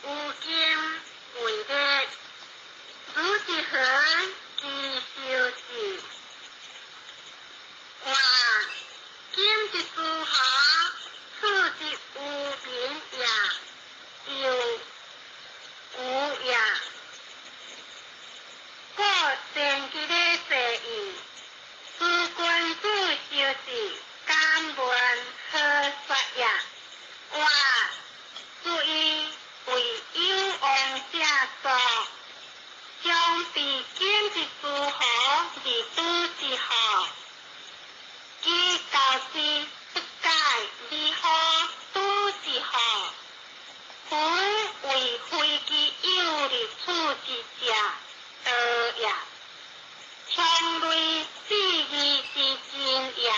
有今為烈，汝之何其修之？哇！今之諸侯，處之無民也，又無也。故前之禮謝意，諸君子修之，敢問何說也？哇！注意為有王者所，將被今之諸侯而都之後，其教之不解而何都之後？夫為非其有力處之者，道也。強類志義之真也，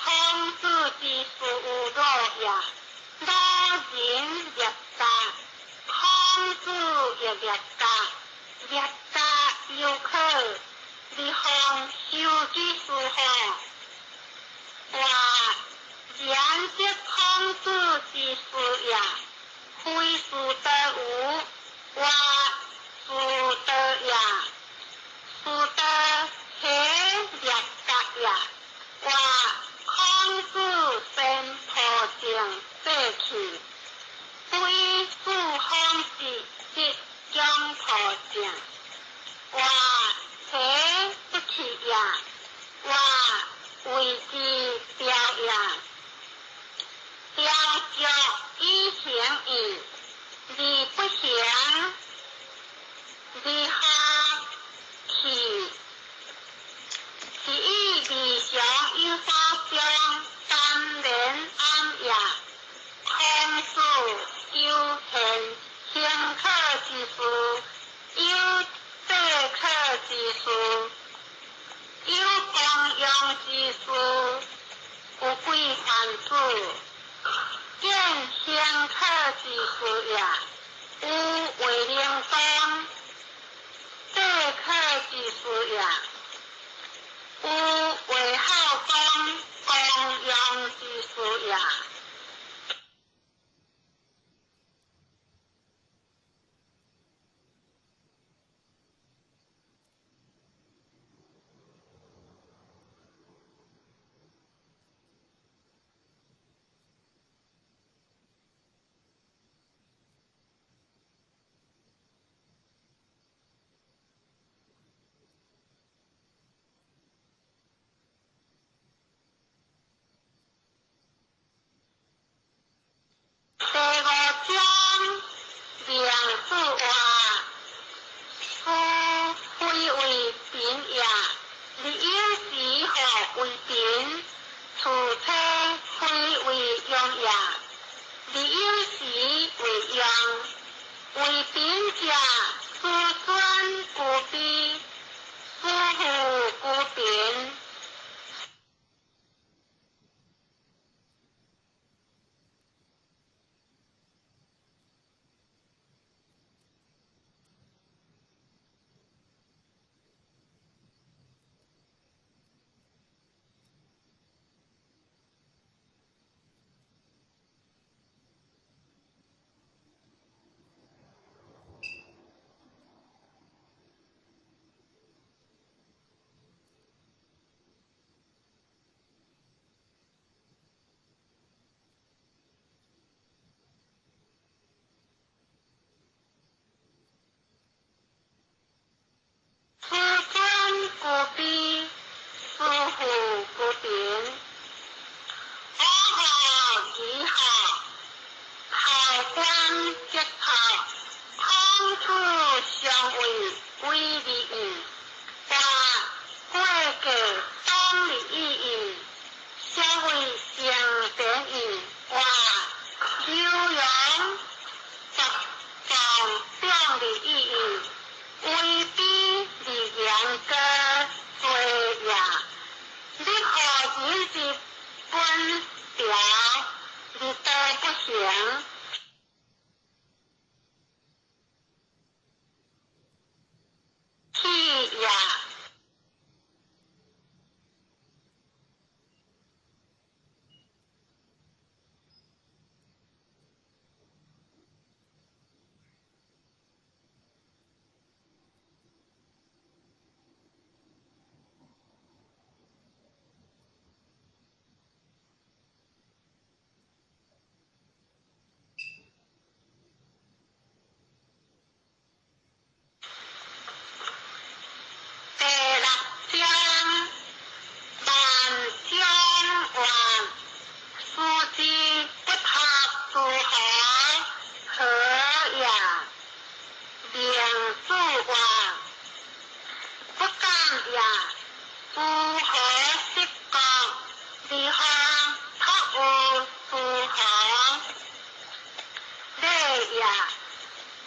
孔子之事有魯也。魯仁列家，孔子亦列家，列家猶可，而方修之事乎？哇！然則孔子之事也，非是得無，哇！是得也，是得何列家也？哇！孔子先破正正氣，非四方之即將破正。哇！何不去也？哇！為之標也。標著以行義，而不行，而何去？是以理想有所將，三連暗也。孔子有現行可之事，有制可之事，有光榮之事，有規範子。見行可之事也，有衛靈公制可之事也，有衛孝公光榮之事也。第五章，孟子話：夫非為貧也，而有時何為貧？處車非為用也，而有時為用。為貧者，子孫孤悲，子父孤貧。子孫孤悲，子父孤貧。我何以何？後官即錯，孔子相為為利義，話過過當利義，相為成便義，話劉陽十藏表利義，為比利言歌罪也。你何人之本條，而道不行？去也。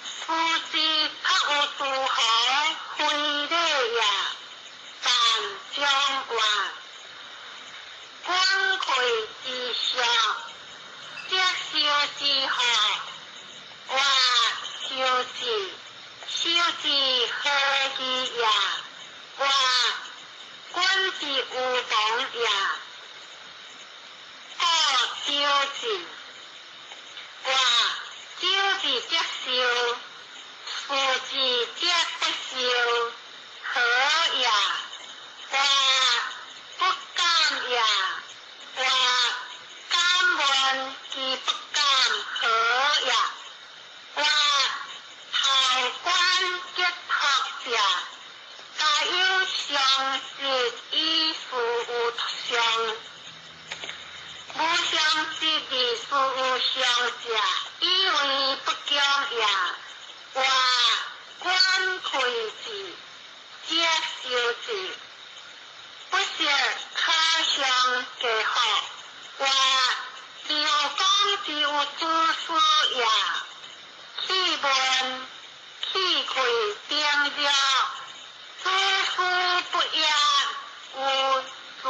斯之託有諸侯非禮也，但將活。君愧之相，則受之何？或受之，受之何義也？或君之無亡也。故招之。或招之則受，事之則不受，何也？或不敢也。或敢問其不敢何也？或頭關結託者，皆有相識以事有相。無相識而事有相者，以為不強也。或君愧之，則受之。不識可相加福。或劉公之有子嗣也，棄問棄愧丁弱，子嗣不也，有孫。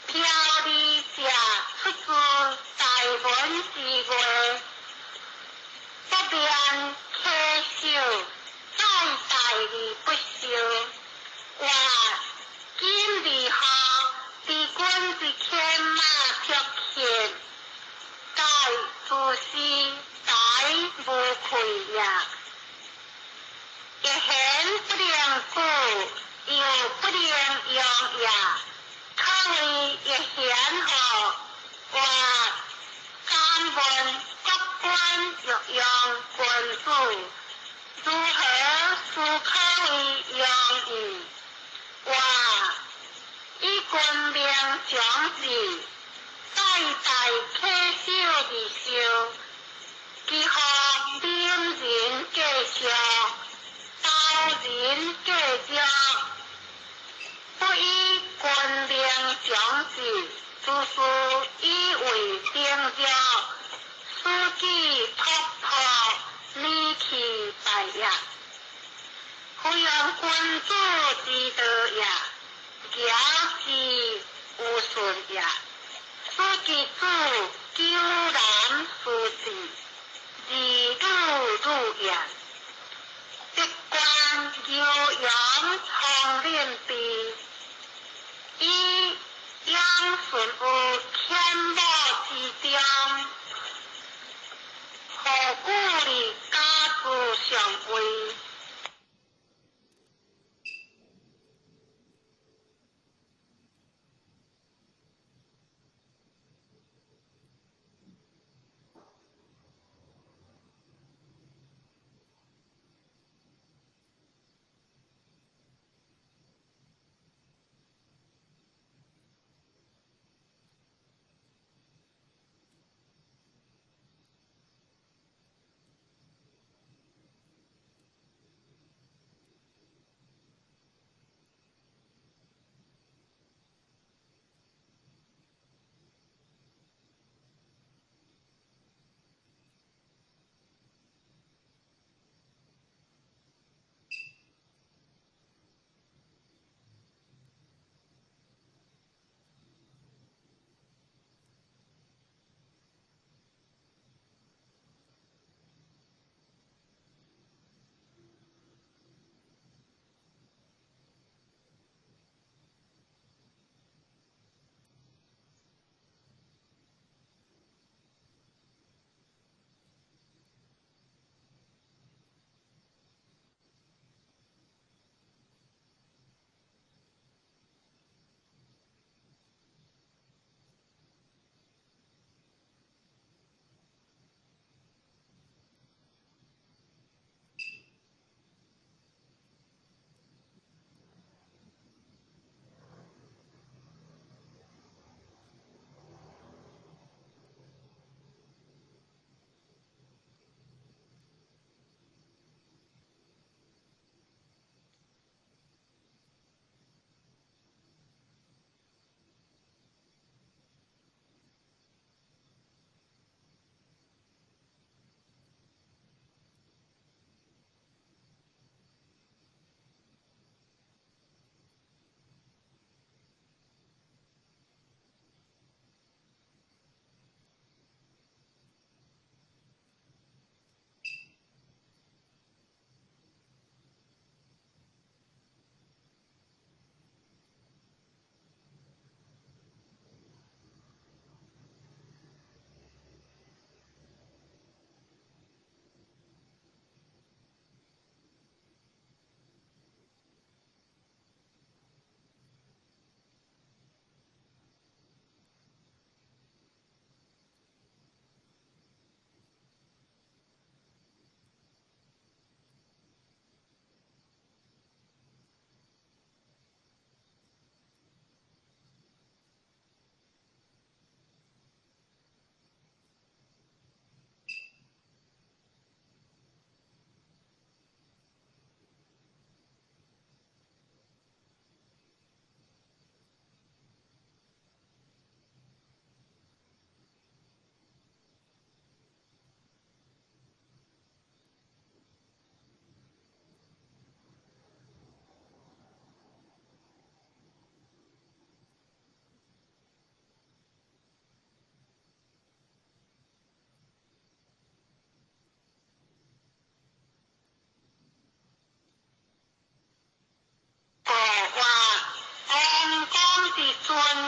飄離者出自大文之外，不免稽首，再代而不受。或今如何？知君之牽馬足行，蓋自是大無愧也。一言不能久，又不能用也。可謂一賢何？或敢問國君欲用君子，如何始可為用矣？或以君命長子，代代稽首而受，其何免人過少，褒人過弱？不以君命長子，自是以為丁弱，使己託託，免其敗也。非用君子之道也，言之有信也。使其子糾難事志，而女汝焉。必觀牛羊叢林地，以養順於阡陌之中，何故而家之上位？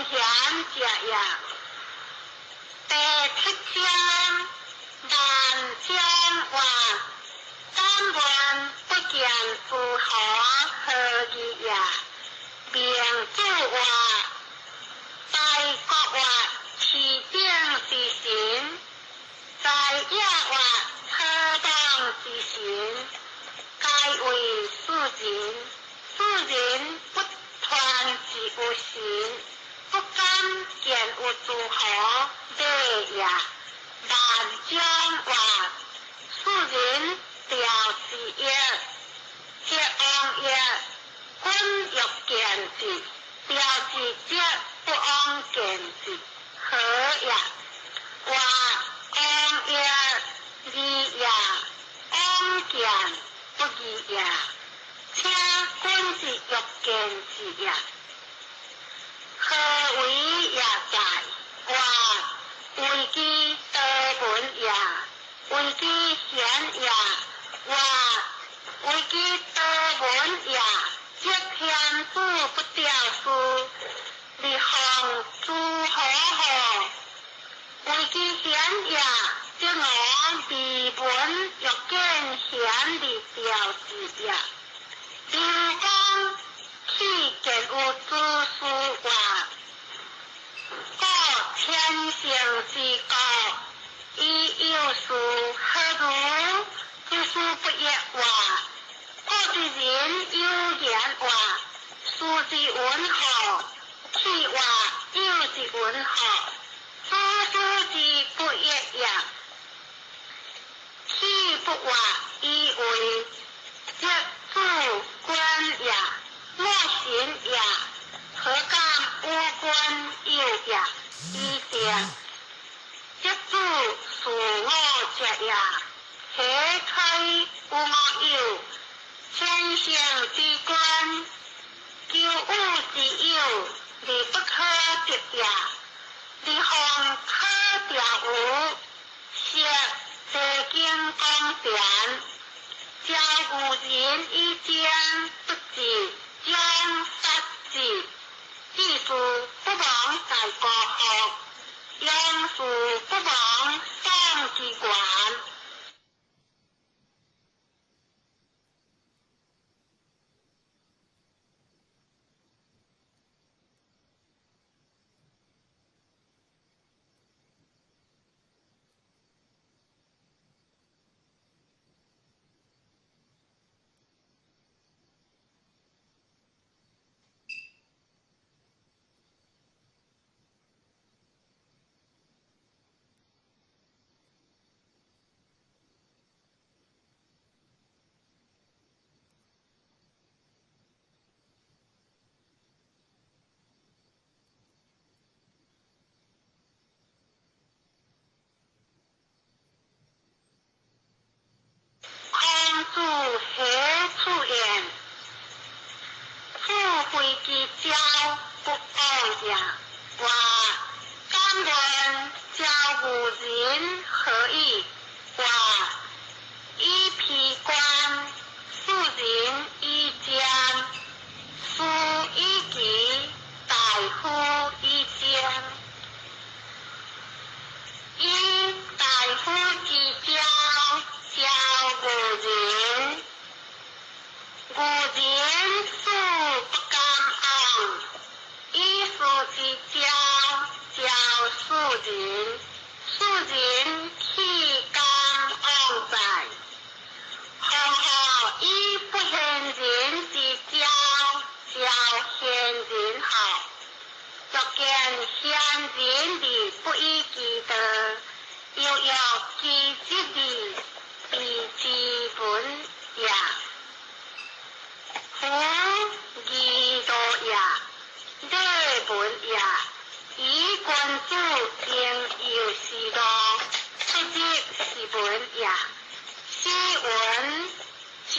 賢者也。第七章萬將話，敢問不見諸何何義也？明主話，大國話持正之神，在野話初當之神，皆為世人。世人不傳之有神，不敢見有諸何禮也。萬將話，世人調之曰，則往曰，君欲見之，調之則不往見之，何也？話往曰，義也；往見不義也。請君之欲見之也。何為也哉？話為其多聞也，為其賢也。話為其多聞也，則天子不調事，立方諸侯何？為其賢也，則我未聞欲見賢而調之也。劉公豈見有諸事話？故千乘之國，以有事何如？諸事不曰話。古之人有言話，事之云何？豈話有之云何？諸事之不曰也。豈不話以為則主君也，莫信也。何敢無君有也？以定則主事我者也。何吹無我有？千乘之君，求有之有，而不可得也。立方可調有，設坐經講典，教有人以精不智，將殺之。志士不忘在國學，勇士不忘喪其權。孔子何處言？子非其教不往也。話敢問教無人何以？話以披冠，庶人以杖，士以旗，大夫以旌。以大夫之教，教無人，無人士不敢往。以士之教，教庶人，庶人豈敢往哉？況何以不賢人之教，教賢人何？若見賢人而不以其道，猶若其職而非之文也。夫義道也，禮文也。以君子應有是路，出則是文也。斯文就。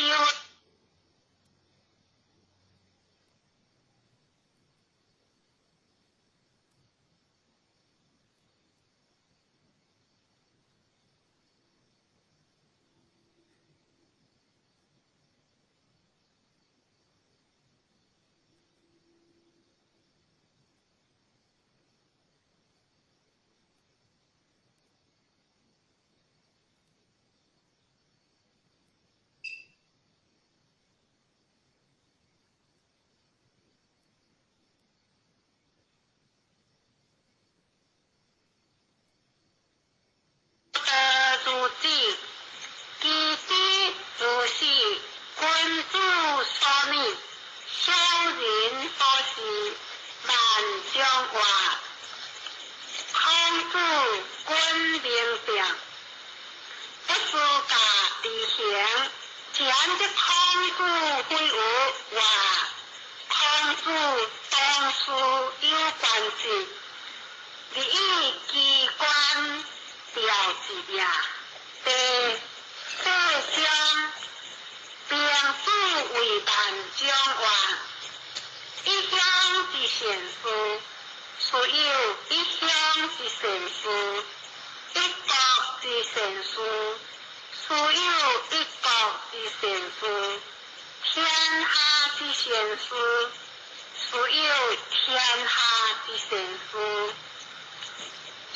子，其知如是，君子所拟，小人所示，万将话。孔子君明病，不思教而行，前则孔子非有话，孔子当事有关之，而以机关调之也。第四章，兵子为万将话，一乡之贤士，斯有一乡之贤士；一国之贤士，斯有一国之贤士；天下之贤士，斯有天下之贤士。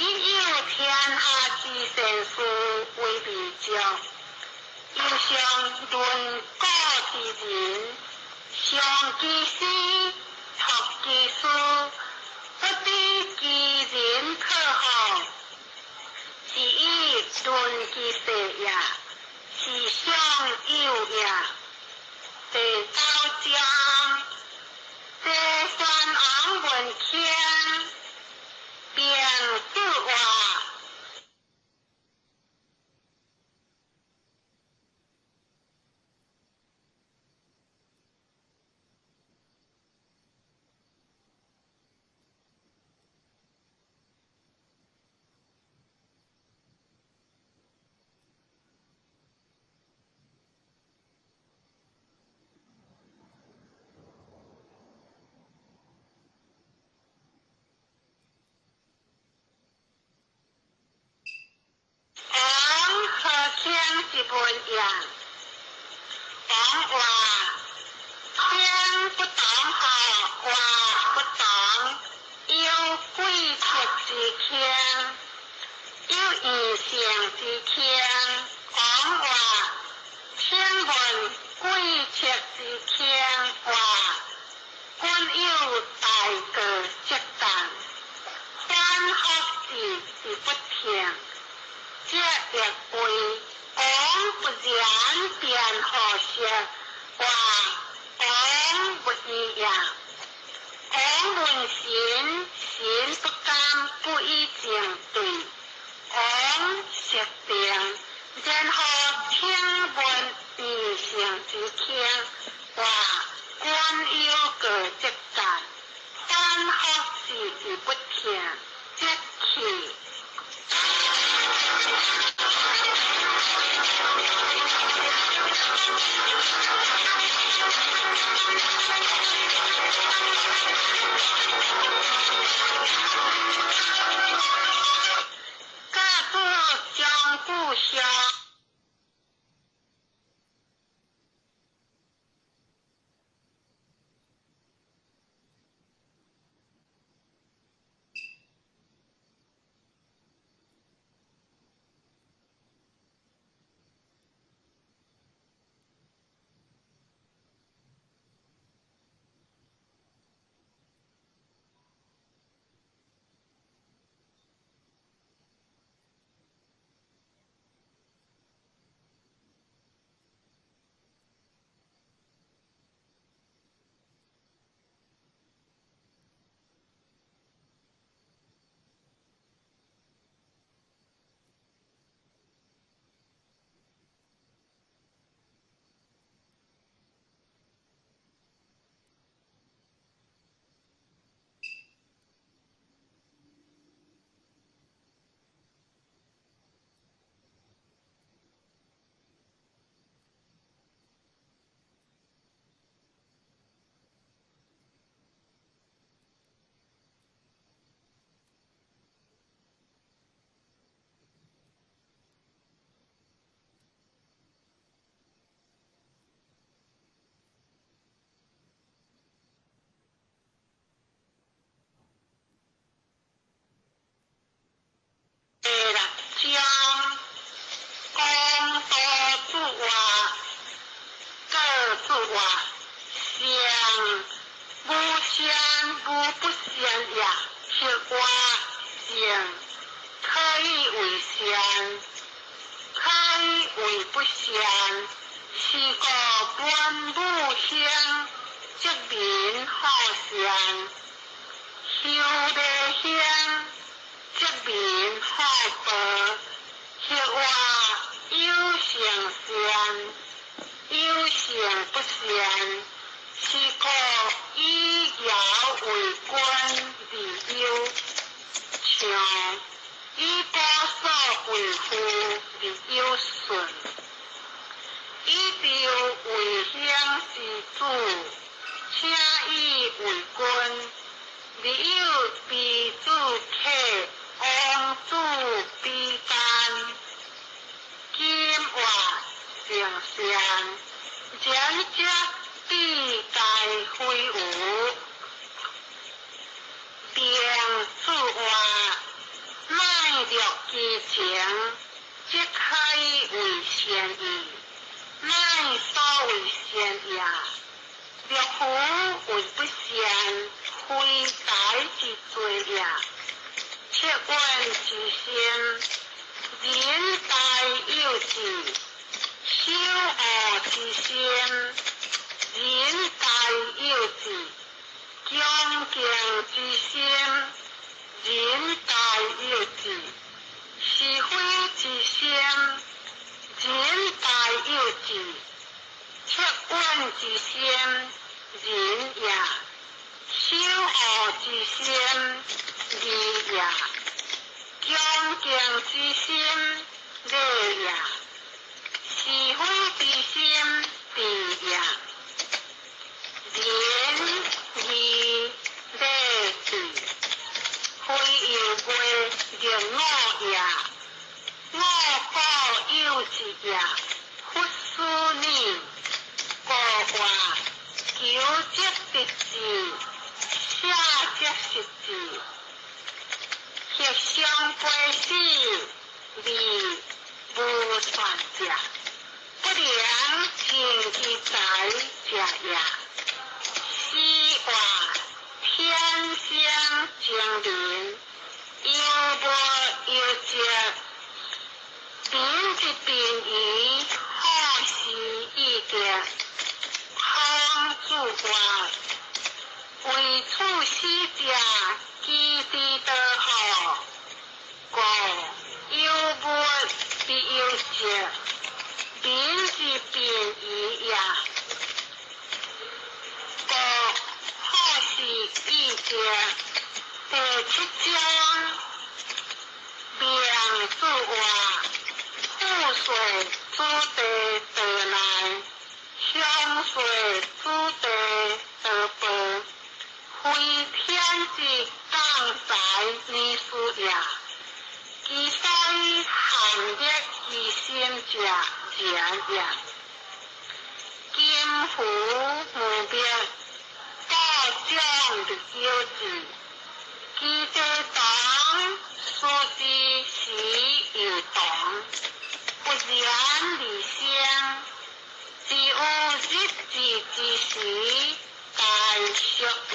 一有天下之贤士为未将，又常论古之人，上其师，托其事，不知其人可乎？是以论其势也，是尚有也。第九章，齐宣王问卿，兵子话。王何卿之问也。王话：卿不当何，话不当，有贵戚之卿，有异姓之卿。王话：请问贵戚之卿话，君有大过则干，反复之而不听。这亦为王不然便何色？话王不义也。王问神，神不敢不以正对。王设定，然後請問異姓之卿，話君有過則干，反復之而不聽，則去。教子将故乡。為不善，是故文武興，則民好善；修禮興，則民好道。協和有成善，有成不善，是故以堯為君而優，象以簸所為父而有順。以紂為兄之子，請以為君，而有卑子客，王子比干。金活成善，仁者必皆非无。明主活，乃略其情，則開為善意，乃所謂善也。略夫為不善，非才之罪也。惻隱之心，人大有志；羞惡之心，人大有志；恭敬之心，人大有志；是非之心，人大有志；惻隱之心，仁也；羞惡之心，義也；恭敬之心，禮也；是非之心，智也。仁義禮智，非有月逆五也，五古有志也。弗思議，故活，求則得志，捨則失志。協商歸死，義無全者，不能盡其才者也。是活，天生精明，有無有則，民之貧愚，好施易得。孔子曰：為處死者，其之道乎？故有物必有則，民之貧愚也。故好施易得。第七章，明主活，富庶子弟道內，鄉稅子弟道報，非天之降才女士也。其所以含熱其心者，仁也。金符無滅，道長而有志。其地同，思之時猶同，不然而生。自有日子之時，大屬矣。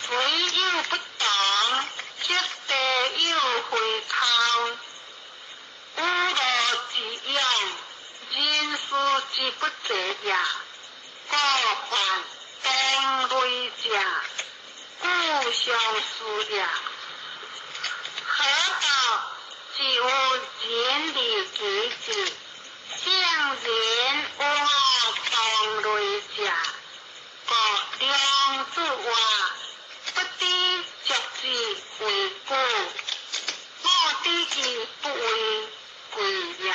雖有不同，則地有非空。雨露之養，人事之不濟也。故患同類者，故相似也。何道只有仁義其志，聖人有我同類者，故良子曰：不知足之為古，我知之不為貴也。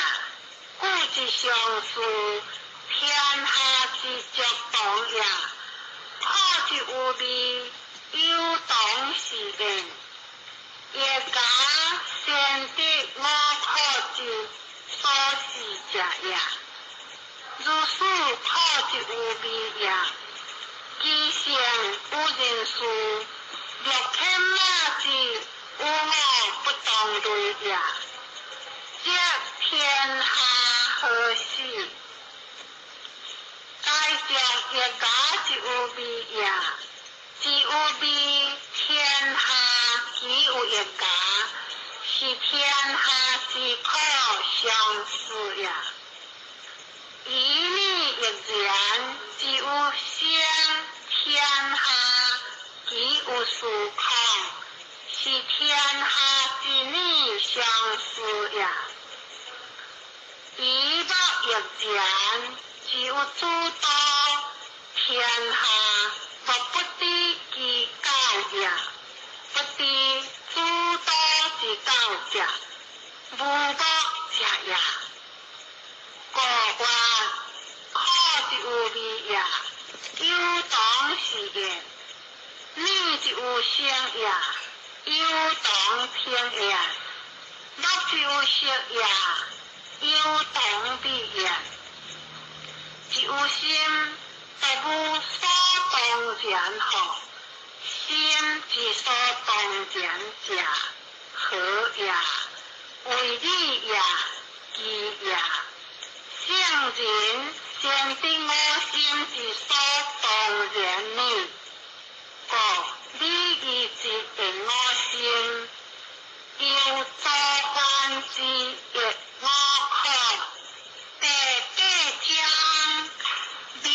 故之相似，天下之足同也。可之無味，有同是焉。欲加先得我可之所是者也。如是可之無味也。其性有人事，若天馬之有我不同類也。則天下何事？該將欲加之無味也。之無味，天下其有欲加，是天下之可相似也。以理欲然，之有生天下，其有司空，是天下之理相似也。以目欲然，之有諸多，天下莫不知其教也。不知諸多之教者，無目者也。故曰：苦之有味也，有當是言；理之有聲也，有當聽言；目之有色也，有當美焉。之有心，則無所當然乎？心之所當然者，何也？為理也，義也。聖人先得我心之所當然呢？故禮義之應我心，猶諸凡之欲我可。第八章，孟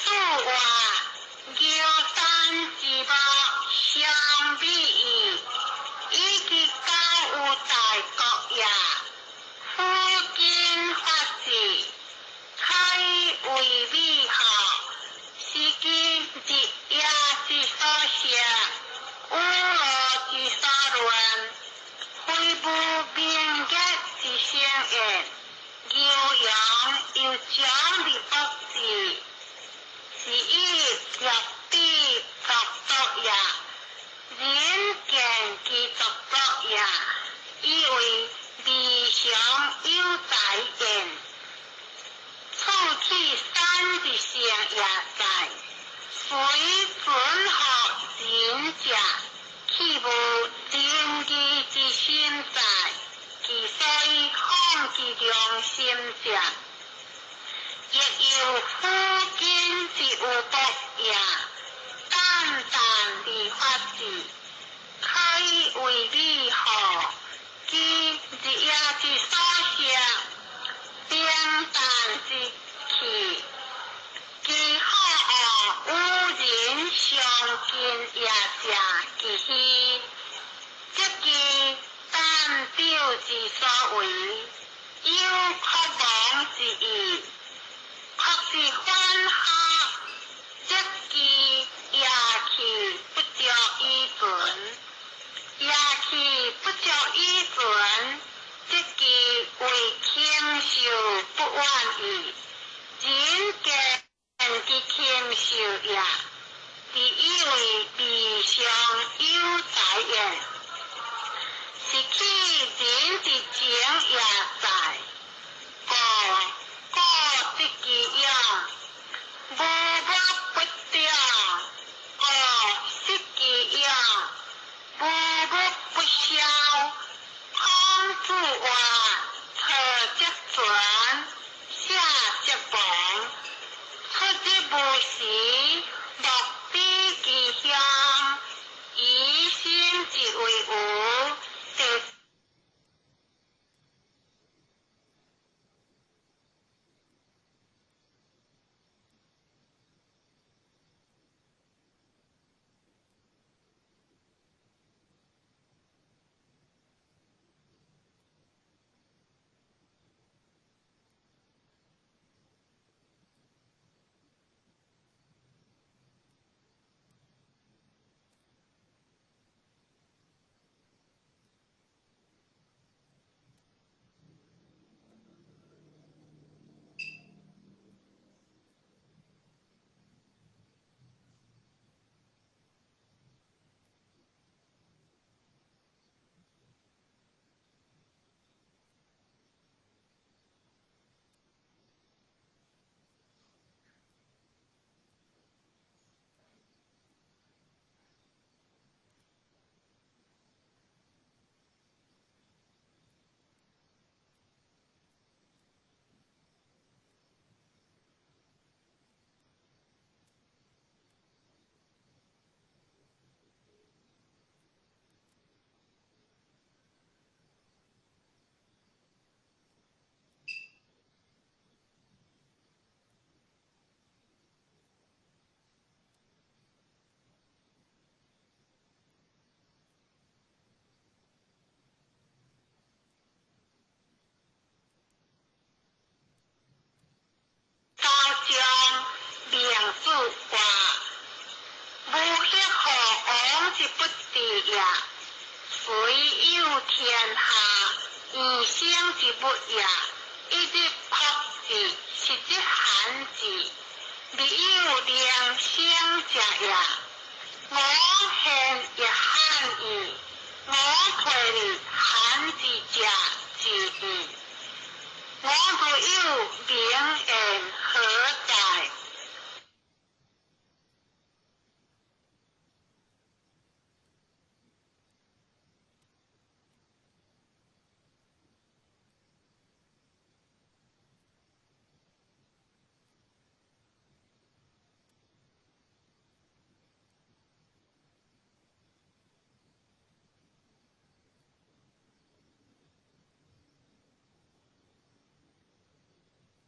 子曰：牛山之木，相比矣，以其高有大國也。夫今法治，開為美學，是其日夜之所適，雨露之所潤，非無明月之星也。牛羊猶將而卜之，是以業比作作也。人見其作作也，以為未嘗有才焉。處去山之性也在，雖準乎仁者，豈無仁義之心哉？其所以放其良心者，亦猶斧斤之有卜也。簡單而法治，開為美學，其日夜之所適，平淡之氣，其好惡與人相近也者，其虛，則其膽表之所為，有渴望之意，確是反合，則其野氣不足以存，野氣不足以存，則其為禽獸不遠矣。人見其禽獸也，自以為未嘗有才焉。是去人之情也在，故故得其養，無目不長；故失其養，無目不消。孔子曰：錯則存，捨則亡。出入無時，莫比其鄉。以心之為無，第生之物也，一日朴字，实则罕字，未有能生者也。我现亦罕矣，我退罕之者之矣。我如有名言何在？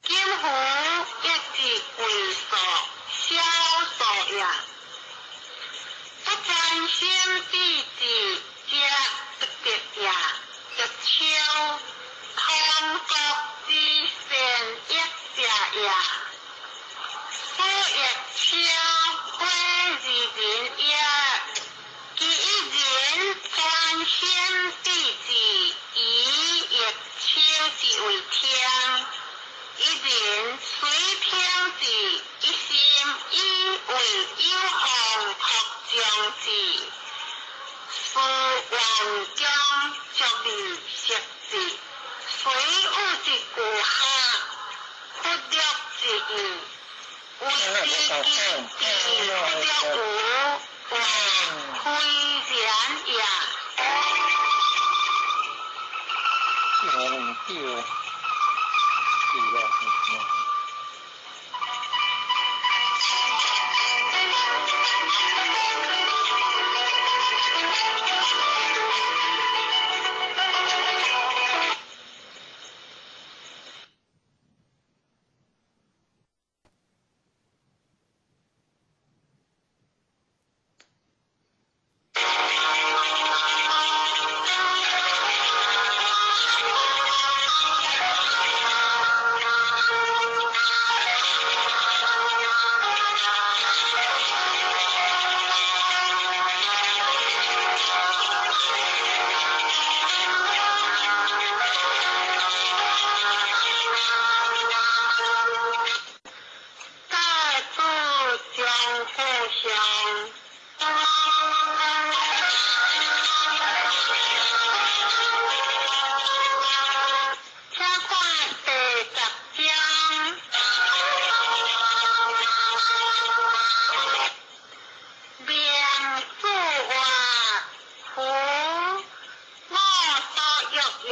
今夫一字為數，小數也。不專心致志者不得也。欲超通國之善役者也。此欲超非二人也。其一人專心致志，以欲超之為聽。一人隨聽之，一心以為有方擴張之，思萬將足利識之，雖有之故下，忽略之意，為之之之忽略無，為非然也。請看第10章。明子曰：夫我所欲也，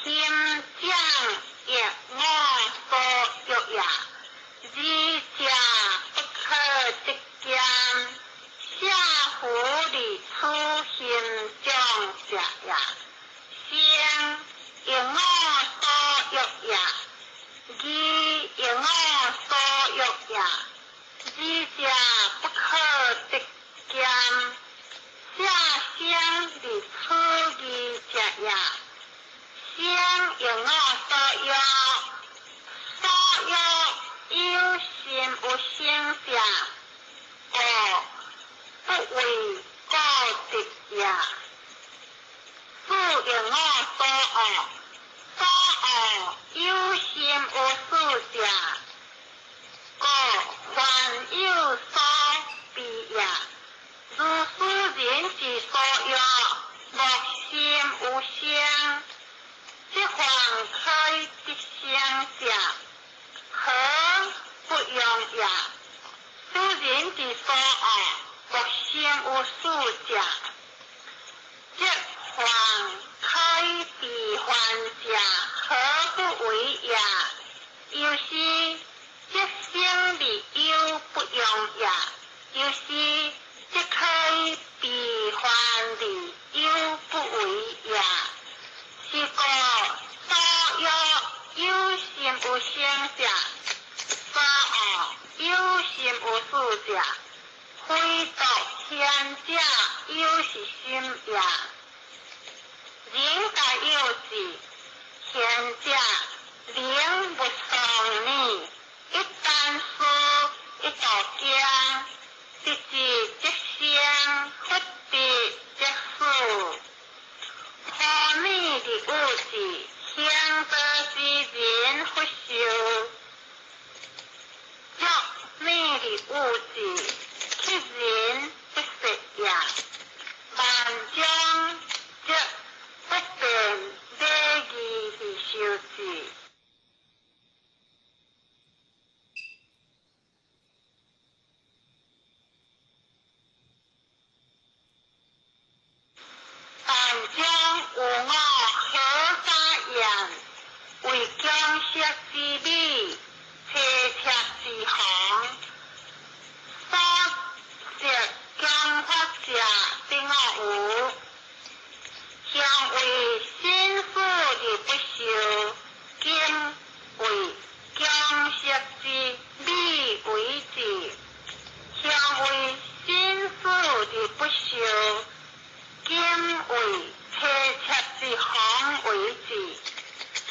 心將亦我所欲也。二者不可得兼。下夫離此心將者也，生亦我所欲也，義亦我所欲也。二者不可得兼。下生離此義者也，生亦我所欲，所欲有心有生者，故不為故得也。此亦我所惡，所惡有心有事者，故凡有所避也。如是人之所欲，莫心有生，則凡開得生者，何不用也？此人之所惡，莫心有事者，則凡開彼凡者，何不為也？由是則生而有不用也。由是則開彼凡而有不為也。是故所欲有心有生者，所惡有心有事者，非獨賢者有是心也。人皆有志，賢者能勿喪你，一旦思一道經，得志則生，不得則死。何女的有志，賢不修，足美的物質，乞人不識也。萬將則不辨禮義而修之。但將有我何沙言，為強色之美，凄切之行，所識強法者，彼我無。向為心事而不修，今為強色之美為之。向為心事而不修，今為凄切之行為之。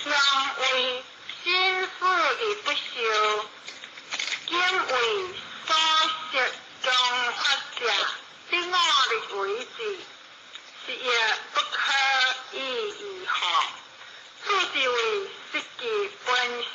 向為心事而不修，今為所識強法者，彼我的為之，是亦不可以已學。此之為失其本心。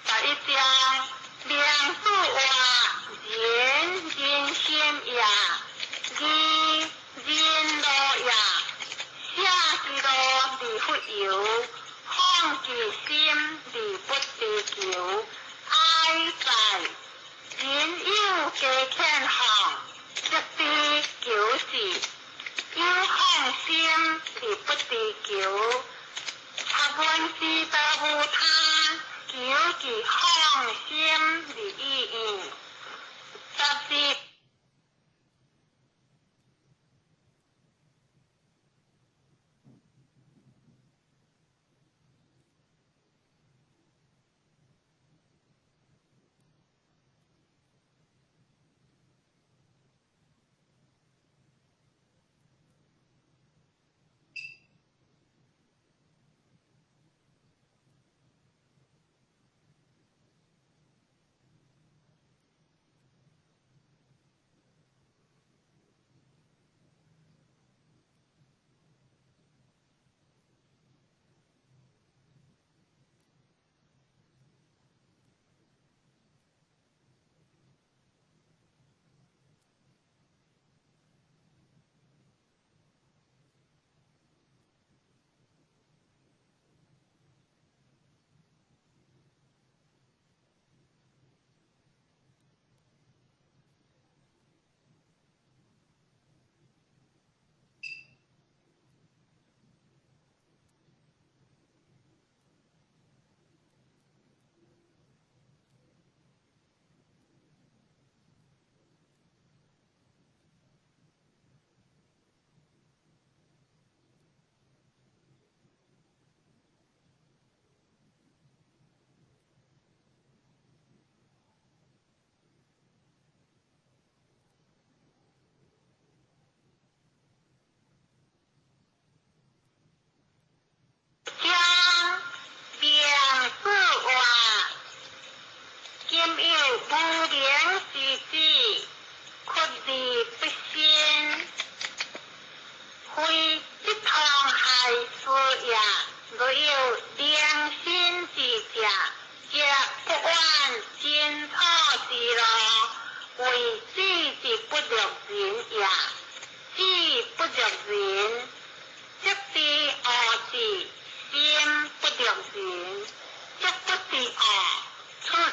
11章，明主話：仁人心也，義人路也，捨其路而弗由，放其心而不追求。哀哉！人有加欠項，則知求之；有放心而不追求，察聞之道無他，求其放心而已矣。14。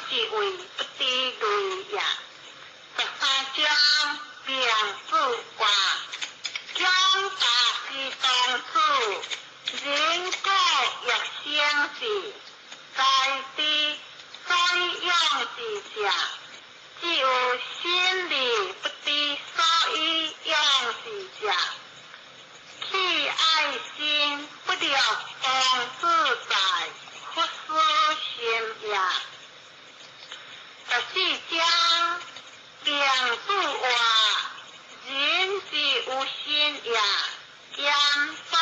是為不知類也。13章孟子話：強大之當主，人故欲生之，在知所以養之者，只有心理不知所以養之者。棄愛心不樂當自在，弗思心也。14章孟子話：人之有心也，兼當